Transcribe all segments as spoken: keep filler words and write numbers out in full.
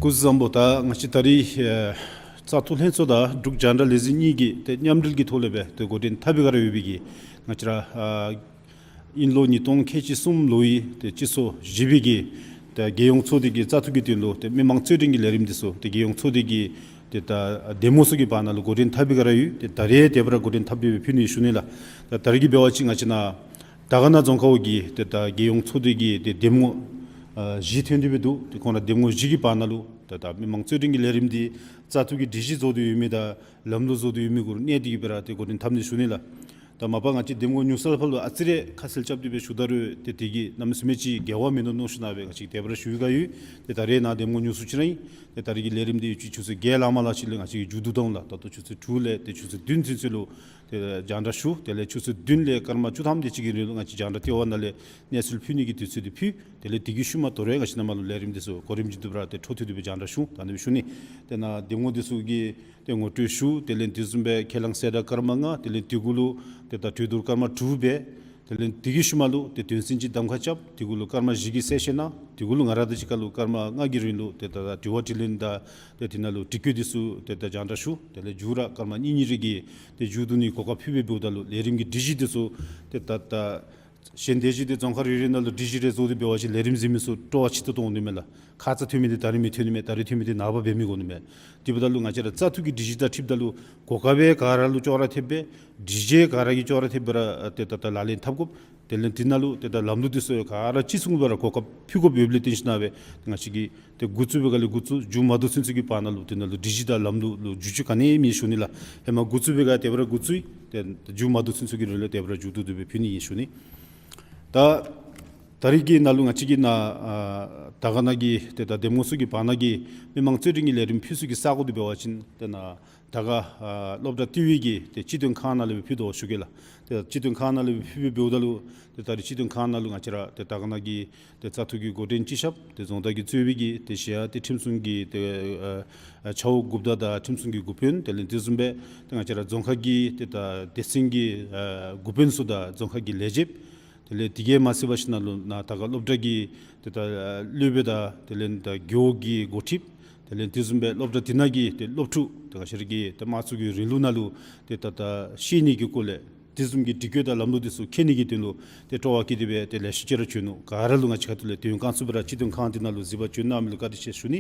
སྐུ་གཟུགས་བཟང་པོ། ད་ང་བཅས་ད་རིས་ཨེ་བཙག་འཐུ་ལྷན་ཚོགས་དང་འབྲུག་རྒྱང་བསྒྲགས་ལས་འཛིན་གཉིས་ཀྱིས་ཏེ་མཉམ་འབྲེལ་གྱི་ཐོག་ལས་སྦེ་ཏེ་འགོ་འདྲེན་འཐབ་པའི་བསྒང་ར་ཡོད་པའི་གི་ང་བཅས་ར་ཨ་དབྱིན་ལོ་ཉིས་སྟོང་ཁལ་གཅིག་གསུམ་ལོའི་ཏེ་སྤྱི་ཚོགས་བཞི་པའི་གི་ཏེ་རྒྱལ་ཡོངས་ཚོགས་སྡེ་གི་བཙག་འཐུ་གི་དོན་ལུ་ཏེ་མི་མང་རྩོད་འགྲན་གྱི་ལས་རིམ་འདི་ཚུ་ཏེ་རྒྱལ་ཡོངས་ཚོགས་སྡེ་གི་ཏེ་ད་འདེམས་ངོ་ཚུ་གི་བར་ན་ལུ་འགོ་འདྲེན་འཐབ་པའི་བསྒང་ར་ཡོད། ཏེ་ད་རེས་དེ་སྦེ་ར་འགོ་འདྲེན་འཐབ་སྟེ་སྦེ་ཕུལ་ནི་ཞུ་ནི་ལགས། ད་ད་རིས་ཀྱི་འབད་བ་ཅིན་ང་བཅས་ནཱ་དར་དཀར་ན་རྫོང་ཁག་འོག་གི་ཏེ་ད་རྒྱལ་ཡོངས་ཚོགས་སྡེ་གི་ཏེ་འདེམས་ངོ་ཨ་བཞི་ཐོན་ཏེ་སྦེ་འདུག། ཏེ་ཁོང་ར་འདེམས་ངོ་བཞི་གི་བར་ན་ལུ་ཏེ་ད་མི་མང་རྩོད་འགྲན་གྱི་ལས་རིམ་འདི་བཙག་འཐུ་གི་སྒྲིག་གཞི་བཟོ་སྟེ་ཡོད་མི་དང་ལམ་ལུགས་བཟོ་སྟེ་ཡོད་མི་གུ་ལུ་གནས་ཏེ་གི་སྦེ་ར་ཏེ་འགོ་འདྲེན་འཐབ་ནི་ཞུ་ནི་ལགས། ད་མ་པ་ང་བཅས་འདེམས་ངོ་ཉུང་སུ་ལ་ཕར་ལུ་ཨ་ཙི་རེ་ཁ་གསལ་རྐྱབ་སྟེ་སྦེ་ཞུ་ད་རུང་ཏེ་དེ་གིས་གནམ་མེད་ས་མེད་ཅིག་འགལ་བ་མིན་འདུག་མནོ་ཞིན་ན་སྦེ་ང་བཅས་དེ་སྦེ་ར་ཞུ་བའི་བསྒང་ཡོད། ཏེ་ད་རེས་ནཱ་འདེམས་ངོ་ཉུང་སུ་ཅིག་ར་ཨིན། ཏེ་ད་རིས་ཀྱི་ལས་རིམ་འདི་ཡོད་ཅིག་ཆུ་ཚོད་བརྒྱད་ལང་མ་ལང་ཅིག་ལས་ང་བཅས་ཀྱིས་མཇུག་བསྡུ་བཏང་ལགས། ད་ལྟོ་ཆུ་ཚོད་དྲུག་ལས་ཏེ་ཆུ་ཚོད་བདུན་ཚུན་ཚོད་ལུ་ཏེ་རྒྱང་བསྒྲགས་ཞུ། དེ་ལས་ཆུ་ཚོད་བདུན་ལས་སྐར་མ་བཅུ་ཐམ་དེ་ཅིག་གི་རིང་ལུ་ང་བཅས་རྒྱང་བསྒྲགས་ལྟེ་བ་ནང་ལས་གནས་ཚུལ་ཕུལ་ནི་གི་དུས་ཚོད་འདི་ཕུལ། དེ་ལས་དེ་གི་ཤུལ་མ་དོ་རུང་ང་བཅས་ནཱ་མར་ལུ་ལས་རིམ་འདི་ཚུ་གོ་རིམ་བཞིན་དུ་སྦེ་ར་ཏེ་འཕྲོ་མཐུད་དེ་སྦེ་རྒྱང་བསྒྲགས་ཞུ། ད་ཨ་ནི་སྦེ་ཞུ་ནི། ཏེ་ནཱ་འདེམས་ངོ་འདི་ཚུ་གི་ཏེ་ངོ་སྤྲོད་ཞུ། དེ་ལས་དེ་བཟུམ་སྦེ་ཁས་བླངས་གསལ་བསྒྲགས་སྐར་མ་ལྔ། དེ་ལས་དེ་གུ་ལུ་ཏེ་ད་གྲོས་བསྡུར་སྐར་མ་དྲུག་འབད། དེ་ལས་དེ་གི་ཤུལ་མ་ལུ་ཏེ་དོན་ཚན་ཅིག་གདམ་ཁ་རྐྱབ། དེ་གུ་ལུ་སྐར་མ་བཞི་གི་གསལ་བཤད་གནང་། དེ་གུ་ལུ་ང་ར་དང་གཅིག་ཁར་ལུ་སྐར་མ་ལྔ་གི་རིང་ལུ་ཏེ་ད་ད་དྲི་བ་དྲིས་ལན་དང་ཏེ་དེ་ནང་ལུ་དྲི་བཀོད་འདི་ཚུ་ཏེ་ད་རྒྱང་བསྒྲགས་ཞུ། དེ་ལས་མཇུག་ར་སྐར་མ་གཉིས་གཉིས་རེ་གི་ཏེ་མཇུག་བསྡུ་ནི་གོ་སྐབས་ཕུལ་སྦེ་འབདཝ་ད་ལུ་ལས་རིམ་གྱི་སྒྲིག་གཞི་འདི་ཚུ་ཏེ་ད་ད་གཞན་དེ་བཞིན་ཏེ་རྫོང་ཁག་རེ་རེ་ནང་ལུ་སྒྲིག་གཞི་རེ་བཟོ་སྟེ་འབད་བ་ཅིན་ལས་རིམ་གཟིགས་མི་ཚུ་སྤྲོ་བ་ཆེ་ཏོག་ཏོ་འོང་ནི་མས་ལགས། ཁ་ཙ་ཐོན་མི་འདི་ད་རིས་མི་ཐོན་ནི་མས། ད་རིས་ཐོན་མི་འདི་ནངས་པ་འབད་མི་དགོ་ནི་མས། དེ་འབདཝ་ད་ལུ་ང་བཅས་ར་བཙག་འཐུ་གི་སྒྲིག་གཞི་དང་འཁྲིལཝ་ད་ལུ་གོ་སྐབས་སྦེ་ག་ར་ལུ་ཅོག་ར་འཐདཔ་སྦེ་སྒྲིག་གཞི་ག་ར་གིས་ཅོག་ར་འཐདཔ་སྦེ་ར་ཏེ་ད་ད་ལག་ལེན་འཐབ་དགོཔ། དེ་ལས་དེ་ནང་ལུ་ཏེ་ད་ལམ་ལུགས་འདི་ཚུ་ག་ར་གཅིག་མཚུངས་སྦེ་ར་གོ་སྐབས་ཕུལ་དགོཔ་ཡོདཔ་ལས་བརྟེན་ཞིན་ན་སྦེ་ང་བཅས་ཀྱིས་ཏེ་འགོ་བཙུགས་པའི་སྒང་ལས་འགོ་བཙུགས་མཇུག་མ་བསྡུ་ཚུན་ཚོད་ཀྱི་བར་ན་ལུ་དེ་ནང་ལུ་སྒྲིག་གཞི་དང་ལམ་ལུགས་ལུ་འགྱུར་བཅོས་ག་ནི་ཡང་མེད་ཞུ་ནི་ལགས། ཧེ་མ་འགོ་བཙུགས་པའི་སྒང་དེ་སྦེ་ར་འགོ་བཙུགས་ཏེ་མཇུག་མ་བསྡུ་ཚུན་ཚོད་ཀྱི་རིང་ལུ་དེ་སྦེ་ར་མཇུག་བསྡུ་སྟེ་སྦེ་ཕུལ་ནི་ཨིན་ཞུ་ནི། ད་ད་རིས་ཀྱི་ནང་ལུ་ང་བཅས་ཀྱིས་ནཱ་ཨ་དར་དཀར་ན་གི་ཏེ་ད་འདེམས་ངོ་ཚུ་གི་བར་ན་གི་མི་མང་རྩོད་འགྲན་གྱི་ལས་རིམ་ཕུལ་ས་གི་ས་གོ་འདི་འབད་བ་ཅིན་ཏེ་ནཱ་དར་དཀར་ཨ་སློབ་གྲྭ་ལྟེ་བའི་གི་ཏེ་སྤྱི་དོན་ཁང་ནང་ལས་སྦེ་ཕུལ་དོ་ཞུ་གེ་ལགས། ཏེ་སྤྱི་དོན་ཁང་ནང་ལས་སྦེ་ཕུལ་སྦེ་འབདཝ་ད་ལུ་ཏེ་ད་རིས་སྤྱི་དོན་ཁང་ནང་ལུ་ང་བཅས་ར་ཏེ་དར་དཀར་ན་གི་ཏེ་བཙག་འཐུ་གི་འགོ་འདྲེན་སྤྱི་ཁྱབ་ཏེ་རྫོང་བདག་གིས་གཙོས་པའི་གི་ཏེ་གཞན་ཡང་ཏེ་ཁྲིམས་སྲུང་གི་ཏེ་ཨ་ཨ་ཆ་བོ་འགོ་དཔོན་དང་ཁྲིམས་སྲུང་གི་འགོ་དཔོན་དེ་ལས་དེ་བཟུམ་སྦེ་ཏེ་ང་བཅས་ར་རྫོང་ཁག་གི་ཏེ་ད་སྡེ་ཚན་གྱི་ཨ་འགོ་དཔོན་ཚུ་དང་རྫོང་ཁག་གི་ལས་བྱེདཔ། དེ་ལས་དེ་གིས་མ་ཚད་པར་ཞིན་ན་ལུ་ནཱ་དར་དཀར་སློབ་གྲྭ་གི་ཏེ་ད་སློབ་དཔོན་དང་དེ་ལས་ད་རྒེད་འོག་གི་འགོ་ཁྲིདཔ། དེ་ལས་དེ་བཟུམ་སྦེ་སློབ་གྲྭ་དེ་ནང་གི་ཏེ་སློབ་ཕྲུག་ཏེ་ག་ཅི་ར་གི་ཏེ་དམངས་གཙོ་གི་རིང་ལུགས་ནང་ལུ་ཏེ་ད་ད་ཤེས་ནི་གི་སྐོར་ལས་དེ་བཟུམ་གྱི་དྲི་བཀོད་དང་ལམ་ལུགས་དེ་ཚུ་མཁྱེན་ནི་གི་དོན་ལུ་ཏེ་སྤྲོ་བ་བསྐྱེད་དེ་སྦེ་ཏེ་ལེ་ཤ་ཅིག་ར་བྱོན་ནུག། ག་ར་ལུ་ང་བཅས་ཁ་ཐུག་ལས་དོན་བསྐྱངས་ཚུགས་པར་སྤྱི་དོན་ཁང་དེ་ནང་ལུ་གཟིགས་པར་བྱོན་གནང་མི་ལུ་བཀའ་དྲིན་ཆེ་ཞུ་ནི།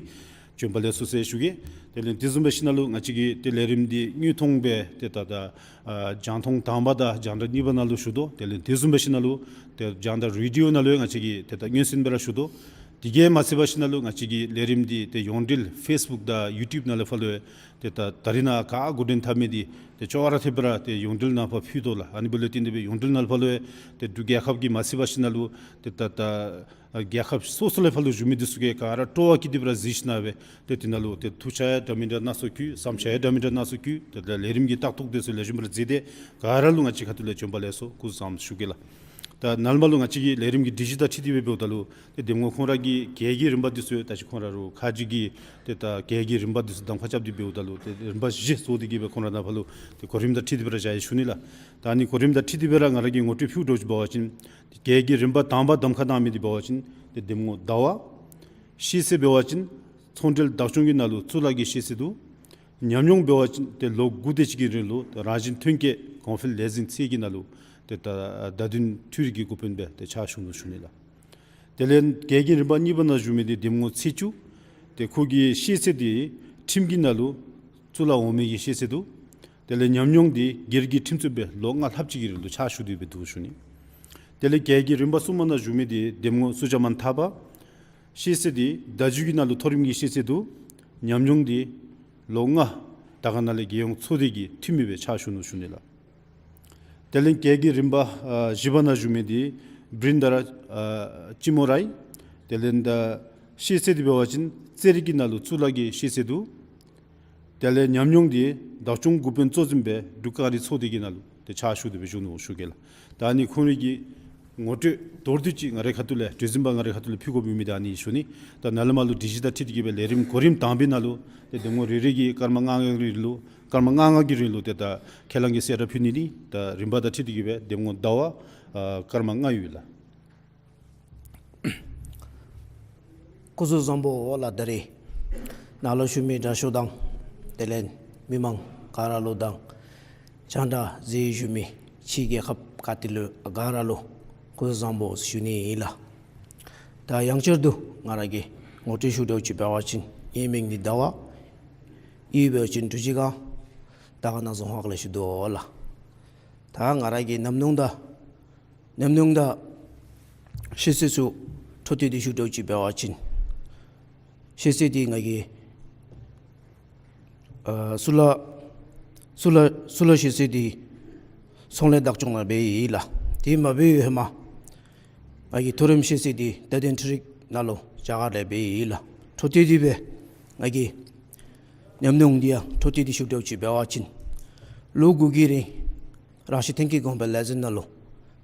བྱོན་པ་ལེགས་སོ་ཟེར་ཞུ་གེ། དེ་ལས་དེ་བཟུམ་སྦེ་ཞིནམ་ལུ་ང་བཅས་ཀྱི་ཏེ་ལས་རིམ་འདི་དངོས་མཐོང་སྦེ་ཏེ་ད་ད་ཨ་རྒྱང་མཐོང་དང་པ་དང་རྒྱང་བསྒྲགས་གཉིས་པ་ནང་ལུ་ཞུ་དོ། དེ་ལས་དེ་བཟུམ་སྦེ་ཞིནམ་ལུ་ཏེ་རྒྱང་བསྒྲགས་རེ་ཌི་ཡོ་ནང་ལུ་ཡང་ང་བཅས་ཀྱིས་ཏེ་ད་མངོན་གསལ་སྦེ་ར་ཞུ་དོ། དེ་གིས་མ་ཚད་པར་ཞིནམ་ལུ་ང་བཅས་ཀྱི་ལས་རིམ་འདི་ཏེ་ཡོངས་འབྲེལ་ཕེསི་བུཀ་དང་ཡུ་ཊུབ་ནང་ལས་ཕར་ལུ་ཏེ་ད་ད་རིས་ནཱ་ག་གོ་དོན་འཐབ་མི་འདི་ཏེ་ཅོག་ར་འཐདཔ་སྦེ་ར་ཏེ་ཡོངས་འབྲེལ་ནང་ཕར་ཕུལ་དོ་ལགས། ཨ་ནི་འབདཝ་ལས་བརྟེན་ཏེ་སྦེ་ཡོངས་འབྲེལ་ནང་ཕར་ལུ་ཡང་ཏེ་འབྲུག་རྒྱལ་ཁབ་ཀྱི་མ་ཚད་པར་ཞིནམ་ལུ་ཏེ་ད་ད་ཨ་རྒྱལ་ཁབ་སོ་སོ་ལས་ཕར་ལུ་བཞུགས་མི་འདི་ཚུ་གིས་ག་ར་སྤྲོ་བ་བསྐྱེད་དེ་སྦེ་ར་གཟིགས་ཞིནམ་སྦེ་ཏེ་དེ་ནང་ལུ་ཏེ་ཐུགས་འཆར་ཡང་འདྲ་མི་འདྲ་སྣ་ཚོགས་བསྐྱེད། བསམ་འཆར་ཡང་འདྲ་མི་འདྲ་སྣ་ཚོགས་བསྐྱེད། ཏེ་ད་ལས་རིམ་གྱི་ལྟ་རྟོག་འདི་ཚུ་ལེགས་ཤོམ་སྦེ་ར་མཛད་དེ་ག་ར་ལུ་ང་བཅས་ཁ་ཐུག་ལས་བྱོན་པ་ལེགས་སོ་སྐུ་གཟུགས་བཟང་ཞུ་གེ་ལགས། ད་ནཱ་ལས་མར་ལུ་ང་བཅས་ཀྱི་ལས་རིམ་གྱི་སྒྲིག་གཞི་དང་འཁྲིལ་ཏེ་སྦེ་འབདཝ་ད་ལུ་ཏེ་གདམ་ངོ་ཁོང་ར་གི་གྱལ་གྱི་རིམ་པ་འདི་ཚུ་ད་ཅི་ཁོང་ར་རུ་ཁ་རྗེ་གི་ཏེ་ད་གྱལ་གྱི་རིམ་པ་འདི་ཚུ་གདམ་ཁ་རྐྱབ་སྟེ་འབདཝ་ད་ལུ་ཏེ་རིམ་པ་བཞི་བཟོ་སྟེ་གི་སྦེ་ཁོང་ར་ནཱ་ཕར་ལུ་ཏེ་གོ་རིམ་དང་འཁྲིལ་ཏེ་སྦེ་ར་བཞག་ཡི་ཞུ་ནི་ལགས། ད་ཨ་ནི་གོ་རིམ་དང་འཁྲིལ་ཏེ་སྦེ་ར་ང་ར་གིས་ངོ་སྤྲོད་ཕུལཝ་འདྲཝ་ཅིག་འབད་བ་ཅིན་གྱལ་གྱི་རིམ་པ་དང་པ་གདམ་ཁ་གནང་མི་འདི་འབད་བ་ཅིན་ཏེ་གདམ་ངོ་ཟླ་བ། ཤེས་ཚད་འབད་བ་ཅིན་ཚོང་འབྲེལ་བདག་སྐྱོང་གི་ནང་ལུ་གཙུག་ལག་གི་ཤེས་ཚད་འདུག། ཉམས་མྱོང་འབད་བ་ཅིན་ཏེ་ལོ་དགུ་དེ་ཅིག་གི་རིང་ལུ་ཏེ་རང་བཞིན་ཐོན་སྐྱེད་གོང་འཕེལ་ལས་འཛིན་ཚད་ཀྱི་ནང་ལུ་ཏེ་ད་བརྡ་དོན་འཕྲུལ་རིག་གི་འགོ་དཔོན་སྦེ་ཏེ་ཕྱག་ཞུ་ནུག་ཞུ་ནི་ལགས། དེ་ལས་གྱལ་གྱི་རིམ་པ་གཉིས་པ་ནང་བཞུགས་མི་འདི་གདམ་ངོ་ཚེས་བཅུ། ཏེ་ཁོ་གི་ཤེས་ཚད་འདི་ཁྲིམས་ཀྱི་ནང་ལུ་གཙུག་ལག་འོག་མའི་གི་ཤེས་ཚད་འདུག། དེ་ལས་ཉམས་མྱོང་འདི་སྒེར་གྱི་ཁྲིམས་རྩོད་སྦེ་ལོ་ལྔ་ལྷགཔ་ཅིག་གི་རིང་ལུ་ཕྱག་ཞུ་སྟེ་སྦེ་འདུག་ཞུ་ནི། དེ་ལས་གྱལ་གྱི་རིམ་པ་གསུམ་པ་ནང་བཞུགས་མི་འདི་གདམ་ངོ་སུ་ཇཱ་མཱན་ཐར་པ། ཤེས་ཚད་འདི་བརྡ་བརྒྱུད་ཀྱི་ནང་ལུ་མཐོ་རིམ་གྱི་ཤེས་ཚད་འདུག། ཉམས་མྱོང་འདི་ལོ་ལྔ་དར་དཀར་ནང་ལས་རྒྱལ་ཡོངས་ཚོགས་སྡེ་གི་འཐུས་མི་སྦེ་ཕྱག་ཞུ་ནུག་ཞུ་ནི་ལགས། དེ་ལས་གྱལ་གྱི་རིམ་པ་ཨ་བཞི་པ་ནང་བཞུགས་མི་འདི་བིརིན་དྷ་རཱ་ཨ་ཅི་མོ་རའི། དེ་ལས་ད་ཤེས་ཚད་འདི་འབད་བ་ཅིན་རྩེད་རིགས་ཀྱི་ནང་ལུ་གཙུག་ལག་གི་ཤེས་ཚད་འདུག། དེ་ལས་ཉམས་མྱོང་འདི་བདག་སྐྱོང་འགོ་དཔོན་གཙོ་འཛིན་སྦེ་འབྲུག་རྒྱང་བསྒྲགས་ཚོགས་སྡེ་གི་ནང་ལུ་ཏེ་ཕྱག་ཞུ་སྟེ་སྦེ་བཞུགས་ནུག་ཞུ་གེ་ལགས། ད་ཨ་ནི་ཁོང་རའི་གི་ངོ་སྤྲོད་མདོར་བསྡུས་ཅིག་ང་རའི་ཁ་ཐུག་ལས་གྲོས་འཛིན་པ་ང་རའི་ཁ་ཐུག་ལས་ཕུལ་དགོ་མི་མི་འདི་ཨ་ནི་ཞུ་ནི། ད་ནཱ་ལས་མར་ལུ་སྒྲིག་གཞི་དང་འཁྲིལ་ཏེ་གི་སྦེ་ལས་རིམ་གོ་རིམ་དང་པའི་ནང་ལུ་ཏེ་གདམ་ངོ་རེ་རེ་གིས་སྐར་མ་ལྔ་ལྔ་གི་རིང་ལུ་སྐར་མ་ལྔ་ལྔ་གི་རིང་ལུ་ཏེ་ད་ཁས་བླངས་ཀྱི་གསལ་བསྒྲགས་ཕུལ་ནི་ཨིན། ད་རིམ་པ་དང་འཁྲིལ་ཏེ་གི་སྦེ་གདམ་ངོ་ཟླ་བ་ཨ་སྐར་མ་ལྔ་ཡོད་ལགས། སྐུ་གཟུགས་བཟང་པོ་ལགས། ད་རིས་ནཱ་ལུ་བཞུགས་མི་དྲག་ཤོས་དང་དེ་ལས་མི་མང་ག་ར་ལུ་དང་རྒྱང་བསྒྲགས་གཟིགས་བཞུགས་མི་ཕྱི་རྒྱལ་ཁབ་ག་ཏེ་ལུ་ག་ར་ལུ་སྐུ་གཟུགས་བཟང་པོ་ཞུ་ནི་ཨིན་ལགས། ད་ཡང་བསྐྱར་དུ་ང་ར་གིས་ངོ་སྤྲོད་ཞུ་འདྲཝ་ཅིག་འབད་བ་ཅིན་ངེའི་མིང་འདི་ཟླ་བ། གཡུས་འབད་བ་ཅིན་འབྲུག་རྗེས་སྒང་དར་དཀར་ན་རྫོང་ཁག་ལས་ཞུ་དོ་ལགས། ད་ང་ར་གི་ཉམས་མྱོང་དང་ཉམས་མྱོང་དང་ཤེས་ཚད་ཚུ་འཕྲོ་མཐུད་དེ་ཞུ་འདྲཝ་ཅིག་འབད་བ་ཅིན་ཤེས་ཚད་འདི་ང་གིས་ཨ་གཙུག་ལག་གཙུག་ལག་གཙུག་ལག་ཤེས་ཚད་འདི་ཚོང་ལས་བདག་སྐྱོང་ནང་འབད་ཡི་ལགས། དེ་མ་འབད་བའི་ཧེ་མ་ང་གིས་མཐོ་རིམ་ཤེས་ཚད་འདི་བརྡ་དོན་འཕྲུལ་རིག་ནང་ལུ་རྒྱ་གར་ལས་འབད་ཡི་ལགས། འཕྲོ་མཐུད་དེ་སྦེ་ང་གི་ཉམས་མྱོང་འདི་ཡང་འཕྲོ་མཐུད་དེ་ཞུ་འདྲཝ་ཅིག་འབད་བ་ཅིན་ལོ་དགུ་གི་རིང་རང་བཞིན་ཐོན་སྐྱེད་གོང་འཕེལ་ལས་འཛིན་ནང་ལུ་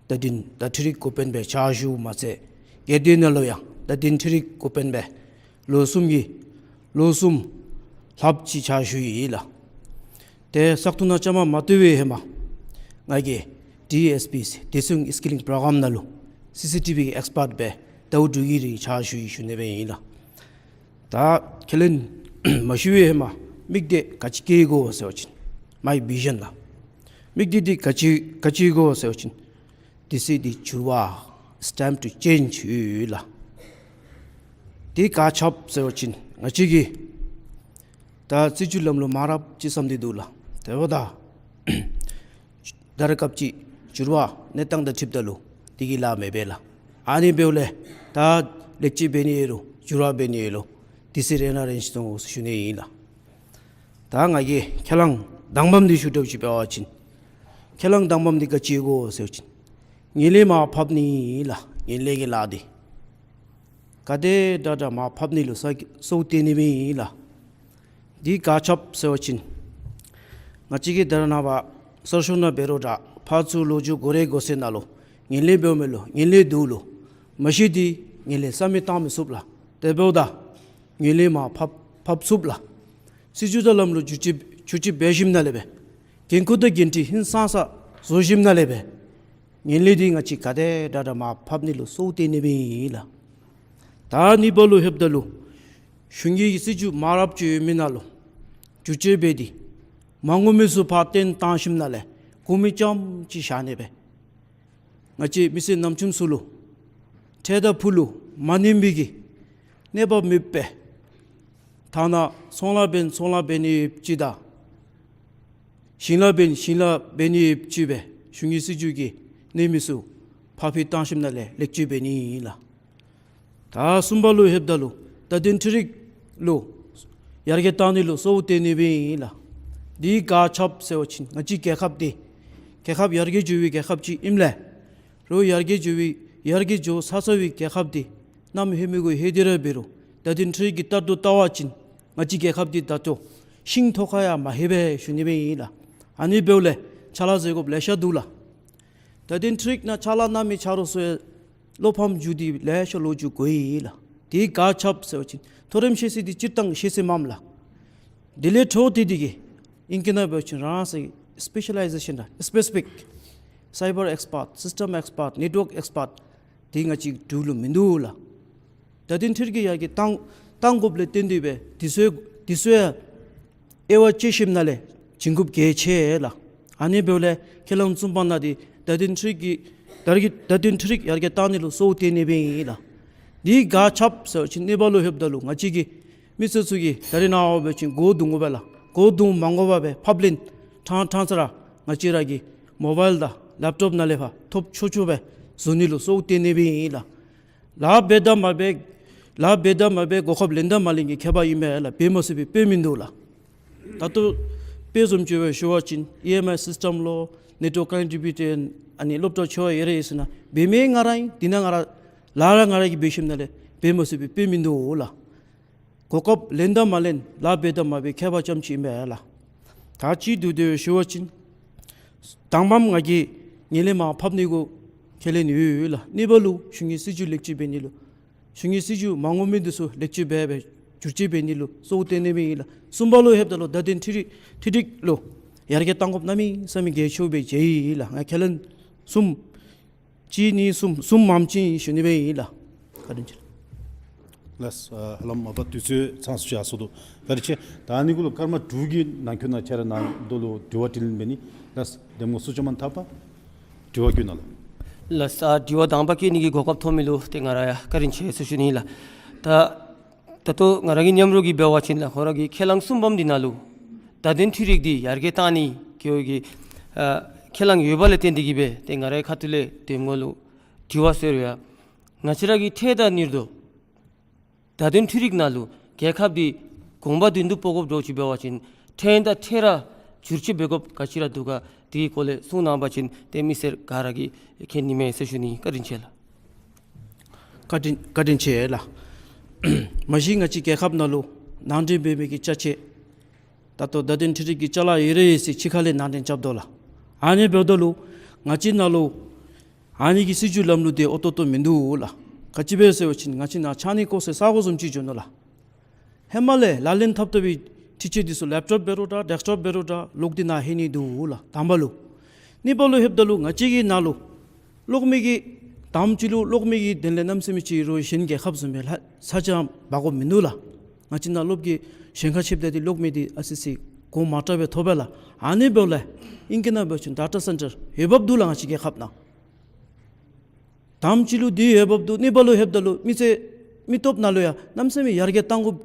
བརྡ་དོན་དང་འཕྲུལ་རིག་འགོ་དཔོན་སྦེ་ཕྱག་ཞུཝ་མ་ཚད་སྒེར་སྡེ་ནང་ལུ་ཡང་བརྡ་དོན་འཕྲུལ་རིག་འགོ་དཔོན་སྦེ་ལོ་གསུམ་གྱི་ལོ་གསུམ་ལྷགཔ་ཅིག་ཕྱག་ཞུ་ཡི་ལགས། ཏེ་བཙག་འཐུ་ནང་བཅའ་མར་མ་གཏོགས་པའི་ཧེ་མ་ང་གིས་ཌི་ཨེསི་པི་District Skilling Program ནང་ལུ་སི་སི་ཊི་བི་གི་ཨེགསི་པཊ་སྦེ་ཟླཝ་དྲུག་གི་རིང་ཕྱག་ཞུ་ཡི་ཞུ་ནི་སྦེ་ཨིན་ལགས། ད་ཁས་ལེན་མ་ཞུ་བའི་ཧེ་མ་དམིགས་གཏད་ག་ཅི་བསྐྱེད་དགོ་ཟེར་བ་ཅིན་མའི་བི་ཞཱན་ལགས། དམིགས་གཏད་འདི་ག་ཅི་ག་ཅི་དགོ་ཟེར་བ་ཅིན་དུས་ཚོད་འདི་འགྱུར་བ། It's time to change ཡོད་ལགས། དེ་ག་ཅི་འབད་ཟེར་བ་ཅིན་ང་བཅས་ཀྱིས་ད་སྲིད་བྱུས་ལམ་ལུགས་མང་རབས་ཅིག་བསམ་སྟེ་འདུག་ལགས། དེ་འབདཝ་ད་ད་རེས་སྐབས་ཅིག་འགྱུར་བ་གནས་སྟངས་དང་འཁྲིལཝ་ད་ལུ་དེ་གིས་ལཱ་མི་འབད་ལགས། ཨ་ནི་འབདཝ་ལས་ད་ལེགས་བཅོས་འབད་ནི་ཡོད་རུང་འགྱུར་བ་འབད་ནི་ཡོད་རུང་དུས་ཚོད་རེ་ནཱ་རན་ཅིག་གཏང་དགོ་ཟེར་ཞུ་ནི་ཨིན་ལགས། ད་ང་གིས་ཁས་བླངས་དང་པམ་འདི་ཞུ་འདྲཝ་ཅིག་འབད་བ་ཅིན་ཁས་བླངས་དང་པམ་འདི་ག་ཅི་དགོ་ཟེར་བ་ཅིན་ངན་ལྷད་མར་ཕབ་ནི་ཨིན་ལགས། ངན་ལྷད་ཀྱི་ལཱ་འདི་ག་དེ་དྲག་དྲག་མར་ཕབ་ནི་ལུ་ས་སོར་བཏོན་ནི་སྦེ་ཨིན་ལགས། འདི་ག་ཅི་འབད་ཟེར་བ་ཅིན་ང་བཅས་ཀྱིས་ད་རེས་ནངས་པ་གསར་ཤོག་ནང་འབད་རུང་འདྲ་ཕར་ཚུར་ལོ་རྒྱུས་གོ་རེ་གོ་ས་ནང་ལུ་ངན་ལྷད་འབདཝ་མས་ལོ། ངན་ལྷད་འདུག་ལོ། མ་གཞི་འདི་ངན་ལྷད་རྩ་མེད་བཏང་མི་ཚུགས་ལགས། དེ་འབདཝ་ད་ངན་ལྷད་མར་ཕབ་ཕབ་ཚུགས་ལགས། སྲིད་བྱུས་དང་ལམ་ལུགས་བསྒྱུར་བཅོས་བསྒྱུར་བཅོས་འབད་ཞིནམ་ལས་སྦེ་འགན་ཁུར་དང་འགན་འཁྲི་ཧིང་སངས་ས་བཟོ་ཞིནམ་ལས་སྦེ་ངན་ལྷད་འདི་ང་བཅས་ག་དེ་དྲག་དྲག་མར་ཕབ་ནི་ལུ་སོར་བཏོན་ནི་སྦེ་ཨིན་ལགས། ད་གཉིས་པ་ལུ་ལྷོདཔ་ད་ལུ་གཞུང་གི་སྲིད་བྱུས་མང་རབས་ཅིག་ཡོད་མི་ནང་ལུ་བསྒྱུར་བཅོས་འབད་དེ་མ་དངུལ་མི་ཚུ་ཕར་བཏོན་བཏང་ཞིནམ་ལས་དགོ་མི་རྐྱངམ་ཅིག་བཞག་ནི་སྦེ་ང་བཅས་མི་སེར་ནམ་རྒྱུན་ཚུ་ལུ་འཕྲལ་དང་ཕུགས་ལུ་མ་གནོད་པའི་གི་གནོད་པ་མེད་པའི་ ཐ་ན་ཚོང་ལཱ་འབད་ཚོང་ལཱ་འབད་ནི་ཅིག་དང་ཞིང་ལཱ་འབད་ཞིང་ལཱ་འབད་ནི་ཅིག་སྦེ་གཞུང་གི་སྲིད་བྱུས་ཀྱིས་གནས་མི་ཚུ་ཕར་འཕུལ་བཏང་ཞིནམ་ན་ལས་ལེགས་བཅོས་འབད་ནི་ཨིན་ལགས། ད་གསུམ་པ་ལུ་ལྷོདཔ་ད་ལུ་བརྡ་དོན་འཕྲུལ་རིག་ལུ་ཡར་རྒྱས་བཏང་ནི་ལུ་གཙོ་བོ་བཏོན་ནི་སྦེ་ཨིན་ལགས། འདི་ག་ཅི་སྦེ་ཟེར་བ་ཅིན་ང་བཅས་རྒྱལ་ཁབ་འདི་རྒྱལ་ཁབ་ཡར་རྒྱས་འགྱོ་བའི་རྒྱལ་ཁབ་ཅིག་ཨིནམ་ལས་རོགས་ཡར་རྒྱས་འགྱོ་བའི་ཡར་རྒྱས་འགྱོ་ཚར་ཚར་བའི་རྒྱལ་ཁབ་འདི་གནམ་མེད་ས་མེད་ཀྱི་ཧེ་དེ་ར་འབད་རུང་བརྡ་དོན་འཕྲུལ་རིག་གི་ལྟར་དུ་བལྟ་བ་ཅིན་ང་བཅས་རྒྱལ་ཁབ་འདི་ད་ལྟོ་ཤིང་ཐོག་ཁར་ཡང་མ་ལྷོད་པས་ཞུ་ནི་སྦེ་ཨིན་ལགས། ཨ་ནི་འབདཝ་ལས་ཕྱག་ལཱ་མཛད་དགོཔ་ལེ་ཤ་འདུག་ལགས། བརྡ་དོན་འཕྲུལ་རིག་ནང་ཕྱག་ལཱ་གནང་མི་ཆ་རོགས་ཚུ་བློ་ཕམ་འགྱོ་སྟེ་ལེ་ཤ་ལོ་རྒྱུས་གོ་ཡི་ལགས། དེ་ག་ཅི་སྦེ་ཟེར་བ་ཅིན་མཐོ་རིམ་ཤེས་ཚད་འདི་སྤྱིར་བཏང་ཤེས་ཚད་མེན་ལགས། དེ་ལས་མཐོ་སྟེ་དེ་གིས་ཨིང་སྐད་ནང་འབད་བ་ཅིན་རང་སོའི་སི་པེ་ཤ་ལའི་ཟེ་ཤཱན་ར་སི་པེ་སི་ཕིག་སའི་བར་ཨེགསི་པརཊ་སིསི་ཊམ་ཨེགསི་པརཊ་ནེཊ་ཝརཀ་ཨེགསི་པརཊ་དེ་ང་བཅས་འབྲུག་ལུ་མིན་འདུག་ལགས། བརྡ་དོན་འཕྲུལ་རིག་གི་ཡར་རྒྱས་བཏང་བཏང་དགོཔ་ལས་བརྟེན་ཏེ་སྦེ་དེ་ཚུ་དེ་ཚུ་ཡང་དབྱེ་བ་དཔྱད་ཞིནམ་ན་ལས་བྱིན་དགོཔ་གལ་ཆེ་ལགས། ཨ་ནི་འབདཝ་ལས་ཁས་བླངས་གསུམ་པ་ནང་འདི་བརྡ་དོན་འཕྲུལ་རིག་གི་ཡར་རྒྱས་བརྡ་དོན་འཕྲུལ་རིག་ཡར་རྒྱས་བཏང་ནི་ལུ་གཙོ་བོ་བཏོན་ནི་སྦེ་ཨིན་ལགས། འདི་ག་ཅི་སྦེ་ཟེར་བ་ཅིན་གནས་བབ་ལུ་ལྷོདཔ་ད་ལུ་ང་བཅས་ཀྱི་མི་སེར་ཚུ་གིས་ད་རེས་ནངས་པ་འབད་བ་ཅིན་སྒོ་རྡུང་དགོ་པས་ལགས། སྒོ་རྡུང་མ་དགོ་པར་སྦེ་ཕབ་ལེན་ཕྲང་ཕྲང་ས་ར་ང་བཅས་ར་གི་མོ་བཱའིལ་དང་ལེབ་ཊོབ་ནང་ལས་ཕར་ཐོབ་ཆོག་ཆོག་སྦེ་བཟོ་ནི་ལུ་གཙོ་བོ་བཏོན་ནི་སྦེ་ཨིན་ལགས། ལཱ་འབད་དང་མ་འབད་ལཱ་འབད་དང་མ་འབད་གོ་སྐབས་ལེན་དང་མ་ལེན་གྱི་ཁྱད་པར་ཨིན་པས་ལགས། འབད་མ་ཚུགས་པའི་དཔེ་མིན་འདུག་ལགས། ད་ལྟོ་དཔེ་བཟུམ་ཅིག་སྦེ་ཞུ་བ་ཅིན་ཨི་ཨེམ་ཨའི་སིསི་ཊམ་ལོ་ནེཊ་ཝརཀ་ཀ་ནེག་ཊི་བི་ཊི་ཨ་ནི་སློབ་གྲྭ་ཆེ་བ་ཡོད་ར་ཡོད་ཟེར་ན་འབད་མི་ང་ར་ཨིན། དེ་ནང་ང་ར་ལཱ་ར་ང་ར་གིས་འབད་ཞིནམ་ན་ལས་འབད་མ་ཚུགས་པའི་དཔེ་མིན་འདུག་ལགས། གོ་སྐབས་ལེན་དང་མ་ལེན་ལཱ་འབད་དང་མ་འབད་ཁྱད་པར་ཙམ་ཅིག་ཨིན་པས་ལགས། ད་ཅིག་བསྡུ་སྟེ་ཞུ་བ་ཅིན་དང་པམ་ང་གིས་ངན་ལྷད་མར་ཕབ་ནི་གུ་ཁས་ལེན་ཡོད་ལགས། གཉིས་པ་ལུ་གཞུང་གི་སྲིད་བྱུས་ལེགས་བཅོས་འབད་ནི་ལུ་གཞུང་གི་སྲིད་བྱུས་མ་འོངམ་འདི་ཚུ་ལེགས་བཅོས་འབད་སྦེ་བསྒྱུར་བཅོས་འབད་ནི་ལུ་གཙོ་བོ་བཏོན་ནི་སྦེ་ཨིན་ལགས། གསུམ་པ་ལུ་ལྷོདཔ་ད་ལུ་བརྡ་དོན་འཕྲུལ་རིག་འཕྲུལ་རིག་ལུ་ཡར་རྒྱས་བཏང་དགོཔ་གནམ་མེད་ས་མེད་གལ་ཆེཝ་སྦེ་མཇལ་ཡི་ལགས། ང་ཁས་ལེན་གསུམ་གཅིག་གཉིས་གསུམ་གསུམ་མམ་ཅིག་ཨིན་ཞུ་ནི་སྦེ་ཨིན་ལགས། བཀའ་དྲིན་ཆེ། ལགས། ཨ་ཧ་ལམ་མ་པ་དུས་ཚོད་ཚང་སུ་ཅིག་ཡར་སོང་འདུག། བཀའ་དྲིན་ཆེ། ད་ཨ་ནི་གུ་ལུ་སྐར་མ་དྲུག་གི་ནང་འཁོད་ནང་ཁྱེད་ར་ནཱ་དོ་ལུ་དྲི་བ་དྲིས་ལན་འབད་ནི། ལགས། གདམ་ངོ་ཚུ་ཅོ་མ་ཐབ་པ་དྲི་བ་བཀོད་གནང་ལགས། ལགས། ཨ་དྲི་བ་དང་པ་བཀོད་ནི་གི་གོ་སྐབས་ཐོབ་མི་ལུ་ཏེ་ང་ར་ཡང་བཀའ་དྲིན་ཆེ་ཟེར་ཞུ་ནི་ལགས། ད་ད་ལྟོ་ང་ར་གི་མཉམ་རོགས་ཀྱིས་འབད་བ་ཅིན་ལགས་ཁོ་ར་གི་ཁས་བླངས་གསུམ་པམ་འདི་ནང་ལུ་བརྡ་དོན་འཕྲུལ་རིག་འདི་ཡར་རྒྱས་བཏང་ནི་གི་ཨོ་གི་ཨ་ཁས་བླངས་ཡོད་པ་ལས་བརྟེན་ཏེ་གིས་སྦེ་ཏེ་ང་རའི་ཁ་ཐུག་ལས་གདམ་ངོ་ལུ་དྲི་བ་ཟེར་རུང་ཡང་ང་བཅས་ར་གི་འཕྲལ་དང་ནུས་ལྡོག་བརྡ་དོན་འཕྲུལ་རིག་ནང་ལུ་རྒྱལ་ཁབ་འདི་གོང་འཕེལ་མདུན་དུ་སྤོ་དགོཔ་འདྲཝ་ཅིག་འབད་བ་ཅིན་འཕྲལ་དང་འཕྲལ་ར་བསྒྱུར་བཅོས་འབད་དགོཔ་ག་ཅི་ར་འདུག་ག་དེ་གི་སྐོར་ལས་གསུང་གནང་བ་ཅིན་ཏེ་མི་སེར་ག་ར་གིས་མཁྱེན་ནི་མས་ཟེར་ཞུ་ནི། བཀའ་དྲིན་ཆེ་ལགས། བཀའ་དྲིན་བཀའ་དྲིན་ཆེ་ལགས། མ་གཞི་ང་བཅས་རྒྱལ་ཁབ་ནང་ལུ་ནང་འདྲེན་འབད་མི་གི་ཅ་ཆས་ད་ལྟོ་བརྡ་དོན་འཕྲུལ་རིག་གི་ཅ་ལ་ཡོད་ར་ཡོད་ཟེར་ཕྱི་ཁ་ལས་ནང་འདྲེན་རྐྱབ་དོ་ལགས། ཨ་ནི་འབདཝ་ད་ལུ་ང་བཅས་ནང་ལུ་ཨ་ནི་གི་སྲིད་བྱུས་ལམ་ལུགས་འདི་ཨོ་ཏོག་ཏོ་མིན་འདུག་ལགས། ག་ཅི་སྦེ་ཟེར་བ་ཅིན་ང་བཅས་ནཱ་ཕྱགས་སྙིགས་བཀོ་སའི་ས་གོ་བཟུམ་ཅིག་འགྱོ་ནུག་ལགས། ཧེ་མ་ལས་ལག་ལེན་འཐབ་འཐབ་པའི་འཕྲུལ་ཆས་འདི་ཚུ་ལེབ་ཊོབ་འབད་རུང་འདྲ་ཌེསྐ་ཊོབ་འབད་རུང་འདྲ་ལོག་སྟེ་ནཱ་ལྷོད་ནི་འདུག་ལགས་དང་པ་ལུ། གཉིས་པ་ལུ་ལྷོདཔ་ད་ལུ་ང་བཅས་ཀྱི་ནང་ལུ་གློག་མེ་གི་དང་པ་ཅིག་ལུ་གློག་མེ་གི་དོན་ལས་གནམ་མེད་ས་མེད་ཅིག་རོགས་གཞན་རྒྱལ་ཁབ་བཟུམ་སྦེ་ལྷ་ས་ཆ་འབག་དགོཔ་མིན་འདུག་ལགས། ང་བཅས་ནཱ་གློག་གི་ཞེན་ཁ་ཆེཝ་ད་འདི་གློག་མེ་འདི་ཨ་ཙི་ཙི་གོང་མ་དྲགས་སྦེ་ཐོབ་པས་ལགས། ཨ་ནི་འབདཝ་ལས་ཨིང་སྐད་ནང་འབད་བ་ཅིན་ཌེ་ཊ་སེན་ཊར་འོས་འབབ་འདུག་ལགས་ང་བཅས་རྒྱལ་ཁབ་ནང་། དང་པ་ཅིག་ལུ་འདི་འོས་འབབ་འདུག། གཉིས་པ་ལུ་ལྷོདཔ་ད་ལུ་མི་སེར་མི་སྟོབས་ནང་ལུ་ཡང་གནམ་མེད་ས་མེད་ཡར་རྒྱས་གཏང་དགོཔ་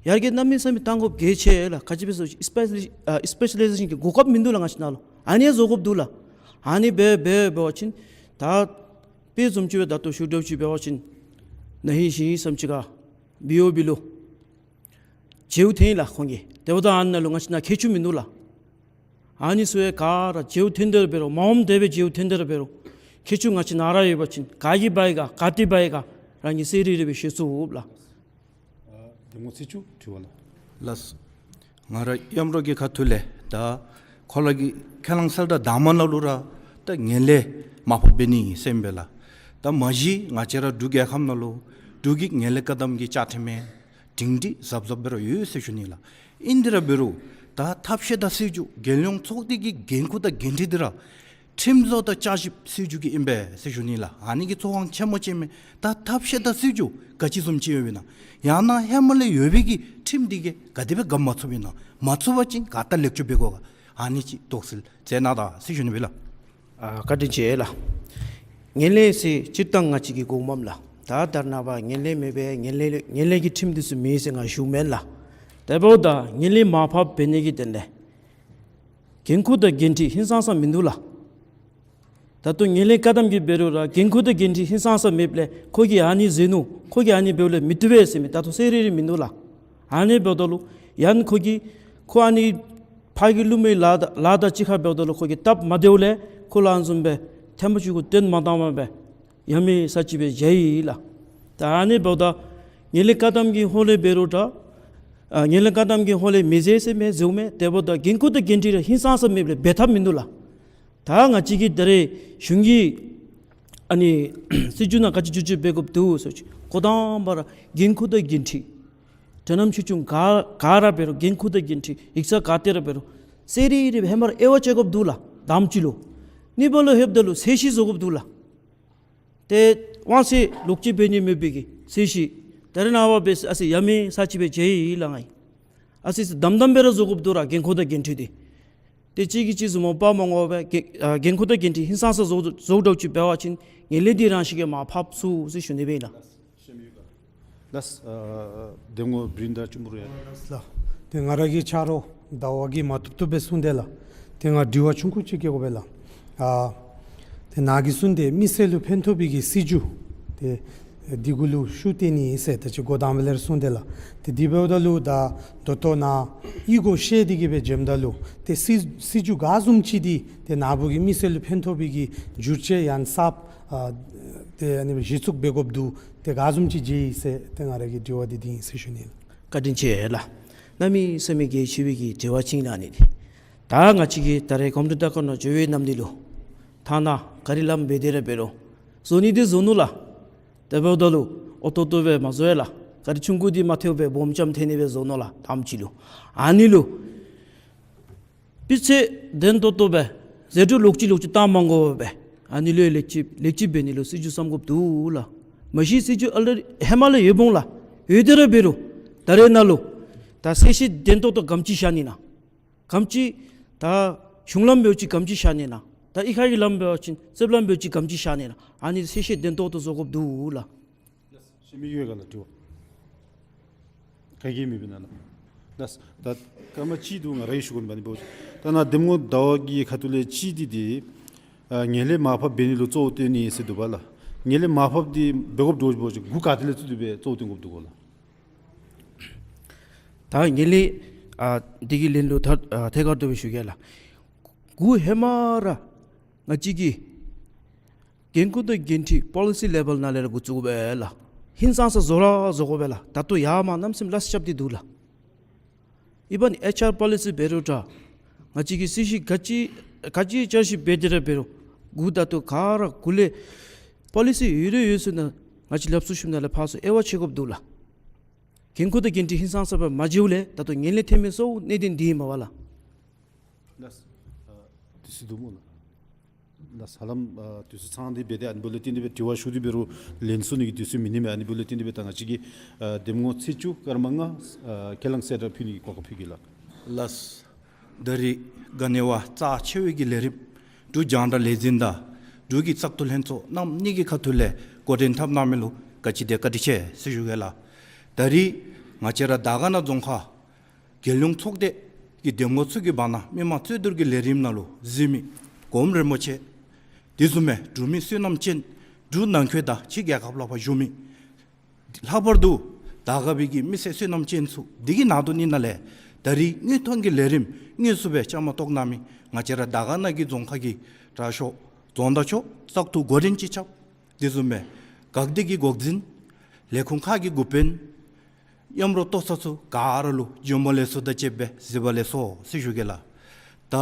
ཡར་རྒྱས་གནམ་མེད་ས་མེད་གཏང་དགོཔ་གལ་ཆེ་ལགས། ག་ཅི་སྦེ་ཟེར་སི་པེ་ཤ་ལི་ཨ་སི་པེ་ཤ་ལའི་ཟེ་ཤཱན་གྱི་གོ་སྐབས་མིན་འདུག་ལགས་ང་བཅས་ནང་ལུ། ཨ་ནི་བཟོ་དགོཔ་འདུག་ལགས། ཨ་ནི་འབད་འབད་འབད་བ་ཅིན་ད་དཔེ་བཟུམ་ཅིག་སྦེ་ད་ལྟོ་ཞུ་འདྲཝ་ཅིག་འབད་བ་ཅིན་ན་ཧིང་ཞིང་ཨིན་བསམ་ཅི་ག་བི་ཨོ་བི་ལུ་བརྗེ་པོ་འཐེན་ཡི་ལགས་ཁོང་གིས། དེ་འབདཝ་ད་ཨ་ནཱ་ལུ་ང་བཅས་ནཱ་ཁྱད་ཆོས་མིན་འདུག་ལགས། ཨ་ནི་ཚུ་ཡང་ག་ར་བརྗེ་པོ་འཐེན་དེ་ར་འབད་རུང་མ་འོངམ་དེ་སྦེ་བརྗེ་པོ་འཐེན་དེ་ར་འབད་རུང་ཁྱད་ཆོས་ང་བཅས་ནཱ་ར་ཡོད་པ་ཅིན་ག་གིས་འབག་ཡི་ག་ག་ཏེ་འབག་ཡི་ག་རང་གིས་གསལ་རི་རི་སྦེ་ཤེས་ཚུགས་ལགས། ཨ་གདམ་ངོ་ཚེས་བཅུ་དྲི་བ་ལགས། ལགས། ང་ར་མཉམ་རོགས་ཀྱི་ཁ་ཐུག་ལས་ད་ཁོ་ར་གི་ཁས་བླངས་གསལ་བསྒྲགས་དང་པ་ནང་ལུ་ར་ད་ངན་ལྷད་མར་ཕབ་འབད་ནི་ཟེར་ཨིན་པས་ལགས། ད་མ་གཞི་ང་བཅས་ར་འབྲུག་རྒྱལ་ཁབ་ནང་ལུ་འབྲུག་གི་ངན་ལྷད་བཀག་སྡོམ་གྱི་བཅའ་ཁྲིམས་སྒྲིང་སྒྲི་གཟབ་གཟབ་སྦེ་ར་ཡོད་ཟེར་ཞུ་ནི་ལགས། ཨིན་དེ་ར་འབད་རུང་ད་ཐབས་ཤེས་དང་སྲིད་བྱུས་རྒྱལ་ཡོངས་ཚོགས་སྡེ་གི་འགན་ཁུར་དང་འགན་འཁྲི་འདི་ར་ཁྲིམས་བཟོ་དང་བསྐྱར་ཞིབ་སྲིད་བྱུས་ཀྱི་ཨིན་པས་ཟེར་ཞུ་ནི་ལགས། ཨ་ནི་གི་ཚོགས་ཁང་ཆེན་མོ་ཅིག་མས། ད་ཐབས་ཤེས་དང་སྲིད་བྱུས་ག་ཅི་བཟུམ་ཅིག་ཡོདཔ་ཨིན་ན། ཡང་ན་ཧེ་མ་ལས་ཡོད་པའི་གི་ཁྲིམས་འདི་གིས་ག་དེ་སྦེ་འགབ་མ་ཚུགསཔ་ཨིན་ན། མ་ཚུགས་པ་ཅིན་ག་ཏེ་ལེགས་བཅོས་འབད་དགོ་ག། ཨ་ནི་ཅིག་དོགས་སེལ་མཛད་གནང་དང་ཟེར་ཞུ་ནི་སྦེ་ལགས། ཨ་བཀའ་དྲིན་ཆེ་ལགས། ངན་ལྷད་ཟེར་སྤྱིར་བཏང་ང་བཅས་ཀྱིས་གོ་མས་ལགས། ད་ད་རེས་ནངས་པ་ངན་ལྷད་མེད་པས་ངན་ལྷད་ངན་ལྷད་ཀྱི་ཁྲིམས་འདི་ཚུ་མེད་ཟེར་ང་ཞུཝ་མེན་ལགས། དེ་འབདཝ་ད་ངན་ལྷད་མར་ཕབ་འབད་ནི་གི་དོན་ལས་འགན་ཁུར་དང་འགན་འཁྲི་ཧིང་སངས་ས་མིན་འདུག་ལགས། ད་ལྟོ་ངན་ལྷད་བཀག་སྡོམ་གྱི་འབད་རུང་ར་འགན་ཁུར་དང་འགན་འཁྲི་ཧིང་སངས་ས་མེདཔ་ལས་ཁོ་གིས་ཨ་ནི་མཛད་ནུག། ཁོ་གིས་ཨ་ནི་འབདཝ་ལས་མི་བཏུབ་པས་ཟེར་མི་ད་ལྟོ་གསལ་རི་རི་མིན་འདུག་ལགས། ཨ་ནི་འབདཝ་ད་ལུ་ཡང་ཁོ་གིས་ཁོ་ཨ་ནི་ཕར་གྱི་ལུ་མི་ལཱ་དང་ལཱ་དང་གཅིག་ཁར་འབདཝ་ད་ལུ་ཁོ་གིས་སྟབས་མ་བདེཝ་ལས་ཁོ་ལུ་ཨ་ནི་བཟུམ་སྦེ་ཐེངས་མ་གཅིག་གུ་བཏོན་མ་བཏངམ་སྦེ་ཡ་མེད་ས་ཅིག་སྦེ་མཇལ་ཡི་ལགས། ད་ཨ་ནི་འབདཝ་ད་ངན་ལྷད་བཀག་སྡོམ་གྱི་ཧོང་ལས་འབད་རུང་འདྲ། ཨ་ངན་ལྷད་བཀག་སྡོམ་གྱི་ཧོང་ལས་མི་མཛད་ཟེར་མི་མཛདཔ་མས། དེ་འབདཝ་ད་འགན་ཁུར་དང་འགན་འཁྲི་ར་ཧིང་སངས་ས་མེདཔ་ལས་འབད་ཐབས་མིན་འདུག་ལགས། ད་ང་བཅས་ཀྱི་ད་རེས་གཞུང་གི་ཨ་ནི་སྲིད་བྱུས་ནང་ག་ཅི་བསྒྱུར་བཅོས་འབད་དགོཔ་འདུག་ཟེར་བ་ཅིན་འགོ་དང་པ་ར་འགན་ཁུར་དང་འགན་འཁྲི། དོ་དམ་ཅིག་ཅུང་ག་ག་ར་འབད་རུང་འགན་ཁུར་དང་འགན་འཁྲི་ཡིག་ཚང་ག་ཏེ་ར་འབད་རུང་གསལ་རི་རི་སྦེ་ཧེ་མ་ར་དབྱེ་བ་ཕྱེ་དགོཔ་འདུག་ལགས། དང་པ་ཅིག་ལུ། གཉིས་པ་ལུ་ལྷོདཔ་ད་ལུ་ཚད་གཞི་བཟོ་དགོཔ་འདུག་ལགས། ཏེ་དབང་ཚད་ལོག་ཅི་འབད་ནི་མེད་པའི་གི་ཚད་གཞི། ད་རེས་ནངས་པ་འབད་ཨ་ཙི་ཡ་མེད་ས་ཅིག་སྦེ་མཇལ་ཡི་ལགས། ང་ཨ་ཙི་དམ་དམ་སྦེ་ར་བཟོ་དགོཔ་འདུག་ར་འགན་ཁུར་དང་འགན་འཁྲི་འདི། ཏེ་གཅིག་གིས་གཅིག་བཟུམ་མ་པ་མ་ངོ་བར་འགན་ཨ་འགན་ཁུར་དང་འགན་འཁྲི་ཧིང་སངས་ས་བཟོ་བཟོ་འདྲཝ་ཅིག་འབད་བ་ཅིན་ངན་ལྷད་འདི་རང་བཞིན་གྱིས་མར་ཕབ་ཚུགས་ཟེར་ཞུ་ནི་སྦེ་ཨིན་ལགས། ལགས། ཨ་འདེམས་ངོ་བི་རེན་དྲ་གཅུང་པོ་རེ། ལགས། ཏེ་ང་ར་གིས་ཆ་རོགས་ཟླ་བ་གིས་མ་བཏུབ་བཏུབ་སྦེ་གསུངས་དེས་ལགས། ཏེ་ང་དྲི་བ་ཆུང་ཀུ་ཅིག་བཀོད་དགོ་པས་ལགས། ཨ་ཏེ་ནཱ་གིས་གསུངས་དེ་མི་སེར་ལུ་ཕན་ཐོགས་པའི་གི་སྲིད་བྱུས་ཏེ་འདི་གུ་ལུ་ཤུགས་བཏོན་ནི་ཟེར་ད་ཅི་འགོ་དང་པ་ལས་ར་གསུངས་དེས་ལགས། ཏེ་འདི་འབདཝ་ད་ལུ་ད་ད་ལྟོ་ནཱ་གཡུས་སྒོ་བཤལ་ཏེ་གི་སྦེ་འབྱོནམ་ད་ལུ་ཏེ་སྲིད་སྲིད་བྱུས་ག་བཟུམ་ཅིག་འདི་ཏེ་ནཱ་བུ་གི་མི་སེར་ལུ་ཕན་ཐོགས་པའི་གི་བསྒྱུར་བཅོས་ཡང་ན་གསརཔ་ཨ་ཏེ་ཨ་ནི་གཞི་བཙུགས་འབད་དགོཔ་འདུག། ཏེ་ག་བཟུམ་ཅིག་མཇལ་ཡི་ཟེར་ཏེ་ང་ར་གི་དྲི་བ་འདི་འདི་ཨིན་ཟེར་ཞུ་ནི་ལགས། བཀའ་དྲིན་ཆེ་ལགས། གནམ་མེད་ས་མེད་གལ་ཆེ་བའི་གི་དྲི་བ་ཅིག་ཨིན་ལགས། ཨ་ནི་འདི་ད་ང་བཅས་ཀྱིས་ད་རེས་གོམས་འདྲིས་ལྟ་སྐོར་ནང་འགྱོ་བའི་ནམ་འདི་ལུ་ཐ་ན་གཱ་རི་ལམ་འབད་དེ་ར་འབད་རུང་བཟོ་ནི་འདི་བཟོ་ནུག་ལགས། དེ་འབདཝ་ད་ལུ་ཨོ་ཏོག་ཏོ་སྦེ་མ་བཟོ་ཡི་ལགས། གཱ་རི་ཆུང་ཀུ་འདི་མ་ཐལཝ་སྦེ་སྦོམ་ཙམ་ཐལ་ནི་སྦེ་བཟོ་ནུག་ལགས། དང་པ་ཅིག་ལུ་ཨ་ནི་ལུ་སྤུས་ཚད་ལྡན་ཏོག་ཏོ་སྦེ་ཟད་འགྲོ་ལོག་ཅི་ལོག་ཅི་བཏང་མ་དགོ་པར་ཨ་ནི་ལུ་ལེགས་ཅིག་ལེགས་ཅིག་འབད་ནི་ལུ་སྲིད་བྱུས་བརྩམ་དགོཔ་འདུག་ལགས། མ་གཞི་སྲིད་བྱུས་ཨ་ལས་ཧེ་མ་ལས་ཡོདཔ་འོང་ལགས། ཡོད་དེ་ར་འབད་རུང་ད་རེས་ནཱ་ལུ་ད་གསལ་བཤད་ལྡན་ཏོག་ཏོ་ག་དེམ་ཅིག་བཞག་ནི་ན། ག་དེམ་ཅིག་ད་གཞུང་ལམ་འབདཝ་ཅིག་ག་དེམ་ཅིག་བཞག་ནི་ན། ད་གཡུས་ཁ་གི་ལམ་འབད་བ་ཅིན་རྩིབ་ལམ་འབདཝ་ཅིག་ག་དེམ་ཅིག་བཞག་ནི་ན། ཨ་ནི་གསལ་བཤད་ལྡན་ཏོག་ཏོ་བཟོ་དགོཔ་འདུག་ལགས། ཤེས་མི་ཡོད་ག་ལགས། དྲི་བ་ག་གིས་མི་འབད་ན་ལགས། ལགས། ད་སྐར་མ་གཅིག་འདུག། ང་ར་གིས་ཞུ་དགོ་པས། ཨ་ནི་འབདཝ་ད་ནཱ་འདེམས་ངོ་ཟླ་བ་གི་ཁ་ཐུག་ལས་གཅིག་འདི་འདི་ཨ་ངན་ལྷད་མར་ཕབ་འབད་ནི་ལུ་གཙོ་བོ་བཏོན་ནི་ཟེར་འདུག་པ་ལགས། ངན་ལྷད་མར་ཕབ་འདི་འབད་དགོཔ་འདྲཝ་ཅིག་འབད་བ་ཅིན་འགོ་ག་ཏེ་ལས་བཙུགས་ཏེ་སྦེ་གཙོ་བོ་བཏོན་དགོཔ་འདུག་གོ་ལགས། ད་ངན་ལྷད་ཨ་འདི་གི་ལན་ལུ་ཐད་ཨ་ཐད་ཀར་དུ་སྦེ་ཞུ་གེ་ལགས། འགོ་ཧེ་མ་ར་ང་བཅས་ཀྱི་འགན་ཁུར་དང་འགན་འཁྲི་པོ་ལི་སི་ལེ་བཱལ་ནང་ལས་ར་འགོ་བཙུགས་དགོ་པས་ལགས། ཧིང་སངས་ས་བཟོ་ར་བཟོ་དགོ་པས་ལགས། ད་ལྟོ་ཡར་མར་གནམ་མེད་ས་མེད་ལས་རྐྱབ་སྟེ་འདུག་ལགས། ཨིན་པ་ནི་ཨེཆ་ཨར་པོ་ལི་སི་འབད་རུང་འདྲ། ང་བཅས་ཀྱི་སྲིད་བྱུས་ག་ཅི་ག་ཅི་བསྐྱར་ཞིབ་འབད་དེ་ར་འབད་རུང་འགོ་ད་ལྟོ་ག་ར་འགོ་ལས་པོ་ལི་སི་ཡོད་ར་ཡོད་ཚུ་ནང་ང་བཅས་ལས་ཚོགས་ཞུགས་ནང་ལས་ཕར་ཚུར་དབྱེ་བ་ཕྱེ་དགོཔ་འདུག་ལགས། འགན་ཁུར་དང་འགན་འཁྲི་ཧིང་སངས་ས་སྦེ་མ་མཇལཝ་ལས་ད་ལྟོ་ངན་ལྷད་ཐོན་མི་གཙོ་བོ་གནད་དོན་འདི་ཨིན་མས་པ་ལགས། ལགས། ཨ་དུས་ཚོད་འདུག་སྨོ་ལགས། ལགས། ཧ་ལམ་ཨ་དུས་ཚོད་ཚང་སྟེ་འབད་དེ་ཨ་ནི་འབདཝ་ལས་བརྟེན་ཏེ་སྦེ་དྲི་བ་ཞུ་སྟེ་འབད་རུང་ལན་གསུང་ནི་གི་དུས་ཚོད་མེད་ནི་མས། ཨ་ནི་འབདཝ་ལས་བརྟེན་ཏེ་སྦེ་ད་ང་བཅས་ཀྱི་ཨ་འདེམས་ངོ་ཚེས་བཅུ་སྐར་མ་ལྔ་ཨ་ཁས་བླངས་གསལ་བསྒྲགས་ཕུལ་ནི་གི་གོ་སྐབས་ཕུལ་གེ་ལགས། ལགས། ད་རིས་ག་ནི་བ་རྩ་ཆེ་བའི་གི་ལས་རིམ་འབྲུག་རྒྱང་བསྒྲགས་ལས་འཛིན་དང་འབྲུག་གི་བཙག་འཐུ་ལྷན་ཚོགས་རྣམ་གཉིས་ཀྱི་ཁ་ཐུག་ལས་འགོ་འདྲེན་འཐབ་གནང་མི་ལུ་ག་ཅི་དེ་བཀའ་དྲིན་ཆེ་ཟེར་ཞུ་གེ་ལགས། ད་རིས་ང་བཅས་ར་དར་དཀར་ན་རྫོང་ཁག་རྒྱལ་ཡོངས་ཚོགས་སྡེ་གི་འདེམས་ངོ་ཚུ་གི་བར་ན་མི་མང་རྩོད་བསྡུར་གྱི་ལས་རིམ་ནང་ལུ་གཟིགས་མི་གོངམ་རིན་པོ་ཆེ་དེ་བཟུམ་མའི་འབྲུག་མི་བསོད་ནམས་ཅན་འབྲུག་ནང་འཁོད་དང་ཕྱི་རྒྱལ་ཁབ་ལུ་ཕར་བཞུགས་མི་ལྷག་པར་དུ་དར་དཀར་པའི་གི་མི་སེར་བསོད་ནམས་ཅན་ཚུ་འདི་གི་ནང་དུ་ནི་ནང་ལས་ད་རིས་དངོས་མཐོང་གི་ལས་རིམ་དངོས་སུ་སྦེ་བཅའ་མར་གཏོགས་གནང་མི་ང་བཅས་ར་དར་དཀར་ན་གི་རྫོང་ཁག་གི་དྲག་ཤོས་རྫོང་བདག་མཆོག་བཙག་འཐུ་འགོ་འདྲེན་སྤྱི་ཁྱབ་དེ་བཟུམ་མའི་འགག་སྡེ་གི་འགོ་འཛིན་ལས་ཁུངས་ཁག་གི་འགོ་དཔོན་མཉམ་རོགས་ལྟོ་ཚང་ཚུ་ག་ར་ལུ་བྱོན་པ་ལེགས་སོ་དང་བཅས་པའི་གཟིགས་པ་ལེགས་སོ་ཟེར་ཞུ་གེ་ལགས། ད་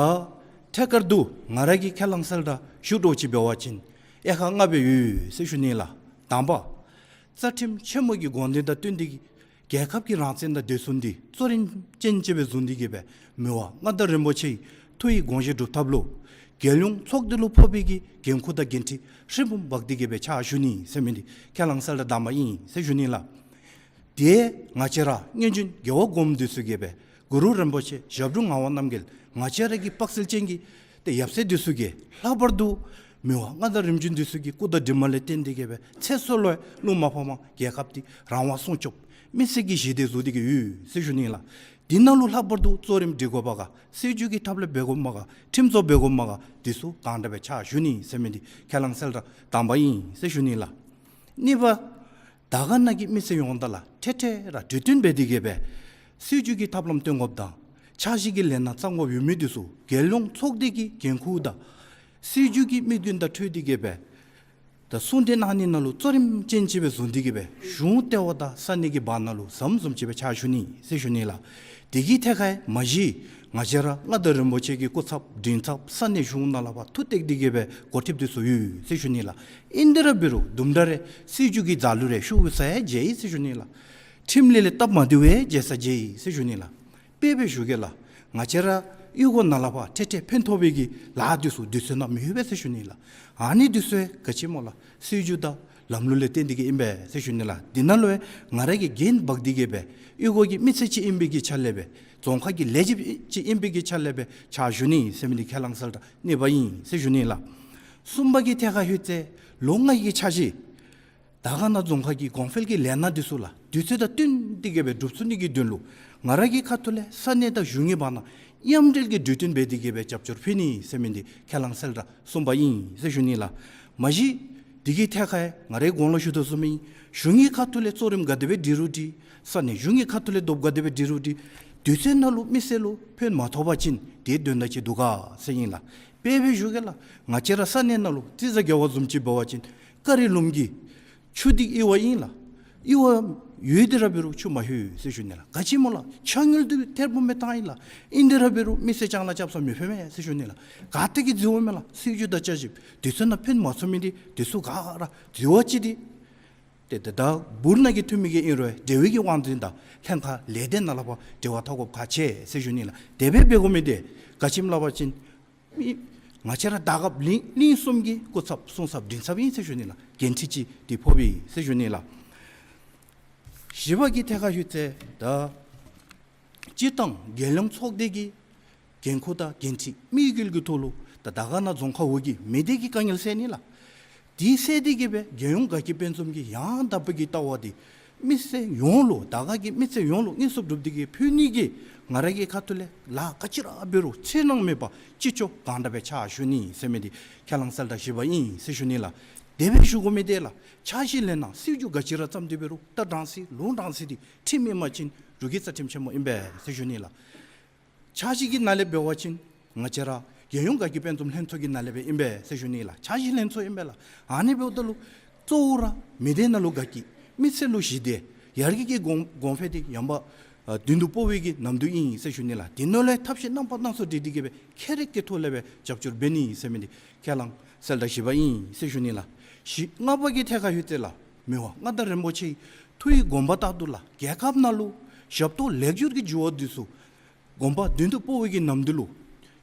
ཐད་ཀར་དུ་ང་ར་གིས་ཁས་བླངས་གསལ་བསྒྲགས་ཞུ་འདྲཝ་ཅིག་འབད་བ་ཅིན་དབྱེ་ཁག་ལྔ་སྦེ་ཡོད་ཟེར་ཞུ་ནི་ལགས། དང་པ་རྩ་ཁྲིམས་ཆེན་མོ་གི་དགོངས་དོན་དང་བསྟུན་ཏེ་གི་རྒྱལ་ཁབ་ཀྱི་རང་བཙན་དང་བདེ་སྲུང་འདི་གཙོ་རིམ་ཅན་ཅིག་སྦེ་བཟུང་སྟེ་གི་སྦེ་མི་དབང་མངའ་བདག་རིན་པོ་ཆེའི་ཐུགས་ཡིད་དགོངས་བཞེད་སྒྲུབ་ཐབས་ལུ་རྒྱལ་ཡོངས་ཚོགས་སྡེ་ལུ་ཕོག་པའི་གི་འགན་ཁུར་དང་འགན་འཁྲི་ཧྲིལ་བུམ་འབག་སྟེ་གི་སྦེ་ཕྱག་ཞུ་ནི་ཟེར་མི་འདི་ཁས་བླངས་གསལ་བསྒྲགས་དང་པ་ཨིན་ཟེར་ཞུ་ནི་ལགས། དེ་ང་བཅས་ར་སྔོན་བྱོན་རྒྱལ་བ་གོངམ་འདི་ཚུ་གིས་སྦེ་གུ་རུ་རིན་པོ་ཆེ་ཞབས་དྲུང་ངག་དབང་རྣམ་རྒྱལ་ང་བཅས་ར་གི་དཔག་བསམ་ཅན་གྱི་ཏེ་ཡབ་སྲས་འདི་ཚུ་གིས་ལྷག་པར་དུ་མི་དབང་མངའ་བདག་རིམ་བྱོན་འདི་ཚུ་གི་སྐུ་དང་གྲིབ་མ་ལས་བརྟེན་ཏེ་གི་སྦེ་ཚེ་སྲོག་ལུ་ཡང་བློ་མ་ཕམ་པར་རྒྱལ་ཁབ་འདི་རང་དབང་སྲུང་སྐྱོབ་མི་སེར་གྱི་ཞི་བདེ་བཟོ་སྟེ་གི་ཡོད་ཟེར་ཞུ་ནི་ལགས། འདི་ནང་ལུ་ལྷག་པར་དུ་གཙོ་རིམ་སྒྲིག་དགོ་པ་ག་སྲིད་བྱུས་ཀྱི་ཐབས་ལས་འབད་དགོཔ་མས་ག་ཁྲིམས་བཟོ་འབད་དགོཔ་མས་ག་འདི་ཚུ་གང་དྲག་སྦེ་ཕྱག་ཞུ་ནི་ཟེར་མི་འདི་ཁས་བླངས་གསལ་བསྒྲགས་དང་པ་ཨིན་ཟེར་ཞུ་ནི་ལགས། གཉིས་པ། དར་དཀར་ནང་གི་མི་སེར་ཡོངས་དང་ལགས་འཕྲལ་འཕྲལ་ར་གྲོས་བསྟུན་འབད་དེ་གིས་སྦེ་སྲིད་བྱུས་ཀྱི་ཐབས་ལམ་སྟོན་དགོཔ་དང་འཆར་གཞི་གི་ལས་སྣ་བརྩམ་དགོཔ་ཡོད་མི་འདི་ཚུ་རྒྱལ་ཡོངས་ཚོགས་སྡེ་གི་འགན་ཁུར་དང་སྲིད་བྱུས་ཀྱི་དམིགས་དོན་དང་འཁྲིལ་ཏེ་གིས་སྦེ་ད་གསུང་གྲོས་གནང་ནི་ནང་ལུ་གཙོ་རིམ་ཅན་ཅིག་སྦེ་བཟུང་སྟེ་གིས་སྦེ་གཞུང་ལྟེ་བ་དང་ས་གནས་ཀྱི་བར་ན་ལུ་ཟམ་བཟུམ་ཅིག་སྦེ་ཕྱག་ཞུ་ནི་ཟེར་ཞུ་ནི་ལགས། དེ་གི་ཐད་ཁར་མ་གཞི་ང་བཅས་ར་མངའ་བདག་རིན་པོ་ཆེ་གི་སྐུ་ཚབ་མགྲིན་ཚབ་ས་གནས་གཞུང་ནང་ལས་ཕར་ཐུགས་གཏད་དེ་གིས་སྦེ་འགོ་ཁྲིདཔ་འདི་ཚུ་ཡོད་ཟེར་ཞུ་ནི་ལགས། ཨིན་དེ་ར་འབད་རུང་དུམ་གྲ་རེ་སྲིད་བྱུས་ཀྱི་རྫ་ལུ་རེ་ཤུགས་ཡོད་ས་ཡང་མཇལ་ཡི་ཟེར་ཞུ་ནི་ལགས། ཁྲིམས་ལས་ལས་སྟབས་མ་བདེཝ་ཡང་མཇལ་ས་མཇལ་ཡི་ཟེར་ཞུ་ནི་ལགས། དཔེ་སྦེ་ཞུ་གེ་ལགས། ང་བཅས་ར་གཡུས་སྒོ་ནང་ལས་ཕར་འཕྲལ་འཕྲལ་ཕན་ཐོགས་པའི་གི་ལཱ་འདི་ཚུ་དུས་ཚོད་ནང་མི་ལྷོད་པས་ཟེར་ཞུ་ནི་ལགས། ཨ་ནི་འདི་ཚུ་ཡང་ག་ཅི་སྨོ་ལགས། སྲིད་བྱུས་དང་ལམ་ལུགས་ལས་བརྟེན་ཏེ་གིས་ཨིན་པས་ཟེར་ཞུ་ནི་ལགས། འདི་ནང་ལུ་ཡང་ང་ར་གིས་འགན་འབག་སྟེ་གིས་སྦེ་གཡུས་སྒོ་གི་མི་སེར་ཅིག་ཨིན་པའི་གི་ཆ་ལས་སྦེ་རྫོང་ཁག་གི་ལས་བྱེདཔ་ཅིག་ཨིན་པའི་གི་ཆ་ལས་སྦེ་ཕྱག་ཞུ་ནི་ཟེར་མི་འདི་ཁས་བླངས་གསལ་བསྒྲགས་གཉིས་པ་ཨིན་ཟེར་ཞུ་ནི་ལགས། གསུམ་པ་གི་ཐད་ཁར་ལྷོད་ཚེ་ལོ་ལྔའི་གི་འཆར་གཞི་དར་དཀར་ན་རྫོང་ཁག་གི་གོང་འཕེལ་གྱི་ལས་སྣ་འདི་ཚུ་ལགས་དུས་ཚོད་དང་བསྟུན་ཏེ་གིས་སྦེ་འགྲུབ་ཚུགས་ནི་གི་དོན་ལུ་ང་ར་གི་ཁ་ཐུག་ལས་ས་གནས་དང་གཞུང་གི་བར་ན་མཉམ་འབྲེལ་གྱི་གྲོས་བསྟུན་འབད་དེ་གིས་སྦེ་རྒྱབ་སྐྱོར་ཕུལ་ནི་ཟེར་མི་འདི་ཁས་བླངས་གསལ་བསྒྲགས་གསུམ་པ་ཨིན་ཟེར་ཞུ་ནི་ལགས། མ་གཞི་འདི་གི་ཐད་ཁར་ང་རའི་གོང་ལུ་ཞུ་དོ་བཟུམ་སྦེ་གཞུང་གི་ཁ་ཐུག་ལས་གཙོ་རིམ་ག་དེ་སྦེ་སྒྲིག་རུང་འགྲིག། ས་གནས་གཞུང་གི་ཁ་ཐུག་ལས་སྟབས་ག་དེ་སྦེ་སྒྲིག་རུང་འགྲིག། དུས་ཚོད་ནང་ལུ་མི་སེར་ལུ་ཕན་མ་ཐོགས་པ་ཅིན་དེ་དོན་དག་ཅིག་འདུག་ག་ཟེར་ཨིན་ལགས། དཔེ་སྦེ་ཞུ་གེ་ལགས། ང་བཅས་ར་ས་གནས་ནང་ལུ་རྩི་ས་གེ་བ་བཟུམ་ཅིག་འབད་བ་ཅིན་ཀ་རི་ལུངམ་གི་ཆུ་འདི་གཡུར་བ་ཨིན་ལགས། གཡུར་བ་ཡོད་དེ་ར་འབད་རུང་ཆུ་མ་ལྷོད་ཟེར་ཞུ་ནི་ལགས། ག་ཅི་སྨོ་ལགས། ཆ་རྔུལ་འདི་ཐེར་འབུམ་སྦེ་བཏང་ཡི་ལགས། ཨིན་དེ་ར་འབད་རུང་མི་སེར་ལྕང་ལཱ་རྐྱབ་ས་མི་ཕོད་མས་ཟེར་ཞུ་ནི་ལགས། ག་ཏེ་གིས་བརྫི་བ་མས་ལགས། སྲིད་བྱུས་དང་བཅའ་གཞི་དུས་ཚོད་ནང་ཕན་མ་ཚུགས་མི་འདི་དུས་ཚོད་ག་ར་བརྫི་བ་ཅིན་འདི་ཏེ་ད་ད་འབུར་ནང་གི་འཐུས་མི་གིས་ཨིན་རུང་འབྲེལ་བའི་གི་དབང་འཛིན་དང་ལྷན་ཁག་ལས་སྡེ་ནང་ལས་ཕར་འབྲེལ་བ་འཐབ་དགོཔ་ཁག་ཆེ་ཟེར་ཞུ་ནི་ལགས། དེ་སྦེ་འབད་དགོ་མི་འདི་ག་ཅི་སྨོ་སླབ་པ་ཅིན་མི་ང་བཅས་ར་དར་དཀརཔོ་གླིང་གླིང་གསུམ་གྱི་སྐུ་ཚབ་སྲུང་ཚབ་མགྲིན་ཚབ་ཨིན་ཟེར་ཞུ་ནི་ལགས། འགན་འཁྲི་ཅིག་འདི་ཕོགཔ་ཨིན་ཟེར་ཞུ་ནི་ལགས། བཞི་པ་གི་ཐད་ཁར་ལྷོད་ཚེ་ད་སྤྱིར་བཏང་རྒྱལ་ཡོངས་ཚོགས་སྡེ་གི་འགན་ཁུར་དང་འགན་འཁྲི་དམིགས་ཡུལ་གྱི་ཐོག་ལུ་ད་དར་དཀར་ན་རྫོང་ཁག་འོག་གི་མི་སྡེ་གི་དཀའ་ངལ་སེལ་ནི་ལགས། དེ་སེལ་ཏེ་གིས་སྦེ་རྒྱལ་ཡོངས་དགའ་སྐྱིད་དཔལ་འཛོམས་ཀྱི་ཡང་དག་པའི་གི་ལྟ་བ་འདི་མི་སེར་ཡོངས་ལུ་དར་དཀར་གྱི་མི་སེར་ཡོངས་ལུ་དངོས་སུ་འགྲུབ་སྟེ་གིས་ཕུལ་ནི་གི་ང་ར་གི་ཁ་ཐུག་ལས་ལཱ་ག་ཅི་ར་འབད་རུང་འཕྲལ་སྣང་མེད་པར་ཅི་ལྕོགས་གང་དྲག་སྦེ་ཕྱག་ཞུ་ནི་ཟེར་མི་འདི་ཁས་བླངས་གསལ་བསྒྲགས་བཞི་པ་ཨིན་ཟེར་ཞུ་ནི་ལགས། དེ་སྦེ་ཞུ་དགོ་མི་འདི་ལགས་འཆར་གཞི་ལས་སྣ་སྲིད་བྱུས་ག་ཅི་ར་བརྩམས་ཏེ་འབད་རུང་ད་དྲང་སྲིད་ལུང་དྲང་སྲིད་འདི་ཁྲིམས་ཨིན་པ་ཅིན་རུ་གི་རྩ་ཁྲིམས་ཆེན་མོ་ཨིན་པས་ཟེར་ཞུ་ནི་ལགས། འཆར་གཞི་གི་ནང་ལས་འབད་བ་ཅིན་ང་བཅས་ར་རྒྱལ་ཡོངས་དགའ་སྐྱིད་དཔལ་འཛོམས་ལྷན་ཚོགས་ཀྱི་ནང་ལས་སྦེ་ཨིན་པས་ཟེར་ཞུ་ནི་ལགས། འཆར་གཞི་ལྷན་ཚོགས་ཨིན་པས་ལགས། ཨ་ནི་འབདཝ་ད་ལུ་གཙོ་བོ་ར་མི་སྡེ་ནང་ལུ་དགའ་སྐྱིད་མི་སེར་ལུ་ཞི་བདེ་ཡར་རྒྱས་ཀྱི་གོང་གོང་འཕེལ་འདི་ཡང་པ་ཨ་མདུན་དུ་སྤོ་བའི་གི་ནམ་དུས་ཨིན་ཟེར་ཞུ་ནི་ལགས། དེ་ནང་ལས་ཐབས་ཤེས་རྣམ་པ་སྣ་ཚོགས་བསྒྲིགས་ཏེ་གིས་སྦེ་མཁས་རིག་གི་ཐོག་ལས་སྦེ་རྒྱབ་སྐྱོར་འབད་ནི་ཟེར་མི་འདི་ཁས་བླངས་གསལ་བསྒྲགས་བཞི་པ་ཨིན་ཟེར་ཞུ་ནི་ལགས། བཞི་ལྔ་པ་གི་ཐད་ཁར་ལྷོད་ཚེ་ལགས་མི་དབང་མངའ་བདག་རིན་པོ་ཆེའི་ཐུགས་ཡིད་དགོངས་པ་ལྟར་དུ་ལགས་རྒྱལ་ཁབ་ནང་ལུ་ཞབས་ཏོག་ལེགས་བཅོས་ཀྱི་འགྱུར་བ་འདི་ཚུ་དགོངས་པ་མདུན་དུ་སྤོ་བའི་གི་ནམ་དུས་ལུ་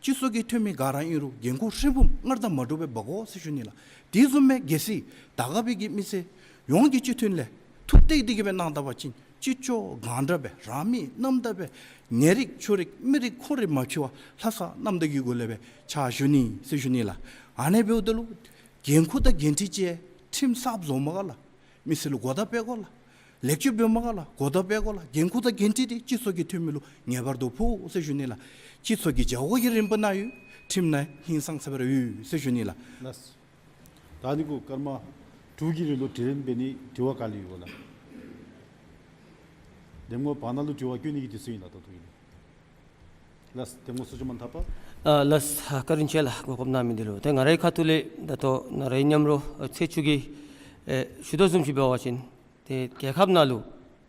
སྤྱི་ཚོགས་ཀྱི་འཐུས་མི་ག་ར་ཨིན་རུང་འགན་ཁུར་ཧྲིལ་བུམ་སྔར་དང་མ་འདྲཝ་སྦེ་འབག་དགོ་ཟེར་ཞུ་ནི་ལགས། དེ་བཟུམ་སྦེ་གལ་སྲིད་དར་དཀར་པའི་གི་མི་སེར་ཡོངས་ཀྱིས་སྤྱི་མཐུན་ལས་ཐུགས་གཏད་དེ་གིས་སྦེ་གནང་ད་པ་ཅིན་ཅི་ལྕོགས་གང་དྲག་སྦེ་རང་མོས་རྣམ་དག་སྦེ་ཉེ་རིགས་ཆོས་རིགས་མི་རིགས་ཁོང་རིགས་མ་ཕྱེ་བར་ལྷག་བསམ་རྣམ་དག་གི་སྒོ་ལས་སྦེ་ཕྱག་ཞུ་ནི་ཟེར་ཞུ་ནི་ལགས། ཨ་ནི་འབདཝ་ད་ལུ་འགན་ཁུར་དང་འགན་འཁྲི་ཅིག་ཁྲིམས་གསརཔ་བཟོཝ་མས་ག་ལགས། མི་སེར་ལུ་གོ་བརྡ་སྤེལ་དགོ་ལགས། ལེགས་བཅོས་འབདཝ་མས་ག་ལགས། གོ་བརྡ་སྤེལ་དགོ་ལགས། འགན་ཁུར་དང་འགན་འཁྲི་འདི་སྤྱི་ཚོགས་ཀྱི་འཐུས་མི་ལུ་ངེས་པར་དུ་ཕོག་ཟེར་ཞུ་ནི་ལགས། སྤྱི་ཚོགས་ཀྱི་བྱ་བ་གི་རིམ་པ་ནང་ཡང་ཁྲིམས་ནང་ཧིང་སངས་ས་སྦེ་ར་ཡོད་ཟེར་ཞུ་ནི་ལགས། ལགས། ད་ཨ་ནི་གུ་སྐར་མ་དྲུག་གི་རིང་ལུ་དྲི་ལན་འབད་ནི་དྲི་བ་ག་ལས་ཡོད་ག་ལགས། གདམ་ངོ་བར་ན་ལུ་དྲི་བ་བཀོད་ནི་གི་དུས་ཚོད་ཨིན་ལགས། ད་ལྟོ་ཨིན། ལགས་གདམ་ངོ་ཟུར་བཅོམ་མ་ཐར་པ། ཨ་ལགས་བཀའ་དྲིན་ཆེ་ལགས། གོ་སྐབས་གནང་མི་འདི་ལུ། ཏེ་ང་རའི་ཁ་ཐུག་ལས་ད་ལྟོ་ན་རའི་མཉམ་རོགས་ཚེ་མཆོག་གིས་ཨེ་ཞུ་དོ་བཟུམ་ཅིག་འབད་བ་ཅིན་ཏེ་རྒྱལ་ཁབ་ནང་ལུ་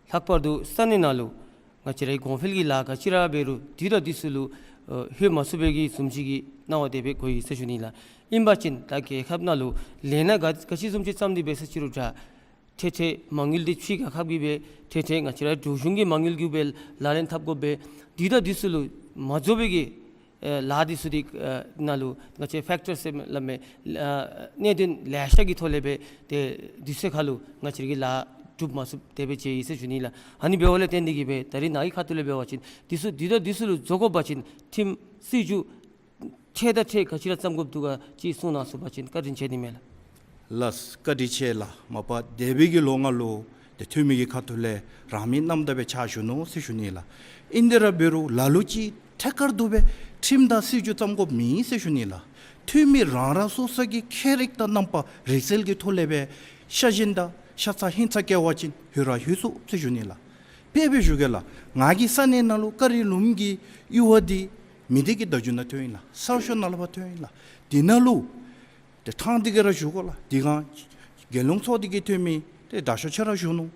ལྷག་པར་དུ་ས་གནས་ནང་ལུ་ང་བཅས་རའི་གོང་འཕེལ་གྱི་ལཱ་ག་ཅི་ར་འབད་རུང་དུས་དང་དུས་སུ་ལུ་ཨ་ལྷོད་མ་ཚུགས་པའི་གི་བཟུམ་ཅིག་གི་སྣང་བ་དེ་སྦེ་གོ་ཡི་ཟེར་ཞུ་ནི་ལགས། ཨིན་པ་ཅིན་ད་རྒྱལ་ཁབ་ནང་ལུ་ལས་སྣ་ག་ག་ཅི་བཟུམ་ཅིག་བརྩམས་ཏེ་འབད་ས་ཅི་རུང་འདྲ་འཕྲལ་འཕྲལ་མ་དངུལ་འདི་ཕྱི་རྒྱལ་ཁབ་ཀྱིས་སྦེ་འཕྲལ་འཕྲལ་ང་བཅས་ར་འབྲུག་གཞུང་གིས་མ་དངུལ་བརྒྱུད་སྦེ་ལག་ལེན་འཐབ་དགོ་པས། དུས་དང་དུས་སུ་ལུ་མ་རྫོགས་པའི་གི་ཨེ་ལཱ་འདི་ཚུ་འདི་ཨེ་ནང་ལུ་ང་བཅས་ཕེཀ་ཊར་ཟེར་སླབ་མས། ཨེ་གནད་དོན་ལེ་ཤ་གི་ཐོག་ལས་སྦེ་ཏེ་དུས་ཚོད་ཁར་ལུ་ང་བཅས་ཀྱི་ལཱ་གྲུབ་མ་ཚུགསཔ་དེ་སྦེ་མཇལ་ཡི་ཟེར་ཞུ་ནི་ལགས། ཨ་ནི་འབདཝ་ལས་བརྟེན་ཏེ་གིས་སྦེ་ད་རིས་ནཱ་གི་ཁ་ཐུག་ལས་འབད་བ་ཅིན་འདི་ཚུ་དུས་དང་དུས་སུ་ལུ་རྫོགས་དགོ་པ་ཅིན་ཁྲིམས་སྲིད་བྱུས་འཕྲལ་དང་འཕྲལ་ག་ཅི་ར་བརྩམ་དགོཔ་འདུག་ག་ཅིག་གསུང་གནང་ཚུགས་པ་ཅིན་བཀའ་དྲིན་ཆེ་ནི་མས་ལགས། ལགས་བཀའ་དྲིན་ཆེ་ལགས། མ་པ་འདས་པའི་གི་ལོ་ལྔ་ལུ་ཏེ་འཐུས་མི་གི་ཁ་ཐུག་ལས་རང་མོས་རྣམ་དག་སྦེ་ཕྱག་ཞུ་ནུག་ཟེར་ཞུ་ནི་ལགས། ཨིན་དེ་ར་འབད་རུང་ལ་ལུ་ཅིག་ཐད་ཀར་དུ་སྦེ་ཁྲིམས་དང་སྲིད་བྱུས་བརྩམ་དགོཔ་མེད་ཟེར་ཞུ་ནི་ལགས། འཐུས་མི་རང་རང་སོ་སོ་གི་ཁྱད་རིག་དང་རྣམ་པ་རིག་རྩལ་གྱི་ཐོག་ལས་སྦེ་ཤ་ཞེན་དང་ཤ་ཚ་ཧིང་ཚ་སྐྱེ་བ་ཅིན་ལྷོད་ར་ལྷོད་ཚུགས་ཟེར་ཞུ་ནི་ལགས། དཔེ་སྦེ་ཞུ་གེ་ལགས། ང་གི་ས་གནས་ནང་ལུ་ཀ་རི་ལུམ་གྱི་ཡུར་བ་འདི་མི་སྡེ་གི་བརྡ་བརྒྱུད་ནང་ཐོན་ཡི་ལགས། གསར་ཤོག་ནང་ལུ་ཕར་ཐོན་ཡི་ལགས། དེ་ནང་ལུ་ཏེ་ཕྲང་སྟེ་གི་ར་ཞུ་དགོ་ལགས། དེ་སྒང་རྒྱལ་ཡོངས་ཚོགས་སྡེ་གི་འཐུས་མི་ཏེ་དྲག་ཤོས་ཁྱོད་ར་བཞུགས་ནུག།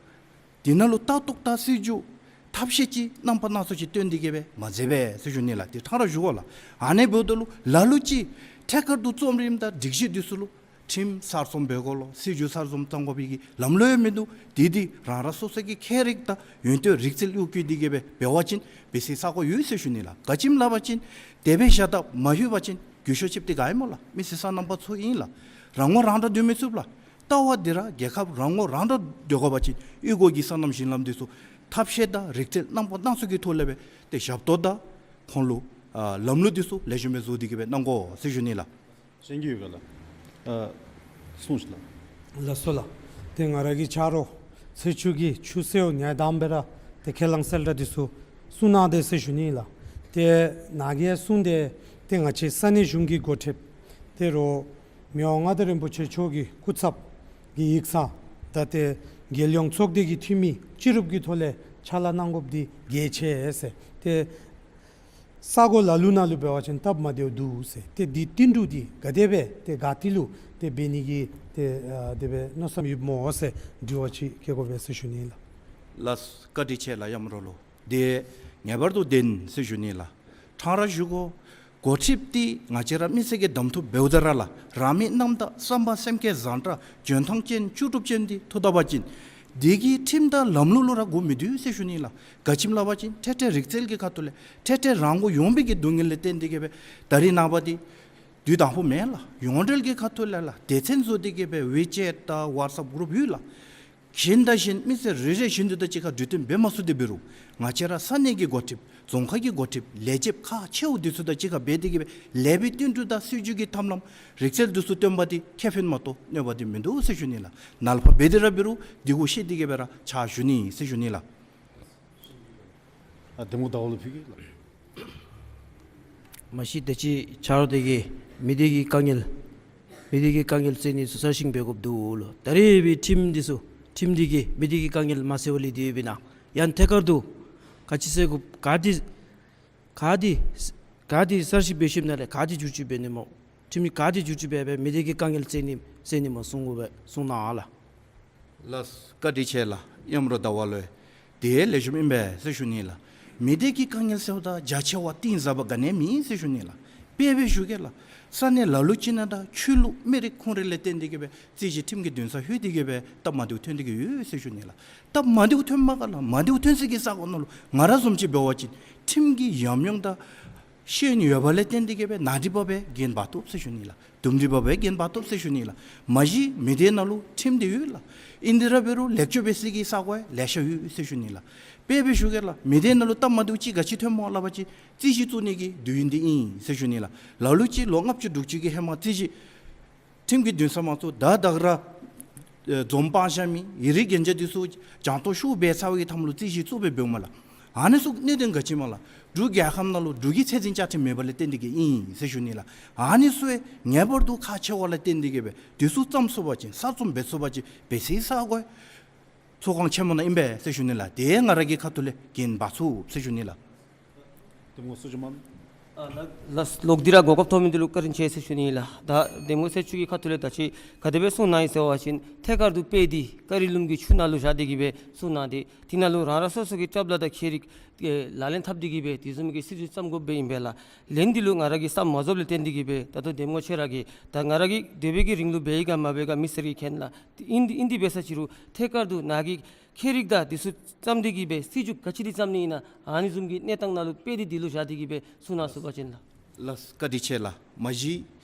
དེ་ནང་ལུ་ལྟ་རྟོག་དང་སྲིད་བྱུས་ཐབས་ཤེས་ཅིག་རྣམ་པ་སྣ་ཚོགས་ཅིག་སྟོན་ཏེ་གི་སྦེ་མ་མཛད་པས་ཟེར་ཞུ་ནི་ལགས། ཏེ་ཕྲང་ར་ཞུ་དགོ་ལགས། ཨ་ནི་འབདཝ་ད་ལུ་ལ་ལུ་ཅིག་ཐད་ཀར་དུ་རྩོམ་རིག་དང་སྒྲིག་གཞི་འདི་ཚུ་ལུ་ཁྲིམས་གསར་རྩོམ་འབད་དགོ་ལོ། སྲིད་བྱུས་གསར་རྩོམ་བརྩམ་དགོ་པའི་གི་ལམ་ལུགས་ཡང་མིན་འདུག། དེ་འདི་རང་རང་སོ་སོ་གི་ཁྱད་རིག་དང་ཡོན་ཏན་རིག་རྩལ་གཡོག་བཀོལ་ཏེ་གི་སྦེ་འབད་བ་ཅིན་འབད་སའི་ས་གོ་ཡོད་ཟེར་ཞུ་ནི་ལགས། ག་ཅི་སྨོ་སླབ་པ་ཅིན་དེ་སྦེ་བཞག་ད་མ་ལྷོད་པ་ཅིན་རྒུད་ཤོས་ཅིག་འདི་ག་ཨིན་སྨོ་ལགས། མི་སེར་སོ་ནམ་པ་ཚུ་ཨིན་ལགས། རང་ངོ་རང་འདྲ་སྡོད་མི་ཚུགས་ལགས། ལྟ་བ་འདི་ར་རྒྱལ་ཁབ་རང་ངོ་རང་འདྲ་སྡོད་དགོ་པ་ཅིན་གཡུས་སྒོ་གི་སོ་ནམ་ཞིང་ལམ་འདི་ཚུ་ཐབས་ཤེས་དང་རིག་རྩལ་རྣམ་པ་སྣ་ཚོགས་ཀྱི་ཐོག་ལས་སྦེ་ཏེ་ཞབས་ཏོག་དང་ཁོང་ལུ་ཨ་ལམ་ལུགས་འདི་ཚུ་ལེགས་ཤོམ་སྦེ་བཟོ་སྟེ་གི་སྦེ་གནང་དགོ་ཟེར་ཞུ་ནི་ལགས། གསན་གྱི་ཡོད་ག་ལགས། ཨ་གསུངས་ཤིག་ལགས། ལགས་སོ་ལགས། ཏེ་ང་ར་གི་ཆ་རོགས་ཚེ་མཆོག་གིས་ཆུ་ཚོད་ཉེར་བདུན་སྦེ་ར་ཏེ་ཁས་བླངས་གསལ་བསྒྲགས་འདི་ཚུ་གསུང་གནང་དེས་ཟེར་ཞུ་ནི་ལགས། ཏེ་ནཱ་གིས་གསུངས་ཏེ་ཏེ་ང་བཅས་ས་གནས་གཞུང་གི་འགོ་ཁྲིདཔ་ཏེ་རོགས་མི་དབང་མངའ་བདག་རིན་པོ་ཆེ་མཆོག་གི་སྐུ་ཚབ་ཀྱི་ཡིག་ཚང་ད་ཏེ་རྒྱལ་ཡོངས་ཚོགས་སྡེ་གི་འཐུས་མི་སྤྱི་རུབ་ཀྱི་ཐོག་ལས་ཕྱག་ལཱ་གནང་དགོཔ་འདི་གལ་ཆེ་ཟེར། ཏེ་ས་གོ་ལ་ལུ་ནང་ལུ་འབད་བ་ཅིན་སྟབས་མ་བདེཝ་འདུག་ཟེར། ཏེ་འདི་བསྟུན་གྲོས་འདི་ག་དེ་སྦེ་ཏེ་ག་ཏེ་ལུ་ཏེ་འབད་ནི་གི་ཏེ་ཨ་དེ་སྦེ་མནོ་བསམ་ཡོདཔ་སྨོ་ཟེར་དྲི་བ་ཅིག་བཀོད་དགོ་པས་ཟེར་ཞུ་ནི་ལགས། ལགས་བཀའ་དྲིན་ཆེ་ལགས་ཡམ་རོ་ལུ། དེ་ངེས་པར་དུ་བདེན་ཟེར་ཞུ་ནི་ལགས། ཕྲང་ར་ཞུ་དགོ། འགོ་ཁྲིདཔ་འདི་ང་བཅས་ར་མི་སེར་གྱིས་གདམ་འཐུ་འབདཝ་ད་ར་ལགས། རང་མི་རྣམ་དག་བསམ་པ་སེམས་བསྐྱེད་བཟང་དྲགས་འཇོན་ཐང་ཅན་ལྕོགས་གྲུབ་ཅན་འདི་འཐུ་ད་པ་ཅིན་དེ་གིས་ཁྲིམས་དང་ལམ་ལུགས་ལུ་ར་མགུ་མི་འཐོམ་ཟེར་ཞུ་ནི་ལགས། ག་ཅི་སྨོ་སླབ་པ་ཅིན་འཕྲལ་འཕྲལ་རིག་རྩལ་གྱི་ཁ་ཐུག་ལས་འཕྲལ་འཕྲལ་རང་མགོ་ཡོང་བའི་གི་སྡུག་བསྔལ་ལས་བརྟེན་ཏེ་གི་སྦེ་ད་རིས་ནངས་པ་འདི་དུས་དང་པོ་མེན་ལགས། ཡོངས་འབྲེལ་གྱི་ཁ་ཐུག་ལས་ལགས་སྡེ་ཚན་བཟོ་སྟེ་གི་སྦེ་ཝི་ཅེཊ་དང་ཝཊས་ཨེཔ་གུ་རུབ་ཡོད་ལགས། གཞན་དང་གཞན་མི་སེར་རེ་རེ་བཞིན་དུ་དང་གཅིག་ཁར་གྲོས་བསྟུན་འབད་མ་ཚུགས་ཏེ་འབད་རུང་ང་བཅས་ར་ས་གནས་ཀྱི་འགོ་ཁྲིདཔ་རྫོང་ཁག་གི་འགོ་ཁྲིདཔ་ལས་བྱེདཔ་ཁག་ཆེཝ་འདི་ཚུ་དང་གཅིག་ཁར་འབད་དེ་གི་སྦེ་ལས་པའི་བསྟུན་གྲོས་དང་སྲིད་བྱུས་ཀྱི་ཐབས་ལམ་རིག་རྩལ་འདི་ཚུ་སྟོན་པ་འདི་ཁེ་ཕན་མ་གཏོགས་གནོད་པ་འདི་མིན་འདུག་ཟེར་ཞུ་ནི་ལགས། ནཱ་ལས་ཕར་འབད་དེ་ར་འབད་རུང་འདི་གུ་ཤེས་ཏེ་གི་སྦེ་ར་ཕྱག་ཞུ་ནི་ཟེར་ཞུ་ནི་ལགས། ཨ་གདམ་ངོ་ཟླ་བ་ལུ་ཕུལ་གེ་ལགས། མ་གཞི་ད་ཅི་ཆ་རོགས་དེ་གིས་མི་སྡེ་གི་དཀའ་ངལ་མི་སྡེ་གི་དཀའ་ངལ་སེལ་ནི་ཚུ་གསར་བཞེངས་འབད་དགོཔ་འདུག་ལོ། ད་རེས་པའི་ཁྲིམས་འདི་ཚུ་ཁྲིམས་འདི་གིས་མི་སྡེ་གི་དཀའ་ངལ་མ་སེལ་བར་ལས་དེ་སྦེ་ན་ཡང་ཐད་ཀར་དུ་ག་ཅི་སེལ་དགོཔ་ག་དེ་ག་དེ་ག་དེ་གསར་བཞེངས་འབད་ཞིནམ་ལས་ག་དེ་བསྒྱུར་བཅོས་འབད་ནི་སྨོ། ཁྲིམས་འདི་ག་དེ་བསྒྱུར་བཅོས་འབད་སྦེ་མི་སྡེ་གི་དཀའ་ངལ་སེལ་ནི་སེལ་ནི་སྨོ་གསུང་དགོ་པས་གསུང་གནང་ལགས། ལགས་བཀའ་དྲིན་ཆེ་ལགས། ཡམ་རོ་ཟླ་བ་ལུ་དེ་ལེགས་ཤོམ་ཨིན་པས་ཟེར་ཞུ་ནི་ལགས། མི་སྡེ་གི་དཀའ་ངལ་སེལཝ་ད་རྒྱ་ཆེ་བ་གཏིང་ཟབ་པ་ག་ནི་ཡང་མེད་ཟེར་ཞུ་ནི་ལགས། དཔེ་སྦེ་ཞུ་གེ་ལགས། ས་གནས་ལ་ལུ་ཅིག་ནང་ད་ཆོས་ལུགས་མི་རིགས་ཁོངས་རིགས་ལས་བརྟེན་ཏེ་གི་སྦེ་རྩོད་གཞི་ཁྲིམས་ཀྱི་འདུན་ས་ལྷོད་དེ་གི་སྦེ་སྟབས་མ་བདེཝ་ཐོན་ཏེ་གི་ཡོད་ཟེར་ཞུ་ནི་ལགས། སྟབས་མ་བདེཝ་ཐོན་མ་ག་ལགས། མ་བདེཝ་ཐོན་སའི་གི་ས་གོ་ནང་ལུ་ང་ར་བཟུམ་ཅིག་འབད་བ་ཅིན་ཁྲིམས་ཀྱི་ཉམས་མྱོང་དང་ཤེས་ཡོན་ཡོད་པ་ལས་བརྟེན་ཏེ་གི་སྦེ་ནཱ་འདི་འབད་སྦེ་འགན་འབག་བཏུབ་ཟེར་ཞུ་ནི་ལགས། དུམ་གྲ་འབད་སྦེ་འགན་འབག་བཏུབ་ཟེར་ཞུ་ནི་ལགས། མ་གཞི་མི་སྡེ་ནང་ལུ་ཁྲིམས་འདི་ཡོད་ལགས། ཨིན་དེ་ར་འབད་རུང་ལེགས་བཅོས་འབད་སའི་གི་ས་གོ་ཡང་ལེ་ཤ་ཡོད་ཟེར་ཞུ་ནི་ལགས། དཔེ་སྦེ་ཞུ་གེ་ལགས། མི་སྡེ་ནང་ལུ་སྟབས་མ་བདེཝ་ཅིག་ག་ཅི་ཐོནམ་སྨོ་སླབ་པ་ཅིན་རྩོད་གཞི་བཙུགས་ནི་གི་དུས་ཡུན་འདི་ཨིན་ཟེར་ཞུ་ནི་ལགས། ལ་ལུ་ཅིག་ལོ་ལྔ་བཅུ་དྲུག་ཅུ་གི་ཧེ་མ་རྩོད་གཞི་ཁྲིམས་ཀྱི་འདུན་ས་མ་བཙུགས་ད་ད་ར་ཨེ་འཛོམས་དཔང་བཞག་མི་ཡི་རིགས་གན་རྒྱ་འདི་ཚུ་སྦྱང་ཏོ་ཤུགས་འབད་ཚར་བའི་གི་མཐའམ་ལུ་རྩོད་གཞི་བཙུགས་སྦེ་འབདཝ་མས་ལགས། ཨ་ནི་ཚུ་གནད་དོན་ག་ཅི་སྨོ་ལགས། འབྲུག་རྒྱལ་ཁབ་ནང་ལུ་འབྲུག་གི་ཚད་འཛིན་བཅའ་ཁྲིམས་མེད་པ་ལས་བརྟེན་ཏེ་གི་ཨིན་ཟེར་ཞུ་ནི་ལགས། ཨ་ནི་ཚུ་ཡང་ངེས་པར་དུ་ཁག་ཆེ་བ་ལས་བརྟེན་ཏེ་གི་སྦེ་འདི་ཚུ་བརྩམ་ཚུགས་པ་ཅིན་གསར་རྩོམ་འབད་ཚུགས་པ་ཅིན་འབད་སའི་ས་གོ་ཚོགས་ཁང་ཆེན་མོ་ནང་ཨིན་པས་ཟེར་ཞུ་ནི་ལགས། དེ་ང་ར་གི་ཁ་ཐུག་ལས་འགན་འབག་ཚུགས་ཟེར་ཞུ་ནི་ལགས། གདམ་ངོ་ཟུར་ཅིག་མ། ཨ་ལགས་ལགས་ལོག་སྟེ་ར་གོ་སྐབས་ཐོབ་མི་འདི་ལུ་བཀའ་དྲིན་ཆེ་ཟེར་ཞུ་ནི་ལགས། ད་གདམ་ངོ་ཚེ་མཆོག་གི་ཁ་ཐུག་ལས་ད་ཅི་ག་དེ་སྦེ་གསུང་གནང་ཡི་ཟེར་བ་ཅིན་ཐད་ཀར་དུ་དཔེ་འདི་ཀ་རི་ལུམ་གྱི་ཆུ་ནང་ལུ་བཞག་སྟེ་གི་སྦེ་གསུང་གནང་སྟེ་དེ་ནང་ལུ་རང་རང་སོ་སོ་གི་སྐྱབས་ལ་དང་ཁྱད་རིག་ལག་ལེན་འཐབ་སྟེ་གི་སྦེ་དེ་བཟུམ་གྱི་སྲིད་བྱུས་བརྩམ་དགོཔ་སྦེ་ཨིན་པས་ལགས། ལན་འདི་ལུ་ང་ར་གིས་བསམ་མ་རྫོགསཔ་ལས་བརྟེན་ཏེ་གི་སྦེ་ད་ལྟོ་གདམ་ངོ་ཁྱོད་ར་གིས་ད་ང་ར་གིས་སྡོད་པའི་གི་རིང་ལུ་འབད་ཡི་ག་མ་འབད་ག་མི་སེར་གྱིས་མཁྱེན་ལགས། ཏེ་ཨིན་ཏེ་ཨིན་ཏེ་འབད་ས་ཅི་རུང་ཐད་ཀར་དུ་ནཱ་གིས་ཁྱད་རིག་དང་འདི་ཚུ་བརྩམས་ཏེ་གི་སྦེ་སྲིད་བྱུས་ག་ཅི་འདི་བརྩམ་ནི་ཨིན་ན་ཨ་ནི་བཟུམ་གྱི་གནས་སྟངས་ནང་ལུ་དཔེ་འདི་འདི་ལུ་བཞག་སྟེ་གི་སྦེ་གསུང་གནང་ཚུགས་པ་ཅིན་ལགས། ལགས་བཀའ་དྲིན་ཆེ་ལགས། མ་གཞི་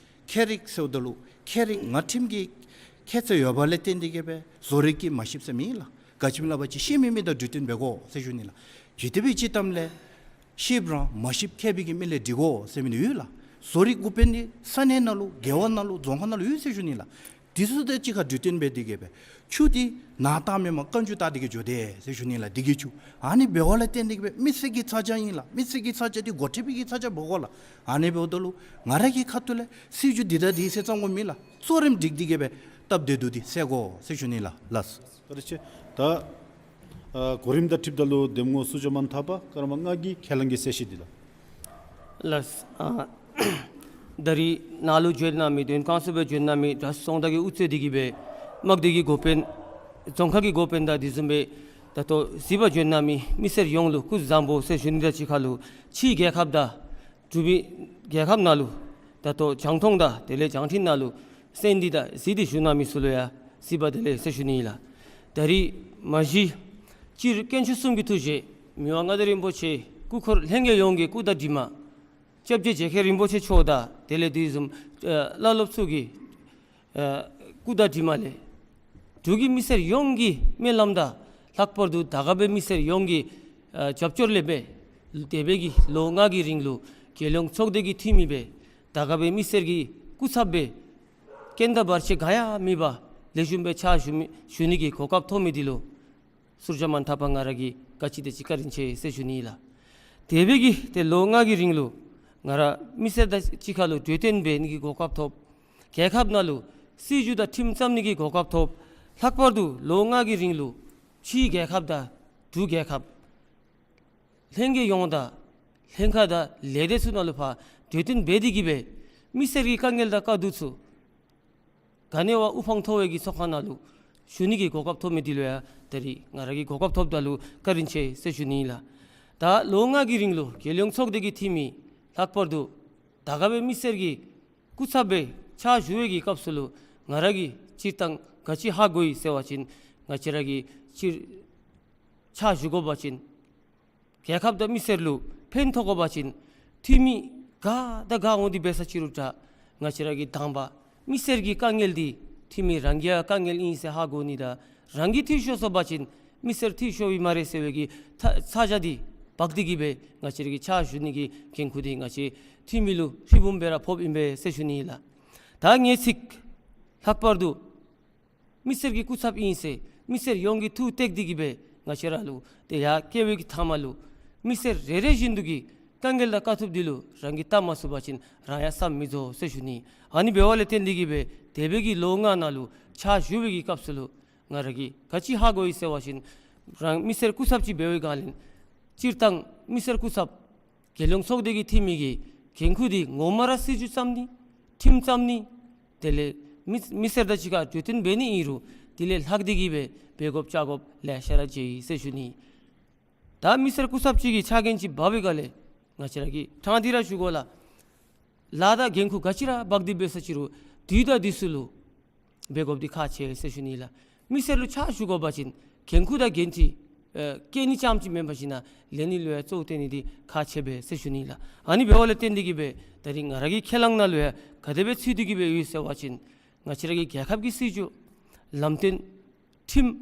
ཁྱད་རིག་ཟེརཝ་ད་ལུ་ཁྱད་རིག་ང་ཁྲིམས་ཀྱི་ཁྱད་ཆོས་ཡོད་པ་ལས་བརྟེན་ཏེ་གི་སྦེ་བཟོ་རིག་གིས་མ་ཤེསཔ་ཟེར་མེད་ལགས། ག་ཅི་སྨོ་སླབ་པ་ཅིན་ཤེས་མི་མི་དང་གྲོས་བསྟུན་འབད་དགོ་ཟེར་ཞུ་ནི་ལགས། ཇི་ལྟ་བའི་ཅིག་གཏམ་ལས་ཤེསཔ་རང་མ་ཤེསཔ་མཁས་པའི་གི་མི་ལས་འདྲི་དགོ་ཟེར་མི་འདི་ཡོད་ལགས། བཟོ་རིག་འགོ་དཔོན་འདི་ས་གནས་ནང་ལུ་རྒེད་འོག་ནང་ལུ་རྫོང་ཁག་ནང་ལུ་ཡོད་ཟེར་ཞུ་ནི་ལགས། འདི་ཚུ་དང་གཅིག་ཁར་གྲོས་བསྟུན་འབད་དེ་གི་སྦེ་ ཆུ་འདི་ནཱ་བཏང་མེན་པར་རྐང་ཆུ་བཏང་སྟེ་གི་འགྱོ་དེས་ཟེར་ཞུ་ནི་ལགས། འདི་གི་ཆུ་ཨ་ནི་འབདཝ་ལས་བརྟེན་ཏེ་གི་སྦེ་མི་སེར་གྱི་ཚ་གྱང་ཨིན་ལགས། མི་སེར་གྱི་ཚ་གྱང་འདི་འགོ་ཁྲིདཔ་གི་ཚ་གྱང་འབད་དགོ་ལགས། ཨ་ནི་འབདཝ་ད་ལུ་ང་ར་གི་ཁ་ཐུག་ལས་སྲིད་བྱུས་འདི་དང་འདི་ཟེར་བརྩམ་དགོཔ་མེད་ལགས། གཙོ་རིམ་སྒྲིག་སྟེ་གི་སྦེ་སྟབས་བདེ་སྡུག་འདི་སེལ་དགོ་ཟེར་ཞུ་ནི་ལགས། ལགས་སོ། བཀའ་དྲིན་ཆེ། ད་ཨ་གོ་རིམ་དང་འཁྲིལཝ་ད་ལུ་གདམ་ངོ་ཟུར་བཅོས་མ་ཐར་པ་ཀརྨ་ལྔ་གིས་ཁས་བླངས་ཀྱི་གསལ་བཤད་འདི་ལགས། ལགས། ཨ་ད་རིས་ནཱ་ལུ་བྱོན་གནང་མི་དོན་ཁང་ཚུ་སྦེ་བྱོན་གནང་མི་དྲག་ཤོས་ཚོགས་སྡེ་གི་དབུ་གཙོས་ཏེ་གི་སྦེ་དམག་སྡེ་གི་འགོ་དཔོན་རྫོང་ཁག་གི་འགོ་དཔོན་དང་དེ་བཟུམ་སྦེ་ད་ལྟོ་གཟིགས་པར་བྱོན་གནང་མི་མི་སེར་ཡོངས་ལུ་སྐུ་གཟུགས་བཟང་པོ་ཟེར་ཞུ་ནི་དང་གཅིག་ཁར་ལུ་ཕྱིའི་རྒྱལ་ཁབ་དང་འབྲུག་པའི་རྒྱལ་ཁབ་ནང་ལུ་ད་ལྟོ་རྒྱང་མཐོང་དང་དེ་ལས་རྒྱང་འཕྲིན་ནང་ལུ་གསན་ཏེ་དང་གཟིགས་ཏེ་བཞུགས་གནང་མི་ཚུ་ལུ་ཡང་གཟིགས་པ་བདེ་ལེགས་ཟེར་ཞུ་ནི་ཨིན་ལགས། ད་རིས་མ་གཞི་སྤྱིར་དཀོན་མཆོག་གསུམ་གྱི་ཐུགས་རྗེ་མི་དབང་མངའ་བདག་རིན་པོ་ཆེ་སྐུ་འཁོར་ལྷན་རྒྱས་ཡོངས་ཀྱི་སྐུ་དྲིན་དྲི་མ། སྐྱབས་རྗེ་རྗེ་མཁན་རིན་པོ་ཆེ་མཆོག་དང་དེ་ལས་དེ་བཟུམ་ཨ་བླ་སློབ་ཚུ་གི་ཨ་སྐུ་དྲིན་དྲི་མ་ལས་འབྲུག་གི་མི་སེར་ཡོངས་ཀྱི་སྨོན་ལམ་དང་ལྷག་པར་དུ་དར་དཀར་པའི་མི་སེར་ཡོངས་ཀྱི་ཨ་རྒྱབ་སྐྱོར་ལས་སྦེ་འདས་པའི་གི་ལོ་ལྔ་གི་རིང་ལུ་རྒྱལ་ཡོངས་ཚོགས་སྡེ་གི་འཐུས་མི་སྦེ་དར་དཀར་པའི་མི་སེར་གྱི་སྐུ་ཚབ་སྦེ་རྐྱེན་དང་བར་ཆད་ག་ཡང་མེད་པར་ལེགས་ཤོམ་སྦེ་ཕྱག་ཞུ་མི་ཞུ་ནི་གི་གོ་སྐབས་ཐོབ་མི་འདི་ལུ་ཟུར་བཅོས་མ་ཐར་པ་ང་ར་གིས་ག་ཅི་དང་ཅིག་བཀའ་དྲིན་ཆེ་ཟེར་ཞུ་ནི་ལགས། འདས་པའི་གི་ཏེ་ལོ་ལྔ་གི་རིང་ལུ་ང་ར་མི་སེར་དང་གཅིག་ཁར་ལུ་གྲོས་བསྟུན་འབད་ནི་གི་གོ་སྐབས་ཐོབ། རྒྱལ་ཁབ་ནང་ལུ་སྲིད་བྱུས་དང་ཁྲིམས་བརྩམ་ནི་གི་གོ་སྐབས་ཐོབ། ལྷག་པར་དུ་ལོ་ལྔ་གི་རིང་ལུ་ཕྱིའི་རྒྱལ་ཁབ་དང་འབྲུག་རྒྱལ་ཁབ་ལྷན་རྒྱས་ཡོངས་དང་ལྷན་ཁག་དང་ལས་སྡེ་ཚུ་ནང་ལུ་ཕར་གྲོས་བསྟུན་འབད་དེ་གི་སྦེ་མི་སེར་གྱི་དཀའ་ངལ་དང་དཀའ་སྡུག་ཚུ་ག་ནི་བ་དབུ་འཕང་མཐོ་བའི་གི་ཚོགས་ཁང་ནང་ལུ་ཞུ་ནི་གི་གོ་སྐབས་ཐོབ་མི་འདི་ལུ་ཡང་ད་རིས་ང་ར་གིས་གོ་སྐབས་ཐོབ་ད་ལུ་བཀའ་དྲིན་ཆེ་ཟེར་ཞུ་ནི་ཨིན་ལགས། ད་ལོ་ལྔ་གི་རིང་ལུ་རྒྱལ་ཡོངས་ཚོགས་སྡེ་གི་འཐུས་མི་ལྷག་པར་དུ་དར་དཀར་པའི་མི་སེར་གྱི་སྐུ་ཚབ་སྦེ་ཕྱག་ཞུ་བའི་གི་སྐབས་སུ་ལུ་ང་ར་གིས་སྤྱིར་བཏང་ག་ཅི་ཧ་གོ་ཡི་ཟེར་བ་ཅིན་ང་བཅས་ར་གིས་སྤྱིར་ཕྱག་ཞུ་དགོ་པ་ཅིན་རྒྱལ་ཁབ་དང་མི་སེར་ལུ་ཕན་ཐོགས་དགོ་པ་ཅིན་འཐུས་མི་ག་དང་ག་འོང་སྟེ་འབད་ས་ཅི་རུང་འདྲ་ང་བཅས་ར་གིས་དང་པ་མི་སེར་གྱི་དཀའ་ངལ་འདི་འཐུས་མི་རང་གི་ཡང་དཀའ་ངལ་ཨིན་ཟེར་ཧ་གོ་ནི་དང་རང་གིས་འཐུས་ཤོར་སོང་པ་ཅིན་མི་སེར་འཐུས་ཤོར་བའི་སྨ་རེ་ཟེར་བའི་གི་ཚ་ཚ་གྱང་འདི་འབག་སྟེ་གི་སྦེ་ང་བཅས་ར་གིས་ཕྱག་ཞུ་ནི་གི་འགན་ཁུར་འདི་ང་བཅས་འཐུས་མི་ལུ་ཧྲིལ་བུམ་སྦེ་ར་ཕོགཔ་ཨིན་པས་ཟེར་ཞུ་ནི་ཨིན་ལགས། ད་ངེས་ཚིག་ལྷག་པར་དུ་མི་སེར་གྱི་སྐུ་ཚབ་ཨིན་ཟེར་མི་སེར་ཡོངས་ཀྱིས་ཐུགས་གཏད་དེ་གི་སྦེ་ང་བཅས་ར་ལུ་ཏེ་ཡར་བཀལ་བའི་གི་མཐའ་མ་ལུ་མི་སེར་རེ་རེ་བཞིན་དུ་གི་དཀའ་ངལ་དང་དཀའ་ཐུབ་འདི་ལུ་རང་གིས་བལྟ་མ་ཚུགས་པ་ཅིན་རང་ཡང་བསམ་མི་རྫོགས་ཟེར་ཞུ་ནི། ཨ་ནི་འབདཝ་ལས་བརྟེན་ཏེ་གི་སྦེ་འདས་པའི་གི་ལོ་ལྔ་ནང་ལུ་ཕྱག་ཞུ་བའི་གི་སྐབས་སུ་ལུ་ང་ར་གིས་ག་ཅི་ཧ་གོ་ཡི་ཟེར་བ་ཅིན་རང་མི་སེར་སྐུ་ཚབ་ཅིག་འབད་བའི་སྒང་ལས་སྤྱིར་བཏང་མི་སེར་སྐུ་ཚབ་རྒྱལ་ཡོངས་ཚོགས་སྡེ་གི་འཐུས་མི་གི་འགན་ཁུར་འདི་ངོ་མ་ར་སྲིད་བྱུས་བརྩམ་ནི་ཁྲིམས་བརྩམ་ནི་དེ་ལས་མི་མི་སེར་དང་གཅིག་ཁར་གྲོས་བསྟུན་འབད་ནི་ཨིན་རུང་དེ་ལས་ལྷག་སྟེ་གི་སྦེ་འབད་དགོཔ་བྱ་དགོཔ་ལེ་ཤ་ར་མཇལ་ཡི་ཟེར་ཞུ་ནི། ད་མི་སེར་སྐུ་ཚབ་ཅིག་གི་ཕྱག་འགན་ཅིག་འབག་པའི་སྒང་ལས་ང་བཅས་ར་གིས་ཕྲང་སྟེ་ར་ཞུ་དགོ་ལགས། ལཱ་དང་འགན་ཁུར་ག་ཅི་ར་འབག་སྟེ་འབད་ས་ཅི་རུང་དུས་དང་དུས་སུ་ལུ་འབད་དགོཔ་འདི་ཁག་ཆེ་ཟེར་ཞུ་ནི་ལགས། མི་སེར་ལུ་ཕྱག་ཞུ་དགོ་པ་ཅིན་འགན་ཁུར་དང་འགན་འཁྲི་ཨེ་བཀལ་ནི་རྐྱངམ་ཅིག་མེན་པར་ཞིན་ན་ལེན་ནི་ལུ་ཡང་གཙོ་བོ་བཏོན་ནི་འདི་ཁག་ཆེ་བས་ཟེར་ཞུ་ནི་ལགས། ཨ་ནི་འབདཝ་ལས་བརྟེན་ཏེ་གི་སྦེ་ད་རིས་ང་ར་གི་ཁས་བླངས་ནང་ལུ་ཡང་ག་དེ་སྦེ་ཚུད་དེ་གི་སྦེ་ཡོད་ཟེར་བ་ཅིན་ང་བཅས་ར་གི་རྒྱལ་ཁབ་ཀྱི་སྲིད་བྱུས་ལམ་སྟོན་ཁྲིམས་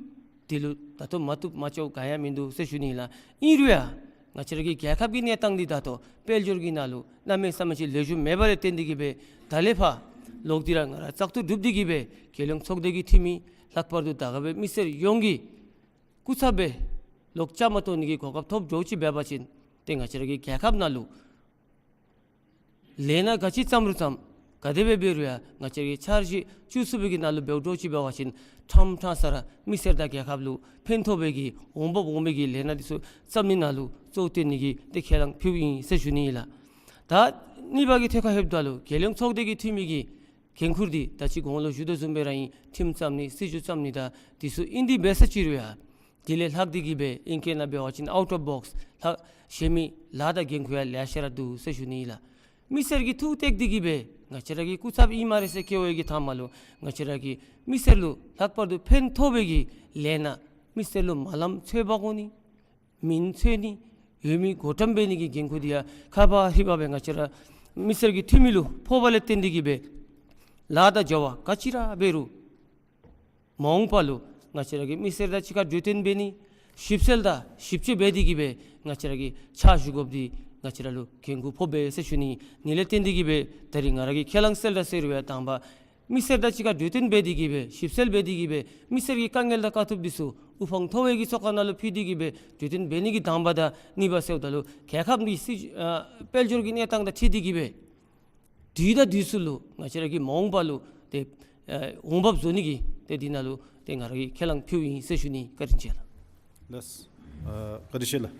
འདི་ལུ་ད་ལྟོ་མ་བཏུབ་མ་ཆོགཔ་ག་ཡང་མིན་འདུག་ཟེར་ཞུ་ནི་ལགས། ཨིན་རུང་ཡང་ང་བཅས་ར་གི་རྒྱལ་ཁབ་ཀྱི་གནས་སྟངས་འདི་ད་ལྟོ་དཔལ་འབྱོར་གྱི་ནང་ལུ་གནམ་མེད་ས་མེད་ཅིག་ལེགས་ཤོམ་མེད་པ་ལས་བརྟེན་ཏེ་གི་སྦེ་ད་ལས་ཕར་ལོག་སྟེ་ར་ང་ར་བཙག་འཐུ་གྲུབ་སྟེ་གི་སྦེ་རྒྱལ་ཡོངས་ཚོགས་སྡེ་གི་འཐུས་མི་ལྷག་པར་དུ་དར་དཀར་པའི་མི་སེར་ཡོངས་ཀྱི་སྐུ་ཚབ་སྦེ་ལོག་བཅའ་མར་གཏོགས་ནི་གི་གོ་སྐབས་ཐོབ་འགྱོ་ཅི་འབད་བ་ཅིན་ཏེ་ང་བཅས་ར་གི་རྒྱལ་ཁབ་ནང་ལུ་ལས་སྣ་ག་ཅི་བརྩམ་རུང་བརྩམ་ག་དེ་སྦེ་འབད་རུང་ཡང་ང་བཅས་ར་གི་འཆར་གཞི་བཅུ་གསུམ་པའི་གི་ནང་ལུ་འབདཝ་འགྱོ་ཅི་འབད་བ་ཅིན་ཕྲང་ཕྲང་ས་ར་མི་སེར་དང་རྒྱལ་ཁབ་ལུ་ཕན་ཐོགས་པའི་གི་འོང་འབབ་འོང་མི་གི་ལས་སྣ་འདི་ཚུ་བརྩམ་ནི་ནང་ལུ་གཙོ་བོ་བཏོན་ནི་གི་ཏེ་ཁས་བླངས་ཕུལཝ་ཨིན་ཟེར་ཞུ་ནི་ཨིན་ལགས། ད་གཉིས་པ་གི་ཐད་ཁར་ལྷོདཔ་ད་ལུ་རྒྱལ་ཡོངས་ཚོགས་སྡེ་གི་འཐུས་མི་གི་འགན་ཁུར་འདི་ད་ཅི་གོང་ལུ་ཞུ་དོ་བཟུམ་སྦེ་ར་ཨིན། ཁྲིམས་བརྩམ་ནི་སྲིད་བྱུས་བརྩམ་ནི་དང་འདི་ཚུ་ཨིན། དེ་འབད་ས་ཅི་རུང་ཡང་དེ་ལས་ལྷག་སྟེ་གི་སྦེ་ཨིང་སྐད་ནང་འབད་བ་ཅིན་out of box ལྷག་གཞན་མི་ལཱ་དང་འགན་ཁུར་ཡང་ལེ་ཤ་ར་འདུག་ཟེར་ཞུ་ནི་ཨིན་ལགས། མི་སེར་གྱིས་ཐུགས་གཏད་དེ་གི་སྦེ་ང་བཅས་ར་གི་སྐུ་ཚབ་ཨིན་སྨ་རེ་ཟེར་བཀལ་བའི་གི་མཐའ་མ་ལུ་ང་བཅས་ར་གིས་མི་སེར་ལུ་ལྷག་པར་དུ་ཕན་ཐོགས་པའི་གི་ལས་སྣ་མི་སེར་ལུ་མ་ལངམ་ཚོད་དཔག་དགོ་ནི་མིང་འཚོལ་ནི་ཡོད་མི་བགོ་བཀྲམ་འབད་ནི་གི་འགན་ཁུར་འདི་ཡང་ཁ་ཕར་ཧྲིལ་བུ་སྦེ་ང་བཅས་ར་མི་སེར་གྱི་འཐུས་མི་ལུ་ཕོགཔ་ལས་བརྟེན་ཏེ་གི་སྦེ་ལཱ་དང་འབྲེལ་བ་ག་ཅི་ར་འབད་རུང་མ་འོངས་པ་ལུ་ང་བཅས་ར་གིས་མི་སེར་དང་གཅིག་ཁར་གྲོས་བསྟུན་འབད་ནི་ཞིབ་འཚོལ་དང་ཞིབ་དཔྱད་འབད་དེ་གི་སྦེ་ང་བཅས་ར་གིས་ཕྱག་ཞུ་དགོཔ་འདི་ང་བཅས་ར་ལུ་འགན་ཁུར་ཕོག་པས་ཟེར་ཞུ་ནི། ཨ་ནི་ལས་བརྟེན་ཏེ་གི་སྦེ་ད་རིས་ང་ར་གིས་ཁས་བླངས་གསལ་བསྒྲགས་ཟེར་རུང་ཡང་དང་པ་ མི་སེར་དང་གཅིག་ཁར་གྲོས་བསྟུན་འབད་དེ་གི་སྦེ་ཞིབ་འཚོལ་འབད་དེ་གི་སྦེ་མི་སེར་གྱི་དཀའ་ངལ་དང་དཀའ་ཐུབ་འདི་ཚུ་དབུ་འཕང་མཐོ་བའི་གི་ཚོགས་ཁང་ནང་ལུ་ཕུལ་ཏེ་གི་སྦེ་གྲོས་བསྟུན་འབད་ནི་གི་དང་པ་དང་གཉིས་པ་ཟེརཝ་ད་ལུ་རྒྱལ་ཁབ་ཀྱི་སྲིད་ཨ་དཔལ་འབྱོར་གྱི་གནས་སྟངས་དང་འཁྲིལ་ཏེ་གི་སྦེ་དུས་དང་དུས་སུ་ལུ་ང་བཅས་ར་གི་མ་འོངས་པ་ལུ་ཏེ་ཨ་འོང་འབབ་བཟོ་ནི་གི་ཏེ་འདི་ནང་ལུ་ཏེ་ང་ར་གིས་ཁས་བླངས་ཕུལཝ་ཨིན་ཟེར་ཞུ་ནི། བཀའ་དྲིན་ཆེ་ལགས། ལགས། ཨ་བཀའ་དྲིན་ཆེ་ལགས།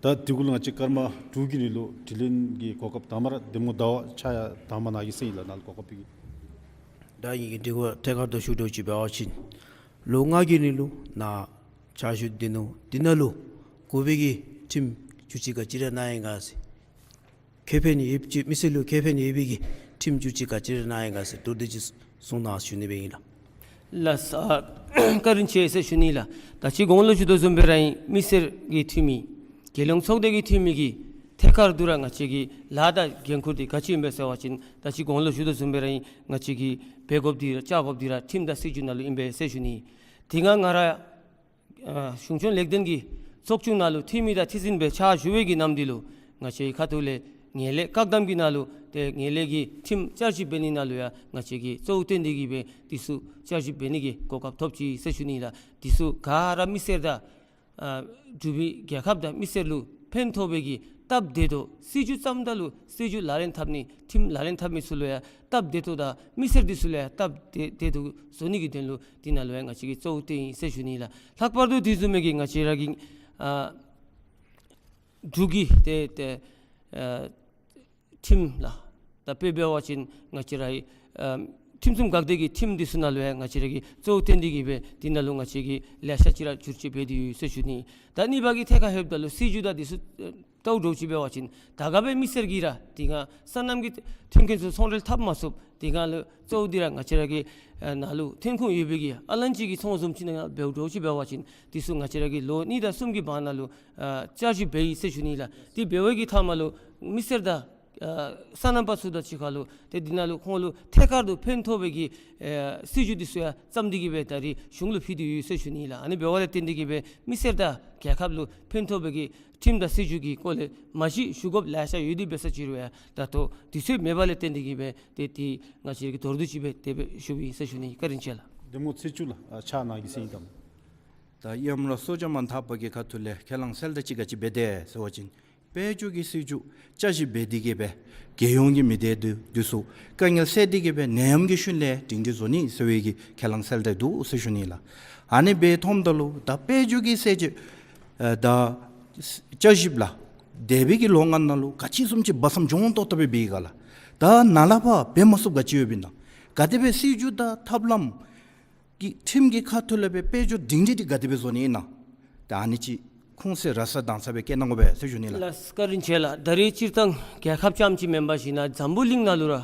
ད་དེ་གུ་ལུ་ང་བཅས་སྐར་མ་དྲུག་གི་རིང་ལུ་དྲི་ལན་གྱི་གོ་སྐབས་དང་པ་ར་གདམ་ངོ་ཟླ་བ་ཕྱག་ཡ་དང་པ་ནང་གི་ཟེར་ཨིན་ལགས། ནཱ་ལུ་གོ་སྐབས་ཕུལ་གེ། ད་ངེ་གི་དྲི་བ་ཐད་ཀར་དུ་ཞུ་དོ་ཅིག་འབད་བ་ཅིན་ལོ་ལྔ་གི་རིང་ལུ་ནཱ་ཕྱག་ཞུ་སྡོད་ནུག། འདི་ནང་ལུ་དགོ་པའི་གི་ཁྲིམས་བསྒྱུར་བཅོས་ག་ཅི་ར་གནང་ཡི་ག་ཟེར། ཁེ་ཕན་ཡོདཔ་ཅིག་མི་སེར་ལུ་ཁེ་ཕན་ཡོད་པའི་གི་ཁྲིམས་བསྒྱུར་བཅོས་ག་ཅི་ར་གནང་ཡི་ག་ཟེར་མདོར་བསྡུས་ཅིག་གསུང་གནང་ཞུ་ནི་སྦེ་ཨིན་ལགས། ལགས། ཨ་བཀའ་དྲིན་ཆེ་ཟེར་ཞུ་ནི་ལགས། ད་ཅི་གོང་ལུ་ཞུ་དོ་བཟུམ་སྦེ་ར་ཨིན། མི་སེར་གྱི་འཐུས་མི་རྒྱལ་ཡོངས་ཚོགས་སྡེ་གི་འཐུས་མི་གིས་ཐད་ཀར་དུ་ར་ང་བཅས་ཀྱི་ལཱ་དང་འགན་ཁུར་འདི་ག་ཅི་ཨིན་པས་ཟེར་བ་ཅིན་ད་ཅི་གོང་ལུ་ཞུ་དོ་བཟུམ་སྦེ་ར་ཨིན། ང་བཅས་ཀྱིས་འབད་དགོཔ་འདི་ར་བཅའ་དགོཔ་འདི་ར་ཁྲིམས་དང་སྲིད་བྱུས་ནང་ལུ་ཨིན་པས་ཟེར་ཞུ་ནི། དེ་སྔ་ང་ར་ཨ་གཞུང་སྐྱོང་ལེགས་ལྡན་གྱི་ཚོགས་ཆུང་ནང་ལུ་འཐུས་མི་དང་ཁྲི་འཛིན་སྦེ་ཕྱག་ཞུ་བའི་གི་ནམ་དུས་ལུ་ང་བཅས་ཁ་ཐུག་ལས་ངན་ལྷད་བཀག་སྡོམ་གྱི་ནང་ལུ་ཏེ་ངན་ལྷད་ཀྱི་ཁྲིམས་བསྐྱར་ཞིབ་འབད་ནི་ནང་ལུ་ཡང་ང་བཅས་ཀྱིས་གཙོ་བོ་བཏོན་ཏེ་གི་སྦེ་འདི་ཚུ་བསྐྱར་ཞིབ་འབད་ནི་གི་གོ་སྐབས་ཐོབ་ཅི་ཟེར་ཞུ་ནི་ལགས། འདི་ཚུ་ག་ར་མི་སེར་དང་ཨ་འབྲུག་པའི་རྒྱལ་ཁབ་དང་མི་སེར་ལུ་ཕན་ཐོགས་པའི་གི་སྟབས་བདེ་ཏོག་ཏོ་སྲིད་བྱུས་བརྩམ་ད་ལུ་སྲིད་བྱུས་ལག་ལེན་འཐབ་ནི་ཁྲིམས་ལག་ལེན་འཐབ་མི་ཚུ་ལུ་ཡང་སྟབས་བདེ་ཏོག་ཏོ་དང་མི་སེར་འདི་ཚུ་ལུ་ཡང་སྟབས་བདེ་བདེ་ཏོག་ཏོ་བཟོ་ནི་གི་དོན་ལུ་འདི་ནང་ལུ་ཡང་ང་བཅས་ཀྱིས་གཙོ་བོ་བཏོན་ཡི་ཟེར་ཞུ་ནི་ལགས། ལྷག་པར་དུ་དེ་བཟུམ་མའི་གི་ང་བཅས་ར་གི་ཨ་འབྲུག་གི་ཏེ་ཏེ་ཨ་ཁྲིམས་ལགས། ད་དཔེ་འབད་བ་ཅིན་ང་བཅས་ར་ཨ་ཁྲིམས་སྲུང་འགག་སྡེ་གི་ཁྲིམས་འདི་ཚུ་ནང་ལུ་ཡང་ང་བཅས་ར་གིས་གཙོ་བོ་བཏོན་ཏེ་གི་སྦེ་འདི་ནང་ལུ་ང་བཅས་ཀྱིས་ལེ་ཤ་ཅིག་ར་བསྒྱུར་བཅོས་འབད་དེ་ཡོད་ཟེར་ཞུ་ནི། ད་གཉིས་པ་གི་ཐད་ཁར་ལྷོདཔ་ད་ལུ་སྲིད་བྱུས་དང་འདི་ཚུ་ཨ་ལྟཝ་འདྲཝ་ཅིག་འབད་བ་ཅིན་ད་ག་སྦེ་མི་སེར་གྱིས་ར་དེ་སྒང་སོ་ནམ་གྱི་མཐུན་རྐྱེན་ཚུ་ཚོང་འབྲེལ་འཐབ་མ་ཚུགསཔ་དེ་སྒང་ལུ་གཙོ་བོ་འདི་ར་ང་བཅས་ར་གི་ཨ་ནང་ལུ་ཐོན་ཁུངས་ཡོད་པའི་གི་ཨ་ལན་ཅིག་གི་ཚོང་བཟུམ་ཅིག་ནང་འབདཝ་འདྲཝ་ཅིག་འབད་བ་ཅིན་འདི་ཚུ་ང་བཅས་ར་གིས་ལོ་གཉིས་དང་གསུམ་གྱི་བར་ན་ལུ་ཨ་བསྐྱར་ཞིབ་འབད་ཡི་ཟེར་ཞུ་ནི་ལགས། དེ་འབད་བའི་གི་མཐའ་མ་ལུ་མི་སེར་དང་ཨ་སོ་ནམ་པ་ཚུ་དང་གཅིག་ཁར་ལུ་ཏེ་འདི་ནང་ལུ་ཁོང་ལུ་ཐད་ཀར་དུ་ཕན་ཐོགས་པའི་གི་ཨ་སྲིད་བྱུས་འདི་ཚུ་ཡང་བརྩམས་ཏེ་གི་སྦེ་ད་རིས་གཞུང་ལུ་ཕུལ་ཏེ་ཡོད་ཟེར་ཞུ་ནི་ལགས། ཨ་ནི་འབདཝ་ལས་བརྟེན་ཏེ་གི་སྦེ་མི་སེར་དང་རྒྱལ་ཁབ་ལུ་ཕན་ཐོགས་པའི་གི་ཁྲིམས་དང་སྲིད་བྱུས་ཀྱི་སྐོར་ལས་མ་གཞི་ཞུ་དགོཔ་ལེ་ཤ་ཡོད་དེ་འབད་ས་ཅིག་རུང་ཡང་ད་ལྟོ་དུས་ཚོད་མེད་པ་ལས་བརྟེན་ཏེ་གི་སྦེ་ཏེ་དེ་ང་བཅས་ཀྱིས་མདོར་བསྡུས་ཅིག་སྦེ་དེ་སྦེ་ཞུཝ་ཨིན་ཟེར་ཞུ་ནི། བཀའ་དྲིན་ཆེ་ལགས། གདམ་ངོ་ཚེས་བཅུ་ལགས། ཨ་ཕྱག་ནཱ་གི་ཟེར་ཨིན་དམ། ད་ཡམ་ར་སོ་ཇ་མ་འཐབ་པ་གི་ཁ་ཐུག་ལས་ཁས་བླངས་གསལ་བསྒྲགས་ཅིག་ག་ཅི་འབད་དེ་ཟེར་བ་ཅིན་དཔལ་འབྱོར་གྱི་སྲིད་བྱུས་བསྐྱར་ཞིབ་འབད་དེ་གི་སྦེ་རྒྱལ་ཡོངས་ཀྱི་མི་སྡེ་འདི་ཚུ་དཀའ་ངལ་སེལ་ཏེ་གི་སྦེ་ནད་ཡམས་ཀྱི་ཤུལ་ལས་སྒྲིང་སྒྲི་བཟོ་ནི་ཟེར་བའི་གི་ཁས་བླངས་གསལ་བསྒྲགས་འདུག་ཟེར་ཞུ་ནི་ལགས། ཨ་ནི་སྦེ་མཐོངམ་ད་ལུ་ད་དཔལ་འབྱོར་གྱི་སྲིད་བྱུས་ཨ་ད་བསྐྱར་ཞིབ་ལགས། འདས་པའི་གི་ལོ་ལྔ་ནང་ལུ་ག་ཅི་བཟུམ་ཅིག་སྦ་གསང་འཇོན་ཏོག་ཏོ་སྦེ་འབད་ཡི་ག་ལགས། ད་ནཱ་ལས་ཕར་འབད་མ་ཚུགསཔ་ག་ཅི་ཡོདཔ་ཨིན་ན། ག་དེ་སྦེ་སྲིད་བྱུས་དང་ཐབས་ལམ་གི་ཁྲིམས་ཀྱི་ཁ་ཐུག་ལས་སྦེ་དཔལ་འབྱོར་སྒྲིང་སྒྲི་འདི་ག་དེ་སྦེ་བཟོ་ནི་ཨིན་ན། ད་ཨ་ནི་ཅིག་ཁུངས་གསལ་ར་ས་དྭངས་གསལ་སྦེ་བཀོད་གནང་དགོ་པས་ཟེར་ཞུ་ནི་ལགས། ལགས་བཀའ་དྲིན་ཆེ་ལགས། ད་རེས་སྤྱིར་བཏང་རྒྱལ་ཁབ་རྐྱངམ་ཅིག་མེན་པར་ཞིན་ན་འཛམ་བུ་གླིང་ནང་ལུ་ར་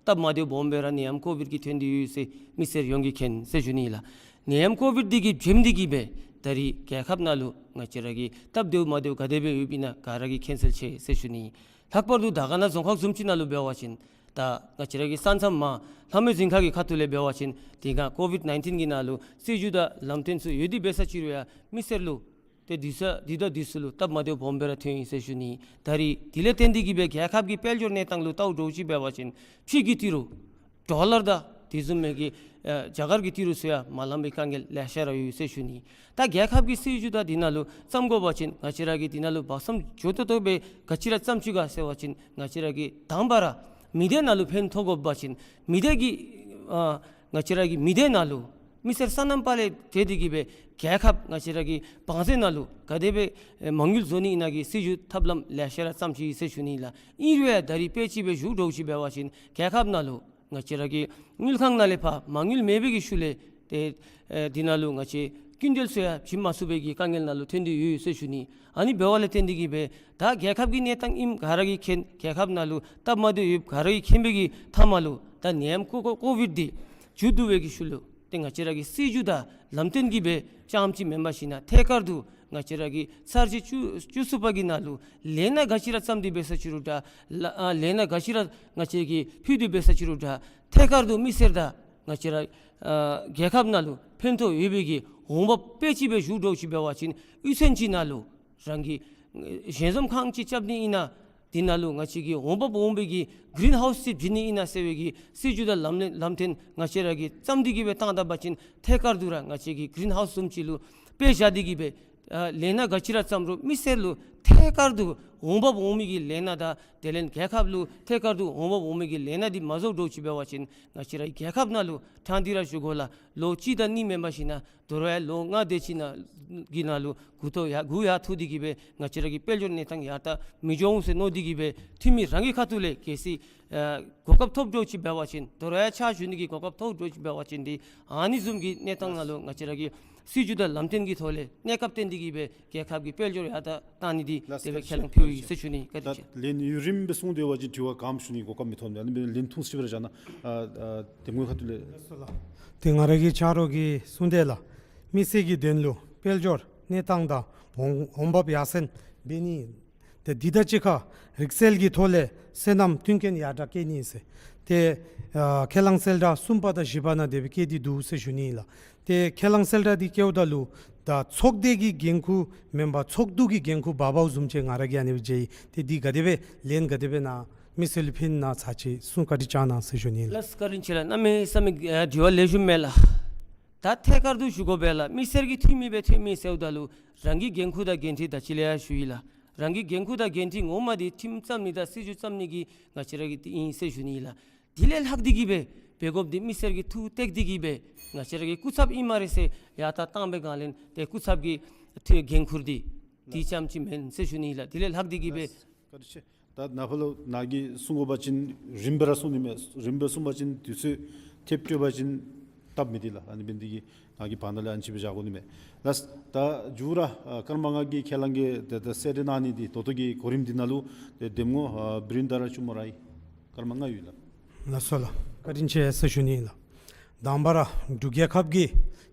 སྟབས་མ་བདེཝ་སྦོམ་སྦེ་ར་ནད་ཡམས་ཀོ་བིཌ་ཀྱིས་ཐོན་ཏེ་ཡོད་ཟེར་མི་སེར་ཡོངས་ཀྱིས་མཁྱེན་ཟེར་ཞུ་ནི་ལགས། ནད་ཡམས་ཀོ་བིཌ་འདི་གིས་འཇིམ་སྟེ་གི་སྦེ་ད་རིས་རྒྱལ་ཁབ་ནང་ལུ་ང་བཅས་ར་གི་སྟབས་བདེཝ་མ་བདེཝ་ག་དེ་སྦེ་ཡོདཔ་ཨིན་ན་ག་ར་གིས་མཁྱེན་གསལ་ཆེ་ཟེར་ཞུ་ནི། ལྷག་པར་དུ་དར་དཀར་ན་རྫོང་ཁག་བཟུམ་ཅིག་ནང་ལུ་འབད་བ་ཅིན་ད་ང་བཅས་ར་གི་ས་མཚམས་མར་ལྷ་མོའི་རྫིང་ཁ་གི་ཁ་ཐུག་ལས་འབད་བ་ཅིན་དེ་སྒང་ཀོ་བིཌ་ནའིན་ཊིན་གྱི་ནང་ལུ་སྲིད་བྱུས་དང་ལམ་སྟོན་ཚུ་ཡོད་དེ་འབད་ས་ཅིག་རུང་ཡང་མི་སེར་ལུ་ཏེ་དུས་ཚོད་དུས་དང་དུས་སུ་ལུ་སྟབས་མ་བདེཝ་སྦོམ་སྦེ་ར་ཐོན་ཡི་ཟེར་ཞུ་ནི། ད་རིས་དེ་ལས་བརྟེན་ཏེ་གི་སྦེ་རྒྱལ་ཁབ་ཀྱི་དཔལ་འབྱོར་གནས་སྟངས་ལུ་ལྟཝ་འདྲཝ་ཅིག་འབད་བ་ཅིན་ཕྱི་གི་ཏི་རུ་ཌོ་ལར་དང་དེ་བཟུམ་མའི་གི་ཨ་རྒྱ་གར་གྱི་ཏི་རུ་ཚུ་ཡང་མ་ལང་པའི་དཀའ་ངལ་ལེ་ཤ་ར་ཡོད་ཟེར་ཞུ་ནི། ད་རྒྱལ་ཁབ་ཀྱི་སྲིད་བྱུས་དང་དེ་ནང་ལུ་བརྩམ་དགོ་པ་ཅིན་ང་བཅས་ར་གིས་དེ་ནང་ལུ་སྦ་གསང་འཇོན་ཏོག་ཏོ་སྦེ་ག་ཅི་ར་བརྩམ་ཅི་ག་ཟེར་བ་ཅིན་ང་བཅས་ར་གིས་དང་པ་ར་མི་སྡེ་ནང་ལུ་ཕན་ཐོགས་དགོ་པ་ཅིན་མི་སྡེ་གི་ཨ་ང་བཅས་ར་གི་མི་སྡེ་ནང་ལུ་མི་སེར་སོ་ནམ་པ་ལས་བརྩིས་ཏེ་གི་སྦེ་རྒྱལ་ཁབ་ང་བཅས་ར་གི་བང་མཛོད་ནང་ལུ་ག་དེ་སྦེ་མ་དངུལ་བཟོ་ནི་ཨིན་ན་གི་སྲིད་བྱུས་ཐབས་ལམ་ལེ་ཤ་ར་བརྩམ་ཅི་ཟེར་ཞུ་ནི་ལགས། ཨིན་རུང་ཡང་ད་རིས་དཔེ་ཅིག་སྦེ་ཞུཝ་འདྲཝ་ཅིག་འབད་བ་ཅིན་རྒྱལ་ཁབ་ནང་ལུ་ང་བཅས་ར་གི་དངུལ་ཁང་ནང་ལས་ཕར་མ་དངུལ་མེད་པའི་གི་ཤུལ་ལས་ཏེ་ཨེ་དེ་ནང་ལུ་ང་བཅས་སྐྱིན་འགྲུལ་ཚུ་ཡང་བྱིན་མ་ཚུགས་པའི་གི་དཀའ་ངལ་ནང་ལུ་ཐོན་ཏེ་ཡོད་ཟེར་ཞུ་ནི། ཨ་ནི་འབདཝ་ལས་བརྟེན་ཏེ་གི་སྦེ་ད་རྒྱལ་ཁབ་ཀྱི་གནས་སྟངས་ཨིནམ་ག་ར་གིས་མཁྱེན། རྒྱལ་ཁབ་ནང་ལུ་སྟབས་མ་བདེཝ་ཡོདཔ་ག་ར་གིས་མཁྱེན་པའི་གི་མཐའ་མ་ལུ་ད་ནད་ཡམས་ཀོ་ཀོ་ཀོ་བིཌ་འདི་མཇུག་བསྡུ་བའི་གི་ཤུལ་ལུ་ཏེ་ང་བཅས་ར་གི་སྲིད་བྱུས་དང་ལམ་སྟོན་གྱི་སྦེ་རྐྱངམ་ཅིག་མེན་པར་ཞིན་ན་ཐད་ཀར་དུ་ང་བཅས་ར་གི་ཚར་གཅིག་བཅུ་བཅུ་གསུམ་པ་གི་ནང་ལུ་ལས་སྣ་ག་ཅི་ར་བརྩམས་ཏེ་འབད་ས་ཅིག་རུང་འདྲ། ལ་ཨ་ལས་སྣ་ག་ཅི་ར་ང་བཅས་ཀྱིས་ཕུལ་ཏེ་འབད་ས་ཅིག་རུང་འདྲ། ཐད་ཀར་དུ་མི་སེར་དང་ང་བཅས་ར་ཨ་རྒྱལ་ཁབ་ནང་ལུ་ཕན་ཐོགས་ཡོད་པའི་གི་འོང་འབབ་དཔེ་ཅིག་སྦེ་ཞུཝ་འདྲཝ་ཅིག་འབད་བ་ཅིན་གཡུས་ཚན་ཅིག་ནང་ལུ་རང་གི་ཞལ་འཛོམས་ཁང་ཅིག་རྐྱབ་ནི་ཨིན་ན་ འདི་ནང་ལུ་ང་བཅས་ཀྱི་འོང་འབབ་འོང་མི་གི་གི་རིན་ཧའུསི་ཅིག་བྱིན་ནི་ཨིན་ན་ཟེར་བའི་གི་སྲིད་བྱུས་དང་ལམ་ལེན་ལམ་སྟོན་ང་བཅས་ར་གིས་བརྩམས་ཏེ་གི་སྦེ་བཏང་ད་པ་ཅིན་ཐད་ཀར་དུ་ར་ང་བཅས་ཀྱི་གི་རིན་ཧའུསི་བཟུམ་ཅིག་ལུ་དཔེ་བཞག་སྟེ་གི་སྦེ་ཨ་ལས་སྣ་ག་ཅི་ར་བརྩམ་རུང་མི་སེར་ལུ་ཐད་ཀར་དུ་འོང་འབབ་འོང་མི་གི་ལས་སྣ་དང་དེ་ལས་རྒྱལ་ཁབ་ལུ་ཐད་ཀར་དུ་འོང་འབབ་འོང་མི་གི་ལས་སྣ་འདི་མ་བཟོ་འགྱོ་ཅིག་འབད་བ་ཅིན་ང་བཅས་ར་རྒྱལ་ཁབ་ནང་ལུ་ཕྲང་སྟེ་ར་ཞུ་དགོ་ལགས། ལོ་གཅིག་དང་གཉིས་མེན་པར་ཞིན་ན་དོ་རུང་ཡང་ལོ་ལྔ་དེ་ཅིག་ནང་གི་ནང་ལུ་འགོ་ཐོག་ཡར་འགོ་ཡར་ཐུག་སྟེ་གི་སྦེ་ང་བཅས་ར་གི་དཔལ་འབྱོར་གནས་སྟངས་ཡར་ད་མི་འགྱོ་འོང་ཟེར་མནོ་སྟེ་གི་སྦེ་འཐུས་མི་རང་གི་ཁ་ཐུག་ལས་གལ་སྲིད་ཨ་གོ་སྐབས་ཐོབ་འགྱོ་ཅིག་འབད་བ་ཅིན་དོ་རུང་ཡང་ཕྱག་ཞུ་ནི་གི་གོ་སྐབས་ཐོབ་འགྱོ་ཅིག་འབད་བ་ཅིན་འདི་ཨ་ནི་བཟུམ་གྱི་གནས་སྟངས་ནང་ལུ་ང་བཅས་ར་གི་སྲིད་བྱུས་དང་ལམ་སྟོན་གྱི་ཐོག་ལས་གནས་སྐབས་བརྟེན་ཏེ་གི་སྦེ་རྒྱལ་ཁབ་ཀྱི་དཔལ་འབྱོར་ཡར་ད་བཏང་ནི་འདི་ལགས་དེ་སྦེ་ཁས་བླངས་ཕུལ་ཡི་ཟེར་ཞུ་ནི། བཀའ་དྲིན་ཆེ། ད་ལན་ཡུན་རིངམོ་སྦེ་གསུངས་ཏེ་འབད་བ་ཅིན་དྲི་བ་ག་ཅི་ཞུ་ནི་གོ་སྐབས་མི་ཐོབ་ནི། ཨ་ནི་སྦེ་ལན་ཐུང་ཅིག་སྦེ་ར་བཞག་གནང་། ཨ་ཨ་དེ་སྔོན་ཁ་ཐུག་ལས། ལགས་སོ་ལགས། ཏེ་ང་ར་གིས་ཆ་རོགས་ཀྱིས་གསུངས་དེ་ལགས། མི་སེར་གྱི་དོན་ལུ་དཔལ་འབྱོར་གནས་སྟངས་དང་འོང་འོང་འབབ་ཡར་སེང་འབད་ནི། ཏེ་འདི་དང་གཅིག་ཁར་རིག་རྩལ་གྱི་ཐོག་ལས་སོ་ནམ་མཐུན་རྐྱེན་ཡར་དྲག་བསྐྱེད་ནི་ཟེར། ཏེ་ཨ་ཁས་བླངས་གསལ་བསྒྲགས་གསུམ་པ་དང་བཞི་པ་ནང་དེ་སྦེ་བཀོད་དེ་འདུག་ཟེར་ཞུ་ནི་ལགས། ཏེ་ཁས་བླངས་གསལ་བསྒྲགས་འདི་བཀོདཔ་ད་ལུ་ད་ཚོགས་སྡེ་གི་འགན་ཁུར་མེན་པར་ཚོགས་འདུ་གི་འགན་ཁུར་འབག་འབགཔ་བཟུམ་ཅིག་ང་ར་གིས་ཨ་ནི་སྦེ་མཇལ་ཡི། ཏེ་འདི་ག་དེ་སྦེ་ལན་ག་དེ་སྦེ་གནང་མི་སེར་ལུ་ཕན་ན་ཚར་ཅིག་གསུང་བཀའ་དྲིན་བསྐྱང་གནང་ཟེར་ཞུ་ནི་ལགས། ལགས་བཀའ་དྲིན་ཆེ་ལགས། གནམ་མེད་ས་མེད་ཨ་དྲི་བ་ལེགས་ཤོམ་མས་ལགས། ད་ཐད་ཀར་དུ་ཞུ་དགོ་པས་ལགས། མི་སེར་གྱི་འཐུས་མི་སྦེ་ཐོན་མི་ཟེརཝ་ད་ལུ་རང་གི་འགན་ཁུར་དང་འགན་འཁྲི་ད་ཅི་ལས་ཡང་ཞུ་ཡི་ལགས། རང་གི་འགན་ཁུར་དང་འགན་འཁྲི་ངོ་མ་འདི་ཁྲིམས་བརྩམ་ནི་དང་སྲིད་བྱུས་བརྩམ་ནི་གི་ང་བཅས་ར་གི་འདི་ཨིན་ཟེར་ཞུ་ནི་ལགས། དེ་ལས་ལྷག་སྟེ་གི་སྦེ་འབད་དགོཔ་འདི་མི་སེར་གྱི་ཐུགས་གཏད་དེ་གི་སྦེ་ང་བཅས་ར་གི་སྐུ་ཚབ་ཨིན་སྨ་རེ་ཟེར་ཡར་ད་བཏང་བའི་སྒང་ལས་ཏེ་སྐུ་ཚབ་ཀྱི་ཐུགས་འགན་ཁུར་འདི་དེ་ཙམ་ཅིག་མེན་ཟེར་ཞུ་ནི་ལགས། དེ་ལས་ལྷག་སྟེ་གི་སྦེ། བཀའ་དྲིན་ཆེ། ད་ནཱ་ཕར་ལུ་ནཱ་གིས་གསུང་དགོ་པ་ཅིན་རིམ་པ་ར་གསུང་ནི་མས། རིམ་པ་གསུང་པ་ཅིན་དུས་ཚོད་ཐེབས་སྤྲོད་པ་ཅིན་སྟབས་མི་བདེ་ལགས། ཨ་ནི་འབད་ནི་དེ་གིས་ནཱ་གིས་བར་ན་ལས་ཨ་ནི་ཅིག་སྦེ་བཞག་དགོ་ནི་མས། ལགས། ད་མཇུག་ར་ཨ་ཀརྨ་ང་གིས་ཁས་བླངས་ཀྱི་ཏེ་ད་གསལ་བསྒྲགས་གནང་ནི་འདི་ད་ལྟོ་གི་གོ་རིམ་འདི་ནང་ལུ་ཏེ་གདམ་ངོ་ཨ་བིརེནྡྲ་ལྕམ་ར་ཨིན། ཀརྨ་ང་ཡོད་ལགས། ལགས་སོ་ལགས། བཀའ་དྲིན་ཆེ་ཟེར་ཞུ་ནི་ལགས། དང་པ་ར་འབྲུག་རྒྱལ་ཁབ་ཀྱི་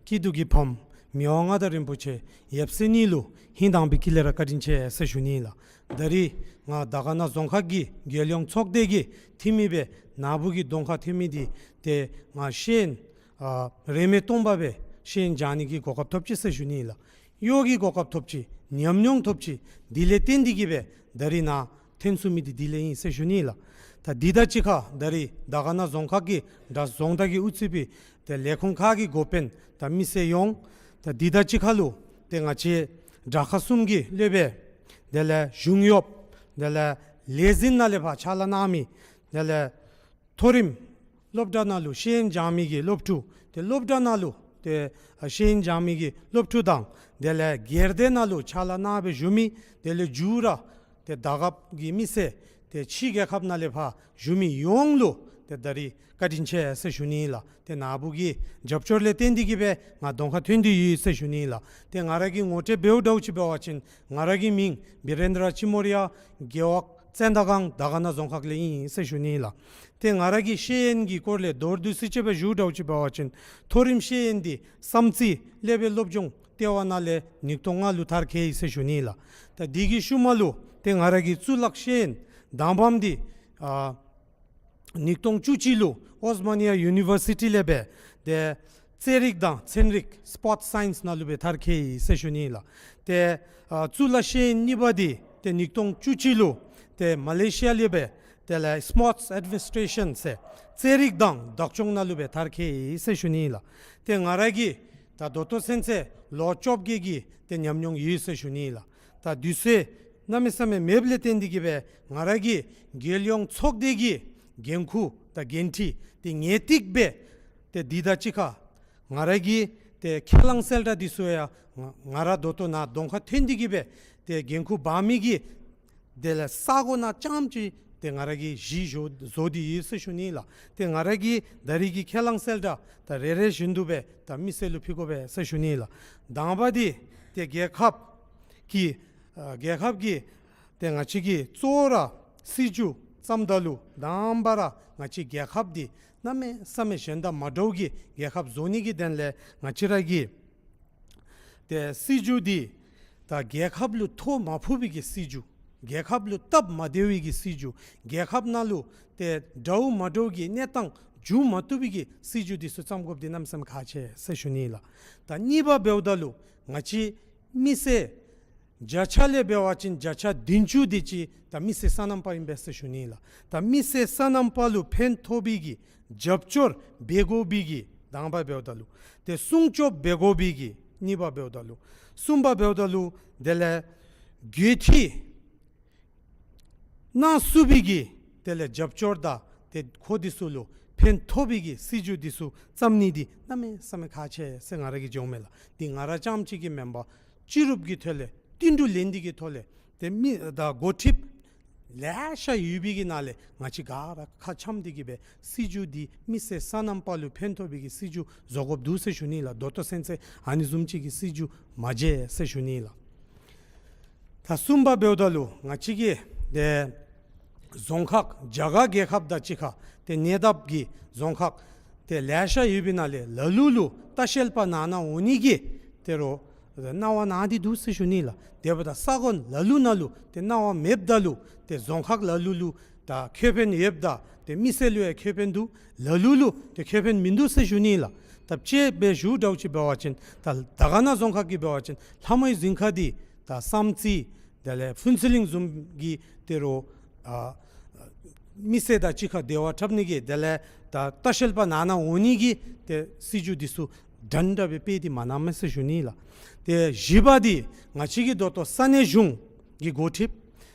སྐྱིད་སྡུག་གི་ཕམ་མི་དབང་མངའ་བདག་རིན་པོ་ཆེ་ཡབ་སྲས་གཉིས་ལུ་ཧིང་དྭངས་པའི་དཀྱིལ་ལས་ར་བཀའ་དྲིན་ཆེ་ཟེར་ཞུ་ནི་ལགས། ད་རིས་ང་དར་དཀར་ན་རྫོང་ཁག་གི་རྒྱལ་ཡོངས་ཚོགས་སྡེ་གི་འཐུས་མི་སྦེ་ནཱ་བུ་གི་གདོང་ཁར་ཐོན་མི་འདི་ཏེ་ང་ཤེས་ཡོན་ཨ་རིན་མེད་སྟོང་པ་སྦེ་ཤེས་ཡོན་སྦྱང་ནི་གི་གོ་སྐབས་ཐོབ་ཅི་ཟེར་ཞུ་ནི་ལགས། གཡོག་གི་གོ་སྐབས་ཐོབ་ཅི། ཉམས་མྱོང་ཐོབ་ཅི། དེ་ལས་བརྟེན་ཏེ་གི་སྦེ་ད་རིས་ནཱ་ཐོན་ཚུགས་མི་འདི་དེ་ལས་ཨིན་ཟེར་ཞུ་ནི་ལགས། ད་འདི་དང་གཅིག་ཁར་ད་རིས་དར་དཀར་ན་རྫོང་ཁག་གི་དང་རྫོང་བདག་གིས་དབུ་ཁྲིད་པའི་ཏེ་ལས་ཁུངས་ཁག་གི་འགོ་དཔོན་དང་མི་སེར་ཡོངས་ད་འདི་དང་གཅིག་ཁར་ལུ་ཏེ་ང་བཅས་དྲག་ཁག་གསུམ་གྱི་སློབ་དཔོན་དེ་ལས་གཞུང་གཡོགཔ་དེ་ལས་ལས་འཛིན་ནང་ལས་ཕར་ཕྱག་ལཱ་གནང་མི་དེ་ལས་མཐོ་རིམ་སློབ་གྲྭ་ནང་ལུ་ཤེས་ཡོན་སྦྱང་མི་གི་སློབ་ཕྲུག་ཏེ་སློབ་གྲྭ་ནང་ལུ་ཏེ་ཨ་ཤེས་ཡོན་སྦྱང་མི་གི་སློབ་ཕྲུག་དང་དེ་ལས་སྒེར་སྡེ་ནང་ལུ་ཕྱག་ལཱ་གནང་སྦེ་བཞུགས་མི་དེ་ལས་མཇུག་ར་ཏེ་དར་ཁག་གི་མི་སེར་ཏེ་ཕྱི་རྒྱལ་ཁབ་ནང་ལས་ཕར་བཞུགས་མི་ཡོངས་ལུ་ཏེ་ད་རིས་བཀའ་དྲིན་ཆེ་ཟེར་ཞུ་ནི་ལགས། ཏེ་ནཱ་བུ་གི་རྒྱབ་སྐྱོར་ལས་བརྟེན་ཏེ་གི་སྦེ་ང་གདོང་ཁར་ཐོན་ཏེ་ཡོད་ཟེར་ཞུ་ནི་ལགས། ཏེ་ང་ར་གི་ངོ་སྤྲོད་འབདཝ་འདྲཝ་ཅིག་འབད་བ་ཅིན་ང་ར་གི་མིང་བིརེནྡྲ་ལྕམ་ར་ཨིན། རྒེད་འོག་བཙན་དར་སྒང་དར་དཀར་ན་རྫོང་ཁག་ལས་ཨིན་ཟེར་ཞུ་ནི་ལགས། ཏེ་ང་ར་གིས་ཤེས་ཡོན་གྱི་སྐོར་ལས་མདོར་བསྡུས་ཅིག་སྦེ་ཞུཝ་འདྲཝ་ཅིག་འབད་བ་ཅིན་མཐོ་རིམ་ཤེས་ཡོན་འདི་བསམ་རྩེ་སློབ་དཔོན་སློབ་སྦྱོང་ལྟེ་བ་ནང་ལས་ཉིས་སྟོང་ལྔ་ལུ་མཐར་འཁྱོལ་ཡི་ཟེར་ཞུ་ནི་ལགས། ད་འདི་གི་ཤུལ་མ་ལུ་ཏེ་ང་ར་གིས་གཙུག་ལག་ཤེས་ཡོན་གདམ་པམ་འདི་ཨ་ཉིས་སྟོང་བཅུ་གཅིག་ལུ་ཨོསི་མ་ནི་ཡ་ཡུ་ནི་བར་སི་ཊི་ལས་སྦེ་ཏེ་རྩེད་རིགས་དང་ཚན་རིག་སི་པོརཊ་སའིནསི་ནང་ལུ་སྦེ་མཐར་འཁྱོལ་ཡི་ཟེར་ཞུ་ནི་ལགས། ཏེ་ཨ་གཙུག་ལག་ཤེས་ཡོན་གཉིས་པ་འདི་ཏེ་ཉིས་སྟོང་བཅུ་གཅིག་ལུ་ཏེ་མ་ལེ་ཤི་ཡ་ལས་སྦེ་དེ་ལས་སི་པོརཊ་ཨེཌ་མི་ནིས་ཊེ་རེ་ཤཱན་ཟེར་རྩེད་རིགས་དང་བདག་སྐྱོང་ནང་ལུ་སྦེ་མཐར་འཁྱོལ་ཡི་ཟེར་ཞུ་ནི་ལགས། ཏེ་ང་ར་གིས་ད་ད་ལྟོ་ཚུན་ཚོད་ལོ་བཅོ་བརྒྱད་ཀྱི་ཏེ་ཉམས་མྱོང་ཡོད་ཟེར་ཞུ་ནི་ལགས། ད་དུས་ཚོད་གནམ་མེད་ས་མེད་མེདཔ་ལས་བརྟེན་ཏེ་གི་སྦེ་ང་ར་གིས་རྒྱལ་ཡོངས་ཚོགས་སྡེ་གི་འགན་ཁུར་དང་འགན་འཁྲི་འདི་ངེས་ཏིག་སྦེ་ཏེ་འདི་དང་གཅིག་ཁར་ང་ར་གི་ཏེ་ཁས་བླངས་གསལ་བསྒྲགས་འདི་ཚུ་ཡང་ང་ང་ར་ད་ལྟོ་ནཱ་གདོང་ཁར་ཐོན་ཏེ་གི་སྦེ་ཏེ་འགན་ཁུར་འབག་མི་གི་དེ་ལས་ས་གོ་ནང་རྐྱངམ་ཅིག་ཏེ་ང་ར་གིས་གཞི་བཟོ་བཟོ་སྟེ་ཡོད་ཟེར་ཞུ་ནི་ལགས། ཏེ་ང་ར་གིས་ད་རིས་ཀྱི་ཁས་བླངས་གསལ་བསྒྲགས་ད་རེ་རེ་བཞིན་དུ་སྦེ་ད་མི་སེར་ལུ་ཕུལ་དགོ་པས་ཟེར་ཞུ་ནི་ལགས། དང་པ་འདི་ཏེ་རྒྱལ་ཁབ་ཀྱི་ཨ་རྒྱལ་ཁབ་ཀྱི་ཏེ་ང་བཅས་ཀྱི་གཙོ་བོ་ར་སྲིད་བྱུས་བརྩམ་ད་ལུ་དང་པ་ར་ང་བཅས་རྒྱལ་ཁབ་འདི་གནམ་མེད་ས་མེད་གཞན་དང་མ་འདྲཝ་གི་རྒྱལ་ཁབ་བཟོ་ནི་གི་དོན་ལས་ང་བཅས་ར་གིས་ཏེ་སྲིད་བྱུས་འདི་ད་རྒྱལ་ཁབ་ལུ་ཐོ་མ་ཕོག་པའི་གི་སྲིད་བྱུས། རྒྱལ་ཁབ་ལུ་སྟབས་མ་བདེ་བའི་གི་སྲིད་བྱུས། རྒྱལ་ཁབ་ནང་ལུ་ཏེ་འདྲཝ་མ་འདྲཝ་གི་གནས་སྟངས་འབྱུང་མ་བཏུབ་པའི་གི་སྲིད་བྱུས་འདི་ཚུ་བརྩམ་དགོཔ་འདི་གནམ་མེད་ས་མེད་ཁག་ཆེ་ཟེར་ཞུ་ནི་ལགས། ད་གཉིས་པ་འབདཝ་ད་ལུ་ང་བཅས་མི་སེར་ བརྒྱ་ཆ་ལས་འབད་བ་ཅིན་བརྒྱ་ཆ་བདུན་ཅུ་དེ་ཅིག་ད་མི་སེར་སོ་ནམ་པ་ཨིན་པས་ཟེར་ཞུ་ནི་ལགས། ད་མི་སེར་སོ་ནམ་པ་ལུ་ཕན་ཐོགས་པའི་གི་རྒྱབ་སྐྱོར་འབད་དགོ་པའི་གི་དང་པ་འབདཝ་ད་ལུ། ཏེ་སྲུང་སྐྱོབ་འབད་དགོ་པའི་གི་གཉིས་པ་འབདཝ་ད་ལུ། གསུམ་པ་འབདཝ་ད་ལུ་དེ་ལས་གོ་ཁྲིད་གནང་ཚུགས་པའི་གི་དེ་ལས་རྒྱབ་སྐྱོར་དང་ཏེ་ཁོང་དེ་ཚུ་ལུ་ཕན་ཐོགས་པའི་གི་སྲིད་བྱུས་དེ་ཚུ་བརྩམ་ནི་འདི་གནམ་མེད་ས་མེད་ཁག་ཆེ་ཟེར་ང་ར་གིས་འགྱོཝ་མས་ལགས། འདི་ང་ར་རྐྱངམ་གཅིག་གི་མེན་པར་སྤྱི་རུབ་ཀྱི་ཐོག་ལས་བསྟུན་གྲོས་ལེན་ཏེ་གི་ཐོག་ལས་ཏེ་མི་དང་འགོ་ཁྲིདཔ་ལེ་ཤ་ཡོད་པའི་གི་ནང་ལས་ང་བཅས་ག་ར་ཁ་འཆམ་སྟེ་གི་སྦེ་སྲིད་བྱུས་འདི་མི་སེར་སོ་ནམ་པ་ལུ་ཕན་ཐོགས་པའི་གི་སྲིད་བྱུས་བཟོ་དགོཔ་འདུག་ཟེར་ཞུ་ནི་ལགས། ད་ལྟོ་ཚུན་ཚོད་ཨ་ནི་བཟུམ་ཅིག་གི་སྲིད་བྱུས་མ་མཇལ་ཟེར་ཞུ་ནི་ལགས། ད་གསུམ་པ་འབདཝ་ད་ལུ་ང་བཅས་ཀྱི་ཏེ་རྫོང་ཁག་རྒྱ་གར་རྒྱལ་ཁབ་དང་གཅིག་ཁར་ཏེ་ཉེ་འདབས་ཀྱི་རྫོང་ཁག་ཏེ་ལེ་ཤ་ཡོད་པའི་ནང་ལས་ལ་ལུ་ལུ་ལྟ་བཤལ་པ་ནང་ན་འོང་ནི་གི་ཏེ་རོགས་གནང་བ་གནང་སྟེ་འདུག་ཟེར་ཞུ་ནི་ལགས། དེ་འབདཝ་ད་ས་གོ་ལ་ལུ་ནང་ལུ་ཏེ་གནང་བ་མེདཔ་ད་ལུ་ཏེ་རྫོང་ཁག་ལ་ལུ་ལུ་ད་ཁེ་ཕན་ཡོདཔ་ད་ཏེ་མི་སེར་ལུ་ཡང་ཁེ་ཕན་འདུག། ལ་ལུ་ལུ་ཏེ་ཁེ་ཕན་མིན་འདུག་ཟེར་ཞུ་ནི་ལགས། ད་དཔྱེ་སྦེ་ཞུ་འདྲཝ་ཅིག་འབད་བ་ཅིན་ད་དར་དཀར་ན་རྫོང་ཁག་གི་འབད་བ་ཅིན་ལྷ་མོའི་རྫིང་ཁ་འདི་ད་བསམ་རྩེ་དེ་ལས་ཕུན་ཚོགས་གླིང་བཟུམ་གྱི་ཏེ་རོགས་ཨ་མི་སེར་དང་གཅིག་ཁར་བདེ་བ་འཁྲབ་ནི་གི་དེ་ལས་ད་ལྟ་བཤལ་པ་ནང་ན་འོང་ནི་གི་ཏེ་སྲིད་བྱུས་འདི་ཚུ་འདྲན་འདྲ་སྦེ་སྤེལ་ཏེ་མ་གནངམ་མས་ཟེར་ཞུ་ནི་ལགས། ཏེ་བཞི་པ་འདི་ང་བཅས་ཀྱི་ད་ལྟོ་ས་གནས་གཞུང་གི་འགོ་ཁྲིདཔ་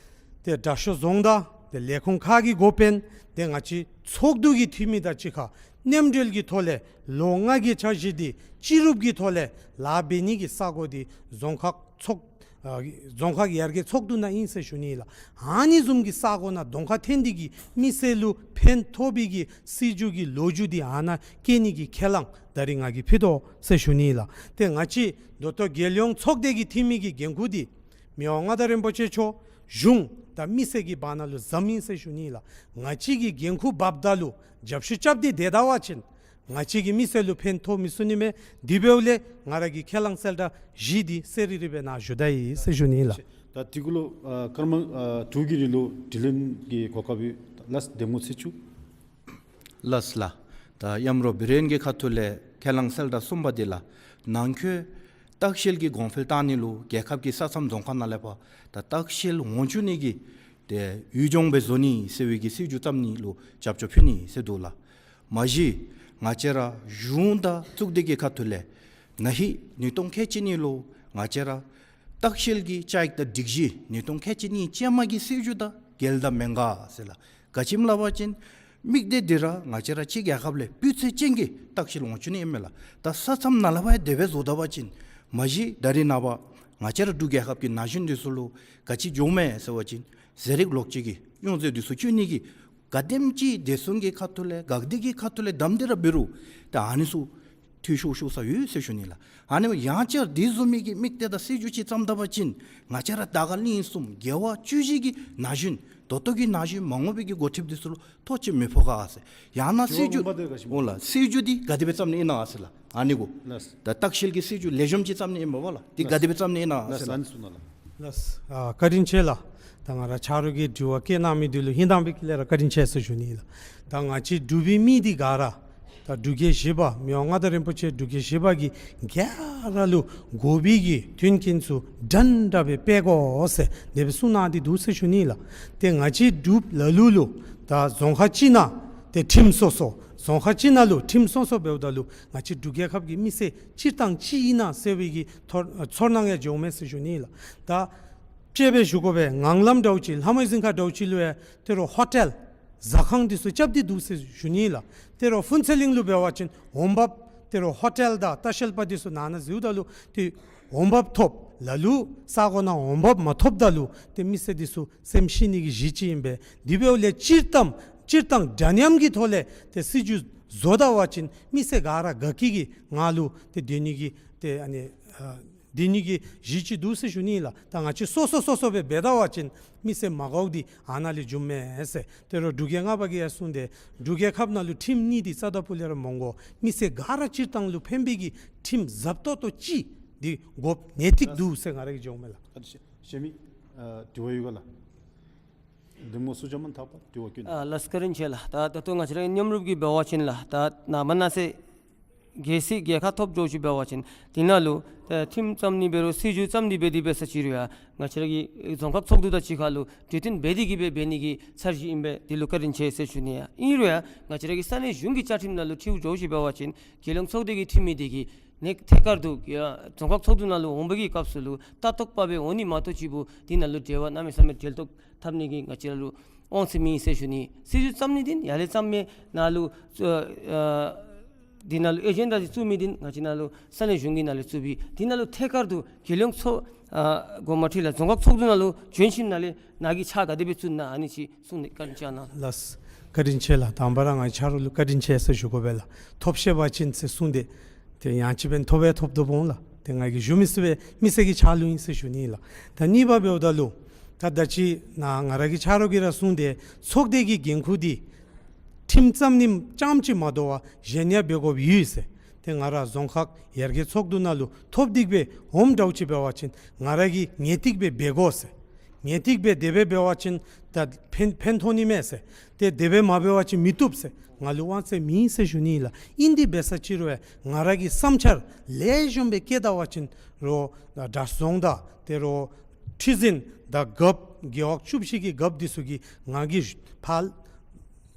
ཏེ་དྲག་ཤོས་རྫོང་བདག་ཏེ་ལས་ཁུངས་ཁག་གི་འགོ་དཔོན་ཏེ་ང་བཅས་ཚོགས་འདུ་གི་འཐུས་མི་དང་གཅིག་ཁར་མཉམ་འབྲེལ་གྱི་ཐོག་ལས་ལོ་ལྔ་གི་འཆར་གཞི་འདི་སྤྱི་རུབ་ཀྱི་ཐོག་ལས་ལཱ་འབད་ནི་གི་ས་གོ་འདི་རྫོང་ཁག་ཚོགས་ཨ་རྫོང་ཁག་ཡར་རྒྱས་ཚོགས་འདུ་ནང་ཨིན་ཟེར་ཞུ་ནི་ལགས། ཨ་ནི་བཟུམ་གྱི་ས་གོ་ནང་གདོང་ཁར་འཐོན་ཏེ་གི་མི་སེར་ལུ་ཕན་ཐོགས་པའི་གི་སྲིད་བྱུས་ཀྱི་ལོ་རྒྱུས་འདི་ཨ་ནཱ་བཀོད་ནི་གི་ཁས་བླངས་ད་རིས་ང་གིས་ཕུལ་དོ་ཟེར་ཞུ་ནི་ལགས། ཏེ་ང་བཅས་ད་ལྟོ་རྒྱལ་ཡོངས་ཚོགས་སྡེ་གི་འཐུས་མི་གི་འགན་ཁུར་འདི་མི་དབང་མངའ་བདག་རིན་པོ་ཆེ་མཆོག་གཞུང་དང་མི་སེར་གྱི་བར་ན་ལུ་བཟུམ་ཨིན་ཟེར་ཞུ་ནི་ལགས། ང་བཅས་ཀྱིས་འགན་ཁུར་འབགཔ་ད་ལུ་རྒྱབ་བཤུད་རྐྱབ་སྟེ་སྡོད་ད་པ་ཅིན་ང་བཅས་ཀྱིས་མི་སེར་ལུ་ཕན་ཐོགས་མི་ཚུགས་ནི་མས། དེ་འབདཝ་ལས་ང་ར་གིས་ཁས་བླངས་གསལ་བསྒྲགས་བཞི་འདི་གསལ་རི་རི་སྦེ་ནཱ་ཞུ་ད་ཡི་ཟེར་ཞུ་ནི་ལགས། ད་དེ་གུ་ལུ་ཨ་སྐར་མ་ཨ་དྲུག་གི་རིང་ལུ་དྲི་ལན་གྱི་གོ་སྐབས་ཡོད། ལགས་སོ། གདམ་ངོ་ཚེས་བཅུ། ལགས་སོ་ལགས། ད་མཉམ་རོགས་བི་རེན་གྱི་ཁ་ཐུག་ལས་ཁས་བླངས་གསལ་བསྒྲགས་གསུམ་པ་འདི་ལགས། ནང་འཁོད་ལྟ་བཤལ་གྱི་གོང་འཕེལ་བཏང་ནི་ལུ་རྒྱལ་ཁབ་ཀྱི་ས་མཚམས་རྫོང་ཁག་ནང་ལས་ཕར་ད་ལྟ་བཤལ་འོང་བཅུག་ནི་གི་ཏེ་ཡུལ་ལྗོངས་སྦེ་བཟོ་ནི་ཟེར་བའི་གི་སྲིད་བྱུས་བརྩམ་ནི་ལུ་རྒྱབ་སྐྱོར་ཕུལ་ནི་ཟེར་འདུག་ལགས། མ་གཞི་ང་བཅས་ར་གཞུང་དང་གཙུག་སྡེ་གི་ཁ་ཐུག་ལས་ན་ཧིང་ཉིས་སྟོང་ཁལ་གཅིག་གཉིས་ལུ་ང་བཅས་ར་ལྟ་བཤལ་གྱི་བཅའ་ཡིག་དང་སྒྲིག་གཞི་ཉིས་སྟོང་ཁལ་གཅིག་གཉིས་ཅན་མ་གི་སྲིད་བྱུས་དང་འགལ་དང་མེན་ག་ཟེར་ལགས། ག་ཅི་སྨོ་ལབ་པ་ཅིན་དམིགས་གཏད་འདི་ར་ང་བཅས་ར་སྤྱིར་རྒྱལ་ཁབ་ལས་སྤུས་ཚད་ཅན་གྱི་ལྟ་བཤལ་འོང་བཅུག་ནི་ཨིན་མས་ལགས། ད་ས་མཚམས་ནང་ལས་ཕར་ཡང་དེ་སྦེ་བཟོ་ད་པ་ཅིན་མ་གཞི་ད་རིས་ནངས་པ་ང་བཅས་ར་འབྲུག་རྒྱལ་ཁབ་ཀྱི་ན་གཞོན་འདི་ཚུ་ལུ་ག་ཅི་འབྱུངམ་མས་ཟེར་བ་ཅིན་ཟས་རིགས་ལོག་སྤྱོད་ཀྱི་གཡོ་ཟོལ་འདི་ཚུ་བཅོས་ནི་གི་ག་དེམ་ཅིག་བདེ་སྲུང་གི་ཁ་ཐུག་ལས་འགག་སྡེ་གི་ཁ་ཐུག་ལས་གདམ་སྟེ་ར་འབད་རུང་ད་ཨ་ནི་ཚུ་འཐུས་ཤོར་ཤོར་ས་ཡོད་ཟེར་ཞུ་ནི་ལགས། ཨ་ནི་ཡང་བསྐྱར་དེ་བཟུམ་མའི་གི་དམིགས་གཏད་དང་སྲིད་བྱུས་ཅིག་བརྩམ་ད་པ་ཅིན་ང་བཅས་ར་དར་དཀར་གླིང་གསུམ་རྒེད་འོག་བཅུ་བཞི་གི་ན་གཞོན་ད་ལྟོ་གི་ན་གཞོན་མ་འོངས་པའི་གི་འགོ་ཁྲིདཔ་འདི་ཚུ་ལུ་ཐོགས་ཅིག་མི་ཕོག་ག་ཟེར། ཡང་ན་སྲིད་བྱུས་འོང་ལགས། སྲིད་བྱུས་འདི་ག་དེ་སྦེ་བརྩམ་ནི་ཨིན་ན་ཟེར་ལགས། ཨ་ནི་གུ་ད་ལྟ་བཤལ་གྱི་སྲིད་བྱུས་ལེགས་ཤོམ་ཅིག་བརྩམ་ནི་ཨིན་པས་ལགས། འདི་ག་དེ་སྦེ་བརྩམ་ནི་ཨིན་ན་ཟེར་ལགས། ལགས་སོ། ཨ་བཀའ་དྲིན་ཆེ་ལགས། ད་ང་ར་ཆ་རོགས་ཀྱིས་དྲི་བ་བཀོད་གནང་མི་འདི་ལུ་ཧིང་དྭངས་པའི་དཀྱིལ་ལས་ར་བཀའ་དྲིན་ཆེ་ཟེར་ཞུ་ནི་ལགས། ད་ང་བཅས་འབྲུག་པའི་མི་འདི་ག་ར་ད་འབྲུག་རྒྱལ་བཞི་པ་མི་དབང་མངའ་བདག་རིན་པོ་ཆེ་འབྲུག་རྒྱལ་བཞི་པ་གིས་ག་ར་ལུ་དགོ་པའི་གི་མཐུན་རྐྱེན་ཚུ་འདྲན་འདྲ་སྦེ་སྤྲོད་དགོ་ཟེར་དེ་སྦེ་གསུངས་གནང་སྟེ་འདུག་ཟེར་ཞུ་ནི་ལགས། ཏེ་ང་བཅས་འབྲུག་ལ་ལུ་ལུ་ད་རྫོང་ཁག་གཅིག་ནང་ཏེ་ཁྲིམས་སོ་སོ་རྫོང་ཁག་གཅིག་ནང་ལུ་ཁྲིམས་སོ་སོ་འབདཝ་ད་ལུ་ང་བཅས་འབྲུག་རྒྱལ་ཁབ་ཀྱི་མི་སེར་སྤྱིར་བཏང་གཅིག་ཨིན་ན་ཟེར་བའི་གི་ཚོར་ཚོར་སྣང་ཡང་འབྱུངམ་མས་ཟེར་ཞུ་ནི་ལགས། ད་དཔྱེ་སྦེ་ཞུ་དགོ་པའི་ངང་ལམ་འདྲཝ་ཅིག་ལྷ་མོའི་རྫིང་ཁ་འདྲཝ་ཅིག་ལུ་ཡང་ཏེ་རོགས་ཧོ་ཊེལ་ཟ་ཁང་འདི་ཚུ་རྐྱབ་སྟེ་འདུག་ཟེར་ཞུ་ནི་ལགས། ཏེ་རོགས་ཕུན་ཚོགས་གླིང་ལུ་འབད་བ་ཅིན་འོང་འབབ་ཏེ་རོགས་ཧོ་ཊེལ་དང་ལྟ་བཤལ་པ་འདི་ཚུ་ནང་ན་འཛུལཝ་ད་ལུ་ཏེ་འོང་འབབ་ཐོབ། ལ་ལུ་ས་གོ་ནང་འོང་འབབ་མ་ཐོབ་ད་ལུ་ཏེ་མི་སེར་འདི་ཚུ་སེམས་ཤི་ནི་གི་གཞི་ཅིག་ཨིན་པས། དེ་འབདཝ་ལས་སྤྱིར་བཏང་སྤྱིར་བཏང་འདྲ་མཉམ་གྱི་ཐོག་ལས་ཏེ་སྲིད་བྱུས་བཟོ་ད་པ་ཅིན་མི་སེར་ག་ར་དགའ་སྐྱིད་ཀྱི་ངང་ལུ་ཏེ་སྡོད་ནི་གི་ཏེ་ཨ་ནི་ཨ་སྡོད་ནི་གི་གཞི་ཅིག་འདུག་ཟེར་ཞུ་ནི་ལགས། ད་ང་བཅས་སོ་སོ་སོ་སོ་སྦེ་འབད་ད་པ་ཅིན་མི་སེར་མ་དགའཝ་འདི་ཨ་ནཱ་ལས་འབྱུངམ་མས་ཟེར། ཏེ་རོགས་འབྲུག་རྒྱལ་ལྔ་པ་གིས་ཡང་གསུངས་ཏེ་འབྲུག་རྒྱལ་ཁབ་ནང་ལུ་ཁྲིམས་གཉིས་འདི་རྩ་དང་སྤུ་ལས་ར་མི་དགོ། མི་སེར་ག་ར་སྤྱིར་བཏང་ལུ་ཕན་པའི་གི་ཁྲིམས་ཟབ་ཏོག་ཏོ་ཅིག་འདི་དགོཔ་གནད་ཏིག་འདུག་ཟེར་ང་ར་གིས་འགྱོཝ་མས་ལགས། ཨ་ནི་ཤེས་མི་ཨ་དྲི་བ་ཡོད་ག་ལགས། གདམ་ངོ་སུ་ཅིག་མ་ཐག་པ་དྲི་བ་བཀོད་གནང་། ཨ་ལགས་བཀའ་དྲིན་ཆེ་ལགས། ད་ད་ལྟོ་ང་བཅས་ར་མཉམ་རུབ་ཀྱིས་འབད་བ་ཅིན་ལགས་ད་ནཱ་མ་ནཱ་ཟེར་ རྒྱལ་སྲིད་རྒྱལ་ཁ་ཐོབ་འགྱོ་ཅི་འབད་བ་ཅིན་དེ་ནང་ལུ་ཨེ་ཁྲིམས་བརྩམ་ནི་འབད་རུང་སྲིད་བྱུས་བརྩམ་ནི་འབད་དེ་འབད་ས་ཅིག་རུང་ཡང་ང་བཅས་ར་གི་རྫོང་ཁག་ཚོགས་འདུ་དང་གཅིག་ཁར་ལུ་གྲོས་བསྟུན་འབད་དེ་གི་སྦེ་འབད་ནི་གི་འཆར་གཞི་ཨིན་པས། དེ་ལུ་བཀའ་དྲིན་ཆེ་ཟེར་ཞུ་ནི། ཨིན་རུང་ཡང་ང་བཅས་ར་གི་ས་གནས་གཞུང་གི་བཅའ་ཁྲིམས་ནང་ལུ་འཁྲིལ་འགྱོ་ཅི་འབད་བ་ཅིན་རྒྱལ་ཡོངས་ཚོགས་སྡེ་གི་འཐུས་མི་དེ་གིས་ནེག་ཐད་ཀར་དུ་ཡ་རྫོང་ཁག་ཚོགས་འདུ་ནང་ལུ་འོང་བའི་གི་སྐབས་སུ་ལུ་ལྟ་རྟོག་པ་སྦེ་འོང་ནི་མ་གཏོགས་ཅིག་པུ་དེ་ནང་ལུ་འབྲེལ་བ་གནམ་མེད་ས་མེད་འབྲེལ་གཏོགས་འཐབ་ནི་གི་ང་བཅས་ར་ལུ་དབང་ཚད་མེད་ཟེར་ཞུ་ནི། སྲིད་བྱུས་བརྩམ་ནི་འདི་ཡར་ལས་བརྩམ་མི་ནང་ལུ་ཨ་འདི་ནང་ལུ་ཨེ་ཇེན་ཌ་འདི་བཙུགས་མི་འདི་ང་བཅས་ནང་ལུ་ས་གནས་གཞུང་གི་ནང་ལས་བཙུགས་པས། འདི་ནང་ལུ་ཐད་ཀར་དུ་རྒྱལ་ཡོངས་ཚོགས་ཨ་འགོ་མ་འཁྲིད་ལགས་རྫོང་ཁག་ཚོགས་འདུ་ནང་ལུ་བྱོན་ཞིནམ་ལས་ནཱ་གིས་ཕྱག་ག་དེ་སྦེ་བཙུགས་ན་ཨ་ནི་ཅིག་གསུངས་ནི་བཀའ་དྲིན་ཆེ་གནང་། ལགས། བཀའ་དྲིན་ཆེ་ལགས། དང་པ་ར་ང་ཆ་རོགས་ལུ་བཀའ་དྲིན་ཆེ་ཟེར་ཞུ་དགོ་པས་ལགས། ཐོབ་ཤེས་པ་ཅིན་ཟེར་གསུངས་ཏེ་དེ་ཡང་ཅིག་འབདན་ཐོབ་སྦེ་ཐོབ་དོ་འོང་ལགས། དེ་ང་གིས་ཞུ་མི་ཚུགས་པས། མི་སེར་གྱི་ཕྱག་ལུ་ཨིན་ཟེར་ཞུ་ནི་ལགས། ད་གཉིས་པ་འབདཝ་ད་ལུ་ད་ད་ཅི་ནཱ་ང་ར་གི་ཆ་རོགས་ཀྱིས་ར་གསུངས་ཏེ་ཚོགས་སྡེ་གི་འགན་ཁུར་འདི་ཁྲིམས་བརྩམ་ནི་རྐྱངམ་ཅིག་མ་དོ་བར་གཞན་ཡང་འབད་དགོཔ་ཡོད་ཟེར། དེ་ང་ར་རྫོང་ཁག་ཡར་རྒྱས་ཚོགས་འདུ་ནང་ལུ་ཐོབ་སྟེ་སྦེ་འོངམ་འདྲཝ་ཅིག་འབད་བ་ཅིན་ང་ར་གིས་ངེས་ཏིག་སྦེ་འབད་དགོ་ཟེར། ངེས་ཏིག་སྦེ་དེ་སྦེ་འབད་བ་ཅིན་ད་ཕན་ཕན་ཐོགས་ནི་མས་ཟེར། ཏེ་དེ་སྦེ་མ་འབད་བ་ཅིན་མི་བཏུབ་ཟེར། ང་ལུ་དབང་ཚད་མེད་ཟེར་ཞུ་ནི་ལགས། ཨིན་དེ་འབད་ས་ཅིག་རུང་ང་ར་གི་བསམ་འཆར་ལེགས་ཤོམ་སྦེ་བཀོད་ད་བ་ཅིན་རོགས་གྲྭ་ཚང་དང་དེ་རོགས་ཁྲི་འཛིན་དང་རྒཔོ་རྒེད་འོག་བཅུ་བཞི་གི་རྒཔོ་འདི་ཚུ་གིས་ང་གིས་ཕར་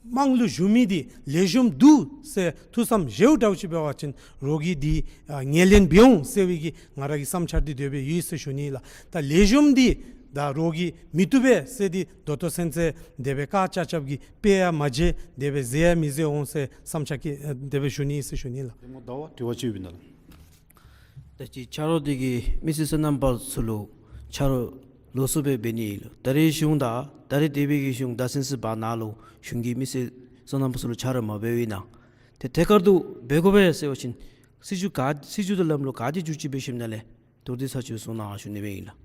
དམངས་ལུ་ཞུ་མི་འདི་ལེགས་ཤོམ་འདུག་ཟེར་ཐུགས་བསམ་བཞེསཝ་འདྲཝ་ཅིག་འབད་བ་ཅིན་རོགས་ཀྱིས་འདི་ཨ་ངོས་ལེན་འབད་འོང་ཟེར་བའི་གི་ང་ར་གི་བསམ་འཆར་འདི་དེ་སྦེ་ཡོད་ཟེར་ཞུ་ནི་ལགས། ད་ལེགས་ཤོམ་འདི་ད་རོགས་ཀྱིས་མི་བཏུབ་པས་ཟེར་འདི་ད་ལྟོ་ཚུན་ཚོད་དེ་སྦེ་བཀག་ཆ་རྐྱབ་ཀྱི་དཔེ་ཡང་མ་མཇལ། དེ་སྦེ་མཇལ་ཡང་མི་མཇལ་འོང་ཟེར་བསམ་འཆར་གྱིས་ཨ་དེ་སྦེ་ཞུ་ནི་ཟེར་ཞུ་ནི་ལགས། དེ་མོ་ད་བ་དྲི་བ་ཅིག་ཡོད་པས་ན་ལགས། ད་ཅི་ཆ་རོགས་འདི་གིས་མི་སེར་སོ་ནམ་པ་ཚུ་ལུ་ཆ་རོགས་ལོགས་སུ་སྦེ་འབད་ནི་ཨིན་ལགས། ད་རེས་གཞུང་དང་ད་རེས་འདས་པའི་གི་གཞུང་ད་ཚུན་ཚོད་བར་ན་ལུ་གཞུང་གིས་མི་སེར་སོ་ནམ་པ་ཚུ་ལུ་ཆ་རོགས་མ་འབད་བའི་ནང་ཏེ་ཐད་ཀར་དུ་འབད་དགོ་པས་ཟེར་བ་ཅིན་སྲིད་བྱུས་ག་སྲིད་བྱུས་དང་ལམ་ལུགས་ག་དེ་བརྒྱུད་ཅིག་འབད་ཞིནམ་ལས་མདོར་བསྡུས་ས་ཅིག་གསུང་གནང་ཞུ་ནི་སྦེ་ཨིན་ལགས།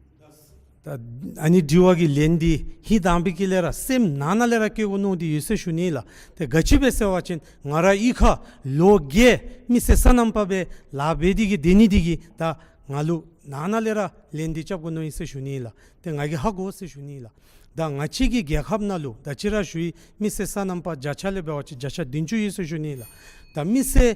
ད་ཨ་ནི་དྲི་བ་གི་ལན་འདི་ཧིང་དང་པའི་གི་ལས་ར་སེམས་ནང་ན་ལས་ར་བཀོད་དགོ་མནོ་སྟེ་ཡོད་ཟེར་ཞུ་ནི་ལགས། ཏེ་ག་ཅི་སྦེ་ཟེར་བ་ཅིན་ང་ར་གཡུས་ཁར་ལོ་བརྒྱད་མི་སེར་སོ་ནམ་པ་སྦེ་ལཱ་འབད་དེ་གི་སྡོད་ནི་འདི་གིས་ད་ང་ལུ་ནང་ན་ལས་ར་ལན་འདི་རྐྱབ་དགོ་མནོ་ཡི་ཟེར་ཞུ་ནི་ལགས། ཏེ་ང་གིས་ཧ་གོ་ཟེར་ཞུ་ནི་ལགས། ད་ང་བཅས་ཀྱི་རྒྱལ་ཁབ་ནང་ལུ་ད་ཅི་ར་ཞུ་ཡི། མི་སེར་སོ་ནམ་པ་བརྒྱ་ཆ་ལས་འབད་བ་ཅིན་བརྒྱ་ཆ་བདུན་ཅུ་ཡོད་ཟེར་ཞུ་ནི་ལགས། ད་མི་སེར་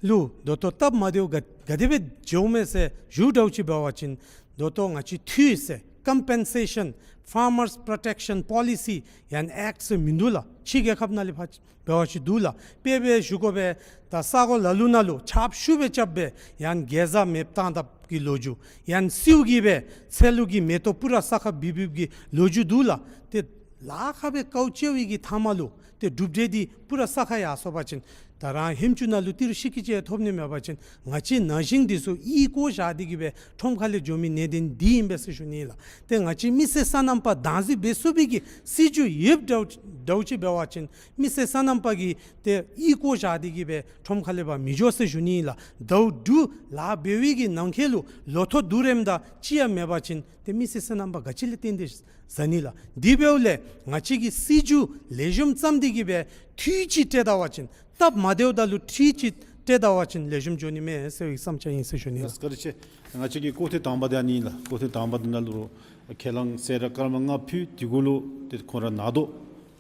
ལུ་ད་ལྟོ་སྟབས་མ་བདེཝ་ག་ག་དེ་སྦེ་འགྱོཝ་མས་ཟེར་ཞུཝ་འདྲཝ་ཅིག་འབད་བ་ཅིན་ད་ལྟོ་ང་བཅས་འཐུས་ཟེར་Compensation Farmers Protection Policy ཡང་ཨེཀཊ་ཟེར་མིན་འདུག་ལགས། ཕྱི་རྒྱལ་ཁབ་ནང་ལས་ཕར་འབད་བ་ཅིན་འདུག་ལགས། དཔེ་སྦེ་ཞུ་དགོ་པས། ད་ས་གོ་ལ་ལུ་ནང་ལུ་ཆརཔ་ཤུགས་སྦེ་རྐྱབ་སྦེ་ཡང་གེ་ཛ་མེདཔ་བཏང་དཔ་གི་ལོ་རྒྱུས་ཡང་སེརཝ་གིས་སྦེ་ཚལ་ལུ་གི་མེ་ཏོག་པུ་ར་ས་ཁར་བི་བིབ་ཀྱི་ལོ་རྒྱུས་འདུག་ལགས། ཏེ་ལཱ་ཁག་སྦེ་དཀའཝ་སྤྱད་པའི་གི་མཐའ་མ་ལུ་ཏེ་གྲུབ་འབྲས་འདི་པུ་ར་ས་ཁར་ཡར་སོང་པ་ཅིན་ད་རང་ཧེམ་ཅུ་ནང་ལུ་ཏི་རུ་ཤི་ཀི་ཅིག་ཐོབ་ནི་མེད་པ་ཅིན་ང་བཅས་ན་གཞོན་འདི་ཚུ་གཡུས་སྒོ་བཞག་སྟེ་གི་སྦེ་ཁྲོམ་ཁ་ལས་འགྱོ་མི་གནད་དོན་འདི་ཨིན་པས་ཟེར་ཞུ་ནི་ལགས། ཏེ་ང་བཅས་མི་སེར་སོ་ནམ་པ་བདག་འཛིན་འབད་ཚུགས་པའི་གི་སྲིད་བྱུས་ཡོདཔ་འདྲཝ་འདྲཝ་ཅིག་འབད་བ་ཅིན་མི་སེར་སོ་ནམ་པ་གིས་ཏེ་གཡུས་སྒོ་བཞག་སྟེ་གི་སྦེ་ཁྲོམ་ཁ་ལས་ཕར་མི་འགྱོ་ཟེར་ཞུ་ནི་ལགས། ཟླཝ་དྲུག་ལཱ་འབད་བའི་གི་ནང་འཁོད་ལུ་ལོ་ཐོག་བསྡུ་རནམ་དང་ཅིག་ཡང་མེད་པ་ཅིན་ཏེ་མི་སེར་སོ་ནམ་པ་ག་ཅི་ལས་བརྟེན་ཏེ་ཟ་ནི་ལགས། དེ་འབདཝ་ལས་ང་བཅས་ཀྱིས་སྲིད་བྱུས་ལེགས་ཤོམ་བརྩམས་ཏེ་གི་སྦེ་འཐུས་ཅིག་སྤྲོད་ད་པ་ཅིན་སྟབས་མ་བདེཝ་ད་ལུ་འཐུས་ཅིག་སྤྲོད་ད་པ་ཅིན་ལེགས་ཤོམ་འགྱོ་ནི་མས་ཟེར་བའི་བསམ་འཆར་ཨིན་ཟེར་ཞུ་ནི་ལགས། བཀའ་དྲིན་ཆེ། ང་བཅས་ཀྱི་སྐོར་ཐེངས་དང་པ་འདི་ཨ་ནི་ཨིན་ལགས། སྐོར་ཐེངས་དང་པ་འདི་ནང་ལུ་ཁས་བླངས་ཟེར་ར་སྐར་མ་ལྔ་ཕུལ། དེ་གུ་ལུ་ཏེ་ཁོང་ར་ནང་དོག་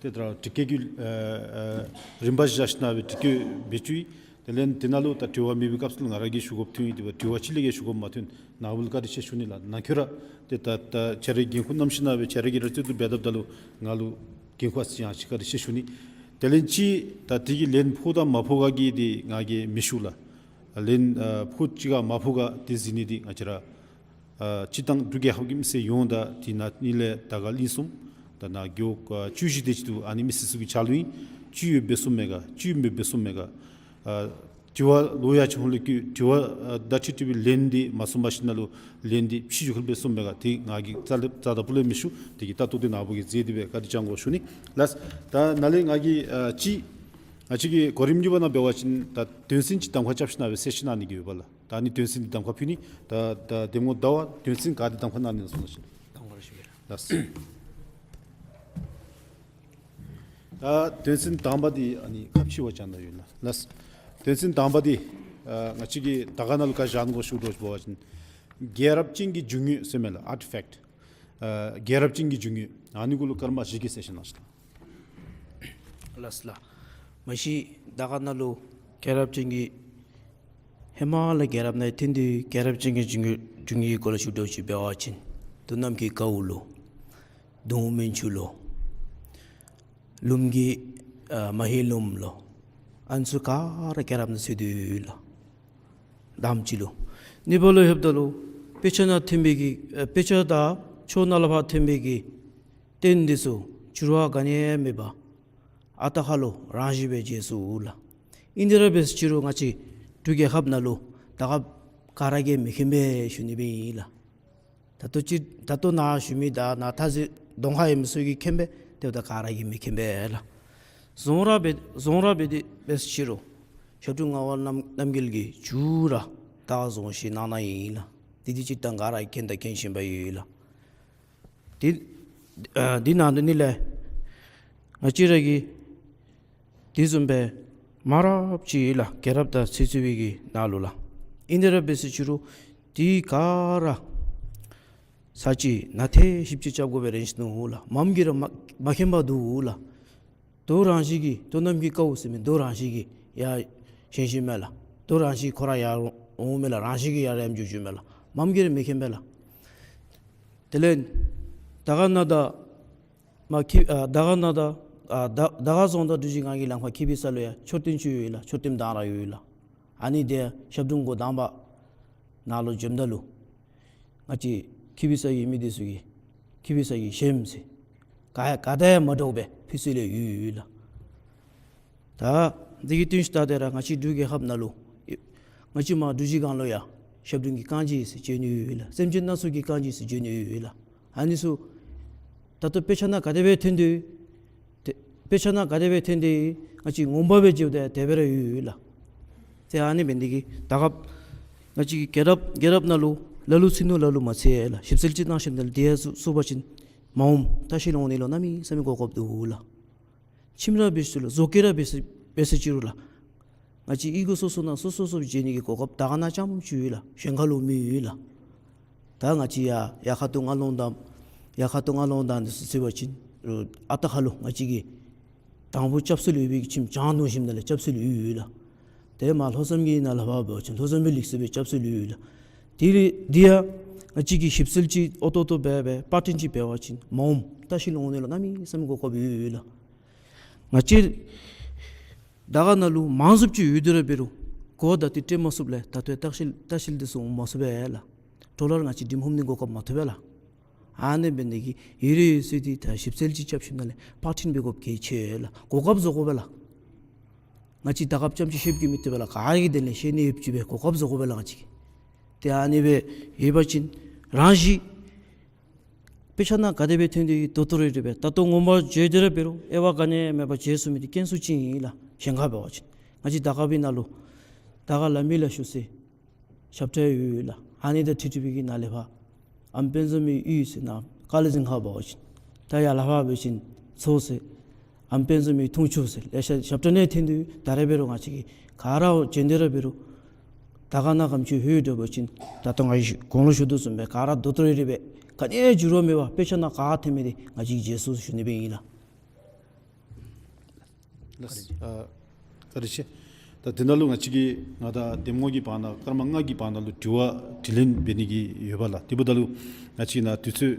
ཏེ་ད་དྲི་བཀོད་ཀྱི་ཨ་ཨ་རིམ་པ་བཞག་ཞིནམ་སྦེ་དྲི་བཀོད་འབད་བཅུག་ཡི། དེ་ལས་དེ་ནང་ལུ་ད་དྲི་བ་མེད་པའི་སྐབས་སུ་ལུ་ང་ར་གིས་ཞུ་དགོཔ་ཐོན་ཡི། དེ་འབདཝ་དྲི་བ་ཅིག་ལས་བརྒལ་ཞུ་དགོཔ་མ་ཐོན། ནཱ་བུ་ལུ་བཀའ་དྲིན་ཆེ་ཞུ་ནི་ལགས། ནཱ་ཁྱོད་ར་ཏེ་ད་ད་ཁྱོད་རའི་འགན་ཁུར་བསྣམས་ཞིནམ་སྦེ་ཁྱོད་ར་གིས་ར་རྩོད་དུ་འབད་དཔ་ད་ལུ་ང་ལུ་འགན་ཁུར་ཨ་ཙི་ཅིག་ཡང་ཅིག་བཀའ་དྲིན་ཆེ་ཞུ་ནི། དེ་ལས་ཅིག་ད་དེ་གི་ལན་ཕོག་དང་མ་ཕོག་ག་གི་འདི་ང་གིས་མི་ཞུ་ལགས། ལན་ཨ་ཕོག་ཅི་ག་མ་ཕོག་ག་འདི་གཟིགས་ནི་འདི་ང་བཅས་ར་ཨ་སྤྱིར་བཏང་འབྲུག་རྒྱལ་ཁབ་ཀྱི་མི་སེར་ཡོངས་དང་དེ་ནང་ནི་ལས་དར་དཀར་གླིང་གསུམ་དང་ནཱ་རྒེད་འོག་ཨ་བཅུ་བཞི་དེ་ཅིག་འདུག། ཨ་ནི་མི་སེར་ཚུ་གི་ཕྱག་ལུ་ཨིན། ཅིག་ཡོདཔ་སྦེ་སོང་མས་ག་ཅིག་ཡོདཔ་སྦེ་སོང་མས་ག་ཨ་དྲི་བ་ལོག་ཡར་ཕྱོགས་ལས་བཀོད། དྲི་བ་ཨ་བརྡ་ཁྲིད་དྲི་བའི་ལན་འདི་མ་གསུངས་པ་ཞིནམ་ལས་ལན་འདི་ཕྱི་འགྱུར་ཁར་སྦེ་སོང་མས་ག་དེ་ང་གིས་རྩ་ལས་རྩ་དང་སྤུ་ལས་མི་ཞུ། དེ་གི་ལྟ་རྟོག་འདི་ནཱ་བུ་གིས་མཛད་དེ་སྦེ་བཀའ་དྲིན་བསྐྱང་དགོ་ཞུ་ནི་ལགས། ད་ནཱ་ལས་ང་གིས་ཨ་ཅིག་ང་བཅས་ཀྱི་གོ་རིམ་གཉིས་པ་ནང་འབད་བ་ཅིན་ད་དོན་ཚན་ཅིག་གདམ་ཁ་རྐྱབ་ཞིནམ་སྦེ་གསལ་བཤད་གནང་ནི་གི་ཡོད་པས་ལགས། ད་ཨ་ནི་དོན་ཚན་འདི་གདམ་ཁ་ཕུལ་ནི། ད་ད་དེ་མོ་ད་བ་དོན་ཚན་ག་འདི་གདམ་ཁ་གནང་ནི་གསུངས་ཞིན་གདམ་ཁ་ར་ཞུ་གེ་ལགས། ད་དོན་ཚན་དང་པ་འདི་ཨ་ནི་ཁ་ཕྱེ་བ་ཅིན་ད་ཡོད་ལགས། ལགས། དོན་ཚན་དང་པ་འདི་ཨ་ང་བཅས་ཀྱིས་དར་དཀར་ནང་ལུ་ག་བཞག་དགོ་ཞུ་དོ་བ་ཅིན་རྒྱལ་རབས་ཅན་གྱི་འབྱུང་དངོས་ཟེར་མས་ལགས། ཨར་ཊི་ཕེཀཊ། ཨ་རྒྱལ་རབས་ཅན་གྱི་འབྱུང་དངོས་ཨ་ནི་གུ་ལུ་སྐར་མ་བཞི་གི་གསལ་བཤད་གནང་ཞིན། ལགས་ལགས། མ་གཞི་དར་དཀར་ནང་ལུ་རྒྱལ་རབས་ཅན་གྱི་ ཧེ་མ་ལས་རྒྱལ་རབས་ནང་ཐོན་ཏེ་རྒྱལ་རབས་ཅན་གྱི་འབྱུང་འགྱུར་འབྱུང་འགྱུར་གྱི་སྐོར་ལས་ཞུ་དོ་ཅིག་འབད་བ་ཅིན། མདོ་ནམ་མཁའི་དཀར་པོ་ལོ། གདོང་སྨན་ཆུ་ལོ། ལུམ་གྱི་ཨ་མ་ཧེ་ལུམ་ལོ། ཨ་ནི་ཚུ་ག་ར་རྒྱལ་རབས་ནང་ཚུད་དེ་ཡོད་ལགས། དང་པ་ཅིག་ལུ། གཉིས་པ་ལུ་ལྷོདཔ་ད་ལུ་དཔེ་ཆ་ནང་ཐོན་པའི་གི་ཨ་དཔེ་ཆ་དང་ཆོས་ནང་ལས་ཕར་ཐོན་པའི་གི་རྟེན་འདི་ཚུ་འགྱུར་བ་ག་ནི་ཡང་མེད་པར་ཨ་རྟག་ཧ་ལུགས་རང་བཞིན་སྦེ་མཇལ་ཚུགས་ལགས། ཨིན་དེ་ར་འབད་ཟེར་ཅི་རུང་ང་བཅས་འབྲུག་རྒྱལ་ཁབ་ནང་ལུ་ད་ག་ག་ར་གིས་མི་མཁྱེན་པས་ཞུ་ནི་སྦེ་ཨིན་ལགས། ད་ལྟོ་ཅིག་ད་ལྟོ་ནཱ་ཞུ་མི་དང་ནཱ་ཐ་ཚིག་གདོང་ཁར་ཡོད་མི་ཚུ་གིས་མཁྱེན་པས། དེ་འབདཝ་ད་ག་ར་གིས་མི་མཁྱེན་པས་ལགས། རྫོང་ར་འབད་རྫོང་ར་འབད་དེ་འབད་ཟེར་ཅི་རུང་ཞབས་དྲུང་ངག་དབང་རྣམ་རྣམ་རྒྱལ་གྱིས་མཇུག་ར་ད་ག་རྫོང་བཞེངས་གནང་གནངམ་ཨིན་ལགས། དེ་འདི་སྤྱིར་བཏང་ག་ར་མཁྱེན་དང་མཁྱེན་བཞིན་པ་ཡོད་ལགས། དེ་ཨ་དེ་ནང་དུ་ནི་ལས་ང་བཅས་ར་གི་དེ་བཟུམ་སྦེ་མང་རབས་ཅིག་ཡོད་ལགས། རྒྱལ་རབས་དང་ཚིག་ཚུད་པའི་གི་ནང་ལུ་ལགས། ཨིན་དེ་ར་འབད་ཟེར་ཅི་རུང་དེ་ག་ར་ཚར་གཅིག་ནང་ཐེངས་ཞིབ་དཔྱད་རྐྱབ་དགོ་པའི་རན་ཅི་ནུག་ལགས། མངམ་གིས་ར་མ་མ་མཁྱེན་པར་འདུག་ལགས། མདོ་རང་བཞིན་གྱིས་མདོ་ནམ་མཁའི་དཀར་པོ་ཟེར་མི་མདོ་རང་བཞིན་གྱིས་ཡར་བཞེངས་བཞེངསམ་མས་ལགས། མདོ་རང་བཞིན་ཁོ་ར་ཡར་འོངམ་མས་ལགས། རང་བཞིན་གྱིས་ཡར་ཡར་འགྱོ་འགྱོཝ་མས་ལགས། མངམ་གིས་ར་མི་མཁྱེན་པས་ལགས། དེ་ལས་དར་དཀར་ན་དང་མ་ཁྱི་ཨ་དར་དཀར་ན་དང་ཨ་དར་དར་དཀར་རྫོང་དང་འབྲུག་ཆུ་སྒང་གི་ལམ་ཁར་ཁྱི་བི་ས་ལུ་ཡང་མཆོད་རྟེན་ཅིག་ཡོད་ལགས། མཆོད་རྟེན་དང་ར་ཡོད་ལགས། ཨ་ནི་དེ་ཞབས་དྲུང་འགོ་དང་པ་ནཱ་ལུ་འབྱོནམ་ད་ལུ་ང་བཅས་ཁྱི་བི་ས་ཡོད་མི་འདི་ཚུ་གིས་ཁྱི་བི་ས་གི་ཞལམ་ཟེར་ག་ག་དང་ཡང་མ་འདྲཝ་སྦེ་ཕུལ་སྲོལ་ཡོད་ཡོད་ལགས། ད་འདི་གི་དོན་ཤུགས་ད་དེ་ར་ང་བཅས་འབྲུག་རྒྱལ་ཁབ་ནང་ལུ་ང་བཅས་མར་འབྲུག་ཆུ་སྒང་ལུ་ཡང་ཞབས་དྲུང་གི་རྐང་རྗེས་ཟེར་བརྗོད་ནི་ཡོད་ལགས། སེམས་ཅན་སྣ་ཚོགས་ཀྱི་རྐང་རྗེས་ཟེར་བརྗོད་ནི་ཡོད་ལགས། ཨ་ནི་ཚུ་ད་ལྟོ་དཔེ་ཆ་ནང་ག་དེ་སྦེ་ཐོན་ཏེ་ཏེ་དཔེ་ཆ་ནང་ག་དེ་སྦེ་ཐོན་ཏེ་ང་བཅས་ངོ་མ་སྦེ་མཇལཝ་ད་དེ་སྦེ་ར་ཡོད་ཡོད་ལགས། ཏེ་ཨ་ནི་འབད་ནི་དེ་གིས་ད་སྐབས་ང་བཅས་ཀྱི་རྒྱལ་རབས་རྒྱལ་རབས་ནང་ལུ་ལ་ལུ་ཚུད་ནུག་ལ་ལུ་མ་ཚུད་ལགས། ཞིབ་འཚོལ་ཅིག་གནང་ཞིནམ་ལས་དེ་ཡང་ཚུད་པ་ཅིན་མ་འོངམ་ལྟ་བཤལ་འོང་ནི་ལུ་གནམ་མེད་ས་མེད་གོ་སྐབས་འདུག་ལགས། ཁྱིམ་ར་འབད་ཟེར་ཅི་རུང་བཟོ་བཀོད་ར་འབད་ཟེར་འབད་ཟེར་ཅི་རུང་ལགས། ང་བཅས་གཡུས་སྒོ་སོ་སོ་ནང་སོ་སོ་སོ་མཇལ་ནི་གི་གོ་སྐབས་དར་དཀར་ན་རྐྱངམ་ཅིག་ཡོད་ལགས། གཞན་ཁར་ལུ་མེད་ཡོད་ལགས། ད་ང་བཅས་ཡར་ཡར་ཁ་ཐུག་རྔ་ལོང་དང་ཡར་ཁ་ཐུག་རྔ་ལོང་དང་འདི་ཚུ་ཟེར་བ་ཅིན་ཨ་རྟག་ཧ་ལུགས་ང་བཅས་ཀྱི་དང་ཕུ་སྐྱབས་སུ་ལུས་པའི་ཁྱིམ་བྱང་གདུང་ཞིནམ་ལས་སྐྱབས་སུ་ལུས་ཡོད་ལགས། ཏེ་མར་ལྷོ་མཚམས་ཀྱི་ནང་ལས་ཕར་འབད་བ་ཅིན་ལྷོ་མཚམས་པའི་ལིག་སི་སྦེ་སྐྱབས་སུ་ལུས་ཡོད་ལགས། དེ་ལས་དེ་ཡང་ང་བཅས་ཀྱིས་ཞིབ་འཚོལ་ཅིག་ཨོ་ཏོ་ཏོ་འབད་འབད་པར་སྐྲུན་ཅིག་འབད་བ་ཅིན་མ་འོངམ་ལྟ་བཤལ་འོང་ནི་ལུ་གནམ་མེད་ས་མེད་གོ་སྐབས་ཡོད་ཡོད་ལགས། ང་བཅས་དར་དཀར་ན་ལུ་མང་ཚབ་ཅིག་ཡོད་དེ་ར་འབད་རུང་གོ་བརྡ་དེ་སྤྲོད་མ་ཚུགསཔ་ལས་ད་ལྟོ་ཡང་ལྟ་བཤལ་ལྟ་བཤལ་འདི་ཚུ་འོང་མ་ཚུགས་པས་ལགས། ཌོ་ལར་ང་བཅས་འགྲེམས་ཕབ་ནི་གོ་སྐབས་མ་ཐོབ་པས་ལགས། ཨ་ནི་འབད་ནི་དེ་གིས་ཡོད་རེ་ཡོད་ཚད་འདི་ད་ཞིབ་འཚོལ་ཅིག་རྐྱབ་ཞིནམ་ལས་པར་སྐྲུན་འབད་དགོཔ་གལ་ཆེ་ལགས། གོ་སྐབས་བཟོ་དགོ་པས་ལགས། ང་བཅས་དར་དཀརཔ་རྐྱངམ་ཅིག་ཤེསཔ་གིས་མི་བཏུབ་པས་ལགས། ག་ར་གིས་དེ་ལས་ཤེས་ནི་ཡོདཔ་ཅིག་སྦེ་གོ་སྐབས་བཟོ་དགོ་པས་ལགས་ང་བཅས་ཀྱིས། ཏེ་ཨ་ནི་སྦེ་ཡོད་པ་ཅིན་རང་བཞིན་དཔེ་ཆ་ནང་ག་དེ་སྦེ་ཐོན་ཏེ་ཡོད་ད་ལྟོ་རེ་རེ་སྦེ་ད་ལྟོ་ངོ་མ་མཇལ་ཏེ་ར་འབད་རུང་དབྱེ་བ་ག་ནི་ཡང་མེད་པར་མཇལ་ཚུགས་མི་འདི་དཀོན་སུ་ཅིག་ཨིན་ལགས། གཞན་ཁར་འབད་བ་ཅིན་ང་བཅས་དར་དཀར་པའི་ནང་ལུ་དར་དཀར་ལ་མི་ལ་ཞུ་ཟེར་ཞབས་ཁྲ་ཡོད་ལགས། ཨ་ནི་དང་འཁྲིལ་འཁྲིལ་བའི་གི་ནང་ལས་ཕར་ཨམ་དཔལ་འཛོམས་མའི་གཡུས་ཟེར་ནཱ་ཀ་ལི་འཛིན་ཁར་འབད་བ་ཅིན་ད་ཡར་ལས་ཕར་འབད་བ་ཅིན་མཚོ་ཟེར་ཨམ་དཔལ་འཛོམས་མའི་འཐུང་ཆུ་ཟེར་ལེ་ཤ་ཞབས་ཁྲ་ནང་ཐོན་ཏེ་ད་རེས་འབད་རུང་ང་བཅས་ཀྱིས་ག་ར་མཇལ་ཏེ་ར་འབད་རུང་དར་དཀར་ན་ག་དེམ་ཅིག་ཡོད་འདྲ་བ་ཅིན་ད་ལྟོ་ང་གིས་གོང་ལུ་ཞུ་དོ་བཟུམ་སྦེ་ག་ར་ད་ལྟོ་རེ་རེ་སྦེ་ག་ནི་ཡང་འགྱུར་བ་མེད་པར་དཔེ་ཆ་ནང་ག་ཐོན་མི་འདི་ང་བཅས་ཀྱིས་མཇལ་ཚུགས་ཞུ་ནི་སྦེ་ཨིན་ལགས། ལགས། ཨ་བཀའ་དྲིན་ཆེ། ད་དེ་ནང་ལུ་ང་བཅས་ཀྱིས་ང་དང་འདེམས་ངོ་གི་བར་ན་སྐར་མ་ལྔ་གི་བར་ན་ལུ་དྲི་བ་དྲིས་ལན་འབད་ནི་གི་ཡོདཔ་ལགས། དེ་འབདཝ་ད་ལུ་ང་བཅས་ནཱ་དུས་ཚོད་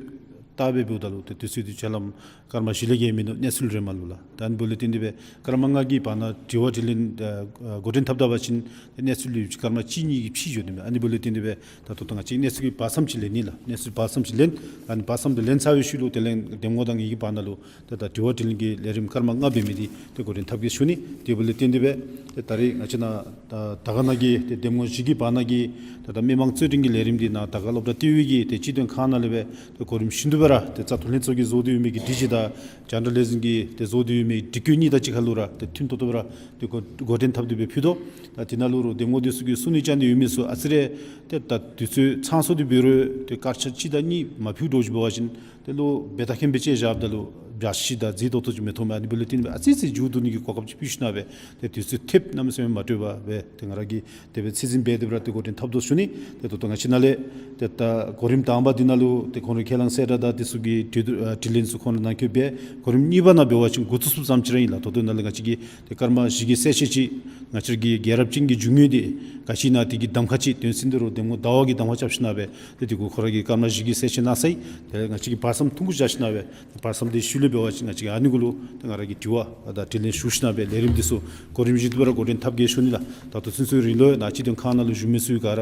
བལྟ་སྦེ་འབདཝ་ད་ལུ་ཏེ་དུས་ཚོད་འདི་ཆ་ལམ་སྐར་མ་བཞི་ལས་བརྒལ་མིན་འདུག། གནས་ཚུལ་རེ་མ་ལུ་ལགས། ད་ཨ་ནི་འབདཝ་ལས་བརྟེན་ཏེ་སྦེ་སྐར་མ་ལྔ་གི་བར་ན་དྲི་བ་དྲིས་ལན་ཨ་འགོ་འདྲེན་འཐབ་ད་པ་ཅིན་གནས་ཚུལ་ལུ་སྐར་མ་གཅིག་གཉིས་ཀྱིས་ཕྱེ་འགྱོ་ནི་མས། ཨ་ནི་འབདཝ་ལས་བརྟེན་ཏེ་སྦེ་ད་ལྟོ་ད་ང་བཅས་གནས་ཚུལ་གྱི་བར་མཚམས་ཅིག་ལེན་ནི་ལགས། གནས་ཚུལ་བར་མཚམས་ཅིག་ལེན། ཨ་ནི་བར་མཚམས་དེ་ལེན་ཚར་བའི་ཤུལ་ལུ་དེ་ལས་འདེམས་ངོ་དང་ངེ་གི་བར་ན་ལུ་ད་ད་དྲི་བ་དྲིས་ལན་གྱི་ལས་རིམ་སྐར་མ་ལྔ་འབད་མི་འདི་ཏེ་འགོ་འདྲེན་འཐབ་གེ་ཞུ་ནི། དེ་འབདཝ་ལས་བརྟེན་ཏེ་སྦེ་ཏེ་ད་རེས་ང་བཅས་ནཱ་ད་དར་དཀར་ན་གི་ཏེ་འདེམས་ངོ་བཞི་གི་བར་ན་གི་ད་ད་མི་མང་གཙོས་དྲུང་གི་ལས་རིམ་འདི་ནཱ་དར་དཀར་སློབ་གྲྭ་ལྟེ་བའི་གི་ཏེ་སྤྱི་དོན་ཁང་ནང་ལས་སྦེ་ཏེ་གོ་རིམ་བཞིན་དུ་སྦེ་ར་ཏེ་བཙག་འཐུ་ལྷན་ཚོགས་ཀྱིས་བཟོ་སྟེ་ཡོད་མི་གི་སྒྲིག་གཞི་དང་ཇེན་ཌར་ལེ་ཟིང་གིས་ཏེ་བཟོ་སྟེ་ཡོད་མི་སྒྲིག་བཀོད་གཉིས་དང་གཅིག་ཁར་ལུ་ར་ཏེ་མཐུན་ཏོག་ཏོ་སྦེ་ར་ཏེ་འགོ་འགོ་འདྲེན་འཐབ་སྟེ་སྦེ་ཕུལ་དོ། ད་དེ་ནང་ལུ་རུང་འདེམས་ངོ་འདི་ཚུ་གིས་གསུང་ནི་བཅའ་ནི་ཡོད་མི་ཚུ་ཨ་ཙི་རེ་ཏེ་ད་དུས་ཚོད་ཚང་སོང་སྟེ་འབད་རུང་ཏེ་སྐར་ཆ་གཅིག་དང་གཉིས་མ་ཕུལ་འདྲཝ་ཅིག་འབད་བ་ཅིན་དེ་ལུ་འབད་ཐབས་མཁན་སྦེ་ཅིག་བཞགཔ་ད་ལུ་ འཇའ་ཆི་དང་རྫི་ཏོག་ཏོ་ཅིག་མི་མཐོང་མས། ཨ་ནི་འབདཝ་ལས་བརྟེན་སྦེ་ཨ་ཙི་ཙི་མཇུག་བསྡུ་ནི་གི་གོ་སྐབས་ཅིག་ཕུལ་ཞིན་ན་སྦེ་ཏེ་དུས་ཚོད་ཐེབས་གནམ་མེད་ས་མེད་མ་སྤྲོ་བར་སྦེ་ཏེ་ང་ར་གིས་དེ་སྦེ་ཚད་འཛིན་འབད་དེ་སྦེ་ར་ཏེ་འགོ་འདྲེན་འཐབ་དོ་ཞུ་ནི། ཏེ་ད་ལྟོ་ང་བཅས་ནཱ་ལས་ཏེ་ད་གོ་རིམ་དང་པ་འདི་ནང་ལུ་ཏེ་ཁོང་ར་ཁས་བླངས་གསལ་བསྒྲགས་དང་དེ་ཚུ་གི་དྲི་བ་ཨ་དྲིས་ལན་ཚུ་ཁོང་ར་ནང་འཁོད་འབད། གོ་རིམ་གཉིས་པ་ནང་འབད་བ་ཅིན་འགོ་བཙུགས་ཚུགསཔ་ཙམ་ཅིག་ར་ཨིན་ལགས། ད་ལྟོ་ནཱ་ལས་ང་བཅས་ཀྱིས་ཏེ་སྐར་མ་བཞི་གི་གསལ་བཤད་ཅིག་ང་བཅས་ཀྱི་རྒྱལ་རབས་ཅན་གྱི་རྒྱུ་དངོས་འདི་ག་ཅི་ཨིན་ན་དེ་གི་གདམ་ཁ་ཅིག་དོན་ཚན་འདི་རུ་གདམ་ངོ་ཟླ་བ་གི་གདམ་ཁ་རྐྱབ་ཞིན་ན་སྦེ་ཏེ་དེ་གུ་ཁོ་ར་གིས་སྐར་མ་བཞི་གི་གསལ་བཤད་གནང་ཚར་ཡི། དེ་ལས་ང་བཅས་ཀྱིས་བར་མཚམས་ཐུང་ཀུ་བཞག་ཞིན་ན་སྦེ་བར་མཚམས་དེ་ཤུལ་ལས་འབད་བ་ཅིན་ང་བཅས་ཀྱིས་ཨ་ནི་གུ་ལུ་ཏེ་ང་ར་གིས་དྲི་བ་དང་དྲིས་ལན་ཞུ་ཞིན་ན་སྦེ་ལས་རིམ་འདི་ཚུ་གོ་རིམ་བཞིན་དུ་སྦེ་ར་འགོ་འདྲེན་འཐབ་གེ་ཞུ་ནི་ལགས། ད་ལྟོ་ཚུན་ཚོད་རིང་ལུ་ཡང་ནཱ་སྤྱི་དོན་ཁང་ནང་ལུ་བཞུགས་མི་ཚུ་གིས་ག་ར་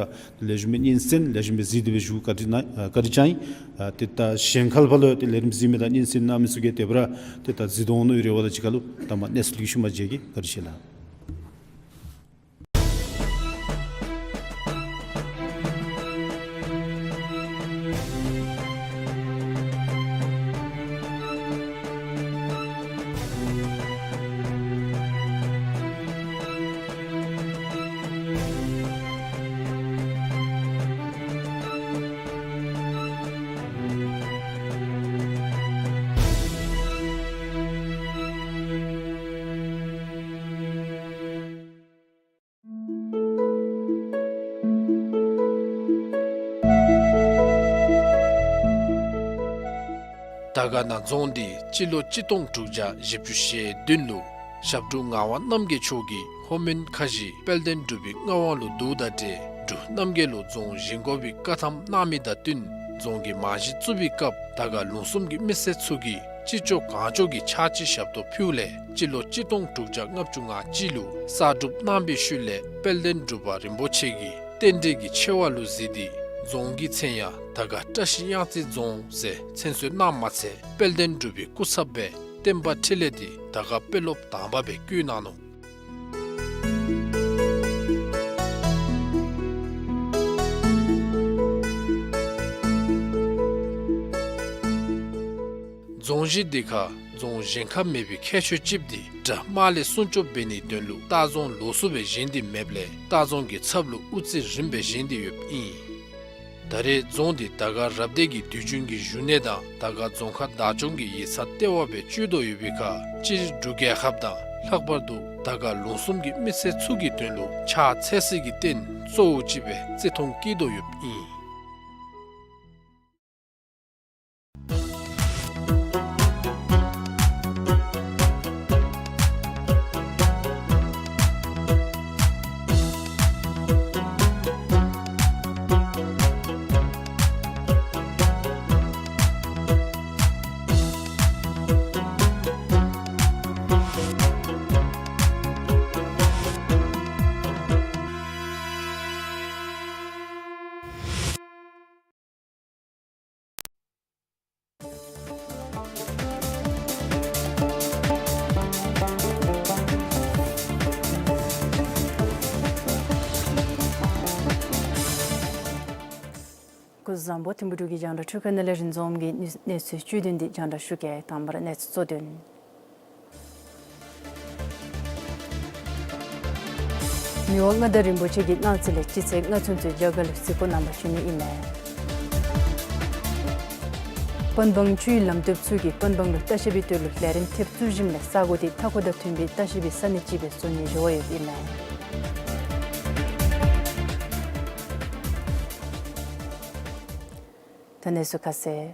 ལེགས་ཤོམ་སྦེ་སྙན་གསན་ལེགས་ཤོམ་སྦེ་གཟིགས་ཏེ་སྦེ་བཞུགས། བཀའ་དྲིན་ཨ་བཀའ་དྲིན་བསྐྱང་ཡི། ཨ་ཏེ་ད་གཞན་ཁར་ཕར་ལུ་ཡང་ཏེ་ལས་རིམ་གཟིགས་མི་དང་སྙན་གསན་གནང་མི་ཚུ་གིས་དེ་སྦེ་ར་ཏེ་ད་གཟིགས་དོ་འོང་མནོ་བའི་རེ་བ་དང་གཅིག་ཁར་ལུ་ད་མ་གནས་ཚུལ་ལེགས་ཤོམ་མཇལ་གེ། བཀའ་དྲིན་ཆེ་ལགས། དར་དཀར་ན་རྫོང་འདི་སྤྱི་ལོ་གཅིག་སྟོང་དྲུག་བརྒྱ་བཞི་བཅུ་ཞེ་བདུན་ལུ་ཞབས་དྲུང་ངག་དབང་རྣམ་རྒྱལ་མཆོག་གིས་ལྷོ་མོན་ཁ་བཞི་དཔལ་ལྡན་འབྲུག་པའི་མངའ་དབང་ལུ་བསྡུཝ་ད་ཏེ་འབྲུག་རྣམ་རྒྱལ་ལུ་རྫོང་བཞེངས་དགོ་པའི་བཀའ་ཐམ་གནང་མི་དང་བསྟུན་རྫོང་གི་རྨང་གཞི་བཙུགས་པའི་སྐབས་དར་དཀར་ལུང་གསུམ་གྱི་མི་སེར་ཚུ་གིས་ཅི་ལྕོགས་གང་ལྕོགས་ཀྱི་ཕྱག་ཕྱི་ཞབས་ཏོག་ཕུལཝ་ལས་སྤྱི་ལོ་གཅིག་སྟོང་དྲུག་བརྒྱ་ལྔ་བཅུ་ང་གཅིག་ལུ་གསར་སྒྲུབ་གནང་བའི་ཤུལ་ལས་དཔལ་ལྡན་འབྲུག་པ་རིན་པོ་ཆེ་གིས་རྟེན་འབྲེལ་གྱི་ཆེ་བ་ལུ་གཟིགས་ཏེ་རྫོང་གི་མཚན་ཡང་དར་དཀར་བཀྲ་ཤིས་གཡང་རྩེ་རྫོང་ཟེར་མཚན་གསོལ་གནངམ་མ་ཚད་དཔལ་ལྡན་འབྲུག་པའི་སྐུ་ཚབ་སྦེ་བསྟན་པ་འཕྲིན་ལས་འདི་དར་དཀར་དཔོན་སློབ་དང་པ་སྦེ་བསྐོ་གནང་ནུག། རྫོང་གཞི་འདི་ཁར་རྫོང་གཞན་ཁར་མེད་པའི་ཁྱད་ཆོས་ཅིག་འདི་དགྲ་དམག་ལས་སྲུང་སྐྱོབ་འབད་ནིའི་དོན་ལུ་ལྟ་རྫོང་ལོགས་སུ་སྦེ་བཞེངས་ཏེ་མེདཔ་ལས་ལྟ་རྫོང་གི་ཚབ་ལུ་དབུ་རྩེ་རིམ་སྦེ་བཞེངས་ཏེ་ཡོདཔ་ཨིན། ད་རེས་རྫོང་འདི་དར་དཀར་རབ་སྡེ་གི་དུས་རྒྱུན་གྱི་བཞུགས་གནས་དང་དར་དཀར་རྫོང་ཁག་བདག་སྐྱོང་གི་ཡིག་ཚང་ལྟེ་བ་སྦེ་སྤྱོད་དོ་ཡོད་པའི་ཁར་སྤྱིར་འབྲུག་རྒྱལ་ཁབ་དང་ལྷག་པར་དུ་དར་དཀར་ལུང་གསུམ་གྱི་མི་སེར་ཚུ་གི་དོན་ལུ་ཕྱག་འཚལ་སའི་རྟེན་གཙོ་བོ་ཅིག་སྦེ་བརྩི་མཐོང་བསྐྱེད་དོ་ཡོདཔ་ཨིན། སྐུ་གཟུགས་བཟང་པོ། ཐིམ་ཕུ་འབྲུག་གི་རྒྱང་བསྒྲགས་འཕྲུལ་ཁང་ནང་ལས་རིན་འཛོམས་ཀྱིས་གནས་ཚུལ་བཅུད་བསྡུས་འདི་རྒྱང་བསྒྲགས་ཞུ་གེ། དང་པ་ར་གནས་ཚུལ་གཙོ་དོན། མི་དབང་མངའ་བདག་རིན་པོ་ཆེ་གིས་གནངས་ཚེ་ལས་སྤྱི་ཚེས་ལྔ་ཚུན་ཚོད་རྒྱ་གར་ལུ་གཟིགས་སྐོར་གནང་པར་བྱོན་ནི་ཨིན་མས། པན་སྦང་ཆུའི་ལམ་སྟོན་ཚུ་གིས་པན་སྦང་ལུ་ལྟ་བཤལ་པའི་དོན་ལུ་ལས་རིམ་ཐེབས་བཙུགས་ཞིནམ་ལས་ས་གོ་འདི་མཐའ་འཁོར་དང་མཐུན་པའི་ལྟ་བཤལ་པའི་ས་གནས་ཅིག་སྦེ་བཟོ་ནིའི་རེ་བ་ཡོདཔ་ཨིན་མས། ད་གནས་ཚུལ་ཁ་གསལ།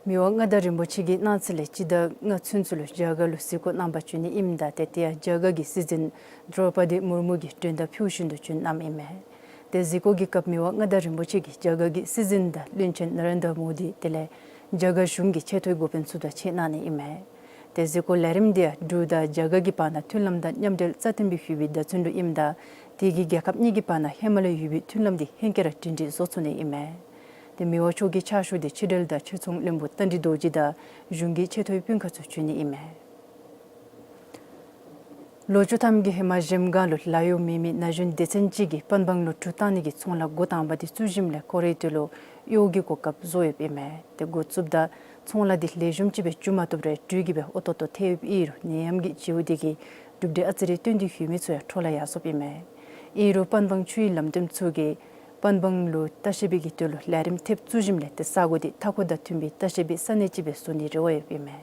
མི་དབང་མངའ་བདག་རིན་པོ་ཆེ་གིས་གནངས་ཚེ་ལས་སྤྱི་ཟླ་ལྔ་ཚུན་ཚོད་ལུ་རྒྱ་གར་ལུ་གཟིགས་སྐོར་གནང་པར་བྱོན་ནི་ཨིནམ་ད་ཏེ་དེ་ཡང་རྒྱ་གར་གྱི་སྲིད་འཛིན་དྲོ་པ་དི་མུར་མུ་གིས་མགྲོན་བརྡ་ཕུལ་བཞིན་དུ་བྱོན་གནངམ་ཨིན་མས། ཏེ་གཟིགས་སྐོར་གྱི་སྐབས་མི་དབང་མངའ་བདག་རིན་པོ་ཆེ་གིས་རྒྱ་གར་གྱི་སྲིད་འཛིན་དང་བློན་ཆེན་ན་རེན་དྲ་མོ་དི་དེ་ལས་རྒྱ་གར་གཞུང་གི་ཆེ་མཐོའི་འགོ་དཔོན་ཚུ་དང་གཅིག་ཁར་གནང་ནི་ཨིན་མས། ཏེ་གཟིགས་སྐོར་ལས་རིམ་འདི་ཡང་འབྲུག་དང་རྒྱ་གར་གྱི་བར་ན་མཐུན་ལམ་དང་མཉམ་འབྲེལ་རྩ་བརྟན་སྦེ་ཡོད་པའི་བརྡ་མཚོན་ལུ་ཨིནམ་ད་དེ་གིས་རྒྱལ་ཁབ་གཉིས་ཀྱི་བར་ན་ཧེ་མ་ལས་ཡོད་པའི་མཐུན་ལམ་འདི་ཧེང་སྐལ་ར་སྒྲིང་སྒྲིང་བཟོ་ཚུགས་ནི་ཨིན་མས། ཏེ་མི་དབང་མཆོག་གི་ཕྱག་ཞུ་འདི་ཕྱི་འབྲེལ་དང་ཕྱིར་ཚོང་བློན་པོ་རྟ་མགྲིན་རྡོ་རྗེ་དང་གཞུང་གི་ཆེ་མཐོའི་དཔོན་ཁག་ཚུ་བྱོན་ནི་ཨིན་མས། ལོ་བཅུ་ཐམ་གྱི་ཧེ་མ་གཞལམ་སྒང་ལུ་ལཱ་གཡོག་མེད་མི་ན་གཞོན་སྡེ་ཚན་ཅིག་གིས་པན་སྦང་ལུ་གྲུ་བཏང་ནི་གི་ཚོང་ལཱ་འགོ་དང་པ་འདི་བཙུགས་ཞིནམ་ལས་ཁོ་རའི་དོན་ལུ་གཡོག་གི་གོ་སྐབས་བཟོ་ཡོདཔ་ཨིན་མས། ཏེ་འགོ་བཙུགསཔ་ད་ཚོང་ལཱ་འདི་ལེགས་ཤོམ་ཅིག་སྦེ་འགྱོ་མ་བཏུབ་རུང་འགྲུལ་གྱིས་སྦེ་ཨོ་ཏོག་ཏོ་ཐལ་ཡོདཔ་ཨིན་རུང་ནད་ཡམས་ཀྱི་བྱེལཝ་འདི་གིས་གྲུབ་འབྲས་ཨ་ཙི་རེ་སྟོན་ཏེ་ཡོད་མི་ཚུ་ཡང་འཕྲོ་ལ་ཡར་སོཔ་ཨིན་མས། ཨིན་རུང་པན་སྦང་ཆུའི་ལམ་སྟོན་ཚུ་གིས་པན་སྦང་ལུ་ལྟ་བཤལ་པའི་གི་དོན་ལུ་ལས་རིམ་ཐེབས་བཙུགས་ཞིནམ་ལས་ཏེ་ས་གོ་འདི་མཐའ་འཁོར་དང་མཐུན་པའི་ལྟ་བཤལ་པའི་ས་གནས་ཅིག་སྦེ་བཟོ་ནིའི་རེ་བ་ཡོདཔ་ཨིན་མས།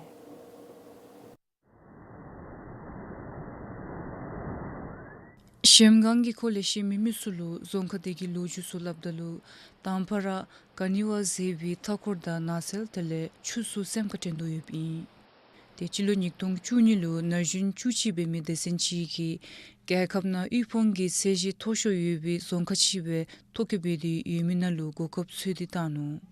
གཞལམ་སྒང་གི་སྐོར་ལས་ཤེས་མི་མི་ཚུ་ལུ་རྫོང་ཁག་དེ་གི་ལོ་རྒྱུས་ཚུ་སླབ་ད་ལུ་དང་པ་ར་ག་ནི་བ་ཟེར་བའི་མཐའ་འཁོར་དང་ནགས་ཚལ་དེ་ལས་ཆུ་ཚུ་སེམས་ཁར་དྲན་དོ་ཡོདཔ་ཨིན། ཏེ་སྤྱི་ལོ་ཉིས་སྟོང་བཅུ་གཉིས་ལུ་ན་གཞོན་བཅུ་གཅིག་འབད་མི་སྡེ་ཚན་ཅིག་གིས་རྒྱལ་ཁབ་ནང་དབུལ་ཕོངས་ཀྱི་ཚད་གཞི་མཐོ་ཤོས་ཡོད་པའི་རྫོང་ཁག་ཅིག་སྦེ་ཐོ་བཀོད་འབད་དེ་ཡོད་མི་ནང་ལུ་གོ་སྐབས་འཚོལ་ཏེ་བཏང་ནུག།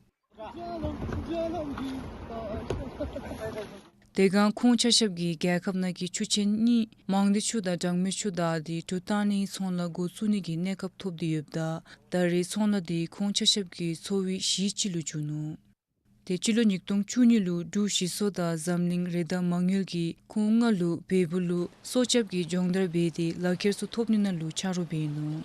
དེ་སྒང་ཁོང་ཆ་ཁྱབ་ཀྱིས་རྒྱལ་ཁབ་ནང་གི་ཆུ་ཆེན་གཉིས་མང་སྡེ་ཆུ་དང་གྲངས་མེད་ཆུ་བདའ་སྟེ་གྲུ་བཏང་ནིའི་ཚོང་ལཱ་འགོ་བཙུགས་ནི་གི་གནས་སྐབས་ཐོབ་སྟེ་ཡོདཔ་ད་ད་རེས་ཚོང་ལཱ་དེ་ཁོང་ཆ་ཁྱབ་ཀྱི་འཚོ་བའི་གཞི་ཅིག་ལུ་གྱུར་ནུག། ཏེ་སྤྱི་ལོ་ཉིས་སྟོང་བཅུ་གཉིས་ལུ་འབྲུག་གཞིས་ཚོགས་དང་འཛམ་གླིང་རི་དྭགས་མ་དངུལ་གྱིས་ཁོང་ལྔ་ལུ་བལ་པོ་ལུ་སྲོག་སྐྱབས་ཀྱི་སྦྱོང་བརྡར་འབད་དེ་ལག་ཁྱེར་ཚུ་ཐོབ་ནི་ནང་ལུ་ཆ་རོགས་འབད་ནུག།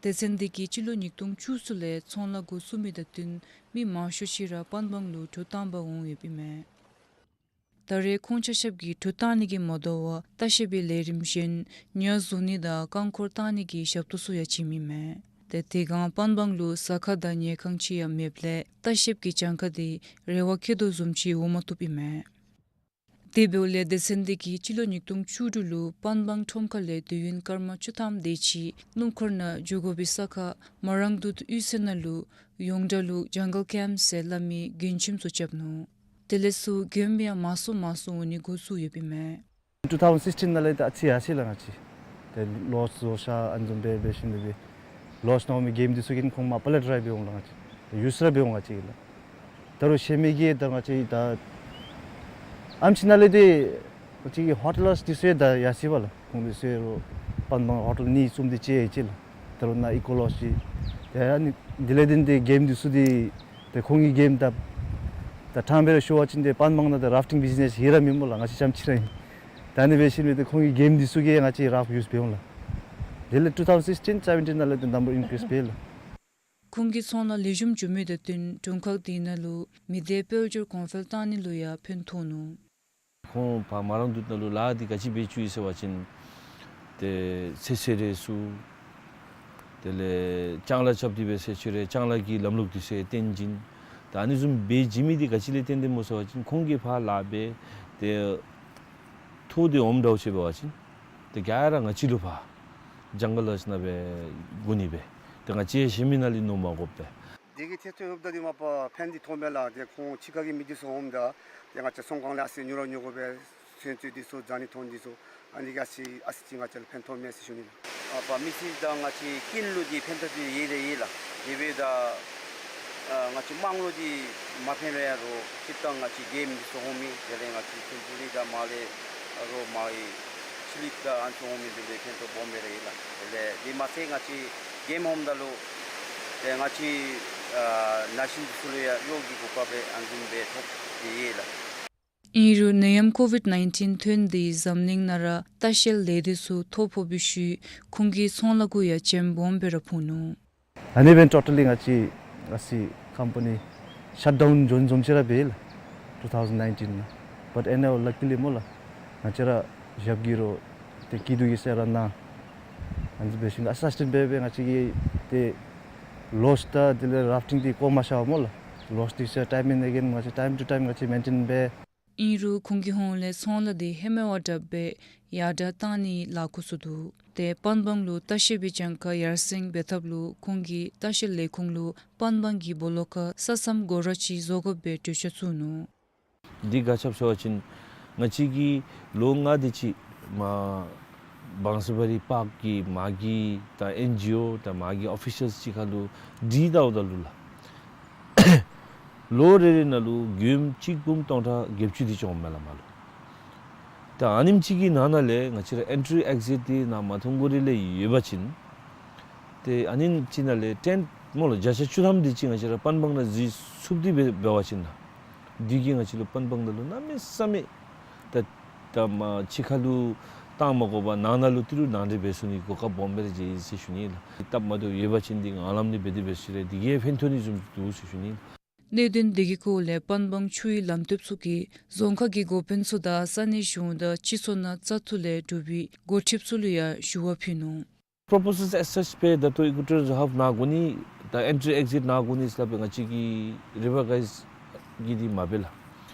སྡེ་ཚན་དེ་གིས་སྤྱི་ལོ་ཉིས་སྟོང་བཅུ་གསུམ་ལས་ཚོང་ལཱ་འགོ་བཙུགས་མི་དང་བསྟུན་མི་མང་ཤོས་ཅིག་ར་པན་སྦང་ལུ་གྲུ་བཏང་པར་འོང་ཡོདཔ་ཨིན་མས། ད་རེས་ཁོང་ཆ་ཁྱབ་ཀྱིས་གྲུ་བཏང་ནི་གིས་མ་དོ་བར་ལྟ་བཤལ་པའི་ལས་རིམ་གཞན་ཉ་བཟུང་ནི་དང་རྐང་འཁོར་བཏང་ནི་གི་ཞབས་ཏོག་ཚུ་ཡང་བྱིནམ་ཨིན་མས། ཏེ་དེ་སྒང་པན་སྦང་ལུ་ཟ་ཁང་དང་ཉལ་ཁང་ཅིག་ཡང་མེདཔ་ལས་ལྟ་བཤལ་པའི་གྱངས་ཁ་དེ་རེ་བ་བསྐྱེད་དོ་བཟུམ་ཅིག་འོང་མ་བཏུབ་ཨིན་མས། དེ་འབདཝ་ལས་སྡེ་ཚན་དེ་གིས་སྤྱི་ལོ་ཉིས་སྟོང་བཅུ་དྲུག་ལུ་པན་སྦང་ཁྲོམ་ཁ་ལས་དུས་ཡུན་སྐར་མ་བཅུ་ཐམ་དེ་ཅིག་སྣུམ་འཁོར་ནང་འགྱོ་དགོ་པའི་ས་ཁར་མ་རང་དུད་དབུས་སའི་ནང་ལུ་ཡོངས་གྲགས་ལུ་ཇང་གལ་ཀེམཔ་ཟེར་སླབ་མི་མགྲོན་ཁྱིམ་ཚུ་རྐྱབ་ནུག། དེ་ལས་ཚུར་མགྱོནམ་ཡང་མང་སུ་མང་སུ་འོང་ནི་འགོ་བཙུགས་ཡོདཔ་ཨིན་མས། two thousand sixteen ནང་ལས་ད་ཨ་ཙི་ཡར་སོ་ཡི་ལགས། ང་བཅས་ཏེ་ལོ་ཚུ་ཤ་ཨ་ནི་བཟུམ་སྦེ་འབད་ཞིནམ་ལས་ལོ་ནང་མི་གེམ་འདི་ཚུ་གིས་ཁོང་མར་པ་ལེཊ་ར་འབད་འོང་ལགས། ང་བཅས་ཡུསི་ར་འབད་འོང་ང་བཅས་ལགས། ད་རུང་ཤེས་མི་གིས་ད་ང་བཅས་ད་ཨམ་ཅིག་ནང་ལས་ཏེ་ང་བཅས་ཀྱི་ཧོ་ཊལ་འདི་ཚུ་ཡང་ད་ཡར་སོ་ཡི་པ་ལགས། ཁོང་འདི་ཚུ་ཡང་རོགས་པན་སྦང་ཧོ་ཊལ་གཉིས་བཙུགས་ཏེ་བྱིན་ཡི་ལགས། ད་རུང་ནཱ་ཨི་ཀོ་ལོཇི་ཏེ་ཨ་ནི་དེ་ལས་ཏེ་འདི་གེམ་འདི་ཚུ་འདི་ཏེ་ཁོང་གི་གེམ་ད་ད་ཕྲང་སྦེ་ར་ཞུ་བ་ཅིན་ཏེ་པན་སྦང་ནང་ད་རཱཕ་ཊིང་བིཛི་ནེསི་ཡང་ར་མེད་སྨོ་ལགས། ང་བཅས་རྐྱངམ་ཅིག་ར་ཨིན། ད་ཨ་ནི་འབད་ཞིནམ་ལས་ཏེ་ཁོང་གི་གེམ་འདི་ཚུ་གིས་ང་བཅས་རཱཕ་ཡུསི་འབད་འོང་ལགས། དེ་ལས་two thousand sixteen seventeen ནང་ལས་ཏེ་ནམ་བར་ཨིན་ཀྲིསི་འབད་ལགས། ཁོང་གིས་ཚོང་ལཱ་ལེགས་ཤོམ་འགྱོ་མི་དང་བསྟུན་དྲུང་ཁག་དེ་ནང་ལུ་མི་སྡེ་དཔལ་འབྱོར་གོང་འཕེལ་བཏང་ནི་ལུ་ཡང་ཕན་ཐོགས་ནུག། ཁོང་ཕར་མ་རང་དུད་ནང་ལུ་ལཱ་འདི་ག་ཅི་འབད་བཅུག་ཡི་ཟེར་བ་ཅིན་ཏེ་ཚོད་བསྲེ་རེ་ཚུ་དེ་ལས་ལྕང་ལཱ་རྐྱབ་སྟེ་འབད་ཟེར་ཅི་རེ་ལྕང་ལཱ་གི་ལམ་ལུགས་འདི་ཚུ་བསྟན་བྱིན། ད་ཨ་ནི་བཟུམ་འབད་བྱིན་མི་འདི་ག་ཅི་ལས་བརྟེན་ཏེ་སྨོ་ཟེར་བ་ཅིན་ཁོང་གིས་ཕར་ལཱ་འབད་དེ་ཐོགས་ཏེ་འོངམ་འདྲཝ་ཅིག་འབད་བ་ཅིན་ཏེ་ག་ར་ང་བཅས་ལུ་ཕར་ཇང་གལ་ལཱཇ་ནང་འབད་དགོ་ནི་སྦེ་ཏེ་ང་བཅས་གཞན་མི་ནང་ལས་མནོ་མ་དགོཔ་སྦེ། དེ་གི་ཐད་ཐོག་ཡོདཔ་ད་འདི་མ་པ་ཕན་འདི་ཐོགས་མས་ལགས། ཏེ་ཁོང་ཕྱི་ཁ་གི་མི་འདི་ཚུ་འོངམ་ད་ཏེ་ང་བཅས་ཚོང་ཁང་ལས་ཨ་ཙི་ཉོ་ར་ཉོ་དགོ་པས། ཚོན་རྩི་འདི་ཚུ་རྫ་ནི་ཐོན་འདི་ཚུ་ཨ་ནི་ག་ཅི་ཨ་ཙི་ཅིག་ང་བཅས་ལུ་ཕན་ཐོགས་མས་ཟེར་ཞུ་ནི་ལགས། ཨ་པ་མི་སེར་དང་ང་བཅས་ཀུན་ལུ་འདི་ཕན་ཐོགས་འདི་ཡོད་ར་ཡོད་ལགས། དེ་འབདཝ་ད་ཨ་ང་བཅས་དམངས་ལུ་འདི་མ་ཕན་རུང་ཡང་རོགས་སྤྱིར་བཏང་ང་བཅས་གེམ་འདི་ཚུ་འོང་མི་དེ་ལས་ང་བཅས་ཕུན་ཚོགས་གླིང་དང་མར་ལས་རོགས་མར་གྱི་ཕྱི་གླིང་དང་ཨ་ནི་ཚུ་འོང་མི་འདི་ལུ་ཕན་ཐོགས་སྦོམ་སྦེ་ར་ཡོད་ལགས། དེ་ལས་འདི་མ་ཚད་ང་བཅས་གེམ་འོངམ་ད་ལུ་ཏེ་ང་བཅས་ཨ་ན་གཞོན་འདི་ཚུ་ལུ་ཡང་གློག་གི་གོ་སྐབས་སྦེ་ཨ་ནི་བཟུམ་སྦེ་ཐོབ་སྟེ་ཡོད་ལགས། ཨིན་རུང་ནད་ཡམས་ཀོ་ཝིཌ་ནའིན་ཊིན་ཐོན་ཏེ་འཛམ་གླིང་ནང་ར་ལྟ་བཤལ་ལས་སྡེ་ཚུ་ཐོ་ཕོག་པའི་ཤུལ་ཁོང་གི་ཚོང་ལཱ་གུ་ཡང་བྱེམ་སྦོམ་སྦེ་ར་ཕོག་ནུག། ཨ་ནི་འབདན་ཊོ་ཊ་ལི་ང་བཅས་ཨ་ཙི་ཀམ་པ་ནི་ཤཊ་ཌའུན་འགྱོ་ནི་བཟུམ་ཅིག་ར་འབད་ལགས། two thousand nineteen ནང་། བཊ་ཨེ་ནའོ་ལ་ཀི་ལི་སྨོ་ལགས། ང་བཅས་ར་ཞབས་ཀྱིས་རོགས་ཏེ་སྐྱིད་སྡུག་གི་སེལ་ར་གནང་། ཨ་ནི་འབད་ཞིནམ་ཨ་སིསི་ཊེནཊ་འབད་འབད་ང་བཅས་ཀྱིས་ཏེ་ལོཇ་དང་དེ་ལས་རཱཕ་ཊིང་འདི་བཀོ་མ་བཞག་པར་སྨོ་ལགས། ལོཇ་འདི་ཚུ་ཡང་ཊའིམ་ཨེནཌ་ཨེ་གེན་ང་བཅས་ཊའིམ་ཊུ་ཊའིམ་ང་བཅས་མེན་ཊེན་འབད། ཨིན་རུང་ཁོང་གི་ཧོངས་ལས་ཚོང་ལཱ་འདི་ཧེ་མ་བ་དྲགཔ་སྦེ་ཡར་དྲགས་བཏང་ནིའི་ལཱ་འགོ་བཙུགས་འདུག། ཏེ་པན་སྦང་ལུ་ལྟ་བཤལ་པའི་གྱངས་ཁ་ཡར་སེང་འབད་ཐབས་ལུ་ཁོང་གིས་ལྟ་བཤལ་ལས་ཁུངས་ལུ་པན་སྦང་གི་སྦོ་ལོགས་ཁར་ས་མཚམས་སྒོ་ར་ཅིག་བཟོ་དགོཔ་སྦེ་གྲོས་འཆར་བཙུགས་ནུག། འདི་ག་ཅི་སྦེ་ཟེར་བ་ཅིན་ང་བཅས་ཀྱིས་ལོ་ལྔ་དེ་ཅིག་མར་བང་སི་བ་རི་པཱརཀ་གི་མར་གྱི་ད་ཨེན་ཇི་ཨོ་དང་མར་གྱི་ཨོ་ཕི་ཤལ་ཅིག་ཁར་ལུ་དྲིས་བལྟཝ་ད་ལུ་ལགས། ལོ་རེ་རེ་ནང་ལུ་མགྱོནམ་གཅིག་འབུམ་སྟོང་ཕྲག་བརྒྱད་ཅུ་དེ་ཅིག་འོངམ་མས་ལགས་མར་ལུ། ད་ཨ་ནེམ་ཅིག་གི་ནང་ན་ལས་ང་བཅས་ར་ཨེན་ཊི་རི་ཨེག་ཟིཊ་འདི་ནཱ་མ་ཐོན་གོ་རིང་ལས་ཡོད་པ་ཅིན་ཏེ་ཨ་ནེམ་ཅིག་ནང་ལས་ཊེནཊ་སྨོ་ལགས་བརྒྱ་ཆ་བཅུ་ཐམ་དེ་ཅིག་ང་བཅས་ར་པན་སྦང་ནང་འཛུལ་ཚུགསཔ་འདི་འབད་འབད་བ་ཅིན་ལགས། དེ་གིས་ང་བཅས་ལུ་པན་སྦང་ནང་ལུ་གནམ་མེད་ས་མེད་ད་ད་མར་ཕྱི་ཁ་ལུ་བཏང་མ་དགོ་པར་ནང་ན་ལུ་ཏི་རུ་ནང་འདྲེན་འབད་ཚུགས་ནི་གོ་སྐབས་སྦོམ་སྦེ་ར་མཇལ་ཡི་ཟེར་ཞུ་ནི་ལགས། སྟབས་མ་བདེཝ་ཡོད་པ་ཅིན་འདི་ངང་ལམ་ནི་འབད་དེ་འབད་ཟེར་རུང་དེ་གིས་ཕན་ཐོགས་ནི་བཟུམ་འདུག་ཟེར་ཞུ་ནི་ལགས། གནད་དོན་དེ་གི་སྐོར་ལས་པན་སྦང་ཆུའི་ལམ་སྟོན་ཚུ་གིས་རྫོང་ཁག་གི་འགོ་དཔོན་ཚུ་དང་ས་གནས་གཞུང་དང་སྤྱི་ཚོགས་ནང་བཙག་འཐུ་ལས་གྲུབ་པའི་འགོ་ཁྲིདཔ་ཚུ་ལུ་ཡང་ཞུ་བ་ཕུལ་ནུག། པོརོ་པོ་སཱལ་ཨེ་སཱཆ་སྦེ་ད་ལྟོ་ཨི་ཀོ་ཊོ་རི་རི་ཛརབ་ནང་དགོ་ནི་ད་ཨེན་ཊི་རི་ཨེག་ཟིཊ་ནང་དགོ་ནི་ཟེར་སླབ་སྦེ་ང་བཅས་ཀྱིས་རི་ཝར་གཱའིཛ་གི་འདི་མ་འབད་ལགས།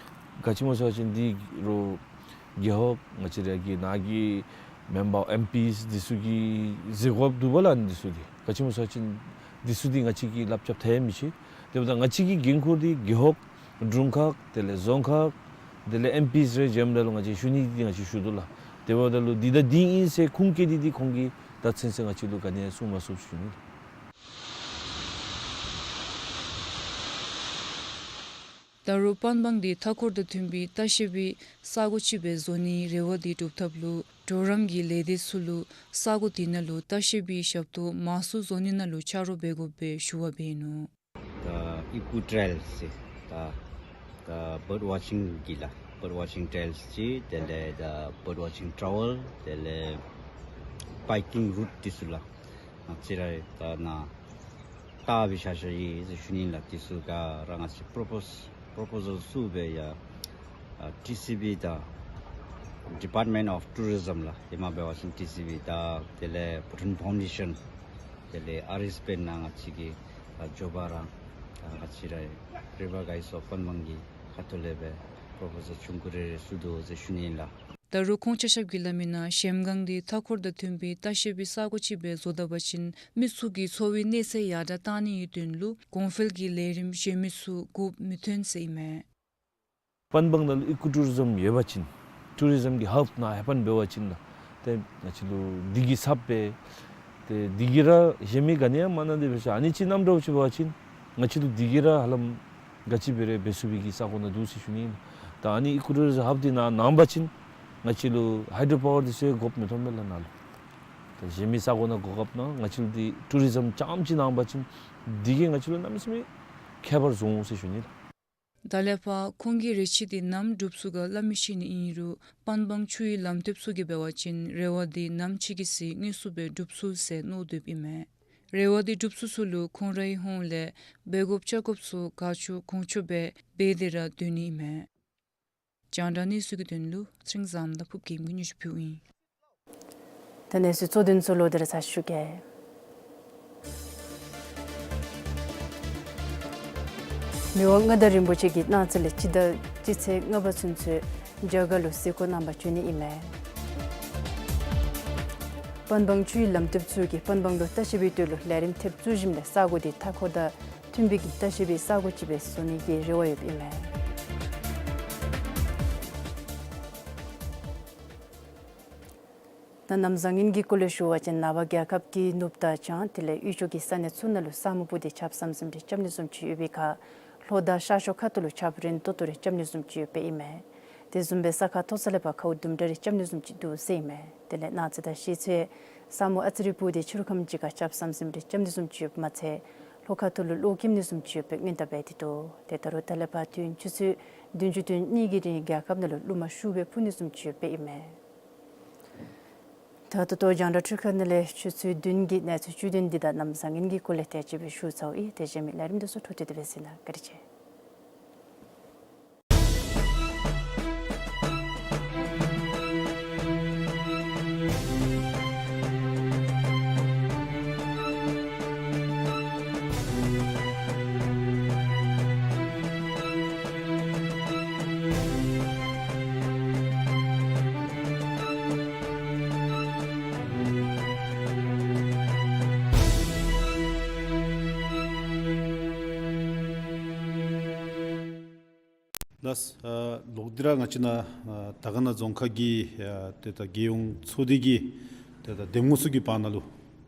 ག་ཅི་སྨོ་ཟེར་བ་ཅིན་འདི་རོགས་ རྒེད་འོག་ང་བཅས་ར་གི་ནཱ་གི་མེམ་བར་ཨེམ་པིས་འདི་ཚུ་གིས་གཟིགས་དགོཔ་འདུག་པ་ལགས། ཨ་ནི་འདི་ཚུ་འདི་ག་ཅི་སྨོ་ཟེར་བ་ཅིན་འདི་ཚུ་འདི་ང་བཅས་ཀྱིས་ལགཔ་རྐྱབ་ཐབས་མི་ཆེ། དེ་འབདཝ་ད་ང་བཅས་ཀྱི་འགན་ཁུར་འདི་རྒེད་འོག་དྲུང་ཁག་དེ་ལས་རྫོང་ཁག་དེ་ལས་ཨེམ་པིས་རེ་འཇམ་ད་ལུ་ང་བཅས་ཞུ་ནི་འདི་ང་བཅས་ཞུ་དོ་ལགས། དེ་འབདཝ་ད་ལུ་འདི་དང་འདི་ཨིན་ཟེར་ཁུངས་བཀལ་ཏེ་འདི་ཁོང་གིས་ད་ཚུན་ཚོད་ང་བཅས་ལུ་ག་ནི་ཡང་གསུངས་མ་ཚུགས་ཞུ་ནི། ད་རུང་པན་སྦང་འདི་མཐའ་འཁོར་དང་མཐུན་པའི་ལྟ་བཤལ་པའི་ས་སྒོ་ཅིག་སྦེ་བཟོ་ནིའི་རེ་བ་འདི་སྒྲུབ་ཐབས་ལུ་གྲོགས་རམ་གྱི་ལས་སྡེ་ཚུ་ལུ་ས་སྒོ་འདི་ནང་ལུ་ལྟ་བཤལ་པའི་ཞབས་ཏོག་མང་སུ་བཟོ་ནི་ནང་ལུ་ཆ་རོགས་འབད་དགོ་པའི་ཞུ་བ་འབད་ནུག། The eco trails ཟེར་ད་ད་བརཌ་ཝ་ཅིང་གི་ལགས། བརཌ་ཝ་ཅིང་ཊེལསི་ཅིག་དེ་ལས་ད་བརཌ་ཝ་ཅིང་ཊ་རེལ་དེ་ལས་བའི་ཀིང་རུཊ་འདི་ཚུ་ལགས། ང་བཅས་ར་ད་ནཱ་བལྟ་སྦེ་བཞག་བཞགཔ་ཨིན་ཟེར་ཞུ་ནི་ལགས། འདི་ཚུ་ག་ར་ང་བཅས་པོརོ་པོསི་པོརོ་པོ་ཟཱལ་བཙུགས་སྦེ་ཡ་ཨ་ཊི་སི་བི་དང་Department of Tourism ལགས། ཧེ་མ་འབད་བ་ཅིན་ཊི་སི་བི་དང་དེ་ལས་བྷུ་ཊཱན་ཕའུན་ཌེ་ཤཱན་དེ་ལས་ཨ་རིསི་བེནཌ་ནང་ང་བཅས་ཀྱི་ཨ་འགྱོ་བ་ར་ཨ་ང་བཅས་ར་རི་བར་གའིཌསི་ཨོཕ་པན་སྦང་གི་ཁ་ཐུག་ལས་སྦེ་པོརོ་པོ་ཟཱལ་ཆུང་ཀུ་རེ་རེ་བཙུགས་དོ་ཟེར་ཞུ་ནི་ཨིན་ལགས། ད་རུང་ཁོང་ཆ་ཁྱབ་ཀྱིས་སླབ་མི་ནང་གཞལམ་སྒང་འདི་མཐའ་འཁོར་དང་མཐུན་པའི་ལྟ་བཤལ་པའི་ས་སྒོ་ཅིག་སྦེ་བཟོ་ད་པ་ཅིན་མི་ཚུ་གི་འཚོ་བའི་གནས་ཚད་ཡར་དྲག་གཏང་ནིའི་དོན་ལུ་གོང་འཕེལ་གྱི་ལས་རིམ་གཞན་མི་ཚུ་འགོ་མི་ཐོན་ཟེར་ཨིན་མས། པན་སྦང་ནང་ལུ་ཨི་ཀོ་ཊུ་རི་ཛིམ་ཡོད་པ་ཅིན་ཊུ་རི་ཛིམ་གྱི་ཧབ་ནང་ཧེ་ཕན་འབད་བ་ཅིན་ལགས། ཏེ་ང་བཅས་ལུ་འདི་གིས་ཚབ་སྦེ་ཏེ་འདི་གིས་ར་གཞན་མི་ག་ནི་ཡང་མ་གནང་དེ་སྦེ་ཨ་ནི་ཅིག་གནངམ་འདྲཝ་ཅིག་འབད་བ་ཅིན་ང་བཅས་ལུ་འདི་གིས་ར་ཧ་ལམ་ག་ཅི་འབད་རུང་འབད་ཚུགས་པའི་གི་ས་གོ་ནང་འདུག་ཟེར་ཞུ་ནི་ཨིན། ད་ཨ་ནི་ཨི་ཀོ་ཊུ་རི་ཛིམ་ཧབ་འདི་ནང་གནང་པ་ཅིན་ང་བཅས་ལུ་ཧའི་ཌྲོ་པ་ཝར་འདི་ཚུ་དགོཔ་མི་མཐོང་པས་ལགས་ནཱ་ལུ། ད་གཞན་མི་ས་གོ་ནང་གོ་སྐབས་གནང་། ང་བཅས་ལུ་འདི་ཊུ་རི་ཛིམ་རྐྱངམ་ཅིག་གནང་པ་ཅིན་འདི་གིས་ང་བཅས་ལུ་གནམ་མེད་ས་མེད་ཁྱད་པར་འབྱུང་འོང་ཟེར་ཞུ་ནི་ལགས། ད་ལས་ཕར་ཁོང་གིས་རེ་ཆེ་འདི་ནམ་འགྲུབ་ཚུགས་ག་སླབ་མི་ཤེས་ནི་ཨིན་རུང་པན་སྦང་ཆུའི་ལམ་སྟོདཔ་ཚུ་གིས་འབད་བ་ཅིན་རེ་བ་འདི་ནམ་ཅིག་གི་ཚེ་དངོས་སུ་སྦེ་འགྲུབ་ཚུགས་ཟེར་མནོ་སྡོདཔ་ཨིན་མས། རེ་བ་འདི་འགྲུབ་ཚུགས་ཚུགས་ལུ་ཁོང་རའི་ཧོངས་ལས་འབད་དགོཔ་བཅའ་དགོཔ་ཚུ་ག་ཅི་གོང་ཆོད་སྦེ་འབད་དེ་ར་སྡོད་ནི་ཨིན་མས། རྒྱང་བསྒྲགས་གནས་ཚུལ་གྱི་དོན་ལུ་ཚེ་རིང་བཟངམོ་དང་ཕུརབ་རྒྱལམོ་གིས་སྙན་ཞུ་ཕུལཝ་ཨིན། ད་གནས་ཚུལ་གཙོ་དོན་ཚུ་ལོག་སྟེ་ར་ཚར་ཞུ་གེ། མི་དབང་མངའ་བདག་རིན་པོ་ཆེ་གིས་གནངས་ཚེ་ལས་སྤྱི་ཟླ་སྤྱི་ཚེས་ལྔ་པ་ཚུན་ཚོད་རྒྱ་གར་ལུ་གཟིགས་སྐོར་གནང་པར་བྱོན་ནི་ཨིན་མས། པན་སྦང་ཆུའི་ལམ་སྟོདཔ་ཚུ་གིས་པན་སྦང་ལུ་ལྟ་བཤལ་པའི་དོན་ལུ་ལས་རིམ་ཐེབས་བཙུགས་ཞིནམ་ལས་ས་གོ་འདི་མཐའ་འཁོར་དང་མཐུན་པའི་གི་ལྟ་བཤལ་པའི་ས་གོ་ཅིག་སྦེ་བཟོ་ནི་གི་རེ་བ་ཡོདཔ་ཨིན་མས། ད་གནམ་བཟང་ངན་གྱི་སྐོར་ལས་ཞུ་བ་ཅིན་ནངས་པ་རྒྱལ་ཁབ་ཀྱི་ནུབ་དང་བྱང་དེ་ལས་དབུས་ཕྱོགས་ཀྱི་ས་གནས་ཚུ་ནང་ལུ་ས་སྨུག་སྤུབས་ཏེ་ཆརཔ་ཟམ་ཟིམ་རེ་རྐྱབ་ནི་བཟུམ་ཅིག་ཡོད་པའི་ཁར་ལྷོ་དང་ཤར་ཕྱོགས་ཁ་ཐུག་ལུ་ཆརཔ་རན་ཏོག་ཏོ་རེ་རྐྱབ་ནི་བཟུམ་ཅིག་ཡོདཔ་ཨིན་མས། དེ་བཟུམ་སྦེ་ས་ཁ་མཐོ་ས་ལས་ཕར་ཁཝ་དུམ་གྲ་རེ་རྐྱབ་ནི་བཟུམ་ཅིག་འདུག་ཟེར་ཨིན་མས། དེ་ལས་གནངས་ཚེ་དང་གཞེས་ཚེ་ས་སྨུག་ཨ་ཙི་རེ་སྤུབས་ཏེ་ཕྱི་རུ་ཁམས་ཅིག་ཁར་ཆརཔ་ཟམ་ཟིམ་རེ་རྐྱབ་ནི་བཟུམ་ཅིག་ཡོདཔ་མ་ཚད་ལྷོ་ཁ་ཐུག་ལུ་གློག་འཁྱུག་ནི་བཟུམ་ཅིག་ཡོད་པའི་སྔོན་བརྡ་འབད་དེ་འདུག། ཏེ་ད་རུང་ད་ལས་ཕར་ཏེ་ཆུ་ཚོད་བདུན་ཅུ་དོན་གཉིས་ཀྱི་རིང་རྒྱལ་ཁབ་ནང་ལུ་རླུང་མ་ཤུགས་སྦེ་འཕུ་ནི་བཟུམ་ཅིག་ཡོདཔ་ཨིན་མས། ད་ད་ལྟོ་རྒྱང་བསྒྲགས་འཕྲུལ་ཁང་ནང་ལས་ཆུ་ཚོད་བདུན་གྱི་གནས་ཚུལ་བཅུད་དོན་འདི་དང་གནམ་བཟང་ངན་གྱི་སྐོར་ལས་དེ་ཅིག་སྦེ་ཞུ་ཚརཝ་ཨིན། ཏེ་གཞན་མི་ལས་རིམ་འདི་ཚུ་འཕྲོ་མཐུད་དེ་སྦེ་གཟིགས་གནང་། བཀའ་དྲིན་ཆེ། ལགས། ཨ་ལོག་སྟེ་ར་ང་བཅས་ནཱ་ཨ་དར་དཀར་ན་རྫོང་ཁག་གི་ཨ་ཏེ་ད་རྒྱལ་ཡོངས་ཚོགས་སྡེ་གི་ཏེ་ད་འདེམས་ངོ་ཚུ་གི་བར་ན་ལུ་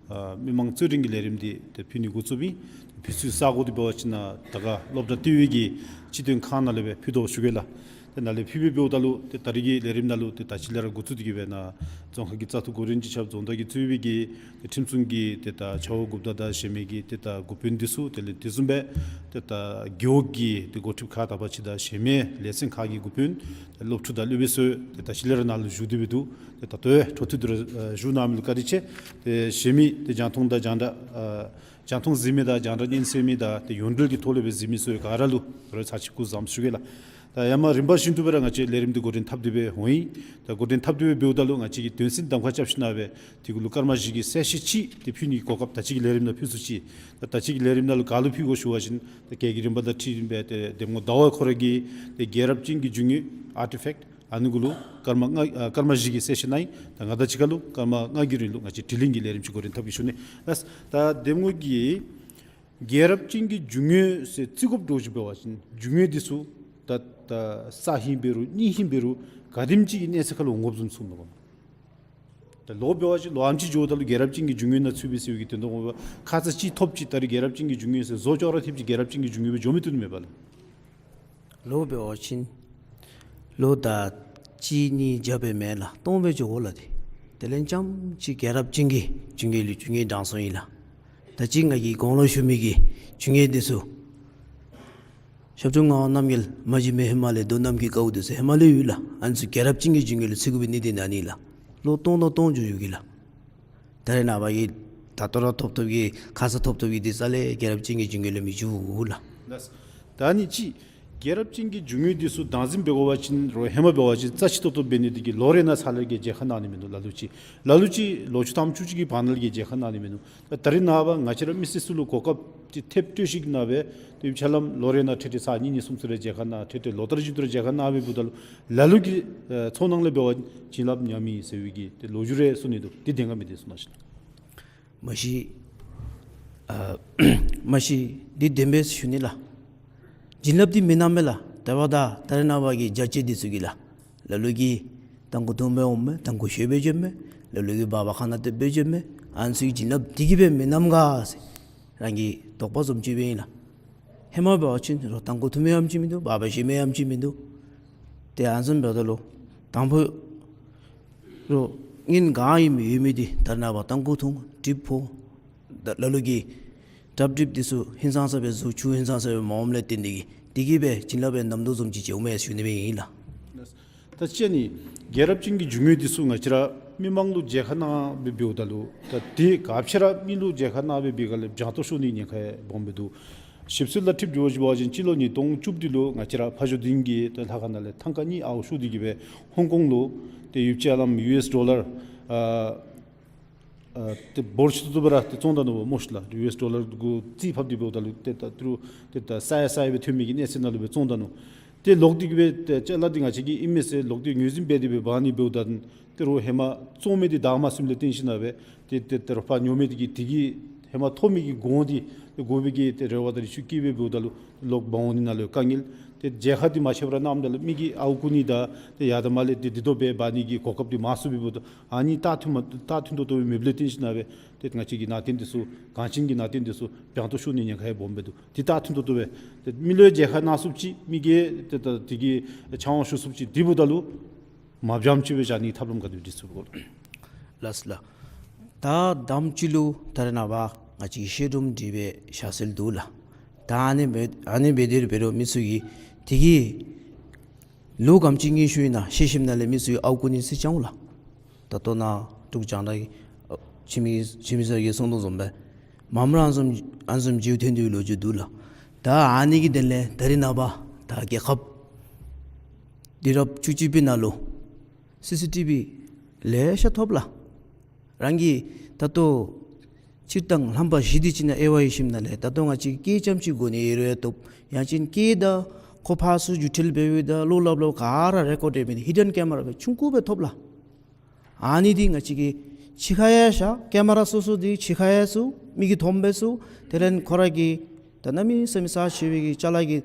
ཨ་མི་མང་རྩོད་འགྲན་གྱི་ལས་རིམ་འདི་ཏེ་ཕུལ་ནི་འགོ་བཙུགསཔ་ཨིན། ཕུལ་སའི་ས་གོ་འདི་འབད་བ་ཅིན་ནཱ་དར་དཀར་སློབ་གྲྭ་ལྟེ་བའི་གི་སྤྱི་དོན་ཁང་ནང་ལས་སྦེ་ཕུལ་དོ་ཞུ་གེ་ལགས། ཏེ་ནཱ་ལས་ཕུལ་སྦེ་འབདཝ་ད་ལུ་ཏེ་ད་རིས་ཀྱི་ལས་རིམ་ནང་ལུ་ཏེ་ད་ཅི་ལས་ར་འགོ་བཙུགས་ཏེ་གི་སྦེ་ནཱ་རྫོང་ཁག་གི་བཙག་འཐུ་འགོ་འདྲེན་ཅིག་ཁྱབ། རྫོང་བདག་གིས་གཙོས་པའི་གི་ཏེ་ཁྲིམས་སྲུང་གི་ཏེ་ད་བྱ་བ་འགོ་དཔོན་དང་གཞན་མི་གི་ཏེ་ད་འགོ་དཔོན་འདི་ཚུ་དེ་ལས་དེ་བཟུམ་སྦེ་ཏེ་ད་རྒེད་འོག་གི་ཏེ་འགོ་ཁྲིདཔ་ཁག་དག་པ་ཅིག་དང་གཞན་མི་ལས་ཚན་ཁག་གི་འགོ་དཔོན་ཏེ་སློབ་ཕྲུག་དང་སློབ་དཔོན་ཚུ་ཏེ་ད་ཅི་ལས་ར་ནཱ་ལུ་བཞུགས་ཏེ་སྦེ་འདུག། ཏེ་ད་ལྟོ་ཡང་འཕྲོ་མཐུད་དེ་ར་ཨ་བཞུགས་གནང་མི་ལུ་བཀའ་དྲིན་ཆེ། ཏེ་གཞན་མི་ཏེ་རྒྱང་མཐོང་དང་རྒྱང་བསྒྲགས་ཨ་རྒྱང་མཐོང་གཟིགས་མི་དང་རྒྱང་བསྒྲགས་སྙན་གསན་མི་དང་ཏེ་ཡོངས་འབྲེལ་གྱི་ཐོག་ལས་སྦེ་གཟིགས་མི་ཚུ་ག་ར་ལུ་རོགས་ཚར་གཅིག་སྐུ་བཟང་ཞུ་གེ་ལགས། ད་ཡར་མར་རིམ་པ་བཞིན་དུ་སྦེ་ར་ང་བཅས་ལས་རིམ་འདི་འགོ་འདྲེན་འཐབ་སྟེ་སྦེ་འོང་ཡི། ད་འགོ་འདྲེན་འཐབ་སྟེ་སྦེ་འབདཝ་ད་ལུ་ང་བཅས་ཀྱིས་དོན་ཚན་གདམ་ཁ་རྐྱབ་ཞིན་ན་སྦེ་དེ་གུ་ལུ་སྐར་མ་བཞི་གི་གསལ་བཤད་ཅིག་ཏེ་ཕུལ་ནི་གོ་སྐབས་ད་ཅི་གི་ལས་རིམ་ནང་ཕུལ་ཚུགས་ཅི། ད་ད་ཅི་གི་ལས་རིམ་ནང་ལུ་ག་ལུ་ཕུལ་དགོ་ཞུ་བ་ཅིན་ད་སྐད་ཀྱི་རིམ་པ་དང་འཁྲིལ་སྦེ་ཏེ་འདེམས་ངོ་ཟླ་བ་ཁོ་ར་གི་ཏེ་རྒྱལ་རབས་ཅན་གྱི་རྒྱུ་དངོས་ཨར་ཊི་ཕེཀཊ་ ཨ་ནི་གུ་ལུ་སྐར་མ་ལྔ་ཨ་སྐར་མ་བཞི་གི་གསལ་བཤད་གནང་ཡི། ད་ང་དང་གཅིག་ཁར་ལུ་སྐར་མ་ལྔ་གི་རིང་ལུ་ང་བཅས་དྲི་ལན་གྱི་ལས་རིམ་ཅིག་འགོ་འདྲེན་འཐབ་གེ་ཞུ་ནི་ལགས། ད་གདམ་ངོ་གིས་རྒྱལ་རབས་ཅན་གྱི་རྒྱུ་དངོས་ཟེར་བརྩི་དགོཔ་འདྲཝ་ཅིག་འབད་བ་ཅིན་རྒྱུ་དངོས་འདི་ཚུ་ད་ད་ས་ཧིང་འབད་རུང་གནས་ཧིང་འབད་རུང་ག་དེམ་ཅིག་གི་གནས་ཚད་ཁར་ལུ་འོང་དགོཔ་བཟུམ་ཅིག་མས་གོ། ད་ལོ་འབད་བ་ཅིན་ལོ་ཨ་ནེམ་ཅིག་འགྱོཝ་ད་ལུ་རྒྱལ་རབས་ཅན་གྱི་རྒྱུ་དངོས་ནང་ཚུད་པས་ཟེར་བའི་གི་དོན་དག་འོང་བས། ཁ་ཙ་ཅིག་ཐོབ་ཅི། ད་རེས་རྒྱལ་རབས་ཅན་གྱི་རྒྱུ་དངོས་ཟེར་བཟོ་ཅོག་ར་ཐེབས་ཅི་རྒྱལ་རབས་ཅན་གྱི་རྒྱུ་དངོས་སྦེ་འགྱོ་མི་བཏུབ་ནི་མས་པ་ལགས། ལོ་འབད་བ་ཅིན་ལོ་ད་གཅིག་གཉིས་བརྒྱ་སྦེ་མེན་ལགས། སྟོང་སྦེ་འགྱོ་དགོ་ལགས། ཏེ་དེ་ལས་རྐྱངམ་ཅིག་རྒྱལ་རབས་ཅན་གྱི་རྒྱུ་དངོས་ལུ་རྒྱུ་དངོས་དྲང་སྲོང་ཨིན་ལགས། ད་ཅི་ང་གིས་གོང་ལུ་ཞུ་མི་གི་རྒྱུ་དངོས་འདི་ཚུ་ཞབས་དྲུང་ངག་དབང་རྣམ་རྒྱལ་མ་གཞི་མེད་ཧེ་མ་ལས་མདོ་ནམ་མཁའི་དཀར་པོ་འདི་ཚུ་ཧེ་མ་ལས་ཡོད་ལགས། ཨ་ནི་ཚུ་རྒྱལ་རབས་ཅན་གྱི་རྒྱུ་དངོས་ལུ་བརྩི་དགོ་པའི་གནད་དོན་ཨ་ནི་ལགས། ལོ་སྟོང་དང་སྟོང་འགྱོ་འགྱོཝ་གི་ལགས། ད་རེས་ནངས་པ་གི་ད་ལྟོ་ར་ཐོབ་ཐོབ་ཀྱི་ཁ་ཙ་ཐོབ་ཐོབ་ཀྱི་འདི་རྩ་ལས་རྒྱལ་རབས་ཅན་གྱི་རྒྱུ་དངོས་ལུ་མི་འགྱོ་ལགས། ལགས། ད་ཨ་ནི་ཅིག་རྒྱལ་རབས་ཅན་གྱི་རྒྱུ་དངོས་འདི་ཚུ་བདག་འཛིན་འབད་དགོ་པ་ཅིན་རོགས་ཧེ་མ་འབད་བ་ཅིན་རྩ་ཆེ་ཏོག་ཏོ་འབད་ནི་འདི་གིས་ལོ་རེ་ནང་ཚར་ལས་ཀྱི་མཇལ་ཁ་གནང་ནི་མིན་འདུག། ལ་ལུ་ཅིག་ལ་ལུ་ཅིག་ལོ་བཅུ་ཐམ་བཅུ་གཅིག་གི་བར་ན་ལས་ཀྱི་མཇལ་ཁ་གནང་ནི་མིན་འདུག། ད་ད་རེས་ནངས་པ་ང་བཅས་ར་མི་སེར་ཚུ་ལུ་གོ་སྐབས་ཅིག་ཐེབས་སྤྲོད་ཅིག་གནང་སྦེ་ཏེ་ཡུདཔ་ཆ་ལམ་ལོ་རེ་ནང་ཏེ་ཏེ་ཚར་གཉིས་གཉིས་གསུམ་གསུམ་རེ་མཇལ་ཁ་གནང་། ཏེ་ཏེ་ལོ་ལྟར་བཞིན་དུ་ར་མཇལ་ཁ་གནང་སྦེ་འབདཝ་ད་ལུ་ལ་ལུ་གི་ཨེ་ཚོར་སྣང་ལས་འབད་བ་བྱིན་རླབས་ཉམས་ཡི་ཟེར་བའི་གི་ཏེ་ལོ་རྒྱུས་རེ་གསུང་ནི་འདུག། འདི་བདེན་ག་མིན་འདུག་གསུང་གནང་ཤིག། མ་གཞི་ཨ་མ་གཞི་འདི་བདེན་པས་ཞུ་ནི་ལགས། བྱིན་རླབས་འདི་མེད་ནི་མེད་ལགས། ད་བར་ད་ད་རེས་ནངས་པ་གི་རྒྱ་ཆེ་འདི་ཚུ་གིས་ལགས། ལ་ལུ་གིས་ཏམ་ཁུ་འཐུང་སྦེ་འོངམ་མས། ཏམ་ཁུ་བཤུ་སྦེ་འགྱོཝ་མས། ལ་ལུ་གིས་སྦ་བ་ཁ་ནང་སྟོན་སྦེ་འགྱོཝ་མས། ཨ་ནི་ཚུ་གི་བྱིན་རླབས་འདི་གིས་སྦེ་མེན་ནམ་ག་ཟེར་རང་གིས་དོགས་པ་བཟུམ་ཅིག་འབད་ཡི་ལགས། ཧེ་མ་འབད་བ་ཅིན་རོགས་ཏམ་ཁུ་འཐུང་མི་ཡང་ཅིག་མིན་འདུག། སྦ་བ་བཤུ་མི་ཡང་ཅིག་མིན་འདུག། ཏེ་ཨ་ནི་བཟུམ་འབདཝ་ད་ལུ་དང་ཕུ་རོགས་ངན་གང་ཡོད་མི་ཡོད་མི་འདི་ད་རེས་ནངས་པ་ཏམ་ཁུ་འཐུང་ཌིབ་ཕོག། ད་ལ་ལུ་གིས་དྲབ་ཌིབ་འདི་ཚུ་ཧིང་སངས་ས་སྦེ་བཟོ། ཆུ་ཧིང་སངས་ས་སྦེ་མ་འོངམ་ལས་བརྟེན་ཏེ་གིས་འདི་གིས་སྦེ་བྱིན་རླབས་སྦེ་ནམ་དུ་བཟུམ་ཅིག་འགྱོཝ་མས་ཞུ་ནི་སྦེ་ཨིན་ལགས། ད་ཅི་ཨ་ནི་རྒྱལ་རབས་ཅན་གྱི་རྒྱུ་དངོས་འདི་ཚུ་ང་བཅས་ར་མི་མང་ལུ་མཇལ་ཁ་གནང་སྦེ་འབདཝ་ད་ལུ་ད་དེ་ག་ཅི་ར་མི་ལུ་མཇལ་ཁ་གནང་སྦེ་འབད་ག་ལས་སྦྱང་བརྡར་ཤོར་ནི་ཉེན་ཁ་སྦོམ་སྦེ་འདུག། ཞིབ་འཚོལ་ལུ་འཁྲིལ་འགྱོ་ཞུ་བ་ཅིན་སྤྱི་ལོ་ཉིས་སྟོང་བཅུ་བདུན་ལུ་ང་བཅས་ར་ཕ་ཇོ་སྡིངས་ཀྱི་ཏེ་ལྷ་ཁང་ནང་ལས་ཐང་ཀ་གཉིས་ཨརཝ་ཤོར་ཏེ་གིས་སྦེ་ཧོང་ཀོང་ལུ་ཏེ་ཡུདཔ་ཅིག་ལམ་ཡུ་ཨེསི་ཌོ་ལར་ཨ་ཨ་ཏེ་འབོར་ཆེ་ཏོག་ཏོ་སྦེ་ར་ཏེ་བཙོང་ད་ནུག་པ་སྨོ་ཤིག་ལགས། ཡུ་ཨེསི་ཌོ་ལར་གུ་རྩིས་ཕབ་སྟེ་འབདཝ་ད་ལུ་ཏེ་ད་ཏི་རུ་ཏེ་ད་ས་ཡ་ས་ཡ་སྦེ་ཐོན་མི་གི་གནས་ཚད་ནང་ལུ་སྦེ་བཙོང་ད་ནུག། ཏེ་ལོག་སྟེ་གིས་སྦེ་ཏེ་ཅ་ལ་འདི་ང་བཅས་ཀྱི་ཨིན་མས་ཟེར་ལོག་སྟེ་ངོས་འཛིན་འབད་དེ་སྦེ་འབག་ནི་འབདཝ་ད་ཏེ་རོགས་ཧེ་མ་བཙོང་མི་འདི་བདའ་མ་ཟུནམ་ལས་བརྟེན་ཞིན་ན་སྦེ་ཏེ་ཏེ་ཏེ་རོགས་ཕར་ཉོ་མི་འདི་གིས་དེ་གི་ཧེ་མ་ཐོབ་མི་གི་གོང་འདི་ཏེ་དགོ་པའི་གི་ཏེ་རེ་བ་དང་རེ་ཆེ་བསྐྱེད་སྦེ་འབདཝ་ད་ལུ་ལོག་འབག་འོང་ནི་ནང་ལུ་དཀའ་ངལ། ཏེ་མཇལ་ཁ་འདི་མ་ཆད་པར་གནངམ་ད་ལུ་མི་གིས་ཨརཝ་རྐུ་ནི་དང་ཏེ་ཡར་དང་མར་ལས་ཏེ་འདི་དོ་སྦེ་འབག་ནི་གི་གོ་སྐབས་འདི་མང་སུ་སྦེ་འབདཝ་ད་ཨ་ནི་རྟགས་མཐུན་མ་རྟགས་མཐུན་ཏོག་ཏོ་སྦེ་མེདཔ་ལས་བརྟེན་ཞིན་ན་སྦེ་ཏེ་ང་བཅས་ཀྱི་ནང་རྟེན་འདི་ཚུ་གངས་ཅན་གྱི་ནང་རྟེན་འདི་ཚུ་སྦྱང་བརྡར་ཤོར་ནི་ཉེན་ཁ་ཡང་སྦོམ་སྦེ་འདུག། འདི་རྟགས་མཐུན་ཏོག་ཏོ་སྦེ་ཏེ་མི་ལུ་ཡང་མཇལ་ཁ་གནང་ཚུགསཔ་ཅིག་མི་གིས་ཏེ་ད་དེ་གི་ཕྱག་དབང་ཞུ་ཚུགསཔ་ཅིག་འདི་འབདཝ་ད་ལུ་མ་འབྱངམ་ཅིག་སྦེ་བཞག་ནི་ཐབས་ལམ་ག་དེ་སྦེ་སྒྲིག་ཚུགས་གོ་ལགས། ལགས་ལགས། ད་དང་པ་ཅིག་ལུ་ད་རེས་ནངས་པ་ང་བཅས་ཀྱི་བཤད་སྒྲུབ་འདི་སྦེ་བཞག་སྲོལ་འདུག་ལགས། ད་ཨ་ནི་འབད་ཨ་ནི་འབད་དེ་ར་འབད་རུང་མི་ཚུ་གིས་དེ་གི་ལོ་ག་དེམ་ཅིག་གི་ཤུལ་ཨིན་ན་ཤེས་ཞིནམ་ལས་མི་ཚུ་གིས་ཨརཝ་རྐུ་ནི་ཚུ་ཅིག་འོང་ལགས། ད་ལྟོ་ནཱ་འབྲུག་རྒྱང་བསྒྲགས་ཀྱི་ཨ་འཆི་མེད་འཆི་མེད་ཟེར་གྱིས་གསུང་དོ་བཟུམ་སྦེ་མངམ་ར་ཨ་ནི་བཟུམ་ཨ་ནི་བཟུམ་ཅིག་ཐོན་ཏེ་ཡོད་ལོ་རྒྱུས་འདུག་ལགས། ད་ཨ་ནི་གི་དོན་ལས་ད་རེས་ནངས་པ་ད་རྒྱལ་ཁབ་འདི་རབས་བཅུ་གཅིག་པའི་ནང་ལུ་སི་སི་ཊི་བི་ལེ་ཤ་ཐོབ་ལགས། རང་གིས་ད་ལྟོ་སྤྱིར་བཏང་རྣམ་པ་བཞི་དེ་ཅིག་ནང་དབྱེ་བ་ཕྱེ་ཞིནམ་ལས་ད་ལྟོ་ང་བཅས་ཀྱིས་སྐད་ཅིག་གོ་ནི་ཡོད་རུང་ཐོབ། ཡང་ཅིན་སྐད་དང་ཁོ་ཕར་ཚུར་བརྒྱུད་འཕྲིན་འབད་བའི་དང་བློ་སླབ་སླབ་ག་ར་རེ་ཀོཌ་འབད་མི་འདི་ཧིཌ་ཨེནཌ་ཀེ་མ་ར་སྦེ་ཆུང་ཀུ་སྦེ་ཐོབ་ལགས། ཨ་ནི་འདི་ང་བཅས་ཀྱིས་ཕྱི་ཁར་ཡང་བཞག་ཀེ་མ་ར་སོ་སོ་འདི་ཕྱི་ཁར་ཡང་བཙུགས་མི་གིས་མཐོངམ་སྦེ་བཙུགས། དེ་ལས་ཁོ་ར་གི་ད་གནམ་མེད་ས་མེད་རྩ་ཆེ་བའི་གི་ཅ་ལ་གི་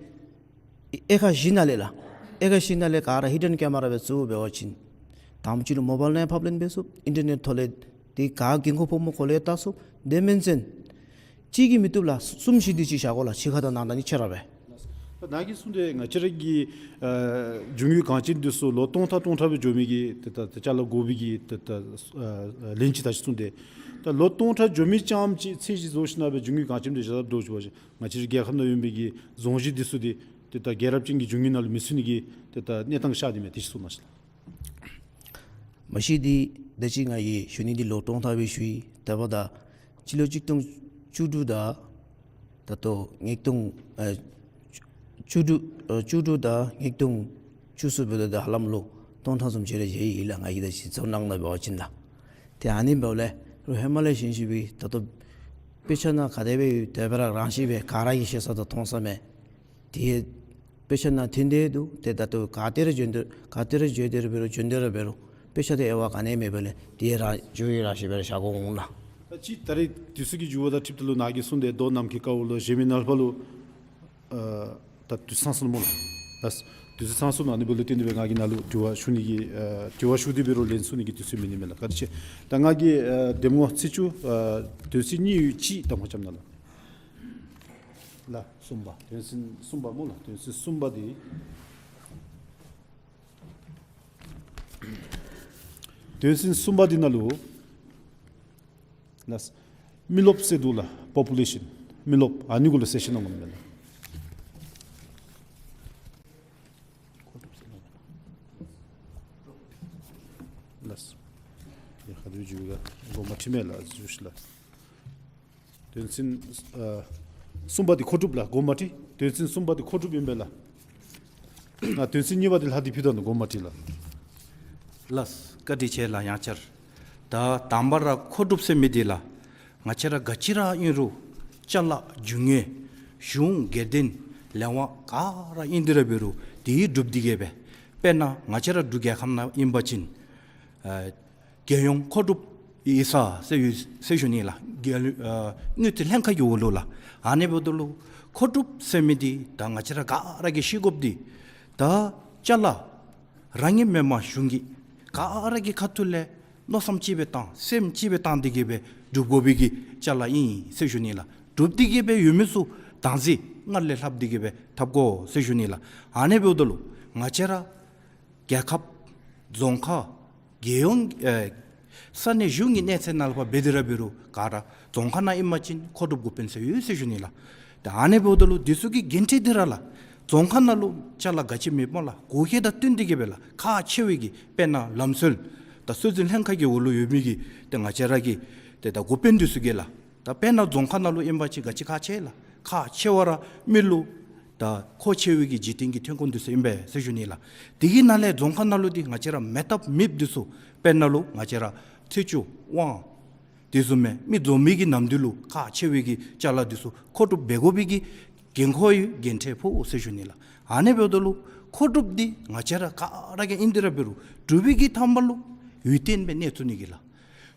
དབྱེ་ཁག་བཞི་ནང་ལས་ལགས། དབྱེ་ཁག་བཞི་ནང་ལས་ག་ར་ཧིཌ་ཨེནཌ་ཀེ་མ་ར་སྦེ་བཙུགས་འབད་བ་ཅིན་དང་པ་ཅིག་ལུ་མོ་བཱའིལ་ནང་ཕབ་ལེན་འབད་ཚུགས། ཨིན་ཊར་ནེཊ་ཐོག་ལས་དེ་ག་དགོས་མཁོ་སྦོམ་སྨོ་གོ་ལས་བལྟ་ཚུགས། དེ་མེན་ཅིན་གཅིག་གིས་མི་བཏུབ་ལགས། གསུམ་བཞི་དེ་ཅིག་བཞག་དགོ་ལགས། ཕྱི་ཁ་དང་ནང་ད་གཉིས་ཆ་ར་སྦེ། ད་ནཱ་གིས་གསུངས་ཏེ་ང་བཅས་ར་གི་ཨ་རྒྱུ་དངོས་གངས་ཅན་འདི་ཚུ་ལོ་སྟོང་ཕྲག་སྟོང་ཕྲག་སྦེ་འགྱོ་མི་གི་ཏེ་ད་ཏེ་ཅ་ལ་དགོ་པའི་གི་ཏེ་ད་ཨ་ཨ་ལན་ཅིག་ད་ཅི་གསུངས་ཏེ། ད་ལོ་སྟོང་ཕྲག་འགྱོ་མི་རྐྱངམ་ཅིག་ཚད་གཞི་བཟོ་ཞིནམ་ལས་སྦེ་རྒྱུ་དངོས་གངས་ཅན་འདི་བཞག་ད་འགྱོ་ཞུ་བ་ཅིན་ང་བཅས་རའི་རྒྱལ་ཁབ་ནང་ཡོད་པའི་གི་རྫོང་གཞི་འདི་ཚུ་འདི་ཏེ་ད་རྒྱལ་རབས་ཅན་གྱི་རྒྱུ་དངོས་ནང་ལུ་མི་ཚུད་ནི་གི་ཏེ་ད་གནས་སྟངས་ཤར་ཏེ་མས། དེ་ཅིག་གསུངས་གནང་ཤིག་ལགས། མ་གཞི་འདི་ད་ཅི་ང་གིས་ཞུ་ནི་འདི་ལོ་སྟོང་ཕྲག་སྦེ་ཞུ་ཡི། ད་འབདཝ་ད་སྤྱི་ལོ་གཅིག་སྟོང་བཅུ་དྲུག་དང་ད་ལྟོ་ཉིས་སྟོང་ཨ་བཅུ་དྲུག་ཨ་བཅུ་དྲུག་དང་ཉིས་སྟོང་བཅུ་གསུམ་འབདཝ་ད་ཧ་ལམ་ལོ་སྟོང་ཕྲག་བཟུམ་ཅིག་ར་འགྱོ་ཡི་ལགས། ང་གིས་ད་ཅི་ཚོར་སྣང་ནང་འབད་བ་ཅིན་ལགས། ཏེ་ཨ་ནི་འབདཝ་ལས་རོགས་ཧེ་མ་ལས་བཞིན་ཅིག་སྦེ་ད་ལྟོ་དཔེ་ཆ་ནང་ག་དེ་སྦེ་ཡོད་དེ་སྦེ་ར་རང་བཞིན་སྦེ་ག་ར་གིས་ཤེས་ས་དང་མཐོང་ས་མས། དེ་ དཔེ་ཆ་ནང་ཐོན་ཏེ་འདུག། ཏེ་ད་ལྟོ་ག་ཏེ་ར་བྱོན་ཏེ་ག་ཏེ་ར་བྱོན་ཏེ་ར་འབད་རུང་བྱོན་ཏེ་ར་འབད་རུང་དཔེ་ཆ་དེ་དབྱེ་བ་ག་ནི་མེད་པས་ལགས། དེ་ར་འགྱུར་ཡི་ར་ཞེས་པ་ར་བཞག་དགོ་འོང་ལགས། ད་ཅི་ད་རེས་དུས་ཚོད་ཀྱི་འགྱུར་བ་དང་འཁྲིལཝ་ད་ལུ་ནཱ་གིས་གསུངས་ཏེ་མདོ་ནམ་མཁའི་ཀ་འོག་ལུ་གཞལ་མེད་ནཱ་ལས་ཕར་ལུ་ཨ་ད་དུས་ཚོད་ཚང་སོ་ནུག་སྨོ་ལགས། ད་དུས་ཚོད་ཚང་སོ་ནུག། ཨ་ནི་འབདཝ་ལས་བརྟེན་ཏེ་འབད་ང་གིས་ནཱ་ལུ་དྲི་བ་ཞུ་ནི་གི་ཨ་དྲི་བ་ཞུ་སྟེ་འབད་རུང་ལན་གསུང་ནི་གི་དུས་ཚོད་མེད་ནི་མས་ལགས། བཀའ་དྲིན་ཆེ། ད་ང་གིས་ཨ་འདེམས་ངོ་ཚེས་བཅུ་ཨ་དོན་ཚན་གཉིས་ཡོད་གཅིག་དང་པ་རྐྱབ་གནང་ལགས། ལགས་གསུམ་པ། དོན་ཚན་གསུམ་པ་སྨོ་ལགས། དོན་ཚན་གསུམ་པ་འདི་དོན་ཚན་གསུམ་པ་འདི་ནང་ལུ་ལགས། མི་རློབས་ཟེར་འདུག་ལགས། པོ་པུ་ལེ་ཤཱན། མི་རློབས། ཨ་ནི་གུ་ལུ་གསལ་བཤད་གནང་དགོ་མས་ལགས། ལགས། ཡ་ཁ་དུས་ཅི་ག་དགོངསམ་ཁྲེལ་མས་ལགས། ཞུ་ཞུ་ལགས། དོན་ཚན་ཨ་གསུམ་པ་འདི་མཁོ་སྒྲུབ་ལགས། དགོངསམ་ཁྲེལ། དོན་ཚན་གསུམ་པ་འདི་མཁོ་སྒྲུབ་ཨིན་པས་ལགས། ཨ་དོན་ཚན་གཉིས་པ་འདི་ལྷག་སྟེ་ཕུལ་ད་ནུག། དགོངསམ་ཁྲེལ་ལགས། ལགས། བཀའ་དྲིན་ཆེ་ལགས། ཡང་བསྐྱར། ད་དང་པ་ར་མཁོ་སྒྲུབ་ཟེར་མི་འདི་ལགས། ང་བཅས་ར་ག་ཅི་ར་ཨིན་རུང་ཅ་ལ་རྒྱུ་དངོས་གཞུང་སྒེར་སྡེ་ལས་དབང་ག་ར་ཨིན་ཏེ་ར་འབད་རུང་དེ་སྒྲུབ་སྟེ་གི་སྦེ། དཔེར་ན་ང་བཅས་ར་འབྲུག་རྒྱལ་ཁབ་ནང་ཨིན་པ་ཅིན་ཨ་རྒྱལ་ཡོངས་མཁོ་སྒྲུབ་ཡིག་ཚང་ཟེར་ཡོད་ཟེར་ཞུ་ནི་ལགས། རྒྱལ་ཨ་དངུལ་རྩིས་ལྷན་ཁག་གི་འོག་ལུ་ལགས། ཨ་ནི་འབདཝ་ད་ལུ་མཁོ་སྒྲུབ་ཟེར་མི་འདི་ད་ང་བཅས་ར་ག་ར་གིས་ཤེས་དགོཔ་འདི་ད་ཅ་ལ་རང་ཉིད་མེན་པར་གཞུང་གི་ག་ར་གི་ཁ་ཐུག་ལས་མནོ་བསམ་གཅིག་སྦེ་བཏང་སེམས་གཅིག་སྦེ་བཏང་སྟེ་གི་སྦེ་སྒྲུབ་དགོ་པའི་གི་ཅ་ལ་ཨིན་ཟེར་ཞུ་ནི་ལགས། སྒྲུབ་སྟེ་གི་སྦེ་ཡོད་མི་ཚུ་དང་འཛིན་སྔར་ལས་ལྷབ་སྟེ་གི་སྦེ་འཐབ་དགོ་ཟེར་ཞུ་ནི་ལགས། ཨ་ནི་འབདཝ་ད་ལུ་ང་བཅས་ར་རྒྱལ་ཁབ་རྫོང་ཁག་རྒྱལ་ཡོངས་ཨེ་ས་གནས་གཞུང་གི་གནས་ཚད་ནང་ལུ་ཕར་འབད་དེ་ར་འབད་རུང་ག་ར་རྫོང་ཁག་ནང་ཨིན་པ་ཅིན་མཁོ་སྒྲུབ་འགོ་དཔོན་ཟེར་ཡོད་ཟེར་ཞུ་ནི་ལགས། ད་ཨ་ནི་འབདཝ་ད་ལུ་འདི་ཚུ་གི་འགན་འཁྲི་འདི་ར་ལགས། རྫོང་ཁག་ནང་ལུ་ཅ་ལ་ག་ཅི་མེད་པ་ལགས། གོ་ཁེ་དང་བསྟུན་ཏེ་གི་སྦེ་ལགས། ཁག་ཆེ་བའི་གི་དཔེར་ན་ལམ་སྲོལ་དང་སྲོལ་འཛིན་ལྷན་ཁག་གི་འོག་ལུ་ཡོད་མི་གི་ཏེ་ང་བཅས་ར་གི་ཏེ་ད་འགོ་དཔོན་འདི་ཚུ་གིས་ལགས། ད་དཔེར་ན་རྫོང་ཁག་ནང་ལུ་ཨིན་པ་ཅིན་ག་ཅི་ཁག་ཆེ་ལགས། ཁག་ཆེ་བ་ར་མི་ལུ་ད་མཁོ་ཆེ་བའི་གི་འཇིག་རྟེན་གྱི་ཐོན་ཁུངས་འདི་ཚུ་ཨིན་པས་ཟེར་ཞུ་ནི་ལགས། དེ་གི་ནང་ལས་རྫོང་ཁག་ནང་ལུ་འདི་ང་བཅས་ར་མེད་ཐབས་མེདཔ་འདི་ཚུ་དཔེར་ན་ལུ་ང་བཅས་ར་ཚེས་བཅུ་དབང་དེ་བཟུམ་མའི་མི་འཛོམས་མི་གི་ནམ་དུས་ལུ་ཁག་ཆེ་བའི་གི་ཅ་ལ་འདི་ཚུ་མཁོ་སྒྲུབ་འབད་དགོ་པའི་གི་འགན་ཁུར་ཡོད། འགན་འཁྲི་ཕོག་ཟེར་ཞུ་ནི་ལགས། ཨ་ནི་འབདཝ་ད་ལུ་མཁོ་སྒྲུབ་འདི་ང་བཅས་ར་ག་ར་གིས་ཨིན་ཏེ་ར་འབད་རུང་སྒྲུབ་པའི་གི་ཐ་མ་ལུ་ཡུན་བརྟན་སྦེ་གནས་ཚུགས་ནི་གི་ལགས།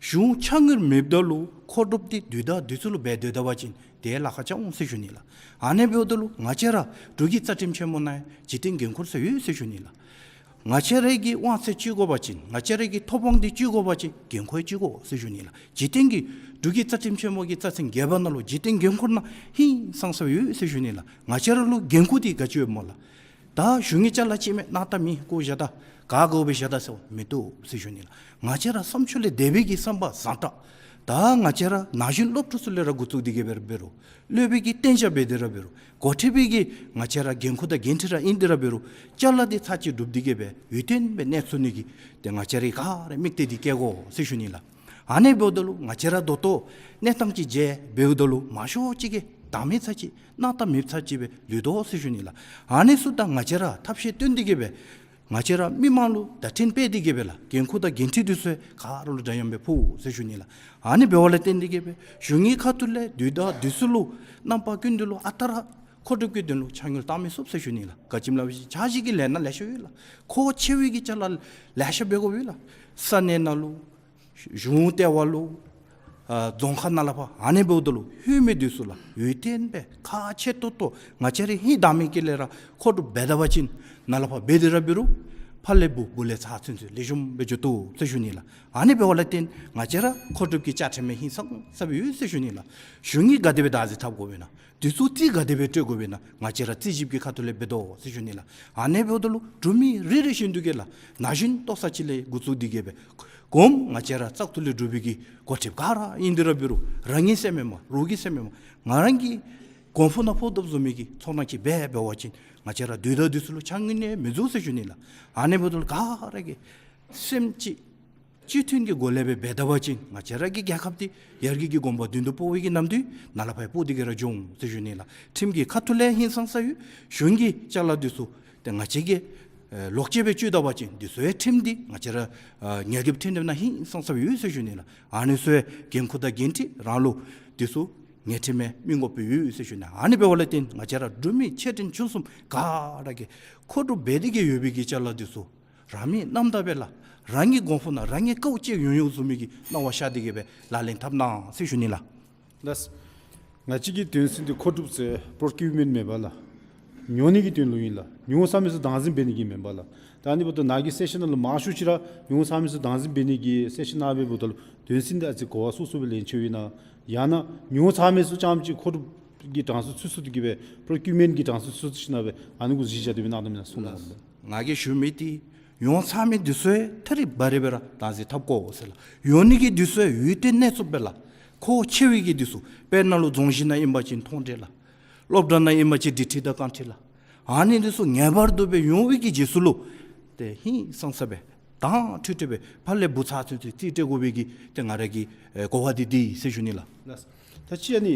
གཞུང་ཕྱག་དངུལ་མེདཔ་ད་ལུ་མཁོ་སྒྲུབ་འདི་དུས་དང་དུས་ཚོད་ལུ་འབད་སྡོད་ད་པ་ཅིན་དེ་ལཱ་ཁག་རྐྱབ་འོང་ཟེར་ཞུ་ནི་ལགས། ཨ་ནི་འབདཝ་ད་ལུ་ང་བཅས་ར་འབྲུག་གི་རྩ་ཁྲིམས་ཆེན་མོ་ནང་ཡང་འཇིག་རྟེན་འགན་ཁུར་ཟེར་ཡོད་ཟེར་ཞུ་ནི་ལགས། ང་བཅས་ར་གི་དབང་ཚད་ཅིག་དགོ་པ་ཅིན་ང་བཅས་ར་གི་ཐོབ་དབང་འདི་ཅིག་དགོ་པ་ཅིན་འགན་ཁུར་ཅིག་དགོ་ཟེར་ཞུ་ནི་ལགས། འཇིག་རྟེན་གྱི་འབྲུག་གི་རྩ་ཁྲིམས་ཆེན་མོ་གི་རྩ་ཚན་བརྒྱད་པ་ནང་ལུ་འཇིག་རྟེན་འགན་ཁུར་ནང་ཧིང་སངས་ས་ཡོད་ཟེར་ཞུ་ནི་ལགས། ང་བཅས་ར་ལུ་འགན་ཁུར་འདི་ག་ཅི་ཡོདཔ་སྨོ་ལགས། ད་གཞུང་གི་ཅ་ལ་ཅིག་མས་གནང་ད་མི་བཀོ་བཞག་ད་ག་དགོ་པའི་བཞག་ད་ཟེར་མི་བཏུབ་ཟེར་ཞུ་ནི་ལགས། ང་བཅས་ར་བསམ་ཤུགས་ལས་འདས་པའི་གི་བསམ་པ་བཟང་དྲགས། ད་ང་བཅས་ར་ན་གཞོན་སློབ་ཕྲུག་ཚུ་ལས་ར་འགོ་བཙུགས་ཏེ་གི་འབད་རུང་སློབ་དཔོན་གྱི་གཏན་འཇགས་འབད་དེ་ར་འབད་རུང་འགོ་ཁྲིད་པའི་གི་ང་བཅས་ར་འགན་ཁུར་དང་འགན་འཁྲི་ར་ཨིན་ཏེ་ར་འབད་རུང་ཅ་ལ་འདི་ཚར་གཅིག་སྒྲུབ་སྟེ་གི་སྦེ་ཡུན་བརྟན་སྦེ་གནས་ཚུགས་ནི་གི་ཏེ་ང་བཅས་ར་ག་ར་དམིགས་གཏད་འདི་བསྐྱེད་དགོ་ཟེར་ཞུ་ནི་ལགས། ཨ་ནི་འབདཝ་ད་ལུ་ང་བཅས་ར་ད་ལྟོ་གནས་སྟངས་ཅིག་མཇལ་འབདཝ་ད་ལུ་མང་ཤོས་ཅིག་གིས་བདག་མེད་ཚར་གཅིག་སྣང་དག་མེདཔ་ཚར་གཅིག་སྦེ་ལུས་དོ་ཟེར་ཞུ་ནི་ལགས། ཨ་ནི་ཚུ་ད་ང་བཅས་ར་ཐབས་ཤེས་བཏོན་ཏེ་གི་སྦེ་ང་བཅས་ར་མི་མང་ལུ་བརྡ་འཕྲིན་སྤེལ་ཏེ་གི་སྦེ་ལགས་འགན་ཁུར་དང་འགན་འཁྲི་འདི་ཚུ་ག་ར་ལུ་འདྲ་མཉམ་སྦེ་ཕོག་ཟེར་ཞུ་ནི་ལགས། ཨ་ནི་འབདཝ་ལས་བརྟེན་ཏེ་གི་སྦེ་གཞུང་གི་ཁ་ཐུག་ལས་དུས་དང་དུས་སུ་ལུ་རྣམ་པ་ཀུན་ཏུ་ལུ་ཨ་རྟག་ར་མཁོ་སྒྲུབ་ཀྱི་དོན་ལུ་ཕྱག་དངུལ་བཏང་མི་ཚུགས་ཟེར་ཞུ་ནི་ལགས། ག་ཅི་སྨོ་ལགས་ཕྱག་ཞུ་གི་ལས་སྣ་ལེ་ཤ་ཡོད་ལགས། མཁོ་ཆེ་བའི་གི་ཅ་ལ་ལེ་ཤ་འབད་དགོཔ་ཡོད་ལགས། ས་གནས་ནང་ལུ་གཞུང་ལྟེ་བ་ལུ་ཨ་རྫོང་ཁག་ནང་ལས་ཕར་ཨ་ནི་འབདཝ་ད་ལུ་ལྷོད་མི་འདི་ཚུ་ལགས་ཡུན་བརྟན་སྦེ་ཁག་ཆེ་ཏོག་ཏོ་ང་བཅས་ར་ཧིང་དྭངས་མའི་དཀྱིལ་ལས་ར་མཁོ་སྒྲུབ་འབད་ད་པ་ཅིན་ནཱ་ལས་ཕར་འབད་དེ་ར་འབད་རུང་ཕར་ལས་སྦུག་སྦུག་ལས་ཚར་ཚུན་ཚོད་ལེགས་ཤོམ་སྦེ་འགྱོ་དོ་ཟེར་ཞུ་ནི་ལགས། ཨ་ནི་འབདཝ་ལས་བརྟེན་ང་བཅས་ར་མཁོ་སྒྲུབ་ཀྱི་བཅའ་ཁྲིམས་ཡང་ཧིང་སངས་ས་སྦེ་ཡོད་ཟེར་ཞུ་ནི་ལགས། གཞུང་གིས་ག་དེ་སྦེ་བདག་འཛིན་འཐབ་དགོ་པས་ན་དུས་ཚོད་རྩིས་ག་དེ་སྦེ་སྤྲོད་དགོ་པས་ན་ང་བཅས་ར་རྩིས་ཞིབ་ཀྱི་ཁ་ཐུག་ལས་འབད་དོ་ཟེར་ཞུ་ནི་ལགས། ཨ་ནི་འབདཝ་ད་ལུ་འབྲུག་མི་རེ་རེ་བཞིན་དུ་གིས་ལགས་ན་གཞོན་ཏོག་ས་ཅིག་ལས་འགོ་བཙུགས་ཏེ་གི་སྦེ་གོངམ་ང་བཅས་ར་བཙག་འཐུ་ལས་གྲུབ་པའི་གི་འགོ་ཁྲིདཔ་ག་ར་ཨིན་ཏེ་ར་འབད་རུང་རང་གི་སེམས་མེན་པར་རོགས་ཀྱི་སེམས་མེན་པར་ང་རང་གི་གོང་ཕུ་ནང་ཕོག་དོ་བཟུམ་མའི་གི་ཚོར་སྣང་ཅིག་འབད་འབད་བ་ཅིན་ང་བཅས་ར་དུས་དང་དུས་སུ་ལུ་ཕྱག་དངུལ་ནི་མི་འཛོལ་ཟེར་ཞུ་ནི་ལགས། ཨ་ནི་འབདཝ་ད་ལུ་ག་ར་གིས་སེམས་གཅིག་གཅིག་མཐུན་གྱི་སྒོ་ལས་སྦེ་འབད་ད་པ་ཅིན་ང་བཅས་ར་གི་རྒྱལ་ཁབ་འདི་ཡར་རྒྱས་ཀྱི་གོམ་པ་མདུན་དུ་སྤོ་བའི་གི་ནམ་དུས་ནཱ་ལས་ཕར་སྤོ་སྟེ་གི་ར་འགྱོ་འོང་ཟེར་ཞུ་ནི་ལགས། ཁྲིམས་ཀྱི་ཁ་ཐུག་ལས་ཧིང་སངས་ས་ཡོད། གཞུང་གི་ཅ་ལ་འདི་ཚུ་ཏེ་ང་བཅས་ཀྱིས་ཨེ་ལོག་སྤྱོད་སྦེ་སྤྱོད་ད་པ་ཅིན་འདི་ཚུ་ཡང་ཁྲིམས་འདི་ང་བཅས་ར་ཨ་ཉེས་འགེལ་ཁྲིམས་དེབ་ནང་ཧིང་སངས་ས་སྦེ་ཡོད་ཟེར་ཞུ་ནི་ལགས། ཨ་ནི་ཚུ་ཡང་འགན་ཁུར་དང་འགན་འཁྲི་རང་ལུ་འདི་ཚུ་ ངེས་ཁྲེལ་མེད་མི་དགོཔ་སྦེ་ཡོད་ཟེར་ཞུ་ནི། ཨ་ནི་འབདཝ་ལས་བརྟེན་ང་བཅས་ར་འབྲུག་མི་ཆེ་འབྲིང་ཆུང་གསུམ་ག་ར་གིས་མཁོ་སྒྲུབ་འབད་དེ་གི་ཡོད་པའི་གི་ཅ་ལ་འདི་ཚུ་རང་མི་རྣམ་དག་སྦེ་ལགས། རང་གི་གོང་ཕུ་ནང་རང་གི་ཀཝ་ཅིག་ཡོང་ཡོང་བཟུམ་མའི་གི་སྣང་བ་ཤར་ཏེ་གི་སྦེ་ལག་ལེན་འཐབ་གནང་ཟེར་ཞུ་ནི་ལགས། ལགས། ང་བཅས་ཀྱི་དོན་ཚན་འདི་མཁོ་སྒྲུབ་ཟེར་པྲོ་ཀིའུར་མེནཊ་མེན་པ་ལགས། ཉོ་ནི་གི་དོན་ལུ་ཨིན་ལགས། ཉོ་ཚར་མི་ཚུ་བདག་འཛིན་འབད་ནི་གི་མེན་པ་ལགས། ད་ཨ་ནི་འབདཝ་ད་ནཱ་གི་སེ་ཤན་ནང་ལུ་མང་ཤོས་ཅིག་ར་ཉོ་ཚར་མི་ཚུ་བདག་འཛིན་འབད་ནི་གི་སེ་ཤན་ནང་འབདཝ་ད་ལུ་དོན་ཚན་འདི་ཨ་ཙི་གོ་བ་སོ་སོ་སྦེ་ལེན་ཆོག་ཡོད་ན། ཡང་ན་ཉོ་ཚར་མི་ཚུ་རྐྱངམ་ཅིག་མཁོ་སྒྲུབ་ཀྱི་གྲངས་སུ་ཚུད་སོང་སྟེ་གི་སྦེ་པྲོ་ཀིའུར་མེནཊ་ཀྱི་གྲངས་སུ་ཚུད་སོང་ཞིན་ན་སྦེ་ཨ་ནི་གུ་གཞི་བཞག་སྟེ་སྦེ་གནང་དོ་མེན་ན་གསུངས་གནང་། ང་གིས་ཞུ་མི་འདི་ཉོ་ཚར་མི་འདི་ཚུ་ཡང་ཐད་རི་བ་རི་སྦེ་ར་བདག་འཛིན་འཐབ་དགོ་ཟེར་ལགས། ཡོད་ནི་གི་འདི་ཚུ་ཡང་ཡུལ་དེ་གནས་ཚུལ་སྦེ་ལགས། མཁོ་ཆེ་བའི་གི་འདི་ཚུ་དཔེར་ན་ལུ་རྫོང་གཞི་ནང་ཨིན་པ་ཅིན་མཐོང་གྲོལ་ལགས། སློབ་གྲྭ་ནང་ཨིན་པ་ཅིན་འགྲིམ་འགྲུལ་དང་རྐང་འགྲུལ་ལགས། ཨ་ནི་འདི་ཚུ་ངེས་པར་དུ་སྦེ་ཡོང་བའི་གི་རྗེས་སུ་ལུ་ཏེ་ཧིང་སངས་ས་སྦེ་དྭངས་འཕྲོས་འཕྲོས་སྦེ་ཕར་ལས་བུ་ཚ་ཚུན་ཚོད་རྩིས་སྤྲོད་དགོ་པའི་གི་ཏེ་ང་ར་གི་ཨེ་གོ་བ་འདི་འདི་ཟེར་ཞུ་ནི་ལགས། ལགས། ད་ཅི་ཨ་ནི་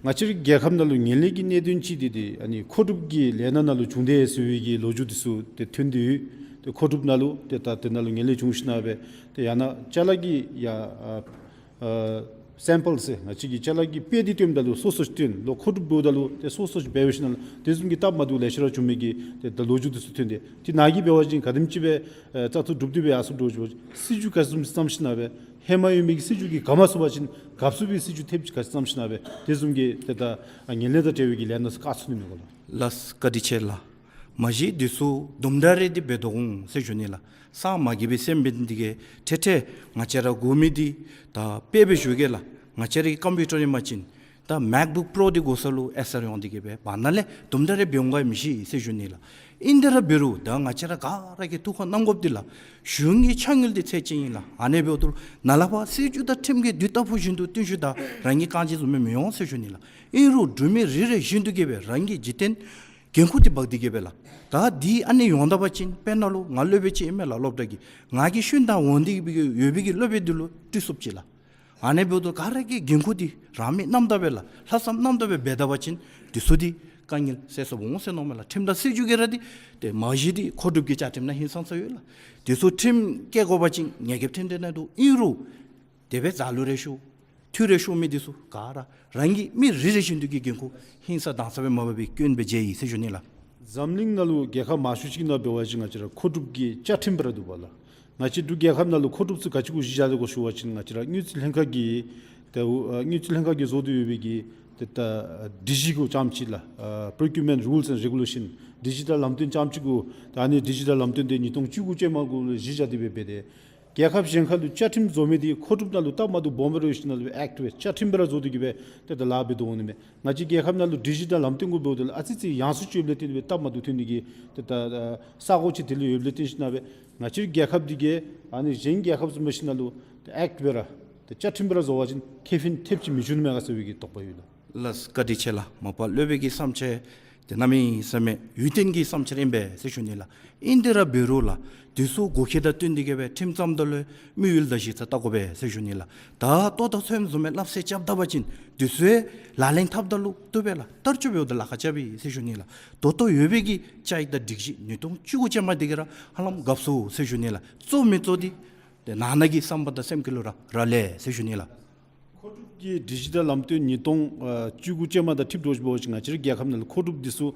ང་བཅས་རའི་རྒྱལ་ཁབ་ནང་ལུ་ངན་ལྷད་ཀྱི་གནད་དོན་ཅིག་འདི་ཏེ་ཨ་ནི་མཁོ་སྒྲུབ་ཀྱི་ལས་སྣ་ནང་ལུ་བྱུང་དེས་ཟེར་བའི་གི་ལོ་རྒྱུས་འདི་ཚུ་ཏེ་ཐོན་ཏེ་ཡོད། ཏེ་མཁོ་སྒྲུབ་ནང་ལུ་ཏེ་ད་དེ་ནང་ལུ་ངན་ལྷད་བྱུང་ཞིན་ན་སྦེ་ཏེ་ཡང་ན་ཅ་ལ་གི་ཡ་ཨ་ཨ་སེམ་པཱལ་ཟེར་ང་བཅས་ཀྱི་ཅ་ལ་གི་དཔེ་འདི་བཏོནམ་ད་ལུ་སོ་སོ་ཅིག་བཏོན། ལོག་མཁོ་སྒྲུབ་འབདཝ་ད་ལུ་ཏེ་སོ་སོ་ཅིག་འབད་བ་ཞིན་ན་ལུ་དེ་བཟུམ་གྱི་སྟབས་མ་བདེཝ་ལེ་ཤ་ར་བྱུང་མི་གི་ཏེ་ད་ལོ་རྒྱུས་འདི་ཚུ་ཐོན་ཏེ། ཏེ་ནཱ་གིས་འབད་བ་ཅིན་ག་དེམ་ཅིག་སྦེ་ཨེ་བཙག་འཐུ་གྲུབ་སྟེ་སྦེ་ཡར་སོང་འགྱོ་ཞིནམ་སྲིད་བྱུས་ག་ཅི་བཟུམ་བརྩམས་ཞིན་ན་སྦེ་ཧེ་མ་ཡོད་མི་གི་སྲིད་བྱུས་ཀྱིས་ག་མ་ཚུགས་པ་ཅིན་གབ་ཚུགས་པའི་སྲིད་བྱུས་ཐེབས་ཅིག་ག་ཅི་བརྩམས་ཞིན་ན་སྦེ་དེ་བཟུམ་གྱི་ཏེ་ད་ངན་ལྷད་དང་འབྲེལ་བའི་གི་ལས་སྣ་ཚུ་བཀག་ཚུགས་ནི་མས་གོ་ལགས། ལགས་བཀའ་དྲིན་ཆེ་ལགས། མ་གཞི་འདི་ཚུ་དུམ་གྲ་རེ་འདི་འབད་དོ་འོང་ཟེར་ཞུ་ནི་ལགས། སངས་མ་རྒྱས་པའི་སེམས་འབད་ནི་འདི་གིས་ཏེ་ཏེ་ང་བཅས་ར་དགོ་མི་འདི་ད་དཔེ་སྦེ་ཞུ་གེ་ལགས། ང་བཅས་རའི་ཀམ་པིའུ་ཊར་ཨིན་པ་ཅིན་ད་མེཀ་བུཀ་པྲོ་འདི་དགོ་ས་ལུ་ཨེ་སར་ཡོང་སྟེ་གི་སྦེ་བར་ན་ལས་དུམ་གྲ་རེ་འབད་འོང་ག་མི་ཤེས་ཟེར་ཞུ་ནི་ལགས། ཨིན་དེ་ར་འབད་རུང་ད་ང་བཅས་ར་ག་ར་གིས་ཐུགས་ཁར་བསྣམ་དགོཔ་འདི་ལགས། གཞུང་གི་ཕྱག་དངུལ་འདི་ཚད་ཅིག་ཨིན་ལགས། ཨ་ནི་འབདཝ་ད་ལུ་ནཱ་ལས་ཕར་སྲིད་བྱུས་དང་ཁྲིམས་ཀྱི་དུས་རྟག་བུ་བཞིན་དུ་བཏོན་ཞིནམ་ད་རང་གི་རྐང་རྗེས་བཟུམ་སྦེ་མི་འོང་ཟེར་ཞུ་ནི་ལགས། ཨིན་རུང་འབྲུག་མི་རེ་རེ་བཞིན་དུ་གི་སྦེ་རང་གི་འཇིག་རྟེན་འགན་ཁུར་འདི་འབག་སྟེ་གི་སྦེ་ལགས། ད་འདི་ཨ་ནི་ཡོང་ད་པ་ཅིན་དཔེར་ན་ལུ་ང་སློབ་དཔོན་ཅིག་ཨིན་མས་ལགས་སློབ་གྲྭ་གི། ང་གིས་ཤུལ་ད་འོང་སྟེ་གི་སྦེ་ཡོད་པའི་གི་སློབ་དཔོན་འདི་ལུ་སྤྲོད་ཚུགསཔ་ཅིག་ལགས། ཨ་ནི་འབདཝ་ད་ག་ར་གིས་འགན་ཁུར་འདི་རང་མི་རྣམ་དག་སྦེ་ལགས་ལྷག་བསམ་རྣམ་དག་སྦེ་འབད་ད་པ་ཅིན་འདི་ཚུ་འདི་དཀའ་ངལ་སེལ་སོངམ་འོང་ཟེར་མནོཝ་མས་ལགས། ཁྲིམས་དང་སྲིད་བྱུས་ཀྱིས་ར་འདི་ཏེ་མ་གཞི་འདི་མཁོ་སྒྲུབ་ཀྱི་བཅའ་ཁྲིམས་ནང་ཧིང་སངས་ས་ཡོད་ལགས། འདི་ཚུ་ཁྲིམས་བཀལ་དགོ་པ་ཅིན་ཉེས་འགེལ་ཐོན་ཏེ་ནི་འདུག། ཨིན་རུང་དེ་སྦེ་རྩ་ལུ་རེ་ཤོར་ཐུ་རེ་ཤོར་མི་འདི་ཚུ་ག་ར་རང་གི་མི་རེ་རེ་བཞིན་དུ་གི་འགན་ཁུར་ཧིང་སངས་དྭངས་ས་སྦེ་མ་འབད་བའི་སྐྱོན་སྦེ་མཇལ་ཡི་ཟེར་ཞུ་ནི་ལགས། འཛམ་གླིང་ནང་ལུ་རྒྱལ་ཁབ་མང་ཤོས་ཅིག་ནང་འབད་བ་ཅིན་ང་བཅས་ར་མཁོ་སྒྲུབ་ཀྱི་བཅའ་ཁྲིམས་སྦེ་ར་འདུག་པ་ལགས། ང་བཅས་འབྲུག་རྒྱལ་ཁབ་ནང་ལུ་མཁོ་སྒྲུབ་ཚུ་ག་ཅི་གུ་གཞི་བཞག་སྟེ་གོ་ཞུ་བ་ཅིན་ང་བཅས་ར་དངུལ་རྩིས་ལྷན་ཁག་གིས་ཏེ་ཨ་དངུལ་རྩིས་ལྷན་ཁག་གིས་བཟོ་སྟེ་ཡོད་པའི་གི་ཏེ་ད་ཨ་ཌི་ཇི་གུ་ཙམ་ཅིག་ལགས། ཨ་Procurement Rules and Regulation ཌི་ཇི་ཊལ་ལམ་སྟོན་ཙམ་ཅིག་གུ་ད་ཨ་ནི་ཌི་ཇི་ཊལ་ལམ་སྟོན་འདི་ཉིས་སྟོང་བཅུ་དགུ་ཅན་མ་གུ་ལུ་གཞི་བཞག་སྟེ་སྦེ་འབད་དེ་རྒྱལ་ཁབ་གཞན་ཁར་ལུ་བཅའ་ཁྲིམས་བཟོ་མི་འདི་མཁོ་སྒྲུབ་ནང་ལུ་སྟབས་མ་བདེཝ་སྦོམ་སྦེ་ར་ཡོད་ཞིན་ན་ལུ་ཨེཀཊ་སྦེ་བཅའ་ཁྲིམས་སྦེ་ར་བཟོ་སྟེ་གི་སྦེ་ཏེ་ད་ལཱ་འབད་དོ་འོང་ནི་མས། ང་བཅས་རྒྱལ་ཁབ་ནང་ལུ་ཌི་ཇི་ཊལ་ལམ་སྟོན་གུ་འབདཝ་ད་ལུ་ཨ་ཙི་ཙི་ཡང་སུ་ཅིག་ཡོདཔ་ལས་བརྟེན་སྦེ་སྟབས་མ་བདེཝ་ཐོན་ནི་གི་ཏེ་ད་ས་གོ་ཅིག་དེ་ལུ་ཡོདཔ་ལས་བརྟེན་ཞིན་ན་སྦེ་ང་བཅས་རྒྱལ་ཁབ་འདི་གིས་ཨ་ནི་གཞན་རྒྱལ་ཁབ་བཟུམ་འབད་ཞིན་ན་ལུ་ཏེ་ཨེཀཊ་སྦེ་ར་ཏེ་བཅའ་ཁྲིམས་སྦེ་ར་བཟོ་བ་ཅིན་ཁེ་ཕན་ཐེབས་ཅིག་མི་འབྱུང་ནི་མས་ག་ཟེར་བའི་གི་དོགས་པ་ཡོད་ལགས། ལགས་བཀའ་དྲིན་ཆེ་ལགས། མ་པ་སློབ་དཔོན་གྱི་བསམ་འཆར་འདི་གནམ་མེད་ས་མེད་ཡོན་ཏན་གྱི་བསམ་འཆར་ཨིན་པས་ཟེར་ཞུ་ནི་ལགས། ཨིན་དེ་ར་འབད་རུང་ལགས་འདི་ཚུ་དགོས་གལ་དང་བསྟུན་ཏེ་གི་སྦེ་ཁྲིམས་བརྩམ་ད་ལུ་དམིགས་ཡུལ་དང་གཞི་རྩ་བལྟ་དགོ་པས་ཟེར་ཞུ་ནི་ལགས། ད་ལྟོ་དང་ཚོདམ་བཟུམ་མའི་སླབ་སྲོལ་རྐྱབ་ད་པ་ཅིན་འདི་ཚུ་ལག་ལེན་འཐབ་ད་ལུ་བཏུབ་པས་ལགས། བསྟར་སྤྱོད་འབདཝ་ད་ལཱ་ཁག་རྐྱབ་ཨིན་ཟེར་ཞུ་ནི་ལགས། ད་ལྟོ་ཡོད་པའི་གི་བཅའ་ཡིག་དང་སྒྲིག་གཞི་ཉིས་སྟོང་བཅུ་དགུ་ཅན་མ་འདི་གིས་ར་ཧ་ལམ་དགའ་སོང་ཟེར་ཞུ་ནི་ལགས། གཙོ་མི་གཙོ་འདི་ཏེ་ནང་ན་གི་བསམ་པ་དང་སེམས་ཀྱི་ལུ་ར་རག་ལས་ཟེར་ཞུ་ནི་ལགས། མཁོ་སྒྲུབ་ཀྱི་ཌི་ཇི་ཊལ་ལམ་སྟོན་ཉིས་སྟོང་བཅུ་དགུ་ཅན་མ་དང་འཁྲིལ་འགྱོ་ཞིནམ་ལས་ང་བཅས་རའི་རྒྱལ་ཁབ་ནང་ལུ་མཁོ་སྒྲུབ་འདི་ཚུ་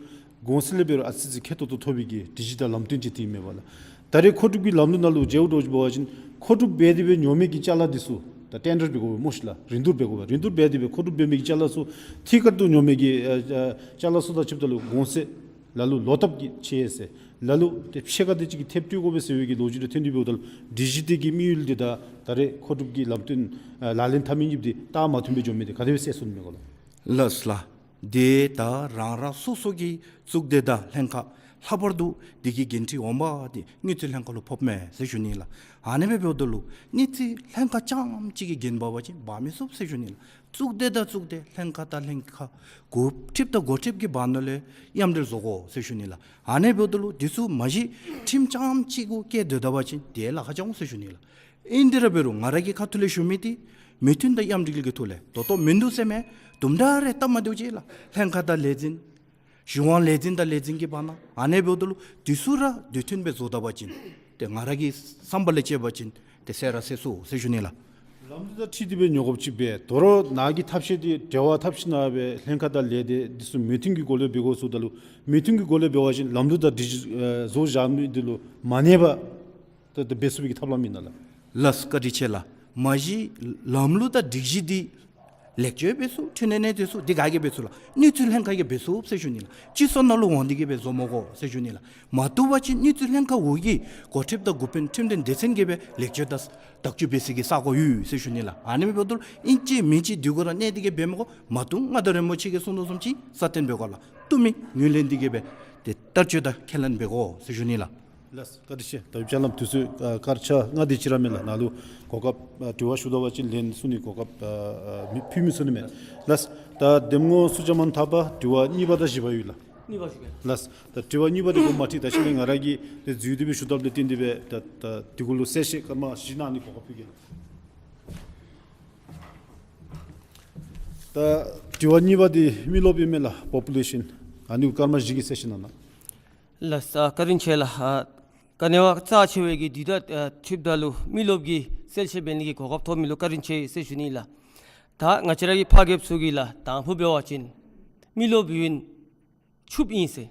གོང་ཚད་ལས་འབད་རུང་ཨ་ཙི་ཙི་ཁེ་ཏོག་ཏོ་ཐོབ་པའི་གི་ཌི་ཇི་ཊལ་ལམ་སྟོན་ཅིག་འདི་ཨིན་མས་པ་ལགས། ད་རེས་མཁོ་སྒྲུབ་ཀྱི་ལམ་ལུགས་ནང་ལུ་མཇལཝ་འགྱོ་ཞིནམ་ལས་མཁོ་སྒྲུབ་འབད་དེ་སྦེ་ཉོ་མི་གི་ཅ་ལ་འདི་ཚུ་ད་ཊེན་ཌར་འབད་དགོ་པས་སྨོ་ཤིག་ལགས། རིན་བསྡུར་འབད་དགོ་པས། རིན་བསྡུར་འབད་དེ་སྦེ་མཁོ་སྒྲུབ་འབད་མི་གི་ཅ་ལ་ཚུ་ཐད་ཀར་དུ་ཉོ་མི་གི་ཨ་ཨ་ཅ་ལ་ཚུ་དང་ཕྱདཔ་ད་ལུ་གོང་ཚད་ལ་ལུ་ལོག་ཐབས་ཀྱི་ཆེ་ཟེར། ལ་ལུ་ཏེ་ཕྱེད་ཀ་དེ་ཅིག་གི་ཐེབས་སྤྲོད་དགོ་པས་ཟེར་བའི་གི་ལོ་རྒྱུས་རེ་ཐོན་ཏེ་འབདཝ་ད་ལུ་ཌི་ཇི་ཊལ་གྱི་དམིགས་ཡུལ་འདི་དང་ད་རེས་མཁོ་སྒྲུབ་ཀྱི་ལམ་སྟོན་ཨ་ལག་ལེན་འཐབ་མི་གཉིས་འདི་ད་མ་མཐུན་སྦེ་འགྱོ་མི་འདི་ག་དེ་སྦེ་སེལ་ཚུགས་ནི་མས་གོ་ལགས། ལགས་ལགས། དེ་ད་རང་རང་སོ་སོ་གི་གཙུག་སྡེ་དང་ལྷན་ཁག་ལྷག་པར་དུ་དེ་གི་འགན་འཁྲི་འོགམ་འདི་དངུལ་རྩིས་ལྷན་ཁག་ལུ་ཕོགཔ་མས་ཟེར་ཞུ་ནི་ལགས། ཨ་ནི་སྦེ་འབདཝ་ད་ལུ་དངུལ་རྩིས་ལྷན་ཁག་རྐྱངམ་གཅིག་གིས་འགན་འབག་པ་ཅིན་འབག་མི་ཚུགས་ཟེར་ཞུ་ནི་ལགས། གཙུག་སྡེ་དང་གཙུག་སྡེ་ལྷན་ཁག་དང་ལྷན་ཁག་འགོ་ཁྲིདཔ་དང་འགོ་ཁྲིདཔ་གི་བར་ན་ལས་མཉམ་འབྲེལ་བཟོ་དགོ་ཟེར་ཞུ་ནི་ལགས། ཨ་ནི་འབདཝ་ད་ལུ་འདི་ཚུ་མ་གཞི་ཁྲིམས་རྐྱངམ་གཅིག་གུ་བཀལ་སྡོད་ད་པ་ཅིན་དེ་ལཱ་ཁག་རྐྱབ་འོང་ཟེར་ཞུ་ནི་ལགས། ཨིན་དེ་ར་འབད་རུང་ང་ར་གི་ཁ་ཐུག་ལས་ཞུ་མི་འདི་མོས་མཐུན་དང་མཉམ་འབྲེལ་གྱི་ཐོག་ལས་ད་ལྟོ་མིན་འདུག་ཟེར་མི་དུམ་གྲ་རེ་སྟབས་མ་བདེཝ་ཅིག་ལགས། ལྷན་ཁག་དང་ལས་འཛིན་གཞུང་དབང་ལས་འཛིན་དང་ལས་འཛིན་གྱི་བར་ན་ཨ་ནི་འབདཝ་ད་ལུ་འདི་ཚུ་ར་དུས་མཐུན་སྦེ་བཟོ་ད་པ་ཅིན་ཏེ་ང་ར་གི་བསམ་པ་ལས་བཅད་པ་ཅིན་ཏེ་སེལ་ར་སེལ་ཚུགས་ཟེར་ཞུ་ནི་ལགས། ལམ་ལུགས་དང་འཁྲིལ་ཏེ་སྦེ་ཉོ་དགོཔ་ཅིག་སྦེ་དོ་རུང་ནཱ་གི་ཐབས་ཤེས་འདི་འབྲེལ་བ་འཐབ་ཞིནམ་སྦེ་ལྷན་ཁག་དང་ལས་སྡེ་འདི་ཚུ་མོས་མཐུན་གྱི་སྒོ་ལས་འབད་དགོ་ཟེརཝ་ད་ལུ་མོས་མཐུན་གྱི་སྒོ་ལས་འབད་བ་ཅིན་ལམ་ལུགས་དང་སྒྲིག་གཞི་ཨེ་བཟོ་བཞག་མི་འདི་ལུ་མ་གནས་པར་ད་ད་འབད་ཚུགས་པའི་གི་ཐབས་ལམ་ཨིན་ན་ལགས། ལགས་སོ་བཀའ་དྲིན་ཆེ་ལགས། མ་གཞི་ལམ་ལུགས་དང་སྒྲིག་གཞི་འདི་ལེགས་བཅོས་འབད་ཚུགས་ཁྲིམས་ནང་གནས་སྡོད་ཚུགས་འདི་ག་གིས་འབད་ཚུགས་ལགས། དངུལ་རྩིས་ལྷན་ཁག་གིས་འབད་ཚུགས་ཟེར་ཞུ་ནི་ལགས། སྤྱི་ཚོགས་ནང་ལུ་འོང་སྟེ་གིས་སྦེ་བཟོ་མི་དགོ་ཟེར་ཞུ་ནི་ལགས། མ་བཏུབ་པ་ཅིན་དངུལ་རྩིས་ལྷན་ཁག་འོག་གི་འགོ་ཁྲིདཔ་དང་འགོ་དཔོན་ཁྲིམས་དོན་སྡེ་ཚན་གྱིས་སྦེ་ལེགས་བཅོས་དང་བརྟག་དཔྱད་འབད་ས་གི་ས་གོ་ཡོད་ཟེར་ཞུ་ནི་ལགས། ཨ་ནི་འབདཝ་ད་ལུ་ཨིན་ཅི་མིན་ཅི་འདི་གུ་ར་གནས་ཏེ་གིས་འབད་མི་དགོ། མ་བཏུབ་ང་དང་རིན་པོ་ཆེ་གིས་གསུང་དོ་བཟུམ་ཅིག་སྲ་བརྟན་འབད་དགོ་ལགས། བཏུབ་མི་ངོས་ལེན་ཏེ་གིས་སྦེ་ཏེ་བསྟར་སྤྱོད་དང་ཁས་ལེན་འབད་དགོ་ཟེར་ཞུ་ནི་ལགས། ལགས་སོ་བཀའ་དྲིན་ཆེ། ད་ཡུམ་ཅ་ལམ་དུས་ཚོད་ཨ་སྐར་ཆ་ལྔ་དེ་ཅིག་ར་མས་ལགས། ནཱ་ལུ་གོ་སྐབས་ཨ་དྲི་བ་ཞུ་ད་པ་ཅིན་ལན་གསུང་ནི་གོ་སྐབས་ཨ་ཨ་མི་ཕུལ་མི་ཚུགས་ནི་མས། ལགས་སོ། ད་གདམ་ངོ་སུ་བྱོནམ་ད་པ་དྲི་བ་གཉིས་པ་དང་བཞི་པ་ཡོད་ལགས། གཉིས་པ་ཞུ་གེ། ལགས་སོ། ད་དྲི་བ་གཉིས་པ་འདི་གོ་མ་ཁྲིད་ད་ཅི་ལས་ང་ར་གིས་ཏེ་འཛུལ་ཏེ་སྦེ་ཞུ་དཔ་ལས་བརྟེན་ཏེ་སྦེ་ད་ད་འདི་གུ་ལུ་གསལ་བཤད་སྐར་མ་བཞི་གནང་ནི་གོ་སྐབས་ཕུལ་གེ་ལགས། ད་དྲི་བ་གཉིས་པ་འདི་མི་རློབས་ཨིན་མས་ལགས། པོ་པུ་ལེ་ཤཱན། ཨ་ནི་སྐར་མ་བཞི་གི་གསལ་བཤད་གནང་ལགས། ལགས་སོ་བཀའ་དྲིན་ཆེ་ལགས། ཨ་ག་ནི་བ་རྩ་ཆེ་བའི་གི་དུས་ད་ཨ་ཁྲིདཔ་ད་ལུ་མི་རློབས་ཀྱི་གསལ་བཤད་འབད་ནི་གི་གོ་སྐབས་ཐོབ་མི་ལུ་བཀའ་དྲིན་ཆེ་ཟེར་ཞུ་ནི་ལགས། ད་ང་བཅས་ར་གི་ཕ་རྒསཔ་ཚུ་གིས་ལགས་དང་ཕུ་འབད་བ་ཅིན་མི་རློབས་ཡོད་ན་ཕྱུགཔོ་ཨིན་ཟེར།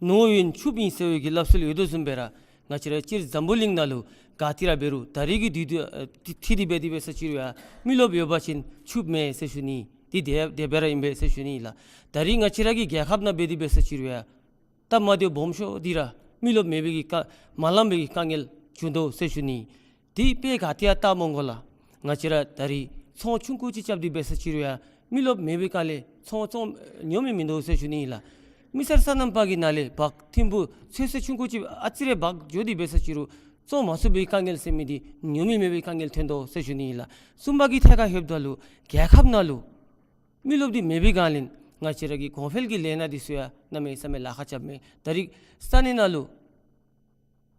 ནོར་ཡོད་ན་ཕྱུགཔོ་ཨིན་ཟེར་བའི་གི་སླབ་སྲོལ་ཡོད་དོ་བཟུམ་སྦེ་ར་ང་བཅས་ར་སྤྱིར་འཛམ་བུ་གླིང་ནང་ལུ་ག་ཏེ་ར་འབད་རུང་ད་རེས་ཀྱི་དུས་དུས་ཨ་ཏི་ཏི་འདི་འབད་དེ་འབད་ས་ཅིག་རུང་ཡང་མི་རློབས་ཡོད་པ་ཅིན་ཕྱུགཔོ་མེད་ཟེར་ཞུ་ནི། འདི་དེ་དེ་སྦེ་ར་ཨིན་པས་ཟེར་ཞུ་ནི་ལགས། ད་རེས་ང་བཅས་ར་གི་རྒྱལ་ཁབ་ནང་འབད་དེ་འབད་ས་ཅིག་རུང་ཡང་སྟབས་མ་བདེཝ་སྦོམ་ཤོས་འདི་ར་མི་རློབས་མེད་པའི་གི་དཀའ་མ་ལང་པའི་གི་དཀའ་ངལ་བྱུང་དོ་ཟེར་ཞུ་ནི། དེ་དཔེ་ག་ཏེ་ཡང་བལྟ་མི་དགོ་ལགས། ང་བཅས་ར་ད་རེས་ཚོང་ཆུང་ཀུ་ཅིག་རྐྱབ་སྟེ་འབད་ས་ཅིག་རུང་ཡང་མི་རློབས་མེད་པའི་སྒང་ལས་ཚོང་བཙོང་ཉོ་མི་མིན་འདུག་ཟེར་ཞུ་ནི་ཨིན་ལགས། མི་སེར་སོ་ནམ་པ་གི་ནང་ལས་འབག་ཐིམ་ཕུག་ཚོད་བསྲེ་ཆུང་ཀུ་ཅིག་ཨ་ཙི་རེ་འབག་འགྱོ་སྟེ་འབད་ས་ཅིག་རུང་བཙོང་མ་ཚུགས་པའི་དཀའ་ངལ་ཟེར་མི་འདི་ཉོ་མི་མེད་པའི་དཀའ་ངལ་ཐོན་དོ་ཟེར་ཞུ་ནི་ཨིན་ལགས། གསུམ་པ་གི་ཐད་ཁར་ལྷོདཔ་ད་ལུ་རྒྱལ་ཁབ་ནང་ལུ་མི་རློབས་འདི་མེད་པའི་སྒང་ལས་ང་བཅས་ར་གི་གོང་འཕེལ་གྱི་ལས་སྣ་འདི་ཚུ་ཡང་གནམ་མེད་ས་མེད་ལཱ་ཁག་རྐྱབ་མས། ད་རེས་ས་གནས་ནང་ལུ་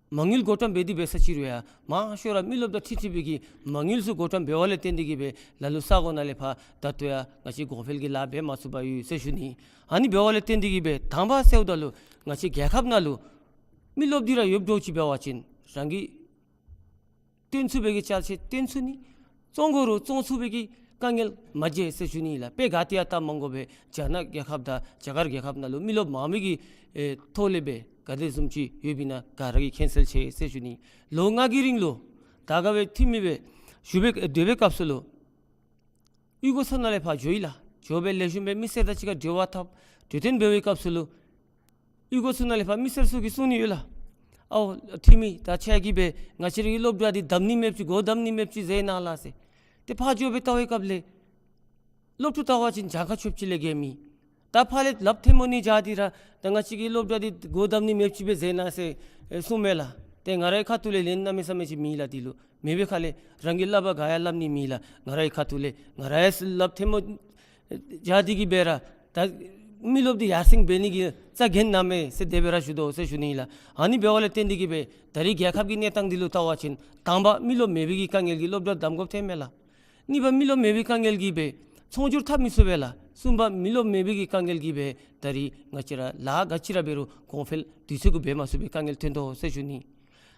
མ་དངུལ་བགོ་བཀྲམ་འབད་དེ་འབད་ས་ཅིག་རུང་ཡང་མང་ཤོས་ར་མི་རློབས་དང་འཁྲིལ་འཁྲིལ་བའི་གི་མ་དངུལ་ཚུ་བགོ་བཀྲམ་འབད་བ་ལས་བརྟེན་ཏེ་གིས་སྦེ་ལ་ལུ་ས་གོ་ནང་ལས་ཕར་ད་ལྟོ་ཡང་ང་བཅས་གོང་འཕེལ་གྱི་ལཱ་འབད་མ་ཚུགས་པར་ཡོད་ཟེར་ཞུ་ནི། ཨ་ནི་འབད་བ་ལས་བརྟེན་ཏེ་གིས་སྦེ་དང་པ་ཟེརཝ་ད་ལུ་ང་བཅས་རྒྱལ་ཁབ་ནང་ལུ་མི་རློབས་འདི་ར་ཡོདཔ་འདྲཝ་ཅིག་འབད་བ་ཅིན་རང་གིས་བཏོན་ཚུགས་པའི་གི་ཅ་ཆས་བཏོན་ཚུགས་ནི། བཙོང་དགོ་རུང་བཙོང་ཚུགས་པའི་གི་དཀའ་ངལ་མ་མཇལ་ཟེར་ཞུ་ནི་ཨིན་ལགས། དཔེ་ག་ཏེ་ཡང་བལྟ་མི་དགོ་པས། རྒྱ་ནག་རྒྱལ་ཁབ་དང་རྒྱ་གར་རྒྱལ་ཁབ་ནང་ལུ་མི་རློབས་མང་མི་གི་ཨེ་ཐོག་ལས་སྦེ་ག་དེ་བཟུམ་ཅིག་ཡོདཔ་ཨིན་ན་ག་ར་གིས་མཁྱེན་གསལ་ཆེ་ཟེར་ཞུ་ནི། ལོ་ལྔ་གི་རིང་ལུ་དར་དཀར་པའི་འཐུས་མི་སྦེ་བཞུགས་པའི་སྡོད་པའི་སྐབས་སུ་ལུ་གཡུས་སྒོ་ཚུ་ནང་ལས་ཕར་འགྱོ་ཡི་ལགས། འགྱོ་སྦེ་ལེགས་ཤོམ་སྦེ་མི་སེར་དང་གཅིག་ཁར་འབྲེལ་བ་འཐབ་འཕྲོད་བསྟེན་འབད་བའི་སྐབས་སུ་ལུ་གཡུས་སྒོ་ཚུ་ནང་ལས་ཕར་མི་སེར་ཚུ་གིས་གསུང་ནི་ཡོད་ལགས། ཨའོ་འཐུས་མི་ད་ཁྱེད་ཀྱིས་སྦེ་ང་བཅས་རའི་སློབ་གྲྭ་འདི་བསྡམ་ནི་མེདཔ་ཅིག་སྒོ་བསྡམ་ནི་མེདཔ་ཅིག་མཛད་གནང་ལགས་ཟེར། ཏེ་ཕར་འགྱོ་སྦེ་བལྟ་བའི་སྐབས་ལས་སློབ་ཕྲུག་བལྟ་བ་ཅིན་གྱངས་ཁ་ཆོདཔ་ཅིག་ལས་བརྒལ་མེད། ད་ཕར་ལས་ལགཔ་ཐལ་མོ་གཉིས་སྦྱར་ཏེ་ར་ད་ང་བཅས་ཀྱི་སློབ་གྲྭ་འདི་སྒོ་བསྡམ་ནི་མེདཔ་ཅིག་སྦེ་མཛད་གནང་ཟེར་ཨེ་གསུངམ་མས་ལགས། ཏེ་ང་རའི་ཁ་ཐུག་ལས་ལན་གནམ་མེད་ས་མེད་ཅིག་མེད་ལགས། འདི་ལུ་མེད་པའི་ཁ་ལས་རང་གི་སླབ་པ་ག་ཡང་སླབ་ནི་མེད་ལགས། ང་རའི་ཁ་ཐུག་ལས་ང་ར་ཡང་ལགཔ་ཐལ་མོ་སྦྱར་ཏེ་གིས་སྦེ་ར་ད་མི་རློབས་འདི་ཡར་སེང་འབད་ནི་གི་རྩ་འགེངས་གནང་མས་ཟེར་དེ་སྦེ་ར་ཞུ་དོ་ཟེར་ཞུ་ནི་ཨིན་ལགས། ཨ་ནི་འབདཝ་ལས་བརྟེན་ཏེ་གིས་སྦེ་ད་རེས་རྒྱལ་ཁབ་ཀྱི་གནས་སྟངས་འདི་ལུ་བལྟ་བ་ཅིན་དང་པ་མི་རློབས་མེད་པའི་གི་དཀའ་ངལ་གྱིས་སློབ་གྲྭ་བསྡམ་དགོཔ་ཐོན་མས་ལགས། གཉིས་པ་མི་རློབས་མེད་པའི་དཀའ་ངལ་གྱིས་སྦེ་ཚོང་སྒྱུར་འཐབ་མི་ཚུགས་པས་ལགས། གསུམ་པ་མི་རློབས་མེད་པའི་གི་དཀའ་ངལ་གྱིས་སྦེ་ད་རེས་ང་བཅས་ར་ལཱ་ག་ཅི་ར་འབད་རུང་གོང་འཕེལ་དུས་ཚོད་གུ་འབད་མ་ཚུགས་པའི་དཀའ་ངལ་ཐོན་དོ་ཟེར་ཞུ་ནི།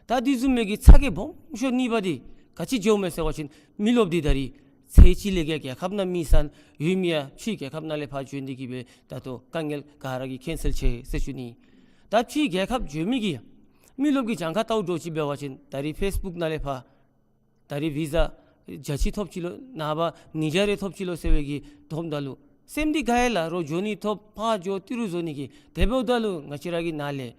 ད་དེ་བཟུམ་མའི་གི་ཚ་གྱང་སྦོམ་ཤོས་གཉིས་པ་འདི་ག་ཅི་འགྱོཝ་མས་ཟེར་བ་ཅིན་མི་རློབས་འདི་ད་རེས་ཚེ་གཅིག་ལས་ཀྱི་རྒྱལ་ཁབ་ནང་མེད་ས་ཡོད་མི་ཡང་ཕྱིའི་རྒྱལ་ཁབ་ནང་ལས་ཕར་བྱོན་ཏེ་གིས་སྦེ་ད་ལྟོ་དཀའ་ངལ་ག་ར་གིས་མཁྱེན་གསལ་ཆེ་ཟེར་ཞུ་ནི། ད་ཕྱིའི་རྒྱལ་ཁབ་བྱོན་མི་གི་མི་རློབས་ཀྱི་གྱངས་ཁ་བལྟཝ་འདྲཝ་ཅིག་འབད་བ་ཅིན་ད་རེས་ཕེསི་བུཀ་ནང་ལས་ཕར་ད་རེས་བི་ཟ་བརྒྱ་ཅིག་ཐོབ་ཅི་ལོ་ནངས་པ་ཉིས་བརྒྱ་རེ་ཐོབ་ཅི་ལོ་ཟེར་བའི་གི་དོམ་ད་ལུ་སེམས་འདི་དགའ་ཡི་ལགས། རོགས་འགྱོ་ནི་ཐོབ་ཕར་འགྱོ་ཏི་རུ་བཟོ་ནི་གི། དེ་འབདཝ་ད་ལུ་ང་བཅས་ར་གི་ནཱ་ལས་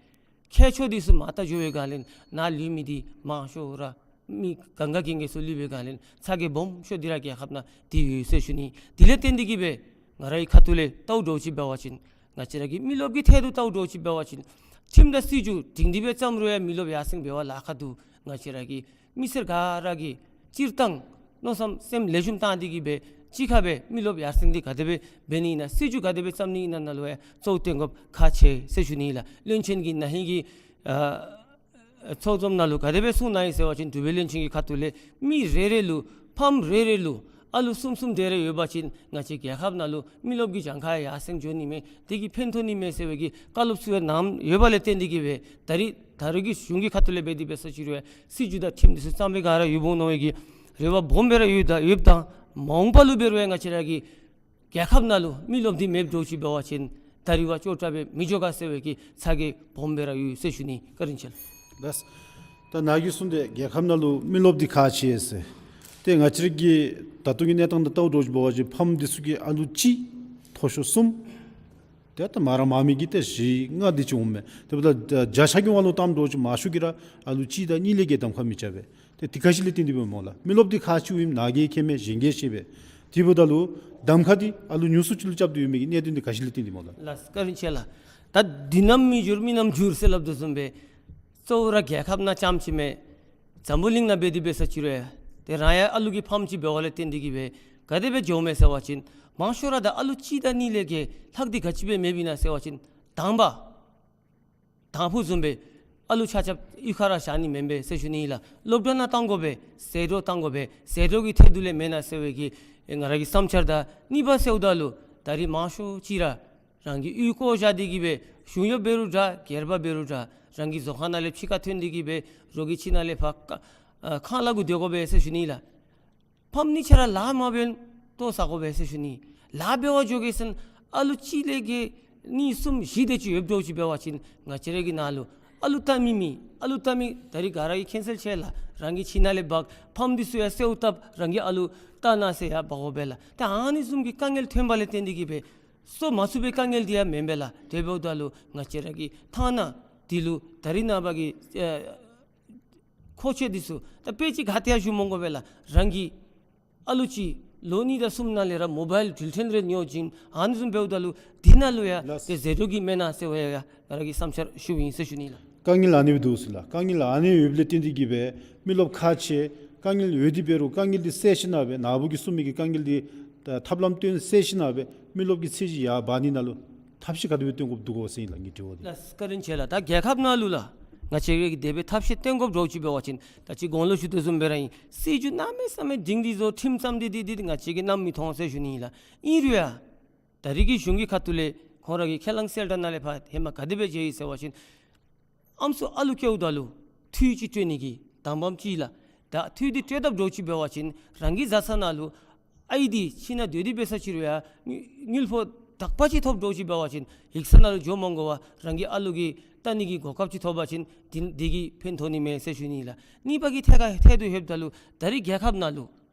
ཁྱད་ཆོས་འདི་ཚུ་མ་བལྟ་འགྱོ་བའི་སྒང་ལས་ནཱ་ལུས་མི་འདི་མང་ཤོས་ར་མི་གང་ག་གིན་གིན་ཚུ་ལུས་པའི་སྒང་ལས་ཚ་གྱང་སྦོམ་ཤོས་འདི་ར་རྒྱལ་ཁབ་ནང་འདི་ཡོད་ཟེར་ཞུ་ནི། དེ་ལས་བརྟེན་ཏེ་གིས་སྦེ་ང་རའི་ཁ་ཐུག་ལས་བལྟཝ་འདྲཝ་ཅིག་འབད་བ་ཅིན་ང་བཅས་ར་གི་མི་རློབས་ཀྱི་ཐད་དུ་བལྟཝ་འདྲཝ་ཅིག་འབད་བ་ཅིན་ཁྲིམས་དང་སྲིད་བྱུས་སྒྲིང་སྒྲི་སྦེ་བརྩམ་རུང་ཡང་མི་རློབས་ཡར་སེང་འབད་བར་ལཱ་ཁག་འདུག། ང་བཅས་ར་གི་མི་སེར་ག་ར་གིས་སྤྱིར་བཏང་མནོ་བསམ་སེམས་ལེགས་ཤོམ་བཏང་སྟེ་གིས་སྦེ་གཅིག་ཁར་སྦེ་མི་རློབས་ཡར་སེང་འདི་ག་དེ་སྦེ་འབད་ནི་ཨིན་ན་སྲིད་བྱུས་ག་དེ་སྦེ་བརྩམ་ནི་ཨིན་ན་ནང་ལུ་ཡང་གཙོ་བོ་བཏོན་དགོཔ་ཁག་ཆེ་ཟེར་ཞུ་ནི་ཨིན་ལགས། བློན་ཆེན་གྱི་ན་ཧིང་གི་ཨ་ཚོགས་འཛོམས་ནང་ལུ་ག་དེ་སྦེ་གསུངས་གནང་ཡི་ཟེར་བ་ཅིན་འབྲུག་པའི་བློན་ཆེན་གྱི་ཁ་ཐུག་ལས་མི་རེ་རེ་ལུ་ཕམ་རེ་རེ་ལུ་ཨ་ལུ་གསུམ་གསུམ་དེ་རེ་ཡོད་པ་ཅིན་ང་བཅས་རྒྱལ་ཁབ་ནང་ལུ་མི་རློབས་ཀྱི་གྱངས་ཁ་ཡར་སེང་འགྱོ་ནི་མས། དེ་གིས་ཕན་ཐོགས་ནི་མས་ཟེར་བའི་གི་བཀའ་སློབ་ཚུ་ཡང་གནངམ་ཡོད་པ་ལས་བརྟེན་ཏེ་གིས་སྦེ་ད་རེས་ད་རེས་ཀྱི་གཞུང་གི་ཁ་ཐུག་ལས་འབད་དེ་འབད་ས་ཅིག་རུང་ཡང་སྲིད་བྱུས་དང་ཁྲིམས་འདི་ཚུ་བརྩམ་པའི་སྒང་ར་ཡོདཔ་འོང་མནོ་བའི་གི་ རེ་བ་སྦོམ་སྦེ་ར་ཡོད་ད་ཡོདཔ་ད་མ་འོངས་པ་ལུ་འབད་རུང་ང་བཅས་ར་གི་རྒྱལ་ཁབ་ནང་ལུ་མི་རློབས་འདི་མེདཔ་འདྲཝ་ཅིག་འབད་བ་ཅིན་ད་རེས་བ་ཅོག་འཐདཔ་སྦེ་མི་འགྱོ་ག་ཟེར་བའི་གི་ཚ་གྱང་སྦོམ་སྦེ་ར་ཡོད་ཟེར་ཞུ་ནི། བཀའ་དྲིན་ཆེ་ལགས། ལགས། ད་ནཱ་གིས་གསུངས་ཏེ་རྒྱལ་ཁབ་ནང་ལུ་མི་རློབས་འདི་ཁག་ཆེ་ཟེར། ཏེ་ང་བཅས་ར་གི་ད་ལྟོ་གི་གནས་སྟངས་དང་ལྟཝ་འདྲཝ་ཅིག་འབད་བ་ཅིན་ཕམ་འདི་ཚུ་གི་ཨ་ལུ་གཅིག་མཐོ་ཤོས་གསུམ། ཏེ་ད་མ་ར་མང་མི་གིས་ཏེ་བཞི་ལྔ་འདི་ཅིག་འོང་མས། ཏེ་འབདཝ་ད་བརྒྱ་ཆ་གི་དབང་ལུ་བཏངམ་འདྲཝ་ཅིག་མང་ཤོས་ཀྱིས་ར་ཨ་ལུ་གཅིག་དང་གཉིས་ལས་བརྒལ་གདམ་ཁ་མི་རྐྱབ་པས། ཏེ་དེ་ག་ཅི་ལས་བརྟེན་ཏེ་འབདཝ་སྨོ་ལགས། མི་རློབས་འདི་ཁག་ཆེཝ་ཨིནམ་ནཱ་གིས་མཁྱེན་མས། གཞན་གྱིས་ཤེས་པས། དེ་འབདཝ་ད་ལུ་གདམ་ཁ་འདི་ཨ་ལུ་ཉུང་སུ་ཅིག་ལུ་རྐྱབ་སྟེ་ཡོད་མི་གི་གནད་དོན་འདི་ག་ཅི་ལས་བརྟེན་ཏེ་སྨོ་ལགས། ལགས། བཀའ་དྲིན་ཆེ་ལགས། ད་འདི་ནམ་མི་འགྱུར་མི་ནམ་འགྱུར་ཟེར་སླབ་དོ་བཟུམ་སྦེ་གཙོ་བོ་ར་རྒྱལ་ཁབ་ནང་རྐྱངམ་ཅིག་མེན། འཛམ་བུ་གླིང་ནང་འབད་དེ་འབད་ས་ཅིག་རུང་ཡང་ཏེ་རང་ཡང་ཨ་ལུ་གི་ཕམ་ཅིག་འབདཝ་ལས་བརྟེན་ཏེ་གིས་སྦེ་ག་དེ་སྦེ་འགྱོཝ་མས་ཟེར་བ་ཅིན་མང་ཤོས་ར་ད་ཨ་ལུ་གཅིག་དང་གཉིས་ལས་བརྒལ་ལྷག་སྟེ་ག་ཅི་སྦེ་མེདཔ་ཨིན་ན་ཟེར་བ་ཅིན་དང་པ་དང་ཕུ་བཟུམ་སྦེ་ཨ་ལུ་ཆ་ཁྱབ་གཡུས་ཁར་ར་བཞག་ནི་མེན་པས་ཟེར་ཞུ་ནི་ཨིན་ལགས། སློབ་གྲྭ་ནང་གཏང་དགོ་པས། ཟད་འགྲོ་གཏང་དགོ་པས། ཟད་འགྲོ་གི་ཐད་དུ་ལས་མེན་ན་ཟེར་བའི་གི་ང་ར་གི་བསམ་འཆར་དང་གཉིས་པ་ཟེརཝ་ད་ལུ་ད་རེས་མང་ཤོས་ཅིག་ར་རང་གི་གཡུས་བཀོ་བཞག་སྟེ་གིས་སྦེ་གཞུང་གཡོགཔ་འབད་རུང་འདྲ་སྒེར་པ་འབད་རུང་འདྲ་རང་གི་བཟོ་ཁང་ནང་ལས་ཕྱི་ཁར་ཐོན་ཏེ་གིས་སྦེ་རོགས་ཀྱི་ཁྱིམ་ནང་ལས་ཕར་ཁ་ཨ་ཁང་གླ་གུ་སྡོད་དགོ་པས་ཟེར་ཞུ་ནི་ཨིན་ལགས། ཕམ་གཉིས་ཆ་ར་ལཱ་མ་འབད་བར་ལྟོ་བཟའ་དགོ་པས་ཟེར་ཞུ་ནི། ལཱ་འབད་བར་འགྱོ་གེ་ཟེར་ན་ཨ་ལུ་གཅིག་ལས་བརྒལ་གཉིས་གསུམ་བཞི་དེ་ཅིག་ཡོདཔ་འདྲཝ་ཅིག་འབད་བ་ཅིན་ང་བཅས་ར་གི་ནང་ལུ་ཨ་ལུ་བལྟ་མི་མེད། ཨ་ལུ་བལྟ་མི་ད་རེས་ག་ར་གིས་ཁྱད་གསོད་ཆེ་ལགས། རང་གི་ཁྱིམ་ནང་ལས་འབག་ཕམ་འདི་ཚུ་ཡང་གསོཝ་བཏབ་རང་གི་ཨ་ལུ་བལྟ་གནང་ཟེར་ཡང་འབག་དགོ་པས་ལགས། ད་ཨ་ནི་བཟུམ་གྱི་དཀའ་ངལ་ཐོན་པ་ལས་བརྟེན་ཏེ་གིས་སྦེ་གསོ་མ་ཚུགས་པའི་དཀའ་ངལ་འདི་ཡང་མེན་པས་ལགས། དེ་འབདཝ་ད་ལུ་ང་བཅས་ར་གི་ཐ་ན་འདི་ལུ་ད་རེས་ནངས་པ་གི་ཨེ་མཁོ་ཆས་འདི་ཚུ་ད་དཔེ་ཅིག་ག་ཏེ་ཡང་ཞུ་མི་དགོ་པས་ལགས། རང་གི་ཨ་ལུ་ཅིག་ལོ་གཉིས་དང་གསུམ་ནང་ལས་ར་མོ་བཱའིལ་འགྲུལ་འཕྲིན་རེ་ཉོ་བྱིན་ཨ་ནི་བཟུམ་འབདཝ་ད་ལུ་འདི་ནང་ལུ་ཡང་ལགས། ཏེ་ཟད་འགྲོ་གི་མེན་ན་ཟེར་བ་ཡང་ང་ར་གི་བསམ་འཆར་ཞུཝ་ཨིན་ཟེར་ཞུ་ནི་ལགས། དཀའ་ངལ་ཨ་ནི་སྦེ་འདུག་ཟེར་ལགས། དཀའ་ངལ་ཨ་ནི་ཡོདཔ་ལས་བརྟེན་ཏེ་གིས་སྦེ་མི་རློབས་ཁག་ཆེ། དཀའ་ངལ་ཡོད་དེ་འབད་རུང་དཀའ་ངལ་འདི་སེལ་ཞིནམ་ལས་ནཱ་བུ་གིས་གསུངས་མི་གི་དཀའ་ངལ་འདི་ཐབས་ལམ་སྟོན་སེལ་ཞིནམ་ལས་མི་རློབས་ཀྱི་ཚད་གཞི་ཡར་འབག་ནི་ནང་ལུ་ཐབས་ཤེས་ག་དེ་སྦེ་སྟོན་དགོཔ་འདུག་གོ་ཟེར་ཨིན་ལགས་ངེའི་དྲི་བ་འདི། ལགས་བཀའ་དྲིན་ཆེ་ལགས། ད་རྒྱལ་ཁབ་ནང་ལུ་ལགས་ང་བཅས་ཀྱིས་དེ་སྦེ་ཐབས་ཤེས་སྟོན་དགོཔ་འདྲཝ་ཅིག་འབད་བ་ཅིན་ད་ཅི་གོང་ལུ་ཞུ་དོ་བཟུམ་སྦེ་ར་ཨིན། སྲིད་བྱུས་གནམ་མེད་ས་མེད་སྒྲིང་སྒྲི་བཟོ་ཁྲིམས་བརྩམས་ཏེ་འདི་འདི་ང་བཅས་ཀྱིས་གནམ་མེད་ཐོག་ཟེར་ཞུ་ནི་ཨིན་ལགས། ཨིན་རུང་ཡང་ད་རེས་ཀྱི་གཞུང་གི་ཁ་ཐུག་ལས་ཁོང་ར་གི་ཁས་བླངས་གསལ་བསྒྲགས་ནང་ལས་ཕར་ཧེ་མ་ག་དེ་སྦེ་མཇལ་ཡི་ཟེར་བ་ཅིན་ཨམ་སྲུ་ཨ་ལུ་སྐྱེཝ་ད་ལུ་འཐུས་ཅིག་སྤྲོད་ནི་གི་དང་པམ་ཅིག་ལགས། ད་འཐུས་འདི་སྤྲོད་དཔ་འདྲཝ་ཅིག་འབད་བ་ཅིན་རང་གི་བཟའ་ཚང་ནང་ལུ་ཨའི་འདི་ཁྱིམ་ནང་སྡོད་དེ་འབད་ས་ཅིག་རུང་ཡང་དངུལ་ཕོགས་དག་པ་ཅིག་ཐོབ་འདྲཝ་ཅིག་འབད་བ་ཅིན་ཡིག་ཚང་ནང་ལུ་འགྱོ་མ་དགོ་པར་རང་གི་ཨ་ལུ་གི་བལྟ་ནི་གི་གོ་སྐབས་ཅིག་ཐོབ་པ་ཅིན་འདི་འདི་གིས་ཕན་ཐོགས་ནི་མས་ཟེར་ཞུ་ནི་ལགས། གཉིས་པ་གི་ཐད་ཁར་ཐད་དུ་ལྷོདཔ་ད་ལུ་ད་རེས་རྒྱལ་ཁབ་ནང་ལུ་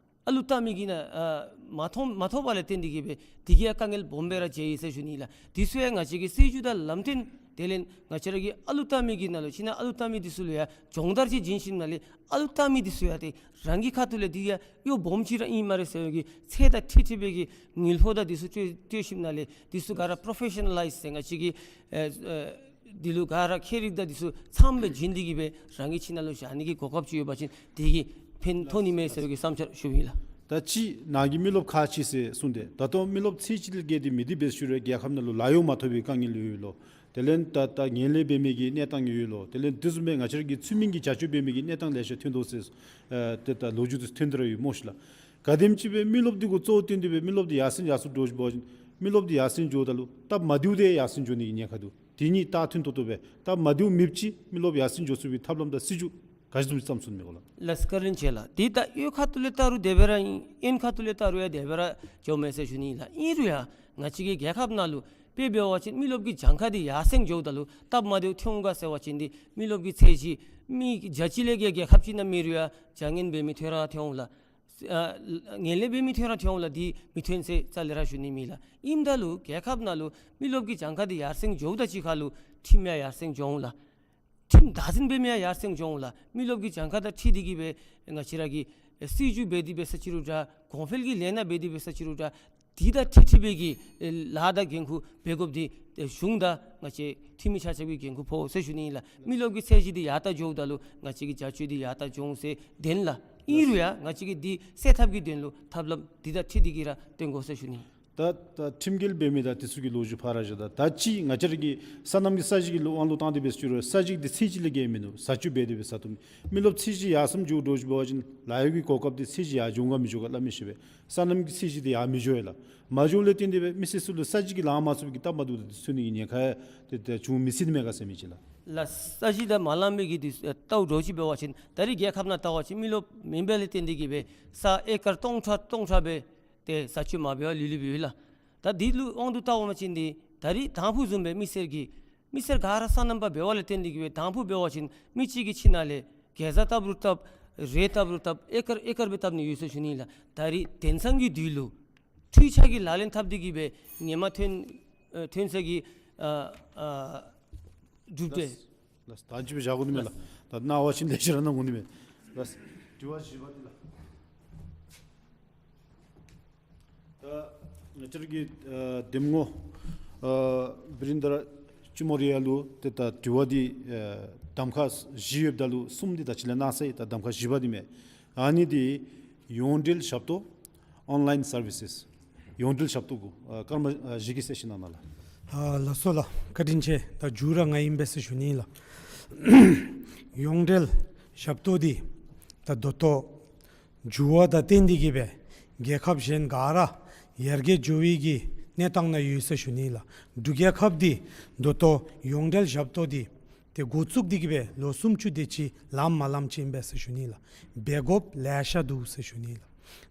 ཨ་ལུ་བལྟ་མི་གི་ནང་ཨ་མ་ཐོབ་མ་ཐོབ་པ་ལས་བརྟེན་ཏེ་གིས་སྦེ་འདི་གིས་ཡང་དཀའ་ངལ་སྦོམ་སྦེ་ར་མཇལ་ཡི་ཟེར་ཞུ་ནི་ལགས། འདི་ཚུ་ཡང་ང་བཅས་ཀྱི་སྲིད་བྱུས་དང་ལམ་སྟོན་དེ་ལས་ང་བཅས་ར་གི་ཨ་ལུ་བལྟ་མི་གི་ནང་ལུ་ཁྱིམ་ནང་ཨ་ལུ་བལྟ་མི་འདི་ཚུ་ལུ་ཡང་སྦྱོང་བརྡར་ཅིག་བྱིན་ཞིནམ་ལས་ཨ་ལུ་བལྟ་མི་འདི་ཚུ་ཡང་ཏེ་རང་གི་ཁ་ཐུག་ལས་འདི་ཡང་གཡོག་སྦོམ་ཅིག་ར་ཨིན་སྨ་རེ་ཟེར་བའི་གི་ཚད་དང་འཁྲིལ་འཁྲིལ་བའི་གི་དངུལ་ཕོགས་དང་འདི་ཚུ་སྤྲོད་སྤྲོད་ཞིནམ་ལས་འདི་ཚུ་ག་ར་པྲོ་ཕེ་ཤ་ནཱ་ལའིཛ་ཟེར་ང་བཅས་ཀྱི་ཨེ་ཨེ་འདི་ལུ་ག་ར་མཁས་རིག་དང་འདི་ཚུ་ཚངམ་སྦེ་བྱིན་ཏེ་གིས་སྦེ་རང་གི་ཁྱིམ་ནང་ལུ་བཞག་ནི་གི་གོ་སྐབས་ཅིག་ཡོད་པ་ཅིན་འདི་གིས་ཕན་ཐོགས་ནི་མས་ཟེར་བའི་གི་བསམ་འཆར་ཞུཝ་ཨིན་ལགས། ད་ཅི་ནཱ་གིས་མི་རློབས་ཁག་ཆེ་ཟེར་གསུངས་ཏེ་ད་ལྟོ་མི་རློབས་ཚད་གཅིག་ལས་བརྒལ་ཏེ་མེད་དེ་འབད་ས་ཅིག་རུང་རྒྱལ་ཁབ་ནང་ལུ་ལཱ་གཡོག་མ་ཐོབ་པའི་དཀའ་ངལ་ཡོད་ལོ། དེ་ལས་ད་ད་ངན་ལྷད་འབད་མི་གི་གནས་སྟངས་ཡོད་ལོ། དེ་ལས་དེ་བཟུམ་སྦེ་ང་བཅས་ར་གི་ཚུལ་མིན་གྱི་བྱ་སྤྱོད་འབད་མི་གི་གནས་སྟངས་ལེ་ཤ་ཐོན་དོ་ཟེར་ཨེ་ཏེ་ད་ལོ་རྒྱུས་དེ་ཐོན་ཏེ་ར་ཡོད་སྨོ་ཤིག་ལགས། ག་དེམ་ཅིག་སྦེ་མི་རློབས་འདི་གུ་གཙོ་བོ་བཏོན་ཏེ་སྦེ་མི་རློབས་འདི་ཡར་སེང་ཡར་སོང་འགྱོ་ཞིནམ་ལས་མི་རློབས་འདི་ཡར་སེང་འགྱོཝ་ད་ལུ་སྟབས་མ་བདེཝ་འདི་ཡར་སེང་འགྱོ་ནི་གི་ཉེན་ཁ་འདུག། དེ་གཉིས་ད་མཐུན་ཏོག་ཏོ་སྦེ་སྟབས་མ་བདེཝ་མེདཔ་ཅིག་མི་རློབས་ཡར་སེང་འགྱོ་ཚུགས་པའི་ཐབས་ལམ་དང་སྲིད་བྱུས་ག་ཅི་བཟུམ་ཅིག་བརྩམ་ཚུགས་མི་གོ་ལགས། ལགས་བཀའ་དྲིན་ཆེ་ལགས། འདི་ད་གཡོག་ཁ་ཐུག་ལས་བལྟ་རུང་དེ་སྦེ་ར་ཨིན། གཡོན་ཁ་ཐུག་ལས་བལྟ་རུང་ཡང་དེ་སྦེ་ར་འགྱོཝ་མས་ཟེར་ཞུ་ནི་ལགས། ཨིན་རུང་ཡང་ང་བཅས་ཀྱི་རྒྱལ་ཁབ་ནང་ལུ་དཔེ་འབད་བ་ཅིན་མི་རློབས་ཀྱི་གྱངས་ཁ་འདི་ཡར་སེང་འགྱོཝ་ད་ལུ་སྟབས་མ་བདེཝ་ཐོན་འོང་ག་ཟེར་བ་ཅིན་འདི་མི་རློབས་ཀྱི་ཚད་གཞི་མི་བརྒྱ་ཅིག་ལས་བརྒལ་རྒྱལ་ཁབ་ཅིག་ནང་མེད་རུང་ཡང་བརྒྱ་ངན་འབད་མི་ཐོན་ར་ཐོན་འོང་ལགས། ཨ་ངན་ལྷད་འབད་མི་ཐོན་ར་ཐོན་འོང་ལགས། འདི་མི་ཐོན་ཟེར་རྩ་ལས་ར་ཞུ་ནི་མེད་ལགས། ཨིནམ་ད་ལུ་རྒྱལ་ཁབ་ནང་ལུ་མི་རློབས་ཀྱི་གྱངས་ཁ་འདི་ཡར་སེང་འགྱོཝ་དང་གཅིག་ཁར་ལུ་ཁྲིམས་ཡང་ཡར་སེང་འགྱོ་འོང་ལགས། ཁྲིམས་བདག་འཛིན་འབད་མི་ཡང་ཡར་སེང་འགྱོ་འོང་ལགས། མི་རློབས་ཀྱི་གྱངས་ཁ་དང་འཁྲིལ་ཏེ་གིས་སྦེ་ང་བཅས་ར་གི་སྲིད་བྱུས་འབད་དེ་འབད་ས་ཅིག་རུང་འདྲ་གོང་འཕེལ་གྱི་ལས་སྣ་འབད་དེ་འབད་ས་ཅིག་རུང་འདྲ་འདི་དང་འཁྲིལ་འཁྲིལ་བའི་གི་ལཱ་དང་འགན་ཁུར་འབད་དགོཔ་འདི་གཞུང་དང་ང་བཅས་འཐུས་མི་ཆ་ཁྱབ་ཀྱི་འགན་ཁུར་ཕོག་ཟེར་ཞུ་ནི་ཨིན་ལགས། མི་རློབས་ཀྱི་ཚད་གཞི་འདི་ཡར་ལྟ་འགྱོཝ་ད་ལུ་ང་བཅས་ཀྱི་བྱ་སྤྱོད་འདི་ཡར་ལྟ་འགྱོ་འོང་ཟེར་དྲན་ལགས། ཨིན་རུང་ཡང་ང་བཅས་ཀྱིས་འདི་སེལ་ཐབས་ཀྱི་དོན་ལུ་ཐབས་ལམ་འདི་དང་འཁྲིལ་ཏེ་གིས་ར་སྟོན་དགོ་ཟེར་ཞུ་ནི། ད་ད་ཁྲིམས་འགལ་འབད་མི་དང་དེ་ཚུ་གི་ལོ་རྒྱུས་ཕར་ར་བཞག། ད་ད་ཅི་ང་བཅས་ར་གི་སོ་ནམ་གྱི་ས་གཞི་གི་ལུ་དབང་ལུ་བཏང་སྟེ་འབད་ཟེར་ཅི་རུང་ས་གཞི་འདི་ཚད་གཞི་ལས་བརྒལ་མིན་འདུག། བཟའ་སྤྱོད་འབད་དེ་འབད་ས་ཐུབ་མི་མི་རློབས་ཚད་གཞི་ཡར་སོངམ་འགྱོ་འགྱོ་འབད་བ་ཅིན་ལཱ་གཡོག་གི་གོ་སྐབས་འདི་ཚད་གཞི་ཡར་འགྱོ་ག་མི་འགྱོ་ག་སླབ་མི་ཤེས་པས། སོ་ནམ་གྱི་ཚད་གཞི་འདི་ཡར་མི་འགྱོ་ཡ་ལགས། མ་འགྱོཝ་ལས་བརྟེན་ཏེ་འབད་མི་སེར་ཚུ་ལུ་ས་གཞི་གི་ལཱ་མ་ཚུགས་པའི་གི་སྟབས་མ་བདེཝ་དང་དེ་ཚུ་ནི་གི་ཉེན་ཁ་དེ་དེ་བྱུང་མི་སྲིད་མས་ག་ཟེར་མི་ཅིག་ལགས། ལགས། ས་གཞི་དང་མ་ལངམ་མི་གི་དུས་ཨེ་ལྟཝ་འདྲཝ་ཅིག་འབད་བ་ཅིན་ད་རིས་རྒྱལ་ཁབ་ནང་བལྟ་བ་ཅིན་མི་རློབས་མེན་པ་ལས་བརྟེན་ཏེ་གི་འབད་ས་ཨེ་ཀར་སྟོང་ཕྲག་སྟོང་ཕྲག་འབད་ཏེ་བཟའ་སྤྱོད་མ་འབད་བར་ལུས་ལུས་འབད་ཡོད་ལགས། ད་འདི་ལུ་དབང་དུ་བལྟ་བ་ཅིན་འདི་ད་རིས་དང་ཕུ་བཟུམ་སྦེ་མི་སེར་གྱི་མི་སེར་ག་ར་སོ་ནམ་པ་འབད་བ་ལས་བརྟེན་ཏེ་གི་འབད་དང་ཕུ་འབད་བ་ཅིན་མི་གཅིག་གི་ཁྱིམ་ནང་ལས་གེ་ཛ་བཏབ་རུང་བཏབ་རེ་བཏབ་རུང་བཏབ་ཨེ་ཀར་ཨེ་ཀར་སྦེ་བཏབ་ནི་ཡོད་ཟེར་ཞུ་ནི་ལགས། ད་རིས་དེང་སང་གི་དུས་ལུ་འཕྲུལ་ཆས་ཀྱི་ལག་ལེན་འཐབ་སྟེ་གི་འབད་ངོ་མ་ཐོན་ཨ་ཐོན་ས་གི་ཨ་ཨ་གྲུབ་འབྲས། ལགས། ལགས། ད་ཅི་སྦེ་བཞག་དགོ་ནི་མས་ལགས། ད་གནང་བ་ཅིན་ལེགས་ཤོམ་ར་གནང་དགོ་ནི་མས། ལགས། དྲི་བ་བཞི་པ་འདི་ལགས། ད་ང་བཅས་ར་གི་ཨ་གདམ་ངོ་ཨ་བི་རེན་དྲ་ཅི་མོ་རི་ཡ་ལུ་ཏེ་ད་དྲི་བ་འདི་ཨ་གདམ་ཁ་བཞི་ཡོདཔ་ད་ལུ་གསུམ་འདི་ད་ཅི་ལས་གནང་ས་ཡི། ད་གདམ་ཁ་བཞི་པ་འདི་མས། ཨ་ནི་འདི་ཡོངས་འབྲེལ་ཞབས་ཏོག་online services། ཡོངས་འབྲེལ་ཞབས་ཏོག་གུ་ཨ་སྐར་མ་ཨ་བཞི་གི་གསལ་བཤད་གནང་གནང་ལགས། ཨ་ལགས་སོ་ལགས། བཀའ་དྲིན་ཆེ། ད་མཇུག་ར་ང་ཨིན་པས་ཟེར་ཞུ་ནི་ལགས། ཡོངས་འབྲེལ་ཞབས་ཏོག་འདི་ད་ད་ལྟོ་འགྱུར་བ་དང་བསྟུན་ཏེ་གི་འབད་རྒྱལ་ཁབ་གཞན་ག་ར་ཡར་རྒྱས་འགྱོ་བའི་གི་གནས་སྟངས་ནང་ཡོད་ཟེར་ཞུ་ནི་ལགས། འབྲུག་རྒྱལ་ཁབ་འདི་ད་ལྟོ་ཡོངས་འབྲེལ་ཞབས་ཏོག་འདི་ཏེ་འགོ་བཙུགས་ཏེ་གི་འབད་ལོ་སུམ་ཅུ་དེ་ཅིག་ལངམ་མ་ལངམ་ཅིག་ཨིན་པས་ཟེར་ཞུ་ནི་ལགས། འབད་དགོཔ་ལེ་ཤ་འདུག་ཟེར་ཞུ་ནི་ལགས།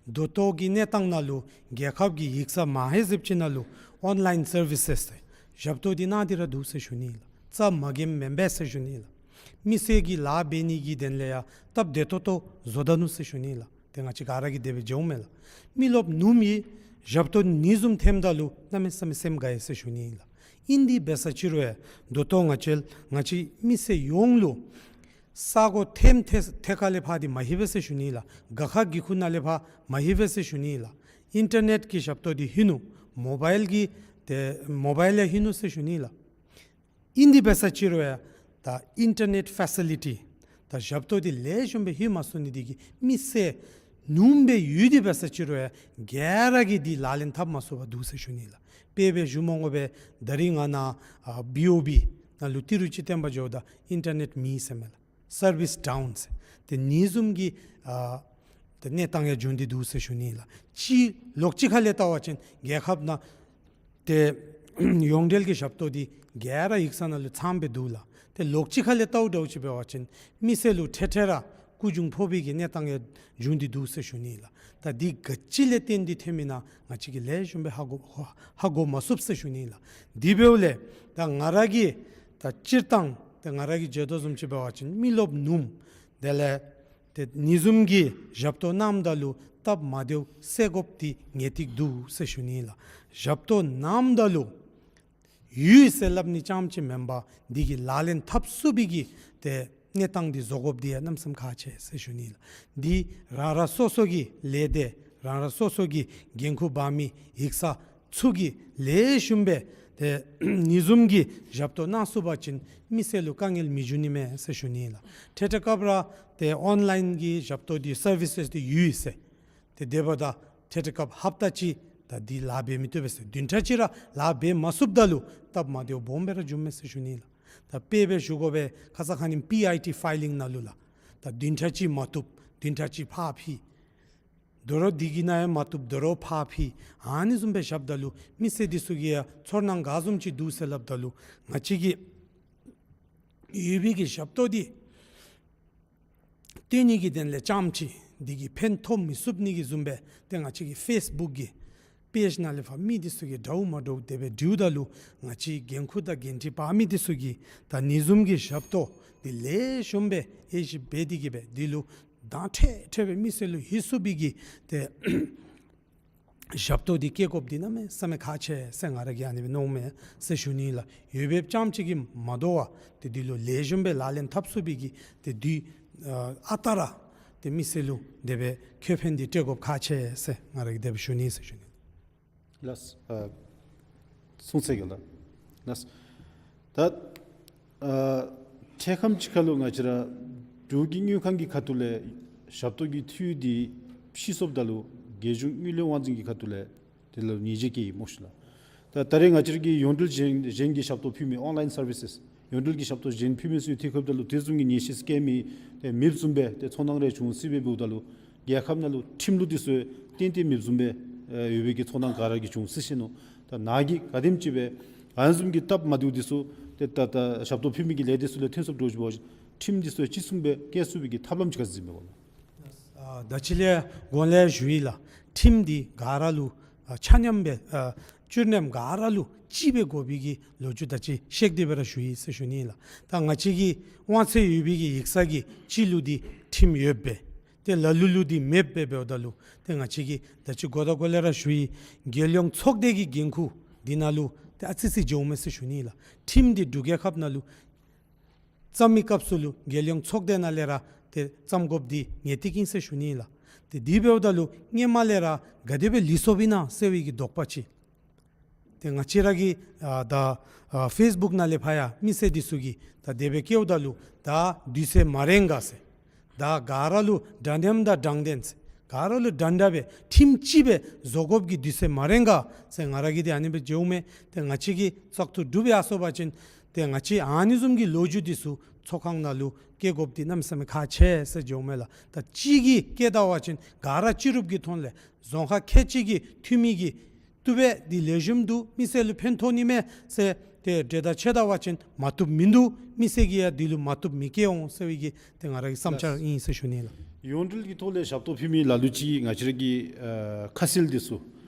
ད་ལྟོ་གི་གནས་སྟངས་ནང་ལུ་རྒྱལ་ཁབ་ཀྱི་ཡིག་ཚང་མ་ཧེ་ཟེབ་ཅིག་ནང་ལུ་online services ཟེར་ཞབས་ཏོག་འདི་གནང་སྟེ་ར་འདུག་ཟེར་ཞུ་ནི་ལགས། རྩ་མ་འགེངམ་མེན་པས་ཟེར་ཞུ་ནི་ལགས། མི་སེར་གྱི་ལཱ་འབད་ནི་གི་དོན་ལས་ཡང་སྟབས་བདེ་ཏོག་ཏོ་བཟོ་ད་ནུག་ཟེར་ཞུ་ནི་ལགས། ཏེ་ང་བཅས་ག་ར་གིས་དེ་སྦེ་མཇལཝ་མས་ལགས། མི་རློབས་ནུམ་ཡི་ཞབས་ཏོག་ནི་བཟུམ་ཐོནམ་ད་ལུ་གནམ་མེད་ས་མེད་སེམས་དགའ་ཡི་ཟེར་ཞུ་ནི་ལགས། ཨིན་དེ་འབད་ས་ཅི་རུང་ཡང་ད་ལྟོ་ང་བཅས་ང་བཅས་མི་སེར་ཡོངས་ལུ་ས་གོ་ཐེམ་ཐེ་ཐད་ཀར་ལས་ཕར་འདི་མ་ལྷོད་པས་ཟེར་ཞུ་ནི་ལགས། ག་ཁ་གི་ཁུག་ནང་ལས་ཕར་མ་ལྷོད་པས་ཟེར་ཞུ་ནི་ལགས། ཨིན་ཊར་ནེཊ་ཀྱི་ཞབས་ཏོག་འདི་ལྷོད་ནུག། མོ་བཱའིལ་གྱི་ཏེ་མོ་བཱའིལ་ཡང་ལྷོད་ནུག་ཟེར་ཞུ་ནི་ལགས། ཨིན་དེ་འབད་ས་ཅི་རུང་ཡང་ད་ཨིན་ཊར་ནེཊ་ཕེ་སི་ལི་ཊི་ད་ཞབས་ཏོག་འདི་ལེགས་ཤོམ་སྦེ་ལྷོད་མ་ཚུགས་ནི་འདི་གིས་མི་སེར་ནུམ་སྦེ་ཡོད་དེ་འབད་ས་ཅི་རུང་ཡང་ག་ར་གིས་འདི་ལག་ལེན་འཐབ་མ་ཚུགས་པར་འདུག་ཟེར་ཞུ་ནི་ལགས། དཔེ་སྦེ་ཞུ་མི་དགོ་པས། ད་རིས་ང་ནཱ་ཨ་བི་ཨོ་བི་ནང་ལུ་ཏི་རུ་ཅིག་བཏོན་པར་འགྱོཝ་ད་ཨིན་ཊར་ནེཊ་མེད་ཟེར་མས་ལགས། སར་བིས་ཌའུན་ཟེར། ཏེ་ཨ་ནི་བཟུམ་གྱི་ཨ་ཏེ་གནས་སྟངས་ཡང་བྱུང་སྟེ་འདུག་ཟེར་ཞུ་ནི་ལགས། ཅིག་ལོགས་ཅིག་ཁ་ལས་བལྟ་བ་ཅིན་རྒྱལ་ཁབ་ནང་ཏེ་ཡོངས་འབྲེལ་གྱི་ཞབས་ཏོག་འདི་ག་ར་ཡིག་ཚང་ནང་ལུ་ཚངམ་སྦེ་འདུག་ལགས། ཏེ་ལོགས་ཅིག་ཁ་ལས་བལྟཝ་འདྲཝ་ཅིག་འབད་བ་ཅིན་མི་སེར་ལུ་འཕྲལ་འཕྲལ་ར་སྐུ་གྱོང་ཕོག་པའི་གི་གནས་སྟངས་ཡང་བྱུང་སྟེ་འདུག་ཟེར་ཞུ་ནི་ལགས། ད་འདི་ག་ཅི་ལས་བརྟེན་ཏེ་ཐོནམ་ཨིན་ན་ང་བཅས་ཀྱིས་ལེགས་ཤོམ་སྦེ་ཧ་གོ་ཧ་གོ་མ་ཚུགས་ཟེར་ཞུ་ནི་ལགས། དེ་འབདཝ་ལས་ད་ང་ར་གིས་ད་སྤྱིར་བཏང་ད་ང་ར་གིས་མཇལ་དོ་བཟུམ་ཅིག་འབད་བ་ཅིན་མི་རློབས་ནུམ་དེ་ལས་ཏེ་ཨ་ནི་བཟུམ་གྱི་ཞབས་ཏོག་གནངམ་ད་ལུ་སྟབས་མ་བདེཝ་སེལ་དགོཔ་འདི་ངེས་ཏིག་འདུག་ཟེར་ཞུ་ནི་ལགས། ཞབས་ཏོག་གནངམ་ད་ལུ་ཡོད་ཟེར་སླབ་ནི་རྐྱངམ་ཅིག་མེན་པར་འདི་གི་ལག་ལེན་འཐབ་ཚུགས་པའི་གི་ཏེ་གནས་སྟངས་འདི་བཟོ་དགོཔ་འདི་ཡང་གནམ་མེད་ས་མེད་ཁག་ཆེ་ཟེར་ཞུ་ནི་ལགས། འདི་རང་རང་སོ་སོ་གི་ལས་སྡེ་རང་རང་སོ་སོ་གི་འགན་ཁུར་འབག་མི་ཡིག་ཚང་ཚུ་གིས་ལེགས་ཤོམ་སྦེ་ཏེ་ཨ་ནི་བཟུམ་གྱི་ཞབས་ཏོག་གནང་ཚུགས་པ་ཅིན་མི་སེར་ལུ་དཀའ་ངལ་མི་འབྱུང་ནི་མས་ཟེར་ཞུ་ནི་ལགས། འཕྲལ་འཕྲལ་སྐབས་ར་ཏེ་ཨོན་ལའིན་གྱི་ཞབས་ཏོག་འདི་སར་བིསི་འདི་ཡོད་ཟེར། ཏེ་དེ་འབདཝ་ད་འཕྲལ་འཕྲལ་སྐབས་ཧབ་ཏ་ཅིག་ད་འདི་ལཱ་འབད་མི་བཏུབ་པས་ཟེར། བདུན་ཕྲག་ཅིག་ར་ལཱ་འབད་མ་ཚུགསཔ་ད་ལུ་སྟབས་མ་བདེཝ་སྦོམ་སྦེ་ར་འབྱུངམ་མས་ཟེར་ཞུ་ནི་ལགས། ད་དཔེ་སྦེ་ཞུ་དགོ་པས། ཁ་ཙ་ཁ་ཉིནམ་པི་ཨའི་ཊི་ཕའི་ལིང་ནང་ལུ་ལགས། ད་བདུན་ཕྲག་ཅིག་མ་བཏུབ་བདུན་ཕྲག་ཅིག་ཕར་འཕུལ། དོ་རུང་འདི་གི་ནང་ཡང་མ་བཏུབ་དོ་རུང་ཕར་འཕུལ། ཨ་ནི་བཟུམ་སྦེ་བཞགཔ་ད་ལུ་མི་སེར་འདི་ཚུ་གིས་ཡང་ཚོར་སྣང་ག་བཟུམ་ཅིག་འདུག་ཟེར་སླབ་ད་ལུ་ང་བཅས་ཀྱི་ཡོད་པའི་གི་ཞབས་ཏོག་འདི་སྟོན་ནི་གི་དོན་ལས་རྐྱངམ་ཅིག་འདི་གིས་ཕན་ཐོགས་མི་ཚུགས་ནི་གི་བཟུམ་སྦེ་ཏེ་ང་བཅས་ཀྱི་ཕེསི་བུཀ་གི་པེཇ་ནང་ལས་ཕར་མི་འདི་ཚུ་གིས་འདྲཝ་མ་འདྲཝ་དེ་སྦེ་བྲིཝ་ད་ལུ་ང་བཅས་འགན་ཁུར་དང་འགན་འཁྲི་འབག་མི་འདི་ཚུ་གིས་ད་ཨ་ནི་བཟུམ་གྱི་ཞབས་ཏོག་འདི་ལེགས་ཤོམ་སྦེ་དབྱེ་ཞིབ་འབད་དེ་གི་སྦེ་འདི་ལུ་དང་འཕྲལ་འཕྲལ་སྦེ་མི་སེར་ལུ་ལྷོད་ཚུགས་པའི་གི་ཏེ་ཞབས་ཏོག་འདི་བཀལ་དགོཔ་འདི་གནམ་མེད་ས་མེད་ཁག་ཆེ་ཟེར་ང་ར་གིས་ཨ་ནི་སྦེ་མནོཝ་མས་ཟེར་ཞུ་ནི་ལགས། ཡོད་པའི་རྐྱངམ་ཅིག་གིས་མ་དོ་བར་ཏེ་འདི་ལུ་ལེགས་ཤོམ་སྦེ་ལག་ལེན་འཐབ་ཚུགས་པའི་གི་ཏེ་འདི་ཨ་ཨ་རྟག་ར་ཏེ་མི་སེར་ལུ་དེ་སྦེ་ཁེ་ཕན་འདི་སྤྲོད་དགོཔ་ཁག་ཆེ་ཟེར་ང་ར་གིས་དེ་སྦེ་ཞུ་ནི་ཟེར་ཞུ་ནི། ལགས། ཨ་གསུང་ཚད་ཀྱི་ལགས། ལགས། ད་ཨ་འཕྲལ་ཁམས་ཅིག་ཁ་ལུ་ང་བཅས་ར་འབྲུག་གི་དངུལ་ཁང་གི་ཁ་ཐུག་ལས་ཞབས་ཏོག་གི་འཐུས་འདི་ཕྱིས་སོངམ་ད་ལུ་རྒྱལ་གཞུང་དངུལ་ལས་དབང་འཛིན་གྱི་ཁ་ཐུག་ལས་ དེ་ལུ་ཉེས་ཆད་བཀལ་ཡི་སྨོ་ཤིག་ལགས། ད་ད་རེས་ང་བཅས་ར་གི་ཡོངས་འབྲེལ་གཞན་གཞན་གྱི་ཞབས་ཏོག་ཕུལ་མི་online services ཡོངས་འབྲེལ་གྱི་ཞབས་ཏོག་གཞན་ཕུལ་མི་ཚུ་ཐད་ཁར་ད་ལུ་དེ་བཟུམ་གྱི་ཉེས་ཆད་བཀལ་མི་ཏེ་མེདཔ་བཟུམ་སྦེ་ཏེ་ཚོར་སྣང་རེ་བྱུང་སྲིད་པས། འབདཝ་ད་ལུ་རྒྱལ་ཁབ་ནང་ལུ་ཁྲིམས་ལུགས་འདི་ཚུ་ཏན་ཏན་མེདཔ་བཟུམ་སྦེ་ཨེ་ཡོད་པའི་གི་ཚོར་སྣང་ག་ར་གིས་བྱུང་སྲིད་ཅི་ནུག། ད་ནཱ་གིས་ག་དེམ་ཅིག་སྦེ་ཨ་ནི་བཟུམ་གྱི་སྟབས་མ་བདེཝ་འདི་ཚུ་ཏེ་ད་ད་ཞབས་ཏོག་ཕུལ་མི་གི་ལས་སྡེ་ཚུ་ལུ་ཐོན་སོངམ་འདྲཝ་ཅིག་འབད་བ་ཅིན་ཁྲིམས་འདི་ཚུ་ཅི་བཟུམ་སྦེ་བཀལ་ཚུགས་པའི་གི་ཐབས་ལམ་ཅིག་ག་ཅི་ཨིན་མས་གོ་ལགས། ཨ་ད་ཅི་ལས་གོང་ལས་ཞུ་ཡི་ལགས། ཁྲིམས་འདི་ག་ར་ལུ་ཨ་ཆ་མཉམ་སྦེ་ཨ་བཅུད་མཉམ་ག་ར་ལུ་གཅིག་སྦེ་དགོ་པའི་གི་ལོ་རྒྱུས་ད་ཅི་བཤད་དེ་སྦེ་ར་ཞུ་ཡི་ཟེར་ཞུ་ནི་ལགས། ད་ང་བཅས་ཀྱི་དབང་ཚད་ཡོད་པའི་གི་ཡིག་ཚང་གི་སྤྱི་ལུ་འདི་ཁྲིམས་ཡོདཔ་སྦེ་ཏེ་ལ་ལུ་ལུ་འདི་མེདཔ་སྦེ་འབདཝ་ད་ལུ་ཏེ་ང་བཅས་ཀྱིས་ད་ཅི་གོ་ད་གོང་ལས་ར་ཞུ་ཡི། རྒྱལ་ཡོངས་ཚོགས་སྡེ་གི་འགན་ཁུར་འདི་ནང་ལུ་ཏེ་ཨ་ཙི་ཅིག་འགྱོཝ་མས་ཟེར་ཞུ་ནི་ལགས། ཁྲིམས་འདི་འབྲུག་རྒྱལ་ཁབ་ནང་ལུ་བརྩམ་མི་སྐབས་སུ་ལུ་རྒྱལ་ཡོངས་ཚོགས་སྡེ་ནང་ལས་ར་ཏེ་བརྩམ་དགོཔ་འདི་ངེས་ཏིག་ཨིན་ཟེར་ཞུ་ནི་ལགས། ཏེ་དེ་འབདཝ་ད་ལུ་སྔོན་མ་ལས་ར་ག་དེ་སྦེ་ལུས་སོཔ་ཨིན་ན་ཟེར་བའི་གི་དོགས་པ་ཅིག། ཏེ་ང་བཅས་ར་གི་ཨ་ད་ཨ་ཕེསི་བུཀ་ནང་ལས་ཕར་ཡང་མི་སེར་འདི་ཚུ་གིས་ད་དེ་སྦེ་བཀལཝ་ད་ལུ་ད་དུས་ཚོད་མ་རན་ག་ཟེར། ད་ག་ར་ལུ་འདྲ་མཉམ་དང་དྲང་བདེན་ཟེར། ག་ར་ལུ་འདྲ་འདྲ་སྦེ་ཁྲིམས་གཅིག་སྦེ་བཟོ་དགོཔ་གི་དུས་ཚོད་མ་རན་ག་ཟེར་ང་ར་གིས་ཏེ་ཨ་ནི་སྦེ་འགྱོཝ་མས། ཏེ་ང་བཅས་ཀྱིས་བཙག་འཐུ་གྲུབ་ཡར་སོང་པ་ཅིན་ཏེ་ང་བཅས་ཨ་ནི་བཟུམ་གྱི་ལོ་རྒྱུས་འདི་ཚུ་ཚོགས་ཁང་ནང་ལུ་བཀལ་དགོཔ་འདི་གནམ་མེད་ས་མེད་ཁག་ཆེ་ཟེར་འགྱོཝ་མས་ལགས། ད་གཅིག་གིས་བཀལ་ད་པ་ཅིན་ག་ར་སྤྱི་རུབ་ཀྱི་ཐོག་ལས་རྫོང་ཁག་ཁལ་གཅིག་གི་འཐུས་མི་གིས་བཏུབ་པས། འདི་ལེགས་ཤོམ་འདུག། མི་སེར་ལུ་ཕན་ཐོགས་ནི་མས་ཟེར་ཏེ་འབྲེལ་བརྡ་ཕྱེ་ད་པ་ཅིན་མ་བཏུབ་མིན་འདུག། མི་སེར་གྱིས་ཡང་འདི་ལུ་མ་བཏུབ་མི་བཀལ་འོང་ཟེར་བའི་གི་ཏེ་ང་ར་གི་བསམ་འཆར་ཨིན་ཟེར་ཞུ་ནི་ལགས། ཡོངས་འབྲེལ་གྱི་ཐོག་ལས་ཞབས་ཏོག་ཕུལ་མི་ལ་ལུ་ཅིག་ང་བཅས་ར་གི་ཨ་ཁ་གསལ་འདི་ཚུ་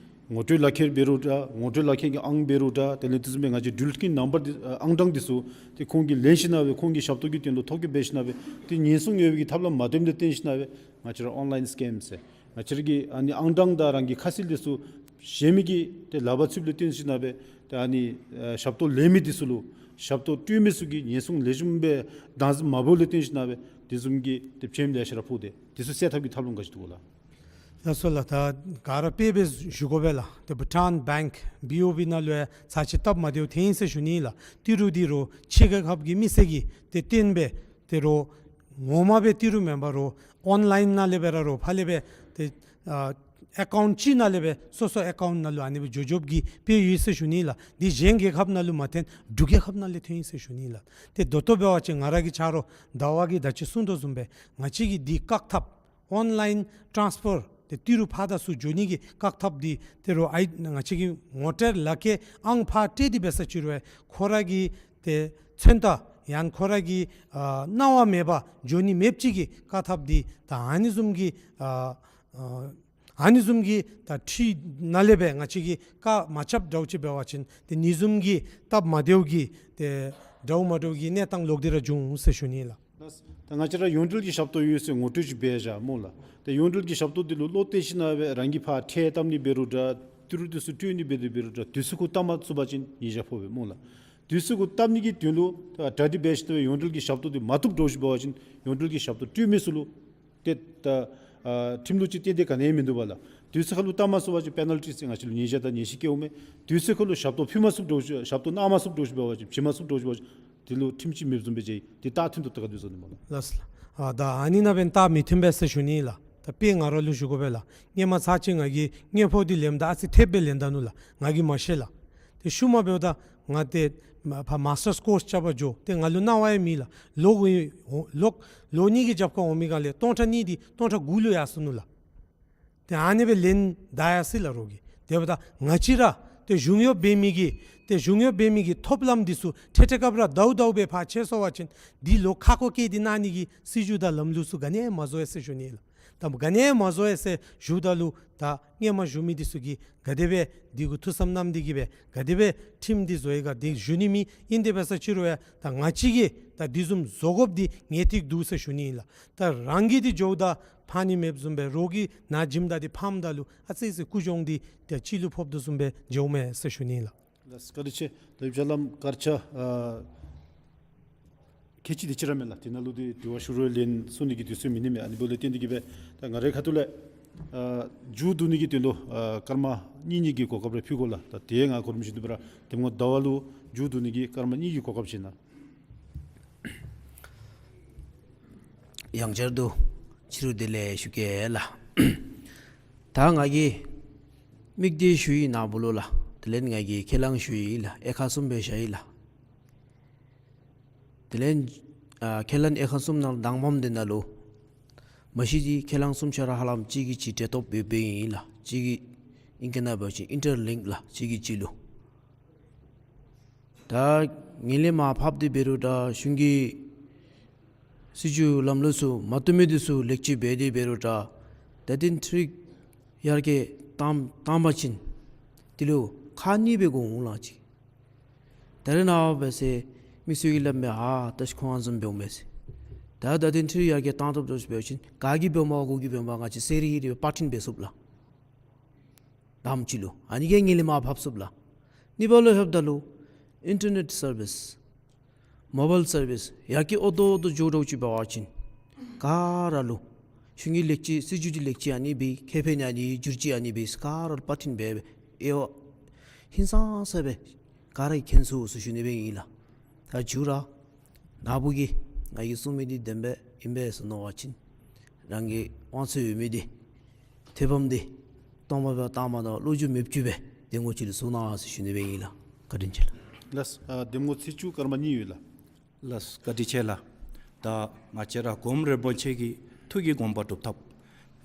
ངོ་སྤྲོད་ལག་ཁྱེར་འབད་རུང་འདྲ། ངོ་སྤྲོད་ལག་ཁྱེར་གྱི་ཨང་འབད་རུང་འདྲ། དེ་ལས་དེ་བཟུམ་སྦེ་ང་བཅས་འགྲུལ་སྐྱེལ་ནམ་བར་འདི་ཨ་ཨང་གྲངས་འདི་ཚུ་ཏེ་ཁོང་གིས་ལེན་ཞིན་ན་སྦེ་ཁོང་གི་ཞབས་ཏོག་གི་དོན་ལུ་ཐོ་བཀོད་འབད་ཞིན་ན་སྦེ་ཏེ་ཉེན་སྲུང་ཡོད་པའི་གི་ཐབས་ལམ་མ་བཏོནམ་ལས་བརྟེན་ཞིན་ན་སྦེ་ང་བཅས་ར་ཨོན་ལཱའིན་སི་ཀེམ་ཟེར་ང་བཅས་ར་གི་ཨ་ནི་ཨང་གྲངས་དང་རང་གི་ཁ་གསལ་འདི་ཚུ་གཞན་མི་གིས་ཏེ་ལག་པར་ཚུདཔ་ལས་བརྟེན་ཞིན་ན་སྦེ་ཏེ་ཨ་ནི་ཨ་ཞབས་ཏོག་ལེན་མི་འདི་ཚུ་ལུ་ཞབས་ཏོག་སྤྲོད་མི་ཚུ་གིས་ཉེན་སྲུང་ལེགས་ཤོམ་སྦེ་དམ་འཛིན་མ་འབདཝ་ལས་བརྟེན་ཞིན་ན་སྦེ་དེ་བཟུམ་གྱི་ཏེ་བྱེམ་ལེ་ཤ་ར་ཕོག་སྟེ་དེ་ཚུ་སེལ་ཐབས་ཀྱི་ཐབས་ལམ་ག་ཅི་འདུག་གོ་ལགས། ལགས་སོ་ལགས། ད་ག་ར་དཔེ་སྦེ་ཞུ་དགོ་པས་ལགས། ཏེ་བྷུ་ཊཱན་བེངཀ་བི་ཨོ་བི་ནང་ལུ་ཡང་ཚར་གཅིག་སྟབས་མ་བདེཝ་ཐོན་ཡི་ཟེར་ཞུ་ནི་ལགས། ཏི་རུ་འདི་རུང་ཕྱི་རྒྱལ་ཁབ་ཀྱི་མི་སེར་གྱིས་ཏེ་བཏོན་སྦེ་ཏེ་རུང་ངོ་མ་སྦེ་ཏི་རུ་མེན་པར་རུང་ཨོན་ལཱའིན་ནང་ལས་སྦེ་ར་རུང་ཕར་ལས་སྦེ་ཏེ་ཨ་ཨེ་ཀའུནཊ་གཅིག་ནང་ལས་སྦེ་སོ་སོ་ཨེ་ཀའུནཊ་ནང་ལུ་ཨ་ནི་སྦེ་འགྱོ་འགྱོཝ་གི་དཔེ་ཡོད་ཟེར་ཞུ་ནི་ལགས། འདི་གཞན་རྒྱལ་ཁབ་ནང་ལུ་མ་ཐོན་འབྲུག་རྒྱལ་ཁབ་ནང་ལས་ཐོན་ཡི་ཟེར་ཞུ་ནི་ལགས། ཏེ་ད་ལྟོ་འབད་བ་ཅིན་ང་ར་གིས་ཆ་རོགས་ཟླ་བ་གིས་ད་ཅི་གསུང་དོ་བཟུམ་སྦེ་ང་བཅས་ཀྱིས་འདི་བཀག་ཐབས་ཨོན་ལཱའིན་ཊཱནསི་ཕར་ཏེ་ཏི་རུ་ཕར་དང་ཚུར་འགྱོ་ནི་གི་བཀག་ཐབས་འདི་ཏི་རུ་ཨའི་ང་བཅས་ཀྱིས་ངོ་སྤྲོད་ལག་ཁྱེར་ཨང་ཕར་སྤྲོད་དེ་འབད་ས་ཅིག་རུང་ཁོ་ར་གི་ཏེ་མཚོན་རྟགས་ཡང་ཁོ་ར་གི་ཨ་གནང་བ་མེད་པར་འགྱོ་ནི་མེདཔ་ཅིག་གི་བཀག་ཐབས་འདི་ད་ཨ་ནི་བཟུམ་གྱི་ཨ་ཨ་ཨ་ནི་བཟུམ་གྱི་ད་འཁྲིས་ནང་ལས་སྦེ་ང་བཅས་ཀྱིས་བཀག་མ་རྐྱབ་འདྲཝ་ཅིག་འབད་བ་ཅིན་ཏེ་ཨ་ནི་བཟུམ་གྱི་སྟབས་མ་བདེཝ་གི་ཏེ་འདྲཝ་མ་འདྲཝ་གི་གནས་སྟངས་ལོག་སྟེ་ར་འབྱུང་ཟེར་ཞུ་ནི་ལགས། ད་ང་བཅས་ར་ཡོངས་འབྲེལ་གྱི་ཞབས་ཏོག་ཡོད་ཟེར་ངོ་སྤྲོད་ཅིག་འབད་བཞག་སྨོ་ལགས། ཏེ་ཡོངས་འབྲེལ་གྱི་ཞབས་ཏོག་འདི་ལུ་བློ་གཏད་ཞིན་ན་སྦེ་རང་གིས་ཕར་ཁྲལ་བཏབ་ནི་འབད་རུང་འདྲ། ཏི་རུ་འདི་ཚུ་སྤྲོད་ནི་འབད་དེ་འབད་རུང་འདྲ། དུས་ཚོད་ཁར་བཏབ་མ་ཚུགས་པ་ཅིན་ཉེས་ཆད་ཕོག་པས་སྨོ་ལགས། དུས་ཚོད་ཁར་བཏབ་ནི་གི་དོན་ལུ་ད་གྲ་སྒྲིག་འབད་ཞིན་ན་སྦེ་ཡོངས་འབྲེལ་གྱི་ཞབས་ཏོག་འདི་མ་བཏུབ་འདྲཝ་ཅིག་འབད་བ་ཅིན་ཡོངས་འབྲེལ་གྱི་ཞབས་ཏོག་སྤྲོད་མི་ཚུ་ལུ་ཏེ་ད་ཨ་ཁྲིམས་ལུགས་ཅིག་ཏན་ཏན་ག་ནི་ཡང་མིན་འདུག་པ་ལགས། དུས་ཚོད་ཁར་ལུ་བཏབ་མ་ཚུགས་པ་ཅིན་པེ་ནཱལ་ཊི་ཟེར་ང་བཅས་ལུ་ཉེས་ཆད་དང་ཉེས་ཆད་བཀལཝ་མས། དུས་ཚོད་ཁར་ལུ་ཞབས་ཏོག་ཕུལ་མ་ཚུགསཔ་འདྲཝ་ཅིག་ཞབས་ཏོག་གནང་མ་ཚུགསཔ་འདྲཝ་ཅིག་འབད་བ་ཅིན་བྱིན་མ་ཚུགསཔ་འདྲཝ་ཅིག་འབད་བ་ཅིན་དེ་ལུ་ཁྲིམས་ཀྱི་མེདཔ་བཟུམ་སྦེ་བྱེད། དེ་རྟགས་མཐུན་ཏོག་ཏོ་ག་དེ་བཟོ་ནི་སྨོ་ལགས། ལགས་སོ་ལགས། ཨ་ད་ཨ་ནི་ནང་འབདན་རྟགས་མི་མཐུན་པས་ཟེར་ཞུ་ནི་ལགས། ད་དཔེ་ང་ར་ལུ་ཞུ་དགོ་པས་ལགས། སྔོན་མ་ཚར་གཅིག་ང་གིས་དངུལ་ཕོགས་འདི་ལེནམ་ད་ཨ་ཙི་ཐེབས་སྦེ་ལེན་ད་ནུག་ལགས། ང་གིས་མ་ཤེས་ལགས། ཏེ་ཤུལ་མ་འབདཝ་ད་ང་ཏེ་མ་ཕར་མཱསི་ཊརསི་ཀོརསི་རྐྱབ་པར་འགྱོ། ཏེ་ང་ལུ་གནང་བ་ཡང་མེད་ལགས། ལོག་ལོག་ལོ་གཉིས་ཀྱི་རྒྱབ་ཁར་འོང་མི་སྒང་ལས་སྟོང་ཕྲག་གཉིས་འདི་སྟོང་ཕྲག་དགུ་ལུ་ཡར་སོ་ནུག་ལགས། ཏེ་ཨ་ནི་སྦེ་ལེན་ད་ཡར་སོ་ཡི་ལགས་རོགས་ཀྱིས། དེ་འབདཝ་ད་ང་བཅས་ར་ཏེ་གཞུང་གཡོག་འབད་མི་གི་ཏེ་གཞུང་གཡོག་འབད་མི་གི་ཐོབ་ལམ་འདི་ཚུ་འཕྲལ་འཕྲལ་སྐབས་ར་དའུ་དའུ་སྦེ་ཕར་ཆད་སོང་པ་ཅིན་འདི་ལོག་ཁ་སྐོང་བཀལ་ཏེ་གནང་ནི་གི་སྲིད་བྱུས་དང་ལམ་ལུགས་ཚུ་ག་ནི་ཡང་མ་བཟོ་ཡི་ཟེར་ཞུ་ནི་ལགས། ད་ག་ནི་ཡང་མ་བཟོ་ཡི་ཟེར་ཞུཝ་ད་ལུ་ད་སྔོན་མ་བཞུགས་མི་འདི་ཚུ་གིས་ག་དེ་སྦེ་འདི་གུ་ཐུགས་བསམ་བསྣམས་ཏེ་གིས་སྦེ་ག་དེ་སྦེ་ཁྲིམས་འདི་བཟོ་ཡི་ག་འདི་ཞུ་ནི་མེད། ཨིན་དེ་འབད་ས་ཅིག་རུང་ཡང་ད་ང་བཅས་ཀྱིས་ད་འདི་བཟུམ་བཟོ་དགོཔ་འདི་ངེས་ཏིག་འདུག་ཟེར་ཞུ་ནི་ལགས། ད་རང་གིས་འདི་འགྱོཝ་ད་ཕངས་ནི་མེདཔ་བཟུམ་སྦེ་རོགས་ཀྱིས་ནཱ་བྱིནམ་ད་འདི་ཕངམ་ད་ལུ་ཨ་ཙི་ཙི་ཀུ་གྱོང་འདི་ཏེ་ལྕི་ལུ་ཕོགཔ་དོ་བཟུམ་སྦེ་འགྱོཝ་མས་ཟེར་ཞུ་ནི་ལགས། ལགས་སོ་བཀའ་དྲིན་ཆེ། ད་ཡུལ་ལྕགས་ལམ་སྐར་ཆ་ཨ་ཁལ་གཅིག་དེ་ཅིག་ར་མས་ལགས། དེ་ནང་ལུ་ཏེ་དྲི་བ་ཤུལ་རོལ་ལེན་ཚུགས་ནི་གི་དུས་ཚོད་མེད་ནི་མས། ཨ་ནི་འབདཝ་ལས་བརྟེན་ཏེ་གིས་སྦེ་ད་ང་རའི་ཁ་ཐུག་ལས་ཨ་མཇུག་བསྡུ་ནི་གི་དོན་ལུ་ཨ་སྐར་མ་གཉིས་གཉིས་ཀྱི་གོ་སྐབས་རེ་ཕུལ་དགོ་ལགས། ད་དེ་ང་གོ་རིམ་བཞིན་དུ་སྦེ་ར་དེ་སྔོན་ཟླ་བ་ལུ་མཇུག་བསྡུ་ནི་གི་སྐར་མ་གཉིས་ཀྱི་གོ་སྐབས་བྱིན་ན། ཡང་བསྐྱར་དུ་ཕྱི་རུ་བདེ་ལེགས་ཞུ་གེ་ལགས། ད་ང་གིས་ མིག་འདི་ཞུ་ཡི་ནཱ་བུ་ལུ་ལགས། དེ་ལས་ང་གིས་ཁས་བླངས་ཞུ་ཡི་ལགས། དབྱེ་ཁག་གསུམ་སྦེ་བཞག་ཡི་ལགས། དེ་ལས་ཨ་ཁས་བླངས་དབྱེ་ཁག་གསུམ་ནང་དང་པམ་འདི་ནང་ལུ་མ་གཞི་འདི་ཁས་བླངས་གསུམ་ཆ་ར་ཧ་ལམ་གཅིག་གིས་གཅིག་འབྲེལ་གཏོགས་ཡོདཔ་ཨིན་ལགས། གཅིག་གིས་ཨིང་སྐད་ནང་འབད་བ་ཅིན་ཨིན་ཊར་ལིངཀ་ལགས། གཅིག་གིས་གཅིག་ལུ། ད་ངོས་ལས་མར་ཕབ་སྟེ་འབད་རུང་ད་གཞུང་གི་སྲིད་བྱུས་ལམ་ལུགས་ཚུ་མ་བཏུབ་མི་འདི་ཚུ་ལེགས་བཅོས་འབད་དེ་འབད་རུང་ད་བརྡ་དོན་འཕྲུལ་རིག་ཡར་རྒྱས་བཏང་བཏང་པ་ཅིན་དེ་ལུ་ཁག་གཉིས་སྦེ་དགོ་འོང་ལགས། གཅིག་ད་རེས་ནངས་པ་སྦེ་ཟེར་མི་ཚུ་གིས་སླབ་མས། ཨ་ད་ཅི་ཁོང་ཨ་བཟུམ་འབདཝ་མས་ཟེར། ད་བརྡ་དོན་འཕྲུལ་རིག་ཡར་རྒྱས་བཏང་བཏངམ་འདྲཝ་ཅིག་འབད་བ་ཅིན་ག་གིས་འབདཝ་མས་གུ་གིས་འབདཝ་མས་ང་བཅས་ཟེར་རི་རི་སྦེ་པར་འཕྲིན་འབད་ཚུགས་ལགས། དང་པ་ཅིག་ལུ་ཨ་ནི་གིས་ངོས་ལས་མར་ཕབ་ཚུགས་ལགས། གཉིས་པ་ལུ་ལྷོདཔ་ད་ལུ་ཨིན་ཊར་ནེཊ་སར་བིསི་མོ་བཱའིལ་སར་བིསི་ཡར་རྒྱས་འོ་དོ་འོ་དོ་འགྱོ་འགྱོཝ་ཅིག་འབད་བ་ཅིན་ག་ར་ལུ་གཞུང་གི་ལེགས་བཅོས་སྲིད་བྱུས་ཀྱི་ལེགས་བཅོས་ཨ་ནི་སྦེ་ཁེ་ཕན་ཨ་ནི་བསྒྱུར་བཅོས་ཨ་ནི་སྦེ་ག་ར་ལུ་པར་འཕྲིན་འབད་འབད་དབྱེ་བ་ཧིང་སངས་ས་སྦེ་ག་ར་གིས་མཁྱེན་ཚུགས་ཟེར་ཞུ་ནི་སྦེ་ཨིན་ལགས། ད་མཇུག་ར་ནཱ་བུ་གིས་ང་གིས་གསུང་མི་འདི་བདེན་པས་ཨིན་པས་ཟེར་མནོ་བ་ཅིན་རང་གི་དབང་ཚད་ཡོད་མི་འདི་ཐེ་ཕམ་འདི་སྟོང་པ་སྦེ་བཏང་མ་བཏང་བློ་འགྱོད་མེདཔ་ཅིག་སྦེ་གདམ་ངོ་ཅིག་ལུ་གསུང་གནང་ཟེར་ཞུ་ནི་སྦེ་ཨིན་ལགས། བཀའ་དྲིན་ཆེ་ལགས། ལགས། ཨ་གདམ་ངོ་ཚིག་བཅུ་སྐར་མ་གཉིས་ཡོད་ལགས། ལགས་བཀའ་དྲིན་ཆེ་ལགས། ད་ང་བཅས་ར་གོངམ་རིན་པོ་ཆེ་གི་ཐུགས་ཀྱི་དགོངས་པ་སྒྲུབ་ཐབས་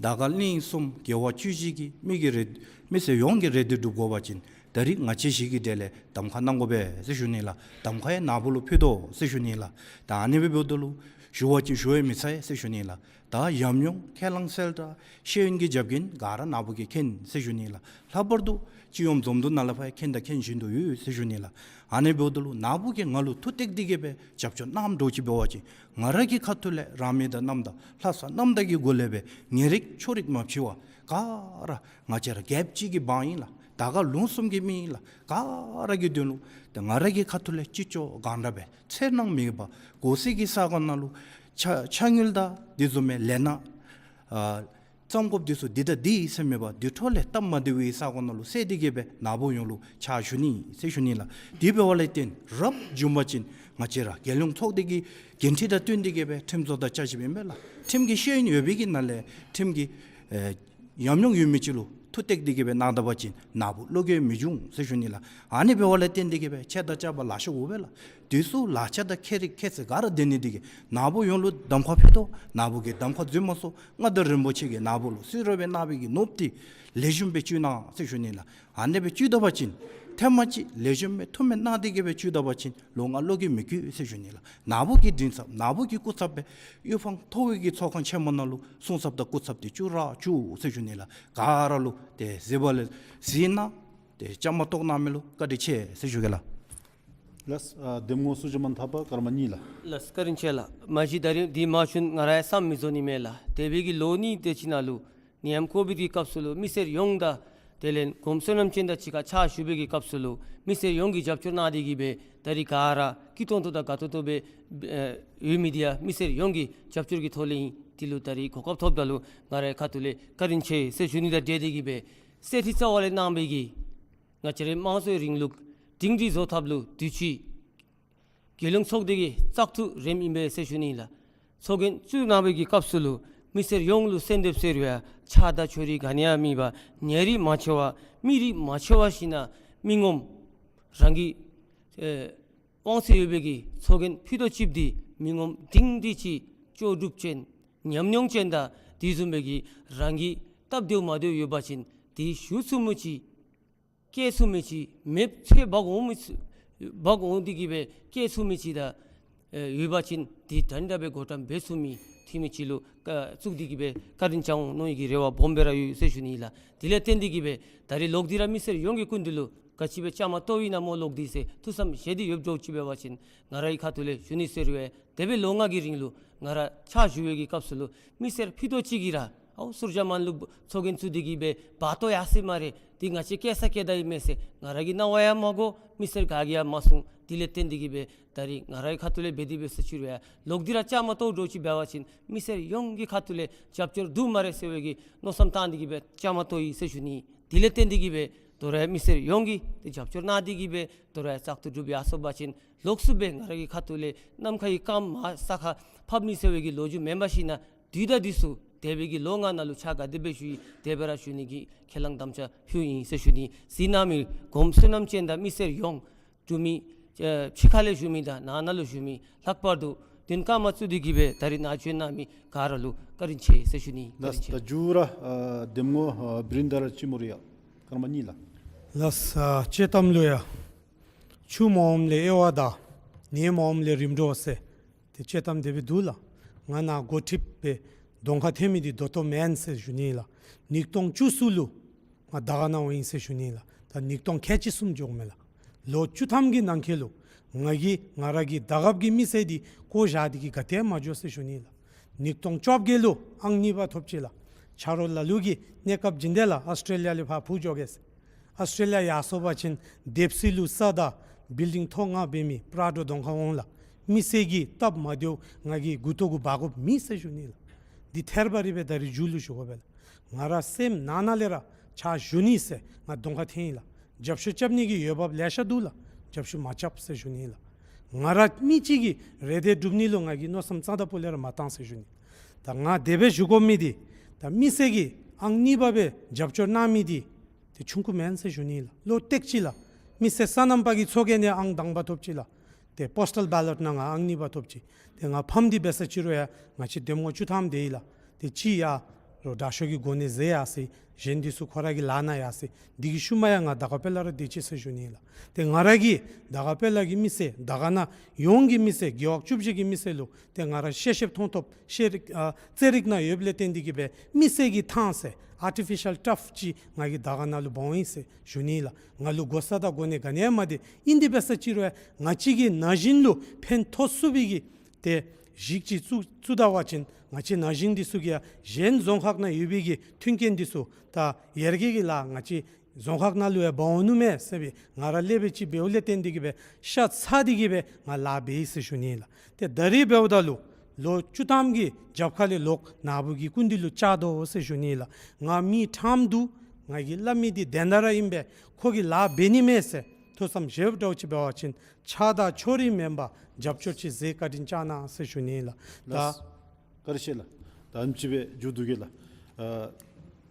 དར་དཀར་གླིང་གསུམ་རྒྱལ་བ་བཅུ་བཞི་གི་མི་གི་རེ་མི་སེར་ཡོངས་ཀྱི་རེ་འདུན་སྒྲུབ་དགོ་པ་ཅིན་ད་རིས་ང་བཅས་བཞི་གི་གྲལ་ལས་གདམ་ཁ་གནང་དགོ་པས་ཟེར་ཞུ་ནི་ལགས། གདམ་ཁ་ཡང་ནཱ་བུ་ལུ་ཕུལ་དོ་ཟེར་ཞུ་ནི་ལགས། ད་ཨ་ནི་སྦེ་འབདཝ་ད་ལུ་ཞུ་བ་ཅིན་ཞུ་ཡང་མི་ཚར་ཟེར་ཞུ་ནི་ལགས། ད་ཡམ་ཉུང་ཁས་བླངས་གསལ་བསྒྲགས་ཤེས་ཡོན་གྱི་རྒྱབ་འགན་ག་ར་ནཱ་བུ་གིས་མཁྱེན་ཟེར་ཞུ་ནི་ལགས། ལྷག་པར་དུ་སྤྱི་ཡོངས་འཛོམས་འདུ་ནང་ལས་ཕར་མཁྱེན་དང་མཁྱེན་བཞིན་དུ་ཡོད་ཟེར་ཞུ་ནི་ལགས། ཨ་ནི་འབདཝ་ད་ལུ་ནཱ་བུ་གིས་ང་ལུ་ཐུགས་གཏད་དེ་གིས་སྦེ་རྒྱབ་སྐྱོར་གནངམ་འདྲཝ་ཅིག་འབད་བ་ཅིན་ང་ར་གི་ཁ་ཐུག་ལས་རང་མོས་དང་རྣམ་དག་ལྷག་བསམ་རྣམ་དག་གི་སྒོ་ལས་སྦེ་ཉེ་རིགས་ཕྱོགས་རིས་མ་ཕྱེ་བར་ག་ར་ང་བཅས་ར་རྒྱལཔོ་གཅིག་གི་འབངས་ཨིན་ལགས། དར་དཀར་ལུང་གསུམ་གྱི་མི་ཨིན་ལགས། ག་ར་གི་དོན་ལུ་ཏེ་ང་ར་གི་ཁ་ཐུག་ལས་ཅི་ལྕོགས་གང་དྲག་སྦེ་འཚེར་སྣང་མེད་པར་དགོ་སའི་གི་ས་གོ་ནང་ལུ་ཕྱག་ཕྱག་དངུལ་དང་དེ་བཟུམ་མའི་ལས་སྣ་ཨ་བརྩམ་དགོཔ་འདི་ཚུ་འདི་དང་འདི་ཟེར་མེད་པར་དེ་འཕྲོ་ལས་སྟབས་མ་བདེ་བའི་ས་གོ་ནང་ལུ་བསལ་ཏེ་གིས་སྦེ་ནཱ་བུ་ཡོངས་ལུ་ཕྱག་ཞུ་ནི་ཟེར་ཞུ་ནི་ལགས། དེ་འབདཝ་ལས་བརྟེན་རབ་བྱུང་པ་ཅིན་ང་བཅས་ར་རྒྱལ་ཡོངས་ཚོགས་སྡེ་གི་འགན་འཁྲི་དང་བསྟུན་ཏེ་གིས་སྦེ་ཁྲིམས་བཟོ་དང་བསྐྱར་ཞིབ་ཨིན་པས་ལགས། ཁྲིམས་ཀྱི་ཤེས་ཡོན་ཡོད་པའི་གི་ནང་ལས་ཁྲིམས་ཀྱི་ཨེ་ཉམས་མྱོང་ཡོད་མི་ཅིག་ལུ་ཐུགས་གཏད་དེ་གིས་སྦེ་གནང་ད་པ་ཅིན་ནཱ་བུ་བློ་འགྱོད་མི་འབྱུང་ཟེར་ཞུ་ནི་ལགས། ཨ་ནི་འབདཝ་ལས་བརྟེན་ཏེ་གིས་སྦེ་ཆེ་དང་རྐྱབ་པ་ལེ་ཤ་འོང་པས་ལགས། དེ་ཚུ་ལག་ཆ་དང་ཁྱད་རིག་ཁྱད་ཚད་ག་ར་ལྡན་ནི་འདི་གིས་ནཱ་བུ་ཡོངས་ལུ་གདམ་ཁ་ཕུལ་དོ། ནཱ་བུ་གིས་གདམ་ཁ་འཛོལ་མ་སོང་། མངའ་བདག་རིན་པོ་ཆེ་གིས་ནཱ་བུ་ལུ་གསོལ་རས་སྦེ་གནང་བའི་གི་ནོར་བུ་འདི་ལེགས་ཤོམ་སྦེ་བཅུག་གནང་ཟེར་ཞུ་ནི་ལགས། ཨ་ནི་སྦེ་བཅུག་ད་པ་ཅིན་ཐེངས་མ་གཅིག་ལེགས་ཤོམ་སྦེ་ཐུགས་སྨོན་གནང་སྟེ་གིས་སྦེ་བཅུག་ད་པ་ཅིན་ལོ་ལྔ་བློ་འགྱོད་མི་དགོ་ཟེར་ཞུ་ནི་ལགས། ནཱ་བུ་གི་མགྲིན་ཚབ་ནཱ་བུ་གི་སྐུ་ཚབ་སྦེ་དབུ་འཕང་མཐོ་བའི་གི་ཚོགས་ཁང་ཆེན་མོ་ནང་ལུ་གསུང་ཚབ་དང་སྐུ་ཚབ་འདི་བཅུག་ར་བཅུག་ཟེར་ཞུ་ནི་ལགས། ག་ར་ལུ་ཏེ་གཟིགས་པ་ལས་གཟིགས་གནང་། ཏེ་བཅའ་མར་གཏོགས་གནང་མི་ལུ་བཀའ་དྲིན་ཆེ་ཟེར་ཞུ་གེ་ལགས། ལགས། ཨ་གདམ་ངོ་ཟུར་བཞག་མ་ཐག་པ་སྐར་མ་གཉིས་ལགས། ལགས་བཀའ་དྲིན་ཆེ་ལགས། མ་གཞི་ད་རིས་འདི་མ་ཞུ་ང་ར་ཡང་བསམ་མི་བཟོ་ནི་མས་ལགས། འདས་པའི་གི་ལོ་གཉིས་དེ་ཅིག་ནང་ལུ་ནད་ཡམས་ཀོ་བིཌ་ཀྱི་སྐབས་སུ་ལུ་མི་སེར་ཡོངས་དང་དེ་ལས་གོངམ་བསོད་ནམས་ཅན་དང་གཅིག་ཁར་ཕྱག་ཞུ་བའི་གི་སྐབས་སུ་ལུ་མི་སེར་ཡོངས་ཀྱིས་རྒྱབ་སྐྱོར་གནང་སྟེ་གིས་སྦེ་ད་རིས་ག་ར་སྐྱིད་ཏོང་ཏོ་དང་དགའ་ཏོག་ཏོ་སྦེ་ཨེ་ཡོད་མི་འདི་ཡང་མི་སེར་ཡོངས་ཀྱི་རྒྱབ་སྐྱོར་གྱི་ཐོག་ལས་ཨིན། དེ་ལུ་ད་རིས་གོ་སྐབས་ཐོབ་ད་ལུ་ང་རའི་ཁ་ཐུག་ལས་བཀའ་དྲིན་ཆེ་ཟེར་ཞུ་ནི་དང་འབྲེལ་ཏེ་གིས་སྦེ་གསེར་ཁྲི་རྩ་བ་ལས་གནང་བའི་གི་ང་བཅས་རའི་དམངས་གཙོའི་རིང་ལུགས་སྒྲིང་སྒྲི་བཟོ་ཐབས་ལུ་དུས་ཅི་རྒྱལ་ཡོངས་ཚོགས་སྡེ་གི་བཙག་འཐུ་རནམ་ཨིན་པས་ཟེར་ཞུ་ནི་ལགས། ཚོགས་རྒྱན་བཙུགས་གནང་བའི་གི་སྐབས་སུ་ལུ་མི་སེར་ཡོངས་ལུ་གསོལ་འདེབས་ཟེར་བའི་ཆགས་སྡང་ཕྱོགས་རིས་ག་ནི་ཡང་མེད་པར་ཉེ་རིང་མ་ཕྱེ་བར་མི་རིགས་མ་ཕྱེ་བར་ཞིན་ན་མི་ངོམ་རང་གི་ཨེ་དབང་ཚད་ཡོད་པའི་གི་ཚོགས་རྒྱན་ཕུད་རྡོག་གཅིག་འདི་མི་ངོམ་སྒྲིང་སྒྲི་ཅིག་ལྕོགས་གྲུབ་ཅན་ཉམས་མྱོང་ཅན་དང་དེ་བཟུམ་སྦེ་གི་རང་གི་སྟབས་བདེཝ་མ་བདེཝ་ཡོད་པ་ཅིན་དེ་ཞུ་ཚུགས་མི་ཅིག་བཀལ་ཚུགས་མི་ཅིག་མེདཔ་ཚེ་འབག་འོང་མི་ཚུ་འབག་འོང་སྟེ་གིས་སྦེ་བཀལ་ཚུགས་མི་ཅིག་དང་ཨེ་ཡོད་པ་ཅིན་དེ་དོན་དག་སྦེ་གོ་བཀྲམ་འབད་ཚུགས་མི་འཐུས་མི་ཅིག་ལུ་བཀའ་བཙུགས་ཏེ་གིས་སྦེ་བཀའ་དྲིན་བསྐྱང་འོང་མནོ་བའི་གི་རེ་བ་སྦོམ་སྦེ་ར་ཡོད་ཟེར་ཞུ་ནི་ལགས། དེ་ལས་བརྟེན་ཏེ་གིས་སྦེ་ད་རིས་ལོག་སྟེ་ར་མི་སེར་ཡོངས་ཀྱི་སྐུ་མདུན་ལུ་ག་ཅི་སྦེ་བཅའ་མར་གཏོགས་ཡི་ན་སྨོ་ལོག་སྟེ་ཟེར་ཐུགས་བསམ་བཞེས་ཏེ་ཡོདཔ་འདྲཝ་ཅིག་འབད་བ་ཅིན་ང་རའི་ཁ་ཐུག་ལས་ཞུ་ནི་ཟེར་བའི་འདས་པའི་ལོ་ལྔ་གི་རིང་ལུ་ང་ར་ཕྱག་ཞུ་བའི་གི་སྐབས་སུ་ལུ་མི་སེར་ཕུད་རྡོག་གཅིག་གིས་ར་ཨའུ་ཟུར་བཞག་མ་ལུ་ཚོགས་རྒྱན་བཙུགས་ཏེ་གིས་སྦེ་འབག་བཏོག་ཡར་སོ་མས་རེ། དེ་ང་བཅས་བཀལ་ས་བཀལ་ད་ཡི་མས་ཟེར་ང་ར་གིས་གནང་བ་ཡང་མ་གོ། མི་སེར་ག་གིས་ཡང་མ་གསུང་། དེ་ལས་བརྟེན་ཏེ་གིས་སྦེ་ད་རིས་ང་རའི་ཁ་ཐུག་ལས་འབད་དེ་འབད་ཟེར་ཞུ་རུང་ཡང་ལོག་སྟེ་ར་བཅའ་མར་གཏོགས་འདྲཝ་ཅིག་འབད་བ་ཅིན་མི་སེར་ཡོངས་ཀྱི་ཁ་ཐུག་ལས་རྒྱབ་སྐྱོར་འདུག་སྨ་རེ་ཟེར་བའི་གི་མནོ་བསམ་བཏང་སྟེ་གིས་སྦེ་བཅའ་མར་གཏོགས་ཡི་ཟེར་ཞུ་ནི། དེ་ལས་བརྟེན་ཏེ་གིས་སྦེ་དོ་རུང་མི་སེར་ཡོངས་ཀྱིས་ཏེ་རྒྱབ་སྐྱོར་གནང་སྟེ་གིས་སྦེ་དོ་རུང་བཙག་འཐུ་གྲུབ་ཡར་སོ་བ་ཅིན་ལོགས་སུ་སྦེ་ང་ར་གི་ཁ་ཐུག་ལས་གནམ་ཁའི་སྐརམ་མར་ས་ཁར་ཕབ་ནི་ཟེར་བའི་གི་ལོ་རྒྱུས་མེན་པར་ཞིན་ན་དུས་དང་དུས་སུ་ འདས་པའི་གི་ལོ་ལྔ་ནང་ལུ་ཕྱག་ག་དེ་སྦེ་ཞུ་ཡི་དེ་སྦེ་ར་ཞུ་ནི་གི་ཁས་བླངས་དམ་བཅའ་ཕུལཝ་ཨིན་ཟེར་ཞུ་ནི། གཟིགས་གནང་མི་གོངམ་བསོད་ནམས་ཅན་དང་མི་སེར་ཡོངས་འབྲུག་མི་ཨེ་ཕྱི་ཁ་ལས་བཞུགས་མི་དང་ནང་ན་ལུ་བཞུགས་མི་ལྷག་པར་དུ་མདུན་ཁ་མ་བཙུགས་ཏེ་གི་སྦེ་ད་རིས་ནཱ་བྱོན་གནང་མི་ག་ར་ལུ་བཀའ་དྲིན་ཆེ་ཟེར་ཞུ་ནི། བཀའ་དྲིན་ཆེ། ད་མཇུག་ར་ཨ་གདམ་ངོ་ཨ་བིརེནྡྲ་ཅི་མོ་རི་ཡ་སྐར་མ་གཉིས་ལགས། ལགས། ཨ་དཔྱེ་གཏམ་ལུ་ཡང་ཆུ་མ་འོངམ་ལས་གཡོ་བ་དང་ནས་མ་འོངམ་ལས་རིམ་གྲོ་ཟེར། ཏེ་དཔྱེ་གཏམ་དེ་སྦེ་འདུག་ལགས། ང་ནཱ་འགོ་ཁྲིདཔ་སྦེ་གདོང་ཁར་འཐོན་མི་འདི་ད་ལྟོ་མེན་ཟེར་ཞུ་ནི་ལགས། ཉིས་སྟོང་བཅུ་གསུམ་ལུ་ང་དར་དཀར་ནང་འོང་ཡི་ཟེར་ཞུ་ནི་ལགས། ད་ཉིས་སྟོང་ཁལ་གཅིག་གསུམ་འགྱོཝ་མས་ལགས། ལོ་བཅུ་ཐམ་གྱི་ནང་འཁོད་ལུ་ང་གིས་ང་ར་གི་དར་དཀརཔོ་གི་མི་སེར་འདི་བཀོ་བཞག་སྟེ་གི་ག་ཏེ་མ་འགྱོ་ཟེར་ཞུ་ནི་ལགས། ཉིས་སྟོང་བཅོ་བརྒྱད་ལུ་ཨང་གཉིས་པ་ཐོབ་ཅི་ལགས། ཆ་རོགས་ལ་ལུ་གིས་གནས་སྐབས་བྱིན་ཏེ་ལགས་ཨཱོས་ཊྲེ་ལི་ཡ་ལས་ཕར་འཕུར་འགྱོ་གེ་ཟེར། ཨཱོས་ཊྲེ་ལི་ཡ་ཡར་སོང་པ་ཅིན་དེབ་སི་ལུ་ས་དང་བིལ་ཌིང་ཐོག་ལྔ་འབད་མི་པྲ་ཌོ་གདོང་ཁར་འོང་ལགས། མི་སེར་གྱིས་སྟབས་མ་བདེཝ་ང་གིས་མགུ་ཏོ་གུ་འབག་དགོཔ་མེད་ཟེར་ཞུ་ནི་ལགས། འདི་ཐལ་བ་རི་སྦེ་ད་རིས་མཇུག་ལུ་ཞུ་དགོ་པས་ལགས། ང་ར་སེམས་ནང་ན་ལས་ར་ཕྱག་ཞུ་ནི་ཟེར་ང་གདོང་ཁར་འཐོན་ཡི་ལགས། རྒྱབ་སྐྱོར་རྐྱབ་ནི་གི་འོས་འབབ་ལེ་ཤ་འདུག་ལགས། རྒྱབ་སྐྱོར་མ་རྐྱབ་ཟེར་ཞུ་ནི་ལགས། ང་ར་མི་གཅིག་གི་རེ་འདོད་སྒྲུབ་ནི་ལུ་ང་གིས་མནོ་བསམ་རྩ་དང་པོ་ལས་ར་མ་བཏང་ཟེར་ཞུ་ནི། ད་ང་དེ་སྦེ་ཞུ་དགོ་མི་འདི་ད་མི་སེར་གྱིས་ཨང་གཉིས་པ་སྦེ་རྒྱབ་སྐྱོར་གནང་མི་འདི་ཏེ་ཆུང་ཀུ་མེན་ཟེར་ཞུ་ནི་ལགས། ལོ་སྟེགས་ཅིག་ལགས། མི་སེར་སོ་ནམ་པ་གི་ཚོགས་རྒྱན་ནང་ཨང་དང་པ་ཐོབ་ཅི་ལགས། ཏེ་པོསི་ཊལ་བེ་ལོཊ་ནང་ང་ཨང་གཉིས་པ་ཐོབ་ཅི། ཏེ་ང་ཕམ་འདི་འབད་ས་ཅིག་རུང་ཡང་ང་བཅས་གདམ་ངོ་བཅུ་ཐམ་དེ་ཡི་ལགས། ཏེ་གཅིག་ཡར་ལུ་དྲག་ཤོས་ཀྱི་གོ་གནས་ཟེར་ཡར་སོ་ཡི། གཞན་འདི་ཚུ་ཁོ་ར་གི་ལཱ་ནང་ཡར་སོ་ཡི། འདི་གི་ཤུལ་མ་ཡང་ང་དར་དཀར་དཔལ་ལ་ར་སྡོད་ཅི་ཟེར་ཞུ་ནི་ལགས། ཏེ་ང་ར་གིས་དར་དཀར་དཔལ་ལ་གི་མི་སེར་དར་དཀར་ན་ཡོངས་ཀྱི་མི་སེར་རྒེད་འོག་བཅུ་བཞི་གི་མི་སེར་ལུ་ཏེ་ང་ར་ཤེས་ཤེསཔ་མཐོང་ཐོབ་ཤེས་རིག་ཨ་རྩེད་རིགས་ནང་ཡོདཔ་ལས་བརྟེན་ཏེ་གི་སྦེ་མི་སེར་གྱི་ཐང་ཟེར་ཨར་ཊི་ཕི་ཤཱལ་ཊརཕ་ཅིག་ང་གིས་དར་དཀར་ན་ལུ་འབག་འོང་ཡི་ཟེར་ཞུ་ནི་ལགས། ང་ལུ་གོ་ས་དང་གོ་གནས་ག་ནི་ཡང་མ་སྟེར། ཨིན་དེ་འབད་ས་ཅིག་རུང་ཡང་ང་བཅས་ཀྱི་ན་གཞོན་ལུ་ཕན་ཐོགས་ཚུགས་པའི་གི་ཏེ་གཞི་ཅིག་བཙུགས་བཙུགས་ད་པ་ཅིན་ང་བཅས་ན་གཞོན་འདི་ཚུ་གིས་ཡང་གཞན་རྫོང་ཁག་ནང་ཡོད་པའི་གི་མཐུན་རྐྱེན་འདི་ཚུ་ད་ཡར་རྒྱས་ཀྱི་ལཱ་ང་བཅས་རྫོང་ཁག་ནང་ལུ་ཡང་འབག་འོང་ནུག་མས་ཟེར་སྦེ་ང་ར་ལེགས་པའི་ཅིག་འབདཝ་ལས་བརྟེན་ཏེ་གི་སྦེ་ཤ་ཚ་སྟེ་གི་སྦེ་ང་ལཱ་འབད་ཡི་ཟེར་ཞུ་ནི་ལགས། ཏེ་ད་རིས་འབདཝ་ད་ལུ་ལོ་བཅུ་ཐམ་གྱི་རྒྱབ་ཁ་ལས་ལོག་ནཱ་བུ་གི་སྐུ་མདུན་ལུ་བཅར་དོ་ཟེར་ཞུ་ནི་ལགས། ང་མི་ཕྲངམ་འདུག། ང་གིས་སླབ་མི་འདི་བདེན་མཐའ་ར་ཨིན་པས། ཁོ་གིས་ལཱ་འབད་ནི་མས་ཟེར་ཐུགས་བསམ་བཞེསཔ་འདྲཝ་ཅིག་འབད་བ་ཅིན་ཆགས་སྡང་ཕྱོགས་རིས་མེན་པར་རྒྱབ་སྐྱོར་ཅིག་མཛད། བཀའ་དྲིན་བསྐྱང་གནང་ཟེར་ཞུ་ནི་ལགས། ད་ལགས། བཀའ་དྲིན་ཆེ་ལགས། ད་ཨ་ནེམ་ཅིག་སྦེ་མཇུག་བསྡུ་གེ་ལགས། ཨ་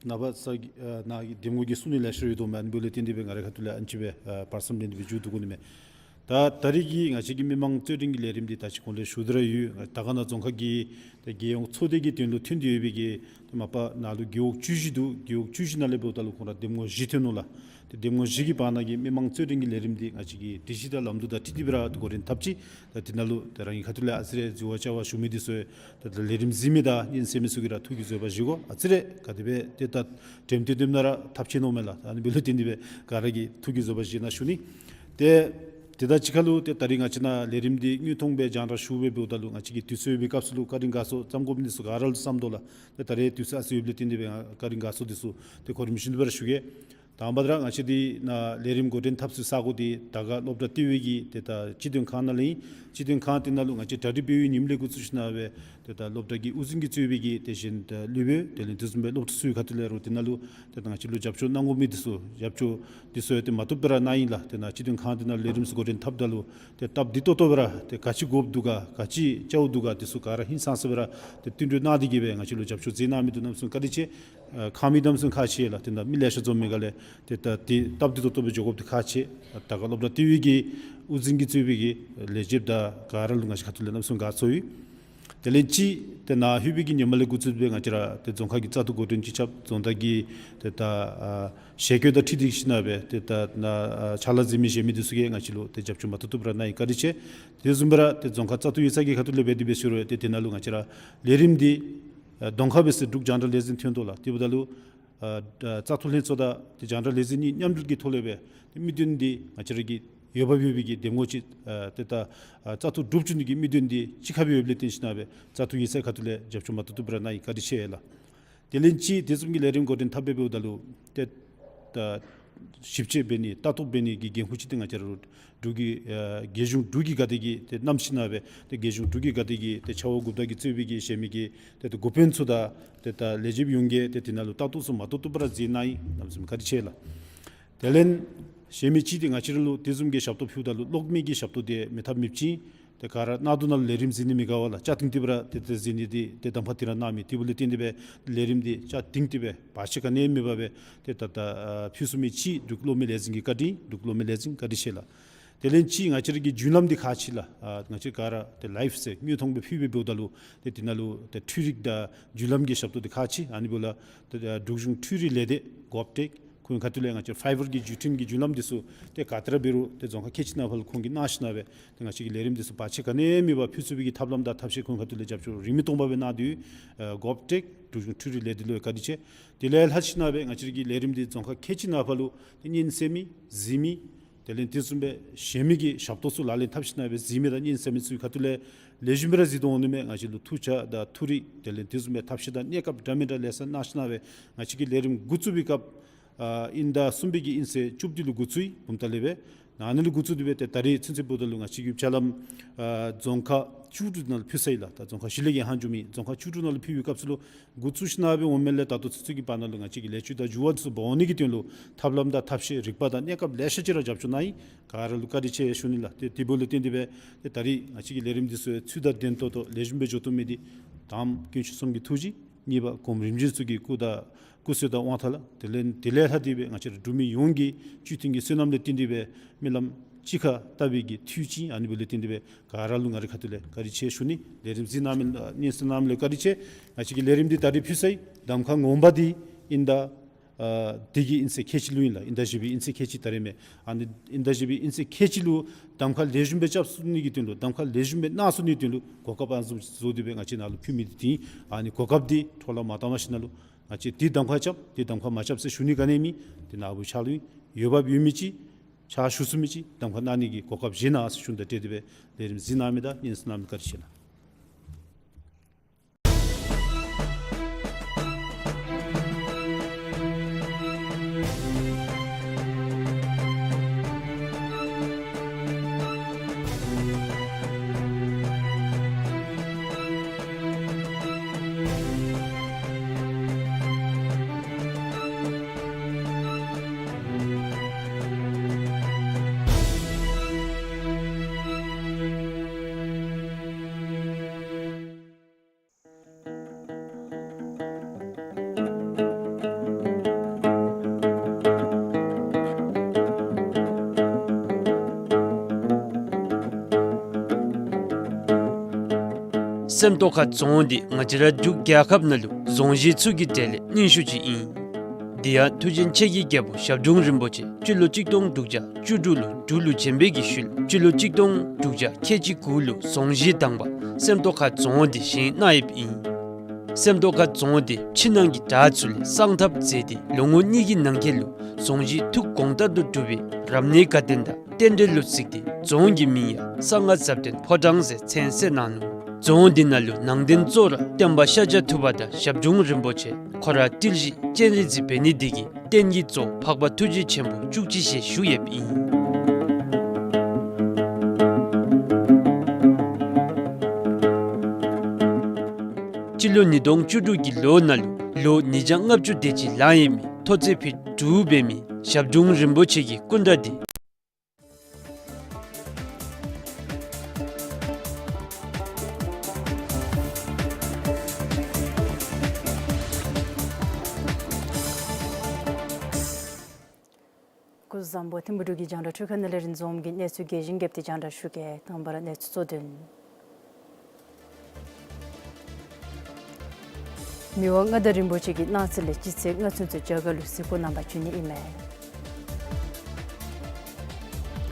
ནངས་པ་ས་གི་ཨ་ནཱ་གི་གདམ་ངོ་གི་གསུང་ནི་ལེ་ཤ་ཡོད་དོ་མས། ཨ་ནི་འབདཝ་ལས་བརྟེན་ཏེ་སྦེ་ང་རའི་ཁ་ཐུག་ལས་ཨ་ནེམ་ཅིག་སྦེ་ཨ་བར་མཚམས་ལེན་ཏེ་སྦེ་མཇུག་བསྡུ་དགོ་ནི་མས། ད་ད་རིས་ཀྱི་ང་བཅས་ཀྱི་མི་མང་རྩོད་འགྲན་གྱི་ལས་རིམ་འདི་ད་ཅི་གོང་ལས་ཞུ་སྟེ་ར་ཡོད། དར་དཀར་ན་རྫོང་ཁག་གི་ཏེ་རྒྱལ་ཡོངས་ཚོགས་སྡེ་གི་དོན་ལུ་ཐོན་ཏེ་ཡོད་པའི་གི་ཏེ་མ་པ་ནཱ་ལུ་རྒེད་འོག་བཅུ་བཞི་འདུག། རྒེད་འོག་བཅུ་བཞི་ནང་ལས་འབདཝ་ད་ལུ་ཁོང་ར་གདམ་ངོ་བཞི་ཐོན་ནུག་ལགས། ཏེ་གདམ་ངོ་བཞི་གི་བར་ན་གི་མི་མང་རྩོད་འགྲན་གྱི་ལས་རིམ་འདི་ང་བཅས་ཀྱིས་སྒྲིག་གཞི་དང་ལམ་ལུགས་དང་འཁྲིལ་ཏེ་སྦེ་ར་འགོ་འདྲེན་འཐབ་ཅི། ད་འདི་ནང་ལུ་ཏེ་རང་གི་ཁ་ཐུག་ལས་ཨ་ཙི་རེ་འཛུལ་བ་བཅའ་བ་ཞུ་མི་འདི་ཚུ་ཡང་ད་ལས་རིམ་གཟིགས་མི་དང་སྙན་གསན་མི་ཚུ་གིས་ར་ཐུགས་ཀྱི་བཟོད་པ་བཞེས་དགོ། ཨ་ཙི་རེ་ག་དེ་སྦེ་ཏེ་ད་དྲནམ་ཏེ་དྲནམ་ན་ར་ཐབས་ཆེ་ནུག་མས་ལགས། ཨ་ནི་འབདཝ་ལས་བརྟེན་ཏེ་སྦེ་ག་ར་གིས་ཐུགས་ཀྱི་བཟོད་པ་བཞེས་གནང་ཞུ་ནི། ཏེ་དེ་དང་གཅིག་ཁར་ལུ་ཏེ་ད་རིས་ང་བཅས་ནཱ་ལས་རིམ་འདི་དངོས་མཐོང་སྦེ་རྒྱང་བསྒྲགས་ཞུ་སྦེ་འབདཝ་ད་ལུ་ང་བཅས་ཀྱི་དུས་ཚོད་ཡོད་པའི་སྐབས་སུ་ལུ་བཀའ་དྲིན་དགའ་ཚོར་བརྩམ་དགོ་མི་འདི་ཚུ་ག་ར་ལུ་བརྩམ་དོ་ལགས། ཏེ་ད་རིས་དུས་ཚོད་ཨ་ཙི་ཡོདཔ་ལས་བརྟེན་ཏེ་སྦེ་ང་བཀའ་དྲིན་དགའ་ཚོར་འདི་ཚུ་ཏེ་གོ་རིམ་བཞིན་དུ་སྦེ་ར་ཞུ་གེ། དང་པ་ར་ང་བཅས་འདི་ནཱ་ལས་རིམ་འགོ་འདྲེན་འཐབ་ས་ས་གོ་འདི་དར་དཀར་སློབ་གྲྭ་ལྟེ་བའི་གི་ཏེ་ད་སྤྱི་དོན་ཁང་ནང་ལས་ཨིན། སྤྱི་དོན་ཁང་འདི་ནང་ལུ་ང་བཅས་གྲ་སྒྲིག་འབད་བའི་ཉིནམ་ལས་འགོ་བཙུགས་ཞིནམ་ལས་ཏེ་ད་སློབ་གྲྭ་གི་དབུ་འཛིན་གྱིས་གཙོས་པའི་གི་ཏེ་གཞན་ཏེ་སློབ་དཔོན་དེ་ལས་དེ་བཟུམ་སྦེ་སློབ་ཕྲུག་ཚུ་གི་ཁ་ཐུག་ལས་རུང་འདི་ནང་ལུ་ཏེ་ད་ང་བཅས་ལུ་རྒྱབ་སྐྱོར་གནང་དགོ་མི་འདི་ཚུ་རྒྱབ་སྐྱོར་འདི་ཚུ་ཡང་ཏེ་མ་བཏུབ་སྦེ་ར་གནང་ཡི་ལགས། ཏེ་ནཱ་སྤྱི་དོན་ཁང་འདི་ནང་ལས་རིམ་ཚུ་འགོ་འདྲེན་འཐབ་ད་ལུ་ཏེ་སྟབས་བདེ་ཏོག་ཏོ་སྦེ་ར་ཏེ་ག་ཅི་དགོཔ་འདུག་ག་ག་ཅི་བཅའཝ་འདུག་ག་འདི་ཚུ་ག་ར་ཧིང་སངས་ས་སྦེ་ར་ཏེ་བསྟུན་གྲོས་གནང་སྟེ་གི་སྦེ་ང་བཅས་ལུ་རྒྱབ་སྐྱོར་མཛད་གནང་མི་འདི་གནམ་མེད་ས་མེད་བཀའ་དྲིན་ཆེ། ཨ་ཁག་མི་གནམ་མེད་ས་མེད་ཁག་ཆེ་ལགས། ཏེ་ད་མི་ལེ་ཤ་འཛོམས་མི་ག་ལས་ཏེ་ད་ཏེ་སྟབས་བདེ་ཏོག་ཏོ་སྦེ་འགྱོ་དགོཔ་འདི་ཁག་ཆེ། དར་དཀར་སློབ་གྲྭ་ལྟེ་བའི་གི་དབུ་འཛིན་གྱིས་གཙོས་པའི་གི་ལས་བྱེདཔ་དང་ག་ར་ལུ་ང་བཅས་ཁ་ཐུག་ལས་གནམ་མེད་ས་མེད་དགའ་ཚོར་ཡོད། དེ་ལས་ཅིག་ཏེ་ནཱ་ལྷོད་པའི་གི་ཉིནམ་ལས་འགོ་བཙུགས་སྦེ་ང་བཅས་ར་ཏེ་རྫོང་ཁག་གི་བཙག་འཐུ་འགོ་འདྲེན་སྤྱི་ཁྱབ་རྫོང་བདག་གི་ཏེ་ད་ཨ་ཞལ་བཀོད་དང་འཁྲིལ་ཏེ་ཞིནམ་ལས་སྦེ་ཏེ་ད་ནཱ་ཨ་ཕྱག་ལཱ་མཛད་མི་གཞན་མི་འདི་ཚུ་གིས་ང་བཅས་ལུ་ཏེ་རྒྱབ་སྐྱོར་མ་བཏུབ་བཏུབ་སྦེ་ར་གནང་ཡི། བཀའ་དྲིན་ཆེ། དེ་བཟུམ་སྦེ་ར་ཏེ་རྫོང་ཁག་བཙག་འཐུ་ཡིག་ཚང་གི་ཁ་ཐུག་ལས་འབད་དེ་འབད་ཞུ་རུང་ཏེ་དེ་ནང་ལུ་ང་བཅས་ར་ལས་རིམ་འདི་ཨ་གདོང་ཁར་འབད་ས་འབྲུག་རྒྱང་བསྒྲགས་ལས་འཛིན་ཐོན་དོ་ལགས། དེ་འབདཝ་ད་ལུ་ཨ་བཙག་འཐུ་ལྷན་ཚོགས་དང་ཏེ་རྒྱང་བསྒྲགས་ལས་འཛིན་གཉིས་མཉམ་འབྲེལ་གྱི་ཐོག་ལས་སྦེ་ཏེ་དམིགས་དོན་འདི་ང་བཅས་ར་གི་འོས་འབབ་ཡོད་པའི་གི་གདམ་ངོ་ཅིག་ཨ་ཏེ་ད་ཨ་བཙག་འཐུ་གྲུབ་བཅུག་ནི་གི་དམིགས་དོན་འདི་གཅིག་ཁར་སྦེ་ཡོདཔ་ལས་བརྟེན་ཞིནམ་ལས་སྦེ་བཙག་འཐུ་ཡིག་ཚང་ཁ་ཐུག་ལས་རྒྱབ་སྐྱོར་མ་བཏུབ་བཏུབ་སྦེ་ར་གནང་ཡི། བཀའ་དྲིན་ཆེ་ལགས། དེ་ལས་ཅིག་དེ་བཟུམ་གྱི་ལས་རིམ་འགོ་འདྲེན་འཐབ་སྦེ་འབདཝ་ད་ལུ་ཏེ་ད་ཞིབ་དཔྱད་འབད་ནི་ལྟ་རྟོག་འབད་ནི་གི་འགན་ཁུར་ཅིག་ཏེ་ང་བཅས་ར་འབྲུག་གི་ཨ་རྒྱལ་གཞུང་འབྲུག་གི་སྒར་སྡེ་གིས་ཏེ་བསྣམས་ཞིནམ་ལས་སྦེ་ཏེ་རྒྱལ་གཞུང་འབྲུག་གི་སྒར་སྡེ་གིས་ཏེ་ཕྱག་འོག་འགོ་བདག་གིས་གཙོས་པའི་གི་གཞན་མི་གི་ཏེ་ཏེ་འགོ་དཔོན་ཚུ་དང་ཏེ་ད་ལས་བྱེདཔ་ཡོངས་ཀྱིས་ཏེ་དེ་ནང་ལུ་ལྟ་རྟོག་ཚུ་མ་བཏུབ་བཏུབ་སྦེ་ར་མཛད་གནང་ཡི། གནམ་མེད་ས་མེད་བཀའ་དྲིན་ཆེ་ལགས། དེ་ལས་གཞན་མི་ཅིག་ཏེ་ང་བཅས་ར་ལུ་དེ་བཟུམ་གྱི་ཞབས་ཏོག་ཕུལཝ་ད་ལུ་གློག་མེ་གི་ཞབས་ཏོག་འདི་མེད་ཐབས་མེདཔ་ཅིག། ཏེ་ག་ར་གནང་དོ་ནང་ལས་རིམ་གཟིགས་ནི་མི་དགའ་བ་ལགས། ཆ་ཏིང་ཏི་སྦེ་ར་ཏེ་ཏེ་གཟིགས་ནི་འདི་ཏེ་གདམ་ཁ་འདི་ར་གནང་མི། དེ་འབདཝ་ལས་བརྟེན་ཏེ་སྦེ་ལས་རིམ་འདི་ཆ་ཏིང་ཏི་སྦེ་བར་ཆད་ག་ནི་ཡང་མེད་པར་སྦེ་ཏེ་ད་ད་ཨ་ཕུལ་ཚུགས་མི་ཅིག་འབྲུག་གློག་མེ་ལས་འཛིན་གྱིས་བཀའ་དྲིན། འབྲུག་གློག་མེ་ལས་འཛིན་བཀའ་དྲིན་ཆེ་ལགས། དེ་ལས་ཅིག་ང་བཅས་ར་གི་བརྒྱུད་ལམ་འདི་ག་ཅི་ལགས། ཨ་ང་བཅས་ག་ར་ཏེ་ལའིབ་ཟེར་དངོས་མཐོང་སྦེ་ཕུལ་སྦེ་འབདཝ་ད་ལུ་ཏེ་འདི་ནང་ལུ་ཏེ་འཕྲུལ་རིག་དང་བརྒྱུད་ལམ་གྱི་ཞབས་ཏོག་འདི་ག་ཅི། ཨ་ནི་འབདཝ་ལས་ཏེ་ཨ་འབྲུག་གཞུང་འཕྲུལ་རིག་ལས་སྡེ་གོབ་ཊེཀ་ཁོང་ཁ་ཐུག་ལས་ང་བཅས་ཕའི་བར་གྱི་བརྒྱུད་འཕྲིན་གྱི་བརྒྱུད་ལམ་འདི་ཚུ་ཏེ་ག་ཏེ་ར་འབད་རུང་ཏེ་རྫོང་ཁག་ཁལ་གཅིག་ནང་ཕར་ལུ་ཁོང་གིས་གནང་ཞིན་ན་སྦེ་ཏེ་ང་བཅས་ཀྱི་ལས་རིམ་འདི་ཚུ་བར་ཆད་ག་ནི་ཡང་མེད་པར་ཕུལ་ཚུགས་པའི་གི་ཐབས་ལམ་དང་ཐབས་ཤེས་ཁོང་ཁ་ཐུག་ལས་རྒྱབ་སྐྱོར་རིང་མི་སྟོང་པ་སྦེ་གནང་དོ་ཡོད། ཨ་གོབ་ཊེཀ་འབྲུག་གཞུང་འཕྲུལ་རིག་ལས་སྡེ་ལུ་བཀའ་དྲིན་ཆེ། དེ་ལས་ལྷག་ཞིན་ན་སྦེ་ང་བཅས་ཀྱི་ལས་རིམ་འདི་རྫོང་ཁག་ཁལ་གཅིག་ནང་ཕར་ལུ་ཏེ་ཉན་གསན་མི་གཟིགས་མི་དེ་ལས་དེ་བཟུམ་སྦེ་གཞན་མི་གི་ཞབས་ཏོག་ཚུ་ལག་ལེན་འཐབ་ཞིན་ན་སྦེ་གཟིགས་མི་དང་ཉན་གསན་མི་ཚུ་གི་ཁ་ཐུག་ལས་ལེགས་ཤོམ་སྦེ་ར་གཟིགས་དོ་འོང་ནི་མས། ང་བཅས་ལུ་ཐུགས་ཆ་དང་ཐུགས་རིག་དེ་ལས་དེ་བཟུམ་སྦེ་ཐབས་ཤེས་དང་གནས་སྐབས་འདྲ་མི་འདྲ་ལེ་ཤ་གནང་ཞིན་ན་སྦེ་ང་བཅས་ཀྱི་ལས་རིམ་འགོ་བཙུགས་པའི་སྐབས་ཨ་དབྱིན་ཟླ་གསུམ་པའི་གི་དབྱིན་ཚེས་བཅུ་བདུན་ལུ་འགོ་བཙུགས་ཡི། བུམ་ཐང་ལས་སྦེ་ཨ་ནི་ལུ་འགོ་བཙུགས་ཏེ་སྦེ་ཏེ་ད་རེས་ཚུན་ཚོད་འབདཝ་ད་ལུ་ང་བཅས་ཀྱི་ཕྱག་ལཱ་ཨ་རྫོང་ཁག་བཅུ་དྲུག་ནང་ལུ་ཕུལ་ཚར་ཡི་ལགས། ད་རྫོང་ཁག་བཞི་ལས་བརྒལ་ཧ་འགྱོ་མེད། རྫོང་ཁག་བཅུ་དྲུག་ནང་ལུ་ཕུལ་བའི་སྐབས་སུ་ལུ་འགོ་བཙུགས་ཞིན་ན་སྦེ་འོང་མི་ལས་ད་ལྟོ་ཚུན་ཚོད་ཀྱི་བར་ན་ལུ་ང་བཅས་ཀྱིས་ལེགས་བཅོས་དང་འགྱུར་བ་འདི་ཚུ་འབག་འོང་ནི་གི་དོན་ལུ་ཐབས་ལམ་དང་ཐབས་ཤེས་རིག་པ་དང་གནས་སྐབས་ལེ་ཤ་ཅིག་ར་རྒྱབ་སྐྱོར་གནང་ཡི། ག་ར་ལུ་བཀའ་དྲིན་ཆེ་ཞུ་ནི་ལགས། ཏེ་དེ་འབདཝ་ལས་བརྟེན་ཏེ་སྦེ་ཏེ་ད་རེས་ང་བཅས་ཀྱི་ལས་རིམ་འདི་ཚུ་ཚུལ་དང་ལྡན་ཏོག་ཏོ་ལེགས་ཤོམ་སྦེ་འགྱོ་བཏུབ་མི་འདི་དང་པ་དཀོན་མཆོག་གསུམ་གྱི་ཐུགས་རྗེ། གཉིས་པ་གོངམ་རིམ་བྱོན་ཚུ་གི་སྐུ་དང་སྐུ་བསོད་དང་དབང་ཐང་ལགས། དེ་ལས་དེ་ལས་ལྷག་སྟེ་སྦེ་ང་བཅས་ར་འབྲུག་མི་ཡོངས་ཀྱི་སྤྱི་མཐུན་གྱི་བསོད་ནམས་ལས་བརྟེན་ཏེ་སྦེ་རྨི་ལམ་གཅིག་ཁར་བལྟ་བའི་གི་དུས་ཅིག། ཨ་ནི་འབདཝ་ལས་བརྟེན་ཏེ་སྦེ་ག་ར་ལུ་ང་རའི་ཁ་ཐུག་ལས་བཀའ་དྲིན་ཆེ་ཞུ་ནི། ལས་རིམ་གཟིགས་གནང་མི་ཉན་གསན་གནང་མི་ལུ་བཀའ་དྲིན་ཆེ། ང་བཅས་ཀྱི་ལས་རིམ་འདི་ད་རེས་ཕུལ་ཚར་ཡི། གདམ་ཁ་ངོ་མ་འདི་དབྱིན་ཟླ་ཨ་འདི་གི་དབྱིན་ཚེས་ཁལ་གཅིག་ལུ་ཨིན་ལགས། དབྱིན་ཟླ་བཞི་པའི་དབྱིན་ཚེས་ཁལ་གཅིག་ད་རེས་མས། ཨ་ནི་དབྱིན་ཟླ་བཞི་པའི་དབྱིན་ཚེས་ཁལ་གཅིག་ལུ་གདམ་ཁ་ལེགས་ཤོམ་སྦེ་རྐྱབ་ཚུགས་ནི་གི་དོན་ལུ་གདམ་ཁ་ལེགས་ཤོམ་སྦེ་གནང་ཚུགས་ནི་གི་དོན་ལུ་གོ་སྐབས་ཨ་ནི་བཟུམ་བཟོ་སྟེ་སྦེ་ང་བཅས་ནཱ་ལུ་ཕུལ་མི་འདི་ཨིན། ཨ་ནི་གོ་སྐབས་འདི་འཕྲོ་བརླག་མ་བཏང་བ་ཞིན་ན་ལུ་ང་བཅས་འདི་གདམ་ཁ་རྐྱབ་འདི་གདམ་ཁ་མ་རྐྱབ་ཟེར་ཞུ་ནི་ག་ནི་མེད། འདི་ནཱ་བུ་ཕྱག་ལུ་ཨིན། འོས་འབབ་ཡོད་མི་ཅིག་ཕྱག་ཞུ་ཚུགས་མི་ཅིག་གདམ་ཁ་གནང་ནི་གི་གོ་སྐབས་བཞེས་གནང་ཟེར་ཞུ་ནི་དང་འབྲེལ་ཏེ་སྦེ་ལས་རིམ་གཟིགས་གནང་མི་དང་ཉན་གསན་གནང་མི་བཀའ་དྲིན་ཆེ་ལགས། སེམས་རྟོགས་ཁ་རྫོང་འདི་ང་བཅས་ར་འབྲུག་རྒྱལ་ཁབ་ནང་ལུ་རྫོང་གཞི་ཚུ་གི་གྲས་ལས་རྙིང་ཤོས་ཅིག་ཨིན། དེ་ཡང་ཐུགས་རྗེ་ཆེན་གྱི་རྒྱལ་པོ་ཞབས་དྲུང་རིན་པོ་ཆེ་སྤྱི་ལོ་གཅིག་སྟོང་དྲུག་བརྒྱ་བཅུ་དྲུག་ལུ་འབྲུག་ལུ་བྱོན་པའི་གི་ཤུལ་སྤྱི་ལོ་གཅིག་སྟོང་དྲུག་བརྒྱ་ཁལ་གཅིག་དགུ་ལུ་རྫོང་གཞི་དང་པ་སེམས་རྟོགས་ཁ་རྫོང་འདི་བཞེངས་གནང་ཡོདཔ་ཨིན། སེམས་རྟོགས་ཁ་རྫོང་འདི་ཕྱི་ནང་གི་བྲག་ཚུ་ལས་གསང་ཐབས་མཛད་དེ་ལོ་ངོ་གཉིས་ཀྱི་ནང་འཁོད་ལུ་རྫོང་གཞི་ཐུགས་དགོངས་ལྟར་དུ་གྲུབ་པའི་རབ་གནས་དགའ་སྟོན་དང་རྟེན་འབྲེལ་ལུ་གཟིགས་ཏེ་རྫོང་གི་མིང་ཡང་གསང་སྔགས་ཟབ་དོན་ཕོ་བྲང་ཟེར་མཚན་གསོལ་གནང་ནུག། རྫོང་འདི་ནང་ལུ་ནང་རྟེན་གཙོ་བོར་སྟོན་པ་ཤཱཀྱ་ཐུབ་པ་དང་ཞབས་དྲུང་རིན་པོ་ཆེ་ཁོ་ར་ཏིལ་བཞི་སྤྱན་རས་གཟིགས་འབད་ནི་འདི་གིས་རྟེན་གྱི་གཙོ་བོ་འཕགས་པ་ཐུགས་རྗེ་ཆེན་པོ་བཅུ་གཅིག་ཞལ་བཞུགས་ཡོདཔ་ཨིན། སྤྱི་ལོ་ཉིས་སྟོང་བཅུ་དྲུག་གི་ལོ་ནང་ལུ་ལོ་ཉིས་བརྒྱ་ལྔ་བཅུ་དེ་ཅིག་ལང་ཡོད་མི་མཐོ་ཚད་ཕིཊ་དྲུག་འབད་མི་ཞབས་དྲུང་རིན་པོ་ཆེ་གི་སྐུ་འདྲ་འདི། སྐུ་གཟུགས་བཟང་པོ། ཐིམ་ཕུ་འབྲུག་གི་རྒྱང་བསྒྲགས་འཕྲུལ་ཁང་ནང་ལས་རིན་འཛོམས་ཀྱིས་གནས་ཚུལ་རྒྱས་ཤིང་རྒྱསཔ་སྦེ་རྒྱང་བསྒྲགས་ཞུ་གེ། དང་པ་ར་གནས་ཚུལ་གཙོ་དོན། མི་དབང་མངའ་བདག་རིན་པོ་ཆེ་གིས་གནངས་ཚེ་ལས་སྤྱི་ཚེས་ལྔ་ཚུན་ཚོད་རྒྱ་གར་ལུ་གཟིགས་སྐོར་གནང་པར་བྱོན་ནི་ཨིན་མས།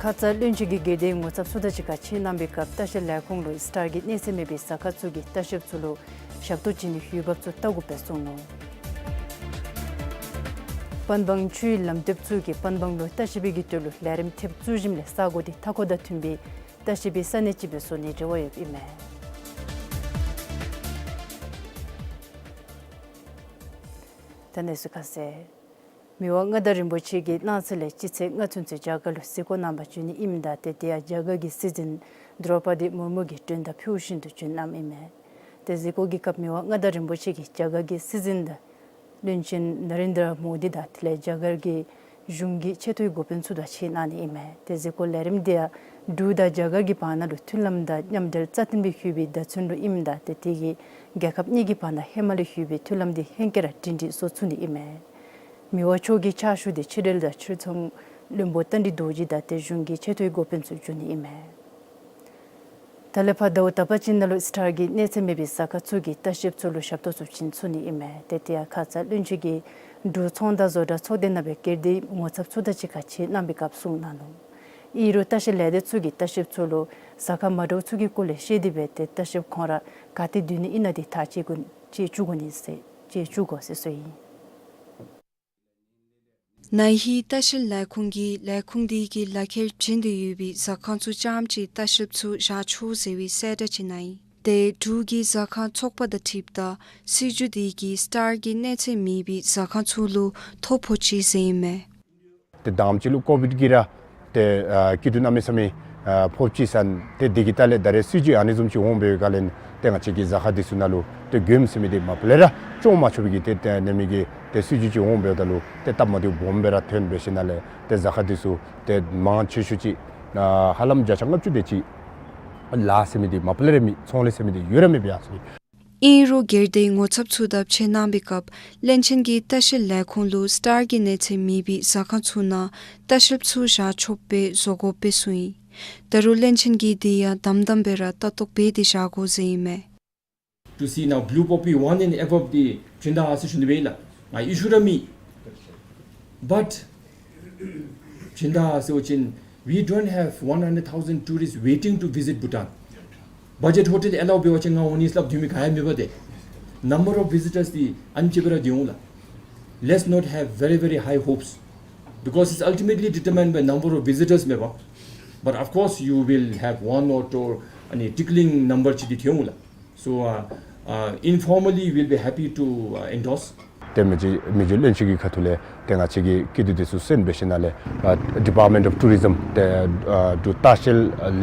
ཁ་ཙ་བློན་ཆེན་གྱིས་སྒེར་སྡེའི་ངོ་ཚབ་ཚུ་དང་གཅིག་ཁར་ཕྱད་གནང་པའི་སྐབས་ལྟ་བཤལ་ལས་ཁུངས་ལུ་སི་ཊར་གྱི་གནས་ཚད་མེད་པའི་ཟ་ཁང་ཚུ་གིས་ལྟ་བཤལཔ་ཚུ་ལུ་ཞབས་ཏོག་བྱིན་ནིའི་འོས་འབབ་ཚུ་བལྟ་དགོཔ་སྦེ་གསུངས་ནུག། པན་སྦང་ཆུའི་ལམ་སྟོདཔ་ཚུ་གིས་པན་སྦང་ལུ་ལྟ་བཤལ་པའི་གི་དོན་ལུ་ལས་རིམ་ཐེབས་བཙུགས་ཞིནམ་ལས་ས་གོ་འདི་མཐའ་འཁོར་དང་མཐུན་པའི་ལྟ་བཤལ་པའི་ས་གནས་ཅིག་སྦེ་བཟོ་ནིའི་རེ་བ་ཡོདཔ་ཨིན་མས། ད་གནས་ཚུལ་ཁ་གསལ། མི་དབང་མངའ་བདག་རིན་པོ་ཆེ་གིས་གནངས་ཚེ་ལས་སྤྱི་ཚེས་ལྔ་ཚུན་ཚོད་རྒྱ་གར་ལུ་གཟིགས་སྐོར་གནང་པར་བྱོན་ནི་ཨིནམ་ད་ཏེ་དེ་ཡང་རྒྱ་གར་གྱི་སྲིད་འཛིན་དྲོ་པ་དི་མུར་མུ་གིས་མགྲོན་བརྡ་ཕུལ་བཞིན་དུ་བྱོན་གནངམ་ཨིན་མས། ཏེ་གཟིགས་སྐོར་གྱི་སྐབས་མི་དབང་མངའ་བདག་རིན་པོ་ཆེ་གིས་རྒྱ་གར་གྱི་སྲིད་འཛིན་དང་བློན་ཆེན་ན་རེན་དྲ་མོ་དི་དང་དེ་ལས་རྒྱ་གར་གྱི་གཞུང་གི་ཆེ་མཐོའི་འགོ་དཔོན་ཚུ་དང་ཕྱད་གནང་ནི་ཨིན་མས། ཏེ་གཟིགས་སྐོར་ལས་རིམ་དེ་ཡང་ འབྲུག་དང་རྒྱ་གར་གྱི་བར་ན་ལུ་མཐུན་ལམ་དང་མཉམ་འབྲེལ་རྩ་བརྟན་སྦེ་ཡོད་པའི་བརྡ་མཚོན་ལུ་ཨིནམ་ད་ཏེ་དེ་གིས་རྒྱལ་ཁབ་གཉིས་ཀྱི་བར་ན་ཧེ་མ་ལས་ཡོད་པའི་མཐུན་ལམ་དེ་ཧེང་སྐལ་ར་སྒྲིང་སྒྲི་བཟོ་ཚུགས་ནི་ཨིན་མས། མི་དབང་མཆོག་གི་ཕྱག་ཞུ་དེ་ཕྱི་འབྲེལ་དང་ཕྱིར་ཚོང་བློན་པོ་བསྟན་འཛིན་རྡོ་རྗེ་དང་ཏེ་གཞུང་གི་ཆེ་མཐོའི་འགོ་དཔོན་ཚུ་འབྱོན་ནི་ཨིན་མས། ད་ལས་ཕར་ཟླཝ་དག་པ་ཅིག་ནང་ལུ་སི་ཊར་གྱི་གནས་ཚད་མེད་པའི་ཟ་ཁང་ཚུ་གི་ལྟ་བཤལཔ་ཚུ་ལུ་ཞབས་ཏོག་ཚུ་བྱིན་ཚུགས་ནི་ཨིན་མས། ཏེ་དེ་ཡང་ཁ་ཙ་བློན་ཆེན་གྱིས་འབྲུག་ཚོང་དང་བཟོ་གྲྭ་ཚོགས་སྡེ་ནང་སྦེ་སྒེར་སྡེའི་ངོ་ཚབ་ཚུ་དང་གཅིག་ཁར་ཕྱད་གནང་པའི་སྐབས་གསུངས་གནང་ནུག། ཨིན་རུང་ལྟ་བཤལ་ལས་སྡེ་ཚུ་གིས་ལྟ་བཤལཔ་ཚུ་ལུ་ཟ་ཁང་མ་འདྲཝ་ཚུ་གི་སྐོར་ལས་ཤེས་ཏེ་སྦེ་ཏེ་ལྟ་བཤལཔ་ཁོང་ར་ག་ཏེ་སྡོད་ནི་ཨིན་ན་དེ་ཐག་བཅད་དགོ་བཅད་བཅུག་དགོ་ནི་ཟེར་བཅད་བཅུག་དགོ་ཟེར་གསུངས་ཡི། ན་ཧིང་ལྟ་བཤལ་ལས་ཁུངས་ཀྱིས་ལས་ཁུངས་དེ་གི་ལག་ཁྱེར་བྱིན་ཏེ་ཡོད་པའི་ཟ་ཁང་ཚུ་རྐྱངམ་གཅིག་ལྟ་བཤལཔ་ཚུ་བཞག་ཆོག་ཟེར་བའི་གསལ་བསྒྲགས་ཅིག་གནང་ཡི། ཏེ་འབྲུག་གི་ཟ་ཁང་ཚོགས་པ་དང་འཁྲིལཝ་ད་སྲིད་བྱུས་དེ་གིས་སི་ཊར་གྱི་གནས་ཚད་མེད་པའི་ཟ་ཁང་ཚུ་ལུ་ཐོ་ཕོག་ཅི་ཟེར་ཨིན་མས། ཏེ་དང་པ་ཅིག་ལུ་ཀོ་བིཌ་ཀྱིས་ར་ཏེ་ཨ་སྐྱིད་སྡུག་གནམ་མེད་ས་མེད་ཨ་ཕོག་ཅི་ཟེར་ཨིན། ཏེ་དེ་གི་ད་ལས་ད་རེས་སྲིད་བྱུས་ཨ་ནི་བཟུམ་ཅིག་འོང་འབད་བའི་སྒང་ལས་ཏེ་ང་བཅས་ཀྱི་ཟ་ཁང་དེ་ཚུ་ནང་ལུ་ཏེ་མགྱོནམ་ཟེར་མི་དེ་མ་པ་ལས་ར་བཙོང་མ་ཆོག་པའི་གི་ཏེ་ཏེ་ཨ་ནེམ་གི་ཏེ་སྲིད་བྱུས་ཅིག་འོང་འབདཝ་ད་ལུ་ཏེ་སྟབས་མ་བདེཝ་སྦོམ་སྦེ་ར་ཐོན་འབད་ཞིནམ་ལས་ཏེ་ཟ་ཁང་དེ་ཚུ་ཏེ་མང་ཆེ་ཤོས་ཅིག་ཨ་ཧ་ལམ་བརྒྱ་ཆ་ལྔ་བཅུ་དེ་ཅིག་ལཱ་ཟེར་མི་དེ་མ་པ་ལས་ར་མེད། ཚོང་ལས་ཟེར་མི་དེ་ཡོད་ར་མེདཔ་ཡར་སོ་ཡི། ཨིན་རུང་སྒེར་སྡེའི་ངོ་ཚབ་ཚུ་དང་ཕྱད་གནང་པའི་སྐབས་བློན་ཆེན་གྱིས་ལྟ་བཤལ་ལས་ཁུངས་ལུ་སི་ཊར་གྱི་གནས་ཚད་མེད་པའི་ཟ་ཁང་ཚུ་ནང་ལྟ་བཤལཔ་ཚུ་བཞག་ཆོགཔ་སྦེ་བཟོ་དགོ་པས་གསུངས་ཡི། ད་རུང་བློན་ཆེན་གྱིས་དེ་ཡང་དམ་དམ་སྦེ་ར་ལྟ་རྟོག་འབད་དེ་བཞག་དགོ་ཟེར་ཨིན་མས། To see now Blue Poppy one and above དེ་བྱིན་ད་ཟེར་ཞུ་ནི་སྦེ་ཨིན་ལགས། ང་ཨི་ཤུ་ར་མེད། But བྱིན་ད་ཟེར་བ་ཅིན་we don't have one hundred thousand tourists waiting to visit Bhutan. Budget hotel allow འབད་བ་ཅིན་ང་འོང་ནི་སླབ་སྡོད་མི་ག་ཡང་མེད་པ་ཏེ། Number of visitors དེ་ཨ་ནེམ་ཅིག་སྦེ་ར་སྡོད་འོང་ལགས། Let's not have very very high hopes because it's ultimately determined by number of visitors མེན་པ། But of course you will have one or two ཨ་ནི་trickling number ཅིག་དེ་ཐོན་འོང་ལགས། So uh, uh, informally we'll be happy to uh, endorse. ཏེ་མི་རྗེ་མི་རྗེ་བློན་ཆེན་གྱི་ཁ་ཐུག་ལས་ཏེ་ང་བཅས་ཀྱི་སྐྱིད་སྡུག་དེ་ཚུ་གསན་འབད་ཞིནམ་ལས་ཨ་Department of Tourism ཏེ་ཨ་འབྲུག་ལྟ་བཤལ་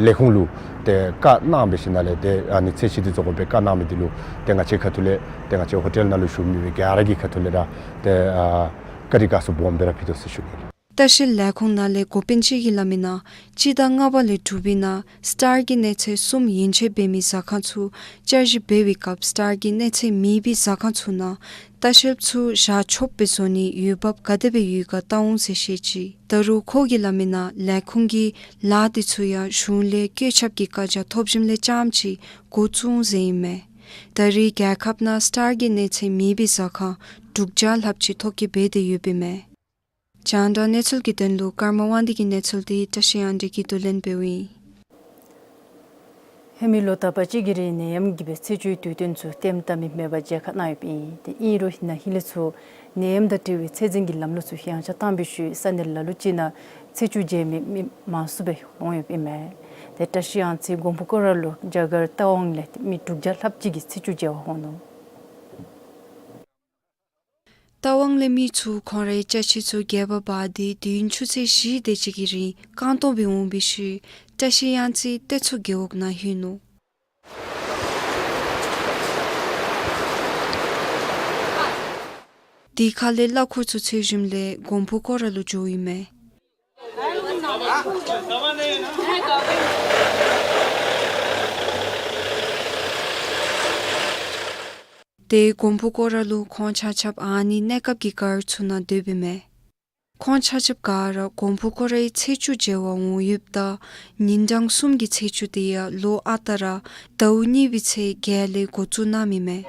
ལས་ཁུངས་ལུ་ཏེ་བཀའ་གནང་འབད་ཞིནམ་ལས་ཏེ་ཨ་ནི་ཚད་གཞི་དེ་བཟོ་དགོ་པའི་བཀའ་གནང་མི་དེ་ལུ་ཏེ་ང་བཅས་ཁ་ཐུག་ལས་ཏེ་ང་བཅས་ཧོ་ཊེལ་ནང་ལུ་བཞུགས་མི་སྦེ་ག་ར་གི་ཁ་ཐུག་ལས་ར་ཏེ་ཨ་བཀའ་དྲིན་དགའ་ཚོར་སྦོམ་སྦེ་ར་ཕུལ་དོ་ཟེར་ཞུ་ནི། ལྟ་བཤལ་ལས་ཁུངས་ནང་ལས་འགོ་དཔོན་ཅིག་གིས་སླབ་མི་ནང་སྤྱི་ཟླ་ལྔ་པ་ལས་དྲུག་པའི་ནང་སི་ཊར་གྱི་གནས་ཚད་གསུམ་ཡན་ཆད་འབད་མི་ཟ་ཁང་ཚུ་བསྐྱར་ཞིབ་འབད་བའི་སྐབས་སི་ཊར་གྱི་གནས་ཚད་མེད་པའི་ཟ་ཁང་ཚུ་ནང་ལྟ་བཤལཔ་ཚུ་བཞག་ཆོགཔ་སྦེ་བཟོ་ནིའི་འོས་འབབ་ག་དེ་སྦེ་ཡོད་ག་བལྟ་འོང་ཟེར་བཤད་ཅི། ད་རུང་ཁོ་གིས་སླབ་མི་ནང་ལས་ཁུངས་ཀྱི་ལཱ་དེ་ཚུ་ཡང་གཞུང་ལས་བཀོད་ཁྱབ་ཀྱི་བཀའ་རྒྱ་ཐོབ་ཞིནམ་ལས་རྐྱངམ་ཅིག་འགོ་བཙུགས་འོང་ཟེར་ཨིན་མས། ད་རེས་རྒྱལ་ཁབ་ནང་སི་ཊར་གྱི་གནས་ཚད་མེད་པའི་ཟ་ཁང་དྲུག་བརྒྱ་ལྷགཔ་ཅིག་ཐོ་བཀོད་འབད་དེ་ཡོདཔ་ཨིན་མས། རྒྱང་བསྒྲགས་གནས་ཚུལ་གྱི་དོན་ལུ་ཀརྨ་དབང་འདུས་ཀྱི་གནས་ཚུལ་དེ་བཀྲ་ཤིས་དབྱངས་སྒྲོན་གྱིས་བསྡུ་ལེན་འབདཝ་ཨིན། ཧེ་མའི་ལོ་དག་པ་ཅིག་གི་རིང་ནད་ཡམས་ཀྱིས་སྦེ་ཚེས་བཅུའི་དུས་སྟོན་ཚུ་ལྟདམོ་བལྟ་མི་མེདཔ་མཇལ་ཁ་གནང་ཡོདཔ་ཨིན། ཏེ་ཨིན་རུང་ན་ཧིང་ལས་ཚུར་ནད་ཡམས་དང་འབྲེལ་བའི་ཚད་འཛིན་གྱི་ལམ་ལུགས་ཚུ་ཡངས་ཆག་བཏང་བའི་ཤུལ་ས་གནས་ལ་ལུ་ཅིག་ནང་ཚེས་བཅུ་མཇལ་མི་མི་མང་སུ་སྦེ་འོང་ཡོདཔ་ཨིན་མས། ཏེ་བཀྲ་ཤིས་གཡང་རྩེ་མགོན་པོ་སྐོར་ར་ལུ་རྒྱ་གར་རྟ་དབང་ལས་མི་དྲུག་བརྒྱ་ལྷགཔ་ཅིག་གིས་ཚེས་བཅུ་མཇལ་བར་འོང་ནུག། རྟ་དབང་ལས་མི་ཚུ་ཁོང་རའི་ཅ་ཆས་ཚུ་སྒལ་པར་འབག་སྟེ་དུས་ཡུན་ཆུ་ཚོད་བཞི་དེ་ཅིག་གི་རིང་རྐང་སྟོང་སྦེ་འོང་བའི་ཤུལ་བཀྲ་ཤིས་གཡང་རྩེ་སྟོད་མཚོ་རྒེད་འོག་ནང་ལྷོད་ནུག། དེ་ཁ་ལས་གླ་འཁོར་ཚུ་འཚོལ་ཞིནམ་ལས་མགོན་པོ་སྐོར་ར་ལུ་འགྱོཝ་ཨིན་མས། ཏེ་མགོན་པོ་སྐོར་ར་ལུ་ཁོང་ཆ་ཁྱབ་ཨ་ནི་གནས་སྐབས་ཀྱི་ཀར་ཚུ་ནང་སྡོདཔ་ཨིན་མས། ཁོང་ཆ་ཁྱབ་ག་ར་མགོན་པོ་སྐོར་རའི་ཚེས་བཅུ་མཇལ་བར་འོང་ཡོདཔ་ད་ཉིན་གྲངས་གསུམ་གྱི་ཚེས་བཅུ་དེ་ཡང་ལོ་ཨ་རྟག་ར་ཟླཝ་གཉིས་པའི་ཚེས་བརྒྱད་ལས་འགོ་བཙུགས་གནངམ་ཨིན་མས།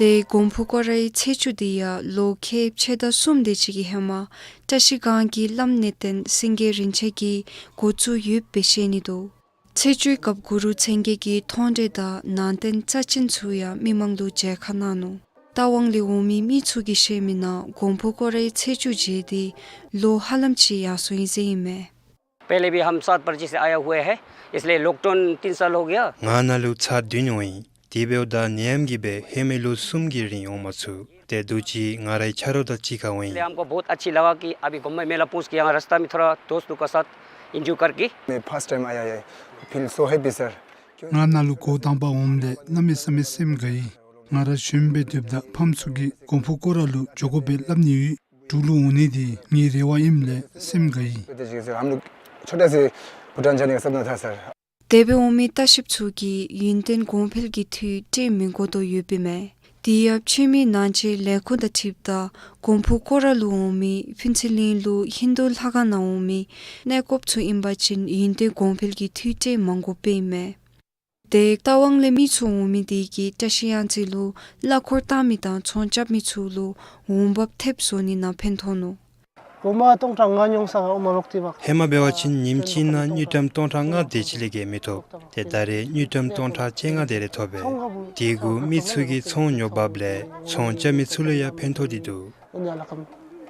ཏེ་མགོན་པོ་སྐོར་རའི་ཚེས་བཅུ་དེ་ཡང་ལོ་ཁལ་ཕྱེད་དང་གསུམ་དེ་ཅིག་གི་ཧེ་མ་བཀྲ་ཤིས་སྒང་གི་བླམ་གནས་བརྟན་སེང་གེ་རིན་ཆེན་གྱིས་འགོ་བཙུགས་ཡོདཔ་སྦེ་བཤད་ནི་འདུག། ཚེས་བཅུའི་སྐབས་གུ་རུ་མཚན་བརྒྱད་ཀྱི་མཐོང་གྲོལ་དང་ནང་རྟེན་རྩ་ཅན་ཚུ་ཡང་མི་མང་ལུ་མཇལ་ཁ་གནང་ནུག། རྟ་དབང་ལས་འོང་མི་མི་ཚུ་གིས་བཤད་མི་ནང་མགོན་པོ་སྐོར་རའི་ཚེས་བཅུ་མཇལ་ཏེ་ལོ་ཧ་ལམ་ཅིག་ཡར་སོང་ཡི་ཟེར་ཨིན་མས། पहले भी हम सात पर्ची से आया हुए हैं, इसलिए लॉकडाउन तीन साल हो गया। ང་ནཱ་ལུ་ཚར་བདུན་འོང་ཡི། དེ་འབདཝ་ད་ནད་ཡམས་ཀྱིས་སྦེ་ཧེ་མའི་ལོ་གསུམ་གྱི་རིང་འོང་མ་ཚུགས། ཏེ་དུས་ཅི་ང་རའི་ཆ་རོགས་དང་གཅིག་ཁར་འོང་ཡི། इसलिए हमको बहुत अच्छी लगा कि अभी गोम्बई मेला पहुंच के यहाँ रास्ता में थोड़ा दोस्त लोग के साथ एंजॉय करके। मैं फर्स्ट टाइम आया है, फील सो हैप्पी सर। ང་ནཱ་ལུ་འགོ་དང་པ་འོངམ་ལས་གནམ་མེད་ས་མེད་སེམས་དགའ་ཡི། ང་ར་གཞོནམ་སྦེ་སྡོདཔ་ད་ཕམ་ཚུ་གིས་མགོན་པོ་སྐོར་ར་ལུ་འགྱོ་དགོ་པས་སླབ་ནི་ཡོད། འབྲུག་ལུ་འོང་ནི་འདི་ངེའི་རེ་བ་ཨིནམ་ལས་སེམས་དགའ་ཡི། हम लोग छोटा से भूटान जाने का सपना था सर। དེ་སྦེ་འོང་མི་ལྟ་བཤལཔ་ཚུ་གིས་ཡུན་བརྟན་གོང་འཕེལ་གྱི་འཐུས་སྤྲོད་མི་དགོ་དོ་ཡོདཔ་ཨིན་མས། དེ་ཡང་ཕྱི་མི་ནང་ཆེན་ལས་ཁུངས་དང་འཁྲིལཝ་ད་གོང་ཕུ་སྐོར་ར་ལུ་འོང་མི་ཕུན་ཚོགས་གླིང་ལུ་ཧིན་དུ་ལྷ་ཁང་ནང་འོང་མི་གནས་སྐོརཔ་ཚུ་ཨིན་པ་ཅིན་ཡུན་བརྟན་གོང་འཕེལ་གྱི་འཐུས་སྤྲོད་མ་དགོཔ་ཨིན་མས། དེ་རྟ་དབང་ལས་མི་ཚུ་འོང་མི་དེ་གིས་བཀྲ་ཤིས་གཡང་རྩེ་ལུ་གླ་འཁོར་བཏང་མི་དང་ཚོང་རྐྱབ་མི་ཚུ་ལུ་འོང་འབབ་ཐེབས་བཟོ་ནི་ནང་ཕན་ཐོགས་ནུག། གོ་མ་སྟོང་ཕྲག་ལྔ་ཉོ་ས་ཨོ་མ་རོག་ཏི་བག། ཧེ་མ་འབད་བ་ཅིན་ཉིནམ་གཅིག་ནང་དངུལ་ཀྲམ་སྟོང་ཕྲག་ལྔ་དེ་ཅིག་ལས་བརྒལ་མི་ཐོབ། ཏེ་ད་རེས་དངུལ་ཀྲམ་སྟོང་ཕྲག་བཅོ་ལྔ་དེ་རེ་ཐོབ་པས། དེ་གུ་མི་ཚུ་གིས་ཚོང་ཉོ་འབབ་ལས་ཚོང་རྐྱབ་མི་ཚུ་ལུ་ཡང་ཕན་ཐོགས་ཏེ་འདུག།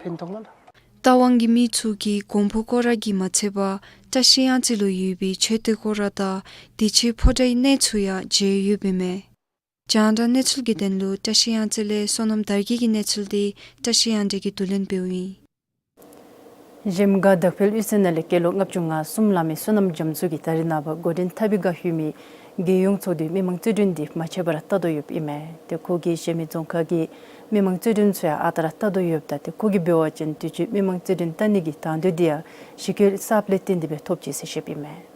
རྟ་དབང་གི་མི་ཚུ་གིས་གོང་ཕུ་སྐོར་ར་གིས་མ་ཚད་པར་བཀྲ་ཤིས་གཡང་རྩེ་ལུ་ཡོད་པའི་མཆོད་རྟེན་སྐོར་ར་དང་དེ་ཅིག་ཕོ་བྲང་གི་གནས་ཚུ་ཡང་མཇལ་ཡོདཔ་ཨིན་མས། རྒྱང་བསྒྲགས་གནས་ཚུལ་གྱི་དོན་ལུ་བཀྲ་ཤིས་གཡང་རྩེ་ལས་བསོད་ནམས་དར་རྒྱས་ཀྱི་གནས་ཚུལ་འདི་བཀྲ་ཤིས་གཡང་འདྲེ་གིས་བསྡུ་ལེན་འབདཝ་ཨིན། གཞལམ་སྒང་དྭགས་འཕེལ་གཡུས་ཚན་ནང་ལས་སྐྱེས་ལོ་ལྔ་བཅུ་ང་གསུམ་ལང་མི་བསོད་ནམས་རྒྱ་མཚོ་གིས་ད་རེས་ནངས་པ་འགོ་འདྲེན་འཐབ་པའི་བསྒང་ལྷོད་མི་རྒྱལ་ཡོངས་ཚོགས་འདུའི་མི་མང་རྩོད་བསྟུན་འདི་མ་ཆད་པར་ལྟ་དོ་ཡོདཔ་ཨིན་མས། ཏེ་ཁོ་གིས་གཞན་མི་རྫོང་ཁག་གི་མི་མང་རྩོད་བསྟུན་ཚུ་ཡང་ཨ་རྟག་ར་ལྟ་དོ་ཡོདཔ་ད་ཏེ་ཁོ་གིས་འབད་བ་ཅིན་དུས་ཅི་མི་མང་རྩོད་བསྟུན་ལྟ་ནི་གི་དང་འདོད་འདི་ཡང་གཞི་བཀོད་གསརཔ་ལས་བརྟེན་ཏེ་སྦེ་ཐོབ་ཅི་ཟེར་བཤདཔ་ཨིན་མས།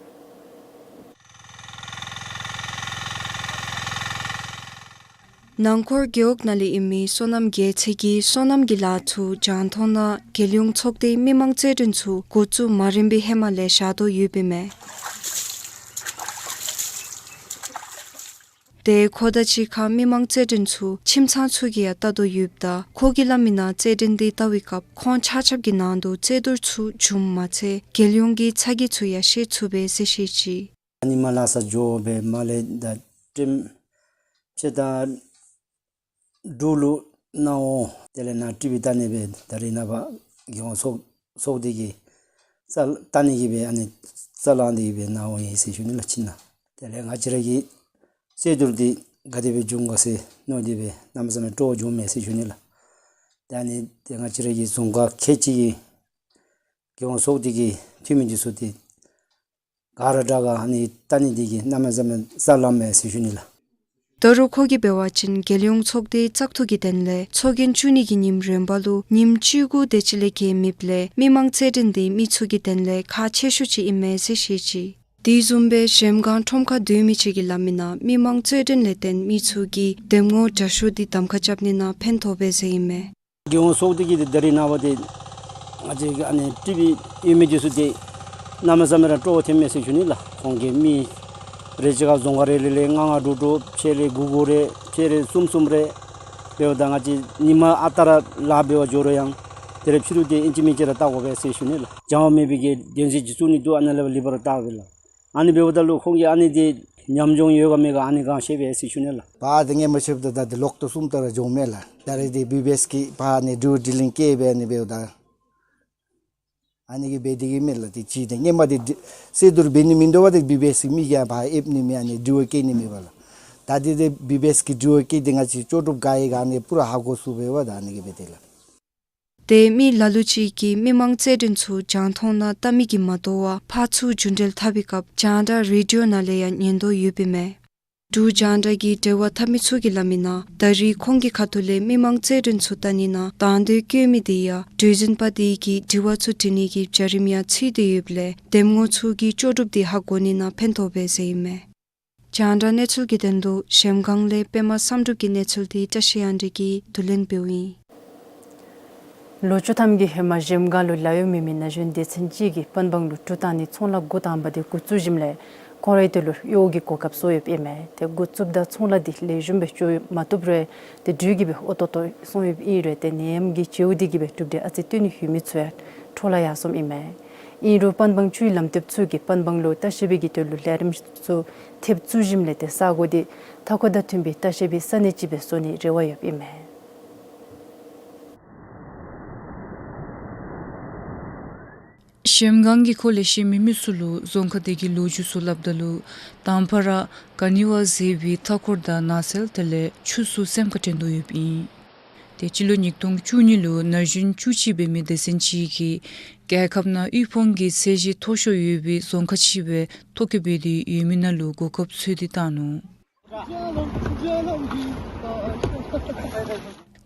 ནང་འཁོར་རྒེད་འོག་ནང་ལས་ཨིན་མི་བསོད་ནམས་རྒྱལ་མཚན་གྱིས་བསོད་ནམས་ཀྱི་ལཱ་ཚུ་རྒྱང་མཐོང་ནང་རྒྱལ་ཡོངས་ཚོགས་སྡེའི་མི་མང་རྩོད་བསྟུན་ཚུ་འགོ་བཙུགས་མ་རན་པའི་ཧེ་མ་ལས་བཞག་དོ་ཡོདཔ་ཨིན་མས། ཏེ་ཁོ་དང་གཅིག་ཁར་མི་མང་རྩོད་བསྟུན་ཚུ་ཁྱིམ་ཚང་ཚུ་གིས་ཡང་ལྟ་དོ་ཡོདཔ་ད་ཁོ་གིས་སླབ་མི་ནང་རྩོད་བསྟུན་འདི་ལྟ་བའི་སྐབས་ཁོང་ཆ་ཁྱབ་ཀྱི་ནང་དུ་རྩོད་བསྡུར་ཚུ་འབྱུངམ་མ་ཚད་རྒྱལ་ཡོངས་ཀྱི་ཚ་གྱང་ཚུ་ཡང་ཤེས་ཚུགས་པས་ཟེར་བཤད་ཅི། ཨ་ནི་མར་ལྷ་ས་འགྱོ་སྦེ་མར་ལས་ད་ཊིམ་ཕྱེད་དང་འབྲུག་ལུ་ནཱ་འོང་། དེ་ལས་ནཱ་ཊི་བི་ལྟ་ནི་སྦེ་ད་རེས་ནངས་པ་རྒྱལ་ཡོངས་ཚོགས་ཚོགས་སྡེ་གི་རྩ་ལྟ་ནི་གི་སྦེ་ཨ་ནི་རྩ་ལང་སྟེ་གི་སྦེ་ནཱ་འོང་ཡི་ཟེར་ཞུ་ནི་ལགས་ཁྱིམ་ནང་། དེ་ལས་ང་བཅས་ར་གི་རྩོད་བསྡུར་འདི་ག་དེ་སྦེ་འབྱུང་ག་ཟེར་མནོ་སྟེ་སྦེ་གནམ་མེད་ས་མེད་སྤྲོ་བ་བྱུངམ་མས་ཟེར་ཞུ་ནི་ལགས། ཏེ་ཨ་ནི་ཏེ་ང་བཅས་ར་གི་རྫོང་ཁག་ཁལ་གཅིག་གི་རྒྱལ་ཡོངས་ཚོགས་སྡེ་གི་འཐུས་མི་འདི་ཚུ་ཏེ་ག་ར་དྲག་ག་ཨ་ནི་ལྟ་ནི་འདི་གིས་གནམ་མེད་ས་མེད་རྩ་ལངམ་མས་ཟེར་ཞུ་ནི་ལགས། ད་རུང་ཁོ་གིས་འབད་བ་ཅིན་རྒྱལ་ཡོངས་ཚོགས་སྡེའི་བཙག་འཐུ་གི་དོན་ལས་ཚོགས་རྒྱན་བཙུགས་ནི་གི་ཉིནམ་རན་པ་ལུ་ཉིནམ་བཅུ་དགུ་དེ་ཅིག་ལས་བརྒལ་མེདཔ་ལས་མི་མང་རྩོད་བསྟུན་འདི་མི་ཚུ་གི་དོན་ལས་ཁག་ཆེ་ཤོས་ཅིག་ཨིན་མས་ཟེར་བཤད་ཅི། དེ་བཟུམ་སྦེ་གཞལམ་སྒང་ཁྲོམ་ཁར་སྡོད་མི་ཅིག་གིས་སླབ་མི་ནང་མི་མང་རྩོད་བསྟུན་ལས་བརྟེན་མི་ཚུ་གིས་འདེམས་ངོ་དྲག་ཤོས་འདི་གདམ་ཁ་རྐྱབ་ནི་ནང་ཕན་ཐོགས་པས་ཟེར་ཨིན་མས། རྒྱལ་ཡོངས་ཚོགས་སྡེ་གི་ཏེ་ད་རེས་ནངས་པ་ཏེ་ང་བཅས་ཀྱི་ཨ་ནི་ཊི་བི་ཡོད་མི་འདི་ཚུ་ཏེ་གནམ་མེད་ས་མེད་ར་སྤྲོ་བ་ཐོན་མས་ཟེར་ཞུ་ནི་ལགས། ཁོང་གིས་མི་རེ་གཅིག་ཁར་རྫོང་ཁག་རེ་ལས་ལས་ལྔ་ལྔ་དྲུག་དྲུག་ཕྱེད་རེ་དགུ་དགུ་རེ་ཕྱེད་རེ་གསུམ་གསུམ་རེ་འབདཝ་ད་ང་བཅས་ཉིནམ་ཨ་རྟག་ར་ལཱ་འབད་བར་འགྱོ་རུང་ཡང་དེ་རེ་ཕྱི་རུ་ཏེ་ཨིན་ཅི་མིན་ཅི་ར་བལྟ་དགོ་པས་ཟེར་ཞུ་ནི་ལགས། སྦྱང་བ་མེད་པའི་གི་བདེན་ཚིག་ཅིག་བཙུགས་ནི་འདུག། ཨ་ནཱ་ལས་ལེགས་པར་བལྟ་དགོ་པས་ལགས། ཨ་ནི་འབདཝ་ད་ལུ་ཁོང་གིས་ཨ་ནི་འདི་ཉམས་མྱོང་ཡོད་ག་མེད་ག་ཨ་ནི་གང་ཤེས་པས་ཟེར་ཞུ་ནི་ལགས། པ་ཏེ་སྔོན་མ་ཆད་པ་ད་ད་ཏེ་ལོག་སྟེ་གསུམ་ལྟར་འགྱོཝ་མས་ལགས། ད་རེས་ཏེ་བི་བི་ཨེསི་གིས་པ་ཨ་ནི་ཌིའུ་ཌི་ལིང་བཀལ་སྦེ་ཨ་ནི་འབདཝ་ད་ཨ་ནི་གིས་འབད་དེ་གི་མས་ལགས། ཏེ་ཅིག་ཏེ་སྔོན་མ་ཏེ་རྩོད་བསྡུར་འབད་ནི་མིན་འདུག་པ། ཏེ་བི་བི་ཨེསི་གིས་མི་ག་ཡང་ཕར་ཨེབ་ནི་མེད། ཨ་ནི་ཌིའུ་བཀལ་ནི་མེད་པ་ལགས། ད་ཏེ་ཏེ་བི་བི་ཨེསི་གིས་ཌིའུ་བཀལ་ཏེ་ང་བཅས་ལྕོགས་གྲུབ་ག་ཡོད་ག་ཨ་ནི་པུ་ར་ཧ་གོ་ཚུགས་པས་པ། ད་ཨ་ནི་གིས་འབད་དེ་ལགས། ཏེ་མི་ལ་ལུ་ཅིག་གིས་མི་མང་རྩོད་བསྟུན་ཚུ་རྒྱང་མཐོང་ནང་ལྟ་མི་གིས་མ་དོ་བར་ཕར་ཚུར་རྒྱུན་འགྲུལ་འཐབ་པའི་སྐབས་རྒྱང་བསྒྲགས་རེ་ཌིའོ་ནང་ལས་ཡང་ཉན་དོ་ཡོདཔ་ཨིན་མས། འབྲུག་རྒྱང་བསྒྲགས་ཀྱི་འབྲེལ་བ་འཐབ་མི་ཚུ་གིས་སླབ་མི་ནང་ད་རེས་ཁོང་གི་ཁ་ཐུག་ལས་མི་མང་རྩོད་བསྟུན་ཚུ་ལྟ་ནི་ནང་དང་འདོད་བསྐྱེད་མི་དེ་ཡང་གྲོས་འཛིན་པ་དེ་གིས་དྲི་བ་ཚུ་དྲི་ནི་གི་བྱ་རིམ་ཡང་ཚུད་དེ་ཡོདཔ་ལས་འདེམས་ངོ་ཚུ་གིས་ལྕོགས་གྲུབ་དེ་ཧ་གོ་ནི་ནང་ཕན་ཐོགས་པས་ཟེར་ཨིན་མས། རྒྱང་བསྒྲགས་གནས་ཚུལ་གྱི་དོན་ལུ་གཞལམ་སྒང་ལས་པདྨ་བསམ་གྲུབ་ཀྱི་གནས་ཚུལ་འདི་བཀྲ་ཤིས་གཡང་འདྲེ་གིས་བསྡུ་ལེན་འབདཝ་ཨིན། ལོ་བཅུ་ཐམ་གྱི་ཧེ་མ་གཞལམ་སྒང་ལུ་ལཱ་གཡོག་མེད་མི་ན་གཞོན་སྡེ་ཚན་ཅིག་གིས་པན་སྦང་ལུ་གྲུ་བཏང་ནི་ཚོང་ལཱ་འགོ་དང་པ་དེ་འགོ་བཙུགས་ཞིནམ་ལས་ཁོང་རའི་དོན་ལུ་གཡོག་གི་གོ་སྐབས་སོར་ཡོདཔ་ཨིན་མས། ཏེ་འགོ་བཙུགསཔ་ད་ཚོང་ལཱ་འདི་ལེགས་ཤོམ་སྦེ་འགྱོ་མ་བཏུབ་རུང་ཏེ་འགྲུལ་གྱིས་སྦེ་འོ་ཏོག་ཏོ་སོང་ཡོདཔ་ཨིན་རུང་ཏེ་ནད་ཡམས་ཀྱི་བྱེལཝ་འདི་གིས་སྦེ་གྲུབ་འབྲས་ཨ་ཙི་སྟོན་ནི་ཡོད་མི་ཚུ་ཡང་འཕྲོ་བརླག་ཡར་སོངམ་ཨིན་མས། ཨིན་རུང་པན་སྦང་བཅུའི་ལམ་སྟོན་ཚུ་གིས་པན་སྦང་ལུ་ལྟ་བཤལ་པའི་གི་དོན་ལུ་ལས་རིམ་ཚུ་ཐེབས་བཙུགས་ཞིནམ་ལས་ཏེ་ས་གོ་འདི་མཐའ་འཁོར་དང་མཐུན་པའི་ལྟ་བཤལ་པའི་ས་གནས་ཅིག་སྦེ་བཟོ་ནིའི་རེ་བ་ཡོདཔ་ཨིན་མས། གཞལམ་སྒང་གི་ཁོ་ལས་ཤེས་མེད་མི་ཚུ་ལུ་རྫོང་ཁག་དེ་གི་ལོ་རྒྱུས་ཚུ་སླབ་ད་ལུ་དང་པ་ར་ག་ནི་བ་ཟེར་བའི་མཐའ་འཁོར་དང་ནགས་ཚལ་དེ་ལས་ཆུ་ཚུ་སེམས་ཁར་དྲན་དོ་ཡོདཔ་ཨིན། ཏེ་སྤྱི་ལོ་ཉིས་སྟོང་བཅུ་གཉིས་ལུ་ན་གཞོན་བཅུ་གཅིག་འབད་མི་སྡེ་ཚན་ཅིག་གིས་རྒྱལ་ཁབ་ནང་དབུལ་ཕོངས་ཀྱི་ཚད་གཞི་མཐོ་ཤོས་ཡོད་པའི་རྫོང་ཁག་ཅིག་སྦེ་ཐོ་བཀོད་འབད་དེ་ཡོད་མི་ནང་ལུ་གོ་སྐབས་འཚོལ་ཏེ་བཏང་ནུག།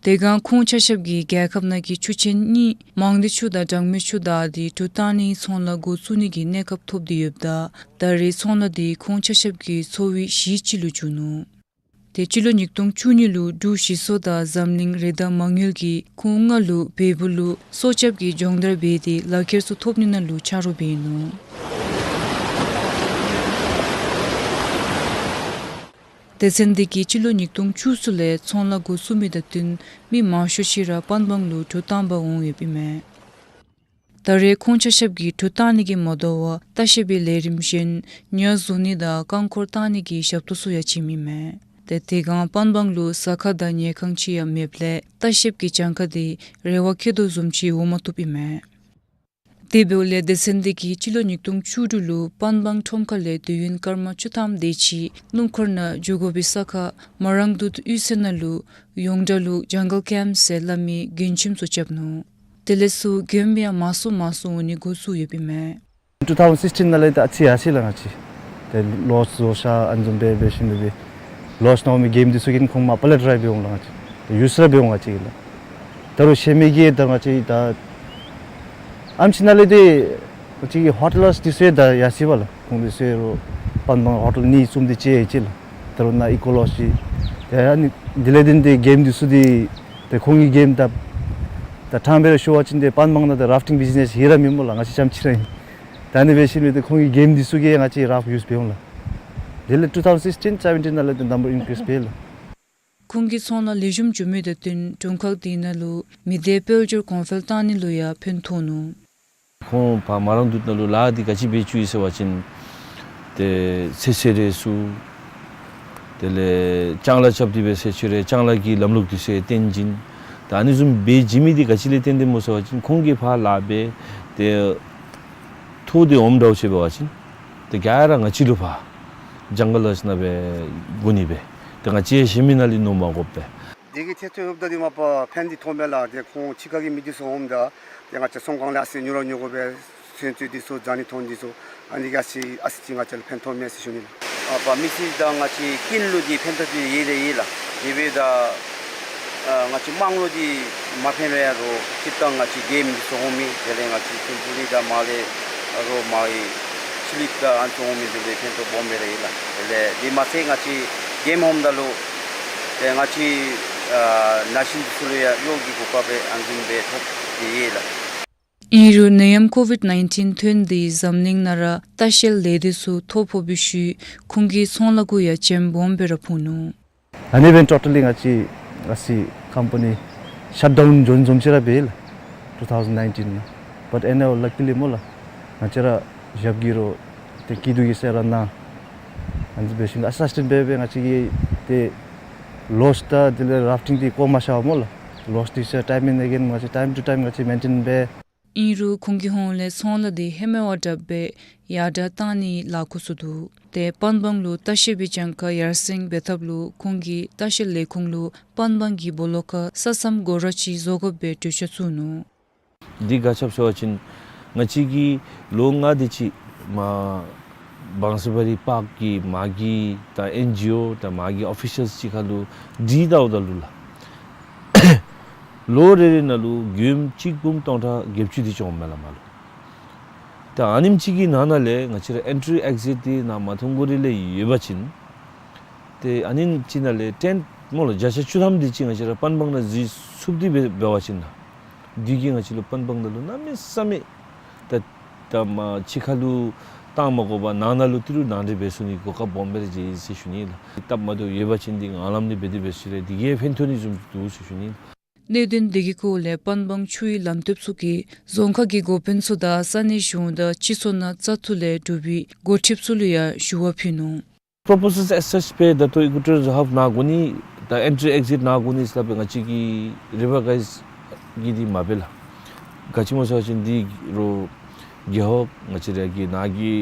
དེ་སྒང་ཁོང་ཆ་ཁྱབ་ཀྱིས་རྒྱལ་ཁབ་ནང་གི་ཆུ་ཆེན་གཉིས་མང་སྡེ་ཆུ་དང་སྦྲང་མའི་ཆུ་བདའ་སྟེ་གྲུ་བཏང་ནིའི་ཚོང་ལཱ་འགོ་བཙུགས་ནི་གི་གནས་སྐབས་ཐོབ་སྟེ་ཡོདཔ་ད་ད་རེས་ཚོང་ལཱ་འདི་ཁོང་ཆ་ཁྱབ་ཀྱི་འཚོ་བའི་གཞི་ཅིག་ལུ་གྱུར་ནུག། ཏེ་སྤྱི་ལོ་ཉིས་སྟོང་བཅུ་གཉིས་ལུ་འབྲུག་ཞི་སོ་དང་འཛམ་གླིང་རི་དྭགས་མ་དངུལ་གྱིས་ཁོང་ལྔ་ལུ་བལ་པོ་ལུ་སྲོག་སྐྱབས་ཀྱི་སྦྱོང་བརྡར་འབད་དེ་ལག་ཁྱེར་ཚུ་ཐོབ་ནི་ནང་ལུ་ཆ་རོགས་འབད་ནུག། སྡེ་ཚན་འདི་གིས་སྤྱི་ལོ་ཉིས་སྟོང་བཅུ་གསུམ་ལས་ཚོང་ལཱ་འགོ་བཙུགས་མི་དང་བསྟུན་མི་མང་ཤོས་ཅིག་ར་པན་སྦང་ལུ་གྲུ་བཏང་པར་འོང་ཡོདཔ་ཨིན་མས། ད་རེས་ཁོང་ཆ་ཁྱབ་ཀྱིས་གྲུ་བཏང་ནི་གི་མ་དོ་བར་ལྟ་བཤལ་པའི་ལས་རིམ་གཞན་ཉ་བཟུང་ནི་དང་རྐང་འཁོར་བཏང་ནི་གི་ཞབས་ཏོག་ཚུ་ཡང་བྱིནམ་ཨིན་མས། ཏེ་དེ་སྒང་པན་སྦང་ལུ་ཟ་ཁང་དང་ཉལ་ཁང་ཅིག་ཡང་མེདཔ་ལས་ལྟ་བཤལ་པའི་གྱངས་ཁ་འདི་རེ་བ་བསྐྱེད་དོ་བཟུམ་ཅིག་འོང་མ་བཏུབ་ཨིན་མས། དེ་འབདཝ་ལས་སྡེ་ཚན་འདི་གིས་སྤྱི་ལོ་ཉིས་སྟོང་བཅུ་དྲུག་ལུ་པན་སྦང་ཁྲོམ་ཁ་ལས་དུས་ཡུན་སྐར་མ་བཅུ་ཐམ་དེ་ཅིག་སྣུམ་འཁོར་ནང་འགྱོ་དགོ་པའི་ས་ཁར་མ་རང་དུད་གཡུས་ཚན་ནང་ལུ་ཡོངས་གྲགས་ལུ་ཇང་གལ་ཀེམཔ་ཟེར་སླབ་མི་མགྲོན་ཁྱིམ་ཚུ་རྐྱབ་ནུག། དེ་ལས་ཚུར་མགྱོནམ་ཡང་མང་སུ་མང་སུ་འོང་ནི་འགོ་བཙུགས་ཡོདཔ་ཨིན་མས། ཊུ་ཐའུ་ཟེན་སིགས་ཊིན་ནང་ལས་ད་ཨ་ཙི་ཡར་སོ་ཡི་ལགས་ང་བཅས། ཏེ་ལོཇ་བཟོ་བཞག་ཨ་ནི་བཟུམ་སྦེ་འབད་ཞིནམ་ལས་ལོཇ་ནང་མི་མགྱོནམ་འདི་ཚུ་གིས་ཁོང་མར་པ་ལེཊ་རའི་འབད་འོང་ལགས་ང་བཅས། ཏེ་ཡུས་ར་འབད་འོང་ང་བཅས་ལགས། ད་རུང་ཤེས་མི་གིས་ད་ང་བཅས་ད་ཨམ་ཆི་ནང་ལས་ཏེ་ང་བཅས་ཀྱི་ཧོ་ཊལ་འདི་ཚུ་ཡང་ད་ཡར་སོ་ཡི་པ་ལགས། ཁོང་འདི་ཚུ་ཡང་རོགས་པན་སྦང་ཧོ་ཊལ་གཉིས་བཙུགས་ཏེ་ཅིག་ཡོད་ཅི་ལགས། ད་རུང་ནཱ་ཨི་ཀོ་ལོཇ་ཅིག་ཏེ་ཨ་ནི་དེ་ལས་བརྟེན་ཏེ་མགྱོནམ་འདི་ཚུ་འདི་ཏེ་ཁོང་གི་མགྱོནམ་ད་ད་ཕྲང་སྦེ་ར་ཞུ་བ་ཅིན་ཏེ་པན་སྦང་ནང་ད་རཱཕ་ཊིང་བིཛི་ནེསི་ཧེ་ར་མེད་སྨོ་ལགས། ང་བཅས་རྐྱངམ་ཅིག་ར་ཨིན། ད་ཨ་ནི་འབད་ཞིནམ་ལས་ཏེ་ཁོང་གི་མགྱོནམ་འདི་ཚུ་གིས་ང་བཅས་རཱཕ་ཡུས་འབད་འོང་ལགས། དེ་ལས་ཊུ་ཐའུ་ཟེན་སིགས་ཊིན་སེ་བེན་ཊིན་ནང་ལས་ཏེ་ནམ་བར་ཨིན་ཀི་རིསི་འབད་ལགས། ཁོང་གིས་ཚོང་ལཱ་ལེགས་ཤོམ་འགྱོ་མི་དང་བསྟུན་དྲུང་ཁག་འདི་ནང་ལུ་མི་སྡེ་དཔལ་འབྱོར་གོང་འཕེལ་བཏང་ནི་ལུ་ཡང་ཕན་ཐོགས་ནུག། ཁོང་ཕར་མ་རང་དུད་ནང་ལུ་ལཱ་འདི་ག་ཅི་འབད་བཅུག་ཡི་ཟེར་བ་ཅིན་ཏེ་ཚོད་བསྲེ་རེ་བཙུགས། དེ་ལས་ལྕང་ལཱ་རྐྱབ་སྟེ་འབད་ཟེར་ཅི་རེ་ལྕང་ལཱ་གི་ལམ་ལུགས་འདི་ཚུ་བསྟན་བྱིན། ད་ཨ་ནི་བཟུམ་འབད་བྱིན་མི་འདི་ག་ཅི་ལས་བརྟེན་ཏེ་སྨོ་ཟེར་བ་ཅིན་ཁོང་གིས་ཕར་ལཱ་འབད་དེ་ཐོག་འདི་འོངམ་འདྲཝ་ཅིག་འབད་བ་ཅིན་ཏེ་ག་ར་ང་བཅས་ལུ་ཕར་ཇང་གལ་ལཱཇ་ནང་འབད་དགོ་ནི་སྦེ་ཏེ་ང་བཅས་གཞན་མི་ནང་ལས་ནོར་མ་དགོཔ་སྦེ། དེ་གི་ཐད་ཐོག་ཡོདཔ་ད་འདི་མ་པ་ཕན་འདི་ཐོགས་མས་ལགས། ཏེ་ཁོང་ཕྱི་ཁ་གི་མི་འདི་ཚུ་འོངམ་ད་ཏེ་ང་བཅས་ཚོང་ཁང་ལས་ཨ་ཙི་ཉོ་ར་ཉོ་དགོ་པས། ཚོན་རྩི་འདི་ཚུ་ཟ་ནི་འཐུང་ནི་འདི་ཚུ་ཨ་ནི་ག་ཅི་ཨ་ཙི་ཅིག་ང་བཅས་ལུ་ཕན་ཐོགས་མས་ཟེར་ཞུ་ནི་ལགས། ཨ་པ་མི་སེར་དང་ང་བཅས་ཀུན་ལུ་འདི་ཕན་ཐོགས་འདི་ཡོད་ར་ཡོད་ལགས། དེ་འབདཝ་ད་ཨ་ང་བཅས་དམངས་ལུ་འདི་མ་ཕན་རུང་ཡང་རོགས་སྤྱིར་བཏང་ང་བཅས་མགྱོནམ་འདི་ཚུ་འོང་མི་དེ་ལས་ང་བཅས་ཚོན་རྩི་འདི་དང་མར་ལས་རོགས་མར་ཕྱི་གླིངཔ་དང་ཨ་ནི་ཚུ་འོང་མི་འདི་ལུ་ཕན་ཐོགས་སྦོམ་སྦེ་ར་ཡོད་ལགས། དེ་ལས་དེ་མ་ཚད་ང་བཅས་མགྱོནམ་འོངམ་ད་ལུ་ཏེ་ང་བཅས་ཨ་ན་གཞོན་འདི་ཚུ་ལུ་ཡང་གཡོག་གི་གོ་སྐབས་སྦེ་ཨ་ནི་བཟུམ་སྦེ་ཐོབ་སྟེ་ཡོད་ལགས། ཨིན་རུང་ནད་ཡམས་ཀོ་ཝིཌ་ནའིན་ཊིན་ཐོན་ཏེ་འཛམ་གླིང་ནང་ར་ལྟ་བཤལ་ལས་སྡེ་ཚུ་ཐོ་ཕོག་པའི་ཤུལ་ཁོང་གི་ཚོང་ལཱ་གུ་ཡང་བྱེམ་སྦོམ་སྦེ་ར་ཕོག་ནུག། ཨ་ནི་འབདན་ཊོ་ཊ་ལི་ང་བཅས་ཨ་ཙི་ཀམ་པ་ནི་ཤཊ་ཌའུན་འགྱོ་ནི་བཟུམ་ཅིག་ར་འབད་ལགས། ཊུ་ཐའུ་ཟེན་ནའིན་ཊིན་ནང་། བཊ་ཨེ་ནའོ་ལ་ཀི་ལི་སྨོ་ལགས། ང་བཅས་ར་ཞབས་ཀྱིས་རོགས་ཏེ་སྐྱིད་སྡུག་གི་སེམས་ར་གནང་། ཨ་ནི་འབད་ཞིནམ་ཨ་སིསི་ཊེནཊ་འབད་འབད་ང་བཅས་ཀྱིས་ཏེ་ལོཇ་དང་དེ་ལས་རཱཕ་ཊིང་འདི་བཀོ་མ་བཞག་པས་སྨོ་ལགས། ལོཇ་འདི་ཚུ་ཡང་ཊའིམ་ཨེན་ཨེ་གེན་ང་བཅས་ཊའིམ་ཊུ་ཊའིམ་ང་བཅས་མེན་ཊེན་འབད། ཨིན་རུང་ཁོང་གི་ཧོངས་ལས་ཚོང་ལཱ་འདི་ཧེ་མ་བ་དྲགཔ་སྦེ་ཡར་དྲགས་བཏང་ནིའི་ལཱ་འགོ་བཙུགས་འདུག། ཏེ་པན་སྦང་ལུ་ལྟ་བཤལ་པའི་གྱངས་ཁ་ཡར་སེང་འབད་ཐབས་ལུ་ཁོང་གིས་ལྟ་བཤལ་ལས་ཁུངས་ལུ་པན་སྦང་གི་སྦོ་ལོགས་ཁར་ས་མཚམས་སྒོ་ར་ཅིག་བཟོ་དགོཔ་སྦེ་གྲོས་ཆོད་བཙུགས་ནུག། འདི་ག་ཅི་སྦེ་ཟེར་བ་ཅིན་ང་བཅས་ཀྱིས་ལོ་ལྔ་དེ་ཅིག་མར་བང་སི་བ་རི་པཱརཀ་གི་མར་གྱི་ད་ཨེན་ཇི་ཨོ་དང་མར་གྱི་ཨོ་ཕི་ཤཱལསི་ཅིག་ཁར་ལུ་དྲིས་བལྟཝ་ད་ལུ་ལགས། ལོ་རེ་རེ་ནང་ལུ་མགྱོནམ་གཅིག་འབུམ་སྟོང་ཕྲག་བརྒྱད་ཅུ་དེ་ཅིག་འོངམ་མས་ལགས་མར་ལུ། ད་ཨ་ནེམ་ཅིག་གི་ནང་ན་ལས་ང་བཅས་ར་ཨེན་ཊི་རི་ཨེག་ཟིཊ་འདི་ནཱ་མ་ཐོན་གོ་རིང་ལས་ཡོད་པ་ཅིན་ཏེ་ཨ་ནེམ་ཅིག་ནང་ལས་ཊེན་ཊ་སྨོ་ལགས་བརྒྱ་ཆ་བཅུ་ཐམ་དེ་ཅིག་ང་བཅས་ར་པན་སྦང་ནང་འཛུལ་ཚུགསཔ་འདི་འབད་འབད་བ་ཅིན་ལགས། དེ་གིས་ང་བཅས་ལུ་པན་སྦང་ནང་ལུ་གནམ་མེད་ས་མེད་ད་ད་མར་ཕྱི་ཁ་ལུ་བཏང་མ་དགོ་པར་ནང་ན་ལུ་ཏི་རུ་ནང་འདྲེན་འབད་ཚུགས་ནིའི་གོ་སྐབས་སྦོམ་སྦེ་ར་མཇལ་ཡི་ཟེར་ཞུ་ནི་ལགས། སྟབས་མ་བདེཝ་ཡོད་པ་ཅིན་འདི་ངང་ལམ་ནང་འབད་དེ་འབད་ཟེར་རུང་དེ་གིས་ཕན་ཐོགས་ནི་བཟུམ་འདུག་ཟེར་ཞུ་ནི་ལགས། གནད་དོན་དེ་གི་སྐོར་ལས་པན་སྦང་ཆུའི་ལམ་སྟོན་ཚུ་གིས་རྫོང་ཁག་གི་འགོ་དཔོན་ཚུ་དང་ས་གནས་གཞུང་དང་སྤྱི་ཚོགས་ནང་བཙག་འཐུ་ལས་གྲུབ་པའི་འགོ་ཁྲིདཔ་ཚུ་ལུ་ཡང་ཞུ་བ་ཕུལ་ནུག། པོརོ་པོ་ཟལ་ཨེ་སཱཆ་སྦེ་ད་ལྟོ་ཨི་ཀོ་ཊོ་རིའལ་ཧབ་ནཱ་དགོ་ནི་ད་ཨེན་ཊི་རི་ཨེག་ཟིཊ་ནཱ་དགོ་ནི་ཟེར་སླབ་སྦེ་ང་བཅས་ཀྱིས་རི་བར་ཊའིཛ་གི་འདི་མ་འབད་ལགས། ག་ཅི་སྨོ་ཟེར་བ་ཅིན་འདི་རོགས་རྒེད་འོག་ང་བཅས་ར་གི་ནཱ་གི་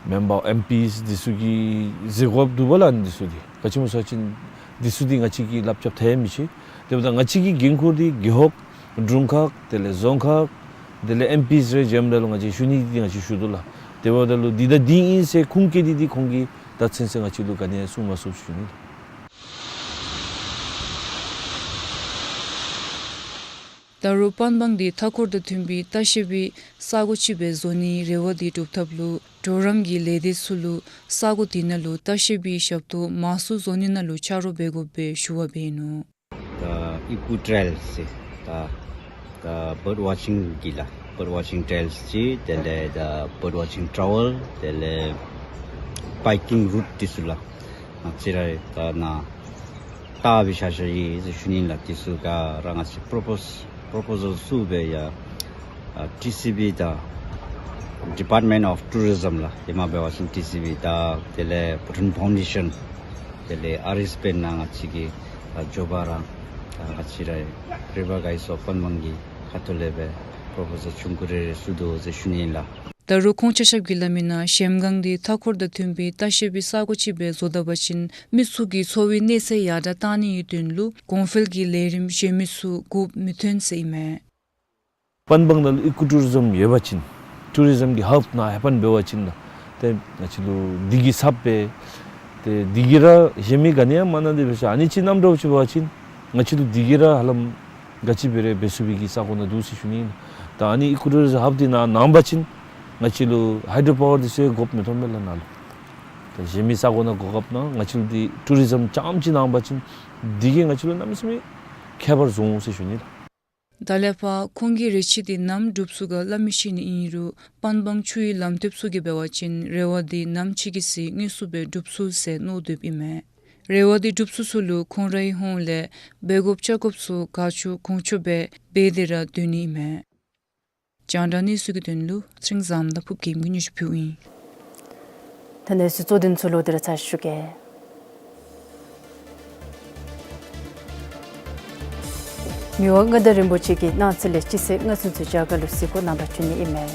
མེམ་བར་ཨེམ་པིསི་འདི་ཚུ་གིས་ཟེར་དགོཔ་འདུག་པ་ལགས། འདི་ཚུ་འདི་ག་ཅི་སྨོ་ཟེར་བ་ཅིན་འདི་ཚུ་འདི་ང་བཅས་ཀྱིས་ལགཔ་རྐྱབ་ཐལ་མི་ཤེས། དེ་འབདཝ་ད་ང་བཅས་ཀྱི་འགན་ཁུར་འདི་རྒེད་འོག་དྲུང་ཁག་དེ་ལས་རྫོང་ཁག་དེ་ལས་ཨེམ་པིསི་རེ་འཇམ་ད་ལུ་ང་བཅས་ཞུ་ནི་འདི་ང་བཅས་ཞུ་དོ་ལགས། དེ་འབདཝ་ད་ལུ་འདི་ད་འདི་ཨིན་ཟེར་ཁུངས་བཀལ་ཏེ་འདི་ཁོང་གིས་ད་ཚུན་ཚོད་ང་བཅས་ལུ་ག་ནི་ཡང་གསུང་མ་ཚུགས་ཞུ་ནི། ད་རུང་པན་སྦང་འདི་མཐའ་འཁོར་དང་མཐུན་པའི་ལྟ་བཤལ་པའི་ས་གོ་ཅིག་སྦེ་བཟོ་ནིའི་རེ་བ་འདི་སྒྲུབ་ཐབས་ལུ་གྲོགས་རམ་གྱི་ལས་སྡེ་ཚུ་ལུ་ས་གོ་འདི་ནང་ལུ་ལྟ་བཤལ་པའི་ཞབས་ཏོག་མང་སུ་བཟོ་ནི་ནང་ལུ་ཆ་རོགས་འབད་དགོ་པའི་ཞུ་བ་འབད་ནུག། ད་ཨི་ཀོ་ཊེལ་ཟེར་ད་ད་བརཌ་ཝ་ཅིང་གི་ལགས། བརཌ་ཝ་ཅིང་ཊེལ་ཅིག་དེ་ལས་ད་བརཌ་ཝ་ཅིང་ཊ་ཝེལ་དེ་ལས་བའི་ཀིང་རུཊ་འདི་ཚུ་ལགས། ང་བཅས་ར་ད་ནཱ་བལྟ་སྦེ་བཞག་བཞགཔ་ཨིན་ཟེར་ཞུ་ནི་ལགས། འདི་ཚུ་ག་ར་ང་བཅས་པོརོ་པོསི་པོརོ་པོ་ཟལ་བཙུགས་སྦེ་ཡར་ཨ་ཊི་སི་བི་དང་ཌི་པཱརཊ་མེནཊ་ཨོཕ་ཊུ་རི་ཛམ་ལགས། ཧེ་མ་འབད་བ་ཅིན་ཊི་སི་བི་དང་དེ་ལས་བྷུ་ཊཱན་ཕའུན་ཌེ་ཤཱན་དེ་ལས་ཨ་རིསི་པེན་ནང་ང་བཅས་ཀྱི་ཨ་མགྱོགས་པ་ར་ཨ་ང་བཅས་ར་རི་བར་གའིཌ་ཨོཕ་པན་སྦང་གི་ཁ་ཐུག་ལས་སྦེ་པོརོ་པོ་ཟལ་ཆུང་ཀུ་རེ་རེ་བཙུགས་དོ་ཟེར་ཞུ་ནི་ཨིན་ལགས། ད་རུང་ཁོང་ཆ་ཁྱབ་ཀྱིས་སླབ་མི་ནང་གཞལམ་སྒང་འདི་མཐའ་འཁོར་དང་མཐུན་པའི་ལྟ་བཤལ་པའི་ས་གོ་ཅིག་སྦེ་བཟོ་ད་པ་ཅིན་མི་ཚུ་གི་འཚོ་བའི་གནས་ཚད་ཡར་དྲགས་གཏང་ནིའི་དོན་ལུ་གོང་འཕེལ་གྱི་ལས་རིམ་གཞན་མི་ཚུ་འགོ་མི་ཐོན་ཟེར་ཨིན་མས། པན་སྦང་ནང་ལུ་ཨི་ཀོ་ཊུ་རི་ཛམ་ཡོད་པ་ཅིན་ཊུ་རི་ཛམ་གྱི་ཧབ་ནང་ཧེ་ཕན་འབད་བ་ཅིན་ད་ཏེ་ང་བཅས་ལུ་འདི་གིས་ཚབ་སྦེ་ཏེ་འདི་གིས་ར་གཞན་མི་ག་ནི་ཡང་མ་གནང་སྟེ་འབད་ས་ཨ་ནི་ཅིག་གནངམ་འདྲཝ་ཅིག་འབད་བ་ཅིན་ང་བཅས་ལུ་འདི་གིས་ར་ཧ་ལམ་ག་ཅི་འབད་རུང་འབད་ཚུགས་པའི་གི་ས་གོ་ནང་འདུག་ཟེར་ཞུ་ནི་ཨིན། ད་ཨ་ནི་ཨི་ཀོ་ཊུ་རི་ཛམ་ཧབ་འདི་ནང་གནང་པ་ཅིན་ང་བཅས་ལུ་ཧའི་ཌྲོ་པ་ཝར་འདི་ཚུ་འགོ་མི་ཐོན་མས་ལགས་ནཱ་ལུ། ད་གཞན་མི་ས་གོ་ནང་གོ་སྐབས་གནང་ང་བཅས་ལུ་འདི་ཊུ་རི་ཛམ་རྐྱངམ་ཅིག་གནང་པ་ཅིན་འདི་གིས་ང་བཅས་ལུ་གནམ་མེད་ས་མེད་ཁྱད་པར་འབྱུང་འོང་ཟེར་ཞུ་ནི་ལགས། ད་ལས་ཕར་ཁོང་གི་རེ་ཆེ་འདི་ནམ་འགྲུབ་ཚུགས་ག་སླབ་མི་ཤེས་ནི་ཨིན་རུང་པན་སྦང་ཆུའི་ལམ་འཐབ་ཚུ་གིས་འབད་བ་ཅིན་རེ་བ་འདི་ནམ་ཅིག་གི་ཚེ་དངོས་སུ་སྦེ་འགྲུབ་ཚུགས་ཟེར་མནོ་སྡོདཔ་ཨིན་མས། རེ་བ་འདི་འགྲུབ་ཚུགས་ཚུ་ལུ་ཁོང་རའི་ཧོངས་ལས་འབད་དགོཔ་བྱ་དགོཔ་ཚུ་ག་ཆོག་གོང་ཆོག་སྦེ་འབད་དེ་ར་སྡོད་ནི་ཨིན་མས། རྒྱང་བསྒྲགས་གནས་ཚུལ་གྱི་དོན་ལུ་ཚེ་རིང་བཟངམོ་དང་ཕུརབ་རྒྱལམོ་གིས་སྙན་ཞུ་ཕུལཝ་ཨིན། ད་གནས་ཚུལ་གཙོ་དོན་ཚུ་ལོག་སྟེ་ར་ཚར་ཞུ་གེ། མི་དབང་མངའ་བདག་རིན་པོ་ཆེ་གིས་གནངས་ཚེ་ལས་སྤྱི་ཚེས་ལྔ་ཚུན་ཚོད་རྒྱ་གར་ལུ་གཟིགས་སྐོར་གནང་པར་བྱོན་ནི་ཨིན་མས།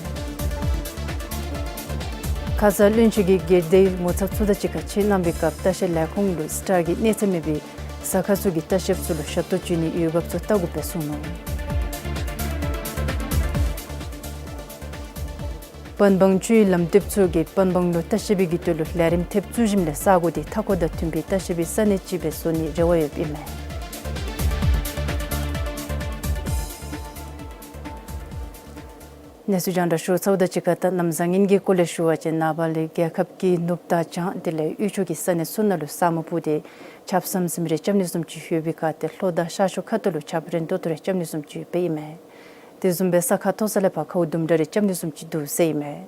ཁ་ཙ་བློན་ཆེན་གྱིས་སྒེར་སྡེའི་ངོ་ཚབ་ཚུ་དང་གཅིག་ཁར་ཕྱད་གནང་བའི་སྐབས་ལྟ་བཤལ་ལས་ཁུངས་ལུ་སི་ཊར་གྱི་གནས་ཚད་མེད་པའི་ཟ་ཁང་ཚུ་གི་ལྟ་བཤལཔ་ཚུ་ལུ་ཞབས་ཏོག་སྤྱོད་ནིའི་འོས་འབབ་ཚུ་བལྟ་དགོ་པའི་གསུངས་ནུག། པན་སྦང་ཆུའི་ལམ་འཐབ་ཚུ་གིས་པན་སྦང་ལུ་ལྟ་བཤལ་པའི་གི་དོན་ལུ་ལས་རིམ་ཐེབས་བཙུགས་ཞིནམ་ལས་ས་གོ་འདི་མཐའ་འཁོར་དང་མཐུན་པའི་ལྟ་བཤལ་པའི་ས་གནས་ཅིག་སྦེ་བཟོ་ནིའི་རེ་བ་ཡོདཔ་ཨིན་མས། གནས་ཚུལ་རྒྱང་བསྒྲགས་ཞུ་ཚརཝ་དང་གཅིག་ཁར་ད་གནམ་བཟང་ངན་གྱི་སྐོར་ལས་ཞུ་བ་ཅིན་ནངས་པ་ལས་རྒྱལ་ཁབ་ཀྱི་ནུབ་དང་བྱང་དེ་ལས་དབུས་ཕྱོགས་ཀྱི་ས་གནས་ཚུ་ནང་ལུ་ས་སྨུག་སྤུབས་ཏེ་ཆརཔ་ཟམ་ཟིམ་རེ་རྐྱབ་ནི་བཟུམ་ཅིག་ཡོད་པའི་ཁར་ཏེ་ལྷོ་དང་ཤར་ཕྱོགས་ཁ་ཐུག་ལུ་ཆརཔ་རན་ཏོག་ཏོ་རེ་རྐྱབ་ནི་བཟུམ་ཅིག་ཡོདཔ་ཨིན་མས། དེ་བཟུམ་སྦེ་ས་ཁ་མཐོ་ས་ལས་ཕར་ཁཝ་དུམ་གྲ་རེ་རྐྱབ་ནི་བཟུམ་ཅིག་འདུག་ཟེར་ཨིན་མས།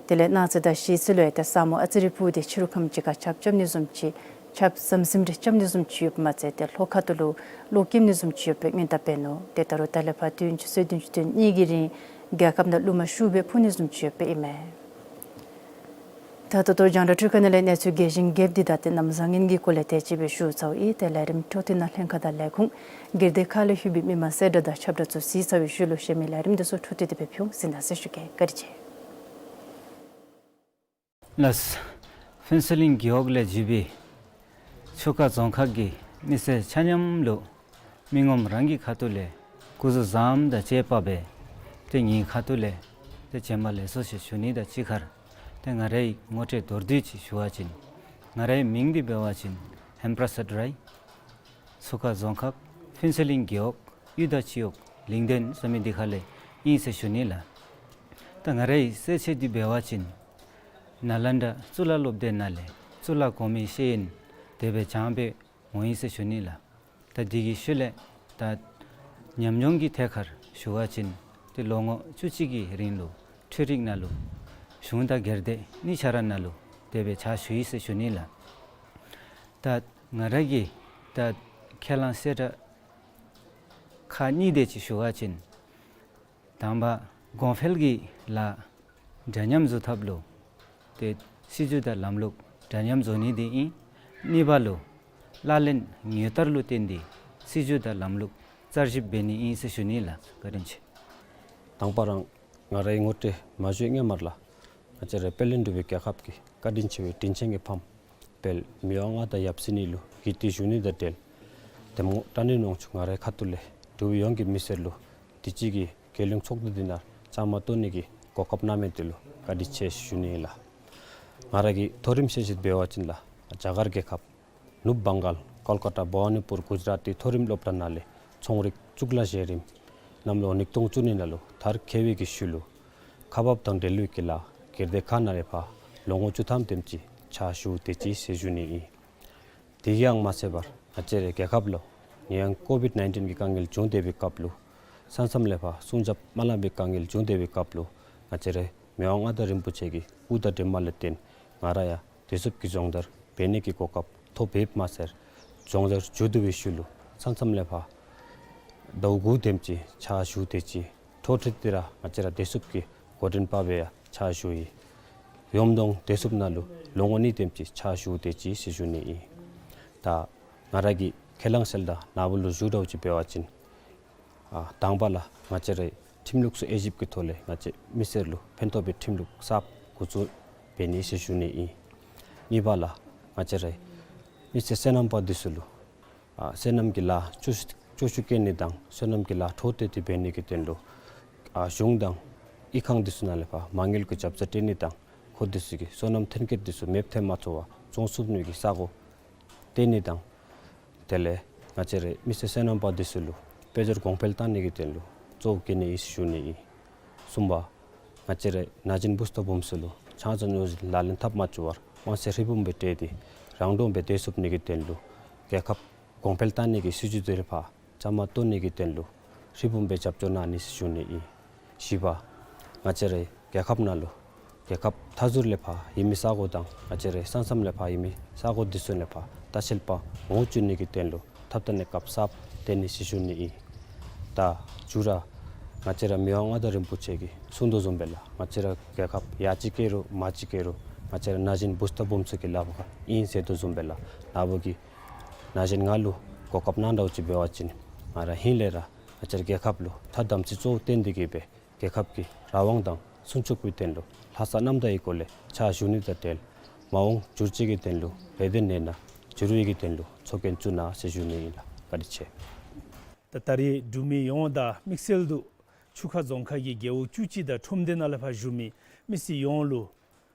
དེ་ལས་གནངས་ཚེ་དང་གཞེས་ཚེ་ལུ་ཡང་ཏེ་ས་སྨུག་ཨ་ཙི་རེ་སྤུབས་ཏེ་ཕྱི་རུ་ཁམས་ཅིག་ཁར་ཆརཔ་རྐྱབ་ནི་བཟུམ་ཅིག་ཆརཔ་ཟམ་ཟིམ་རེ་རྐྱབ་ནི་བཟུམ་ཅིག་ཡོདཔ་མ་ཚད་ཏེ་ལྷོ་ཁ་ཐུག་ལུ་གློག་རྐྱབ་ནི་བཟུམ་ཅིག་ཡོད་པའི་སྔོན་བརྡ་འབད་ནུག། ཏེ་ད་རུང་ད་ལས་ཕར་དུས་ཡུན་ཆུ་ཚོད་བདུན་ཅུ་དོན་གཉིས་ཀྱི་རིང་རྒྱལ་ཁབ་ནང་རླུང་མ་ཤུགས་སྦེ་འཕུ་ནི་བཟུམ་ཅིག་ཡོདཔ་ཨིན་མས། ད་ད་ལྟོ་རྒྱང་བསྒྲགས་འཕྲུལ་ཁང་ནང་ལས་གནས་ཚུལ་རྒྱས་ཤིང་རྒྱསཔ་འདི་དང་ཏེ་གནམ་བཟང་ངན་གྱི་སྐོར་ལས་དེ་ཅིག་སྦེ་ཞུ་ཚརཝ་ཨིན། ཏེ་ལས་རིམ་འཕྲོ་མཐུད་ནང་ལྷན་ཁག་དང་ལས་ཁུངས་སྒེར་སྡེ་ཁག་ལས་ལྷོད་པའི་མི་མང་གསལ་བསྒྲགས་དང་ཁྱབ་བསྒྲགས་ཚུ་གཟིགས་ཚར་བའི་ཤུལ་ལུ་གཞན་མི་ལས་རིམ་འདི་ཚུ་འཕྲོ་མཐུད་དེ་སྦེ་ཕུལ་འོང་ཟེར་ན་ཟེར་ཞུ་གེ། བཀའ་དྲིན་ཆེ། ལགས། ཕུན་ཚོགས་གླིང་རྒེད་འོག་ལས་བརྒྱུད་པའི་ཆུ་ཁ་རྫོང་ཁག་གི་མི་སེར་ཆ་མཉམ་ལུ་མི་ངོམ་རང་གི་ཁ་ཐུག་ལས་སྐུ་གཟུགས་བཟངམ་དང་བཅས་པ་སྦེ་ཏེ་ངེའི་ཁ་ཐུག་ལས་ཏེ་བྱོན་པ་ལེགས་སོ་ཞེས་ཞུ་ནི་དང་གཅིག་ཁར་ཏེ་ང་རའི་ངོ་སྤྲོད་མདོར་བསྡུས་ཅིག་ཞུ་བ་ཅིན་ང་རའི་མིང་འདི་འབད་བ་ཅིན་ཧེམ་པྲ་སད་རའི། ཆུ་ཁ་རྫོང་ཁག་ཕུན་ཚོགས་གླིང་རྒེད་འོག་གཡུ་དང་བྱི་འོག་ལིང་སྡོན་ཟེར་མི་འདི་ཁ་ལས་ཨིན་ཟེར་ཞུ་ནི་ལགས། ད་ང་རའི་སྲས་ཆེན་འདི་འབད་བ་ཅིན་ནཱ་ལེནྡྲ་གཙུག་ལག་སློབ་སྡེ་ནང་ལས་གཙུག་ལག་གོང་མའི་ཤེས་ཡོན་དེ་སྦེ་སྦྱངས་སྦེ་འོང་ཡི་ཟེར་ཞུ་ནི་ལགས། ད་འདི་གི་ཤུལ་ལས་ད་ཉམས་མྱོང་གི་ཐད་ཁར་ཞུ་བ་ཅིན་ཏེ་ལོ་ངོ་བཅུ་གཅིག་གི་རིང་ལུ་འཕྲུལ་རིག་ནང་ལུ་གཞུང་དང་སྒེར་སྡེ་གཉིས་ཆ་ར་ནང་ལུ་དེ་སྦེ་ཕྱག་ཞུ་ཡི་ཟེར་ཞུ་ནི་ལགས། ད་ང་ར་གི་ད་ཁས་བླངས་གསལ་བསྒྲགས་ཁག་གཉིས་དེ་ཅིག་ཞུ་བ་ཅིན་དང་པ་གོང་འཕེལ་གྱི་ལཱ་འདྲ་མཉམ་བཟོ་ཐབས་ལུ་ཏེ་སྲིད་བྱུས་དང་ལམ་ལུགས་འདྲ་མཉམ་བཟོ་ནི་དེ་ཨིན། གཉིས་པ་ལུ་ལག་ལེན་དངོས་བསྟར་ལུ་བརྟེན་ཏེ་སྲིད་བྱུས་དང་ལམ་ལུགས་བསྐྱར་ཞིབ་འབད་ནི་ཨིན་ཟེར་ཞུ་ནི་ལགས། བཀའ་དྲིན་ཆེ། དང་པ་རང་ང་རའི་ངོ་སྤྲོད་མ་ཞུ་བའི་སྔོན་མར་ལགས། ང་བཅས་རའི་དཔལ་ལྡན་འབྲུག་པའི་རྒྱལ་ཁབ་ཀྱི་བཀའ་དྲིན་ཆེ་བའི་དྲིན་ཅན་གྱི་ཕམ་དཔལ་མི་དབང་མངའ་བདག་ཡབ་སྲས་གཉིས་ལུ་གུས་བཏུད་ཞུ་ནི་དང་འབྲེལ་གདམ་ངོ་བཀྲ་ནི་ནོར་བུ་ང་རའི་ཁ་ཐུག་ལས་འབྲུག་པ་ཡོངས་ཀྱི་མི་སེར་ལུ་དུས་ཅི་གི་རྒྱལ་གླིང་ཚོགས་འདུ་འདི་ནང་བཅའ་མར་གཏོགས་ནི་གི་གོ་སྐབས་གནང་མི་འདི་ལུ་བཀའ་དྲིན་ཆེ་ཞུ་ནི་ལགས། ང་ར་གི་མཐོ་རིམ་ཤེས་ཚད་འབད་བ་ཅིན་ལགས་རྒྱ་གར་རྒྱལ་ཁབ་ནུབ་བང་གཱལ་ཀོལ་ཀ་ཊ་བྷ་ཝ་ནི་པུར་གུ་ཇ་རཱཏ་མཐོ་རིམ་སློབ་གྲྭ་ནང་ལས་ཚོང་རིག་གཙུག་ལག་གཞི་རིམ་ གནམ་ལོ་ཉིས་སྟོང་བཅུ་གཉིས་ནང་ལུ་མཐར་འཁྱོལ་བའི་གི་ཤུལ་ལུ་ཁག་འབག་དང་འབྲེལ་བའི་གི་ལཱ་སྒེར་སྡེ་ཁག་ནང་ལས་ཕར་ལོ་ངོ་བཅུ་ཐམ་དེམ་ཅིག་ཕྱག་ཞུ་སྡོད་ཅི་ཟེར་ཞུ་ནི་ཨིན། དེ་གིས་ཡང་མ་ཚད་པར་ང་བཅས་རའི་རྒྱལ་ཁབ་ལུ་ནད་ཡམས་ཀོ་བིཌ་ནའིན་ཊིན་གྱི་དཀའ་ངལ་བྱུང་སྡོད་པའི་སྐབས་ལུ་ས་མཚམས་ལས་ཕར་སྲུང་སྐྱོབ་མ་ལང་པའི་དཀའ་ངལ་བྱུང་སྡོད་པའི་སྐབས་ལུ་ང་བཅས་རའི་མི་དབང་མངའ་བདག་རིན་པོ་ཆེ་གི་སྐུ་དྲིན་དྲན་པ་ལུ་བརྟེན་ང་ར་ཡང་བདེ་སྲུངཔ་གི་སྦྱོང་བརྡར་འབད་ནི་གི་གོ་སྐབས་ཐོབ་པའི་མ་ཚད་སྦྱོང་བརྡར་མཇུག་བསྡུ་བའི་ཤུལ་ལུ་ས་མཚམས་ལས་ཕར་ཟླཝ་དགུ་དེམ་ཅིག་ཕྱག་ཞུ་སྡོད་ཅི། འཕྲོ་མཐུད་དེ་ར་ང་བཅས་ར་བདེ་སྲུངཔ་གི་འགོ་འདྲེན་པ་སྦེ་ཡང་ཕྱག་ཞུ་ཡི། ཡོམ་བརྡུང་བདེ་སྲུངཔ་ནང་ལུ་ལོ་ངོ་གཉིས་དེམ་ཅིག་ཕྱག་ཞུ་སྡོད་ཅི་ཟེར་ཞུ་ནི་ཨིན། ད་ང་ར་གིས་ཁས་བླངས་གསལ་བསྒྲགས་ནཱ་བུ་ལུ་ཞུ་དོ་ཅིག་འབད་བ་ཅིན་ཨ་དང་པ་ལགས་ང་བཅས་རའི་ཁྲིམས་ལུགས་ཚུ་དབྱེ་ཞིབ་ཀྱི་ཐོག་ལས་ང་བཅས་མི་སེར་ལུ་ཕན་ཐོགས་པའི་ཁྲིམས་ལུགས་གསརཔ་འགོ་བཙུགས་འབད་ནི་ཟེར་ཞུ་ནི་ཨིན། གཉིས་པ་ལགས་ང་བཅས་རའི་མི་སེར་སོ་ནམ་པ་འདི་ཚུ་ལུ་ཨ་སོ་ནམ་གྱི་ལཱ་སྐྱོ་ཤུགས་སྐྱོ་ཤུགས་བསྐྱེད་ནི་དང་སོ་ནམ་གྱི་ལཱ་འཕྲོ་མཐུད་དེ་འབད་ནི་གི་དོན་ལུ་ཨ་གཞུང་དང་ཨི་ཁང་འདི་ཚུ་ནང་ལས་ཕར་མ་དངུལ་གྱི་རྒྱབ་རྩ་སྤྲོད་ནི་དང་ཁོང་འདི་ཚུ་གི་སོ་ནམ་ཐོན་སྐྱེད་འདི་ཚུ་མེདཔ་ཐལ་མ་ཚུགས་པར་བཙོང་ཚུགས་ནི་གི་ས་གོ་སྟོན་ནི་དང་དེ་ལས་ང་བཅས་རའི་མི་སེར་སོ་ནམ་པ་འདི་ཚུ་ལུ་དཔལ་འབྱོར་གོང་འཕེལ་བཏང་ནི་གི་དོན་ལུ་གཙོ་བོ་གྱི་ནི་ཨིན་ཟེར་ཞུ་ནི་ཨིན། གསུམ་པ་ང་བཅས་རའི་ན་གཞོན་བུཚ་དང་བུམོ་ཚུ་ལུ་ཆང་ས་ཉོ་ལག་ལེན་འཐབ་མ་བཅུག་པར་དབང་ཚད་ཧྲིལ་བུམ་སྦེ་སྤྲོད་དེ་རང་གྲོངས་སྦེ་སྡོད་ཚུགས་ནི་གི་དོན་ལུ་རྒྱལ་ཁབ་གོང་འཕེལ་བཏང་ནི་གི་སྲིད་བྱུས་འདི་ར་ཕར་བཅའ་མར་གཏོགས་ནི་གི་དོན་ལུ་ཧྲིལ་བུམ་སྦེ་རྒྱབ་སྐྱོར་གནང་ནི་ཟེར་ཞུ་ནི་ཨིན། བཞི་པ་ང་བཅས་རའི་རྒྱལ་ཁབ་ནང་ལུ་རྒྱལ་ཁབ་མཐའ་ཟུར་ལས་ཕར་ཡོད་མི་ས་གོ་དང་ང་བཅས་རའི་ས་མཚམས་ལས་ཕར་ཡོད་མི་ས་གོ་འདི་ཚུ་ལས་ཕར་ལྟ་བཤལ་པ་འོང་བཅུག་ནི་གི་དོན་ལུ་ཐབས་དང་གནས་སྐབས་གསརཔ་སྟོན་ནི་ཟེར་ཞུ་ནི་ཨིན། ད་མཇུག་ར་ང་བཅས་ར་མི་དབང་མངའ་བདག་རིན་པོ་ཆེ་གིས་གསུང་དོ་བཟུམ་སྦེ་ལགས་ང་བཅས་ར་རྒྱལ་ཁབ་ཡར་ཅིག་བསྐྱལ་རུང་མར་ཅིག་བསྐྱལ་རུང་ང་བཅས་ར་ན་གཞོན་བུཚ་དང་བུམོ་ཚུ་གི་ལགཔ་ཁར་ཨིན་ཟེར་དོ་བཟུམ་སྦེ་ལགས་ནཱ་བུ་གིས་ན་གཞོན་ང་ལུ་གོ་སྐབས་གནང་དོ་ཅིག་འབད་བ་ཅིན་ང་ར་ཧིང་ལས་ར་ང་བཅས་ར་རྒྱལ་ཁབ་ལུ་ཐ་དམ་ཚིག་གཙོ་བོ་བཏོན་ཏེ་གི་སྦེ་རྒྱལ་ཁབ་ཀྱི་རང་དབང་དང་སྲུང་སྐྱོབ་ཀྱི་དོན་ལུ་ལྷག་བསམ་རྣམ་དག་གི་སྒོ་ལས་ཕྱག་ཞུ་ནི་དང་འབྲེལ་མ་འོངས་འགྱུར་བཅོས་ཀྱི་དོན་ལུ་རེ་འདུན་ཡོད་ན་འགྱུར་བའི་གི་དོན་ལུ་ཚོགས་རྒྱན་བཙུགས་གནང་ཟེར་ཞུ་ནི་ཨིན་ལགས། བཀའ་དྲིན་ཆེ། ད་ད་རིས་འབྲུག་མི་ཡོངས་དང་དམིགས་བསལ་དུ་ཆུ་ཁ་རྫོང་ཁག་གི་རྒེད་འོག་བཅུ་གཅིག་དང་ཁྲོམ་སྡེ་ནང་ལས་ཕར་བཞུགས་མི་མི་སེར་ཡོངས་ལུ་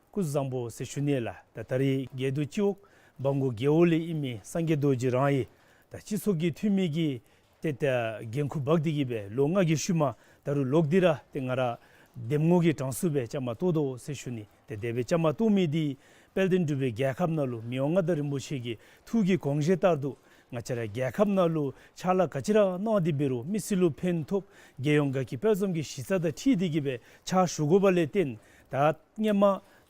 སྐུ་གཟུགས་བཟང་པོ་ཟེར་ཞུ་ནི་ལགས། ད་ད་རིས་རྒེད་འོག་སྤྱི་འོག་སྦང་གོ་རྒེད་འོག་ལས་ཨིན་མི་སངས་རྒྱས་རྡོ་རྗེ་རང་ཡང་ད་སྤྱི་ཚོགས་ཀྱི་འཐུས་མི་གི་ཏེ་ད་འགན་ཁུར་འབག་སྟེ་གི་སྦེ་ལོ་ལྔ་གི་ཤུལ་མ་ད་རུང་ལོག་སྟེ་ར་ཏེ་ང་ར་འདེམས་ངོ་གི་གྲངས་སུ་སྦེ་བཅའ་མར་གཏོགས་དོ་ཟེར་ཞུ་ནི། ཏེ་དེ་སྦེ་བཅའ་མར་གཏོགས་མི་འདི་དཔལ་ལྡན་འབྲུག་པའི་རྒྱལ་ཁབ་ནང་ལུ་མི་དབང་མངའ་བདག་རིན་པོ་ཆེ་གི་ཐུགས་ཀྱི་དགོངས་བཞེད་ལྟར་དུ་ང་བཅས་ར་རྒྱལ་ཁབ་ནང་ལུ་ཕྱག་ལཱ་ག་ཅི་ར་གནང་སྟེ་འབད་རུང་མི་སེར་ལུ་ཕན་ཐོགས་རྒྱལ་ཡོངས་དགའ་སྐྱིད་དཔལ་འཛོམས་ཀྱི་གཞི་རྩ་དང་འཁྲིལ་ཏེ་གི་སྦེ་ཕྱག་ཞུ་དགོ་པ་ལས་བརྟེན་ད་སྔོན་མ་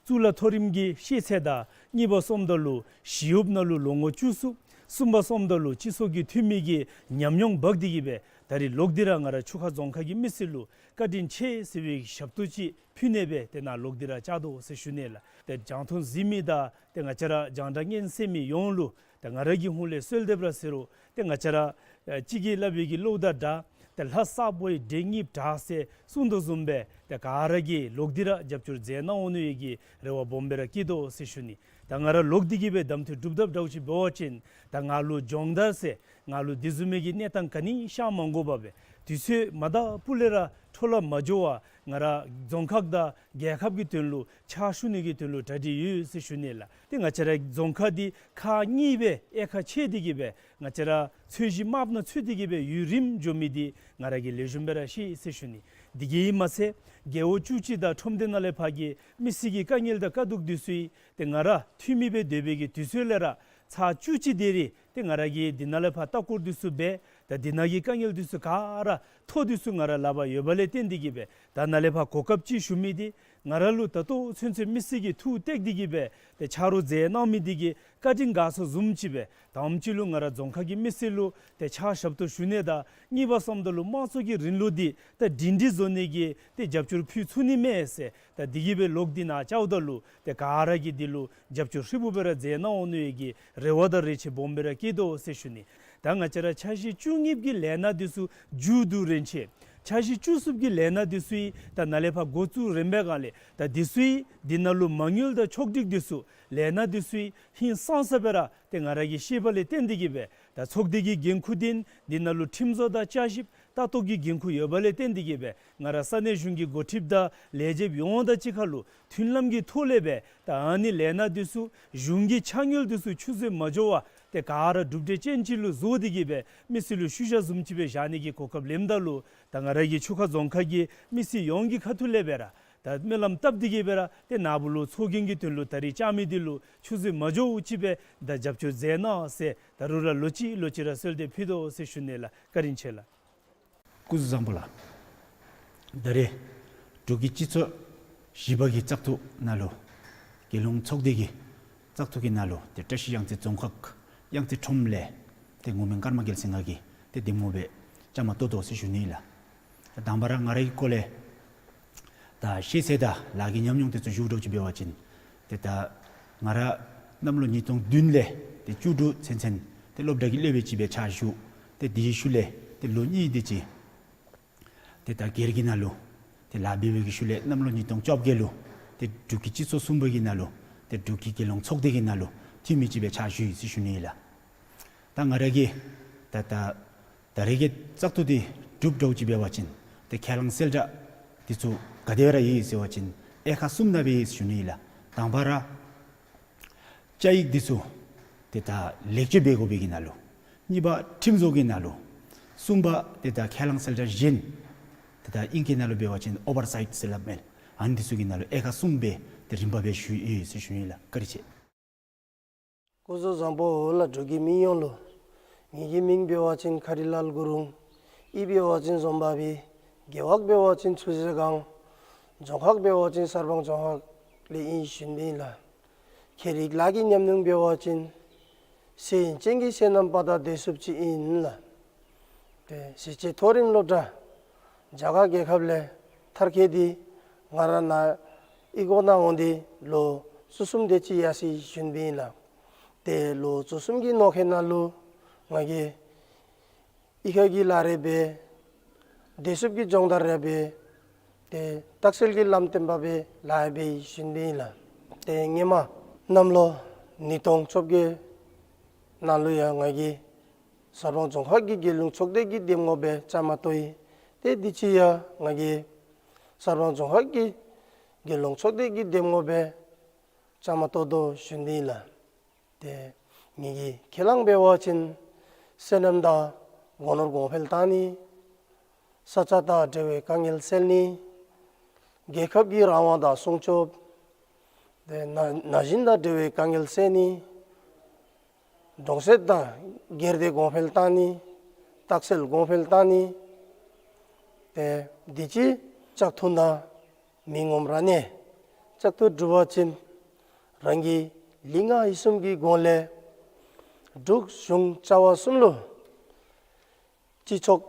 གཙུག་ལག་མཐོ་རིམ་གྱི་ཤེས་ཚད་དང་གཉིས་པ་སོངམ་ད་ལུ་ཞི་གཡོགཔ་ནང་ལུ་ལོ་ངོ་བཅུ་གསུམ། གསུམ་པ་སོངམ་ད་ལུ་སྤྱི་ཚོགས་ཀྱི་འཐུས་མི་གི་ཉམས་མྱོང་འབག་སྟེ་གི་སྦེ་ད་རིས་ལོག་སྟེ་ར་ང་ར་ཆུ་ཁ་རྫོང་ཁག་གི་མི་སེར་ལུ་བཀའ་དྲིན་ཆེ་ཟེར་བའི་ཞབས་ཏོག་ཅིག་ཕུལ་ནི་སྦེ་ཏེ་ནཱ་ལོག་སྟེ་ར་བཅར་དོ་ཟེར་ཞུ་ནི་ལགས། ཏེ་རྒྱང་མཐོང་གཟིགས་མི་དང་ཏེ་ང་བཅས་ར་རྒྱང་བསྒྲགས་སྙན་གསན་མི་ཡོངས་ལུ་ཏེ་ང་ར་གི་ཧོངས་ལས་གསོལ་འདེབས་ར་ཟེར་རུང་ཏེ་ང་བཅས་ར་ཨ་གཅིག་གིས་སླབ་པའི་གི་བློ་དང་འདྲ། ཏེ་ལྷ་གསརཔ་བོ་ཡི་འདྲེ་གཉིསཔ་དྲག་ཟེར་གསུང་དོ་བཟུམ་སྦེ་ཏེ་ག་ར་གིས་ལོག་སྟེ་ར་རྒྱབ་སྐྱོར་མཛད་གནང་འོང་ནི་ཡོད་ཀྱི་རེ་བ་སྦོམ་སྦེ་ར་བསྐྱེད་དོ་ཟེར་ཞུ་ནི། ད་ང་ར་ལོག་སྟེ་གི་སྦེ་གདམ་འཐུ་གྲུབ་ཐབས་འདྲཝ་ཅིག་འབད་བ་ཅིན་ད་ང་ལུ་སྦྱོང་བརྡར་ཟེར་ང་ལུ་དེ་བཟུམ་མའི་གི་གནས་སྟངས་ག་ནི་ཤར་མ་དགོ་པར་སྦེ་དུས་ཚོད་མ་འདའ་སྤུ་ལས་ར་འཕྲོ་བརླག་མ་འགྱོ་བར་ང་ར་རྫོང་ཁག་དང་རྒྱལ་ཁབ་ཀྱི་དོན་ལུ་ཕྱག་ཞུ་ནི་གི་དོན་ལུ་གྲ་སྒྲིག་ཡོད་ཟེར་ཞུ་ནི་ལགས། ཏེ་ང་བཅས་ར་རྫོང་ཁག་འདི་ཁག་གཉིས་སྦེ་དབྱེ་ཁག་ཕྱེ་སྟེ་གི་སྦེ་ང་བཅས་ར་ཚོས་གཞི་དམརཔོ་ནང་ཚུད་དེ་གི་སྦེ་ཡུན་རིངམོ་འགྱོ་མི་འདི་ང་ར་གིས་ལེགས་ཤོམ་སྦེ་ར་ཤེས་ཟེར་ཞུ་ནི། དེ་གིས་མ་ཚད་རྒེད་འོག་བཅུ་གཅིག་དང་ཁྲོམ་སྡེ་ནང་ལས་ཕར་གྱི་མི་སེར་གྱི་དཀའ་ངལ་དང་དཀའ་སྡུག་འདི་ཚུ་ཡང་ཏེ་ང་ར་འཐུས་མི་སྦེ་སྡོད་པའི་གི་དུས་ཚོད་ལས་ར་ཚར་བཅུ་གཅིག་དེ་རེ་ཏེ་ང་ར་གིས་འདི་ནང་ལས་ཕར་ལྟ་སྐོར་འདི་ཚུ་འབད་ད་འདི་ནང་གི་དཀའ་ངལ་འདི་ཚུ་ག་ར་ཐོ་འདི་ཚུ་ང་ར་ལག་པར་ཡོད་པ་ལས་བརྟེན་ཏེ་གི་སྦེ་ད་ནཱ་ལས་ཕར་གོ་སྐབས་ཅིག་ཞུ་མི་འདི་ང་ར་ལུ་ད་ལྟོ་ཚུན་ཚོད་མི་སེར་གྱིས་ཐུགས་གཏད་དེ་གི་སྦེ་ཏེ་ཕྱག་རོགས་མཛད་གནང་མི་འདི་གི་བཀའ་དྲིན་དགའ་ཚོར་བཟུམ་ཅིག་སྦེ་དང་པ་ཅིག་ལུ་ང་ར་རྫོང་ཁག་གི་མི་སེར་ལུ་ཏེ་ཕྱག་ཞབས་ཏོག་ཞུ་ནི་དང་གཉིས་པ་སོངམ་ད་ལུ་དམངས་གཙོ་གི་རིང་ལུགས་འདི་ད་སྒྲིང་སྒྲི་བཟོ་ནི་གི་ཏེ་རྒྱབ་སྐྱོར་ཕུལ་ཚུགས་ནི་མས་ཟེར་ད་འདི་གི་སྦེ་ལོག་སྟེ་ནཱ་བཅརཝ་ད་ལུ་ཏེ་ག་ར་གིས་འདི་ལུ་རྒྱབ་སྐྱོར་ཧྲིལ་བུམ་སྦེ་ར་མཛད་གནང་འོང་ནི་ཡོད་ཀྱི་རེ་བ་དང་རེ་ཆེ་སྦོམ་སྦེ་ར་བསྐྱེད་དོ་ཟེར་ཞུ་ནི། ད་ང་བཅས་ར་འཆར་གཞི་བཅུ་གཉིས་ཀྱི་ལས་སྣ་འདི་ཚུ་མཇུག་བསྡུ་རན་ཆེ། འཆར་གཞི་བཅུ་གསུམ་གྱི་ལས་སྣ་འདི་ཚུ་ཡང་ད་ནཱ་ལས་ཕར་འགོ་བཙུགས་རན་པའི་སྒང་ལས་ད་འདི་ཚུ་ཡང་འདི་ནང་ལུ་མ་དངུལ་དང་ཕྱོགས་སྒྲིག་འདི་ཚུ་ལས་སྣ་འདི་ཚུ་ཡང་ཧིང་སངས་ས་སྦེ་ར་ཏེ་ང་ར་གིས་ཤེས་པ་ལས་བརྟེན་ཏེ་གི་སྦེ་ད་ཚོགས་སྡེ་གི་འགན་ཁུར་འདི་འདི་ནང་ལུ་ཁྲིམས་བཟོ་དང་བསྐྱར་ཞིབ་ལྟ་རྟོག་གི་འགན་ཁུར་ཡོད་པ་ལས་བརྟེན་ཏེ་གི་སྦེ་ང་ར་ས་གནས་གཞུང་གི་འགོ་ཁྲིདཔ་དང་ལས་བྱེདཔ་ཡོངས་དང་གཅིག་ཁར་ལུ་མཐུན་ལམ་གྱི་ཐོག་ལས་སྦེ་ད་ཨ་ནི་ལས་སྣ་འདི་ཚུ་གཞུང་གི་ཕྱག་དངུལ་འདི་ཚུ་ཆུད་ཟོས་མ་འགྱོ་བར་ ག་ར་གྲུབ་འབྲས་ཅན་ཅིག་ལུ་བཟོ་སྟེ་གིས་སྦེ་མི་སེར་ལུ་ཤུལ་བཞག་བཟུམ་ཅིག་སྦེ་བཞག་ནི་གི་གོ་སྐབས་ལེནམ་ད་ལུ་ད་ང་ར་གི་ཆུ་ཁ་རྫོང་ཁག་གི་མི་སེར་ཡོངས་ཀྱི་ཁ་ཐུག་ལས་སྦེ་ར་ད་སྨོན་ལམ་བཏབ་སྟེ་གིས་སྦེ་ར་ཏེ་ན་བུ་ལུ་ཚོགས་རྒྱན་གྱི་དོན་ལུ་ད་རིས་བཅར་མི་འདི་ལུ་ཆུ་ཚོད་མ་འགྱོཝ་ཅིག་སྦེ་ད་རྒྱབ་སྐྱོར་མཛད་གནང་ཟེར་ད་རུང་ར་ལོ་གཅིག་ལོ་གཅིག་ར་གསོལ་འདེབས་ཕུལ་དོ་ཟེར་ཞུ་ནི་ལགས། བཀའ་དྲིན་ཆེ་ལགས། སྐུ་གཟུགས་བཟང་པོ་ལགས། ད་རེས་འབྲུག་གི་སྤྱི་ཚོགས་བཞི་པ་གི་བཙག་འཐུ་ནང་ལུ་རྒྱལ་ཡོངས་ཚོགས་སྡེ་གི་བཙག་འཐུ་གི་ནང་ལུ་ཏེ་བཀྲ་ཤིས་གཡང་རྩེ་རྫོང་ཁག་གཡང་རྩེ་ཁྲོམ་ལས་ཏེ་ངོ་མེད་ཀརྨ་རྒྱལ་མཚན་ང་གིས་ཏེ་འདེམས་ངོ་སྦེ་བཅའ་མར་གཏོགས་དོ་ཟེར་ཞུ་ནི་ལགས། དང་པ་ར་ང་རའི་སྐོར་ལས་ད་ཤེས་ཚད་དང་ལཱ་གི་ཉམས་མྱོང་དེ་ཚུ་ཞུ་དོ་ཅིག་འབད་བ་ཅིན་ཏེ་ད་ང་ར་གནམ་ལོ་ཉིས་སྟོང་བདུན་ལས་ཏེ་བཅུ་དྲུག་ཚུན་ཚོད་ཏེ་སློབ་གྲྭ་གི་སློབ་དཔོན་ཅིག་སྦེ་ཕྱག་ཞུ། ཏེ་དེའི་ཤུལ་ལས་ཏེ་ལོ་གཉིས་དེ་ཅིག་ཏེ་ད་སྒེར་གྱི་ནང་ལུ་ཏེ་ལཱ་འབད་བའི་གི་ཤུལ་ལས་གནམ་ལོ་ཉིས་སྟོང་བཅོ་བརྒྱད་ལུ་ཏེ་འབྲུག་གི་སྤྱི་ཚོགས་གསུམ་པ་གི་ནང་ལུ་ཏེ་འབྲུག་གི་རྒྱལ་ཡོངས་ཚོགས་སྡེ་གི་ནང་ལུ་འཐུས་མི་ཅིག་སྦེ་ཕྱག་ཞུ་ཡི་ཟེར་ཞུ་ནི་ཨིན་ལགས། ད་ང་ར་གི་ད་ད་ད་རེས་ཀྱི་བཙག་འཐུ་འདི་གྲུབ་འགྱོཝ་ཅིག་འབད་བ་ཅིན་ཏེ་ཁས་བླངས་གསལ་བསྒྲགས་འདི་ཚུ་ག་དེ་ར་ཡོད་ཟེར་བ་ཅིན་དབྱེ་ཁག་གསུམ་ནང་སྦེ་ཡོད་ཟེར་ཞུ་ནི་ཨིན་ལགས། དང་པ་ར་བཅའ་ཡིག་འདི་ཚུ་ཏེ་ད་ལེགས་བཅོས་འབད་དགོ་པའི་གི་ནང་ལུ། གཉིས་པ་ཁྲིམས་བཟོ་གི་ནང་ལུ། གསུམ་པ་ཏེ་ད་ཁས་བླངས་གསལ་བསྒྲགས་གཞན་ཏེ་ད་ཨིང་སྐད་ནང་ལུ་འབད་བ་ཅིན་ཨོ་བར་སའིཊ་ཟེར་སླབ་མས། ཨ་ནི་འདི་ཚུ་གི་ནང་ལུ་དབྱེ་ཁག་གསུམ་སྦེ་ཏེ་རིམ་པ་སྦེ་ཞུ་ཡི་ཟེར་ཞུ་ནི་ཨིན་ལགས། བཀའ་དྲིན་ཆེ། སྐུ་གཟུགས་བཟང་པོ་ལགས། འབྲུག་གི་མི་ཡོངས་ལུ། ངེ་གི་མིང་འབད་བ་ཅིན་མཁའ་རི་ལཱལ་གུ་རུང་། གཡུས་འབད་བ་ཅིན་འཛོམ་པ་སྦིས། རྒེད་འོག་འབད་བ་ཅིན་ཆུ་བཞི་སྒང་། རྫོང་ཁག་འབད་བ་ཅིན་གསར་སྤང་རྫོང་ཁག་ལས་ཨིན་ཞུ་ནི་ཨིན་ལགས། ཁྱད་རིག་ལཱ་གི་ཉམས་མྱོང་འབད་བ་ཅིན་སེ་ཡན་ཅན་གྱི་སོ་ནམ་པ་དང་བདེ་སྲུངཔ་ཅིག་ཨིན་ལགས། ཏེ་གཞིས་བྱེས་མཐོ་རིམ་སློབ་གྲྭ་རྒྱ་གར་རྒྱལ་ཁབ་ལས་མཐར་འཁྱོལ་ཏེ་ང་ར་ནཱ་གཡུས་སྒོ་ནང་འོང་སྟེ་ལོ་བཅུ་གསུམ་དེ་ཅིག་ཡར་སོ་ཡི་ཞུ་ནི་ཨིན་ལགས། ཏེ་ལོ་བཅུ་གསུམ་གྱི་ནང་འཁོད་ནང་ལུ་ང་གིས་གཡུས་ཁ་གི་ལཱ་རེ་འབད། བདེ་སྲུངཔ་གི་སྦྱོང་བརྡར་རེ་འབད། ཏེ་རྟགས་གསལ་གྱི་ལམ་སྟོན་པ་སྦེ་ལཱ་འབད་ཡི་ཞུ་ནི་ཨིན་ལགས། ཏེ་སྔོན་མ་གནམ་ལོ་ཉིས་སྟོང་བཅོ་བརྒྱད་ནང་ལུ་ཡང་ང་གིས་གསར་སྤང་རྫོང་ཁག་གི་རྒྱལ་ཡོངས་ཚོགས་སྡེ་གི་འདེམས་ངོ་སྦེ་བཅའ་མར་གཏོགས་ཡི། ཏེ་དེ་ཅིག་ཡང་ང་གིས་གསར་སྤང་རྫོང་ཁག་གི་རྒྱལ་ཡོངས་ཚོགས་སྡེ་གི་འདེམས་ངོ་སྦེ་བཅའ་མར་གཏོགས་དོ་ཞུ་ནི་ཨིན་ལགས། ཏེ་ངེ་གི་ཁས་བླངས་འབད་བ་ཅིན་སོ་ནམ་དང་སྒོ་ནོར་གོང་འཕེལ་བཏང་ནི། ས་ཆ་དང་འབྲེལ་བའི་དཀའ་ངལ་སེལ་ནི། རྒྱལ་ཁབ་ཀྱི་རང་དབང་དང་སྲུང་སྐྱོབ། ཏེ་ན་ན་གཞོན་དང་འབྲེལ་བའི་དཀའ་ངལ་སེལ་ནི། གྲོང་གསེབ་དང་སྒེར་སྡེ་གོང་འཕེལ་བཏང་ནི། རྟགས་གསལ་གོང་འཕེལ་བཏང་ནི། ཏེ་དེ་ཅིག་བཙག་འཐུ་ནང་མི་ངོམ་ར་ནི་བཙག་འཐུ་གྲུབ་པ་ཅིན་རང་གི་ལུས་ངག་ཡིད་གསུམ་གྱི་སྒོ་ལས་འབྲུག་གཞུང་བྱ་བ་གསུམ་ལུ་སྤྱི་ཚོགས་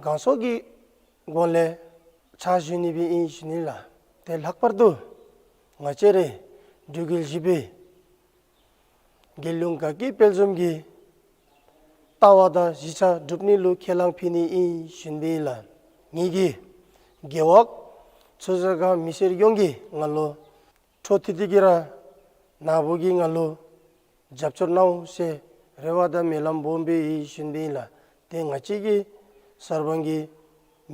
གང་ཟག་གི་སྒོ་ལས་ཕྱག་ཞུ་ནི་སྦེ་ཨིན་ཞུ་ནི་ལགས། ཏེ་ལྷག་པར་དུ་ང་བཅས་རའི་འབྲུག་རྒྱལ་བཞི་པའི་རྒྱལ་ཡོངས་དགའ་སྐྱིད་དཔལ་འཛོམས་ཀྱི་ལྟ་བ་དང་གཞིས་ཆགས་སྒྲུབ་ནི་ལུ་ཁས་བླངས་ཕུལ་ནི་ཨིན་ཞུ་ནི་ལགས། ངེ་གི་རྒེད་འོག་ཆུ་བཞི་སྒང་མི་སེར་ཡོངས་ཀྱིས་ང་ལུ་འཕྲོ་མཐུད་དེ་གིས་ར་ན་བུ་གིས་ང་ལུ་རྒྱབ་སྐྱོར་གནང་ཟེར་རེ་བ་དང་སྨོན་ལམ་སྦོམ་སྦེ་ཡོད་ཞུ་ནི་ཨིན་ལགས། ཏེ་ང་བཅས་ཀྱི་གསར་སྤང་གི་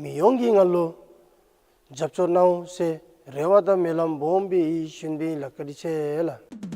མི་ཡོངས་ཀྱིས་ང་ལུ་རྒྱབ་སྐྱོར་གནང་ཟེར་རེ་བ་དང་སྨོན་ལམ་སྦོམ་སྦེ་ཡོད་ཞུ་ནི་ཨིན་ལགས། བཀའ་དྲིན་ཆེ་ལགས།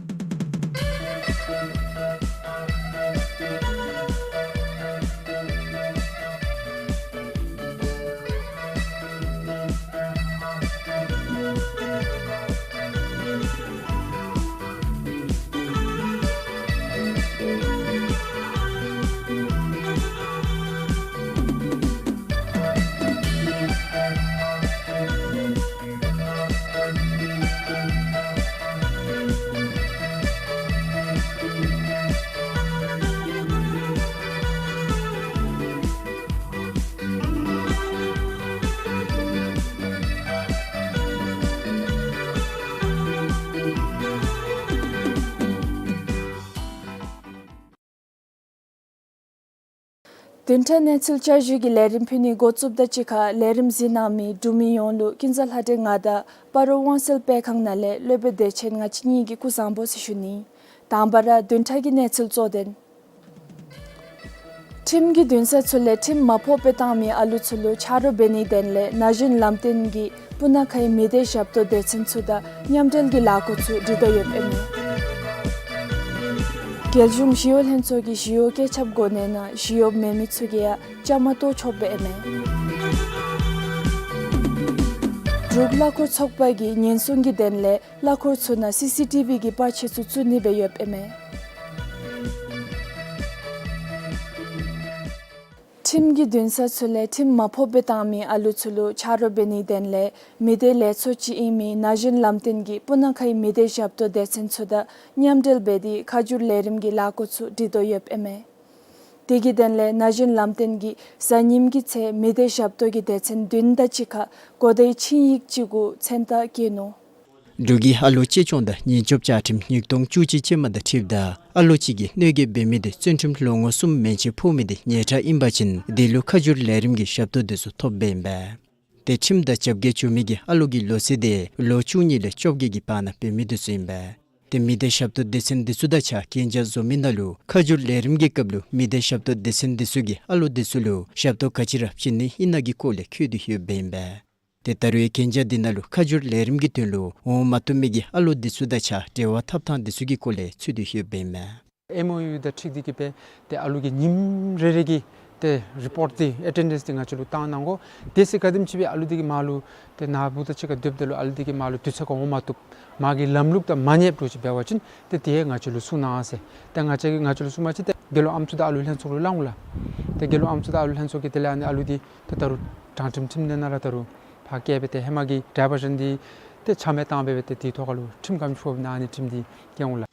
བདུན་ཕྲག་གནས་ཚུལ་བསྐྱར་ཞུ་གི་ལས་རིམ་ཕུལ་ནི་འགོ་བཙུགསཔ་དང་གཅིག་ཁར་ལས་རིམ་གཟིགས་གནང་མི་འབྲུག་མི་ཡོངས་ལུ་ཀུན་བཟང་ལྷ་སྒྲོན་ང་དང་སྤ་རོ་དབང་གསལ་སྤེལ་ཁང་ནང་ལས་སློབ་དཔོན་བདེ་ཆེན་ང་བཅས་གཉིས་ཀྱིས་སྐུ་གཟུགས་བཟང་པོ་ཟེར་ཞུ་ནི། དང་པ་ར་བདུན་ཕྲག་གི་གནས་ཚུལ་གཙོ་དོན། ཁྲིམས་ཀྱི་འདུན་ས་ཚུ་ལས་ཁྲིམས་མ་ཕོགཔ་སྦེ་བཏང་མི་ཨ་ལུ་ཚུ་ལུ་ཆ་རོགས་འབད་ནིའི་དོན་ལས་ན་གཞོན་ལམ་སྟོན་གྱིས་སྤུ་ན་ཁའི་མི་སྡེ་ཞབས་ཏོག་སྡེ་ཚན་ཚུ་དང་མཉམ་འབྲེལ་གྱི་ལས་འགུལ་ཚུ་སྒྲིག་དོ་ཡོདཔ་ཨིན་མས། རྒྱལ་གཞུང་ཞི་གཡོག་ལྷན་ཚོགས་ཀྱིས་ཞི་གཡོག་བཀོད་ཁྱབ་གོ་གནས་ནང་ཞི་གཡོག་མེད་མི་ཚུ་གིས་ཡང་བཅའ་མར་གཏོགས་ཆོགཔ་སྦེ་ཨིན་མས། འབྲུག་གླ་འཁོར་ཚོགས་པ་གིས་ཉེན་སྲུང་གི་དོན་ལས་གླ་འཁོར་ཚུ་ནང་སི་སི་ཊི་བི་གི་པར་ཆས་ཚུ་བཙུགས་ནི་སྦེ་ཡོདཔ་ཨིན་མས། ཁྲིམས་ཀྱི་འདུན་ས་ཚུ་ལས་ཁྲིམས་མ་ཕོགཔ་སྦེ་བཏང་མི་ཨ་ལུ་ཚུ་ལུ་ཆ་རོགས་འབད་ནིའི་དོན་ལས་མི་སྡེ་ལས་ཚོགས་ཅིག་ཨིན་མི་ན་གཞོན་ལམ་སྟོན་གྱིས་སྤུ་ན་ཁའི་མི་སྡེ་ཞབས་ཏོག་སྡེ་ཚན་ཚུ་དང་མཉམ་འབྲེལ་འབད་དེ་ཁ་བསྒྱུར་ལས་རིམ་གྱི་ལས་འགུལ་ཚུ་སྒྲིག་དོ་ཡོདཔ་ཨིན་མས། དེ་གི་དོན་ལས་ན་གཞོན་ལམ་སྟོན་གྱིས་གཟའ་ཉིམ་གྱི་ཚེ་མི་སྡེ་ཞབས་ཏོག་གི་སྡེ་ཚན་བདུན་དང་གཅིག་ཁར་གོ་བརྡའི་ཆིངས་ཡིག་ཅིག་གུ་མཚན་རྟགས་བཀོད་ནུག། འབྲུག་གི་ཨ་ལོ་གཅེས་སྐྱོང་དང་ཉེན་སྐྱོབ་བཅའ་ཁྲིམས་ཉིས་སྟོང་བཅུ་གཅིག་ཅན་མ་དང་འཁྲིལཝ་ད་ཨ་ལོ་གཅིག་གིས་གནོད་འགེལ་འབད་མི་དེ་བཙོན་ཁྲིམས་ལོ་ངོ་གསུམ་མན་ཆད་ཕོག་མི་དེ་ཉེས་ཁྲ་ཨིན་པ་ཅིན་དེ་ལུ་ཁ་བསྒྱུར་ལས་རིམ་གྱི་ཞབས་ཏོག་དེ་ཚུ་ཐོབ་པས་ཨིན་པས། ཏེ་ཁྲིམས་དང་རྒྱབ་འགལ་བྱུང་མི་གི་ཨ་ལོ་གི་ལོ་ཚད་དེ་ལོ་བཅུ་གཉིས་ལས་བཅོ་བརྒྱད་ཀྱི་བར་ན་འབད་མི་དེ་ཚུ་ཨིན་པས། ཏེ་མི་སྡེ་ཞབས་ཏོག་སྡེ་ཚན་དེ་ཚུ་དང་གཅིག་ཁར་གན་རྒྱ་བཟོ་མི་ནང་ལུ་ཁ་བསྒྱུར་ལས་རིམ་གྱི་སྐབས་ལུ་མི་སྡེ་ཞབས་ཏོག་སྡེ་ཚན་དེ་ཚུ་གིས་ཨ་ལོ་དེ་ཚུ་ལུ་ཞབས་ཏོག་ག་ཅི་ར་བྱིན་ནི་ཨིན་ན་གི་སྐོར་ལས་བཀོད་དེ་ཡོདཔ་ཨིན་པས། ཏེ་ད་རུང་གན་རྒྱ་དེ་ནང་ལུ་ཁ་བསྒྱུར་ལས་རིམ་གྱི་དོན་ལུ་འོང་མ་བཏུབ་མི་གི་ཨ་ལོ་དེ་ཚུ་དང་གཅིག་ཁར་འབྲེལ་བ་འཐབ་ཐངས་དེ་ཚུ་གི་སྐོར་ལས་ཚུད་དེ་ཡོདཔ་ཨིན་མས། ཨེམ་ཨོ་ཡུ་དང་འཁྲིལ་ཏེ་གིས་སྦེ་ཏེ་ཨ་ལོ་གི་ཉིནམ་རེ་རེ་གི་ཏེ་རི་པོརཊ་འདི་ཨེ་ཊེན་ཌེནསི་འདི་ང་བཅས་ལུ་བཏང་གནང་དགོ། དེ་ཚེ་ག་དེམ་ཅིག་སྦེ་ཨ་ལོ་འདི་གིས་མར་ལུ་ཏེ་ནཱ་བུ་དང་གཅིག་ཁར་སྡོདཔ་ད་ལུ་ཨ་ལོ་འདི་གིས་མར་ལུ་དུས་ཚོད་ཁར་འོང་མ་བཏུབ་མ་གི་ལམ་ལུགས་དང་མ་ཉེསཔ་འདྲཝ་ཅིག་འབད་བ་ཅིན་ཏེ་དེ་ང་བཅས་ལུ་གསུང་གནང་ཟེར། ཏེ་ང་བཅས་ཀྱིས་ང་བཅས་ལུ་གསུངམ་ཅིག་ཏེ་དགེ་སློང་ཨམ་སྲུ་དང་ཨ་ལོ་ལྷན་ཚོགས་ལུ་སླབ་འོང་ལགས། ཏེ་དགེ་སློང་ཨམ་སྲུ་དང་ཨ་ལོ་ལྷན་ཚོགས་ཀྱིས་དེ་ལས་ཨ་ནི་ཨ་ལོ་འདི་ཏེ་ད་རུང་དྲང་ཁྲིམས་ཁྲིམས་གནས་ནང་ར་ད་རུང་ཕར་བསྐྱལ་སྦེ་ཏེ་ཧེ་མ་གི་ཌའི་བར་ཤཱན་འདི་ཏེ་ཆ་མེད་བཏང་སྦེ་སྦེ་ཏེ་དེའི་ཐོག་ཁར་ལུ་ཁྲིམས་ཁ་མཆུ་ཕོག་སྦེ་ཨ་ནི་ཁྲིམས་འདི་བཀལ་འོང་ལགས།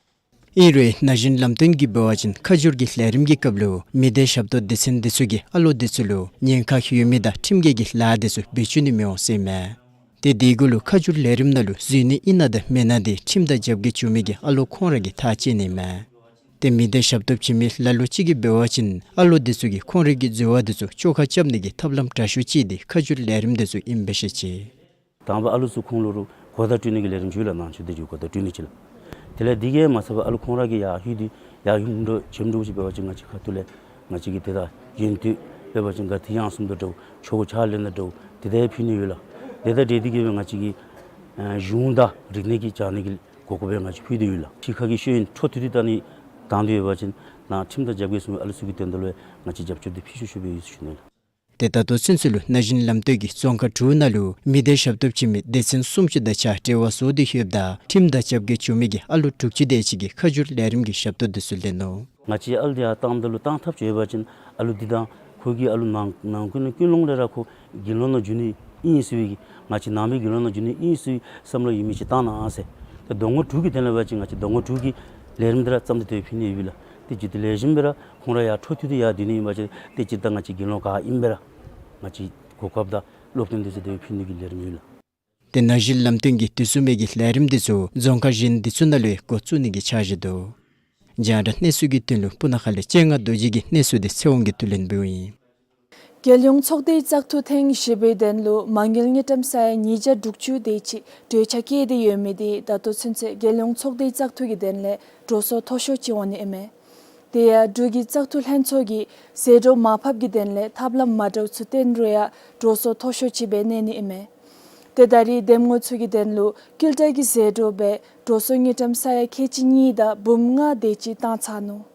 ཨིན་རུང་ན་གཞོན་ལམ་སྟོན་གྱིས་འབད་བ་ཅིན་ཁ་བསྒྱུར་གྱི་ལས་རིམ་གྱི་སྐབས་ལུ་མི་སྡེ་ཞབས་ཏོག་སྡེ་ཚན་དེ་ཚུ་གིས་ཨ་ལོ་དེ་ཚུ་ལུ་ཉེན་ཁ་ཡོད་མི་དང་ཁྲིམས་འགལ་གྱི་ལཱ་དེ་ཚུ་འབད་བཅུག་ནི་མི་འོང་ཟེར་ཨིན་མས། ཏེ་དེ་གུ་ལུ་ཁ་བསྒྱུར་ལས་རིམ་ནང་ལུ་འཛུལ་ནི་ཨིན་ན་དང་མེན་ན་དེ་ཁྲིམས་དང་རྒྱབ་འགལ་བྱུང་མི་གི་ཨ་ལོ་ཁོང་ར་གིས་ཐག་བཅད་ནི་ཨིན་མས། ཏེ་མི་སྡེ་ཞབས་ཏོག་བྱིན་མི་ལ་ལུ་ཅིག་གིས་འབད་བ་ཅིན་ཨ་ལོ་དེ་ཚུ་གིས་ཁོང་རའི་གི་འཛོལ་བ་དེ་ཚུ་བཅོ་ཁ་རྐྱབ་ནི་གི་ཐབས་ལམ་དྲག་ཤོས་ཅིག་དེ་ཁ་བསྒྱུར་ལས་རིམ་དེ་ཚུ་ཨིནམ་འབད་ཤེས་ཅི། དང་པ་ཨ་ལོ་ཚུ་ཁོང་ལུ་རུང་གོ་བརྡ་སྤྲོད་ནི་གི་ལས་རིམ་ཅིག་ཡོད་ལགས། ནང་ཆོས་སྡེ་ཚུ་གོ་བརྡ་སྤྲོད་ནི་ཅིག་ལགས། དེ་ལས་དེ་གིས་མ་ཚད་པར་ཨ་ལོ་ཁོང་ར་གིས་ཡར་ལྷོད་དེ་ཡར་ཡུམ་འགྲོ་བྱོནམ་འདྲཝ་ཅིག་འབད་བ་ཅིན་ང་བཅས་ཁ་ཐུག་ལས་ང་བཅས་ཀྱིས་ཏེ་ད་ཡོན་ཏན་འབད་བ་ཅིན་ག་ཏེ་ཡང་སུམ་དང་འདྲཝ་ཆོ་ག་ཕྱག་ལེན་དང་འདྲཝ་དེ་ད་ཕུལ་ནི་ཡོད་ལགས། དེ་དང་འབྲེལ་ཏེ་གིས་སྦེ་ང་བཅས་ཀྱིས་ཨ་གཞུང་དང་རིག་གནས་ཀྱི་སྦྱང་ནི་གི་གོ་སྐབས་སྦེ་ང་བཅས་ཕུལ་ཏེ་ཡོད་ལགས། ཕྱི་ཁ་གི་ཤེས་ཡོན་འཕྲོ་མཐུད་དེ་ད་ནི་བཏང་སྟེ་ཡོད་པ་ཅིན་ནཱ་ཁྲིམས་དང་རྒྱབ་འགལ་སོང་བའི་ཨ་ལོ་ཚུ་གི་དོན་དག་ལུ་ང་བཅས་རྒྱབ་སྐྱོར་འདི་ཕུལ་ཤོག་ཤོག་སྦེ་ཡོད་ཟེར་ཞུ་ནི་ལགས། ཏེ་ད་ལྟོ་ཚུན་ཚོད་ལུ་ན་གཞོན་ལམ་སྟོན་གྱིས་རྫོང་ཁག་དྲུག་ནང་ལུ་མི་སྡེ་ཞབས་ཏོག་བྱིན་མི་སྡེ་ཚན་སུམ་ཅུ་དང་གཅིག་ཁར་འབྲེལ་བ་བཟོ་སྟེ་ཡོདཔ་ད་ཁྲིམས་དང་རྒྱབ་འགལ་བྱུང་མི་གི་ཨ་ལོ་དྲུག་ཅུ་དེ་ཅིག་གིས་ཁ་བསྒྱུར་ལས་རིམ་གྱི་ཞབས་ཏོག་དེ་ཚུ་ལེན་ནུག། ང་བཅས་ཨ་ལོ་དེ་ཡར་བཏངམ་ད་ལུ་བཏང་ཐབས་ཅིག་ཡོད་པ་ཅིན་ཨ་ལོ་འདི་དང་ཁོ་གི་ཨ་ལོ་ནང་ནང་ཁུལ་ནང་ཀུན་སློང་ལས་ར་ཁོ་དགེ་སློང་ནང་འགྱོ་ནི་ཨིན་ཟེར་བའི་གི་ང་བཅས་ནང་པའི་དགེ་སློང་ནང་འགྱོ་ནི་ཨིན་ཟེར་བསམ་བློ་ཡོད་མི་ཅིག་བཏང་གནང་ཟེར། ཏེ་རྡོག་ངོ་དྲུག་གི་དོན་ལས་འབད་བ་ཅིན་ང་བཅས་རྡོག་ངོ་དྲུག་གི་ལས་རིམ་འདི་ར་བརྩམས་ཏེ་དེ་སྦེ་ཕུལ་ནི་ཡོད་པས་ལགས། ཏེ་ཇི་ལྟར་ལེགས་ཤོམ་སྦེ་ར་ཁོང་ར་ཡར་འཕྲོ་མཐུད་དེ་ཡར་སྡོད་ནི་ཨིན་པ་ཅིན་ཏེ་ཇི་ལྟར་ང་བཅས་དགེ་སློང་ག་ཨིནམ་སྦེ་ར་ང་བཅས་གོ་སྐབས་དང་སློབ་སྟོན་དེ་ཚུ་དེ་སྦེ་ཕུལ་ནི་གི་ལས་རིམ་ཡོད་ལགས། ཏེ་ན་གཞོན་ལམ་སྟོན་གྱི་དེ་བཟུམ་མའི་གི་ལས་རིམ་དེ་ཚུ་རྫོང་ཁག་གཞན་དེ་ཚུ་ནང་ལུ་འགོ་བཙུགས་ནི་གི་འཆར་གཞི་འདུག། རྒྱང་བསྒྲགས་གནས་ཚུལ་གྱི་དོན་ལུ་སྤུ་ན་ཁ་ལས་སྤྱན་སྔ་རྡོ་རྗེ་གི་གནས་ཚུལ་དེ་ཚེ་དབང་གིས་བསྡུ་ལེན་འབདཝ་ཨིན། རྒྱལ་ཡོངས་ཚོགས་སྡེའི་བཙག་འཐུ་ཐེངས་བཞི་པའི་དོན་ལུ་མ་དངུལ་དངུལ་ཀྲམ་ས་ཡ་ཉིས་བརྒྱ་དྲུག་ཅུ་དེ་ཅིག་གྲོས་འཆར་བཀོད་དེ་ཡོད་མི་དེ་ད་ལྟོ་ཚུན་ཚོད་རྒྱལ་ཡོངས་ཚོགས་སྡེའི་བཙག་འཐུ་གི་དོན་ལས་འགྲོ་སོང་མཐོ་ཤོས་ཅིག་འོང་ནི་ཨིན་མས། དེ་ཡང་འབྲུག་གི་བཙག་འཐུ་ལྷན་ཚོགས་ཀྱིས་ཟད་འགྲོ་མར་ཕབ་ཀྱི་དོན་ལས་ཐབས་ལམ་མ་འདྲཝ་ཚུ་བཏོན་རུང་ཡང་འགྲོ་སོང་མཐོ་ཤོས་ཅིག་སྦེ་གནས་ནི་ཨིན་མས། ཏེ་ད་རེས་འདེམས་ངོ་ཚུ་གི་དོན་ལུ་ཀིལ་ཊར་གྱི་ཟད་འགྲོ་སྦེ་འགྲོ་སོང་དངུལ་ཀྲམ་ས་ཡ་ཁལ་གཅིག་གཉིས་དང་འབུམ་ལྔ་དེ་ཅིག་བཏང་ཚར་ནུག།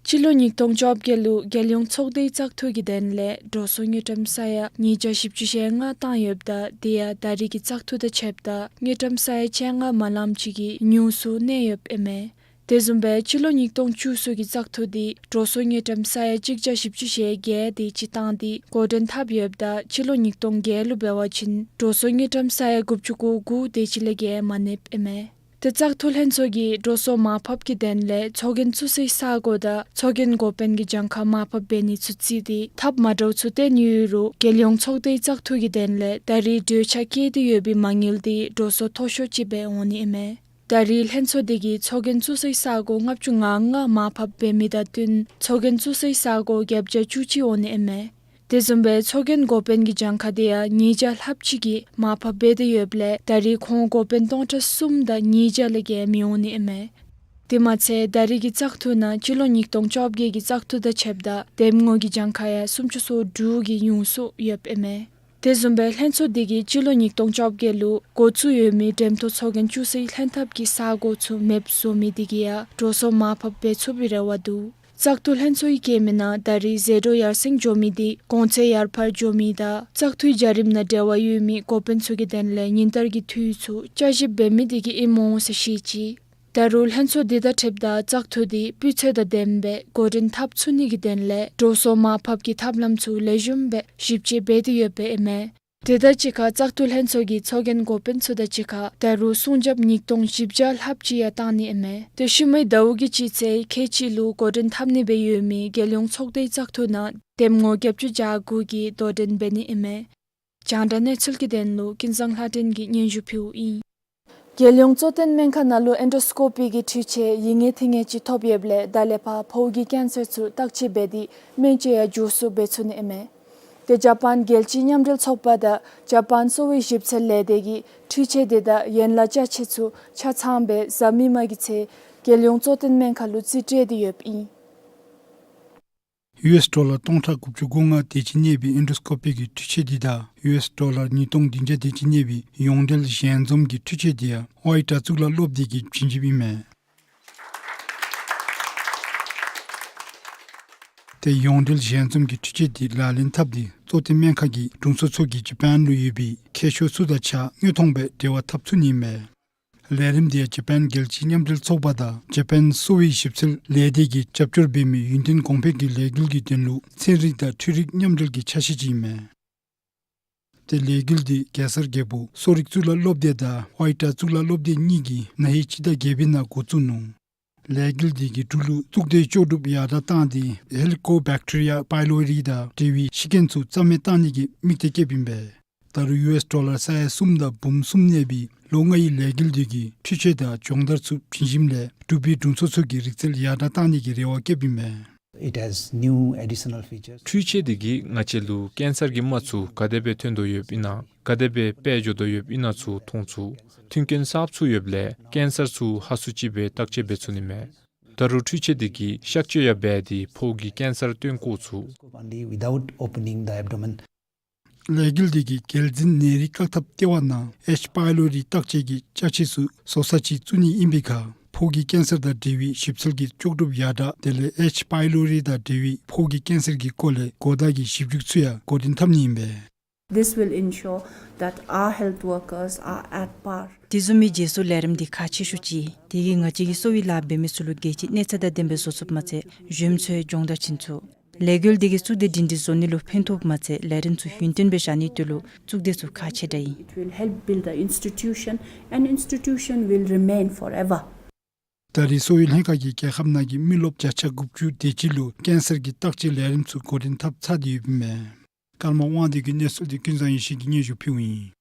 སྤྱི་ལོ་ཉིས་སྟོང་བཅོ་བརྒྱད་ལུ་རྒྱལ་ཡོངས་ཚོགས་སྡེའི་བཙག་འཐུ་གི་དོན་ལས་འགྲོ་སོང་དངུལ་ཀྲམ་ས་ཡ་ཉིས་བརྒྱ་བཞི་བཅུ་ཞེ་ལྔ་བཏང་ཡོདཔ་ད་དེ་ཡང་ད་རེས་ཀྱི་བཙག་འཐུ་དང་ཕྱདཔ་ད་དངུལ་ཀྲམ་ས་ཡ་བཅོ་ལྔ་མ་ལངམ་ཅིག་གིས་ཉུང་སུ་གནས་ཡོདཔ་ཨིན་མས། དེ་བཟུམ་སྦེ་སྤྱི་ལོ་ཉིས་སྟོང་བཅུ་གསུམ་གྱི་བཙག་འཐུ་དེ་འགྲོ་སོང་དངུལ་ཀྲམ་ས་ཡ་གཅིག་བརྒྱ་བཞི་བཅུ་ཞེ་བརྒྱད་དེ་ཅིག་བཏང་སྟེ་འགོ་འདྲེན་འཐབ་ཡོདཔ་ད་སྤྱི་ལོ་ཉིས་སྟོང་བརྒྱད་ལུ་འབད་བ་ཅིན་འགྲོ་སོང་དངུལ་ཀྲམ་ས་ཡ་དགུ་བཅུ་གོ་དགུ་དེ་ཅིག་ལས་བརྒལ་མ་གནསཔ་ཨིན་མས། ཏེ་བཙག་འཐུ་ལྷན་ཚོགས་ཀྱིས་འགྲོ་སོང་མར་ཕབ་ཀྱི་དོན་ལས་ཚོགས་རྒྱན་བཙུགས་སའི་ས་གོ་དང་ཚོགས་རྒྱན་འགོ་དཔོན་གྱི་གྱངས་ཁ་མར་ཕབ་འབད་ནི་ཚུ་བརྩིས་ཏེ་ཐབས་མ་འདྲཝ་ཚུ་བཏོན་ཡོད་རུང་རྒྱལ་ཡོངས་ཚོགས་སྡེའི་བཙག་འཐུ་གི་དོན་ལས་ད་རེས་གྲོས་འཆར་བཀོད་དེ་ཡོད་པའི་མ་དངུལ་དེ་འགྲོ་སོང་མཐོ་ཤོས་ཅིག་སྦེ་འོང་ནི་ཨིན་མས། ད་རེས་ལྷན་ཚོགས་དེ་གིས་ཚོགས་རྒྱན་བཙུགས་སའི་ས་གོ་ལྔ་བཅུ་ང་ལྔ་མར་ཕབ་འབད་མི་དང་བསྟུན་ཚོགས་རྒྱན་བཙུགས་སའི་ས་གོ་བརྒྱད་བརྒྱ་བཅུ་གཅིག་འོང་ནི་ཨིན་མས། དེ་བཟུམ་སྦེ་ཚོགས་རྒྱན་འགོ་དཔོན་གྱི་གྱངས་ཁ་དེ་ཡང་ཉིས་བརྒྱ་ལྷགཔ་ཅིག་གིས་མར་ཕབ་འབད་དེ་ཡོདཔ་ལས་ད་རེས་ཁོང་འགོ་དཔོན་སྟོང་ཕྲག་གསུམ་དང་ཉིས་བརྒྱ་ལས་བརྒལ་མི་འོང་ནི་ཨིན་མས། དེ་མ་ཚད་ད་རེས་ཀྱི་བཙག་འཐུ་ནང་སྤྱི་ལོ་ཉིས་སྟོང་བཅོ་བརྒྱད་ཀྱི་བཙག་འཐུ་དང་ཕྱདཔ་ད་འདེམས་ངོ་གི་གྱངས་ཁ་ཡང་སུམ་ཅུ་སོ་དྲུག་གིས་ཉུང་སུ་ཡོདཔ་ཨིན་མས། དེ་བཟུམ་སྦེ་ལྷན་ཚོགས་འདི་གིས་སྤྱི་ལོ་ཉིས་སྟོང་བཅོ་བརྒྱད་ལུ་འགོ་བཙུགས་ཡོད་མི་འགྲེམ་ཐོག་ཚོགས་རྒྱན་བཅུ་གསུམ་ལྷན་ཐབས་ཀྱི་ས་སྒོ་ཚུ་མེདཔ་བཟོ་མི་འདི་གིས་ཡང་འགྲོ་སོང་མར་ཕབ་འབད་ཚུགས་པའི་རེ་བ་འདུག། བཙག་འཐུ་ལྷན་ཚོགས་ཀྱིས་བཀོད་མི་ནང་ད་རེས་ཟད་འགྲོ་ཡར་སེང་འགྱོ་མི་འདི་གོང་ཚད་ཡར་འཕར་འགྱོ་མི་དང་བཙག་འཐུའི་བྱ་རིམ་ནང་འབྲེལ་བ་ཡོད་མི་འགོ་དཔོན་ཚུ་གི་དོན་ལས་ཉིན་ལྟར་གྱི་འཐུས་ཚུ་བསྐྱར་ཞིབ་འབད་མི་འདི་གིས་ཨིནམ་འོང་ཟེར་བཤད་ཅི། ད་རུང་ལྷན་ཚོགས་འདི་དང་འཁྲིལཝ་ད་བཙག་འཐུ་འདི་སྤུས་ཚད་དང་ལྡནམ་སྦེ་འགོ་འདྲེན་འཐབ་ཚུགས་ནི་གི་དོན་ལས་འགྲོ་སོང་མར་ཕབ་ཀྱི་ཐབས་ལམ་ཚུ་ལེགས་ཤོམ་སྦེ་ཞིབ་དཔྱད་འབད་དེ་ཡོདཔ་ཨིན་མས། དེ་དང་གཅིག་ཁར་བཙག་འཐུ་ལྷན་ཚོགས་ཀྱི་ཚོགས་རྒྱན་འགོ་དཔོན་ཚུ་དང་གཅིག་ཁར་ད་རུང་སྲུང་རྒྱབ་ཉིས་སྟོང་བཞི་བརྒྱ་ལྷགཔ་ཅིག་ཡང་བཏང་ནི་ཨིན་མས། དེ་ཤུལ་མའི་ཟླཝ་གི་སྤྱི་ཚེས་ཁལ་གཅིག་ལུ་འགོ་འདྲེན་འཐབ་ནི་སྦེ་ཡོད་མི་རྒྱལ་ཡོངས་ཚོགས་སྡེའི་བཙག་འཐུ་ནང་འདེམས་ངོ་བརྒྱད་ཅུ་གྱ་དགུ་གིས་དོ་འགྲན་འབད་ནི་ཨིན་མས། རྒྱང་བསྒྲགས་གནས་ཚུལ་གྱི་དོན་ལུ་ཀུན་བཟང་ལྷ་སྒྲོན་གྱིས་སྙན་ཞུ་ཕུལཝ་ཨིན། རྒྱལ་ཡོངས་གཙོ་བསྟེན་སྨན་ཁང་ནང་ལུ་ཨེན་ཌོ་སི་ཀོ་པི་གི་འཕྲུལ་ཆས་ཡིན་ངེས་ཐིང་ངེས་ཅིག་ཐོབ་ཡོདཔ་ལས་ད་ལས་ཕར་ཕོཝ་གི་ཀེན་སར་ཚུ་བརྟག་དཔྱད་འབད་དེ་སྨན་བཅོས་ཡང་མགྱོགས་སུ་འབད་ཚུགས་ནི་ཨིན་མས། དེ་ཇ་པཱན་རྒྱལ་སྤྱིའི་མཉམ་འབྲེལ་ཚོགས་པ་དང་ཇ་པཱན་གསོ་བའི་ཞིབ་འཚོལ་ལས་སྡེ་གིས་འཕྲུལ་ཆས་དེ་དང་ཡན་ལག་ཅ་ཆས་ཚུ་ཆ་ཚང་སྦེ་གཟའ་མིག་དམར་གྱི་ཚེས་རྒྱལ་ཡོངས་གཙོ་བསྟེན་སྨན་ཁང་ལུ་རྩིས་སྤྲོད་དེ་ཡོདཔ་ཨིན། ཡུ་ཨེསི་ཌོ་ལར་སྟོང་ཕྲག་དགུ་བཅུ་གོ་ལྔ་དེ་ཅིག་གནས་པའི་ཨེན་ཌོ་སི་ཀོ་པི་གི་འཕྲུལ་ཆས་འདི་དང་ཡུ་ཨེསི་ཌོ་ལར་ཉིས་སྟོང་བདུན་བརྒྱ་དེ་ཅིག་གནས་པའི་ཡོངས་འབྲེལ་ཞལ་འཛོམས་ཀྱི་འཕྲུལ་ཆས་འདི་ཡང་ཝའི་ཊ་གཙུག་ལག་སློབ་སྡེ་གིས་བྱིན་བཞེསཔ་ཨིན་མས། དེ་ཡོངས་འབྲེལ་ཞལ་འཛོམས་ཀྱི་འཕྲུལ་ཆས་འདི་ལག་ལེན་འཐབ་སྟེ་གཙོ་བསྟེན་སྨན་ཁང་གི་དྲུང་འཚོ་ཚུ་གིས་ཇ་པཱན་ལུ་ཡོད་པའི་མཁས་མཆོག་ཚུ་དང་གཅིག་ཁར་དངོས་མཐོང་སྦེ་འབྲེལ་བ་འཐབ་ཚུགས་ནི་ཨིན་མས། ལས་རིམ་འདི་ཡང་ཇ་པཱན་རྒྱལ་སྤྱིའི་མཉམ་འབྲེལ་ཚོགས་པ་དང་ཇ་པཱན་གསོ་བའི་ཞིབ་འཚོལ་ལས་སྡེ་གིས་རྒྱབ་སྐྱོར་འབད་མི་ཡུན་བརྟན་གོང་འཕེལ་གྱི་ལས་འགུལ་གྱི་དོན་ལུ་ཚན་རིག་དང་འཕྲུལ་རིག་མཉམ་འབྲེལ་གྱི་ཆ་ཤས་ཅིག་ཨིན་མས། དེ་ལས་འགུལ་འདི་གེ་སར་རྒྱལ་པོ་གསོ་རིག་གཙུག་ལག་སློབ་སྡེ་དང་ཝའི་ཊ་གཙུག་ལག་སློབ་སྡེ་གཉིས་ཀྱིས་ན་ཧིང་སྤྱི་ཟླ་བརྒྱད་པའི་ནང་འགོ་བཙུགས་ནུག། ལས་འགུལ་འདི་གི་འབྲུག་ལུ་གཙུག་སྡེའི་ལྕོགས་གྲུབ་ཡར་དྲག་བཏང་སྟེ་ཧེ་ལི་ཀོ་བེག་ཊི་རི་ཡ་པའི་ལོ་རི་དང་འབྲེལ་བའི་ཤི་རྐྱེན་ཚུ་རྩ་མེད་བཏང་ནི་གི་དམིགས་གཏད་བསྐྱེདཔ་ཨིན་པས། ད་རུང་ཡུ་ཨེསི་ཌོ་ལར་ས་ཡ་གསུམ་དང་འབུམ་གསུམ་གནས་པའི་ལོ་ལྔའི་ལས་འགུལ་འདི་གིས་འཕྲུལ་ཆས་དང་སྦྱོང་བརྡར་ཚུ་བྱིན་ཞིནམ་ལས་འབྲུག་པའི་དྲུང་འཚོ་ཚུ་གི་རིག་རྩལ་ཡར་དྲག་བཏང་ནི་གི་རེ་བ་བསྐྱེདཔ་ཨིན་མས། It has new additional features. འཕྲུལ་ཆས་འདི་གིས་ང་བཅས་ལུ་ཀེན་སར་གྱི་རྨ་ཚུ་ག་དེ་སྦེ་ཐོན་དོ་ཡོདཔ་ཨིན་ན་ག་དེ་སྦེ་སྦེ་འགྱོ་དོ་ཡོདཔ་ཨིན་ན་ཚུ་མཐོང་ཚུགས། མཐུན་རྐྱེན་གསརཔ་ཚུ་ཡོདཔ་ལས་ཀེན་སར་ཚུ་ཧ་སུ་ཅིག་སྦེ་བརྟག་དཔྱད་འབད་ཚུགས་ནི་མས། ད་རུང་འཕྲུལ་ཆས་འདི་གིས་གཤག་བཅོས་ཡང་འབད་དེ་ཕོཝ་གི་ཀེན་སར་སྟོན་བཀོ་ཚུགས། Only without opening the abdomen. ལས་འགུལ་འདི་གིས་རྒྱལ་འཛིན་ནད་རིགས་བཀག་ཐབས་ལྟེ་བ་ནང་ཨེཆ་པའི་ལོ་རི་བརྟག་དཔྱད་ཀྱི་ཅ་ཆས་ཚུ་བཟོ་ས་ཅིག་བཙུགས་ནི་ཨིན་པའི་ཁར་ཕོཝ་གི་ཀེན་སར་དང་འབྲེལ་བའི་ཞིབ་འཚོལ་གྱི་ལྕོགས་གྲུབ་ཡར་དྲག་དེ་ལས་ཨེཆ་པའི་ལོ་རི་དང་འབྲེལ་བའི་ཕོཝ་གི་ཀེན་སར་གྱི་སྐོར་ལས་གོ་བརྡ་གི་ཞིབ་འཇུག་ཚུ་ཡང་འགོ་འདྲེན་འཐབ་ནི་ཨིན་པས། This will ensure that our health workers are at par. དེ་བཟུམ་མའི་རྗེས་སུ་ལས་རིམ་འདི་ཁག་ཆེ་ཤོས་ཅིག། དེ་གིས་ང་བཅས་ཀྱིས་གསོ་བའི་ལཱ་འབད་མི་ཚུ་ལུ་རྒྱལ་སྤྱིའི་གནས་ཚད་དང་ལྡནམ་སྦེ་བཟོ་ཚུགསཔ་མ་ཚད་གཞོནམ་ཚུ་ཡང་སྦྱོང་བརྡར་བྱིན་ཚུགས། ལས་འགུལ་འདི་གིས་གཙུག་སྡེ་སྒྲིང་སྒྲི་བཟོ་ནི་ལུ་ཕན་ཐོགསཔ་མ་ཚད་ལས་རིམ་ཚུ་ཡུན་བརྟན་སྦེ་བཞག་ནིའི་དོན་ལུ་གཙུག་སྡེ་ཚུ་ཁག་ཆེ་དྲགས་ཨིན། It will help build the institution, and institution will remain forever. ད་རེས་གསོ་བའི་ལྷན་ཁག་གིས་རྒྱལ་ཁབ་ནང་གི་མི་རློབས་བརྒྱ་ཆ་དགུ་བཅུ་དེ་ཅིག་ལུ་ཀེན་སར་གྱི་བརྟག་དཔྱད་ལས་རིམ་ཚུ་འགོ་འདྲེན་འཐབ་ཚར་ཏེ་ཡོདཔ་ཨིན་མས། ཀརྨ་དབང་འདུས་ཀྱི་གནས་ཚུལ་འདི་ཀུན་བཟང་ཡེ་ཤེས་ཀྱིས་སྙན་ཞུ་ཕུལཝ་ཨིན།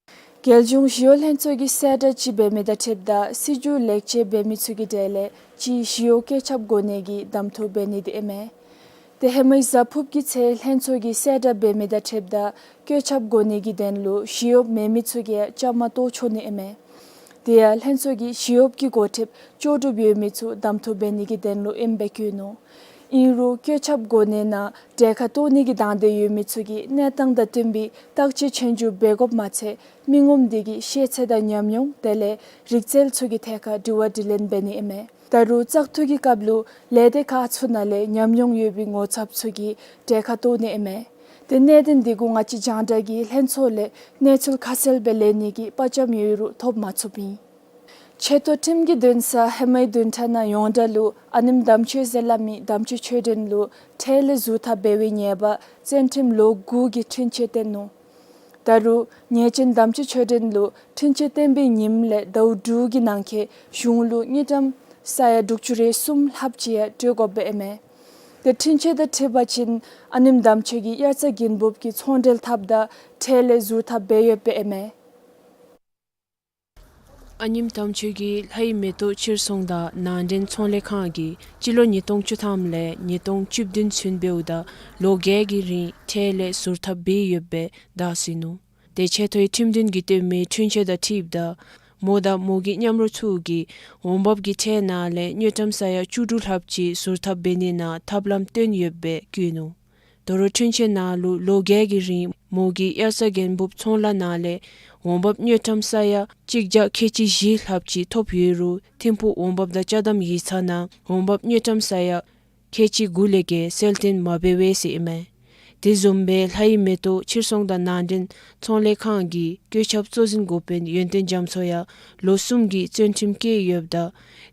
རྒྱལ་གཞུང་ཞི་གཡོག་ལྷན་ཚོགས་ཀྱིས་གསལ་བསྒྲགས་ཅིག་འབད་མི་དང་འཁྲིལཝ་ད་སྲིད་བྱུས་ལེགས་བཅོས་འབད་མི་ཚུ་གི་གྲས་ལས་གཅིག་ཞི་གཡོག་བཀོད་ཁྱབ་དགོ་ནི་གི་གདམ་འཐུ་འབད་ནི་འདི་ཨིན་མས། དེ་ཧེ་མའི་གཟའ་ཕུརཔ་གི་ཚེས་ལྷན་ཚོགས་ཀྱིས་གསལ་བསྒྲགས་འབད་མི་དང་འཁྲིལཝ་ད་བཀོད་ཁྱབ་དགོ་ནི་གི་དོན་ལུ་ཞི་གཡོགཔ་མེད་མི་ཚུ་གིས་ཡང་བཅའ་མར་གཏོགས་ཆོག་ནི་ཨིན་མས། དེ་ཡང་ལྷན་ཚོགས་ཀྱིས་ཞི་གཡོགཔ་གི་འགོ་ཁྲིདཔ་ལྕོགས་གྲུབ་ཡོད་མི་ཚུ་གདམ་འཐུ་འབད་ནི་གི་དོན་ལུ་ཨིནམ་སྦེ་བཀོད་ནུག། ཨིན་རུང་བཀོད་ཁྱབ་དགོ་ནི་ནང་གྲལ་ཁར་གཏོགས་ནི་གི་དང་འདོད་ཡོད་མི་ཚུ་གིས་གནས་སྟངས་དང་བསྟུན་པའི་བརྟག་དཔྱད་ཆོས་རྒྱུགས་འབད་དགོཔ་མ་ཚད་མི་ངོམ་འདི་གི་ཤེས་ཚད་དང་ཉམས་མྱོང་དེ་ལས་རིག་རྩལ་ཚུ་གི་ཐད་ཁར་དྲི་བ་དྲིས་ལན་འབད་ནི་ཨིན་མས། ད་རུང་བཙག་འཐུ་གི་སྐབས་ལུ་ལས་སྡེ་ཁག་ཚུ་ནང་ལས་ཉམས་མྱོང་ཡོད་པའི་ངོ་ཚབ་ཚུ་གིས་གྲལ་ཁར་གཏོགས་ནི་ཨིན་མས། དེ་གནད་དོན་འདི་གུ་ང་བཅས་རྒྱང་བསྒྲགས་ཀྱིས་ལྷན་ཚོགས་ལས་གནས་ཚུལ་ཁ་གསལ་སྦེ་ལེན་ནི་གི་དཔའ་བཅམ་ཡོད་རུང་ཐོབ་མ་ཚུགསཔ་ཨིན། ཆེ་མཐོ་ཁྲིམས་ཀྱི་འདུན་ས་ཧེ་མའི་བདུན་ཕྲག་ནང་ཡོངས་གྲགས་ལུ་ཨ་ནེམ་དམ་ཆོས་ཟེར་སླབ་མི་དམ་ཆོས་ཆོས་སྒྲོན་ལུ་ཁྲལ་ལས་ཟུར་ཐབས་འབད་བའི་ཉེས་པ་བཙོན་ཁྲིམས་ལོ་དགུ་གི་འཁྲུན་ཆོད་བཏོན་ནུག། ད་རུང་ཉེས་ཅན་དམ་ཆོས་ཆོས་སྒྲོན་ལུ་འཁྲུན་ཆོད་བཏོན་པའི་ཉིནམ་ལས་ཟླཝ་དྲུག་གི་ནང་འཁོད་གཞུང་ལུ་དངུལ་ཀྲམ་ས་ཡ་དྲུག་ཅུ་རེ་གསུམ་ལྷགཔ་ཅིག་ཡང་སྤྲོད་དགོཔ་ཨིན་མས། དེ་འཁྲུན་ཆོད་དང་འཁྲིལ་བ་ཅིན་ཨ་ནེམ་དམ་ཆོས་ཀྱིས་དབྱར་རྩྭ་དགུན་འབུབ་ཀྱི་ཚོང་འབྲེལ་འཐབ་ད་ཁྲལ་ལས་ཟུར་ཐབས་འབད་ཡོདཔ་ཨིན་མས། ཨ་ནེམ་དམ་ཆོས་ཀྱིས་ལྷའི་མེ་ཏོག་ཕྱིར་ཚོང་དང་ནང་འདྲེན་ཚོང་ལས་ཁང་གིས་སྤྱི་ལོ་ཉིས་སྟོང་བཅུ་ཐམ་ལས་ཉིས་སྟོང་བཅུ་བདུན་ཚུན་འབདཝ་ད་ལོ་བརྒྱད་ཀྱི་རིང་ཁྲལ་ལས་ཟུར་ཐབས་འབད་ཡོདཔ་སྦེ་བརྡ་སོན་ནུག། དེ་ཆེ་མཐོའི་ཁྲིམས་འདུན་གྱིས་བཏོན་མི་འཁྲུན་ཆོད་དང་འཁྲིལཝ་ད་མོ་དང་མོ་གི་མཉམ་རོགས་ཚུ་གིས་འོང་འབབ་ཀྱི་ཁྲལ་ནང་ལས་དངུལ་ཀྲམ་ས་ཡ་བཅུ་དྲུག་ལྷགཔ་ཅིག་ཟུར་ཐབས་འབད་ནི་ནང་ཐབས་ལམ་བཏོན་ཡོདཔ་སྦེ་བཀོད་ནུག། ད་རུང་འཁྲུན་ཆོད་ནང་ལུ་ལོ་བརྒྱད་ཀྱི་རིང་མོ་གིས་དབྱར་རྩྭ་དགུན་འབུབ་ཚོང་ལཱ་ནང་ལས་འོང་འབབ་དངུལ་ཀྲམ་ས་ཡ་གཅིག་བརྒྱ་ཁལ་གཅིག་བཞི་ལྷགཔ་ཅིག་ཐོབ་ཡོད་རུང་ཐིམ་ཕུག་འོང་འབབ་དང་ཅ་དམ་ཡིག་ཚང་ནང་འོང་འབབ་དངུལ་ཀྲམ་ས་ཡ་ཁལ་གཅིག་དགུ་ལས་བརྒལ་གསལ་སྟོན་མ་འབད་བས་ཟེར་ཨིན་མས། དེ་བཟུམ་སྦེ་ལྷ་ཡི་མེ་ཏོག་ཕྱིར་ཚོང་དང་ནང་འདྲེན་ཚོང་ལས་ཁང་གི་བཀོད་ཁྱབ་གཙོ་འཛིན་འགོ་དཔོན་ཡོན་ཏན་རྒྱ་མཚོ་ཡང་ལོ་གསུམ་གྱི་བཙོན་ཁྲིམས་བཀལ་ཡོདཔ་ད་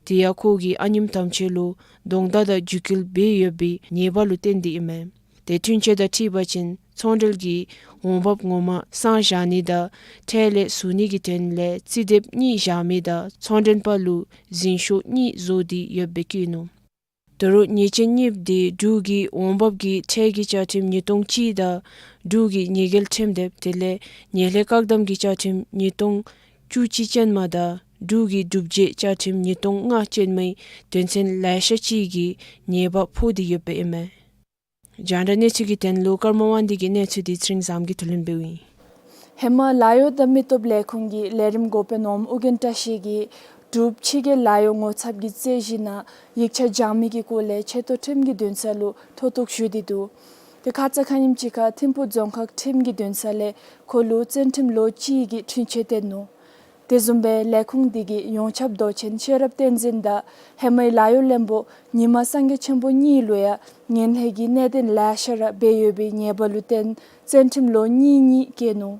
དེ་ཡང་ཁོ་གིས་ཨ་ནེམོ་དམ་ཆོས་ལུ་གདོང་བརྡ་དང་རྒྱུད་སྐུལ་འབད་ཡོད་པའི་ཉེས་པ་ལུ་བརྟེན་ཏེ་ཨིན་མས། དེ་འཁྲུན་ཆོད་དང་འཁྲིལ་བ་ཅིན་ཚོང་འབྲེལ་གྱི་འོང་འབབ་ངོ་མ་གསང་བཞག་ནི་དང་ཁྲལ་ལས་ཟུར་ནི་གི་དོན་ལས་རྩིས་དེབ་གཉིས་བཞག་མི་དང་ཚོང་མགྲོན་པ་ལུ་འཛིན་ཤོག་གཉིས་བཟོ་སྟེ་ཡོདཔ་སྦེ་བཀོད་ནུག། ད་རུང་ཉེས་ཅན་གཉིསཔོ་དེ་འབྲུག་གི་འོང་འབབ་ཀྱི་ཁྲལ་གྱི་བཅའ་ཁྲིམས་ཉིས་སྟོང་གཅིག་དང་འབྲུག་གི་ཉེས་འགེལ་ཁྲིམས་དེབ་དེ་ལས་ཉེས་ལས་བཀག་སྡོམ་གྱི་བཅའ་ཁྲིམས་ཉིས་སྟོང་བཅུ་གཅིག་ཅན་མ་དང་འབྲུག་གི་སྒྲུབ་བྱེད་བཅའ་ཁྲིམས་ཉིས་སྟོང་ལྔ་ཅན་མའི་དོན་ཚན་ལེ་ཤ་ཅིག་གི་ཉེས་པ་ཕོག་སྟེ་ཡོདཔ་ཨིན་མས། རྒྱང་བསྒྲགས་གནས་ཚུལ་གྱི་དོན་ལུ་ཀརྨ་དབང་འདུས་ཀྱི་གནས་ཚུལ་དེ་ཚེ་རིང་བཟངམོ་གིས་བསྡུ་ལེན་འབདཝ་ཨིན། ཧེ་མ་ལཱ་གཡོག་དང་མི་སྟོབས་ལས་ཁུངས་ཀྱི་ལས་རིམ་འགོ་དཔོན་འོགམ་ཨོ་རྒྱན་བཀྲ་ཤིས་ཀྱིས་འབྲུག་ཕྱི་རྒྱལ་ལཱ་གཡོག་ངོ་ཚབ་ཀྱི་རྩོད་གཞི་ནང་ཡིག་ཆ་སྦྱང་མི་གི་སྐོར་ལས་ཆེ་མཐོ་ཁྲིམས་ཀྱི་འདུན་ས་ལུ་མཐོ་གཏུགས་ཞུ་སྟེ་འདུག། དེ་ཁ་ཙ་ཁ་ཉིནམ་ཅིག་ཁར་ཐིམ་ཕུག་རྫོང་ཁག་ཁྲིམས་ཀྱི་འདུན་ས་ལས་ཁོ་ལུ་བཙོན་ཁྲིམས་ལོ་གཅིག་གི་འཁྲུན་ཆོད་བཏོན་ནུག། དེ་བཟུམ་སྦེ་ལས་ཁུངས་དེ་གི་ཡོངས་ཁྱབ་མདོ་ཆེན་ཤེས་རབ་བསྟན་འཛིན་དང་ཧེ་མའི་ལཱ་གཡོག་བློན་པོ་ཉི་མ་སངས་རྒྱས་ཆེན་པོ་གཉིས་ལུ་ཡང་ངན་ལྷད་ཀྱི་གནད་དོན་ལེ་ཤ་ར་འབད་ཡོད་པའི་ཉེས་པ་ལུ་བརྟེན་བཙོན་ཁྲིམས་ལོ་གཉིས་གཉིས་བཀལ་ནུག།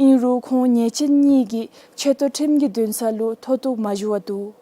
ཨིན་རུང་ཁོང་ཉེས་ཅན་གཉིས་ཀྱིས་ཆེ་མཐོ་ཁྲིམས་ཀྱི་འདུན་ས་ལུ་མཐོ་གཏུགས་མ་ཞུ་བར་འདུག།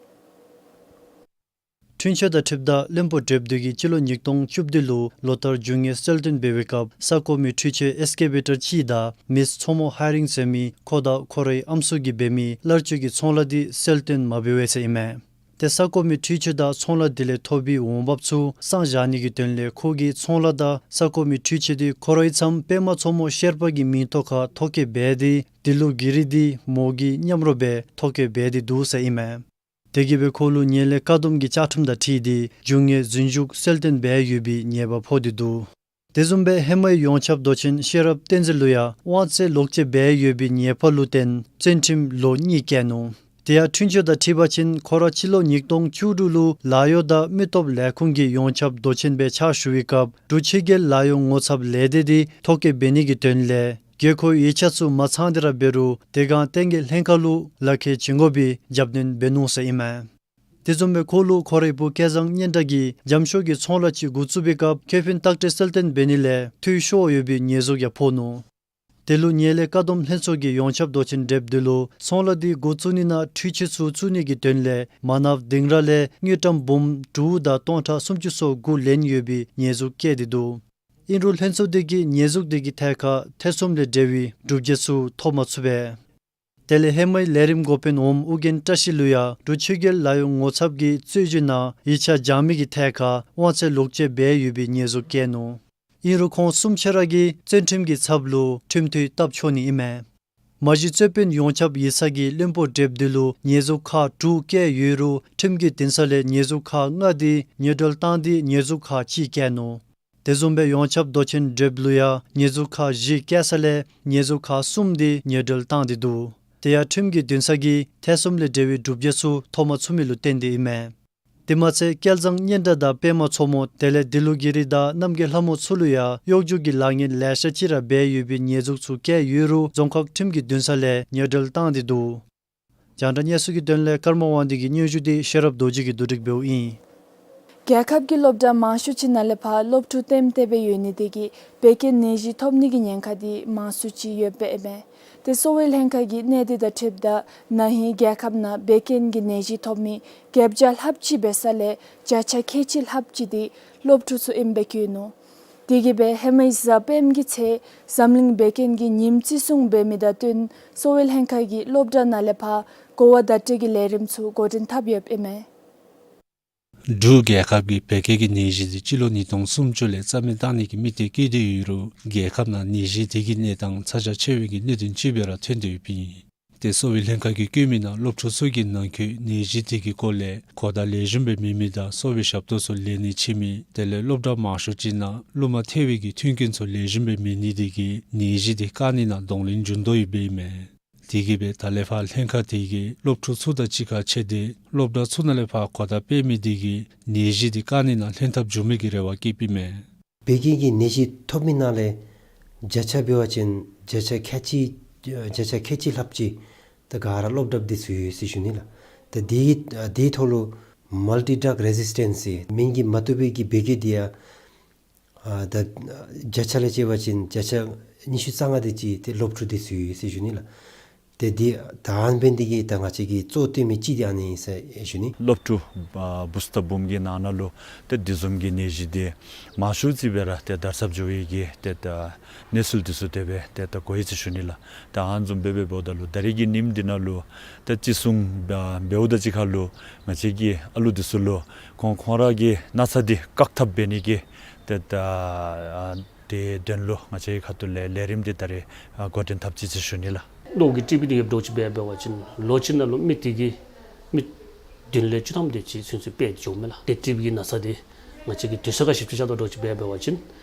འཁྲུན་ཆོད་དང་འཁྲིལཝ་ད་བློན་པོ་བགྲེསཔ་འདི་གིས་སྤྱི་ལོ་ཉིས་སྟོང་བཅུ་བདུན་ལུ་ལོ་ལྟར་རྒྱུ་དངོས་གསལ་སྟོན་འབད་བའི་སྐབས་ས་གོ་མི་འཕྲུལ་ཆས་ཨེགསི་ཀེ་བེ་ཊར་གཅིག་དང་མིས་མཚོ་མོ་ཧའི་རིང་ཟེར་མི་ཁོ་དང་ཁོ་རའི་ཨམ་སྲུ་གིས་འབད་མི་གླར་སྤྱོད་ཀྱི་ཚོང་ལཱ་འདི་གསལ་སྟོན་མ་འབད་བས་ཟེར་ཨིན་མས། ཏེ་ས་གོ་མི་འཕྲུལ་ཆས་དང་ཚོང་ལཱ་འདི་ལས་ཐོབ་པའི་འོང་འབབ་ཚུ་གསང་བཞག་ནི་གི་དོན་ལས་ཁོ་གིས་ཚོང་ལཱ་དང་ས་གོ་མི་འཕྲུལ་ཆས་འདི་ཁོ་རའི་ཚམོ་པདྨ་མཚོ་མོ་ཤེར་པ་གི་མིང་ཐོག་ཁར་ཐོ་བཀོད་འབད་དེ་འདི་ལུ་གི་རིགས་འདི་མོ་གིས་མཉམ་རོགས་འབད་ཐོ་བཀོད་འབད་དེ་འདུག་ཟེར་ཨིན་མས། དེ་གིས་སྦེ་ཁོ་ལུ་ཉེས་ལས་བཀག་སྡོམ་གྱི་བཅའ་ཁྲིམས་དང་འཁྲིལ་ཏེ་རྒྱུ་དངོས་རྫུན་ཞུགས་གསལ་སྟོན་འབད་ཡོད་པའི་ཉེས་པ་ཕོག་སྟེ་འདུག། དེ་བཟུམ་སྦེ་ཧེ་མའི་ཡོངས་ཁྱབ་མདོ་ཆེན་ཤེས་རབ་བསྟན་འཛིན་ལུ་ཡང་དབང་ཚད་ལོག་སྤྱོད་འབད་ཡོད་པའི་ཉེས་པ་ལུ་བརྟེན་བཙོན་ཁྲིམས་ལོ་གཉིས་བཀལ་ནུག། དེ་ཡང་འཁྲུན་ཆོད་དང་འཁྲིལ་བ་ཅིན་ཁོ་ར་སྤྱི་ལོ་ཉིས་སྟོང་བཅུ་དྲུག་ལུ་ལཱ་གཡོག་དང་མི་སྟོབས་ལས་ཁུངས་ཀྱི་ཡོངས་ཁྱབ་མདོ་ཆེན་སྦེ་ཕྱག་ཞུ་བའི་སྐབས་འབྲུག་ཕྱི་རྒྱལ་ལཱ་གཡོག་ངོ་ཚབ་ལས་སྡེ་འདི་ཐོ་བཀོད་འབད་ནི་གི་དོན་ལས་དགོས་མཁོའི་ཡིག་ཆ་ཚུ་མ་ཚང་སྟེ་ར་འབད་རུང་དེ་སྒང་བསྟན་རྒྱས་ལྷན་ཁག་ལུ་ལག་ཁྱེར་བྱིན་དགོ་པའི་རྒྱབ་སྣོན་འབད་ནུག་ཟེར་ཨིན་མས། དེ་བཟུམ་སྦེ་ཁོ་ལུ་ཁོ་རའི་བུ་སྐལ་བཟང་སྙན་གྲགས་ཀྱིས་འཇམ་ཤོག་གི་ཚོང་ལཱ་ཅིག་འགོ་བཙུགས་པའི་སྐབས་ཁེ་ཕན་བརྟག་དཔྱད་གསལ་སྟོན་འབད་ནི་ལས་འཐུས་ཤོར་ཡོད་པའི་ཉེས་འཛུགས་ཡང་ཕོག་ནུག། དེ་ལུ་ཉེས་ལས་བཀག་སྡོམ་ལྷན་ཚོགས་ཀྱི་ཡོངས་ཁྱབ་མདོ་ཆེན་བགྲེསཔ་འདི་ལུ་ཚོང་ལཱ་འདི་འགོ་བཙུགས་ནི་ནང་འཕྲུལ་ཆས་ཚུ་བཙུགས་ནི་གི་དོན་ལས་མ་ནབ་དིང་ར་ལས་དངུལ་ཀྲམ་འབུམ་དྲུག་དང་སྟོང་ཕྲག་སུམ་ཅུ་སོ་དགུ་ལེན་ཡོད་པའི་ཉེས་འཛུགས་བཀལ་ཏེ་འདུག། ཨིན་རུང་ལྷན་ཚོགས་འདི་གིས་ཉེས་འཛུགས་འདི་གི་ཐད་ཁར་ཐེ་ཚོམ་ལས་འབྲེལ་བའི་སྒྲུབ་བྱེད་ཚུ་ཐོབ་མ་ཚུགས་པས། དེ་ལས་ཧེ་མའི་ལས་རིམ་འགོ་དཔོན་འོགམ་ཨོ་རྒྱན་བཀྲ་ཤིས་ལུ་ཡང་འབྲུག་ཆོས་རྒྱལ་ལཱ་གཡོག་ངོ་ཚབ་ཀྱི་རྩོད་གཞི་ནང་ཡིག་ཆ་སྦྱང་མི་གི་ཐད་ཁར་དབང་ཚད་ལོག་སྤྱོད་འབད་ཡོད་པའི་ཉེས་འཛུགས་བཀལ་ནུག། ཨིན་རུང་ཁོང་གསུམ་ཆ་ར་གིས་བཙོན་ཁྲིམས་ཀྱི་ཚབ་ལུ་ཁྲིམས་མཐུད་བཏབ་ཆོག་ནི་ཨིན་མས། མ་གཞི་རྩོད་དཔོན་ཡོངས་ཁྱབ་ཡིག་ཚང་གིས་བློན་པོ་བགྲེསཔ་འདི་ལུ་ཉེས་འཛུགས་ཁག་དྲུག་བཀལ་ཡོད་རུང་ཁྲིམས་ཀྱི་འདུན་ས་ལས་ཉེས་འཛུགས་ཁག་ལྔ་འདི་ཉེས་སྒྲོལ་བཏང་སྟེ་ཉེས་འཛུགས་ཁག་གཅིག་བཀལ་ནུག། དེ་བཟུམ་སྦེ་ཡོངས་ཁྱབ་མདོ་ཆེན་བགྲེསཔ་ལུ་ཡང་ཉེས་འཛུགས་ཁག་བཞི་བཀལ་ས་ལས་ཉེས་འཛུགས་ཁག་གསུམ་འདི་ཉེས་སྒྲོལ་བཏང་སྟེ་འདུག། དེ་ཡང་ཁྲིམས་ཀྱི་འདུན་ས་གིས་ཐེ་ཚོམ་ལས་འབྲེལ་བའི་སྒྲུབ་བྱེད་ཚུ་ཐོབ་མ་ཚུགས་མི་ལུ་བརྟེན་ཏེ་ཨིན་མས། དེ་མ་ཚད་སྐལ་བཟང་སྙན་གྲགས་དང་པདྨ་མཚོ་མོ་དེ་ལས་འདི་ལུ་གི་རིགས་དང་རྣམ་རྒྱལ་ལྷ་མོ་ཚུ་ལུ་ཡང་གཡོག་རྒྱུགས་ཀྱི་ལཱ་ངན་ལེ་ཤ་ཅིག་ར་འབད་ཡོད་པའི་ཉེས་འཛུགས་ཚུ་བཀལ་ཡོད་རུང་རྫོང་ཁག་ཁྲིམས་ཀྱི་འདུན་ས་ལས་ཉེས་སྒྲོལ་བཏང་སྟེ་འདུག། རྒྱང་བསྒྲགས་གནས་ཚུལ་གྱི་དོན་ལས་ཀརྨ་དབང་འདུས་ཀྱི་སྙན་ཞུ་འདི་ཤེས་རབ་རྡོ་རྗེ་གིས་བསྡུ་སྒྲིག་འབདཝ་ཨིན། རྒྱལ་ཁབ་ཀྱི་སློབ་གྲྭ་མང་ཤོས་ཅིག་ནང་ལས་ཕར་སློབ་ཕྲུག་ལྟེམ་ལྟེ་སྦེ་ཡོད་ནི་དེ་གིས་བད་ཀན་ནད་གཞི་ཐོབ་ནི་གི་ཉེན་ཁ་འདི་མང་སུ་ཅིག་ཡོདཔ་ཨིན་མས། ཏེ་གསོ་བའི་ལྷན་ཁག་གིས་གནས་འདི་དང་འཁྲིལཝ་ད་ན་ཧིང་རྒྱལ་ཁབ་ནང་བད་ཀན་གྱི་ནད་གཞི་ཐོབ་མི་བརྒྱད་བརྒྱ་ལྷགཔ་ཅིག་འབད་ས་ལས་བརྒྱ་ཆ་ཁལ་གཅིག་ལྷགཔ་ཅིག་འདི་སློབ་ཕྲུག་ཚུ་ཨིནམ་སྦེ་བཀོད་ནུག། དེ་གིས་སྦེ་ཧེ་མའི་གཟའ་སྤེནམ་གི་ཚེ་འཛམ་གླིང་བད་ཀན་གྱི་ཉིནམ་བརྩི་སྲུང་འབད་མི་དང་བསྟུན་གསོ་བའི་ལྷན་ཁག་གིས་སློབ་གྲྭ་ནང་ལས་ཕར་གོ་བ་བརྡ་སྤྲོད་ཀྱི་ལས་རིམ་ཚུ་འགོ་འདྲེན་འཐབ་ཡོདཔ་ཨིན་མས། འབྲུག་རྒྱལ་ཁབ་ཀྱིས་བད་ཀན་གྱི་ནད་གཞི་འདི་སྤྱི་ལོ་ཉིས་སྟོང་སུམ་ཅུ་ལས་རྩ་མེད་བཏང་ནི་གི་དམིགས་གཏད་བསྐྱེད་དེ་ཡོད་རུང་རྒྱལ་ཁབ་ནང་ནད་གཞི་དེ་གི་གནས་སྟངས་ཚ་གྱང་ཆེ་བའི་གི་གནད་དོན་ཅིག་སྦེ་ར་ཐོན་ཏེ་ཡོདཔ་ཨིན། ཏེ་གསོ་བའི་ལྷན་ཁག་གིས་བཀོད་མི་ནང་སློབ་ཕྲུག་ཚུ་གི་ནང་འཁོད་ནད་གཞི་དེ་གི་སྐོར་ལས་གོ་བརྡ་ལེགས་ཤོམ་སྦེ་མེད་མི་དང་གསོ་བའི་ཞབས་ཏོག་ཚུ་ལེན་ནི་ཕྱིས་མི་དེ་ལས་སློབ་གྲྭ་མང་ཤོས་ཅིག་ནང་རླུང་མ་ཐལ་བའི་གི་མཐུན་རྐྱེན་ཚུ་ལེགས་ཤོམ་སྦེ་མེད་ནི་དེ་གིས་ནད་གཞི་དེ་བཀག་ནི་ནང་གདོང་ལེན་འབྱུང་དོ་ཡོདཔ་ཨིན་མས། དེ་གིས་སྦེ་ད་ལས་ཕར་ལྷན་ཁག་དེ་གིས་སློབ་ཕྲུག་ཚུ་དང་གཅིག་ཁར་ཕྱད་དེ་སློབ་གྲྭ་ཚུ་ནང་ལས་ཕར་གོ་བརྡ་སྤེལ་མི་དེ་གིས་ནད་གཞི་དེ་བཀག་ནི་ནང་ལྷན་ཐབས་འབྱུང་མི་གི་རེ་བ་བསྐྱེདཔ་ཨིན་མས། བད་ཀན་གྱི་ནད་གཞི་ཐོབ་མི་ནང་ལས་བརྒྱ་ཆ་འབད་བ་ཅིན་བརྒྱ་ཆ་ཁལ་གཅིག་བརྒྱ་ཆ་ཁལ་གཅིག་ལྷགཔ་ཅིག་ད་ག་ར་ལོག་དྲགཔ་འདི་ཚུད་ཡི་ཟེར་ཞུ་ནི་ལགས། ད་འདི་འདི་ཐོག་ལུ་མལ་ཊི་ཌག་རེ་ཟིས་ཊེནསི་ཟེར་སྨན་གྱིས་མ་བཏུབ་པའི་གི་བད་ཀན་འདི་ཡང་ཨ་ད་བརྒྱ་ཆ་ལས་བྱས་པ་ཅིན་བརྒྱ་ཆ་ཉི་ཤུ་རྩ་ལྔ་དེ་ཅིག་ཏེ་ལོག་དྲག་འདི་ཚུད་ཡི་ཟེར་ཞུ་ནི་ལགས། ཏེ་འདི་ད་ཨ་ནི་འབད་ནི་འདི་གིས་ད་ང་བཅས་ཀྱིས་གཙོ་བཏོན་མི་ཅིག་འདི་ཨ་ནི་ཨིན་ཟེར་ཞུ་ནི། ལོག་དྲག་ཨ་བུ་སྟ་བུམོ་གི་ནང་ན་ལུ་ཏེ་འདི་བཟུམ་གྱི་ནད་གཞི་འདི་མང་ཤོས་ཅིག་སྦེ་ར་ཏེ་དར་ཁྱབ་འགྱོ་བའི་གི་ཏེ་ད་གནས་ཚུལ་འདི་ཚུ་དེ་སྦེ་ཏེ་ད་གོ་ཡི་ཟེར་ཞུ་ནི་ལགས། ད་ཨ་ནི་བཟུམ་སྦེ་འབདཝ་ད་ལུ་ད་རེས་ཀྱི་ཉིནམ་འདི་ནང་ལུ་ད་ཅི་གསུངས་འབདཝ་དང་གཅིག་ཁར་ལུ་ང་བཅས་ཀྱི་ཨ་ལུ་འདི་ཚུ་ལུ་ཁོང་ཁོང་ར་གི་ན་ཚ་འདི་བཀག་ཐབས་འབད་ནི་གི་ཏེ་ད་ཨ་དེ་དོན་ལུ་ང་བཅས་ཀྱི་ཁ་ཐུག་ལས་ལས་རིམ་འདི་ད་རེས་ཨ་འགོ་འདྲེན་འཐབ་ཅི་ཟེར་ཞུ་ནི་ལགས། ལོག་གི་ཊི་བི་འདི་ཡོདཔ་འདྲཝ་ཅིག་འབད་འབད་བ་ཅིན་ལོ་གཅིག་ནང་ལུ་མི་དེ་གིས་མི་བདུན་ལས་བཅུ་ཐམ་དེ་ཅིག་ཚུན་ཚོད་འཕེལ་ཏེ་འགྱོཝ་མས་ལགས། ཏེ་ཊི་བི་གི་ན་ཚ་འདི་ང་བཅས་ཀྱིས་དུས་ཚོད་ཁར་ཞིབ་དཔྱད་རྐྱབ་འདྲཝ་ཅིག་འབད་འབད་བ་ཅིན་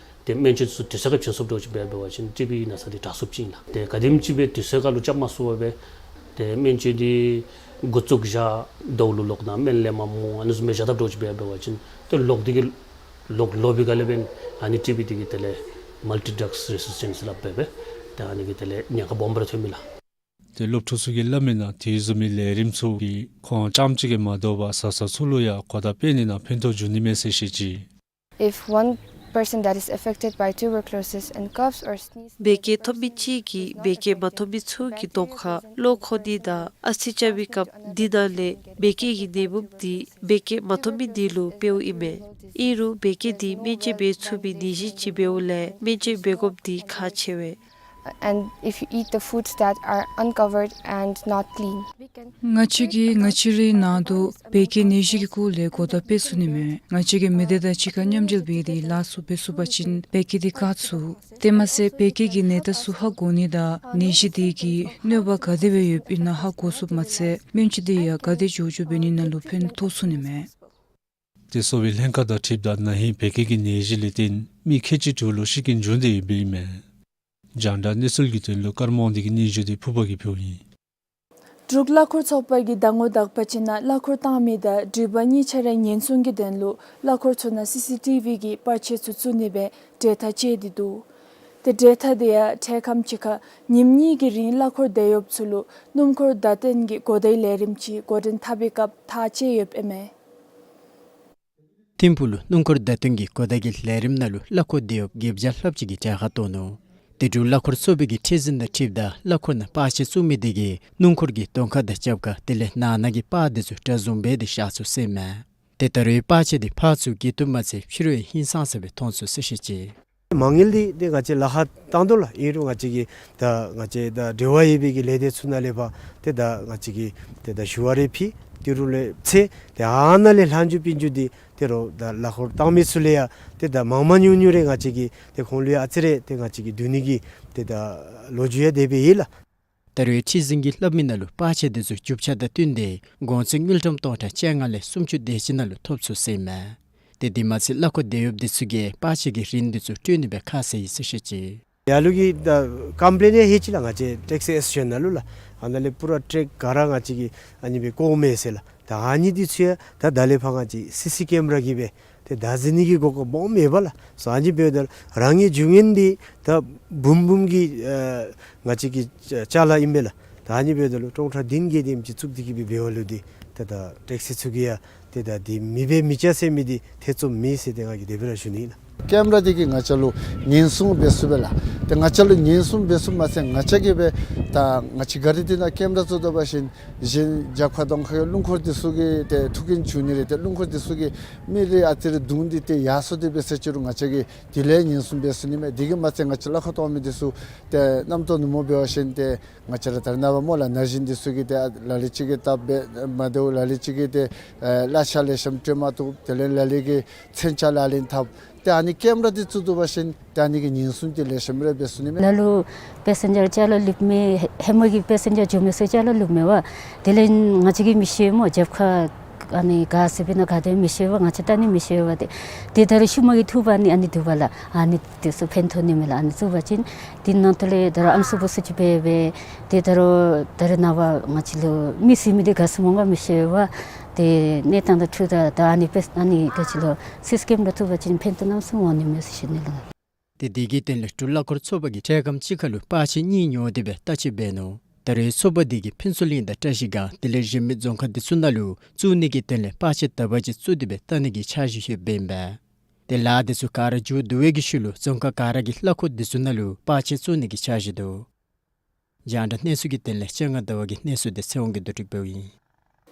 ཏེ་སྨན་བཅོས་ཚུ་དུས་ཚོད་ཁར་བྱིན་ཚུགསཔ་འདྲཝ་ཅིག་འབད་འབད་བ་ཅིན་ཊི་བི་གི་ན་ཚ་འདི་དྲག་ཚུགསཔ་ཅིག་ཨིན་ལགས། ཏེ་ག་དེམ་ཅིག་སྦེ་དུས་ཚོད་ཁར་ལུ་རྐྱབ་མ་ཚུགས་པར་སྦེ་ཏེ་སྨན་བཅོས་འདི་འགོ་བཙུགས་བཞག་ཟླཝ་ལུ་ལོག་ནང་སྨན་ལེན་མ་མི་འོང་ཨ་ནི་བཟུམ་སྦེ་བཞག་དཔ་འདྲཝ་ཅིག་འབད་འབད་བ་ཅིན་ཏེ་ལོག་འདི་གིས་ལོག་ལོག་པའི་སྒང་ལས་འབདན་ཨ་ནི་ཊི་བི་འདི་གིས་དེ་ལས་མལ་ཊི་ཌག་རེ་ཟིས་ཊེནསི་སླབ་སྦེ་སྦེ་ཏེ་ཨ་ནི་གིས་དེ་ལས་ཉེན་ཁ་སྦོམ་སྦེ་ར་ཐོན་མས་ལགས། ཏེ་སློབ་ཕྲུག་ཚུ་གིས་སླབ་མིའི་ནང་དེ་བཟུམ་མའི་ལས་རིམ་ཚུ་གིས་ཁོང་རྐྱངམ་གཅིག་གིས་མ་དོ་བར་བཟའ་ཚང་ཚུ་ལུ་ཡང་གོ་བརྡ་སྤེལ་ནི་ནང་ཕན་ཐོགས་འབྱུང་ནི་མས་ཟེར་བཤད་ཅི། If one person that is affected by tuberculosis and coughs or sneezes, བད་ཀན་ཐོབ་མི་ཅིག་གིས་བད་ཀན་མ་ཐོབ་མི་ཚུ་གི་གདོང་ཁར་གློ་འཁོག་ནི་དང་ཨ་ཚི་རྐྱབ་པའི་སྐབས་འདི་ནང་ལས་བད་ཀན་གྱི་ནད་འབུཔ་འདི་བད་ཀན་མ་ཐོབ་མི་འདི་ལུ་འཕེལཝ་ཨིན་མས། ཨིན་རུང་བད་ཀན་འདི་སྨན་བཅོས་འབད་ཚུགས་པའི་ནད་གཞི་ཅིག་འབདཝ་ལས་སྨན་བཅོས་འབད་དགོཔ་འདི་ཁག་ཆེ་བས། And if you eat the foods that are uncovered and not clean, we can ང་བཅས་ཀྱིས་ང་བཅས་རའི་ནང་དུ་བད་ཀན་ནད་གཞི་གི་སྐོར་ལས་གོ་བརྡ་སྤེལ་ཚུགས་ནི་མས། ང་བཅས་ཀྱིས་མི་སྡེ་དང་གཅིག་ཁར་མཉམ་འབྲེལ་འབད་དེ་ལཱ་ཚུ་འབད་ཚུགས་པ་ཅིན་བད་ཀན་འདི་བཀག་ཚུགས། དེ་མ་ཚད་བད་ཀན་གྱི་ནད་རྟགས་ཚུ་ཧ་གོ་ནི་དང་ནད་གཞི་དེ་གི་གནོད་པ་ག་དེ་སྦེ་ཡོདཔ་ཨིན་ན་ཧ་གོ་ཚུགསཔ་མ་ཚད་སྨན་བཅོས་དེ་ཡང་ག་དེ་མགྱོགས་མགྱོགས་འབད་ནི་ནང་ལུ་ཕན་ཐོགས་ཚུགས་ནི་མས། ཏེ་གསོ་བའི་ལྷན་ཁག་དང་འཁྲིལཝ་ད་ན་ཧིང་བད་ཀན་གྱི་ནད་གཞི་ལས་བརྟེན་མི་ཁལ་གཅིག་དྲུག་ལུ་ཤི་རྐྱེན་བྱུང་སྟེ་ཡོདཔ་ཨིན་མས། རྒྱང་བསྒྲགས་གནས་ཚུལ་གྱི་དོན་ལུ་ཀརྨ་དབང་འདུས་ཀྱི་སྙན་ཞུ་དེ་ཕུརཔ་གིས་ཕུལཝ་ཨིན། འབྲུག་གླ་འཁོར་ཚོགས་པ་གིས་ཟླ་ངོ་དག་པ་ཅིག་ནང་གླ་འཁོར་བཏང་མི་དང་སྒྲིག་པ་གཉིས་ཆ་ར་ཉེན་སྲུང་གི་དོན་ལུ་གླ་འཁོར་ཚུ་ནང་སི་སི་ཊི་བི་གི་པར་ཆས་ཚུ་བཙུགས་ནི་སྦེ་གྲོས་ཐག་བཅད་དེ་འདུག། ཏེ་གྲོས་ཐག་དེ་ཡང་འཕྲལ་ཁམས་ཅིག་ཁར་ཉིནམ་གཉིས་ཀྱི་རིང་གླ་འཁོར་བདའ་ཡོདཔ་ཚུ་ལུ་སྣུམ་འཁོར་བརྡ་སྟོན་གྱི་གོ་བརྡའི་ལས་རིམ་ཅིག་འགོ་འདྲེན་འཐབ་པའི་སྐབས་ཐག་བཅད་ཡོདཔ་ཨིན་མས། ཐིམ་ཕུག་ལུ་སྣུམ་འཁོར་བརྡ་སྟོན་གྱི་གོ་བརྡ་གི་ལས་རིམ་ནང་ལུ་གླ་འཁོར་བདའ་ཡོདཔ་བརྒྱད་བརྒྱ་ལྷགཔ་ཅིག་གིས་གྲལ་ཁར་གཏོགས་ནུག། ཏེ་འབྲུག་གླ་འཁོར་ཚོགས་པའི་གི་ཁྲི་འཛིན་དང་འཁྲིལཝ་ད་གླ་འཁོར་ནང་པར་ཆས་བཙུགས་མི་དེ་གིས་སྣུམ་འཁོར་གྱི་གདོང་ཁ་དང་རྒྱབ་ཁ་དེ་ལས་ནང་ན་གི་པར་དེ་ཚུ་གྲ་བཟུམ་སྦེ་དེ་བཞག་ཚུགས་ཟེར་མས། ཏེ་ད་རུང་པར་ཆས་དེ་ཕར་ཚུར་འགྱེལ་བཏུབ་མ་ཚད་ཕྱི་རུ་ཡང་ཧིང་སངས་ས་སྦེ་མཐོང་ཚུགས་ཟེར་བཤད་ཅི། མ་དངུལ་འདི་ཏེ་ང་བཅས་ལཱ་ཁག་བཏང་དོ་ལགས། ཨིན་རུང་ང་བཅས་ཀྱིས་ད་ང་བཅས་ད་འབྲེལ་བ་ཡོད་པའི་གི་ལས་སྡེ་ཚུ་ནང་ལས་ཕར་ཏེ་ད་ང་བཅས་ཀྱིས་ཏེ་ད་ཞུ་བ་རེ་ཕུལ། ཏི་རུ་ལས་ཚེ་ཏེ་ཨ་ནཱ་ལས་ལྷག་རྒྱུ་སྤུན་རྒྱུ་འདི་ཏེ་རོགས་ད་གླ་འཁོར་བཏང་མི་ཚུ་ལས་ཡང་ཏེ་ད་མང་མང་ཉུང་ཉུང་རེ་ང་བཅས་ཀྱིས་ཏེ་ཁོང་ལུ་ཡང་ཨ་ཙི་རེ་ཏེ་ང་བཅས་ཀྱིས་བསྡུ་ནི་གི་ཏེ་ད་ལོ་རྒྱུས་ཡང་དེ་སྦེ་ཡོད་ལགས། ད་རུང་ཁྲི་འཛིན་གྱིས་སླབ་མི་ནང་ལུ་པར་ཆས་དེ་ཚུ་རྒྱུ་ཆ་དང་བསྟུན་ཏེ་གོང་ཚད་དངུལ་ཀྲམ་སྟོང་ཕྲག་བཅོ་ལྔ་ལས་སུམ་ཅུ་དེ་ཅིག་ནང་ལུ་ཐོབ་ཚུགས་ཟེར་མས། ཏེ་དེ་མ་ཚད་གླ་འཁོར་བདའ་ཡོདཔ་དེ་ཚུ་གིས་པར་ཆས་ཀྱི་རིན་དེ་ཚུ་སྤྲོད་ནི་སྦེ་ཁ་བཟེད་ཡི་ཟེར་བཤད་ཅི། ཡར་ལུ་གི་ད་ཀམ་པི་ལེན་ཡང་ལྷོད་ཅི་ལགས། ང་བཅས་ཊེག་སི་ཨེ་སོ་ཤི་ཨེན་ནང་ལུ་ལགས། ཨ་ནཱ་ལས་པུ་ར་ཊེཀ་ག་ར་ང་བཅས་ཀྱིས་ཨ་ནི་སྦེ་བཀོཝ་མས་ཟེར་ལགས། ད་ཨ་ནི་དེ་ཚུ་ཡང་ད་ད་ལས་ཕར་ང་བཅས་སི་སི་ཀེམ་ར་གིས་སྦེ་ཏེ་བདའ་ཟུན་ནི་གི་གོ་སྐབས་སྦོམ་ཡོདཔ་ལགས། སོ་ཨ་ནི་འབདཝ་ད་རང་གི་རྒྱུ་ངན་འདི་ད་བུམ་བུམ་གྱི་ཨ་ང་བཅས་ཀྱི་ཅ་ལ་ཨིན་པས་ལགས། ད་ཨ་ནི་འབདཝ་ད་ལུ་སྟོང་ཕྲག་བདུན་བརྒྱད་དེམ་ཅིག་བཙུགས་ཏེ་གིས་སྦེ་འབདཝ་ལུ་འདི་ཏེ་ད་ཊེག་སི་ཚུ་གིས་ཡང་ཏེ་ད་འདི་མི་འབད་མི་བྱ་ཟེར་མི་འདི་ཐེ་ཚོམ་མེད་ཟེར་ཏེ་ང་གིས་དེ་སྦེ་ར་ཞུ་ནི་ཨིན་ལགས། ཀེམ་ར་འདི་གིས་ང་བཅས་ལུ་ཉེན་སྲུང་འབད་ཚུགས་པས་ལགས། ཏེ་ང་བཅས་ལུ་ཉེན་སྲུང་འབད་ཚུགསཔ་མ་ཚད་ང་བཅས་ཀྱིས་སྦེ་ད་ང་བཅས་གཱ་རི་འདི་ནང་ཀེམ་ར་བཙུགས་ད་པ་ཅིན་གཞན་རྒྱབ་ཁར་གདོང་ཁར་གྱི་རླུང་འཁོར་འདི་ཚུ་གིས་ཏེ་ཐུག་རྐྱེན་བྱུང་ནི་རེ་ཏེ་རླུང་འཁོར་འདི་ཚུ་གིས་མི་རེ་ཨ་ཙི་རེ་བརྡུང་སྟེ་ཏེ་ཡར་སོང་སྟེ་འབད་ཟེར་ཅི་རུང་ང་བཅས་ཀྱིས་དེ་ལས་ཉེན་སྲུང་འབད་ཚུགས་ནི་མས། དེ་གིས་མ་ཚད་ང་བཅས་གླ་འཁོར་གཏང་མི་འདི་ཚུ་ཏེ་གནམ་སྟོང་ནུབ་མོ་འབད་བ་ཅིན་ཏེ་ང་བཅས་ར་ད་རེས་ནངས་པ་སྨོ་ལགས་ན་གཞོན་འདི་ཚུ་གིས་ཏེ་ལ་ལུ་ཅིག་གིས་སྟབས་མ་བདེཝ་ལ་ལུ་ཅིག་གིས་ཏེ་ཨེ་གླ་ཆ་ལེགས་ཤོམ་སྤྲོད་མ་བཏུབ། དེ་ལས་ལ་ལུ་གིས་མཚོན་ཆ་ལག་ལེན་འཐབ། ཏེ་ཨ་ནི་ཀེམ་ར་འདི་བཙུགས་ད་པ་ཅིན་ཏེ་ཨ་ནི་གི་ཉེན་སྲུང་འདི་ལེགས་ཤོམ་ར་འབད་ཚུགས་ནི་མས། ལ་ལུ་པེ་སེན་ཇར་ཅ་ལ་ལུསཔ་མས། ཧེ་མ་གི་པེ་སེན་ཇར་འགྱོ་མི་ཚུ་ཅ་ལ་ལུསཔ་མས་པ། དེ་ལས་ང་བཅས་ཀྱིས་མི་ཤེས་སྨོ། རྒྱབ་ཁར་ ཨ་ནི་ག་ཟེར་སྦེ་ཨིན་ན་ག་དེ་མི་ཤེས་པས། ང་བཅས་ད་ནི་མི་ཤེས་པས། ཏེ་ཏེ་ད་རུང་ཤུལ་མ་གི་ཐུགཔ་ཨ་ནི་ཨ་ནི་འདུག་པ་ལགས། ཨ་ནི་དེ་ཚུ་ཕན་ཐོགས་ནི་མས་ལགས། ཨ་ནི་བཙུགས་པ་ཅིན་དེ་ནང་ཐོག་ལས་ད་རུང་ཨམ་སྲུ་བུ་ཚུ་ཅིག་འབད་སྦེ་ཏེ་ད་རུང་ད་རེས་ནངས་པ་ང་བཅས་ལུ་མི་ཟེར་མི་འདི་ག་ཟེར་སྨོ་ག་མི་ཤེས་པས། ཏེ་གནས་སྟངས་དང་འཁྲིལཝ་ད་ད་ཨ་ནི་དཔེ་ཨ་ནི་ག་ཅི་ལོ་སིསི་ཀེམ་ར་བཙུགས་པ་ཅིན་ཕན་ཐོགས་གནམ་མེད་ས་མེད་འོང་ནི་མས་ཟེར་ཞུ་ནི་ལགས། ཏེ་དེ་གི་དོན་ལས་འབྲུག་གླང་འཁོར་ཚོགས་པ་གིས་འཕྲལ་ཁམས་ཅིག་ཁར་ལུ་པར་ཆས་གཉིས་ཉོ་སྟེ་སྦེ་བལྟ་བཅོས་འབད་ནུག། ད་རེས་ཚོགས་པ་དེ་གིས་ཕུན་ཚོགས་གླིང་དང་བཀྲ་ཤིས་སྒང་དེ་ལས་གཞན་མི་རྫོང་ཁག་དེ་ཚུ་ནང་ལུ་བཙུགས་ནི་གི་དོན་ལས་པར་ཆས་དག་པ་ཅིག་བཙུགས་ཏེ་སྦེ་བལྟ་ནི་གི་འཆར་གཞི་ཡོདཔ་ཨིན་པས། ཏེ་ལཱ་དེ་ཚུ་ག་ར་མཇུག་བསྡུ་བའི་གི་ཤུལ་ལུ་རྫོང་ཁག་ག་ར་གི་གླ་འཁོར་དེ་ཚུ་ནང་ལུ་པར་ཆས་བཙུགས་ནི་གི་འཆར་གཞི་འདུག། རྒྱང་བསྒྲགས་གནས་ཚུལ་གྱི་དོན་ལས་སྤྱན་སྔ་ཟླ་བ་གི་གནས་ཚུལ་དེ་ཚེ་དབང་གིས་བསྡུ་སྒྲིག་འབདཝ་ཨིན།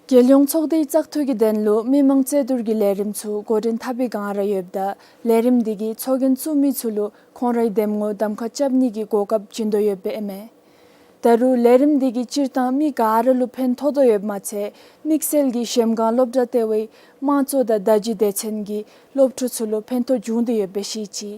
རྒྱལ་ཡོངས་ཚོགས་སྡེའི་བཙག་འཐུ་གི་དོན་ལུ་མི་མང་རྩོད་བསྡུར་གྱི་ལས་རིམ་ཚུ་འགོ་འདྲེན་འཐབ་པའི་བསྒང་ར་ཡོདཔ་ད་ལས་རིམ་དེ་གིས་ཚོགས་རྒྱན་བཙུགས་མི་ཚུ་ལུ་ཁོང་རའི་འདེམས་ངོ་གདམ་ཁ་རྐྱབ་ནི་གི་གོ་སྐབས་བྱིན་དོ་ཡོདཔ་ཨིན་མས། ད་རུང་ལས་རིམ་དེ་གིས་སྤྱིར་བཏང་མི་ག་ར་ལུ་ཕན་ཐོགས་དོ་ཡོདཔ་མ་ཚད་དམིགས་བསལ་གྱིས་གཞལམ་སྒང་སློབ་གྲྭ་ལྟེ་བའི་དམངས་གཙོ་དང་བརྡ་བརྒྱུད་སྡེ་ཚན་གྱི་སློབ་ཕྲུག་ཚུ་ལུ་ཕན་ཐོགས་འབྱུང་དོ་ཡོདཔ་སྦེ་བཤད་ཅི།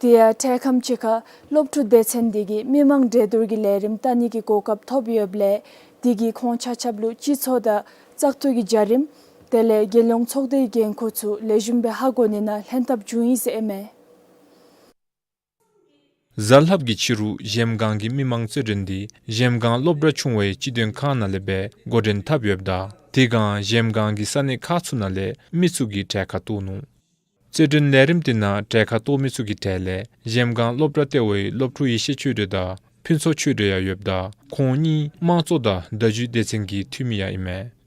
དེ་ཡང་འཕྲལ་ཁམས་ཅིག་ཁར་སློབ་ཕྲུག་སྡེ་ཚན་དེ་གིས་མི་མང་གྲོས་བསྡུར་གྱི་ལས་རིམ་བལྟ་ནི་གི་གོ་སྐབས་ཐོབ་ཡོདཔ་ལས་དེ་གིས་ཁོང་ཆ་ཁྱབ་ལུ་སྤྱི་ཚོགས་དང་བཙག་འཐུ་གི་བྱ་རིམ་དེ་ལས་རྒྱལ་ཡོངས་ཚོགས་སྡེའི་འགན་ཁུར་ཚུ་ལེགས་ཤོམ་སྦེ་ཧ་གོ་ནི་ནང་ལྷན་ཐབས་འབྱུང་ཡི་ཟེར་ཨིན་མས། གཟའ་ལྷགཔ་གི་ཕྱི་རུ་གཞལམ་སྒང་གི་མི་མང་རྩོད་འགྲན་དེ་གཞལམ་སྒང་སློབ་གྲྭ་ཆུང་བའི་སྤྱི་དོན་ཁང་ནང་ལས་སྦེ་འགོ་འདྲེན་འཐབ་ཡོདཔ་ད་དེ་སྒང་གཞལམ་སྒང་གི་ས་གནས་ཁག་ཚུ་ནང་ལས་མི་ཚུ་གིས་གྲལ་ཁར་གཏོགས་ནུག། རྩོད་འགྲན་ལས་རིམ་དེ་ནང་གྲལ་ཁར་གཏོགས་མི་ཚུ་གི་གྲས་ལས་གཞལམ་སྒང་སློབ་གྲྭ་ལྟེ་བའི་སློབ་ཕྲུག་ཡེ་ཤེས་ཆོས་སྒྲོན་དང་ཕུན་ཚོགས་ཆོས་སྒྲོན་ཡང་ཡོདཔ་ད་ཁོང་གཉིས་དམངས་གཙོ་དང་བརྡ་བརྒྱུད་སྡེ་ཚན་གྱི་འཐུས་མི་ཡང་ཨིན་མས།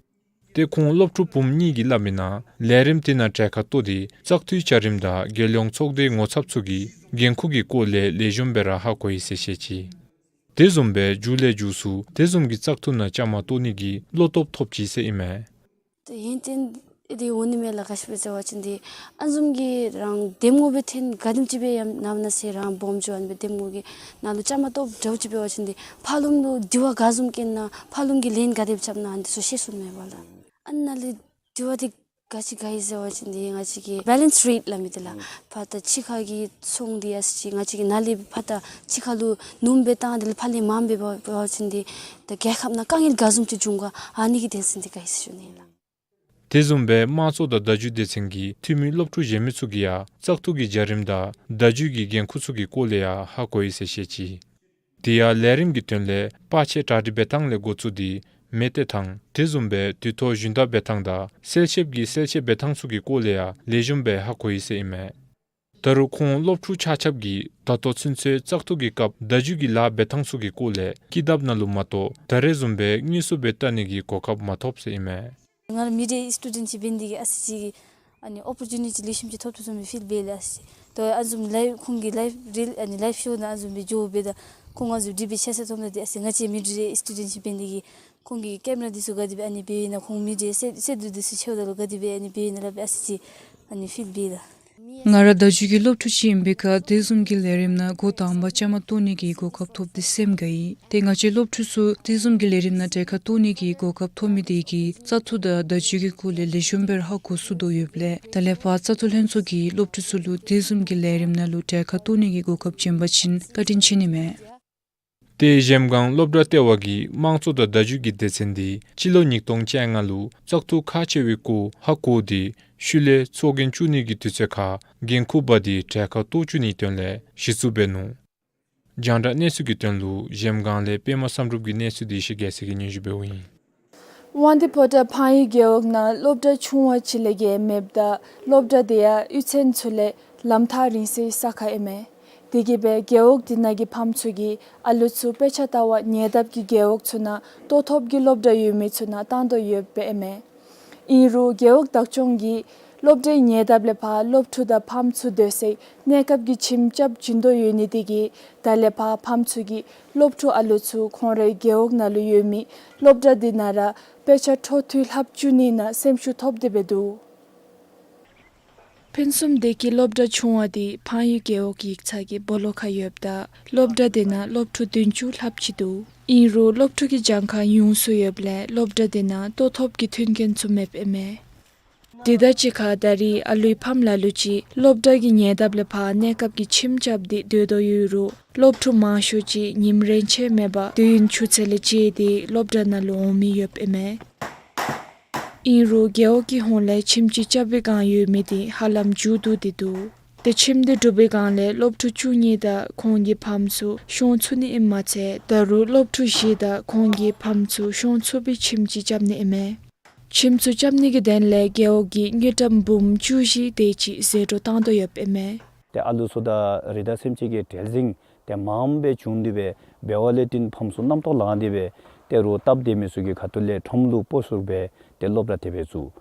ཏེ་ཁོང་སློབ་ཕྲུག་བུམོ་གཉིས་ཀྱིས་སླབ་མི་ནང་ལས་རིམ་དེ་ནང་གྲལ་ཁར་གཏོགས་ཏེ་བཙག་འཐུའི་བྱ་རིམ་དང་རྒྱལ་ཡོངས་ཚོགས་སྡེའི་ངོ་ཚབ་ཚུ་གི་འགན་ཁུར་གྱི་སྐོར་ལས་ལེགས་ཤོམ་སྦེ་ར་ཧ་གོ་ཡི་ཟེར་བཤད་ཅི། དེ་བཟུམ་སྦེ་མཇུག་ལས་མཇུག་སུ་དེ་བཟུམ་གྱི་བཙག་འཐུ་ནང་བཅའ་མར་གཏོགས་ནི་གི་བློ་སྟོབས་ཐོབ་ཅི་ཟེར་ཨིན་མས། ཏེ་ཧིང་བརྟན་འདི་འོང་ནི་མས་ལགས། ག་ཅི་སྦེ་ཟེར་བ་ཅིན་འདི་ཨ་ནི་བཟུམ་གྱི་རང་འདེམས་ངོ་སྦེ་ཐོན་ག་དེམ་ཅིག་སྦེ་ཡང་ནམ་ན་ཟེར་རང་སྦོམ་འགྱོ་ཨ་ནི་སྦེ་འདེམས་ངོ་གི་ནང་ལུ་བཅའ་མར་གཏོགསཔ་འདྲཝ་ཅིག་འབད་བ་ཅིན་འདི་ཕར་ལོགས་ལུ་དྲི་བ་ག་བཟུམ་བཀོད་ན་ཕར་ལོགས་ཀྱིས་ལན་ག་དེ་སྦེ་རྐྱབ་ན་ཨ་ནི་འདི་ཚུ་ཤེས་སོང་མས་པ་ལགས། ཨ་ནཱ་ལས་དྲི་བ་འདི་ག་ཅི་ག་ཨིན་ཟེར་བ་ཅིན་འདི་ང་བཅས་ཀྱི་བེ་ལེནསི་རེཊ་སླབ་མི་འདི་ལགས། ཨུམ། ཕར་ད་ཕྱི་ཁ་གི་ཚོང་འདི་ཨ་ཙི་ཅིག་ང་བཅས་ཀྱི་ནཱ་ལས་ཕར་ད་ཕྱི་ཁ་ལུ་སྣུམ་སྦེ་བཏང་དེ་ལས་ཕར་ལས་མངམ་སྦེ་འབད་བ་ཅིན་འདི་ད་རྒྱལ་ཁབ་ནང་དཀའ་ངལ་ག་བཟུམ་ཅིག་འབྱུང་ག་ཨ་ནི་གི་དོན་ཚན་འདི་ག་ཨིན་ཟེར་ཞུ་ནི་ལགས། དེ་བཟུམ་སྦེ་དམངས་གཙོ་དང་བརྡ་བརྒྱུད་སྡེ་ཚན་གྱི་འཐུས་མི་སློབ་ཕྲུག་གཞན་མི་ཚུ་གིས་ཡང་བཙག་འཐུ་གི་བྱ་རིམ་དང་བརྡ་བརྒྱུད་ཀྱི་འགན་ཁུར་ཚུ་གི་སྐོར་ལས་ཡང་ཧ་གོ་ཡི་ཟེར་བཤད་ཅི། དེ་ཡང་ལས་རིམ་གྱི་དོན་ལས་པར་ཆས་གྲ་སྒྲིག་འབད་ཐངས་ལས་འགོ་བཙུགས་ཏེ་མེ་སྟེར་ཐངས་དེ་བཟུམ་སྦེ་དུས་ཐོག་ཞུན་དག་འབད་ཐངས་དང་གསལ་ཆེབ་ཀྱི་གསལ་ཆེབ་འབད་ཐངས་ཚུ་གི་སྐོར་ལས་ཡང་ལེགས་ཤོམ་སྦེ་ཧ་གོ་ཡི་ཟེར་ཨིན་མས། ད་རུང་ཁོང་སློབ་ཕྲུག་ཆ་ཁྱབ་ཀྱིས་ད་ལྟོ་ཚུན་ཚོད་བཙག་འཐུ་གི་སྐབས་བརྡ་བརྒྱུད་ཀྱི་ལཱ་འབད་ཐངས་ཚུ་གི་སྐོར་ལས་ཀི་དེབ་ནང་ལུ་མ་གཏོགས་ད་རེས་བཟུམ་སྦེ་དངོས་སུ་སྦེ་བལྟ་ནི་གི་གོ་སྐབས་མ་ཐོབ་ཟེར་ཨིན་མས། ང་ར་མི་ཌི་ཡ་སི་ཊུ་ཌེནཊ་ཅིག་འབད་ནི་དེ་གིས་ཨ་ཙི་ཅིག་ཨ་ནི་ཨོ་པོར་ཅུ་ནི་ཊི་ལེགས་ཤོམ་ཅིག་ཐོབ་ཐོབ་བཟུམ་སྦེ་ཕིལ་འབད་ལགས། ཨ་ཙི་ཅིག་ད་ཨ་ནི་བཟུམ་ལའིབ་ཁོང་གི་ལའིབ་རིལ་ཨ་ནི་ལའིབ་ཤོ་ནང་ཨ་ནི་བཟུམ་སྦེ་འགྱོ་འབདཝ་ད་ཁོང་ཨ་ནི་བཟུམ་འདྲི་འབད་ཆ་ས་ཐོབ་ནི་དེ་ཨ་ཙི་ཅིག་མི་ཌི་ཡ་སི་ཊུ་ཌེནཊ་ཅིག་འབད་ནི་དེ་གིས་ཁོང་གིས་ཀེམ་ར་འདི་ཚུ་ག་དེ་སྦེ་ཨ་ནི་འབདཝ་ཨིན་ན་ཁོང་མི་ཌི་ཡ་སེ་སེ་འདུ་འདི་ཚུ་ཆེཝ་ད་ལུ་ག་དེ་སྦེ་ཨ་ནི་འབདཝ་ཨིན་ན་སླབ་སྦེ་ཨ་ཙི་ཅིག་ཨ་ནི་ཕིལ་འབད་ལགས། ང་ར་བརྡ་བརྒྱུད་ཀྱི་སློབ་ཕྲུག་ཅིག་ཨིན་པའི་ཁར་དེ་བཟུམ་གྱི་ལས་རིམ་ནང་འགོ་དང་པ་བཅའ་མར་གཏོགས་ནི་གི་གོ་སྐབས་ཐོབ་སྟེ་སེམས་དགའ་ཡི། ཏེ་ང་བཅས་སློབ་ཕྲུག་ཚུ་དེ་བཟུམ་གྱི་ལས་རིམ་ནང་གྲལ་ཁར་གཏོགས་ནི་གི་གོ་སྐབས་ཐོབ་མི་དེ་གིས་བཙག་འཐུ་དང་བརྡ་བརྒྱུད་ཀྱི་སྐོར་ལས་ལེགས་ཤོམ་སྦེ་ར་ཧ་གོ་ཚུགས་དོ་ཡོདཔ་ལས་ད་ལས་ཕར་བཙག་འཐུ་ལྷན་ཚོགས་ཀྱིས་སློབ་ཕྲུག་ཚུ་ལུ་དེ་བཟུམ་གྱི་ལས་རིམ་ནང་ལུ་གྲལ་ཁར་གཏོགས་ནི་གི་གོ་སྐབས་བྱིན་པ་ཅིན་བཀའ་དྲིན་ཆེ་ནི་མས། ཏེ་གཞལམ་སྒང་སློབ་གྲྭ་ལྟེ་བ་གི་དམངས་གཙོ་དང་བརྡ་བརྒྱུད་ཀྱི་སྡེ་ཚན་འདི་སྤྱི་ལོ་ཉིས་སྟོང་བཅོ་ལྔ་ལུ་བཙག་འཐུ་ཁག་ཆེ་བའི་སྐོར་ཧ་གོ་སྟེ་ཤུལ་ལས་ཚོགས་རྒྱན་བཙུགས་ནི་གི་དུས་ཚོད་ཁར་འགན་ཁུར་འབག་སྟེ་གྲལ་ཁར་གཏོགས་བཅུག་ནིའི་དོན་ལས་གཞི་བཙུགས་འབད་ནུག། རྒྱང་བསྒྲགས་གནས་ཚུལ་གྱི་དོན་ལུ་གཞལམ་སྒང་ལས་པདྨ་བསམ་གྲུབ་ཀྱི་གནས་ཚུལ་འདི་ཡེ་ཤེས་རྒྱལ་མཚན་གྱིས་སྙན་ཞུ་འབདཝ་ཨིན། དབང་འདུས་ཕོ་བྲང་འཕགས་ཡུལ་རྒེད་འོག་ནང་སློབ་གྲྭ་ཆུང་བ་ཅིག་ལས་བརྒལ་མེདཔ་ད་སློབ་གྲྭ་དེ་ཡང་གཡུས་ཚན་ཚུ་ལས་ལམ་ཐག་རིང་སའི་ས་ཁར་ཨིན་མས། དེ་གིས་སྦེ་རྒེད་འོག་དེ་ནང་གི་ཕམ་ཚུ་གིས་ཨ་ལུ་ཚུ་དཔེ་ཆ་ལྟ་བར་ཉེ་འདབས་ཀྱི་རྒེད་འོག་ཚུ་ནང་ལྟོ་ཐོབ་ཀྱི་སློབ་གྲྭ་ཡོད་མི་ཚུ་ནང་བཏང་དོ་ཡོདཔ་ཨིན་མས། ཨིན་རུང་རྒེད་འོག་བདག་སྐྱོང་གིས་སློབ་གྲྭའི་ཉེ་འདབས་ལས་ཕར་སློབ་ཕྲུག་དང་ཕམ་ཚུ་སྡོད་སའི་གནས་སྐབས་ཀྱི་ཁྱིམ་རྐྱབ་བྱིན་དོ་ཡོད་ནི་དེ་གིས་ད་ལས་ཕར་ཕམ་ཚུ་གིས་སློབ་ཕྲུག་ཨ་ལུ་ཚུ་ཁོང་རའི་རྒེད་འོག་ནང་ལུ་ཡོད་མི་སློབ་གྲྭ་དེ་ནང་ར་དཔེ་ཆ་འཕྲོ་མཐུད་ལྷབ་བཅུག་ནི་ནང་སེམས་ཤུགས་ཐོབ་སྟེ་སྦེ་འདུག། ཕུན་སུམ་སྡེ་དགེ་སློབ་གྲྭ་ཆུང་བ་དེ་འཕགས་ཡུལ་རྒེད་འོག་ཡིག་ཚང་གི་སྦོ་ལོགས་ཁར་ཡོདཔ་ད་སློབ་གྲྭ་དེ་ནང་སློབ་ཕྲུག་བདུན་ཅུ་ལྷགཔ་ཅིག་འདུག། ཨིན་རུང་སློབ་ཕྲུག་གི་གྱངས་ཁ་ཉུང་སུ་ཡོདཔ་ལས་སློབ་གྲྭ་དེ་ནང་ལྟོ་ཐོབ་ཀྱི་མཐུན་རྐྱེན་ཚུ་མེདཔ་ཨིན་མས། དེ་དང་གཅིག་ཁར་ད་རེས་ཨ་ལུའི་ཕམ་ལ་ལུ་ཅིག་སློབ་གྲྭ་གི་ཉེ་འདབས་ལས་ཕར་གནས་སྐབས་ཀྱི་ཁྱིམ་རྐྱབ་སྟེ་སྡོད་དོ་ཡོད་རུང་སློབ་ཕྲུག་མང་ཤོས་ཅིག་ཉིནམ་རེ་ཆད་མེད་པར་དུས་ཡུན་ཆུ་ཚོད་ལས་བཅད་དེ་སློབ་གྲྭ་ནང་ལུ་འོང་མི་ཡོདཔ་ཨིན་མས། ཨིན་རུང་རྒེད་འོག་གི་ཧོངས་ལས་ཁྱིམ་ཅིག་རྐྱབ་པའི་བསྒང་ཡོད་མི་འདི་ཧ་ལམ་མཇུག་བསྡུ་སྟེ་འདུག། ཏེ་ཁྱིམ་འདི་གྲུབ་པའི་བསྒང་ལས་སློབ་ཕྲུག་བཅུ་གཉིས་དང་ཁོང་གི་ཕམ་ཚུ་ཤོང་ཚུགས་ནི་ཨིནམ་མ་ཚད་ད་རུང་སློབ་ཕྲུག་བཞི་དང་ཁོང་གི་ཕམ་ཚུ་ཤོང་ཚུགས་པའི་ཁྱིམ་ཅིག་རྐྱབ་ནི་ཨིན་མས། ཁྱིམ་ཚུ་རྐྱབ་ནི་གི་དོན་ལས་རྒེད་འོག་གིས་དངུལ་ཀྲམ་འབུམ་བཅུ་བཞི་དེ་ཅིག་ཟད་འགྲོ་བཏང་དོ་ཡོདཔ་ཨིན་མས། ཏེ་ཨ་ལུ་ཚུ་དང་རི་དྭགས་སེམས་ཅན་གྱི་བྲེལ་ཟིང་ཏེ་མངམ་སྦེ་བྱུང་སྟེ་སྦེ་འབད་བ་ལས་བརྟེན་ཕམ་ཚུ་རྣམ་རྟོག་ལངས་ཏེ་སྦེ་ཏེ་རོགས་སྟབས་བདེ་མི་ཚུ་གི་ཁ་ཐུག་ལས་ཁྲོམ་ལུ་སྤོ་བསུར་སྦེ་ཏེ་སློབ་གྲྭ་དེ་སྦེ་བཙུགས།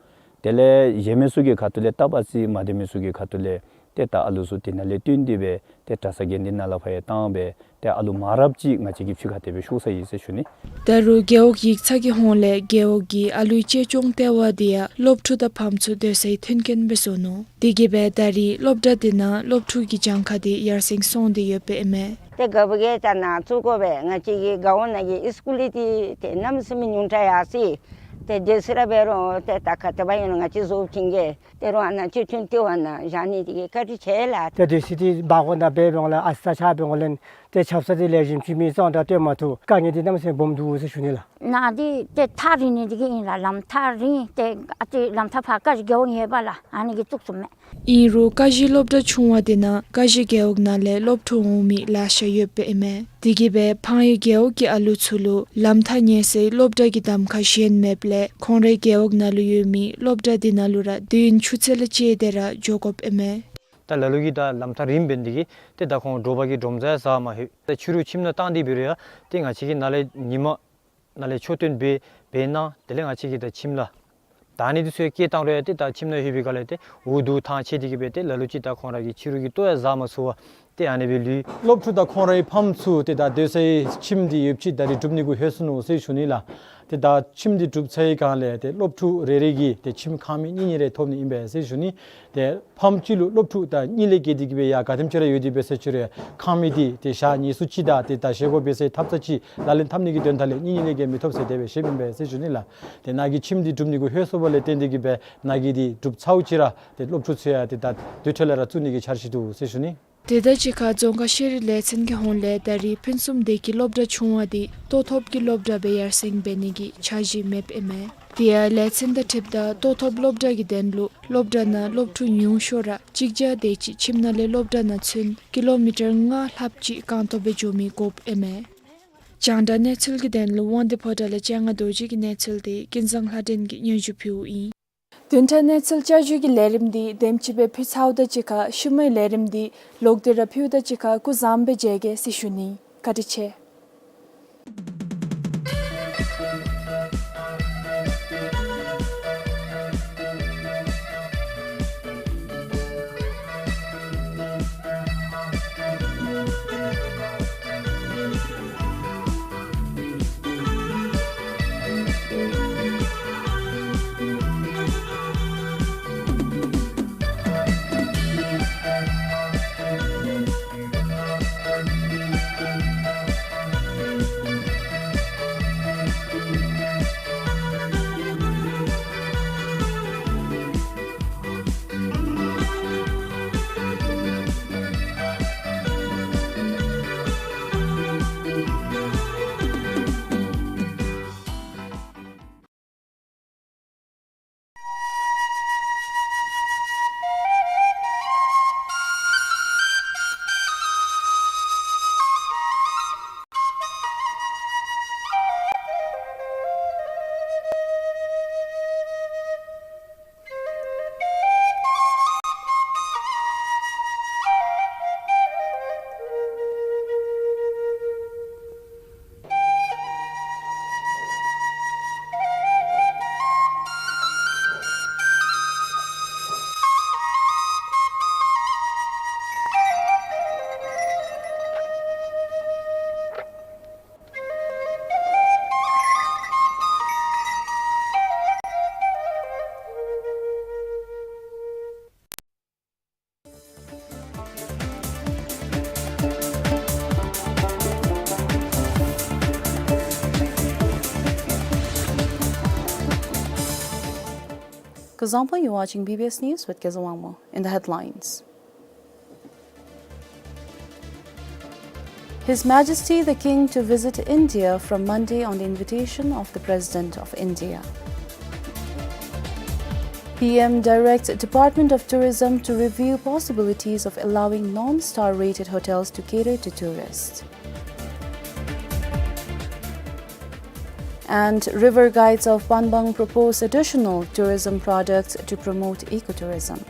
དེ་ལས་གཞན་མི་ཚུ་གི་ཁ་ཐུག་ལས་སྟབས་ཨ་ཙི་མ་བདེ་མི་ཚུ་གི་ཁ་ཐུག་ལས་ཏེ་ད་ཨ་ལུ་ཚུ་དེ་ནང་ལས་བཏོན་ཏེ་སྦེ་ཏེ་གྲྭ་ས་དགེ་འདུན་ནང་ལས་ཕར་ཡང་བཏང་སྦེ་ཏེ་ཨ་ལུ་མང་རབས་ཅིག་ང་བཅས་ཀྱིས་ཕྱི་ཁར་དེ་སྦེ་ཤོར་ས་ཨིན་ཟེར་ཞུ་ནི། ད་རུང་རྒེད་འོག་ཡིག་ཚང་གི་ཧོངས་ལས་རྒེད་འོག་གི་ཨ་ལུའི་གཅེས་སྐྱོང་ལྟེ་བ་འདི་ཡང་སློབ་ཕྲུག་དང་ཕམ་ཚུ་སྡོད་སའི་མཐུན་རྐྱེན་སྦེ་བཟོ་ནུག། དེ་གིས་སྦེ་ད་རེས་སློབ་གྲྭ་འདི་ནང་སློབ་ཕྲུག་གི་གྱངས་ཁ་འདི་ཡར་སེང་སོང་སྟེ་ཡོདཔ་ཨིན་མས། ཏེ་ག་བུ་གེ་ད་ནཱ་བཙུགས་དགོ་པས། ང་བཅས་ཀྱི་རྒེད་འོག་ནང་གི་སི་ཀུལ་འདི་ཏེ་གནམ་མེད་ས་མེད་ཉུང་དྲགས་ཡར་སོ་ཡི། ཏེ་དེ་ཚུ་ར་འབད་རུང་ཏེ་ད་ག་དེ་སྦེ་ཨིན་རུང་ང་བཅས་བཟོ་བྱིན་གེ། ཏེ་རོགས་ཨ་ནཱ་གཅེས་སྐྱོང་ལྟེ་བ་ནང་བཞག་ནི་དེ་གིས་བཀའ་དྲིན་ཆེ་ལགས། ཏེ་དེ་ཚུ་འདི་འབག་དགོ་ནི་འབད་འོང་ལགས། ཨ་ཙི་ཚ་འབད་འོང་ལགས། ཏེ་ཆབ་གསང་འདི་ལེགས་ཤོམ་ཅིག་མེད་ཙང་ད་སྟོན་མ་བཏུབ། དཀའ་ངལ་འདི་གནམ་མེད་ས་མེད་སྦོམ་འདུག་ཟེར་ཞུ་ནི་ལགས། ནཱ་འདི་ཏེ་ཐག་རིང་ནི་དེ་གིས་ཨིན་ལགས། ལམ་ཐག་རིང་། ཏེ་ཨ་ཙི་ལམ་ཐག་ཕར་ཀ་གཞི་རྒེད་འོག་ཡོད་པ་ལགས། ཨ་ནི་གིས་བཙུགས་ཚུགས་མས། ཨིན་རུང་ཀ་གཞི་སློབ་གྲྭ་ཆུང་བ་འདི་ནང་ཀ་གཞི་རྒེད་འོག་ནང་ལས་སློབ་ཕྲུག་འོང་མི་ལེ་ཤ་ཡོདཔ་ཨིན་མས། དེ་གིས་སྦེ་ཕངས་ཡུལ་རྒེད་འོག་གི་ཨ་ལུ་ཚུ་ལུ་ལམ་ཐག་ཉེ་སའི་སློབ་གྲྭ་གི་གདམ་ཁ་གཞན་མེདཔ་ལས་ཁོང་རའི་རྒེད་འོག་ནང་ལུ་ཡོད་མི་སློབ་གྲྭ་འདི་ནང་ལུ་ར་དུས་ཡུན་ཆུ་ཚོད་ལས་བཅད་དེ་ར་འགྱོ་དགོཔ་ཨིན་མས། ད་ལ་ལུ་གིས་ད་ལམ་ཐག་རིངམ་འབད་ནི་དེ་གིས་ཏེ་ད་ཁོང་དྲོ་པ་གི་འགྲོམ་ཚ་ཡང་ཟ་མ་ལྷོད། ད་ཕྱི་རུ་ཁྱིམ་ནང་བཏང་སྟེ་འབད་རུང་ཡང་ཏེ་ང་བཅས་ཀྱིས་ནཱ་ལས་ཉིན་མ་ནཱ་ལས་ཆོས་སྟོན་འབད་འབད་གནང་། དེ་ལས་ང་བཅས་ཀྱིས་ད་ཁྱིམ་ལས་ད་ཨ་ནི་འདི་ཚུ་ཡང་བསྐྱལ་བཏང་རུང་ཡང་ཏེ་ད་ཁྱིམ་ནང་ལྷོད་པའི་སྒང་ལས་ཏེ་འུ་སྡུག་ཐང་ཆད་དེ་གིས་སྦེ་ཏེ་ལ་ལུ་ཅིག་ད་ཁོང་ར་གིས་ཕྱི་རུ་གི་ལྟོ་ཡང་བཟའ་མ་ཚུགས་པར་ཏེ་ཨ་ནི་སྦེ་ལུས། སློབ་ཕྲུག་དང་ཁོང་རའི་ཕམ་ཚུ་ཏེ་ད་སྡོད་སའི་ཁྱིམ་འདི་ཡོདཔ་ཅིག་ད་རིས་སྒྲུབ་ནི་གུ་ལྷོད་སོ་ནུག་ཟེར་ཞུ་ནི་ལགས། ཏེ་ད་ཁྱིམ་འདི་གྲུབ་ཚར་བའི་སྒང་ལས་ཏེ་སློབ་ཕྲུག་རེ་རེ་གིས་ཏེ་ཁྱིམ་ཁང་མིག་གཉིས་གཉིས་རེ་ཐོབ་ནི་ཨིན་པས་ཟེར་ཞུ་ནི། ཏེ་ཕམ་གཅིག་ལུ་སློབ་ཕྲུག་ད་གཉིས་ལས་བརྒལ་ཏེ་གིས་སྦེ་ཡར་ག་དེམ་ཅིག་ར་ཡོད་དེ་འབད་ཟེར་ཞུ་རུང་ཁང་མིག་འདི་ཏེ་ཞག་ཉིས་སུ་ཅིག་དང་ཏེ་ད་བཞེས་སྒོ་འབད་སའི་ཐབ་ཚང་ཅིག་ལག་ལེན་འཐབ་ནི་གི་དོན་དག་ལས་གཉིས་གཉིས་ལས་བརྒལ་མི་ཐོབ་ཟེར་དེ་སྦེ་བཤདཔ་ཨིན་པས་ཟེར་ཞུ་ནི་ལགས། ཏེ་ནཱ་གི་ཁྱིམ་འདི་སྒྲུབ་ནི་གུ་ལྷོད་སོ་བ་ལས་བརྟེན་ཏེ་གིས་སྦེ་ནཱ་གི་འདི་གྲུབ་ཚརཝ་ཅིག་ར་ཏེ་སློབ་ཕྲུག་ཚུ་ཡང་ཏེ་ད་དུར་ཁྲོད་ལས་ར་བཙུགས་ནི་གི་འཆར་གཞི་འདུག་ཟེར་ཞུ་ནི། དེ་དང་གཅིག་ཁར་རྫོང་ཁག་ཤེས་རིག་ལས་ཚན་གྱི་ཧོངས་ལས་ད་རིས་ཕུན་སུམ་བདེ་སྐྱིད་སློབ་གྲྭ་ཆུང་བ་འདི་ལྟོ་ཐོབ་ཀྱི་སློབ་གྲྭ་སྦེ་ཡར་སེང་འབད་ནི་གི་འཆར་གཞི་མེདཔ་ཨིན་མས། དེ་ཡང་ལས་ཚན་དང་འཁྲིལཝ་ད་ལྟོ་ཐོབ་སློབ་གྲྭ་གི་དོན་ལུ་སློབ་གྲྭ་ནང་སློབ་ཕྲུག་ཉུང་ཤོས་ར་གཅིག་བརྒྱ་དེ་ཅིག་ཁྱིམ་ནང་ལས་སློབ་གྲྭ་ནང་ཚུན་ཀི་ལོ་མི་ཊར་ལྔ་ལྷགཔ་ཅིག་རྐང་སྟོང་སྦེ་འགྱོ་མི་དགོཔ་ཨིན་མས། རྒྱང་བསྒྲགས་གནས་ཚུལ་གྱི་དོན་ལུ་དབང་འདུས་ཕོ་བྲང་ལས་སྤྱན་སྔ་རྡོ་རྗེ་གི་གནས་ཚུལ་འདི་ཀུན་བཟང་ལྷ་སྒྲོན་གྱིས་སྙན་ཞུ་ཕུལཝ་ཨིན། བདུན་ཕྲག་གནས་ཚུལ་བསྐྱར་ཞུ་གི་ལས་རིམ་འདི་དེམ་ཅིག་སྦེ་ཕུལ་ཚརཝ་དང་གཅིག་ཁར་ཤུལ་མའི་ལས་རིམ་འདི་ལོག་སྟེ་ར་ཕུལཝ་དང་གཅིག་ཁར་སྐུ་གཟུགས་བཟང་པོ་སྦེ་མཇལ་གེ་ཟེར་ཞུ་ནི། བཀའ་དྲིན་ཆེ། Kuzuzangpo, you're watching B B S News with Kezawangmo. In the headlines. His Majesty the King to visit India from Monday on the invitation of the President of India. P M directs Department of Tourism to review possibilities of allowing non-star rated hotels to cater to tourists. And river guides of Panbang propose additional tourism products to promote ecotourism.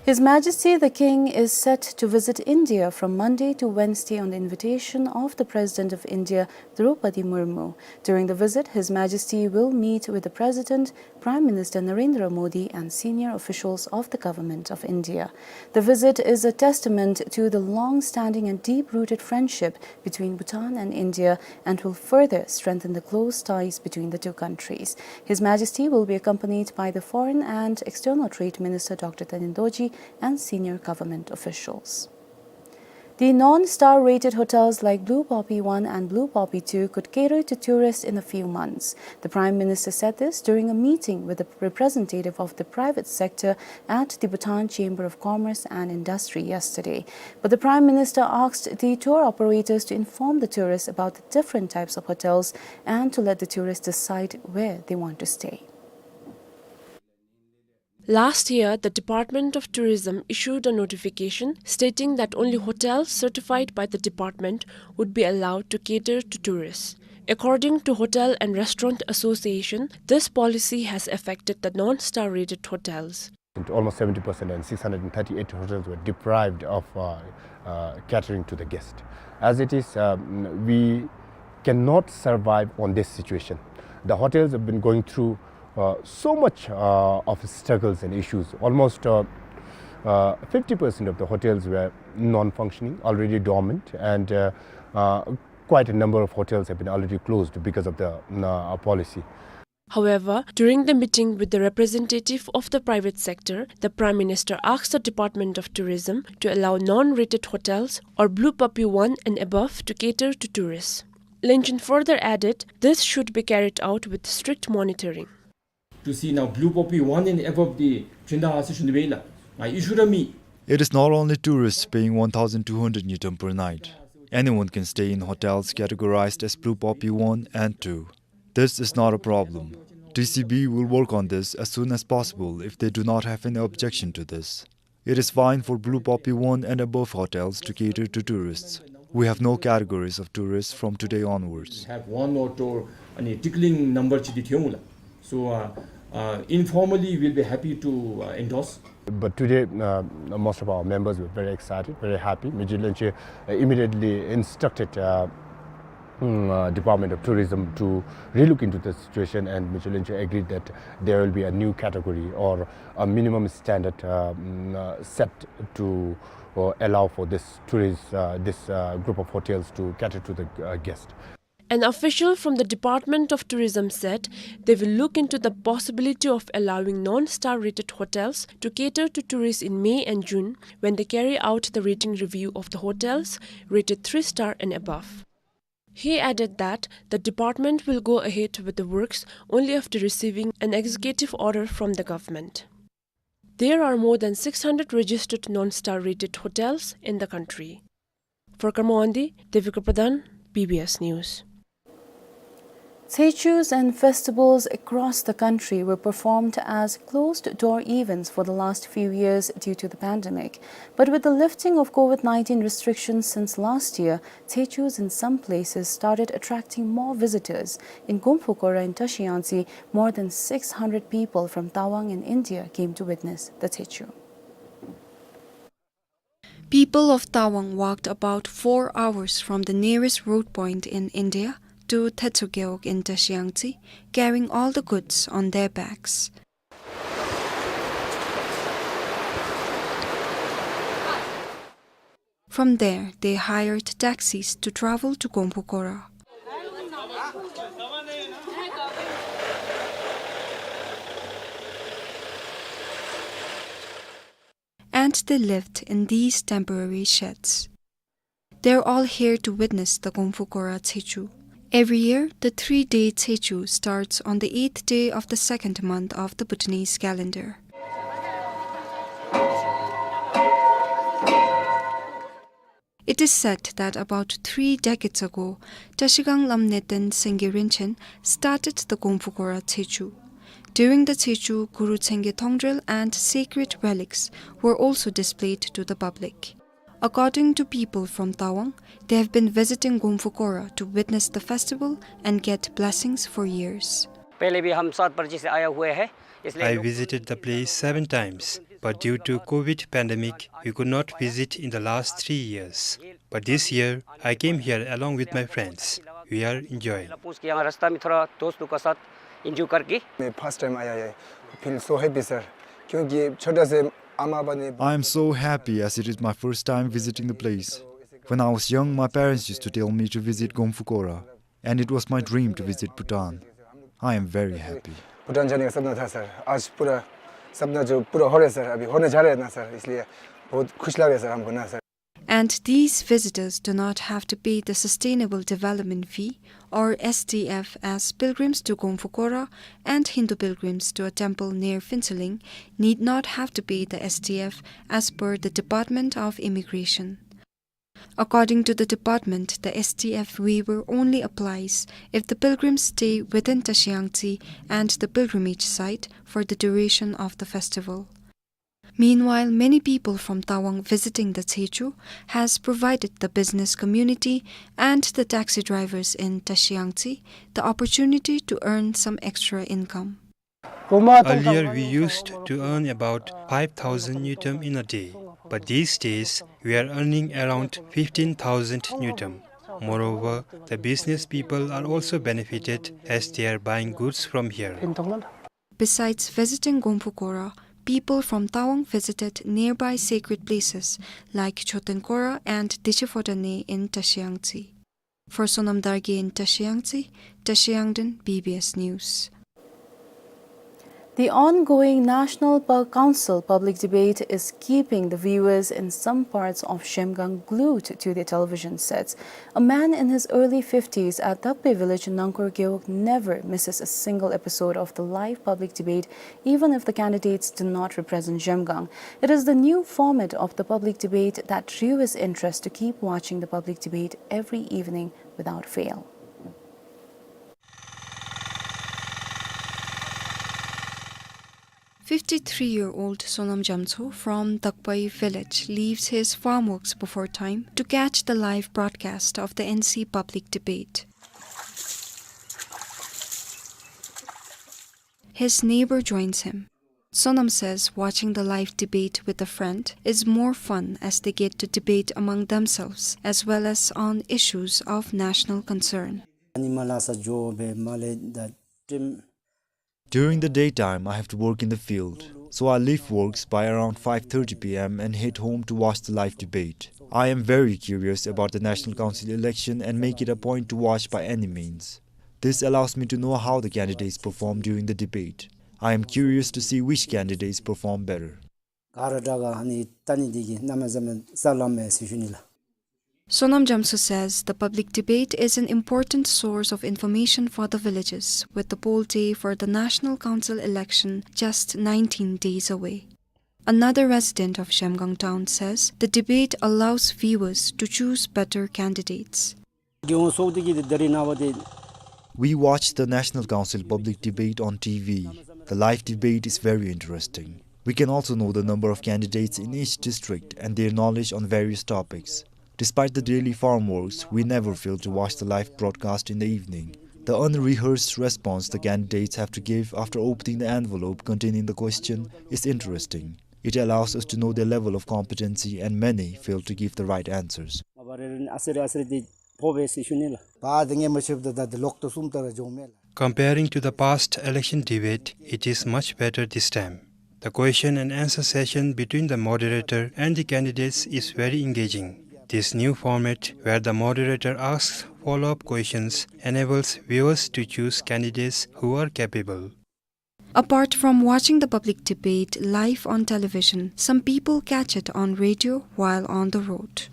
His Majesty the King is set to visit India from Monday to Wednesday on the invitation of the President of India, Droupadi Murmu. During the visit, His Majesty will meet with the President, Prime Minister Narendra Modi and senior officials of the Government of India. The visit is a testament to the long-standing and deep-rooted friendship between Bhutan and India and will further strengthen the close ties between the two countries. His Majesty will be accompanied by the Foreign and External Trade Minister Doctor Tanin Dorji and senior government officials. The non-star rated hotels like Blue Poppy one and Blue Poppy two could cater to tourists in a few months. The Prime Minister said this during a meeting with a representative of the private sector at the Bhutan Chamber of Commerce and Industry yesterday. But the Prime Minister asked the tour operators to inform the tourists about the different types of hotels and to let the tourists decide where they want to stay. Last year, the Department of Tourism issued a notification stating that only hotels certified by the department would be allowed to cater to tourists. According to Hotel and Restaurant Association, this policy has affected the non-star rated hotels. Almost seventy percent and six hundred and thirty-eight hotels were deprived of, uh, uh, catering to the guest. As it is, um, we cannot survive on this situation. The hotels have been going through uh, so much, uh, of struggles and issues. Almost, uh, uh, fifty percent of the hotels were non-functioning, already dormant, and, uh, uh, quite a number of hotels have been already closed because of the, uh, policy. However, during the meeting with the representative of the private sector, the Prime Minister asked the Department of Tourism to allow non-rated hotels or Blue Poppy one and above to cater to tourists. Lenchen further added, this should be carried out with strict monitoring. To see now Blue Poppy one and above the Chinda Association Vela, my issue to me. It is not only tourists paying one thousand two hundred ngultrum per night. Anyone can stay in hotels categorized as Blue Poppy one and two. This is not a problem. D C B will work on this as soon as possible if they do not have any objection to this. It is fine for Blue Poppy one and above hotels to cater to tourists. We have no categories of tourists from today onwards. Have one or two, any tickling number chi di thiyong la. So, uh, uh, informally, we'll be happy to, uh, endorse. But today, uh, most of our members were very excited, very happy. Michel Lenche, uh, immediately instructed, uh, mm, uh, Department of Tourism to relook into the situation, and Michel Lenche agreed that there will be a new category or a minimum standard, uh, mm, uh, set to, uh, allow for this tourist, uh, this, uh, group of hotels to cater to the, uh, guest. An official from the Department of Tourism said they will look into the possibility of allowing non-star rated hotels to cater to tourists in May and June when they carry out the rating review of the hotels rated three star and above. He added that the department will go ahead with the works only after receiving an executive order from the government. There are more than six hundred registered non-star rated hotels in the country. For Karma Wangdi, Devika Pradhan, B B S News. Tsechus and festivals across the country were performed as closed-door events for the last few years due to the pandemic. But with the lifting of COVID nineteen restrictions since last year, Tsechus in some places started attracting more visitors. In Gomphu Kora in Tashi Yangtse, more than six hundred people from Tawang in India came to witness the Tsechu. People of Tawang walked about four hours from the nearest road point in India to Tsechu Gewog in Tashi Yangtse, carrying all the goods on their backs. From there, they hired taxis to travel to Gomphu Kora. And they lived in these temporary sheds. They're all here to witness the Gomphu Kora Tsechu. Every year, the three-day Tsechu starts on the eighth day of the second month of the Bhutanese calendar. It is said that about three decades ago, Trashigang Lamneten Sengye Rinchen started the Gongphu Kora Tsechu. During the Tsechu, Guru Tsenge Thongdrel and sacred relics were also displayed to the public. According to people from Tawang, they have been visiting Gongphu Kora to witness the festival and get blessings for years. पहले भी हम सात बार जैसे आया हुए हैं, इसलिए I visited the place seven times, but due to COVID pandemic, we could not visit in the last three years. But this year, I came here along with my friends. We are enjoying. पूछ के यहाँ रास्ता में थोड़ा दोस्तों के साथ एंजॉय करके मैं फर्स्ट टाइम आया है, फील सो हैप्पी सर, क्योंकि छोटा से अम्मा पापा ने I am so happy as it is my first time visiting the place. When I was young, my parents used to tell me to visit Gongphu Kora, and it was my dream to visit Bhutan. I am very happy. Bhutan जाने का सपना था सर, आज पूरा सपना जो पूरा हो रहा है सर, अभी होने जा रहा है ना सर, इसलिए बहुत खुश लग रहा है सर हमको ना sir. And these visitors do not have to pay the Sustainable Development Fee, or S D F, as pilgrims to Gongphu Kora and Hindu pilgrims to a temple near Phuentsholing need not have to pay the S D F as per the Department of Immigration. According to the department, the S D F waiver only applies if the pilgrims stay within Trashiang Tse and the pilgrimage site for the duration of the festival. Meanwhile, many people from Tawang visiting the Tsechu has provided the business community and the taxi drivers in Trashiang Tse the opportunity to earn some extra income. Earlier, we used to earn about five thousand ngultrum in a day, but these days we are earning around fifteen thousand ngultrum. Moreover, the business people are also benefited as they are buying goods from here. Besides visiting Gongphu Kora, people from Tawang visited nearby sacred places like Choten Kora and Diche Phoda Ne in Trashiang Tse. For Sonam Dargye in Trashiang Tse, Trashiang Dren, B B S News. The ongoing National Pu-, Council public debate is keeping the viewers in some parts of Zhemgang glued to their television sets. A man in his early fifties at Dakbe village, Nangkhor Gewog, never misses a single episode of the live public debate, even if the candidates do not represent Zhemgang. It is the new format of the public debate that drew his interest to keep watching the public debate every evening without fail. Fifty-three-year-old Sonam Jamtso from Dakpai village leaves his farm works before time to catch the live broadcast of the N C public debate. His neighbor joins him. Sonam says watching the live debate with a friend is more fun as they get to debate among themselves as well as on issues of national concern. During the daytime, I have to work in the field, so I leave works by around five thirty P M and head home to watch the live debate. I am very curious about the National Council election and make it a point to watch by any means. This allows me to know how the candidates perform during the debate. I am curious to see which candidates perform better. ག་ར་དྲག་ག་ཨ་ནི་ལྟ་ནི་འདི་གིས་གནམ་མེད་ས་མེད་ས་ལམ་མེད་ཟེར་ཞུ་ནི་ལགས། Sonam Jamtso says the public debate is an important source of information for the villages, with the poll day for the National Council election just nineteen days away. Another resident of Zhemgang town says the debate allows viewers to choose better candidates. We watch the National Council public debate on T V. The live debate is very interesting. We can also know the number of candidates in each district and their knowledge on various topics. Despite the daily farm works, we never fail to watch the live broadcast in the evening. The unrehearsed response the candidates have to give after opening the envelope containing the question is interesting. It allows us to know their level of competency, and many fail to give the right answers. Comparing to the past election debate, it is much better this time. The question and answer session between the moderator and the candidates is very engaging. This new format, where the moderator asks follow-up questions, enables viewers to choose candidates who are capable. Apart from watching the public debate live on television, some people catch it on radio while on the road.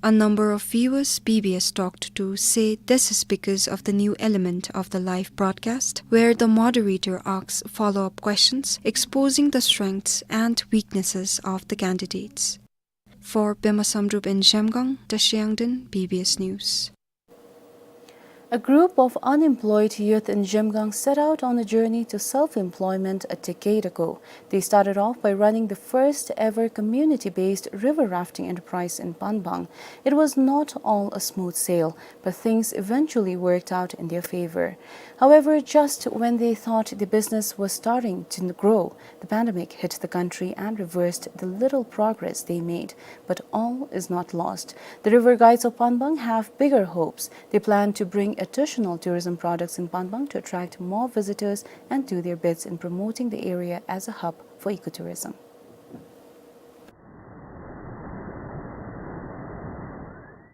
A number of viewers B B S talked to say this is because of the new element of the live broadcast, where the moderator asks follow-up questions, exposing the strengths and weaknesses of the candidates. For Pema Samdrup in Zhemgang, Tashi Yangden, B B S News. A group of unemployed youth in Zhemgang set out on a journey to self-employment a decade ago. They started off by running the first ever community-based river rafting enterprise in Panbang. It was not all a smooth sail, but things eventually worked out in their favor. However, just when they thought the business was starting to grow, the pandemic hit the country and reversed the little progress they made. But all is not lost. The river guides of Panbang have bigger hopes. They plan to bring additional tourism products in Panbang to attract more visitors and do their bits in promoting the area as a hub for ecotourism.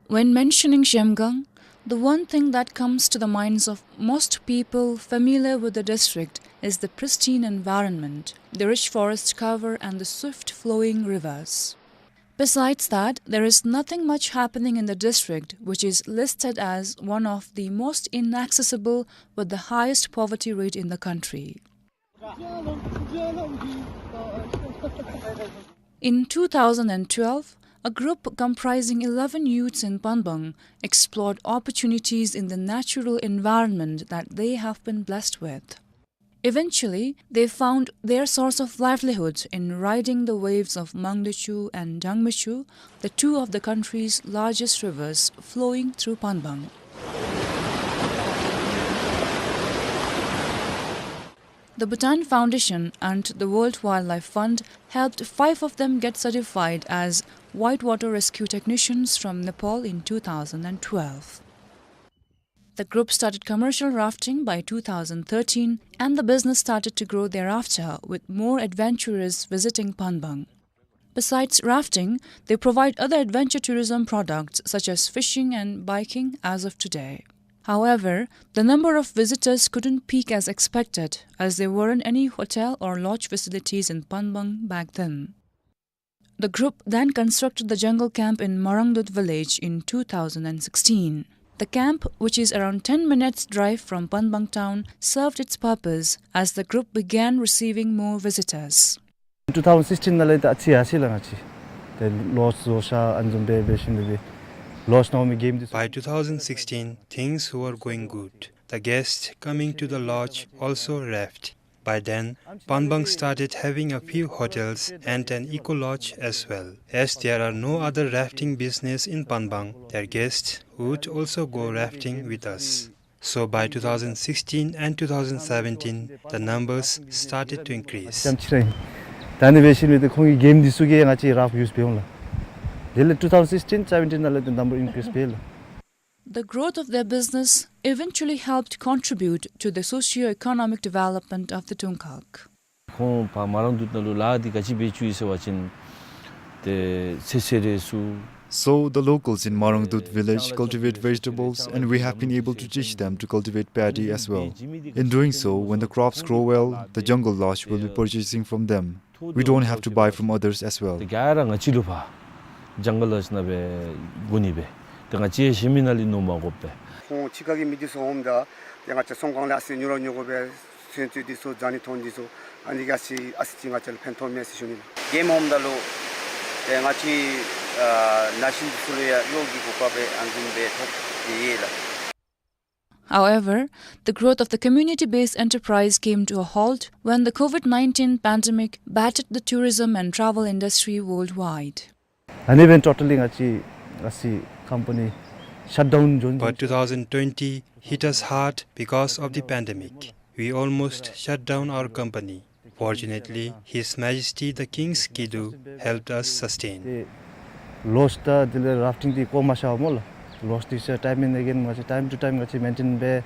When mentioning Zhemgang, the one thing that comes to the minds of most people familiar with the district is the pristine environment, the rich forest cover and the swift flowing rivers. Besides that, there is nothing much happening in the district, which is listed as one of the most inaccessible with the highest poverty rate in the country. In two thousand and twelve, a group comprising eleven youths in Panbang explored opportunities in the natural environment that they have been blessed with. Eventually, they found their source of livelihood in riding the waves of Mangdechu and Dangmechu, the two of the country's largest rivers flowing through Panbang. The Bhutan Foundation and the World Wildlife Fund helped five of them get certified as whitewater rescue technicians from Nepal in two thousand and twelve. The group started commercial rafting by two thousand thirteen, and the business started to grow thereafter, with more adventurers visiting Panbang. Besides rafting, they provide other adventure tourism products such as fishing and biking as of today. However, the number of visitors couldn't peak as expected, as there weren't any hotel or lodge facilities in Panbang back then. The group then constructed the jungle camp in Marangdut village in two thousand and sixteen. The camp, which is around ten minutes' drive from Panbang town, served its purpose as the group began receiving more visitors. Two thousand sixteen ནང་ལས་ད་ཨ་ཙི་ཡར་སོང་ཡི་ལགས་ང་བཅས། ཏེ་ལོ་ཤས་ཨ་ནི་བཟུམ་སྦེ་འབད་ཞིནམ་ལས་ལོ་ཤས་ནང་མི་གེམ་འདི་ཚུ། By two thousand sixteen, things were going good. The guests coming to the lodge also raft. By then, Panbang started having a few hotels and an eco lodge as well. As there are no other rafting business in Panbang, their guests would also go rafting with us. So by two thousand sixteen and two thousand seventeen, the numbers started to increase. ད་ཨ་ནི་འབད་ཞིནམ་ལས་ཏེ་ཁོང་གི་གེམ་འདི་ཚུ་གིས་ང་བཅས་རཱཕ་ཡུསི་འབད་འོང་ལགས། དེ་ལས་two thousand sixteen seventeen ནང་ལས་ཏེ་ནམ་བར་ཨིན་ཀྲིསི་འབད་ལགས། The growth of their business eventually helped contribute to the socio-economic development of the Dongkak. ཁོང་ཕར་མ་རང་དུད་ནང་ལུ་ལཱ་འདི་ག་ཅི་འབད་བཅུག་ཡི་ཟེར་བ་ཅིན་ཏེ་ཚོད་བསྲེ་རེ་ཚུ། So the locals in Marangdut village cultivate vegetables and we have been able to teach them to cultivate paddy as well. In doing so, when the crops grow well, the jungle lodge will be purchasing from them. We don't have to buy from others as well. ཏེ་ག་ར་ང་བཅས་ལུ་ཕར་ཇང་གལ་ལཱཇ་ནང་སྦེ་སྒུག་ནི་སྦེ། ཏེ་ང་བཅས་གཞན་མི་ནང་ལས་ནོར་མ་དགོཔ་སྦེ། ཁོང་ཕྱི་ཁ་གི་མི་འདི་ཚུ་འོངམ་ད་ཏེ་ང་བཅས་ཚོང་ཁང་ལས་ཨ་ཙི་ཉོ་ར་ཉོ་དགོ་པས། ཚོད་བསྲེ་འདི་ཚུ་རྫ་ནི་ཐོང་འདི་ཚུ་ཨ་ནི་གིས་ཨ་ཙི་ཨ་ཙི་ཅིག་ང་བཅས་ལུ་ཕན་ཐོགས་མས་ཟེར་ཞུ་ནི་ལགས། གེམ་འོངམ་ད་ལུ་ཏེ་ང་བཅས་ཨ་ན་གཞོན་འདི་ཚུ་ལུ་ཡང་གཡོག་གི་གོ་སྐབས་སྦེ་ཨ་ནི་བཟུམ་སྦེ་ཐོབ་སྟེ་ཡོད་ལགས། However, the growth of the community-based enterprise came to a halt when the COVID nineteen pandemic battered the tourism and travel industry worldwide. ཨ་ནི་འབདན་ཊོ་ཊལ་ལི་ང་བཅས་ཨ་ཙི་ཀམ་པ་ནི་ཤཊ་ཌའུན་བྱུང་། But two thousand twenty hit us hard because of the pandemic. We almost shut down our company. Fortunately, His Majesty the King's Kidu helped us sustain. ཏེ་ལོཌཇ་དང་དེ་ལས་རཱཕ་ཊིང་འདི་བཀོ་མ་བཞག་སྨོ་ལགས། ལོཌཇ་འདི་ཚུ་time and again ང་བཅས་time to time ང་བཅས་མེན་ཊེན་འབད།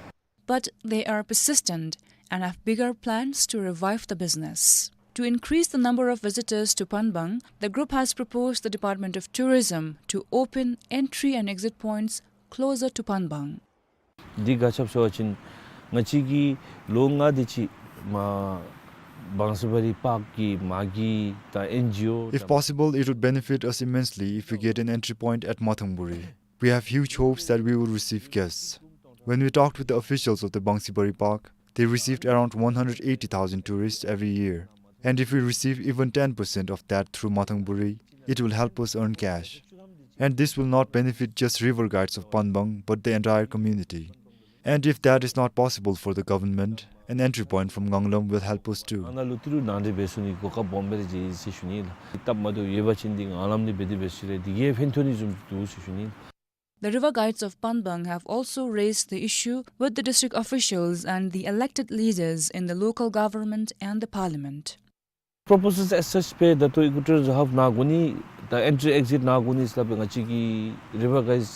But they are persistent and have bigger plans to revive the business. To increase the number of visitors to Panbang, the group has proposed the Department of Tourism to open entry and exit points closer to Panbang. འདི་ག་ཅི་སྦེ་ཟེར་བ་ཅིན་ང་བཅས་ཀྱིས་ལོ་ལྔ་དེ་ཅིག་མ་བང་སི་བ་རི་པཱརཀ་གི་མ་གི་དང་ཨེན་ཇི་ཨོ། If possible, it would benefit us immensely if we get an entry point at Mathangpuri. We have huge hopes that we will receive guests. When we talked with the officials of the Bangsibari Park, they received around one hundred eighty thousand tourists every year. And if we receive even ten percent of that through Mathangpuri, It will help us earn cash. And this will not benefit just river guides of Panbang, but the entire community. And if that is not possible for the government, an entry point from Nganglam will help us too. ཨ་ནཱ་ལུ་ཏི་རུ་ནང་འདྲེན་འབད་ཚུགས་ནིའི་གོ་སྐབས་སྦོམ་སྦེ་ར་མཇལ་ཡི་ཟེར་ཞུ་ནི་ལགས། སྟབས་མ་བདེཝ་ཡོད་པ་ཅིན་འདི་ངང་ལམ་ལས་འབད་དེ་འབད་ཞིནམ་ལས་འདི་གིས་ཕན་ཐོགས་ནི་བཟུམ་འདུག་ཟེར་ཞུ་ནི་ལགས། The river guides of Panbang have also raised the issue with the district officials and the elected leaders in the local government and the parliament. Proposals as such སྦེ་ད་ལྟོ་ཨི་ཀོ་ཊུ་རི་ཛིམ་ཧབ་ནང་དགོ་ནི་དང་ཨེན་ཊི་རི་ཨེག་ཛིཊ་ནང་དགོ་ནི་ཟེར་སླབ་སྦེ་ང་བཅས་ཀྱི་རི་ཝར་གཱིཌ་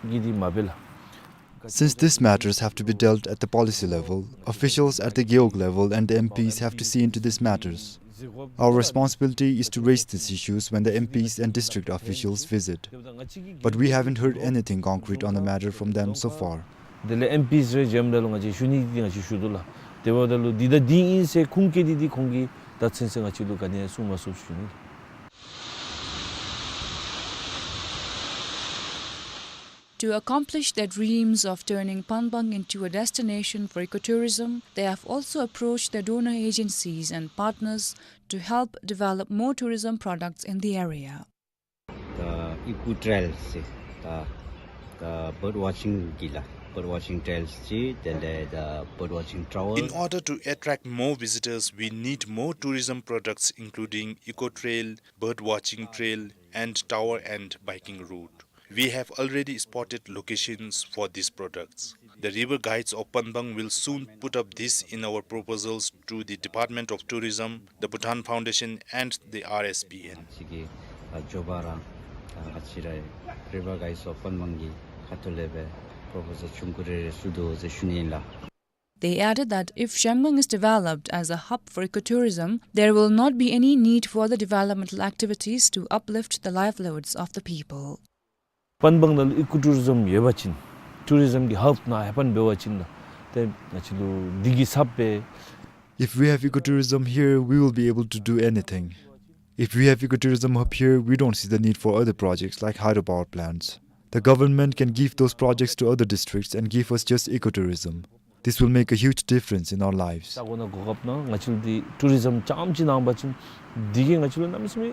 ཀྱིས་འདི་མ་འབད་ལགས། Since these matters have to be dealt at the policy level, officials at the Gewog level and the M Ps have to see into these matters. Our responsibility is to raise these issues when the M Ps and district officials visit. But we haven't heard anything concrete on the matter from them so far. དེ་ལས་ཨེམ་པིས་རེ་མཇལཝ་ད་ལུ་ང་བཅས་ཞུ་ནི་འདི་ང་བཅས་ཞུ་དོ་ལགས། དེ་འབདཝ་ད་ལུ་འདི་དང་འདི་ཨིན་ཟེར་ཁུངས་བཀལ་ཏེ་འདི་ཁོང་གིས་ད་ཚུན་ཚོད་ང་བཅས་ལུ་ག་ནི་ཡང་གསུང་མ་ཚུགས་ཞུ་ནི། To accomplish their dreams of turning Panbang into a destination for ecotourism, they have also approached their donor agencies and partners to help develop more tourism products in the area. The eco trails, the, the bird watching གི་ལགས། Bird watching trails ཅིག་དེ་ལས་the bird watching tower. In order to attract more visitors, we need more tourism products, including eco trail, bird watching trail, and tower and biking route. We have already spotted locations for these products. The river guides of Panbang will soon put up this in our proposals to the Department of Tourism, the Bhutan Foundation, and the R S P N. ང་བཅས་ཀྱི་ཨ་མགྱོགས་པ་ར་ཨ་ང་བཅས་རའི་river guides of Panbang གི་ཁ་ཐུག་ལས་སྦེ་པོ་རོ་པོ་སལ་ཆུང་ཀུ་རེ་རེ་བཙུགས་དོ་ཟེར་ཞུ་ནི་ཨིན་ལགས། They added that if Zhengbang is developed as a hub for ecotourism, there will not be any need for the developmental activities to uplift the livelihoods of the people. པན་སྦང་ནང་ལུ་ཨི་ཀོ་ཊུ་རི་ཛིམ་ཡོད་པ་ཅིན་ཊུ་རི་ཛིམ་གྱི་ཧབ་ནང་ཧེ་ཕན་འབད་བ་ཅིན་ཏེ་ང་བཅས་ལུ་འདི་གིས་ཚབ་སྦེ། If we have ecotourism here, we will be able to do anything. If we have ecotourism hub here, we don't see the need for other projects like hydropower plants. The government can give those projects to other districts and give us just ecotourism. This will make a huge difference in our lives. ད་གོ་ན་གོ་སྐབས་ནང་ང་བཅས་ལུ་འདི་ཊུ་རི་ཛིམ་རྐྱངམ་ཅིག་གནང་པ་ཅིན་འདི་གིས་ང་བཅས་ལུ་གནམ་མེད་ས་མེད་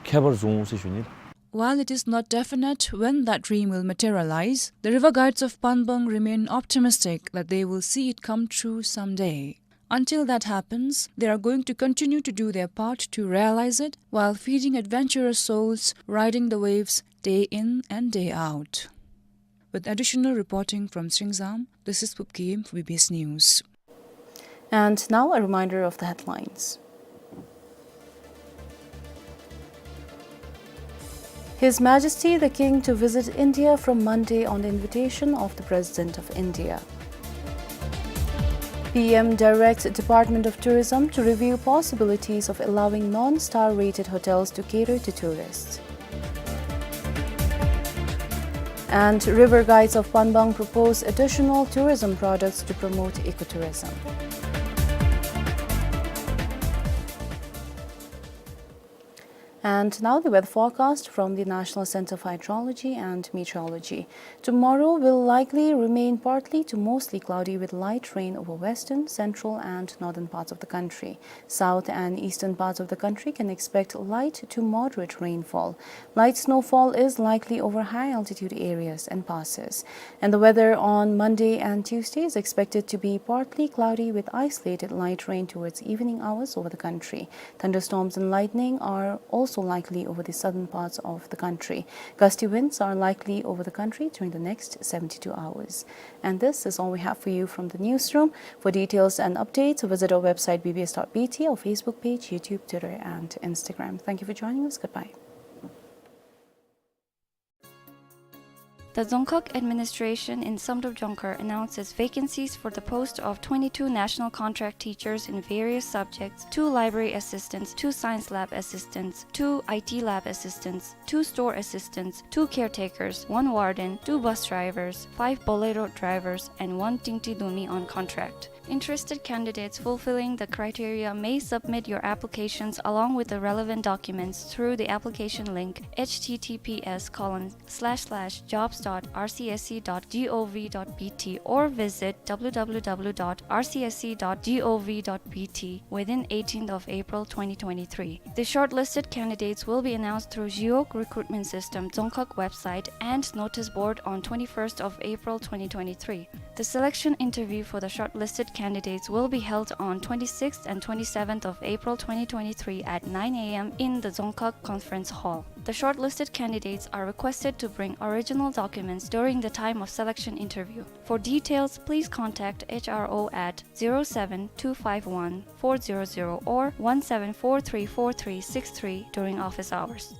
ཁྱད་པར་འབྱུང་འོང་ཟེར་ཞུ་ནི། While it is not definite when that dream will materialize, the river guides of Panbang remain optimistic that they will see it come true someday. Until that happens, they are going to continue to do their part to realize it while feeding adventurous souls, riding the waves day in and day out. With additional reporting from Sringzam, this is Pupkim for B B S News. And now a reminder of the headlines. His Majesty the King to visit India from Monday on the invitation of the President of India. P M directs Department of Tourism to review possibilities of allowing non-star rated hotels to cater to tourists. And river guides of Panbang propose additional tourism products to promote ecotourism. And now the weather forecast from the National Center for Hydrology and Meteorology. Tomorrow will likely remain partly to mostly cloudy with light rain over western, central and northern parts of the country. South and eastern parts of the country can expect light to moderate rainfall. Light snowfall is likely over high altitude areas and passes. And the weather on Monday and Tuesday is expected to be partly cloudy with isolated light rain towards evening hours over the country. Thunderstorms and lightning are also likely over the southern parts of the country. Gusty winds are likely over the country during the next seventy-two hours. And this is all we have for you from the newsroom. For details and updates, visit our website B B S dot B T, our Facebook page, YouTube, Twitter, and Instagram. Thank you for joining us. Goodbye. The Dzongkhag Administration in Samdrup Jongkhar announces vacancies for the post of twenty-two national contract teachers in various subjects, two library assistants, two science lab assistants, two I T lab assistants, two store assistants, two caretakers, one warden, two bus drivers, five Bolero drivers, and one Tingti Dumi on contract. Interested candidates fulfilling the criteria may submit your applications along with the relevant documents through the application link, H T T P S colon slash slash jobs dot R C S C dot gov dot B T or visit W W W dot R C S C dot gov dot B T within eighteenth of April twenty twenty-three. The shortlisted candidates will be announced through Jiok recruitment system Dzongkhag website and notice board on twenty-first of April twenty twenty-three. The selection interview for the shortlisted candidates will be held on twenty-sixth and twenty-seventh of April twenty twenty-three at nine A M in the Dzongkhag Conference Hall. The shortlisted candidates are requested to bring original documents during the time of selection interview. For details, please contact H R O at zero seven two five one four zero zero or one seven four three four three six three during office hours.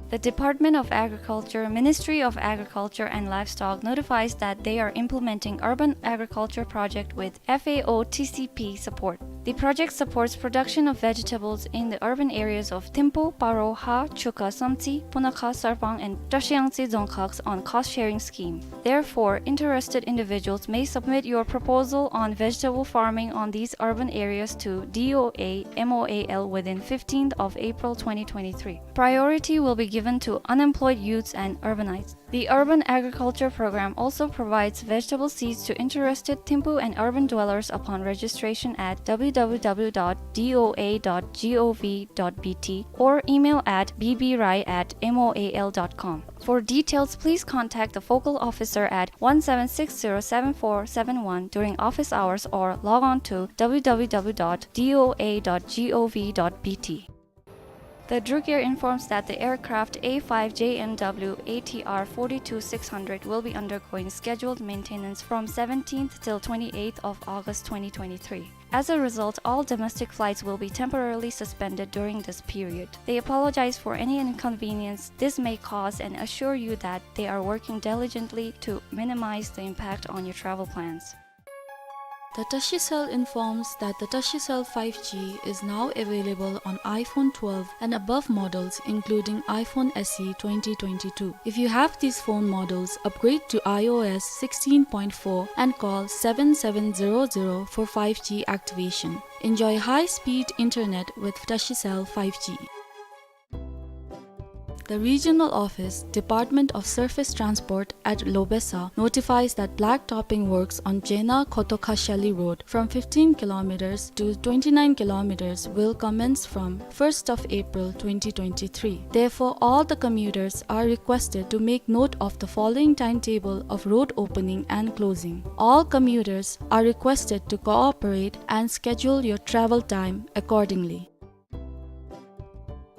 The Department of Agriculture, Ministry of Agriculture and Livestock notifies that they are implementing urban agriculture project with F A O T C P support. The project supports production of vegetables in the urban areas of Thimphu, Paro, Ha, Chukha, Samtse, Punakha, Sarpang, and Trashiyangtse Dzongkhags on cost-sharing scheme. Therefore, interested individuals may submit your proposal on vegetable farming on these urban areas to D O A M O A L within fifteenth of April twenty twenty-three. Priority will be given to unemployed youths and urbanites. The Urban Agriculture Program also provides vegetable seeds to interested Thimphu and urban dwellers upon registration at W W W dot D O A dot gov dot B T or email at B B Rai at M O A L dot com. For details, please contact the focal officer at one seven six zero seven four seven one during office hours or log on to W W W dot D O A dot gov dot B T. The Druk Air informs that the aircraft A five J N W A T R forty-two six hundred will be undergoing scheduled maintenance from seventeenth till twenty-eighth of August twenty twenty-three. As a result, all domestic flights will be temporarily suspended during this period. They apologize for any inconvenience this may cause and assure you that they are working diligently to minimize the impact on your travel plans. The Tashicell informs that the Tashicell five G is now available on iPhone twelve and above models, including iPhone S E twenty twenty-two. If you have these phone models, upgrade to I O S sixteen point four and call seven seven zero zero for five G activation. Enjoy high-speed internet with Tashicell five G. The regional office, Department of Surface Transport at Lobesa notifies that black topping works on Jena Khotokhashali Road from fifteen kilometers to twenty-nine kilometers will commence from first of April twenty twenty-three. Therefore, all the commuters are requested to make note of the following timetable of road opening and closing. All commuters are requested to cooperate and schedule your travel time accordingly.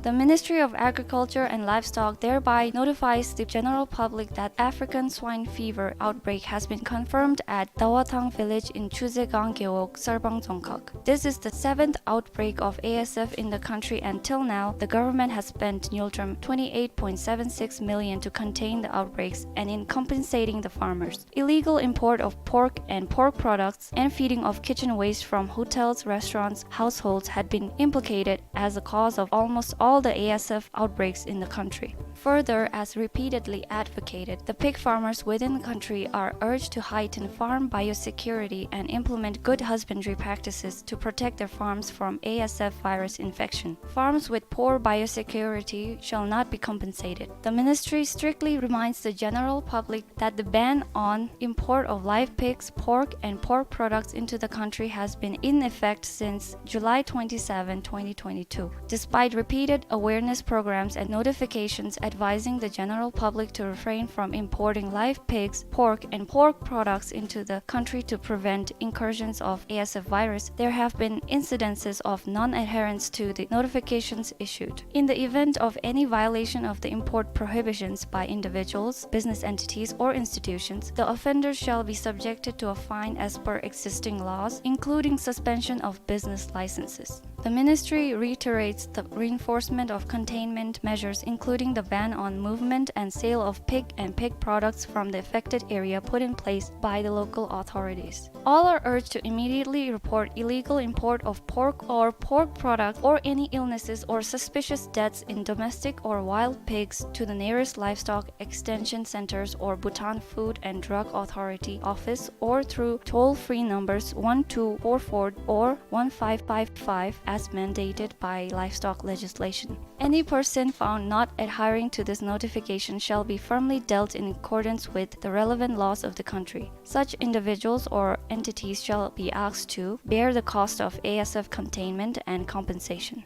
The Ministry of Agriculture and Livestock thereby notifies the general public that African swine fever outbreak has been confirmed at Dawathang village in Chuzegang Gewog, Sarpang Dzongkhag. This is the seventh outbreak of A S F in the country, and till now, the government has spent Ngultrum twenty-eight point seven six million to contain the outbreaks and in compensating the farmers. Illegal import of pork and pork products and feeding of kitchen waste from hotels, restaurants, households had been implicated as the cause of almost all the A S F outbreaks in the country. Further, as repeatedly advocated, the pig farmers within the country are urged to heighten farm biosecurity and implement good husbandry practices to protect their farms from A S F virus infection. Farms with poor biosecurity shall not be compensated. The ministry strictly reminds the general public that the ban on import of live pigs, pork, and pork products into the country has been in effect since July twenty-seven, twenty twenty-two. Despite repeated awareness programs and notifications advising the general public to refrain from importing live pigs, pork, and pork products into the country to prevent incursions of A S F virus, there have been incidences of non-adherence to the notifications issued. In the event of any violation of the import prohibitions by individuals, business entities, or institutions, the offenders shall be subjected to a fine as per existing laws, including suspension of business licenses. The ministry reiterates the reinforcement of containment measures, including the ban on movement and sale of pig and pig products from the affected area, put in place by the local authorities. All are urged to immediately report illegal import of pork or pork products or any illnesses or suspicious deaths in domestic or wild pigs to the nearest livestock extension centers or Bhutan Food and Drug Authority office or through toll-free numbers one two four four or one five five five as mandated by livestock legislation. Any person found not adhering to this notification shall be firmly dealt in accordance with the relevant laws of the country. Such individuals or entities shall be asked to bear the cost of A S F containment and compensation.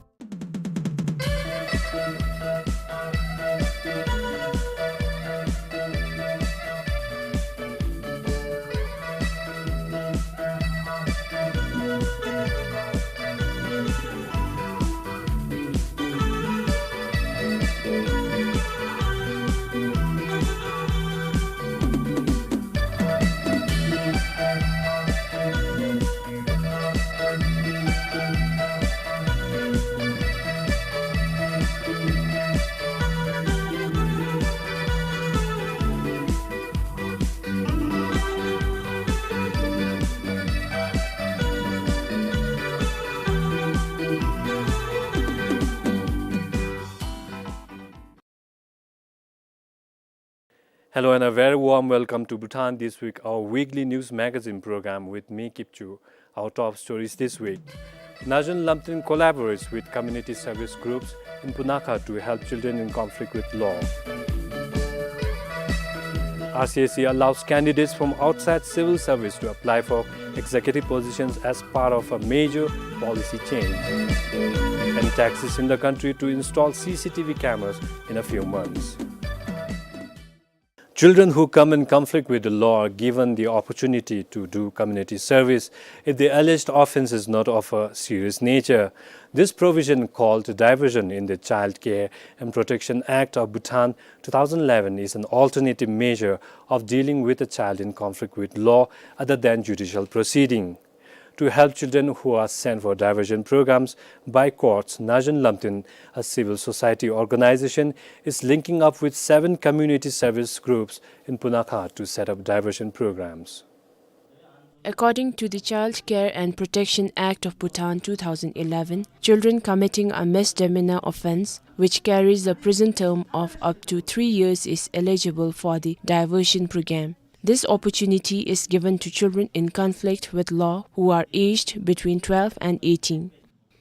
Hello and a very warm welcome to Bhutan This Week, our weekly news magazine program with me, Kipchu. Our top stories this week. Naxon Lamten collaborates with community service groups in Punakha to help children in conflict with law. R C S E allows candidates from outside civil service to apply for executive positions as part of a major policy change. And taxis in the country to install C C T V cameras in a few months. Children who come in conflict with the law are given the opportunity to do community service if the alleged offense is not of a serious nature. This provision, called diversion in the Child Care and Protection Act of Bhutan two thousand eleven, is an alternative measure of dealing with a child in conflict with law other than judicial proceeding. To help children who are sent for diversion programs by courts, Naxon Lamten, a civil society organization, is linking up with seven community service groups in Punakha to set up diversion programs. According to the Child Care and Protection Act of Bhutan two thousand eleven, children committing a misdemeanor offense, which carries a prison term of up to three years, is eligible for the diversion program. This opportunity is given to children in conflict with law who are aged between twelve and eighteen.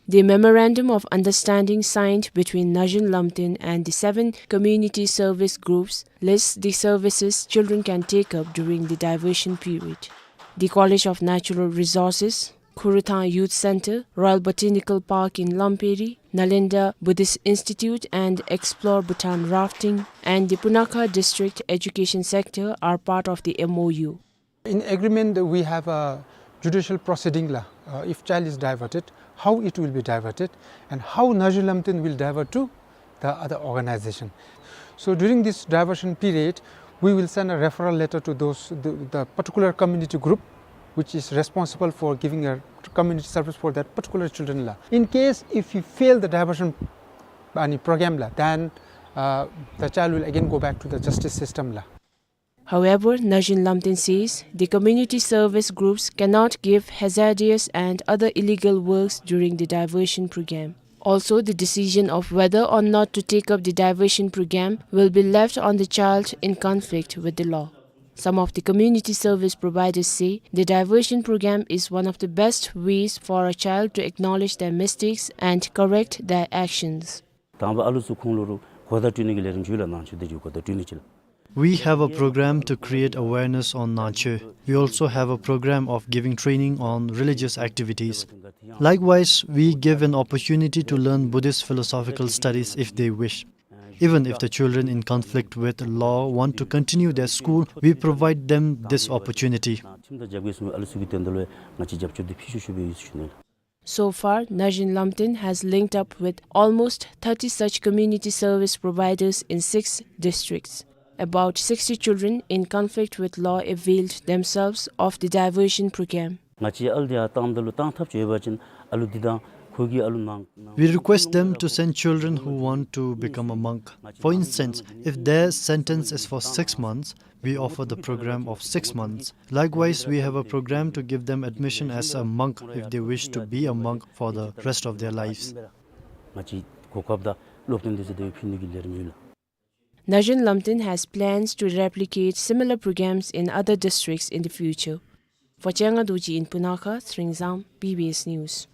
The Memorandum of Understanding signed between Naxon Lamten and the seven community service groups lists the services children can take up during the diversion period. The College of Natural Resources, Khurthang Youth Center, Royal Botanical Park in Lamperi, Nalanda Buddhist Institute, and Explore Bhutan Rafting and the Punakha District Education Sector are part of the M O U. In agreement, we have a judicial proceeding la, uh, if child is diverted, how it will be diverted, and how Naxon Lamten will divert to the other organization. So during this diversion period, we will send a referral letter to those, the, the particular community group which is responsible for giving a community service for that particular children la. In case if we fail the diversion, uh, program la, then, uh, the child will again go back to the justice system la. However, Naxon Lamten says the community service groups cannot give hazardous and other illegal works during the diversion program. Also, the decision of whether or not to take up the diversion program will be left on the child in conflict with the law. Some of the community service providers say the diversion program is one of the best ways for a child to acknowledge their mistakes and correct their actions. དང་པ་ཨ་ལུ་ཚུ་ཁོང་ལུ་རུང་གོ་བརྡ་སྤྲོད་ནི་གི་ལས་རིམ་ཅིག་ལགས། ནང་ཆོས་དེ་ཅིག་གོ་བརྡ་སྤྲོད་ནི་ཅིག་ལགས། We have a program to create awareness on Nangcho. We also have a program of giving training on religious activities. Likewise, we give an opportunity to learn Buddhist philosophical studies if they wish. Even if the children in conflict with law want to continue their school, we provide them this opportunity. ཁྲིམས་ཐག་བཅད་དགོས་གསུངས་ཨ་ལུ་ཚུ་གི་དོན་དག་ལུ་ང་བཅས་རྒྱབ་སྐྱོར་འདི་ཕུལ་ཤུགས་ཤུགས་སྦེ་ཡོད་ཟེར་ཞུ་ནི་ལགས། So far, Naxon Lamten has linked up with almost thirty such community service providers in six districts. About sixty children in conflict with law availed themselves of the diversion program. ང་བཅས་ཨ་ལུ་འདི་ཡར་བཏང་ད་ལུ་བཏང་ཐབས་ཅིག་ཡོད་པ་ཅིན་ཨ་ལུ་འདི་དང་ཁོ་གི་ཨ་ལུ་ནང་། We request them to send children who want to become a monk. For instance, if their sentence is for six months, we offer the program of six months. Likewise, we have a program to give them admission as a monk if they wish to be a monk for the rest of their lives. ང་བཅས་གོ་སྐབས་དང་སློབ་སྟོན་འདི་ཚུ་དེ་སྦེ་ཕུལ་ནི་གི་ལས་རིམ་ཡོད་ལགས། Naxon Lamten has plans to replicate similar programs in other districts in the future. For Chenga Dorji in Punakha, Sringzam, B B S News.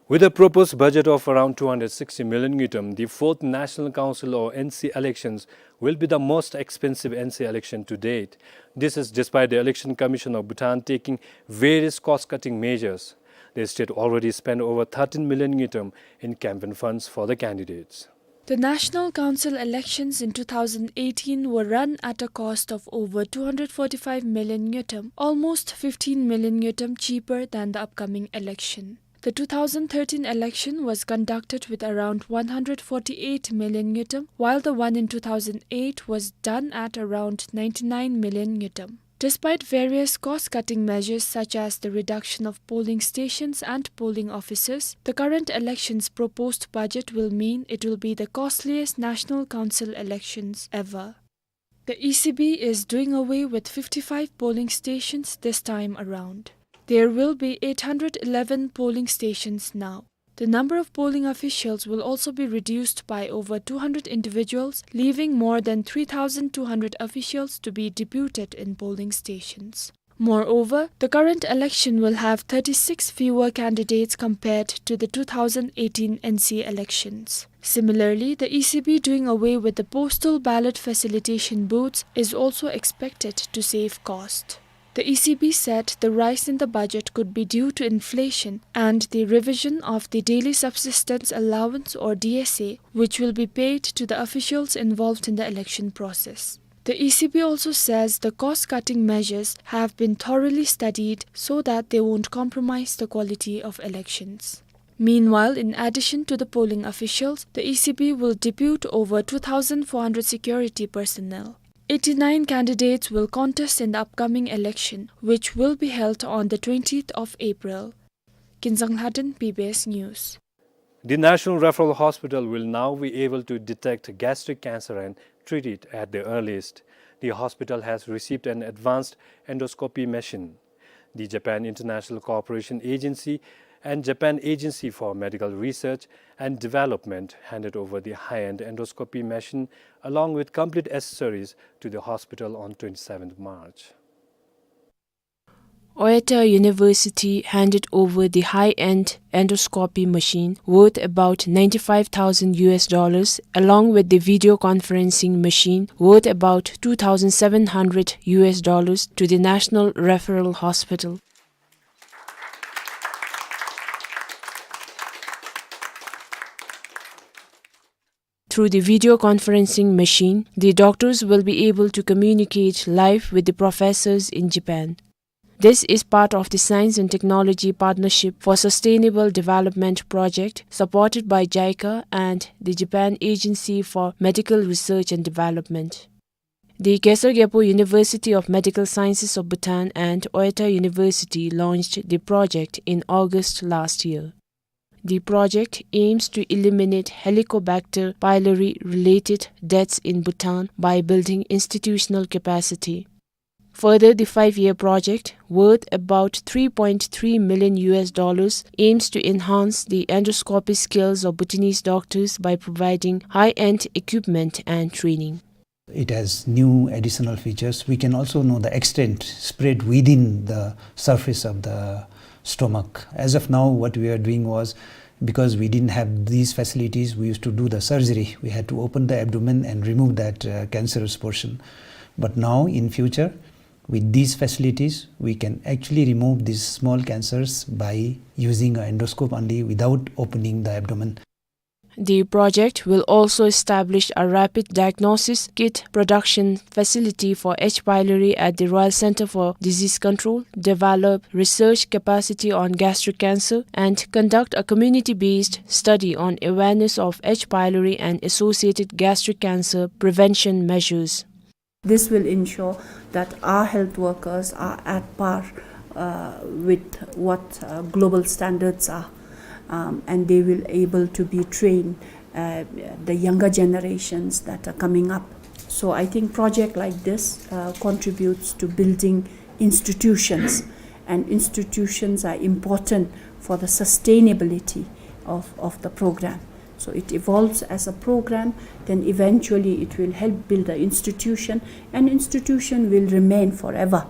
With a proposed budget of around two hundred sixty million ngultrum, the fourth National Council or N C elections will be the most expensive N C election to date. This is despite the Election Commission of Bhutan taking various cost-cutting measures. The state already spent over thirteen million ngultrum in campaign funds for the candidates. The National Council elections in two thousand eighteen were run at a cost of over two hundred forty-five million ngultrum, almost fifteen million ngultrum cheaper than the upcoming election. The two thousand thirteen election was conducted with around one hundred forty-eight million ngultrum, while the one in two thousand eight was done at around ninety-nine million ngultrum. Despite various cost-cutting measures such as the reduction of polling stations and polling officers, the current election's proposed budget will mean it will be the costliest National Council elections ever. The E C B is doing away with fifty-five polling stations this time around. There will be eight hundred eleven polling stations now. The number of polling officials will also be reduced by over two hundred individuals, leaving more than three thousand two hundred officials to be deputed in polling stations. Moreover, the current election will have thirty-six fewer candidates compared to the two thousand eighteen N C elections. Similarly, the E C B doing away with the postal ballot facilitation booths is also expected to save cost. The E C B said the rise in the budget could be due to inflation and the revision of the Daily Subsistence Allowance or D S A, which will be paid to the officials involved in the election process. The E C B also says the cost-cutting measures have been thoroughly studied so that they won't compromise the quality of elections. Meanwhile, in addition to the polling officials, the E C B will depute over two thousand four hundred security personnel. Eighty-nine candidates will contest in the upcoming election, which will be held on the twentieth of April. Kinzang Lhaden, B B S News. The National Referral Hospital will now be able to detect gastric cancer and treat it at the earliest. The hospital has received an advanced endoscopy machine. The Japan International Cooperation Agency and Japan Agency for Medical Research and Development handed over the high-end endoscopy machine along with complete accessories to the hospital on twenty-seventh March. Oita University handed over the high-end endoscopy machine worth about ninety-five thousand U S dollars, along with the video conferencing machine worth about two thousand seven hundred U S dollars to the National Referral Hospital. Through the video conferencing machine, the doctors will be able to communicate live with the professors in Japan. This is part of the Science and Technology Partnership for Sustainable Development project, supported by JICA and the Japan Agency for Medical Research and Development. The Gesar Gyalpo University of Medical Sciences of Bhutan and Oita University launched the project in August last year. The project aims to eliminate Helicobacter pylori-related deaths in Bhutan by building institutional capacity. Further, the five-year project, worth about three point three million U S dollars, aims to enhance the endoscopy skills of Bhutanese doctors by providing high-end equipment and training. It has new additional features. We can also know the extent spread within the surface of the stomach. As of now, what we are doing was, because we didn't have these facilities, we used to do the surgery. We had to open the abdomen and remove that, uh, cancerous portion. But now, in future, with these facilities, we can actually remove these small cancers by using an endoscope only without opening the abdomen. The project will also establish a rapid diagnosis kit production facility for H. pylori at the Royal Centre for Disease Control, develop research capacity on gastric cancer, and conduct a community-based study on awareness of H. pylori and associated gastric cancer prevention measures. This will ensure that our health workers are at par, uh, with what, uh, global standards are, um, and they will able to be trained, uh, the younger generations that are coming up. So I think project like this, uh, contributes to building institutions, and institutions are important for the sustainability of, of the program. So it evolves as a program, then eventually it will help build the institution, and institution will remain forever.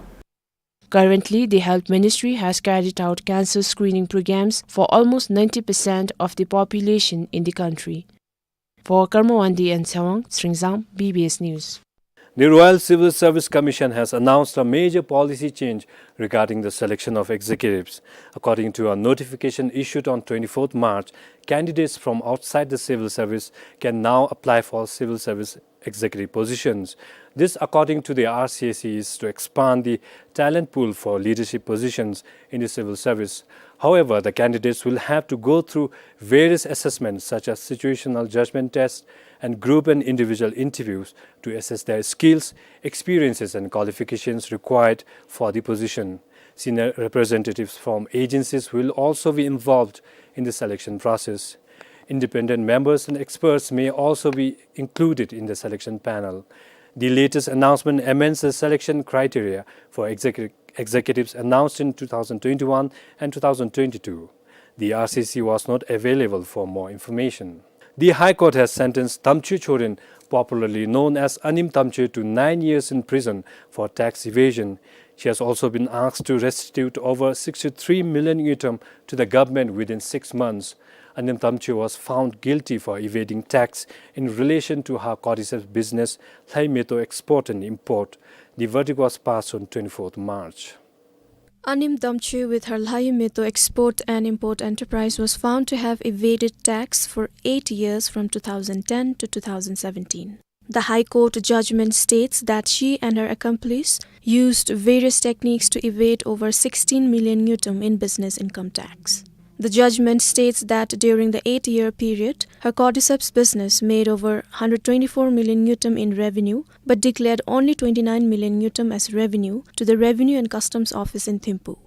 Currently, the Health Ministry has carried out cancer screening programs for almost ninety percent of the population in the country. For Karma Wangdi and Tshewang, Sringzang, B B S News. The Royal Civil Service Commission has announced a major policy change regarding the selection of executives. According to a notification issued on twenty-fourth March, candidates from outside the civil service can now apply for civil service executive positions. This, according to the R C S C, is to expand the talent pool for leadership positions in the civil service. However, the candidates will have to go through various assessments such as situational judgment tests and group and individual interviews to assess their skills, experiences and qualifications required for the position. Senior representatives from agencies will also be involved in the selection process. Independent members and experts may also be included in the selection panel. The latest announcement amends the selection criteria for execu-, executives announced in two thousand twenty-one and two thousand twenty-two. The R C S C was not available for more information. The High Court has sentenced Damchwe Choren, popularly known as Anim Damchwe, to nine years in prison for tax evasion. She has also been asked to restitute over sixty-three million ngultrum to the government within six months. Anim Damchwe was found guilty for evading tax in relation to her cordyceps business, Lhaymeto Export and Import. The verdict was passed on twenty-fourth March. Anim Damchwe, with her Lhaymeto Export and Import enterprise, was found to have evaded tax for eight years, from two thousand ten to two thousand seventeen. The High Court judgment states that she and her accomplice used various techniques to evade over sixteen million ngultrum in business income tax. The judgment states that during the eight-year period, her cordyceps business made over hundred twenty-four million ngultrum in revenue, but declared only twenty-nine million ngultrum as revenue to the Revenue and Customs Office in Thimphu.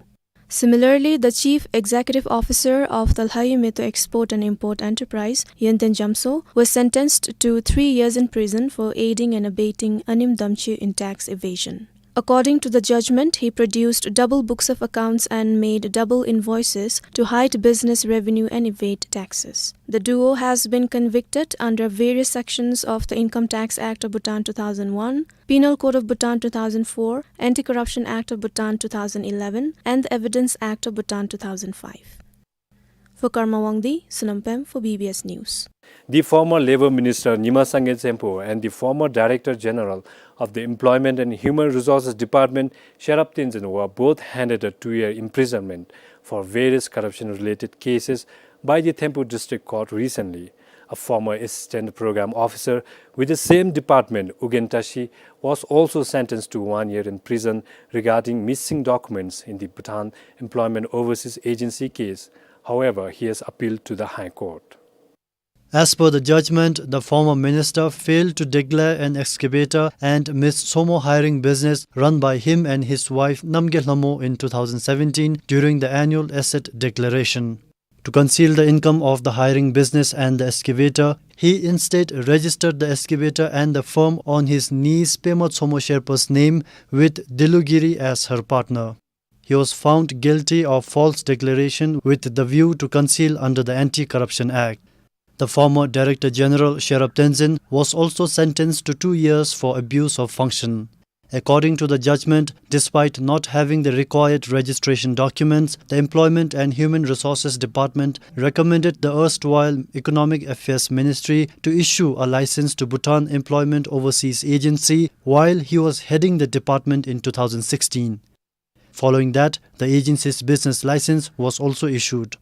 Similarly, the Chief Executive Officer of the Lhaymeto Export and Import Enterprise, Yenten Jamso, was sentenced to three years in prison for aiding and abetting Anim Damchwe in tax evasion. According to the judgment, he produced double books of accounts and made double invoices to hide business revenue and evade taxes. The duo has been convicted under various sections of the Income Tax Act of Bhutan two thousand one, Penal Code of Bhutan two thousand four, Anti-Corruption Act of Bhutan two thousand eleven, and the Evidence Act of Bhutan two thousand five. For Karma Wangdi, Sonam Pem for B B S News. The former Labour Minister Nyima Sangay Tshempo and the former Director General of the Employment and Human Resources Department, Sherab Tenzin, were both handed a two-year imprisonment for various corruption-related cases by the Thimphu District Court recently. A former assistant program officer with the same department, Ugyen Tashi, was also sentenced to one year in prison regarding missing documents in the Bhutan Employment Overseas Agency case. However, he has appealed to the High Court. As per the judgment, the former minister failed to declare an excavator and Miss Tsomo hiring business run by him and his wife Namgay Lhamo in two thousand seventeen during the annual asset declaration. To conceal the income of the hiring business and the excavator, he instead registered the excavator and the firm on his niece Pema Tsomo Sherpa's name with Dilugiri as her partner. He was found guilty of false declaration with the view to conceal under the Anti-Corruption Act. The former Director General Sherab Tenzin was also sentenced to two years for abuse of function. According to the judgment, despite not having the required registration documents, the Employment and Human Resources Department recommended the erstwhile Economic Affairs Ministry to issue a license to Bhutan Employment Overseas Agency while he was heading the department in two thousand sixteen. Following that, the agency's business license was also issued.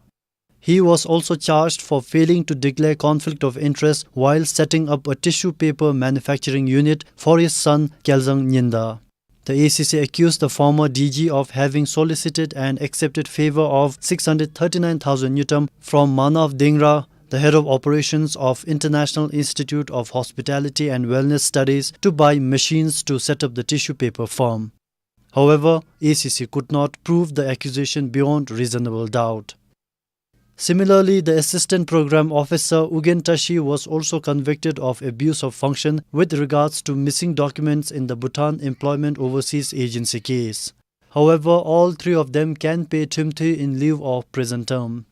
He was also charged for failing to declare conflict of interest while setting up a tissue paper manufacturing unit for his son, Kyalzang Nyinda. The A C C accused the former D G of having solicited and accepted favor of six hundred thirty-nine thousand ngultrum from Manav Dhingra, the head of operations of International Institute of Hospitality and Wellness Studies, to buy machines to set up the tissue paper firm. However, A C C could not prove the accusation beyond reasonable doubt. Similarly, the assistant program officer Ugyen Tashi was also convicted of abuse of function with regards to missing documents in the Bhutan Employment Overseas Agency case. However, all three of them can pay thimthui in lieu of prison term.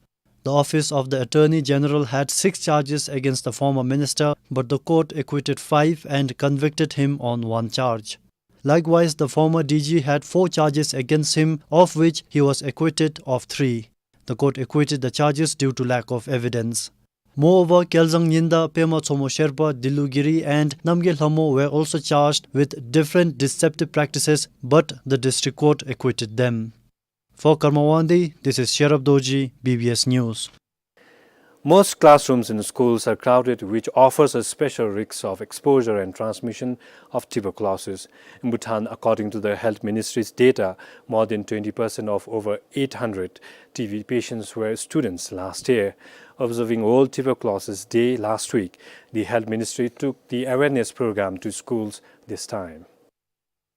The Office of the Attorney General had six charges against the former minister, but the court acquitted five and convicted him on one charge. Likewise, the former D G had four charges against him, of which he was acquitted of three. The court acquitted the charges due to lack of evidence. Moreover, Kelzang Nyinda, Pema Tshomo Sherpa, Dilu Giri, and Namgay Lhamo were also charged with different deceptive practices, but the district court acquitted them. For Karma Wangdi, this is Sherab Dorji, B B S News. Most classrooms in schools are crowded, which offers a special risk of exposure and transmission of tuberculosis. In Bhutan, according to the Health Ministry's data, more than twenty percent of over eight hundred T B patients were students last year. Observing World Tuberculosis Day last week, the Health Ministry took the awareness program to schools this time.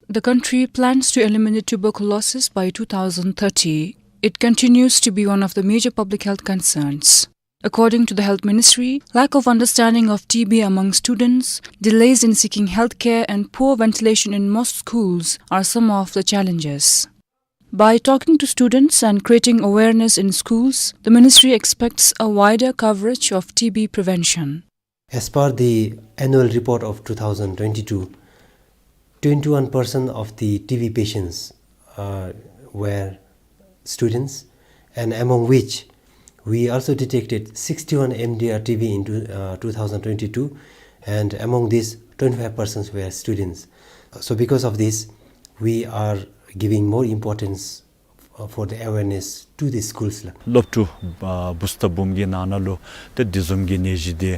The country plans to eliminate tuberculosis by two thousand thirty. It continues to be one of the major public health concerns. According to the Health Ministry, lack of understanding of T B among students, delays in seeking health care, and poor ventilation in most schools are some of the challenges. By talking to students and creating awareness in schools, the ministry expects a wider coverage of T B prevention. As per the annual report of two thousand twenty-two, twenty-one percent of the T B patients, uh, were students, and among which we also detected sixty-one M D R T B in two, uh, two thousand twenty-two, and among these, twenty-five percent were students. So because of this, we are giving more importance uh, for the awareness to the schools la. སློབ་ཕྲུག་ཨ་བུ་སྟ་འབུམ་གྱི་ནང་ན་ལུ་ཏེ་འདི་བཟུམ་གྱི་ནད་གཞི་འདི་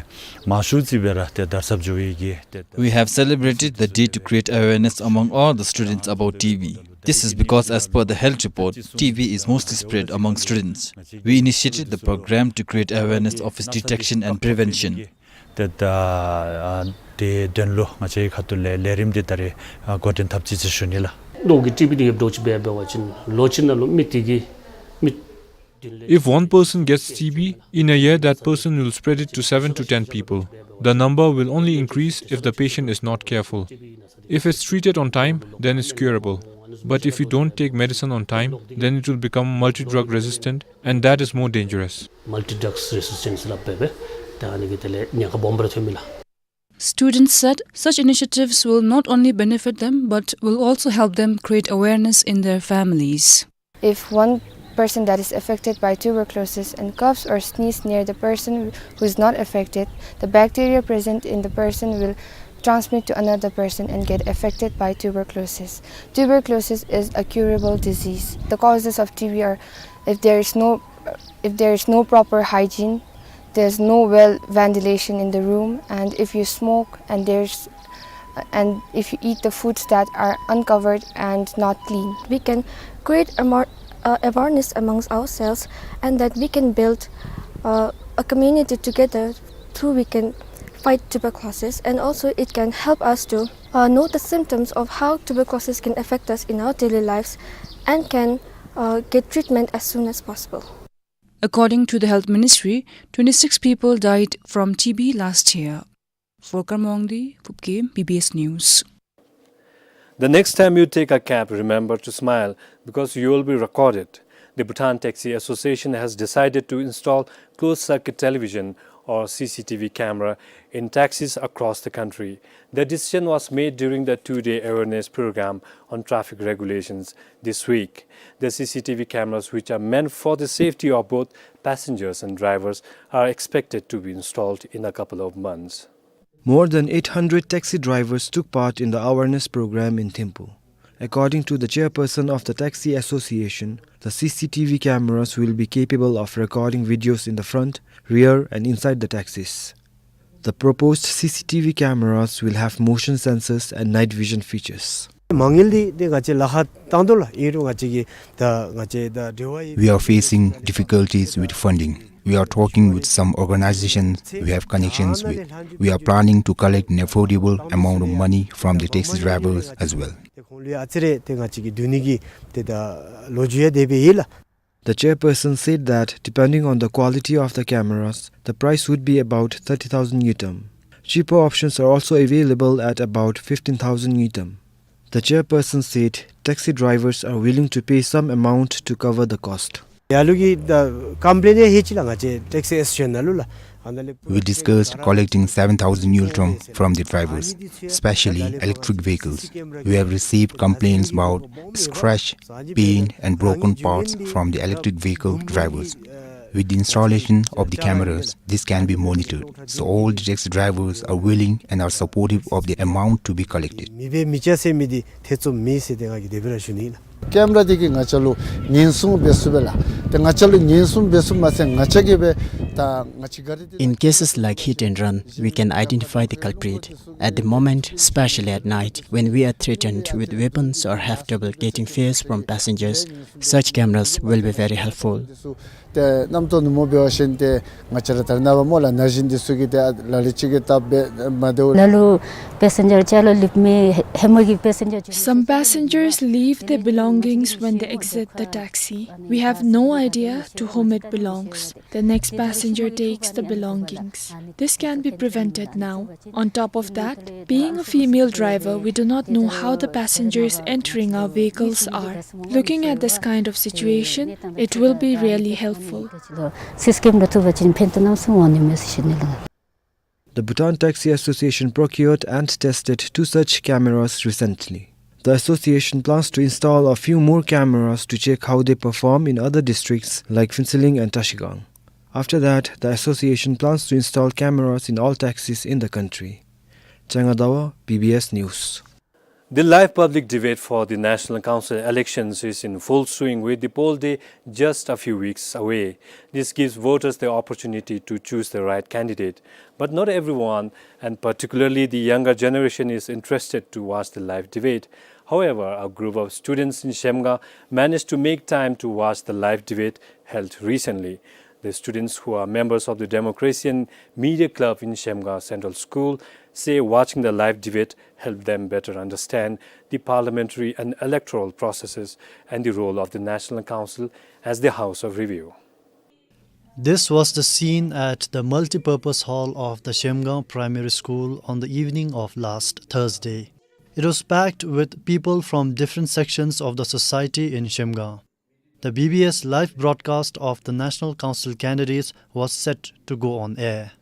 མང་ཤོས་ཅིག་སྦེ་ར་ཏེ་དར་ཁྱབ་འགྱོ་བའི་གི་ཏེ། We have celebrated the day to create awareness among all the students about T B. This is because, as per the health report, T B is mostly spread among students. We initiated the program to create awareness of its detection and prevention. ཏེ་ད་ཨ་དེ་དོན་ལུ་ང་བཅས་ཁ་ཐུག་ལས་ལས་རིམ་འདི་ད་རེས་ཨ་འགོ་འདྲེན་འཐབ་ཅི་ཟེར་ཞུ་ནི་ལགས། ལོ་གི་ཊི་བི་འདི་ཡོདཔ་འདྲཝ་ཅིག་འབད་འབད་བ་ཅིན་ལོ་གཅིག་ནང་ལུ་མི་དེ་གིས་མི་བདུན་ལས། If one person gets T B, in a year that person will spread it to seven to ten people. The number will only increase if the patient is not careful. If it's treated on time, then it's curable. But if you don't take medicine on time, then it will become multi-drug resistant, and that is more dangerous. Multi-drugs resistance སླབ་སྦེ་སྦེ་ད་ཨ་ནི་གིས་དེ་ལས་ཉེན་ཁ་སྦོམ་ར་ཐོན་མི་ལགས། Students said such initiatives will not only benefit them but will also help them create awareness in their families. If one person that is affected by tuberculosis and coughs or sneeze near the person who is not affected, the bacteria present in the person will transmit to another person and get affected by tuberculosis. Tuberculosis is a curable disease. The causes of T B are if there is no, if there is no proper hygiene, there's no well ventilation in the room, and if you smoke and there's, and if you eat the foods that are uncovered and not clean. We can create a more, uh, awareness amongst ourselves, and that we can build, uh, a community together through we can fight tuberculosis, and also it can help us to, uh, know the symptoms of how tuberculosis can affect us in our daily lives and can, uh, get treatment as soon as possible. According to the Health Ministry, twenty-six people died from T B last year. For Karma Wangdi, Phubkem, B B S News. The next time you take a cab, remember to smile, because you will be recorded. The Bhutan Taxi Association has decided to install closed-circuit television or C C T V camera in taxis across the country. The decision was made during the two-day awareness program on traffic regulations this week. The C C T V cameras, which are meant for the safety of both passengers and drivers, are expected to be installed in a couple of months. More than eight hundred taxi drivers took part in the awareness program in Thimphu. According to the chairperson of the Taxi Association, the C C T V cameras will be capable of recording videos in the front, rear, and inside the taxis. The proposed C C T V cameras will have motion sensors and night vision features. མ་དངུལ་འདི་ཏེ་ང་བཅས་ལཱ་ཁག་བཏང་དོ་ལགས། ཨིན་རུང་ང་བཅས་ཀྱི་ད་ང་བཅས་ད་འབྲེལ་བ་ཡོད། We are facing difficulties with funding. We are talking with some organizations we have connections with. We are planning to collect an affordable amount of money from the taxi drivers as well. ཏེ་ཁོང་ལུ་ཡང་ཨ་ཙི་རེ་ཏེ་ང་བཅས་ཀྱིས་བསྡུ་ནི་གི་ཏེ་ད་ལོ་རྒྱུས་ཡང་དེ་སྦེ་ཡོད་ལགས། The chairperson said that depending on the quality of the cameras, the price would be about thirty thousand ngultrum. Cheaper options are also available at about fifteen thousand ngultrum. The chairperson said taxi drivers are willing to pay some amount to cover the cost. ཡར་ལུ་གི་ད་ཀམ་པི་ལེན་ཡང་ཡོད་ཅི་ལགས། ང་བཅས་ཊེག་སི་ཨེ་སོ་སི་ཨེ་ཤན་ནང་ལུ་ལགས། We discussed collecting seven thousand ngultrum from the drivers, especially electric vehicles. We have received complaints about scratch, paint, and broken parts from the electric vehicle drivers. With the installation of the cameras, this can be monitored. So all the taxi drivers are willing and are supportive of the amount to be collected. མི་འབད་མི་བྱ་ཟེར་མི་འདི་ཐེ་ཚོམ་མེད་ཟེར་ཏེ་ང་གིས་དེ་སྦེ་ར་ཞུ་ནི་ཨིན་ལགས། ཀེམ་ར་འདི་གིས་ང་བཅས་ལུ་ཉེན་སྲུང་འབད་ཚུགས་པས་ལགས། ཏེ་ང་བཅས་ལུ་ཉེན་སྲུང་འབད་ཚུགསཔ་མ་ཚད་ང་བཅས་ཀྱིས་སྦེ་ད་ང་བཅས་ག་ར་འདི། In cases like hit and run, we can identify the culprit. At the moment, especially at night, when we are threatened with weapons or have trouble getting fares from passengers, such cameras will be very helpful. ཏེ་རྣམ་རྟོག་ནུབ་མོ་འབད་བ་ཅིན་ཏེ་ང་བཅས་ར་ད་རེས་ནངས་པ་སྨོ་ལགས་ན་གཞོན་འདི་ཚུ་གིས་ཏེ་ལ་ལུ་ཅིག་གིས་ད་འབད་མ་བདེཝ། ལ་ལུ་པེ་སེན་ཇར་ཅིག་ལུ་ལྷོདཔ་མས་ཧེ་མ་གི་པེ་སེན་ཇར་ཅིག། Some passengers leave their belongings when they exit the taxi. We have no idea to whom it belongs. The next passenger takes the belongings. This can be prevented now. On top of that, being a female driver, we do not know how the passengers entering our vehicles are. Looking at this kind of situation, it will be really helpful. སིསི་ཀེམ་ར་བཙུགས་པ་ཅིན་ཕན་ཐོགས་གནམ་མེད་ས་མེད་འོང་ནི་མས་ཟེར་ཞུ་ནི་ལགས། The Bhutan Taxi Association procured and tested two such cameras recently. The association plans to install a few more cameras to check how they perform in other districts like Phuentsholing and Trashigang. After that, the association plans to install cameras in all taxis in the country. Changa Dawa, B B S News. The live public debate for the National Council elections is in full swing, with the poll day just a few weeks away. This gives voters the opportunity to choose the right candidate. But not everyone, and particularly the younger generation, is interested to watch the live debate. However, a group of students in Zhemgang managed to make time to watch the live debate held recently. The students, who are members of the Democracy and Media Club in Zhemgang Central School, say watching the live debate helped them better understand the parliamentary and electoral processes and the role of the National Council as the House of Review. This was the scene at the multipurpose hall of the Zhemgang Primary School on the evening of last Thursday. It was packed with people from different sections of the society in Zhemgang. The B B S live broadcast of the National Council candidates was set to go on air.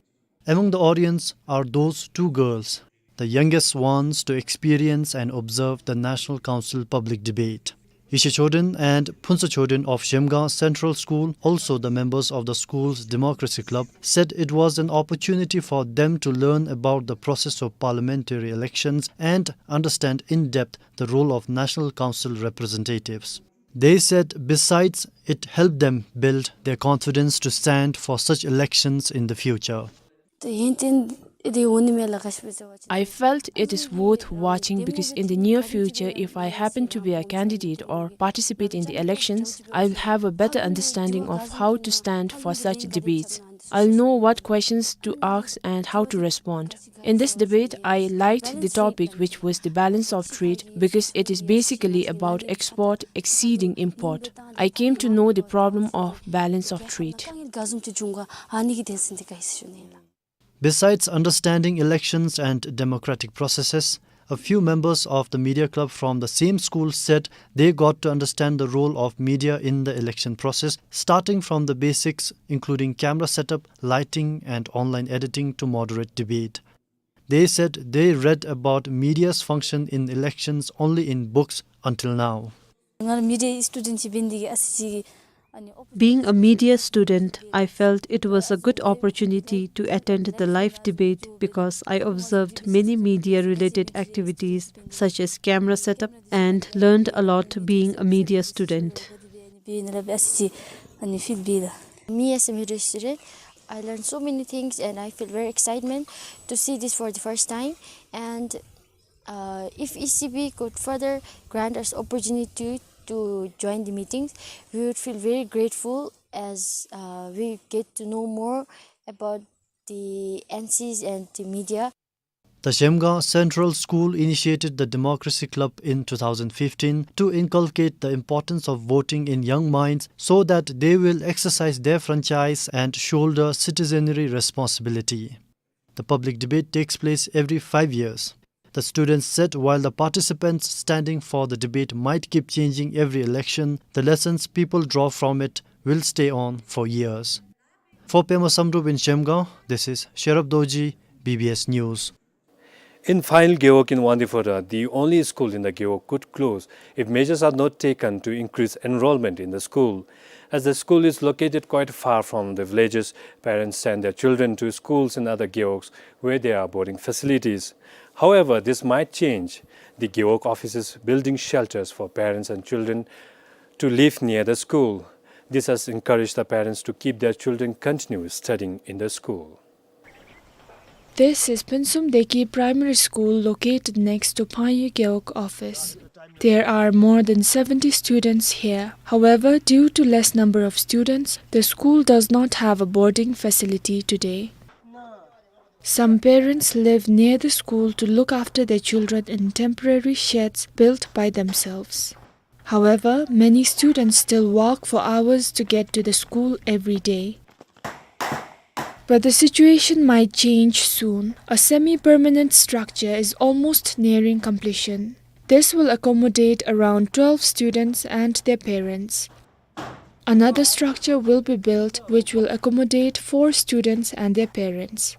Among the audience are those two girls, the youngest ones to experience and observe the National Council public debate. Yeshe Choden and Phuntsho Choden of Zhemgang Central School, also the members of the school's Democracy Club, said it was an opportunity for them to learn about the process of parliamentary elections and understand in depth the role of National Council representatives. They said, besides, it helped them build their confidence to stand for such elections in the future. I felt it is worth watching because in the near future, if I happen to be a candidate or participate in the elections, I will have a better understanding of how to stand for such debates. I'll know what questions to ask and how to respond. In this debate, I liked the topic, which was the balance of trade, because it is basically about export exceeding import. I came to know the problem of balance of trade. Besides understanding elections and democratic processes, a few members of the media club from the same school said they got to understand the role of media in the election process, starting from the basics, including camera setup, lighting, and online editing, to moderate debate. They said they read about media's function in elections only in books until now. Being a media student, I felt it was a good opportunity to attend the live debate because I observed many media-related activities such as camera setup and learned a lot being a media student. Me as a media student, I learned so many things and I feel very excitement to see this for the first time. And Uh, if E C B could further grant us opportunity to join the meetings, we would feel very grateful as, uh, we get to know more about the N Cs and the media. The Zhemgang Central School initiated the Democracy Club in two thousand fifteen to inculcate the importance of voting in young minds so that they will exercise their franchise and shoulder citizenry responsibility. The public debate takes place every five years. The students said while the participants standing for the debate might keep changing every election, the lessons people draw from it will stay on for years. For Pema Samdrup in Zhemgaon, this is Sherab Dorji, B B S News. In Phayul Gewog in Wangdue Phodrang, the only school in the Gewog could close if measures are not taken to increase enrollment in the school. As the school is located quite far from the villages, parents send their children to schools in other Gewogs where there are boarding facilities. However, this might change. The Gewog office is building shelters for parents and children to live near the school. This has encouraged the parents to keep their children continue studying in the school. This is Phensum Deki Primary School, located next to Phayul Gewog office. There are more than seventy students here. However, due to less number of students, the school does not have a boarding facility today. Some parents live near the school to look after their children in temporary sheds built by themselves. However, many students still walk for hours to get to the school every day. But the situation might change soon. A semi-permanent structure is almost nearing completion. This will accommodate around twelve students and their parents. Another structure will be built which will accommodate four students and their parents.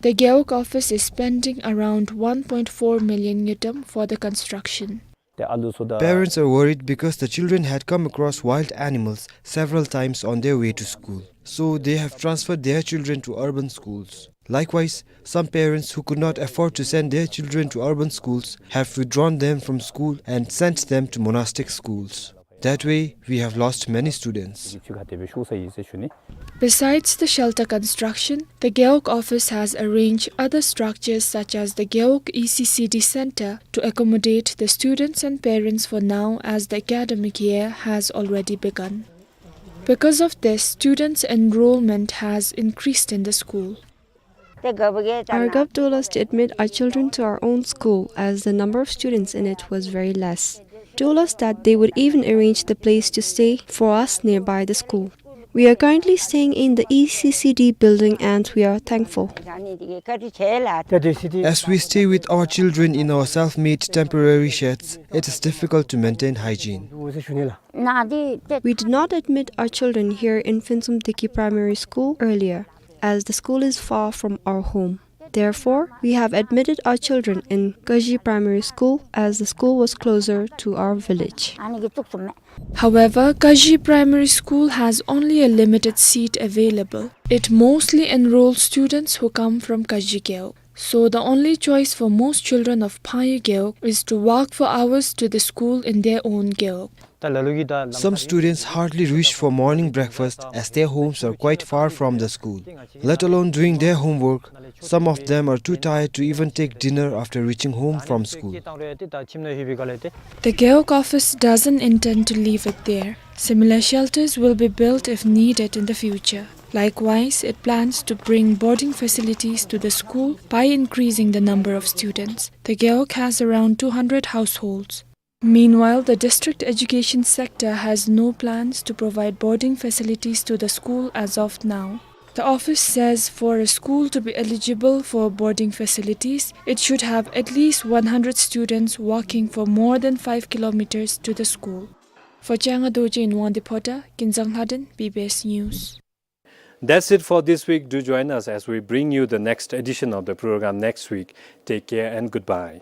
The Gewog office is spending around one point four million ngultrum for the construction. Parents are worried because the children had come across wild animals several times on their way to school. So they have transferred their children to urban schools. Likewise, some parents who could not afford to send their children to urban schools have withdrawn them from school and sent them to monastic schools. That way, we have lost many students. Besides the shelter construction, the Gewog office has arranged other structures such as the Gewog E C C D center to accommodate the students and parents for now, as the academic year has already begun. Because of this, students' enrollment has increased in the school. Our gov told us to admit our children to our own school as the number of students in it was very less. Told us that they would even arrange the place to stay for us nearby the school. We are currently staying in the E C C D building and we are thankful. As we stay with our children in our self-made temporary sheds, it is difficult to maintain hygiene. We did not admit our children here in Phensum Deki Primary School earlier, as the school is far from our home. Therefore, we have admitted our children in Kaji Primary School as the school was closer to our village. However, Kaji Primary School has only a limited seat available. It mostly enrolls students who come from Kaji Gewog. So the only choice for most children of Phayul Gewog is to walk for hours to the school in their own gewog. Some students hardly reach for morning breakfast as their homes are quite far from the school. Let alone doing their homework, some of them are too tired to even take dinner after reaching home from school. The Gewog office doesn't intend to leave it there. Similar shelters will be built if needed in the future. Likewise, it plans to bring boarding facilities to the school by increasing the number of students. The Gewog has around two hundred households. Meanwhile, the district education sector has no plans to provide boarding facilities to the school as of now. The office says for a school to be eligible for boarding facilities, it should have at least one hundred students walking for more than five kilometers to the school. For Changa Dorji in Wangdue Phodrang, Kinzang Lhaden, B B S News. That's it for this week. Do join us as we bring you the next edition of the program next week. Take care and goodbye.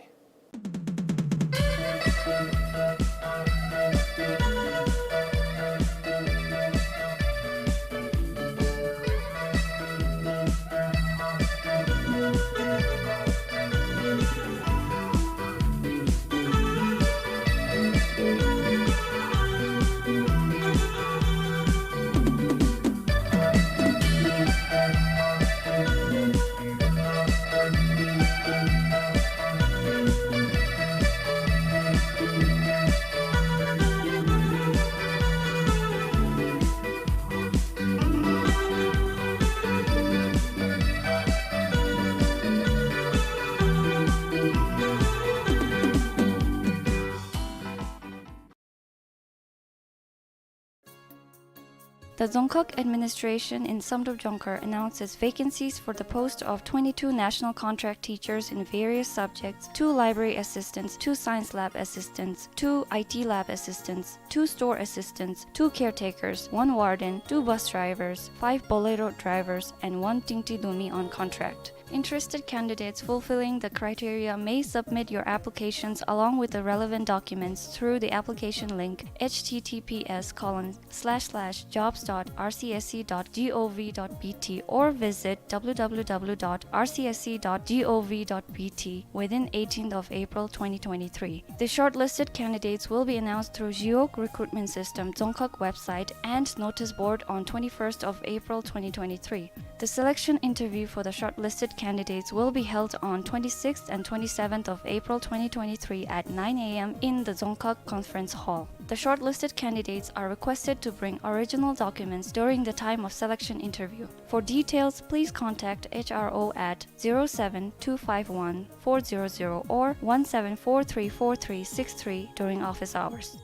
The Dzongkhag administration in Samdrup Jongkhar announces vacancies for the post of twenty-two national contract teachers in various subjects, two library assistants, two science lab assistants, two I T lab assistants, two store assistants, two caretakers, one warden, two bus drivers, five Bolero drivers, and one Tingti Dumi on contract. Interested candidates fulfilling the criteria may submit your applications along with the relevant documents through the application link, H T T P S colon slash slash jobs dot R C S C dot G O V dot B T, or visit W W W dot R C S C dot G O V dot B T within eighteenth of April twenty twenty-three. The shortlisted candidates will be announced through Jiok recruitment system Dzongkhag website and notice board on twenty-first of April twenty twenty-three. The selection interview for the shortlisted candidates will be held on twenty-sixth and twenty-seventh of April twenty twenty-three at nine A M in the Dzongkhag Conference Hall. The shortlisted candidates are requested to bring original documents during the time of selection interview. For details, please contact H R O at zero seven two five one four zero zero or one seven four three four three six three during office hours.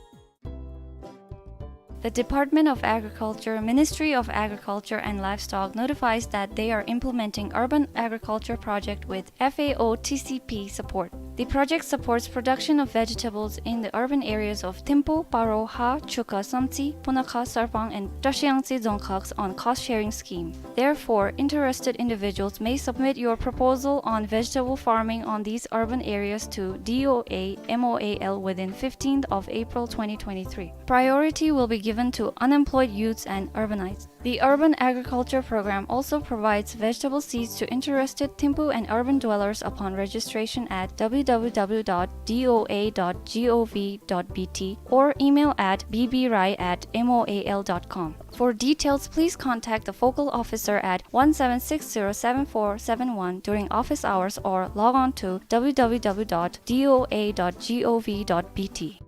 The Department of Agriculture, Ministry of Agriculture and Livestock notifies that they are implementing urban agriculture project with F A O T C P support. The project supports production of vegetables in the urban areas of Thimphu, Paro, Ha, Chukha, Samtse, Punakha, Sarpang, and Trashiyangtse Dzongkhags on cost-sharing scheme. Therefore, interested individuals may submit your proposal on vegetable farming on these urban areas to D O A M O A L within fifteenth of April twenty twenty-three. Priority will be given to unemployed youths and urbanites. The Urban Agriculture Program also provides vegetable seeds to interested Thimphu and urban dwellers upon registration at W W W dot D O A dot G O V dot B T or email at B B Rai at M O A L dot com. For details, please contact the focal officer at one seven six zero seven four seven one during office hours or log on to W W W dot D O A dot G O V dot B T.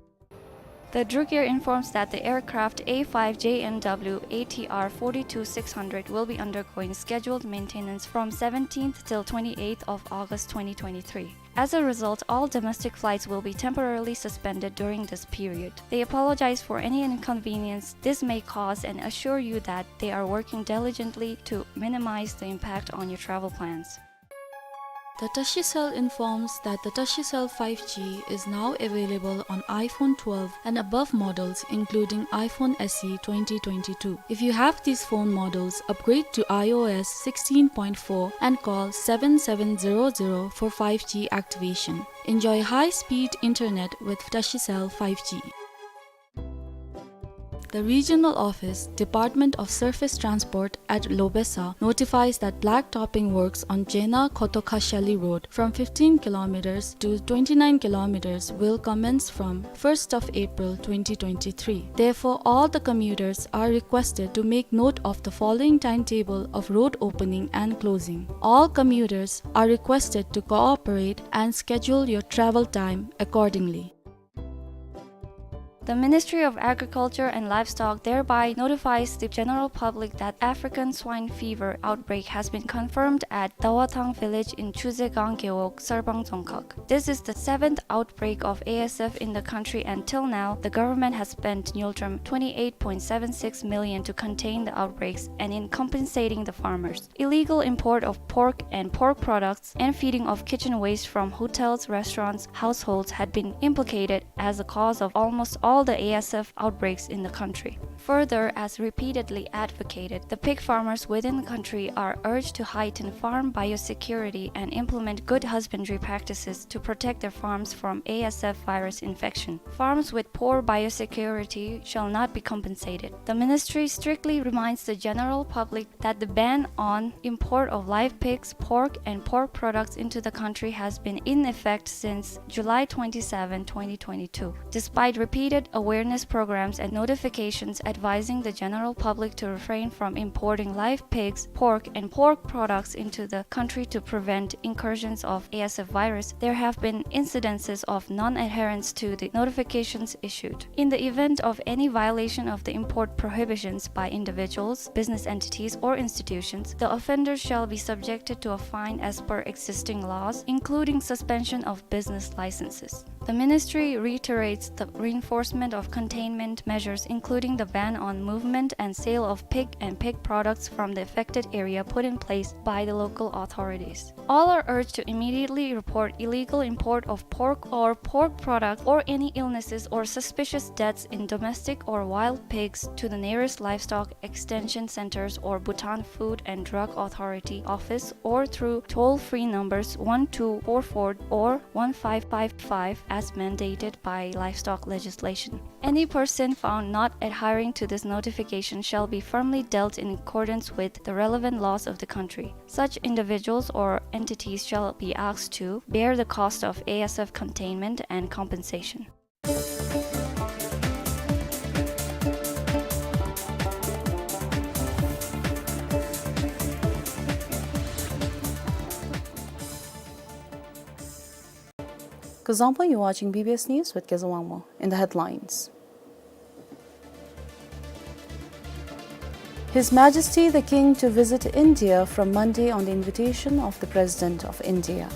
The Druk Air informs that the aircraft A five J N W A T R forty-two six hundred will be undergoing scheduled maintenance from seventeenth till twenty-eighth of August twenty twenty-three. As a result, all domestic flights will be temporarily suspended during this period. They apologize for any inconvenience this may cause and assure you that they are working diligently to minimize the impact on your travel plans. The Tashicell informs that the Tashicell five G is now available on iPhone twelve and above models, including iPhone S E twenty twenty-two. If you have these phone models, upgrade to I O S sixteen point four and call seven seven zero zero for five G activation. Enjoy high-speed internet with Tashicell five G. The Regional Office, Department of Surface Transport at Lobesa notifies that black topping works on Jena Khotokhashali Road from fifteen kilometers to twenty-nine kilometers will commence from first of April twenty twenty-three. Therefore, all the commuters are requested to make note of the following timetable of road opening and closing. All commuters are requested to cooperate and schedule your travel time accordingly. The Ministry of Agriculture and Livestock thereby notifies the general public that African swine fever outbreak has been confirmed at Dawathang village in Chuzegang Gewog, Sarbang Dzongkhag. This is the seventh outbreak of A S F in the country, and till now, the government has spent ngultrum twenty-eight point seven six million to contain the outbreaks and in compensating the farmers. Illegal import of pork and pork products and feeding of kitchen waste from hotels, restaurants, households had been implicated as the cause of almost all the A S F outbreaks in the country. Further, as repeatedly advocated, the pig farmers within the country are urged to heighten farm biosecurity and implement good husbandry practices to protect their farms from A S F virus infection. Farms with poor biosecurity shall not be compensated. The ministry strictly reminds the general public that the ban on import of live pigs, pork, and pork products into the country has been in effect since July twenty-seven, twenty twenty-two, despite repeated awareness programs and notifications advising the general public to refrain from importing live pigs, pork, and pork products into the country to prevent incursions of A S F virus. There have been incidences of non-adherence to the notifications issued. In the event of any violation of the import prohibitions by individuals, business entities, or institutions, the offenders shall be subjected to a fine as per existing laws, including suspension of business licenses. The ministry reiterates the reinforcement of containment measures, including the ban on movement and sale of pig and pig products from the affected area put in place by the local authorities. All are urged to immediately report illegal import of pork or pork products or any illnesses or suspicious deaths in domestic or wild pigs to the nearest livestock extension centers or Bhutan Food and Drug Authority office or through toll-free numbers one two four four or one five five five as mandated by livestock legislation. Any person found not adhering to this notification shall be firmly dealt in accordance with the relevant laws of the country. Such individuals or entities shall be asked to bear the cost of A S F containment and compensation. Kazangpur, you're watching B B S News with Keza Wangmo. In the headlines, His Majesty the King to visit India from Monday on the invitation of the President of India.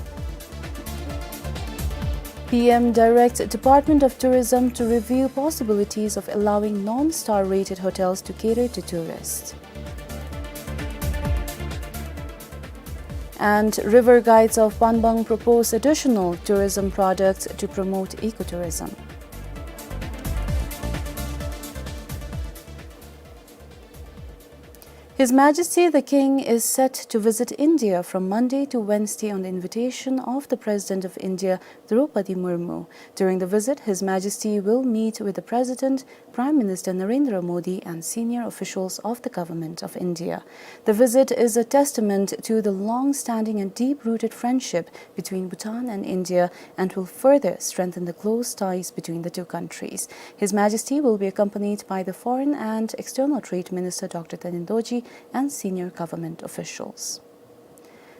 P M directs Department of Tourism to review possibilities of allowing non-star rated hotels to cater to tourists. And river guides of Panbang propose additional tourism products to promote ecotourism. His Majesty the King is set to visit India from Monday to Wednesday on the invitation of the President of India, Droupadi Murmu. During the visit, His Majesty will meet with the President, Prime Minister Narendra Modi and senior officials of the Government of India. The visit is a testament to the long-standing and deep-rooted friendship between Bhutan and India and will further strengthen the close ties between the two countries. His Majesty will be accompanied by the Foreign and External Trade Minister Doctor Tanin Dorji and senior government officials.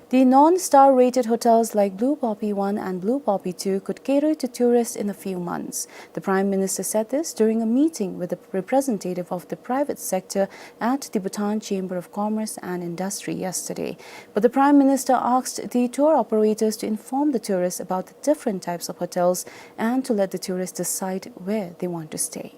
The non-star rated hotels like Blue Poppy One and Blue Poppy Two could cater to tourists in a few months. The Prime Minister said this during a meeting with a representative of the private sector at the Bhutan Chamber of Commerce and Industry yesterday. But the Prime Minister asked the tour operators to inform the tourists about the different types of hotels and to let the tourists decide where they want to stay.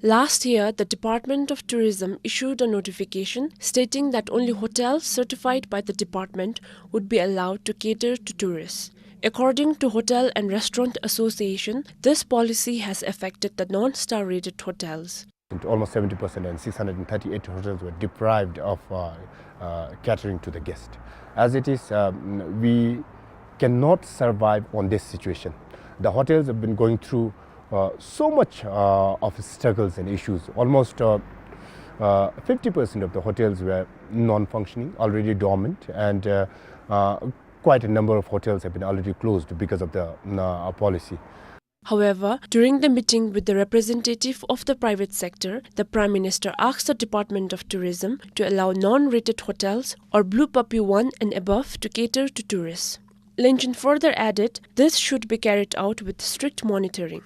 Last year, the Department of Tourism issued a notification stating that only hotels certified by the department would be allowed to cater to tourists. According to Hotel and Restaurant Association, this policy has affected the non-star rated hotels. Almost seventy percent and six hundred and thirty-eight hotels were deprived of, uh, uh, catering to the guest. As it is, um, we cannot survive on this situation. The hotels have been going through, uh, so much, uh, of struggles and issues. Almost, uh, uh, fifty percent of the hotels were non-functioning, already dormant, and, uh, uh, quite a number of hotels have been already closed because of the, uh, policy. However, during the meeting with the representative of the private sector, the Prime Minister asked the Department of Tourism to allow non-rated hotels or Blue Poppy One and above to cater to tourists. Lenchen further added, this should be carried out with strict monitoring.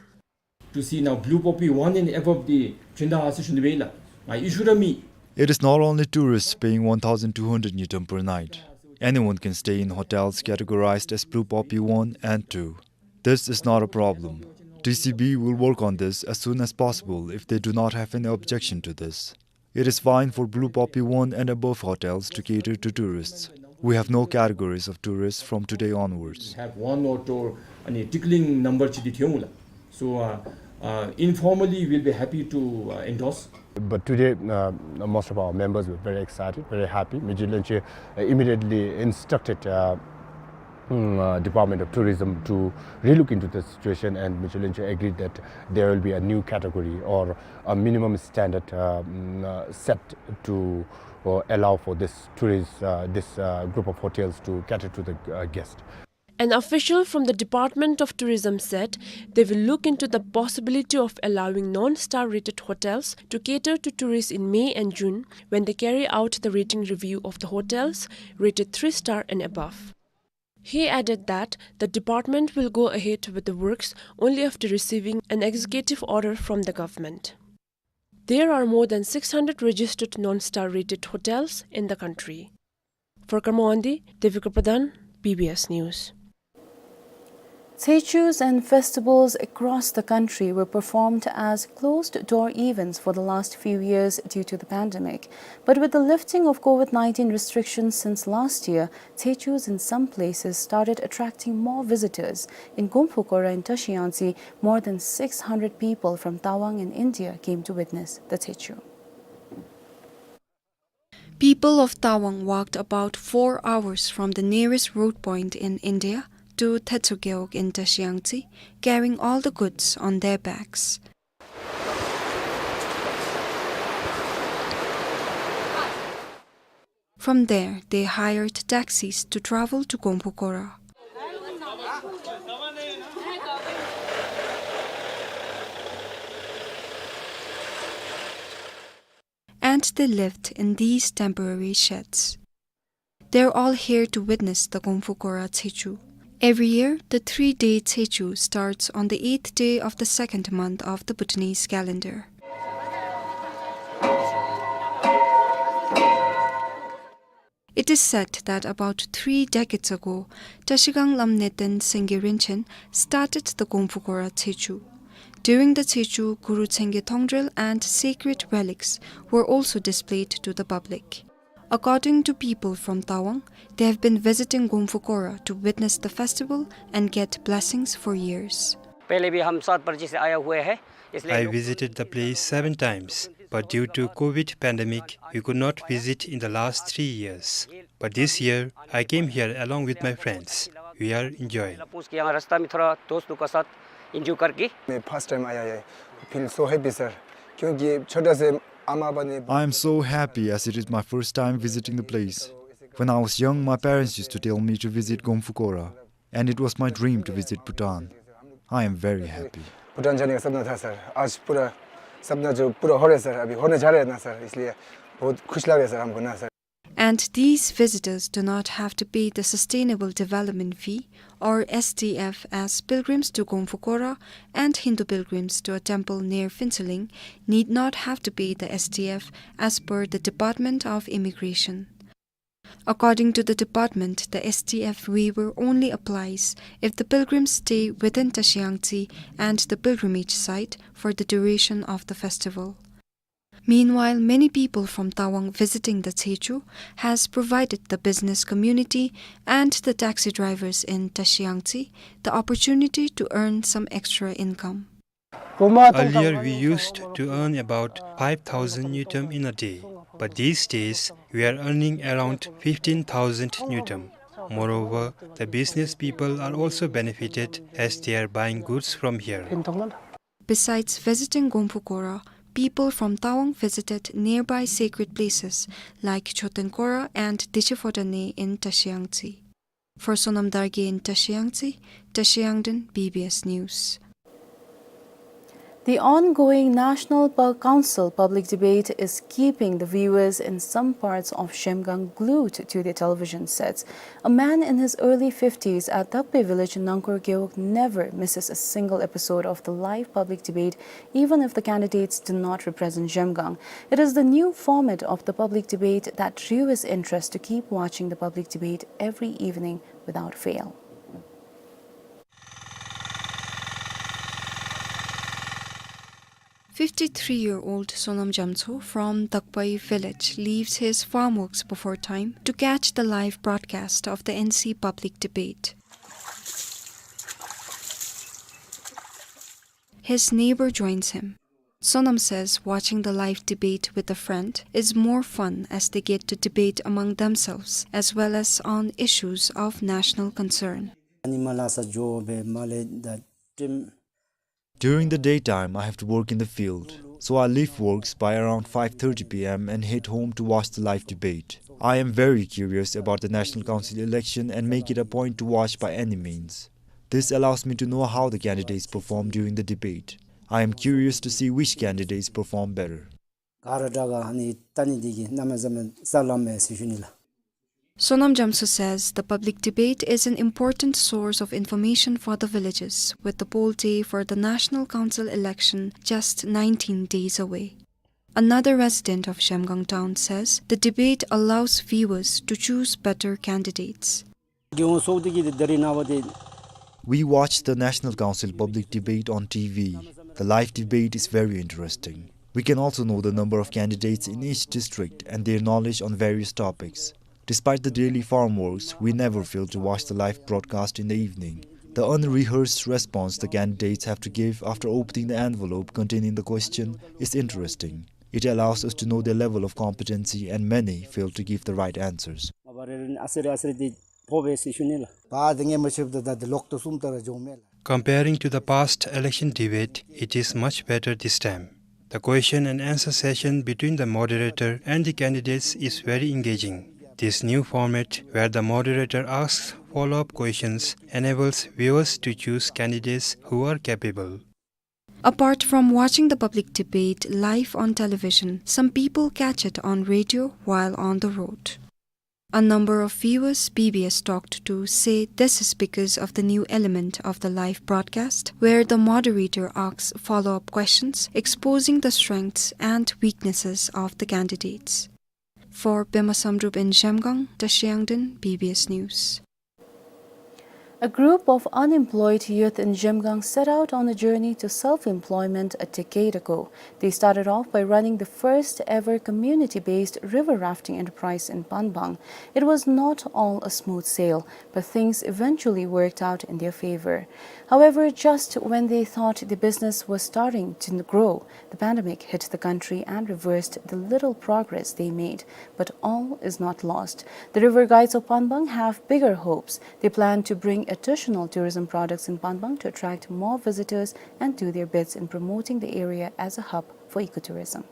To see now Blue Poppy One and above the chinda hasi shundu bela, I issue me. It is not only tourists paying one thousand two hundred ngultrum per night. Anyone can stay in hotels categorized as Blue Poppy One and Two. This is not a problem. D C B will work on this as soon as possible if they do not have any objection to this. It is fine for Blue Poppy One and above hotels to cater to tourists. We have no categories of tourists from today onwards. Have one or two, any tickling number chidi themula. So, uh, uh, informally, we'll be happy to, uh, endorse. But today, uh, most of our members were very excited, very happy. Mijilunche, uh, immediately instructed, uh, mm, uh, Department of Tourism to relook into the situation, and Mijilunche agreed that there will be a new category or a minimum standard, uh, mm, uh, set to, uh, allow for this tourist, uh, this, uh, group of hotels to cater to the, uh, guest. An official from the Department of Tourism said they will look into the possibility of allowing non-star rated hotels to cater to tourists in May and June when they carry out the rating review of the hotels rated three star and above. He added that the department will go ahead with the works only after receiving an executive order from the government. There are more than six hundred registered non-star rated hotels in the country. For Karma Wangdi, Devika Pradhan, B B S News. Tsechus and festivals across the country were performed as closed-door events for the last few years due to the pandemic. But with the lifting of COVID nineteen restrictions since last year, Tsechus in some places started attracting more visitors. In Gomphu Kora in Tashiyangtse, more than six hundred people from Tawang and India came to witness the Tsechu. People of Tawang walked about four hours from the nearest road point in India to Tsechu Gewog in Tashiyangtse, carrying all the goods on their backs. From there, they hired taxis to travel to Gomphu Kora. And they lived in these temporary sheds. They're all here to witness the Gomphu Kora Tsechu. Every year, the three-day Tsechu starts on the eighth day of the second month of the Bhutanese calendar. It is said that about three decades ago, Trashigang Lamneten Sengye Rinchen started the Gomphu Kora Tsechu. During the Tsechu, Guru Tsenge Thongdrel and sacred relics were also displayed to the public. According to people from Tawang, they have been visiting Gomphu Kora to witness the festival and get blessings for years. पहले भी हम सात बार जैसे आया हुए हैं, इसलिए I visited the place seven times, but due to COVID pandemic, we could not visit in the last three years. But this year, I came here along with my friends. We are enjoying. पूछ के यहाँ रास्ता में थोड़ा दोस्त लोग के साथ एंजॉय करके। मैं फर्स्ट टाइम आया है, फील सो हैप्पी सर, क्योंकि छोटा से अम्मा पापा ने I am so happy as it is my first time visiting the place. When I was young, my parents used to tell me to visit Gomphu Kora, and it was my dream to visit Bhutan. I am very happy. Bhutan जाने का सपना था सर, आज पूरा सपना जो पूरा हो रहा है सर, अभी होने जा रहा है ना सर, इसलिए बहुत खुश लग रहा है सर हमको ना sir. And these visitors do not have to pay the Sustainable Development Fee, or S D F, as pilgrims to Gomphu Kora and Hindu pilgrims to a temple near Phuentsholing need not have to pay the S D F as per the Department of Immigration. According to the department, the S D F waiver only applies if the pilgrims stay within Tashiyangtse and the pilgrimage site for the duration of the festival. Meanwhile, many people from Tawang visiting the Tsechu has provided the business community and the taxi drivers in Tashiyangtse the opportunity to earn some extra income. Earlier, we used to earn about five thousand ngultrum in a day, but these days we are earning around fifteen thousand ngultrum. Moreover, the business people are also benefited as they are buying goods from here. Besides visiting Gomphu Kora, people from Tawang visited nearby sacred places like Choten Kora and Dichi Phodaney in Tashiyangtse. For Sonam Dargay in Tashiyangtse, Tashiyangden, B B S News. The ongoing National Pu-, Council public debate is keeping the viewers in some parts of Zhemgang glued to their television sets. A man in his early fifties at Dakbe village in Nangkur Gewog never misses a single episode of the live public debate, even if the candidates do not represent Zhemgang. It is the new format of the public debate that drew his interest to keep watching the public debate every evening without fail. Fifty-three-year-old Sonam Jamtso from Dakbai village leaves his farm works before time to catch the live broadcast of the N C public debate. His neighbor joins him. Sonam says watching the live debate with a friend is more fun as they get to debate among themselves as well as on issues of national concern. During the daytime, I have to work in the field, so I leave works by around five thirty P M and head home to watch the live debate. I am very curious about the National Council election and make it a point to watch by any means. This allows me to know how the candidates perform during the debate. I am curious to see which candidates perform better. ག་ར་དྲག་ག་ཨ་ནི་ལྟ་ནི་འདི་གིས་གནམ་མེད་ས་མེད་ས་ལམ་མེད་ཟེར་ཞུ་ནི་ལགས། Sonam Jamtso says the public debate is an important source of information for the villages, with the poll day for the National Council election just nineteen days away. Another resident of Zhemgang town says the debate allows viewers to choose better candidates. རྒྱལ་ཡོངས་ཚོགས་སྡེ་གི་དེ་ད་རེས་ནངས་པ་དེ་ We watch the National Council public debate on T V. The live debate is very interesting. We can also know the number of candidates in each district and their knowledge on various topics. Despite the daily farm works, we never fail to watch the live broadcast in the evening. The unrehearsed response the candidates have to give after opening the envelope containing the question is interesting. It allows us to know their level of competency, and many fail to give the right answers. Comparing to the past election debate, it is much better this time. The question and answer session between the moderator and the candidates is very engaging. This new format, where the moderator asks follow-up questions, enables viewers to choose candidates who are capable. Apart from watching the public debate live on television, some people catch it on radio while on the road. A number of viewers B B S talked to say this is because of the new element of the live broadcast, where the moderator asks follow-up questions, exposing the strengths and weaknesses of the candidates. For Pema Samdrup in Zhemgang, Tashi Yangden, B B S News. A group of unemployed youth in Zhemgang set out on a journey to self-employment a decade ago. They started off by running the first ever community-based river rafting enterprise in Panbang. It was not all a smooth sail, but things eventually worked out in their favor. However, just when they thought the business was starting to grow, the pandemic hit the country and reversed the little progress they made. But all is not lost. The river guides of Panbang have bigger hopes. They plan to bring additional tourism products in Panbang to attract more visitors and do their bits in promoting the area as a hub for ecotourism.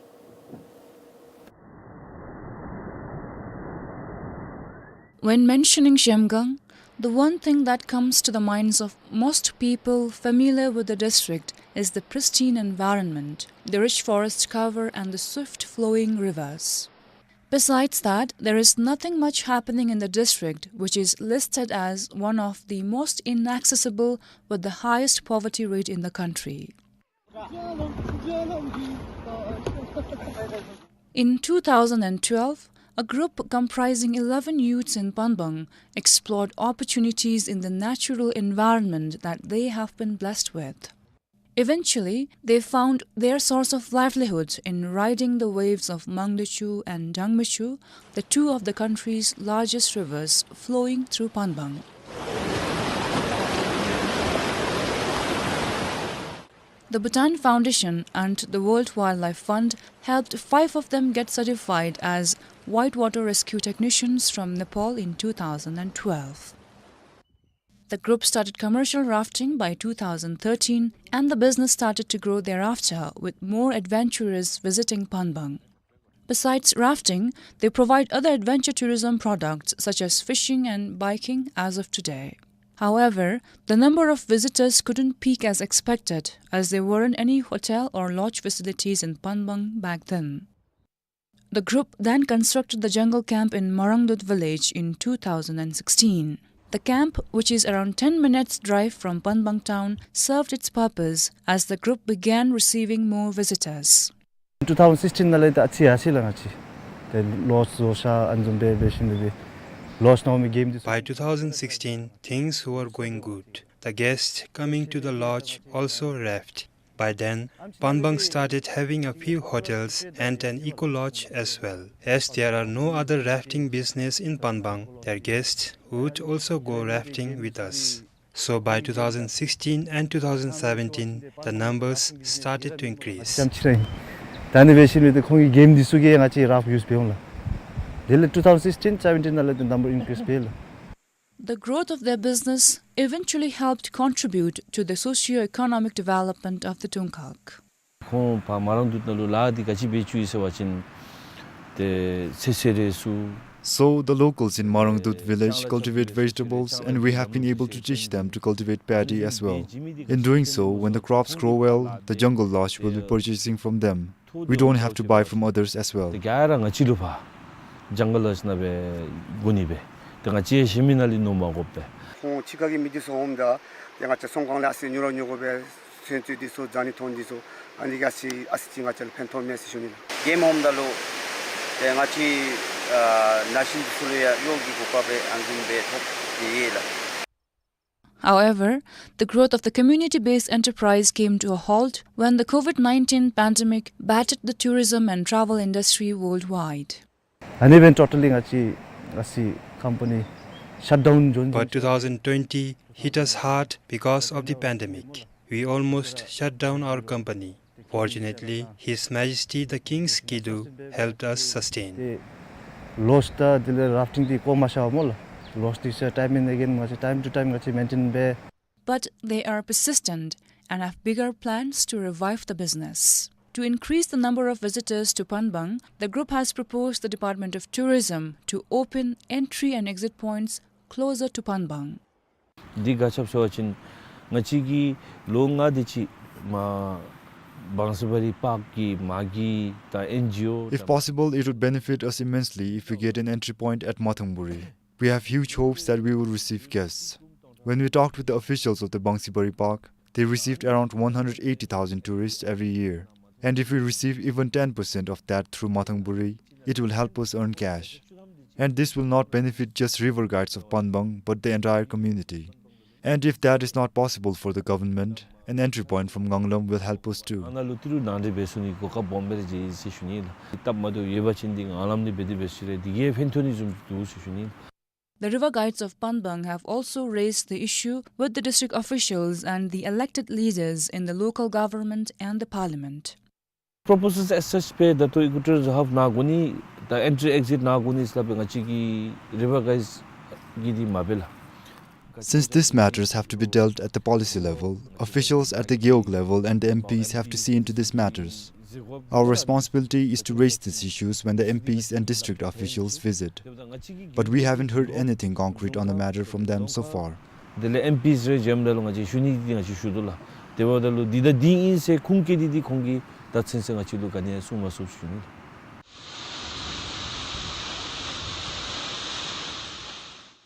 When mentioning Zhemgang, the one thing that comes to the minds of most people familiar with the district is the pristine environment, the rich forest cover and the swift flowing rivers. Besides that, there is nothing much happening in the district, which is listed as one of the most inaccessible with the highest poverty rate in the country. In two thousand and twelve, a group comprising eleven youths in Panbang explored opportunities in the natural environment that they have been blessed with. Eventually, they found their source of livelihood in riding the waves of Mangdechu and Dangmechu, the two of the country's largest rivers flowing through Panbang. The Bhutan Foundation and the World Wildlife Fund helped five of them get certified as whitewater rescue technicians from Nepal in two thousand and twelve. The group started commercial rafting by two thousand thirteen, and the business started to grow thereafter, with more adventurers visiting Panbang. Besides rafting, they provide other adventure tourism products such as fishing and biking as of today. However, the number of visitors couldn't peak as expected, as there weren't any hotel or lodge facilities in Panbang back then. The group then constructed the jungle camp in Marangdut village in two thousand and sixteen. The camp, which is around ten minutes drive from Panbang town, served its purpose as the group began receiving more visitors. Two thousand sixteen ནང་ལས་ད་ཨ་ཙི་ཡར་སོང་ཡི་ལགས་ང་བཅས། ཏེ་ལོ་ཅིག་བཟོ་ས་ཨ་ནི་བཟུམ་སྦེ་འབད་ཞིནམ་ལས་ཏེ་ལོ་ཅིག་ནང་མི་གེམ་འདི་ཚུ། By two thousand sixteen, things were going good. The guests coming to the lodge also arrived. By then, Panbang started having a few hotels and an eco lodge as well. As there are no other rafting business in Panbang, their guests would also go rafting with us. So by two thousand sixteen and two thousand seventeen, the numbers started to increase. ད་ཨ་ནི་འབད་ཞིནམ་ལས་ཏེ་ཁོང་གི་གེམ་འདི་ཚུ་གིས་ང་བཅས་ར་ཡུསི་འབད་འོང་ལགས། དེ་ལས་two thousand sixteen seventeen ནང་ལས་ཏེ་ནམ་བར་ཨིན་ཀྲིསི་འབད་ལགས། The growth of their business eventually helped contribute to the socio-economic development of the Dongkak. ཁོང་ཕར་མ་རང་དུད་ནང་ལུ་ལཱ་འདི་ག་ཅི་འབད་བཅུག་ཡི་ཟེར་བ་ཅིན་ཏེ་ཚོད་བསྲེ་རེ་ཚུ། So the locals in Marangdut village cultivate vegetables, and we have been able to teach them to cultivate paddy as well. In doing so, when the crops grow well, the jungle lodge will be purchasing from them. We don't have to buy from others as well. ཏེ་ག་ར་ང་བཅས་ལུ་ཕར་ཇང་གལ་ལོཇ་ནང་སྦེ་བཙུགས་ནི་སྦེ། ཏེ་ང་བཅས་གཞན་མི་ནང་ལས་ནོར་མ་དགོཔ་སྦེ། ཁོང་ཕྱི་ཁ་གི་མི་འདི་ཚུ་འོངམ་ད་ཏེ་ང་བཅས་ཚོང་ཁང་ལས་ཨ་ཙི་ཉོ་ར་ཉོ་དགོ་པས། ཚོད་བསྲེ་འདི་ཚུ་ཟ་ནི་འཐུང་ནི་འདི་ཚུ་ཨ་ནི་ག་ཅི་ཨ་ཙི་ཅིག་ང་བཅས་ལུ་ཕན་ཐོགས་མས་ཟེར་ཞུ་ནི་ལགས། གེམ་འོངམ་ད་ལུ་ཏེ་ང་བཅས་ཨ་ན་གཞོན་འདི་ཚུ་ལུ་ཡང་གཡོག་གི་གོ་སྐབས་སྦེ་ཨ་ནི་བཟུམ་སྦེ་ཐོབ་སྟེ་ཡོད་ལགས། However, the growth of the community-based enterprise came to a halt when the COVID nineteen pandemic battered the tourism and travel industry worldwide. And even totally ང་བཅས་ང་བཅས་company shut down བྱུང་། But two thousand twenty hit us hard because of the pandemic. We almost shut down our company. Fortunately, His Majesty the King's Kidu helped us sustain. ཏེ་lodge དང་དེ་ལས་rafting འདི་བཀོ་མ་བཞག་སྨོ་ལགས། Lodge འདི་ཚུ་time and again ང་བཅས་time to time ང་བཅས་maintain འབད། But they are persistent and have bigger plans to revive the business. To increase the number of visitors to Panbang, the group has proposed the Department of Tourism to open entry and exit points closer to Panbang. འདི་ག་ཅི་སྦེ་ཟེར་བ་ཅིན་ང་བཅས་ཀྱིས་ལོ་ལྔ་དེ་ཅིག་མ་བང་སི་བ་རི་པཱརཀ་གི་མ་གི་དང་ཨེན་ཇི་ཨོ། If possible, it would benefit us immensely if we get an entry point at Mathangpuri. We have huge hopes that we will receive guests. When we talked with the officials of the Bangsibari Park, they received around one hundred eighty thousand tourists every year. And if we receive even ten percent of that through Mathangpuri, it will help us earn cash. And this will not benefit just river guides of Panbang, but the entire community. And if that is not possible for the government, an entry point from Nganglam will help us too. ཨ་ནཱ་ལུ་ཏི་རུ་ནང་འདྲེན་འབད་ཚུགས་ནི་གོ་སྐབས་སྦོམ་སྦེ་ར་མཇལ་ཡི་ཟེར་ཞུ་ནི་ལགས། སྟབས་མ་བདེཝ་ཡོད་པ་ཅིན་འདི་ངང་ལམ་ནང་འབད་དེ་འབད་ཚུགས་རུང་འདི་གིས་ཕན་ཐོགས་ནི་བཟུམ་འདུག་ཟེར་ཞུ་ནི་ལགས། The River Guides of Panbang have also raised the issue with the district officials and the elected leaders in the local government and the parliament. Proposals as such སྦེ་ད་ལྟོ་eco-tourism hub གནང་དགོ་ནི་དང་entry exit གནང་དགོ་ནི་ཟེར་སླབ་སྦེ་ང་བཅས་ཀྱི་River Guides གིས་འདི་མ་འབད་ལགས། Since these matters have to be dealt at the policy level, officials at the Gewog level and the M Ps have to see into these matters. Our responsibility is to raise these issues when the M Ps and district officials visit. But we haven't heard anything concrete on the matter from them so far. དེ་ལས་M Ps རེ་མཇལཝ་ད་ལུ་ང་བཅས་ཞུ་ནི་འདི་ང་བཅས་ཞུ་དོ་ལགས། དེ་འབདཝ་ད་ལུ་འདི་དང་འདི་ཨིན་ཟེར་ཁུངས་བཀལ་ཏེ་འདི་ཁོང་གིས་ད་ཚུན་ཚོད་ང་བཅས་ལུ་ག་ནི་ཡང་གསུང་མ་ཚུགས་ཞུ་ནི་ལགས།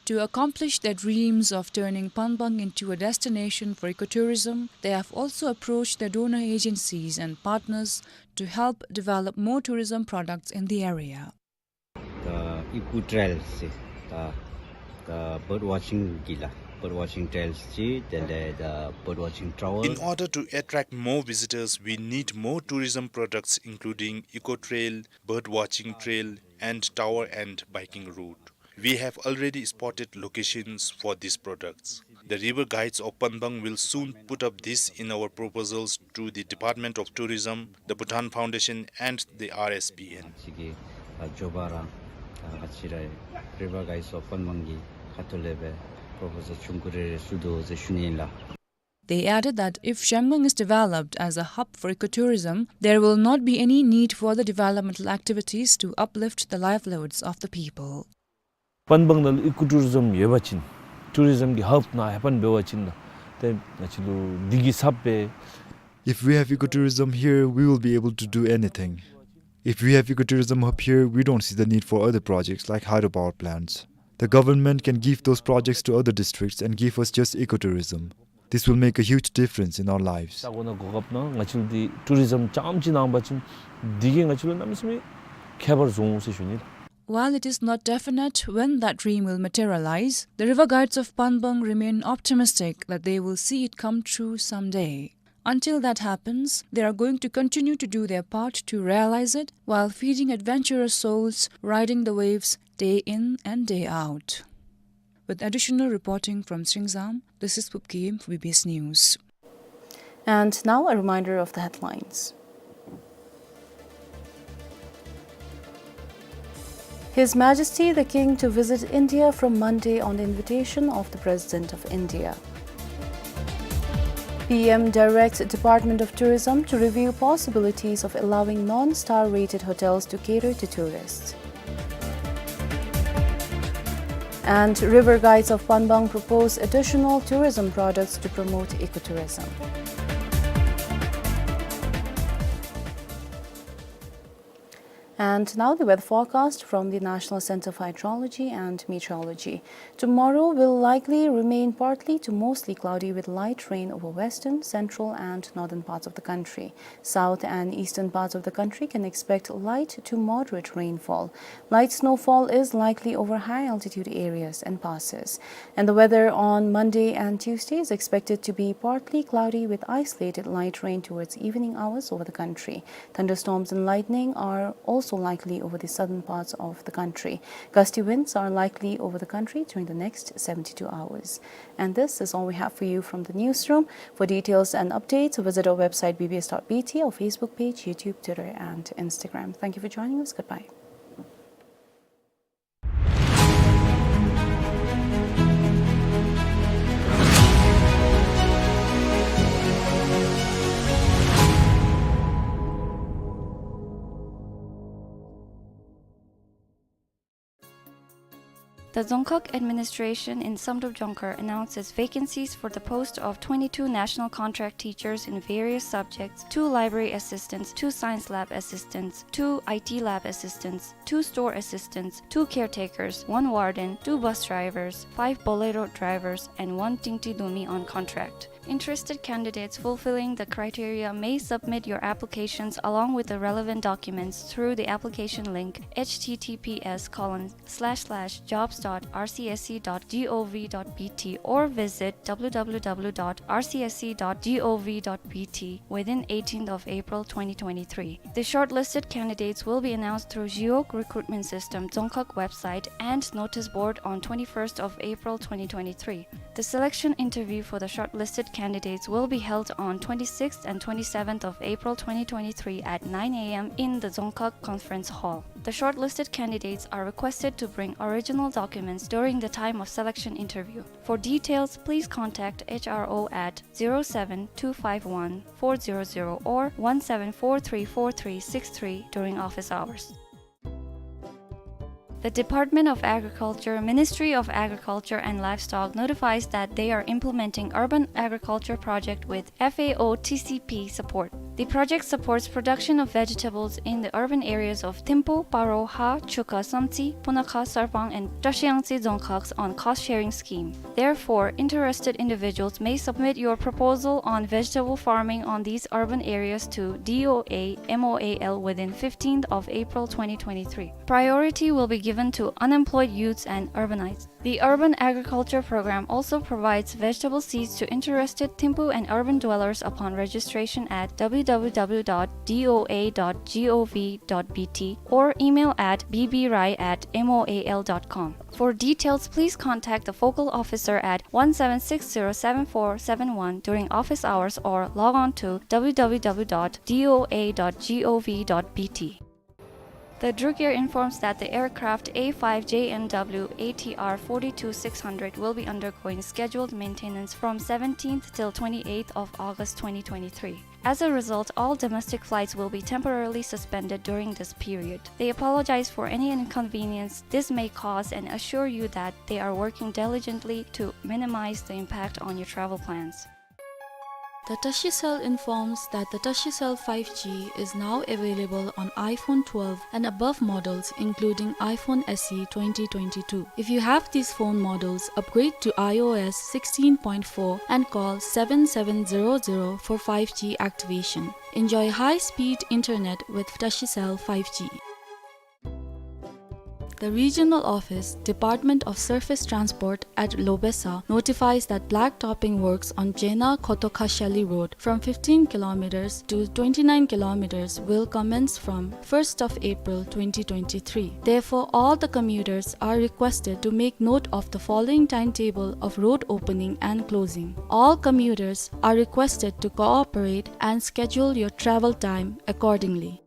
To accomplish their dreams of turning Panbang into a destination for ecotourism, they have also approached their donor agencies and partners to help develop more tourism products in the area. The eco trails, the, the bird watching གི་ལགས། Bird watching trails ཅིག་དེ་ལས་the bird watching tower. In order to attract more visitors, we need more tourism products including eco trail, bird watching trail, and tower and biking route. We have already spotted locations for these products. The River Guides of Panbang will soon put up this in our proposals to the Department of Tourism, the Bhutan Foundation, and the R S P N. ཅིག་གི་ཨ་མགྱོགས་པ་ར་ཨ་ང་བཅས་ར་River Guides of Panbang གི་ཁ་ཐུག་ལས་སྦེ་proposal ཆུང་ཀུ་རེ་རེ་ཞུ་དོ་ཟེར་ཞུ་ནི་ལགས། They added that if Zhemgang is developed as a hub for ecotourism, there will not be any need for the developmental activities to uplift the livelihoods of the people. Panbang ནང་ལུ་eco tourism ཡོད་པ་ཅིན་tourism གི་hub ནང་ཧེ་ཕན་འབད་བ་ཅིན་ད་ཏེ་ང་བཅས་ལུ་འདི་གིས་ཚབ་སྦེ། If we have ecotourism here, we will be able to do anything. If we have ecotourism hub here, we don't see the need for other projects like hydropower plants. The government can give those projects to other districts and give us just ecotourism. This will make a huge difference in our lives. ད་གོ་ན་གོ་སྐབས་ནང་ང་བཅས་ལུ་འདི་tourism རྐྱངམ་ཅིག་གནང་བ་ཅིན་འདི་གིས་ང་བཅས་ལུ་གནམ་མེད་ས་མེད་ཁྱད་པར་འབྱུང་ཟེར་ཞུ་ནི་ལགས། While it is not definite when that dream will materialize, the River Guides of Panbang remain optimistic that they will see it come true someday. Until that happens, they are going to continue to do their part to realize it while feeding adventurous souls riding the waves day in and day out. With additional reporting from Sringzam, this is Pupkim for B B S News. And now a reminder of the headlines. His Majesty the King to visit India from Monday on the invitation of the President of India. P M directs Department of Tourism to review possibilities of allowing non-star rated hotels to cater to tourists. And River Guides of Panbang propose additional tourism products to promote ecotourism. And now the weather forecast from the National Center for Hydrology and Meteorology. Tomorrow will likely remain partly to mostly cloudy with light rain over western, central, and northern parts of the country. South and eastern parts of the country can expect light to moderate rainfall. Light snowfall is likely over high altitude areas and passes. And the weather on Monday and Tuesday is expected to be partly cloudy with isolated light rain towards evening hours over the country. Thunderstorms and lightning are also likely over the southern parts of the country. Gusty winds are likely over the country during the next seventy-two hours. And this is all we have for you from the newsroom. For details and updates, visit our website B B S dot B T, our Facebook page, YouTube, Twitter, and Instagram. Thank you for joining us. Goodbye. The Dzongkhag Administration in Samdrup Jongkhar announces vacancies for the post of twenty-two national contract teachers in various subjects, two library assistants, two science lab assistants, two I T lab assistants, two store assistants, two caretakers, one warden, two bus drivers, five Bolero drivers, and one Tingti Dumi on contract. Interested candidates fulfilling the criteria may submit your applications along with the relevant documents through the application link, H T T P S colon slash slash jobs dot R C S C dot G O V dot B T, or visit W W W dot R C S C dot G O V dot B T within eighteenth of April twenty twenty-three. The shortlisted candidates will be announced through Jiok Recruitment System Dzongkhag website and notice board on twenty-first of April twenty twenty-three. The selection interview for the shortlisted candidates will be held on twenty-sixth and twenty-seventh of April twenty twenty-three at nine A M in the Dzongkhag Conference Hall. The shortlisted candidates are requested to bring original documents during the time of selection interview. For details, please contact H R O at zero seven two five one four zero zero or one seven four three four three six three during office hours. The Department of Agriculture, Ministry of Agriculture and Livestock notifies that they are implementing urban agriculture project with F A O T C P support. The project supports production of vegetables in the urban areas of Thimphu, Paro, Ha, Chukha, Samtse, Punakha, Sarpang, and Trashiyangtse Dzongkhags on cost-sharing scheme. Therefore, interested individuals may submit your proposal on vegetable farming on these urban areas to D O A M O A L within fifteenth of April twenty twenty-three. Priority will be given to unemployed youths and urbanites. The Urban Agriculture Program also provides vegetable seeds to interested Thimphu and urban dwellers upon registration at W W W dot D O A dot G O V dot B T or email at B B Rai at M O A L dot com. For details, please contact the focal officer at one seven six zero seven four seven one during office hours or log on to W W W dot D O A dot G O V dot B T. The Druk Air informs that the aircraft A five J M W A T R forty-two six hundred will be undergoing scheduled maintenance from seventeenth till twenty-eighth of August twenty twenty-three. As a result, all domestic flights will be temporarily suspended during this period. They apologize for any inconvenience this may cause and assure you that they are working diligently to minimize the impact on your travel plans. The Tashicell informs that the Tashicell five G is now available on iPhone twelve and above models, including iPhone S E twenty twenty-two. If you have these phone models, upgrade to iOS sixteen point four and call seven seven zero zero for five G activation. Enjoy high-speed internet with Tashicell five G. The Regional Office, Department of Surface Transport at Lobesa notifies that black topping works on Jena Khotokhashali Road from fifteen kilometers to twenty-nine kilometers will commence from first of April twenty twenty-three. Therefore, all the commuters are requested to make note of the following timetable of road opening and closing. All commuters are requested to cooperate and schedule your travel time accordingly.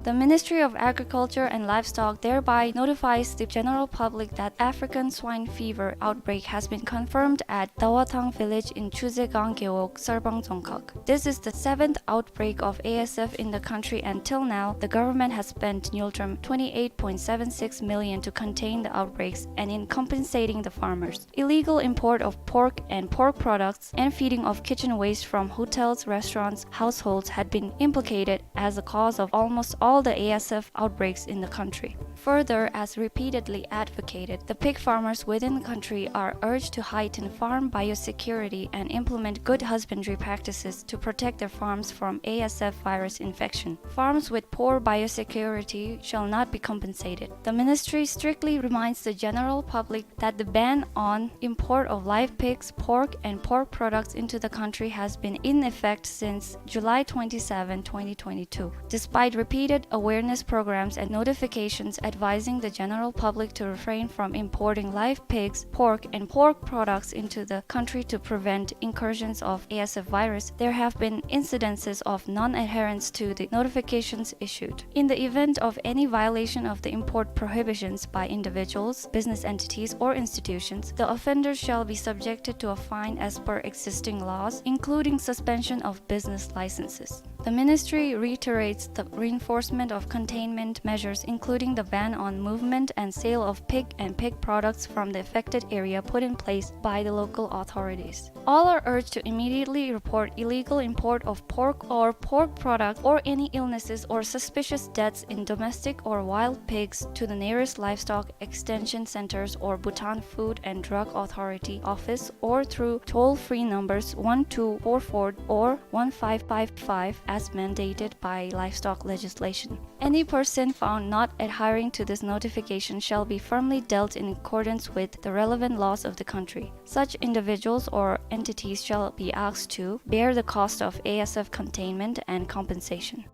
The Ministry of Agriculture and Livestock thereby notifies the general public that African swine fever outbreak has been confirmed at Dawathang village in Chuzegang Gewog, Sarbang Dzongkhag. This is the seventh outbreak of A S F in the country, and till now, the government has spent Ngultrum twenty-eight point seven six million to contain the outbreaks and in compensating the farmers. Illegal import of pork and pork products and feeding of kitchen waste from hotels, restaurants, households had been implicated as the cause of almost all all the A S F outbreaks in the country. Further, as repeatedly advocated, the pig farmers within the country are urged to heighten farm biosecurity and implement good husbandry practices to protect their farms from A S F virus infection. Farms with poor biosecurity shall not be compensated. The ministry strictly reminds the general public that the ban on import of live pigs, pork, and pork products into the country has been in effect since July twenty-seven, twenty twenty-two. Despite repeated awareness programs and notifications advising the general public to refrain from importing live pigs, pork, and pork products into the country to prevent incursions of A S F virus, there have been incidences of non-adherence to the notifications issued. In the event of any violation of the import prohibitions by individuals, business entities, or institutions, the offenders shall be subjected to a fine as per existing laws, including suspension of business licenses. The ministry reiterates the reinforcement of containment measures, including the ban on movement and sale of pig and pig products from the affected area put in place by the local authorities. All are urged to immediately report illegal import of pork or pork products or any illnesses or suspicious deaths in domestic or wild pigs to the nearest livestock extension centers or Bhutan Food and Drug Authority office or through toll-free numbers one two four four or one five five five as mandated by livestock legislation. Any person found not adhering to this notification shall be firmly dealt in accordance with the relevant laws of the country. Such individuals or entities shall be asked to bear the cost of A S F containment and compensation.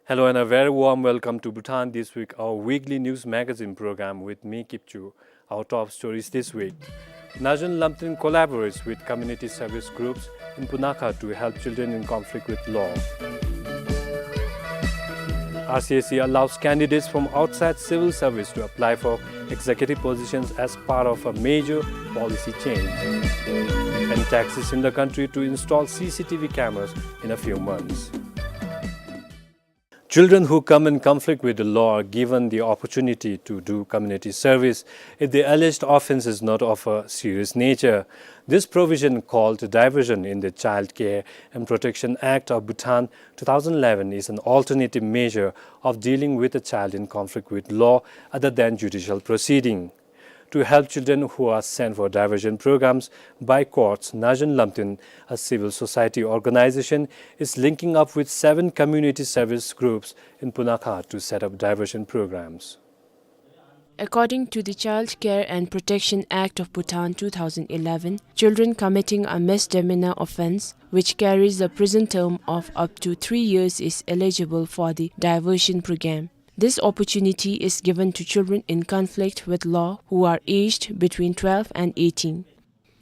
Hello and a very warm welcome to Bhutan This Week, our weekly news magazine program with me, Kipchu. Our top stories this week. Najen Lamtin collaborates with community service groups in Punakha to help children in conflict with law. R C S E allows candidates from outside civil service to apply for executive positions as part of a major policy change. And taxis in the country to install C C T V cameras in a few months. Children who come in conflict with the law are given the opportunity to do community service if the alleged offense is not of a serious nature. This provision, called diversion in the Child Care and Protection Act of Bhutan two thousand eleven, is an alternative measure of dealing with a child in conflict with law other than judicial proceeding. To help children who are sent for diversion programs by courts, Najen Lamtin, a civil society organization, is linking up with seven community service groups in Punakha to set up diversion programs. According to the Child Care and Protection Act of Bhutan two thousand eleven, children committing a misdemeanor offense, which carries a prison term of up to three years, is eligible for the diversion program. This opportunity is given to children in conflict with law who are aged between twelve and eighteen.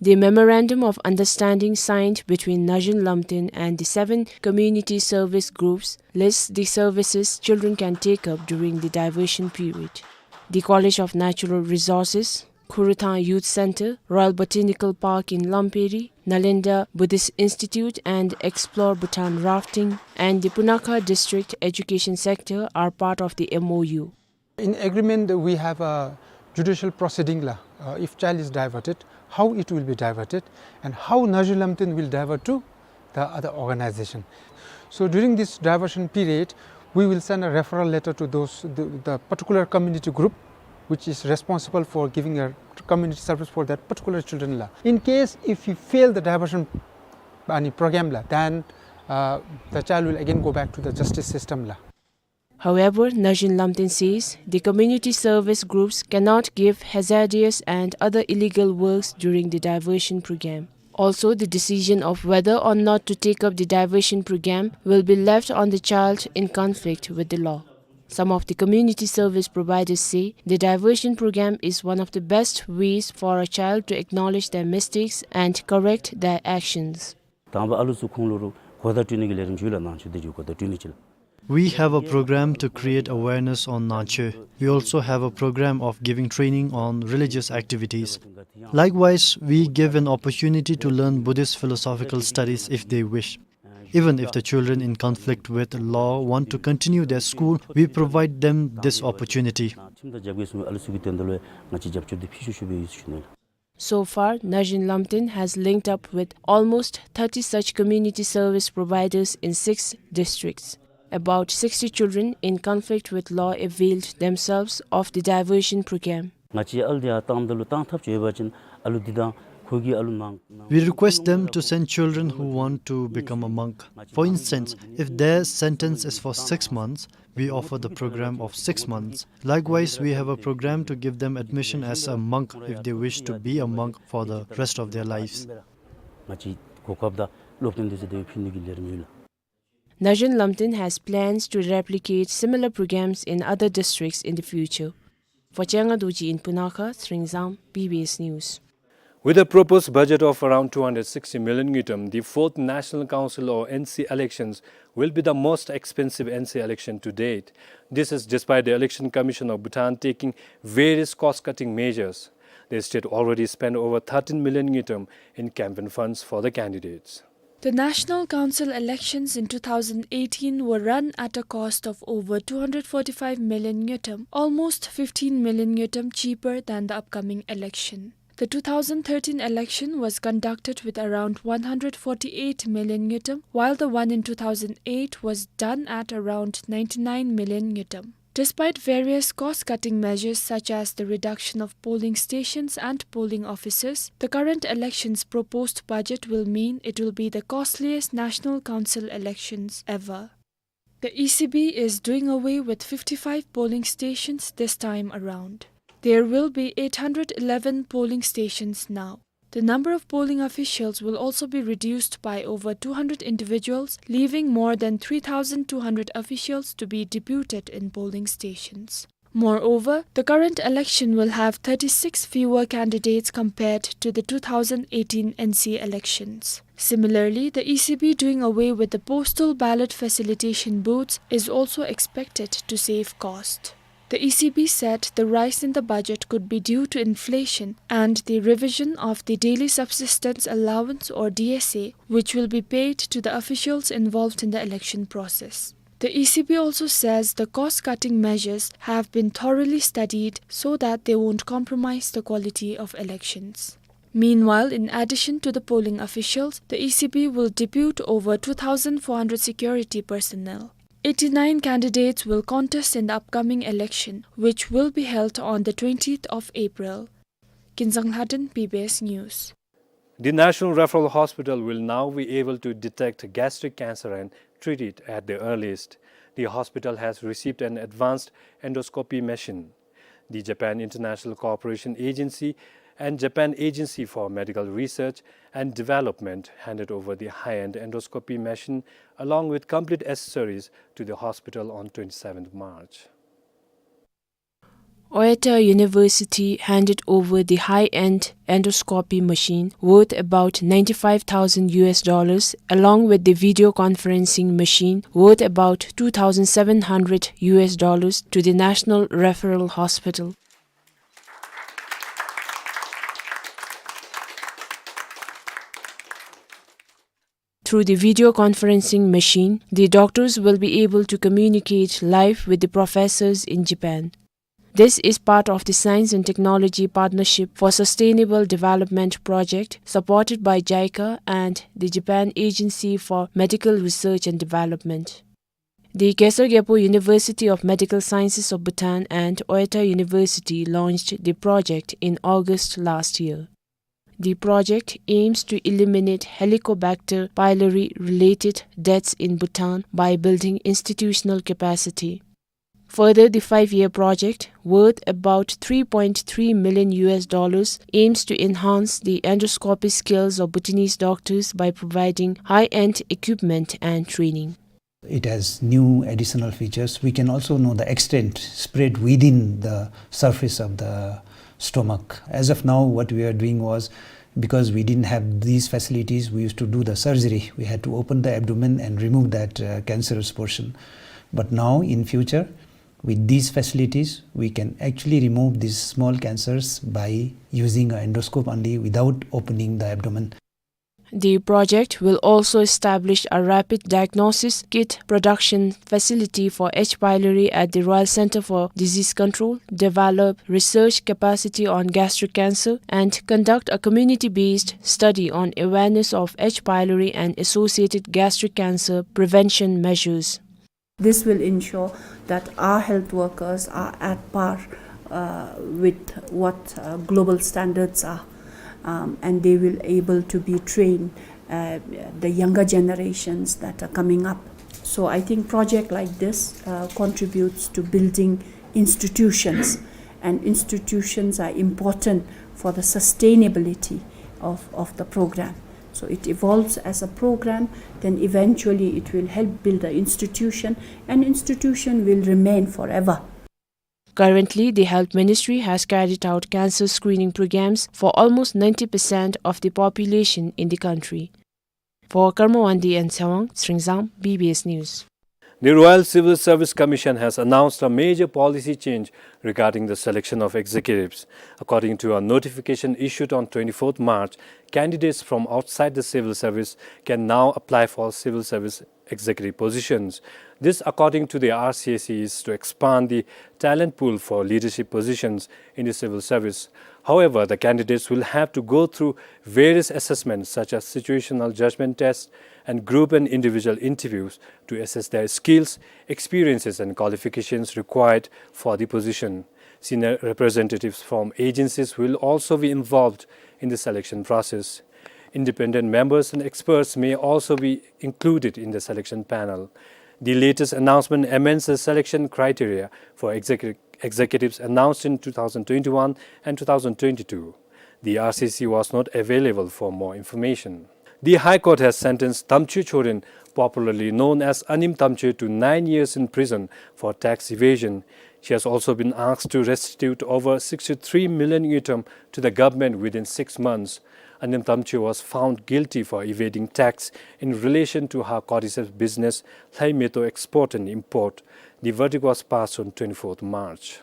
The memorandum of understanding signed between Najen Lamtin and the seven community service groups lists the services children can take up during the diversion period. The College of Natural Resources, Khurthang Youth Center, Royal Botanical Park in Lamperi, Nalanda Buddhist Institute and Explore Bhutan Rafting, and the Punakha District Education Sector are part of the M O U. In agreement, we have a judicial proceeding la. Uh, if child is diverted, how it will be diverted, and how Najen Lamtin will divert to the other organization. So during this diversion period, we will send a referral letter to those, the, the particular community group which is responsible for giving a community service for that particular children la. In case if we fail the diversion ཨ་ནི་program ལགས། Then, uh, the child will again go back to the justice system ལགས། However, Nazhin Lamtin says the community service groups cannot give hazardous and other illegal works during the diversion program. Also, the decision of whether or not to take up the diversion program will be left on the child in conflict with the law. Some of the community service providers say the diversion program is one of the best ways for a child to acknowledge their mistakes and correct their actions. དང་པ་ཨ་ལུ་ཚུ་ཁོང་ལུ་རུང་གོ་བརྡ་སྤྲོད་ནི་གི་ལས་རིམ་ཅིག་ཡོད་ལགས། ནང་ཆོས་དེ་ཅིག་གོ་བརྡ་སྤྲོད་ནི་ཅིག་ལགས། We have a program to create awareness on Nangchö. We also have a program of giving training on religious activities. Likewise, we give an opportunity to learn Buddhist philosophical studies if they wish. Even if the children in conflict with law want to continue their school, we provide them this opportunity. ཁྲིམས་དང་རྒྱབ་འགལ་སོང་བའི་ཨ་ལུ་ཚུ་གི་དོན་དག་ལུ་ཡང་ང་བཅས་རྒྱབ་སྐྱོར་འདི་ཕུལ་ཤུགས་ཤུགས་སྦེ་ཡོད་ཟེར་ཞུ་ནི་ལགས། So far, Nazhin Lamtin has linked up with almost thirty such community service providers in six districts. About sixty children in conflict with law availed themselves of the diversion program. ང་བཅས་ཨ་ལུ་འདི་ཡར་བཏངམ་ད་ལུ་བཏང་ཐབས་ཅིག་ཡོད་པ་ཅིན་ཨ་ལུ་འདི་དང་ཁོ་གི་ཨ་ལུ་མང་། We request them to send children who want to become a monk. For instance, if their sentence is for six months, we offer the program of six months. Likewise, we have a program to give them admission as a monk if they wish to be a monk for the rest of their lives. ང་བཅས་གོ་སྐབས་དང་སློབ་སྟོན་འདི་ཚུ་དེ་སྦེ་ཕུལ་ནི་གི་ལས་རིམ་ཡོད་ལགས། Nazhin Lamtin has plans to replicate similar programs in other districts in the future. For Chiang-a Dorji in Punakha, Sringzam, B B S News. With a proposed budget of around two hundred sixty million ngultrum, the fourth National Council or N C elections will be the most expensive N C election to date. This is despite the Election Commission of Bhutan taking various cost-cutting measures. The state already spent over thirteen million ngultrum in campaign funds for the candidates. The National Council elections in two thousand eighteen were run at a cost of over two hundred forty-five million ngultrum, almost fifteen million ngultrum cheaper than the upcoming election. The two thousand thirteen election was conducted with around one hundred forty-eight million ngultrum, while the one in two thousand eight was done at around ninety-nine million ngultrum. Despite various cost-cutting measures such as the reduction of polling stations and polling officers, the current election's proposed budget will mean it will be the costliest national council elections ever. The E C B is doing away with fifty-five polling stations this time around. There will be eight hundred eleven polling stations now. The number of polling officials will also be reduced by over two hundred individuals, leaving more than three thousand two hundred officials to be deputed in polling stations. Moreover, the current election will have thirty-six fewer candidates compared to the two thousand eighteen N C elections. Similarly, the E C B doing away with the postal ballot facilitation booths is also expected to save cost. The E C B said the rise in the budget could be due to inflation and the revision of the daily subsistence allowance or D S A, which will be paid to the officials involved in the election process. The E C B also says the cost-cutting measures have been thoroughly studied so that they won't compromise the quality of elections. Meanwhile, in addition to the polling officials, the E C B will depute over two thousand four hundred security personnel. Eighty-nine candidates will contest in the upcoming election, which will be held on the twentieth of April. Kinzang Lhaden, B B S News. The National Referral Hospital will now be able to detect gastric cancer and treat it at the earliest. The hospital has received an advanced endoscopy machine. The Japan International Cooperation Agency and Japan Agency for Medical Research and Development handed over the high-end endoscopy machine along with complete accessories to the hospital on twenty-seventh March. Oita University handed over the high-end endoscopy machine worth about ninety-five thousand U S dollars, along with the video conferencing machine worth about two thousand seven hundred U S dollars, to the National Referral Hospital. Through the video conferencing machine, the doctors will be able to communicate live with the professors in Japan. This is part of the Science and Technology Partnership for Sustainable Development project, supported by JICA and the Japan Agency for Medical Research and Development. The Gesar Gyalpo University of Medical Sciences of Bhutan and Oita University launched the project in August last year. The project aims to eliminate Helicobacter pylori related deaths in Bhutan by building institutional capacity. Further, the five-year project, worth about three point three million U S dollars, aims to enhance the endoscopy skills of Bhutanese doctors by providing high-end equipment and training. It has new additional features. We can also know the extent spread within the surface of the stomach. As of now, what we are doing was, because we didn't have these facilities, we used to do the surgery. We had to open the abdomen and remove that, uh, cancerous portion. But now, in future, with these facilities, we can actually remove these small cancers by using an endoscope only without opening the abdomen. The project will also establish a rapid diagnosis kit production facility for H. pylori at the Royal Centre for Disease Control, develop research capacity on gastric cancer, and conduct a community-based study on awareness of H. pylori and associated gastric cancer prevention measures. This will ensure that our health workers are at par, uh, with what, uh, global standards are, um, and they will able to be trained, uh, the younger generations that are coming up. So I think project like this, uh, contributes to building institutions, and institutions are important for the sustainability of, of the program. So it evolves as a program, then eventually it will help build the institution, and institution will remain forever. Currently, the Health Ministry has carried out cancer screening programs for almost ninety percent of the population in the country. For Karma Wangdi and Tshewang Sringsang, B B S News. The Royal Civil Service Commission has announced a major policy change regarding the selection of executives. According to a notification issued on twenty-fourth March, candidates from outside the civil service can now apply for civil service executive positions. This, according to the R C S C, is to expand the talent pool for leadership positions in the civil service. However, the candidates will have to go through various assessments such as situational judgment tests and group and individual interviews to assess their skills, experiences and qualifications required for the position. Senior representatives from agencies will also be involved in the selection process. Independent members and experts may also be included in the selection panel. The latest announcement amends the selection criteria for execu-, executives announced in two thousand twenty-one and two thousand twenty-two. The R C S C was not available for more information. The High Court has sentenced Damchue Choden, popularly known as Anim Damchue, to nine years in prison for tax evasion. She has also been asked to restitute over sixty-three million ngultrum to the government within six months. Anim Damchue was found guilty for evading tax in relation to her cordyceps business, Lhayu Metho Export and Import. The verdict was passed on twenty-fourth March.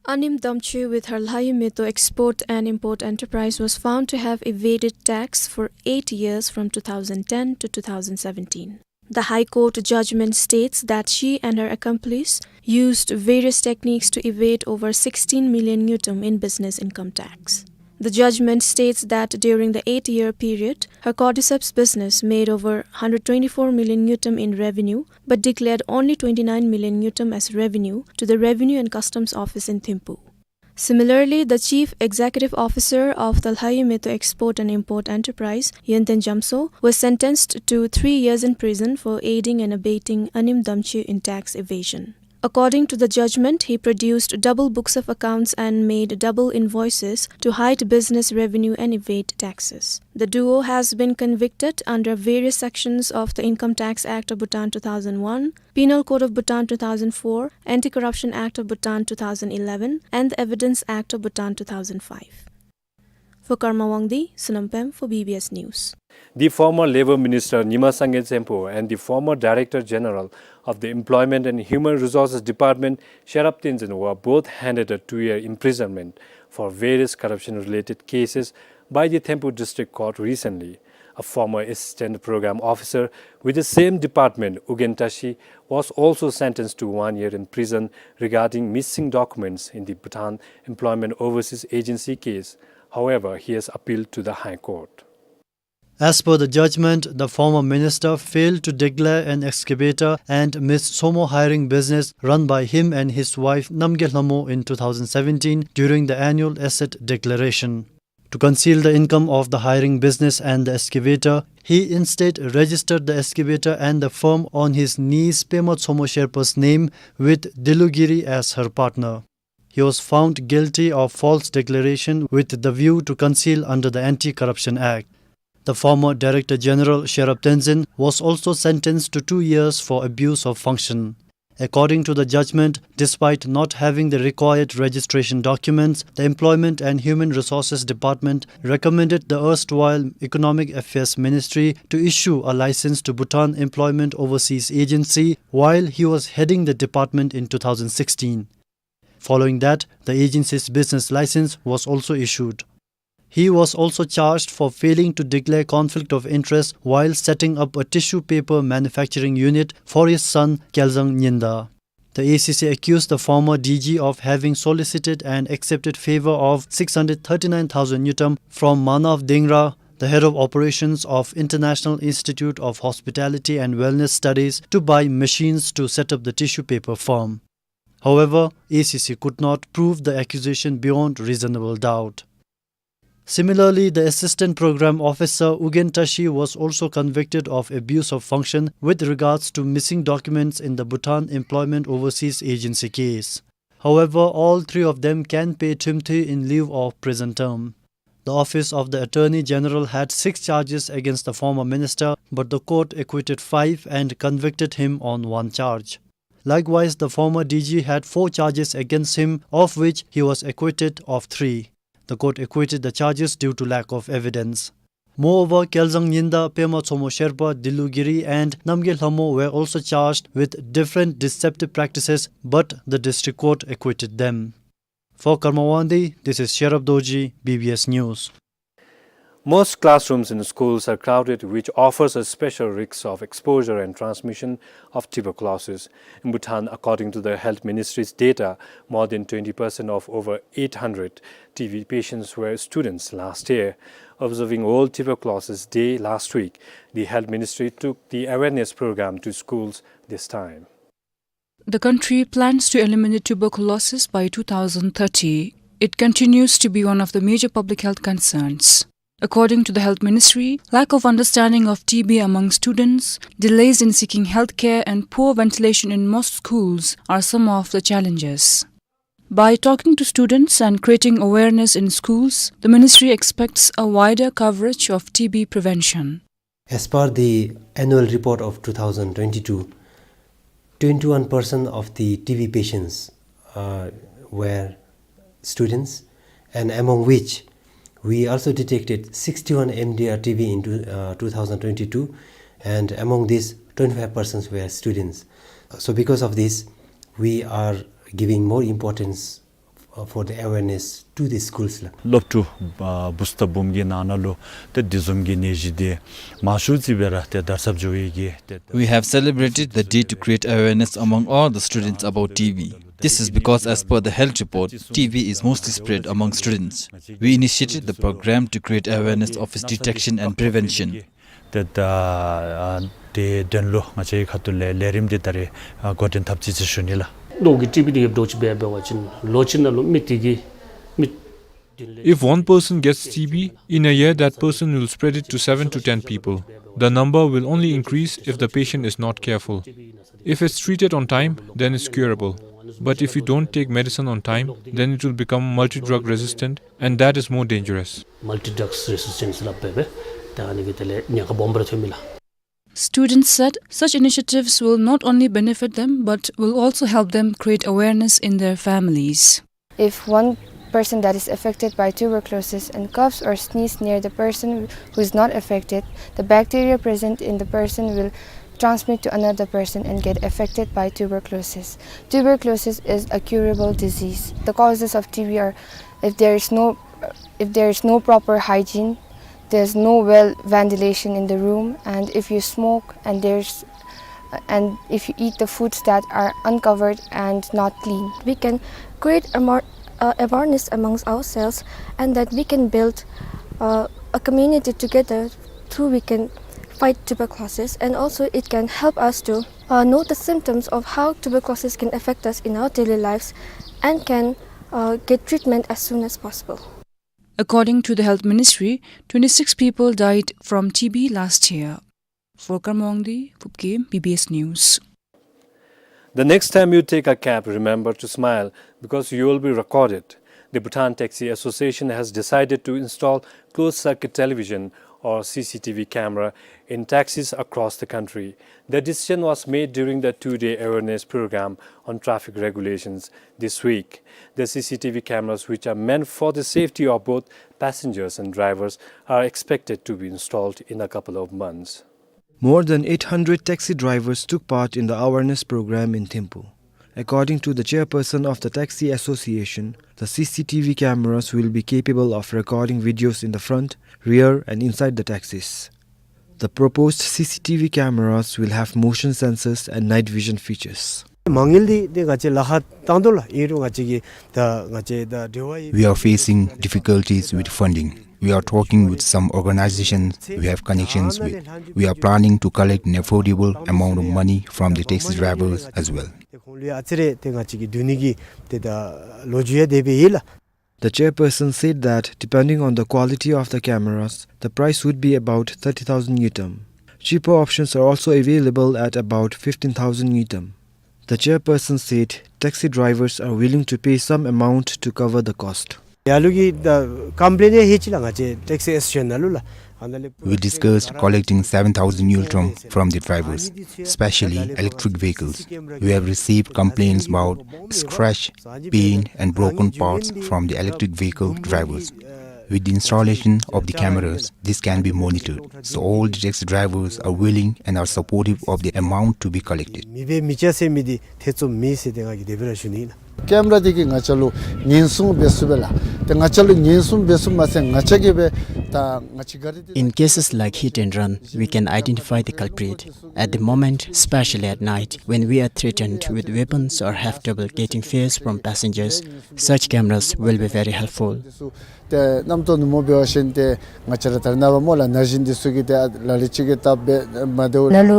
Anim Damchue, with her Lhayu Metho Export and Import Enterprise, was found to have evaded tax for eight years, from two thousand ten to two thousand seventeen. The High Court judgment states that she and her accomplice used various techniques to evade over sixteen million ngultrum in business income tax. The judgment states that during the eight-year period, her cordyceps business made over hundred twenty-four million ngultrum in revenue, but declared only twenty-nine million ngultrum as revenue to the Revenue and Customs Office in Thimphu. Similarly, the Chief Executive Officer of the Lhayu Metho Export and Import Enterprise, Yenten Jamso, was sentenced to three years in prison for aiding and abetting Anim Damchue in tax evasion. According to the judgment, he produced double books of accounts and made double invoices to hide business revenue and evade taxes. The duo has been convicted under various sections of the Income Tax Act of Bhutan two thousand one, Penal Code of Bhutan two thousand four, Anti-Corruption Act of Bhutan two thousand eleven, and the Evidence Act of Bhutan two thousand five. For Karma Wangdi, Sonam Pem for B B S News. The former Labour Minister Nyima Sangay Chempo and the former Director General of the Employment and Human Resources Department, Sherab Tenzin, were both handed a two-year imprisonment for various corruption-related cases by the Thimphu District Court recently. A former assistant program officer with the same department, Ugyen Tashi, was also sentenced to one year in prison regarding missing documents in the Bhutan Employment Overseas Agency case. However, he has appealed to the High Court. As per the judgment, the former minister failed to declare an excavator and missed sumo hiring business run by him and his wife Namgay Lhamo in two thousand seventeen during the annual asset declaration. To conceal the income of the hiring business and the excavator, he instead registered the excavator and the firm on his niece Pema Tsomo Sherpa's name with Dilugiri as her partner. He was found guilty of false declaration with the view to conceal under the Anti-Corruption Act. The former Director General Sherab Tenzin was also sentenced to two years for abuse of function. According to the judgment, despite not having the required registration documents, the Employment and Human Resources Department recommended the erstwhile Economic Affairs Ministry to issue a license to Bhutan Employment Overseas Agency while he was heading the department in two thousand sixteen. Following that, the agency's business license was also issued. He was also charged for failing to declare conflict of interest while setting up a tissue paper manufacturing unit for his son, Kyalzang Nyinda. The A C C accused the former D G of having solicited and accepted favor of six hundred thirty-nine thousand ngultrum from Manav Dhingra, the head of operations of International Institute of Hospitality and Wellness Studies, to buy machines to set up the tissue paper firm. However, A C C could not prove the accusation beyond reasonable doubt. Similarly, the assistant program officer Ugyen Tashi was also convicted of abuse of function with regards to missing documents in the Bhutan Employment Overseas Agency case. However, all three of them can pay thimthu in lieu of prison term. The Office of the Attorney General had six charges against the former minister, but the court acquitted five and convicted him on one charge. Likewise, the former D G had four charges against him, of which he was acquitted of three. The court acquitted the charges due to lack of evidence. Moreover, Kyalzang Nyinda, Pema Tsomo Sherpa, Dilugiri, and Namgay Lhamo were also charged with different deceptive practices, but the district court acquitted them. For Karma Wangdi, this is Sherab Dorji, B B S News. Most classrooms in schools are crowded, which offers a special risk of exposure and transmission of tuberculosis. In Bhutan, according to the Health Ministry's data, more than twenty percent of over eight hundred T B patients were students last year. Observing World Tuberculosis Day last week, the Health Ministry took the awareness program to schools this time. The country plans to eliminate tuberculosis by two thousand thirty. It continues to be one of the major public health concerns. According to the Health Ministry, lack of understanding of T B among students, delays in seeking health care, and poor ventilation in most schools are some of the challenges. By talking to students and creating awareness in schools, the ministry expects a wider coverage of T B prevention. As per the annual report of two thousand twenty-two, twenty-one percent of the T B patients, uh, were students, and among which we also detected sixty-one M D R T B in two, uh, two thousand twenty-two, and among these, twenty-five percent were students. So because of this, we are giving more importance uh, for the awareness to the schools ལགས། སློབ་ཕྲུག་ཨ་བུ་སྟ་བུམོ་གི་ནང་ན་ལུ་ཏེ་འདི་བཟུམ་གྱི་ནད་གཞི་འདི་མང་ཤོས་ཅིག་སྦེ་ར་ཏེ་དར་ཁྱབ་འགྱོ་ཡི་གི་ཏེ། We have celebrated the day to create awareness among all the students about T B. This is because, as per the health report, T B is mostly spread among students. We initiated the program to create awareness of its detection and prevention. ཏེ་ད་ཨ་དེ་དོན་ལུ་ང་བཅས་ཁ་ཐུག་ལས་ལས་རིམ་འདི་ད་རེས་ཨ་འགོ་འདྲེན་འཐབ་ཅི་ཟེར་ཞུ་ནི་ལགས། ལོག་གི་ཊི་བི་འདི་གིས་འདྲོག་ཅི་འབད་འབད་བ་ཅིན་ལོ་གཅིག་ནང་ལུ་མི་དེ་གིས་མི་བདུན་ལས། If one person gets T B, in a year that person will spread it to seven to ten people. The number will only increase if the patient is not careful. If it's treated on time, then it's curable. But if you don't take medicine on time, then it will become multi-drug resistant, and that is more dangerous. Multi-drugs resistance སླབ་སྦེ་སྦེ་ད་ཨ་ནི་གིས་དེ་ལས་ཉེན་ཁ་སྦོམ་སྦེ་ར་ཐོན་མི་ལགས། Students said such initiatives will not only benefit them but will also help them create awareness in their families. If one person that is affected by tuberculosis and coughs or sneeze near the person who is not affected, the bacteria present in the person will transmit to another person and get affected by tuberculosis. Tuberculosis is a curable disease. The causes of T B are if there is no, if there is no proper hygiene, there's no well ventilation in the room, and if you smoke and there's, and if you eat the foods that are uncovered and not clean. We can create a more, uh, awareness amongst ourselves, and that we can build, uh, a community together through we can fight tuberculosis, and also it can help us to, uh, know the symptoms of how tuberculosis can affect us in our daily lives and can, uh, get treatment as soon as possible. According to the Health Ministry, twenty-six people died from T B last year. For Karmongdi, Phupkem, B B S News. The next time you take a cab, remember to smile, because you will be recorded. The Bhutan Taxi Association has decided to install closed-circuit television or C C T V camera in taxis across the country. The decision was made during the two-day awareness program on traffic regulations this week. The C C T V cameras, which are meant for the safety of both passengers and drivers, are expected to be installed in a couple of months. More than eight hundred taxi drivers took part in the awareness program in Thimphu. According to the chairperson of the Taxi Association, the C C T V cameras will be capable of recording videos in the front, rear, and inside the taxis. The proposed C C T V cameras will have motion sensors and night vision features. མ་དངུལ་འདི་ཏེ་ང་བཅས་ལཱ་ཁག་བཏང་དོ་ལགས། ཨིན་རུང་ང་བཅས་ཀྱིས་ད་ང་བཅས་ད་འབྲེལ་བ་ཡོད། We are facing difficulties with funding. We are talking with some organizations we have connections with. We are planning to collect an affordable amount of money from the taxi drivers as well. ཏེ་ཁོང་ལུ་ཡང་ཨ་ཙི་རེ་ཏེ་ང་བཅས་ཀྱིས་བསྡུ་ནི་གི་ཏེ་ད་ལོ་རྒྱུས་ཡང་དེ་སྦེ་ཡོད་ལགས། The chairperson said that depending on the quality of the cameras, the price would be about thirty thousand ngultrum. Cheaper options are also available at about fifteen thousand ngultrum. The chairperson said taxi drivers are willing to pay some amount to cover the cost. ཡར་ལུ་གི་ད་ཀམ་པི་ལེན་ཡང་ལྷོད་ཅི་ལགས་ང་བཅས་ཊེག་སི་ཨེ་སོ་ཤི་ཨེན་ནང་ལུ་ལགས། ཨ་ནཱ་ལས་We discussed collecting seven thousand ngultrum from the drivers, especially electric vehicles. We have received complaints about scratch, paint, and broken parts from the electric vehicle drivers. With the installation of the cameras, this can be monitored. So all the taxi drivers are willing and are supportive of the amount to be collected. མེད་པའི་མི་ཅ་ཟེར་མི་འདི་ཐེ་ཚོམ་མེད་ཟེར་ཏེ་ང་གིས་དེ་སྦེ་ར་ཞུ་ནི་ཨིན་ལགས། ཀེམ་ར་འདི་གིས་ང་བཅས་ལུ་ཉེན་སྲུང་འབད་ཚུགས་པས་ལགས། ཏེ་ང་བཅས་ལུ་ཉེན་སྲུང་འབད་ཚུགསཔ་མ་ཚད་ང་བཅས་ཀྱིས་སྦེ་ད་ང་བཅས་ག་ར་འདི། In cases like hit and run, we can identify the culprit. At the moment, especially at night, when we are threatened with weapons or have trouble getting fares from passengers, such cameras will be very helpful. ཏེ་རྣམ་རྟོག་ནུབ་མོ་འབད་བ་ཅིན་ཏེ་ང་བཅས་ར་ད་རེས་ནངས་པ་སྨོ་ལགས་ན་གཞོན་འདི་ཚུ་གིས་ཏེ་ལ་ལུ་ཅིག་གིས་སྟབས་འབད་མ་བདེཝ། ལ་ལུ་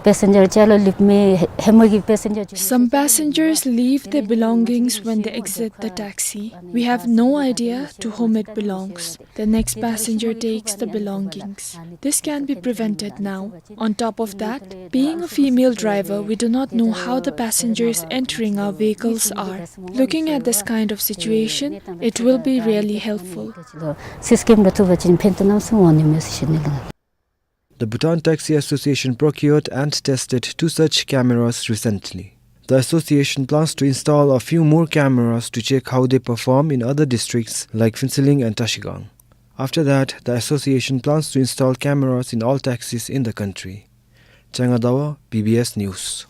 པེ་སེན་ཇར་ཅ་ལ་ལུ་མེད་ཧེ་མ་གི་པེ་སེན་ཇར། Some passengers leave their belongings when they exit the taxi. We have no idea to whom it belongs. The next passenger takes the belongings. This can be prevented now. On top of that, being a female driver, we do not know how the passengers entering our vehicles are. Looking at this kind of situation, it will be really helpful. སི་སི་ཀེམ་ར་བཙུགས་པ་ཅིན་ཕན་ཐོགས་གནམ་མེད་ས་མེད་འོང་ནི་མས་ཟེར་ཞུ་ནི་ལགས། The Bhutan Taxi Association procured and tested two such cameras recently. The association plans to install a few more cameras to check how they perform in other districts like Phuentsholing and Trashigang. After that, the association plans to install cameras in all taxis in the country. Changa Dawa, B B S News.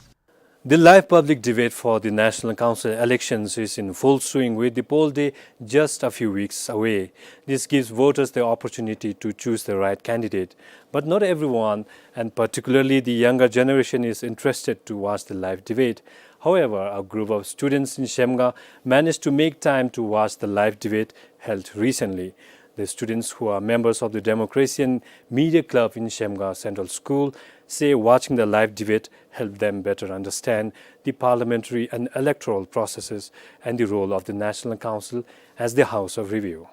The live public debate for the National Council elections is in full swing, with the poll day just a few weeks away. This gives voters the opportunity to choose the right candidate. But not everyone, and particularly the younger generation, is interested to watch the live debate. However, a group of students in Zhemgang managed to make time to watch the live debate held recently. The students, who are members of the Democracy and Media Club in Zhemgang Central School, say watching the live debate helped them better understand the parliamentary and electoral processes and the role of the National Council as the House of Review.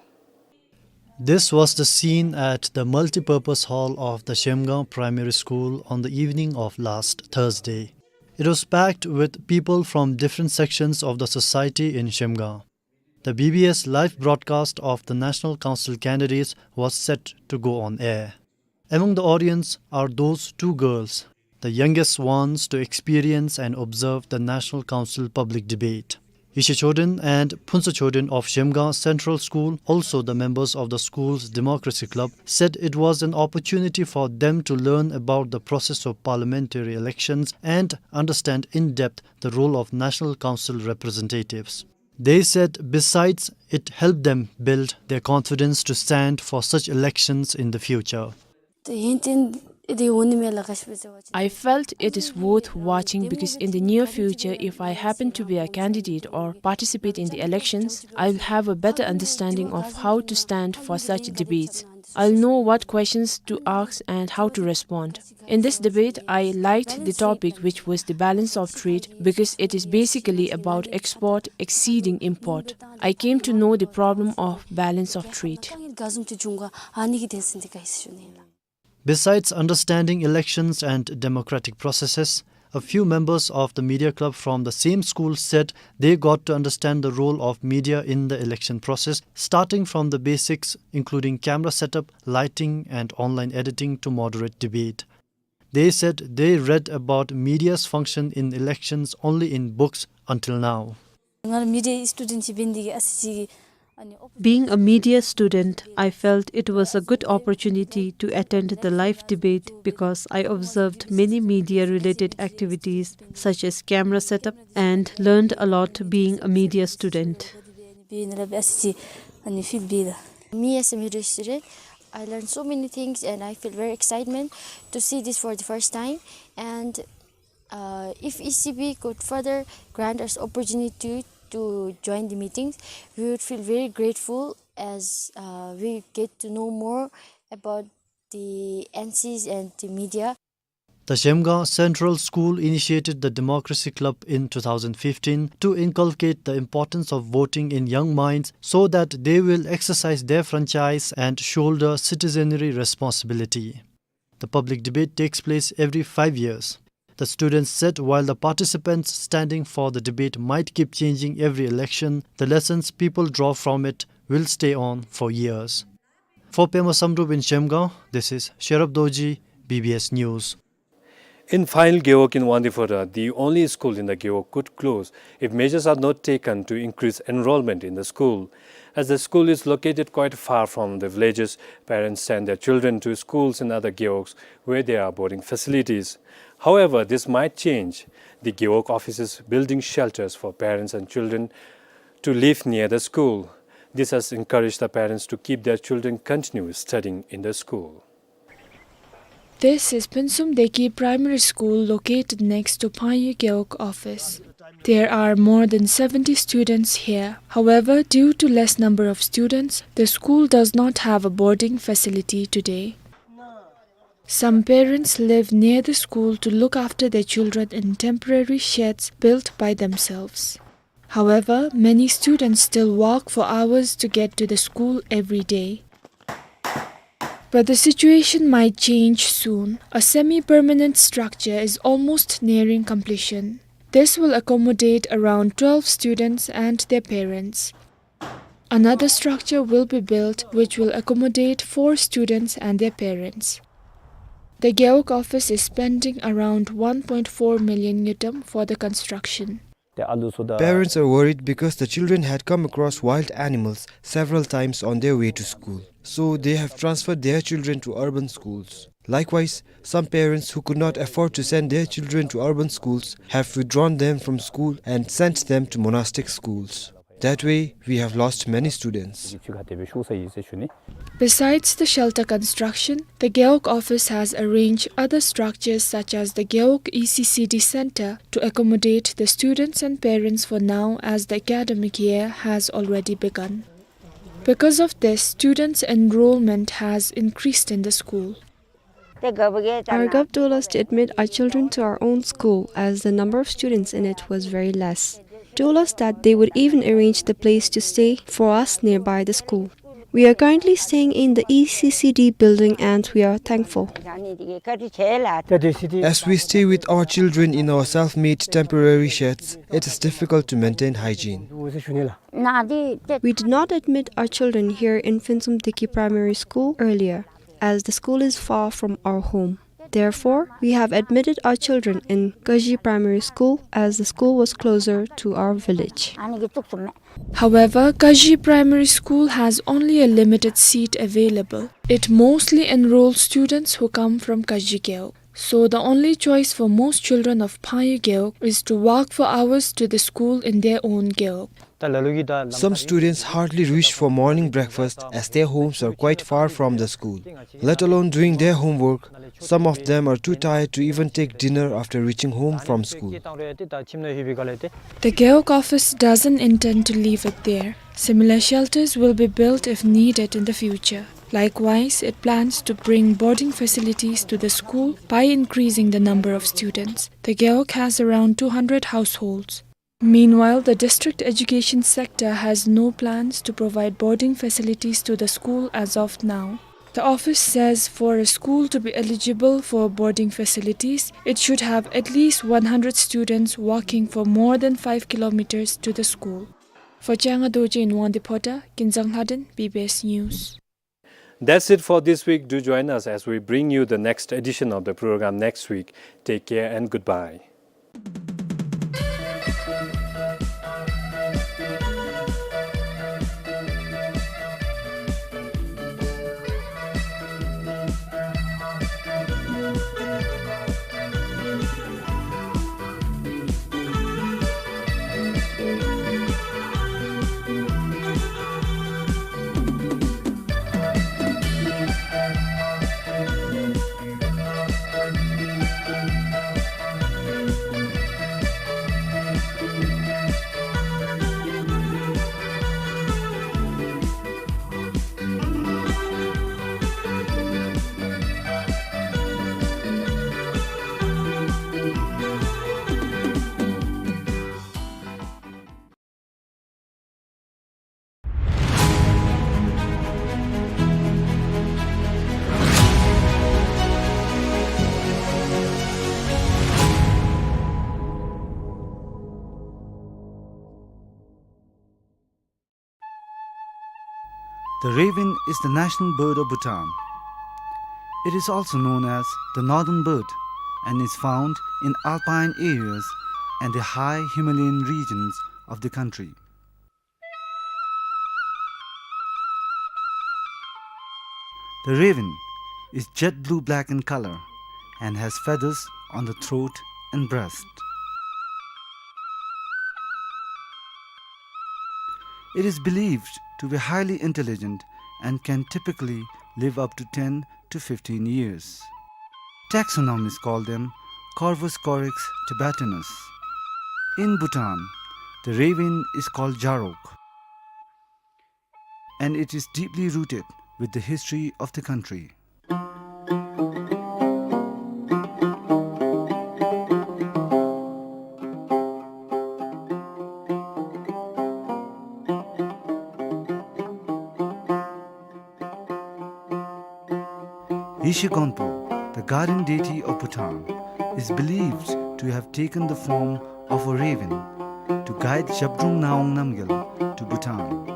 This was the scene at the multipurpose hall of the Zhemgang Primary School on the evening of last Thursday. It was packed with people from different sections of the society in Zhemgang. The B B S live broadcast of the National Council candidates was set to go on air. Among the audience are those two girls, the youngest ones to experience and observe the National Council public debate. Yeshe Choden and Phuntsho Choden of Zhemgang Central School, also the members of the school's Democracy Club, said it was an opportunity for them to learn about the process of parliamentary elections and understand in depth the role of National Council representatives. They said besides, it helped them build their confidence to stand for such elections in the future. ད་ཡུན་བརྟན་ ཨེ་དེ་འོང་ནི་མས་ལགས། ག་ཅི་སྦེ་ཟེར་བ་ཅིན། I felt it is worth watching because in the near future, if I happen to be a candidate or participate in the elections, I will have a better understanding of how to stand for such debates. I'll know what questions to ask and how to respond. In this debate, I liked the topic, which was the balance of trade, because it is basically about export exceeding import. I came to know the problem of balance of trade. Besides understanding elections and democratic processes, a few members of the media club from the same school said they got to understand the role of media in the election process, starting from the basics, including camera setup, lighting, and online editing to moderate debate. They said they read about media's function in elections only in books until now. ང་ར་མི་ཌི་ཡ་སི་ཊུ་ཌེནཊ་ཅིག་འབད་ནི་འདི་གིས་ཨ་ཙི་ཅིག་ཨ་ནི། Being a media student, I felt it was a good opportunity to attend the live debate because I observed many media-related activities such as camera setup and learned a lot being a media student. འབད་ནི་ལས་ཨ་ཙི་ཅིག་ཨ་ནི་ཕིལ་འབད་ལགས། Me as a media student, I learned so many things and I feel very excitement to see this for the first time. And Uh, if E C B could further grant us opportunity to join the meetings, we would feel very grateful as, uh, we get to know more about the N Cs and the media. The Zhemgang Central School initiated the Democracy Club in two thousand fifteen to inculcate the importance of voting in young minds so that they will exercise their franchise and shoulder citizenry responsibility. The public debate takes place every five years. The students said while the participants standing for the debate might keep changing every election, the lessons people draw from it will stay on for years. For Pema Samdrup in Zhemgang, this is Sherab Dorji, B B S News. In Phayul Gewog in Wangdue Phodrang, the only school in the Gewog could close if measures are not taken to increase enrollment in the school. As the school is located quite far from the villages, parents send their children to schools in other Gewogs where there are boarding facilities. However, this might change. The Gewog office is building shelters for parents and children to live near the school. This has encouraged the parents to keep their children continue studying in the school. This is Phensum Deki Primary School located next to Phayul Gewog office. There are more than seventy students here. However, due to less number of students, the school does not have a boarding facility today. Some parents live near the school to look after their children in temporary sheds built by themselves. However, many students still walk for hours to get to the school every day. But the situation might change soon. A semi-permanent structure is almost nearing completion. This will accommodate around twelve students and their parents. Another structure will be built which will accommodate four students and their parents. The Gewog office is spending around one point four million ngultrum for the construction. Parents are worried because the children had come across wild animals several times on their way to school. So they have transferred their children to urban schools. Likewise, some parents who could not afford to send their children to urban schools have withdrawn them from school and sent them to monastic schools. That way, we have lost many students. Besides the shelter construction, the Gewog office has arranged other structures such as the Gewog E C C D center to accommodate the students and parents for now, as the academic year has already begun. Because of this, students' enrollment has increased in the school. Our gov told us to admit our children to our own school as the number of students in it was very less. Told us that they would even arrange the place to stay for us nearby the school. We are currently staying in the E C C D building and we are thankful. As we stay with our children in our self-made temporary sheds, it is difficult to maintain hygiene. We did not admit our children here in Phensum Deki Primary School earlier, as the school is far from our home. Therefore, we have admitted our children in Kaji Primary School as the school was closer to our village. However, Kaji Primary School has only a limited seat available. It mostly enrolls students who come from Kaji Gewog. So the only choice for most children of Phayul Gewog is to walk for hours to the school in their own Gewog. Some students hardly reach for morning breakfast as their homes are quite far from the school. Let alone doing their homework, some of them are too tired to even take dinner after reaching home from school. The Gewog office doesn't intend to leave it there. Similar shelters will be built if needed in the future. Likewise, it plans to bring boarding facilities to the school by increasing the number of students. The Gewog has around two hundred households. Meanwhile, the district education sector has no plans to provide boarding facilities to the school as of now. The office says for a school to be eligible for boarding facilities, it should have at least one hundred students walking for more than five kilometers to the school. For Changa Dorji in Wangdue Phodrang, Kinzang Lhaden, B B S News. That's it for this week. Do join us as we bring you the next edition of the program next week. Take care and goodbye. The raven is the national bird of Bhutan. It is also known as the northern bird and is found in alpine areas and the high Himalayan regions of the country. The raven is jet blue-black in color and has feathers on the throat and breast. It is believed to be highly intelligent and can typically live up to ten to fifteen years. Taxonomists call them Corvus corax tibetanus. In Bhutan, the raven is called Jarog, and it is deeply rooted with the history of the country. Yeshe Gonpo, the guardian deity of Bhutan, is believed to have taken the form of a raven to guide Zhabdrung Ngawang Namgyal to Bhutan.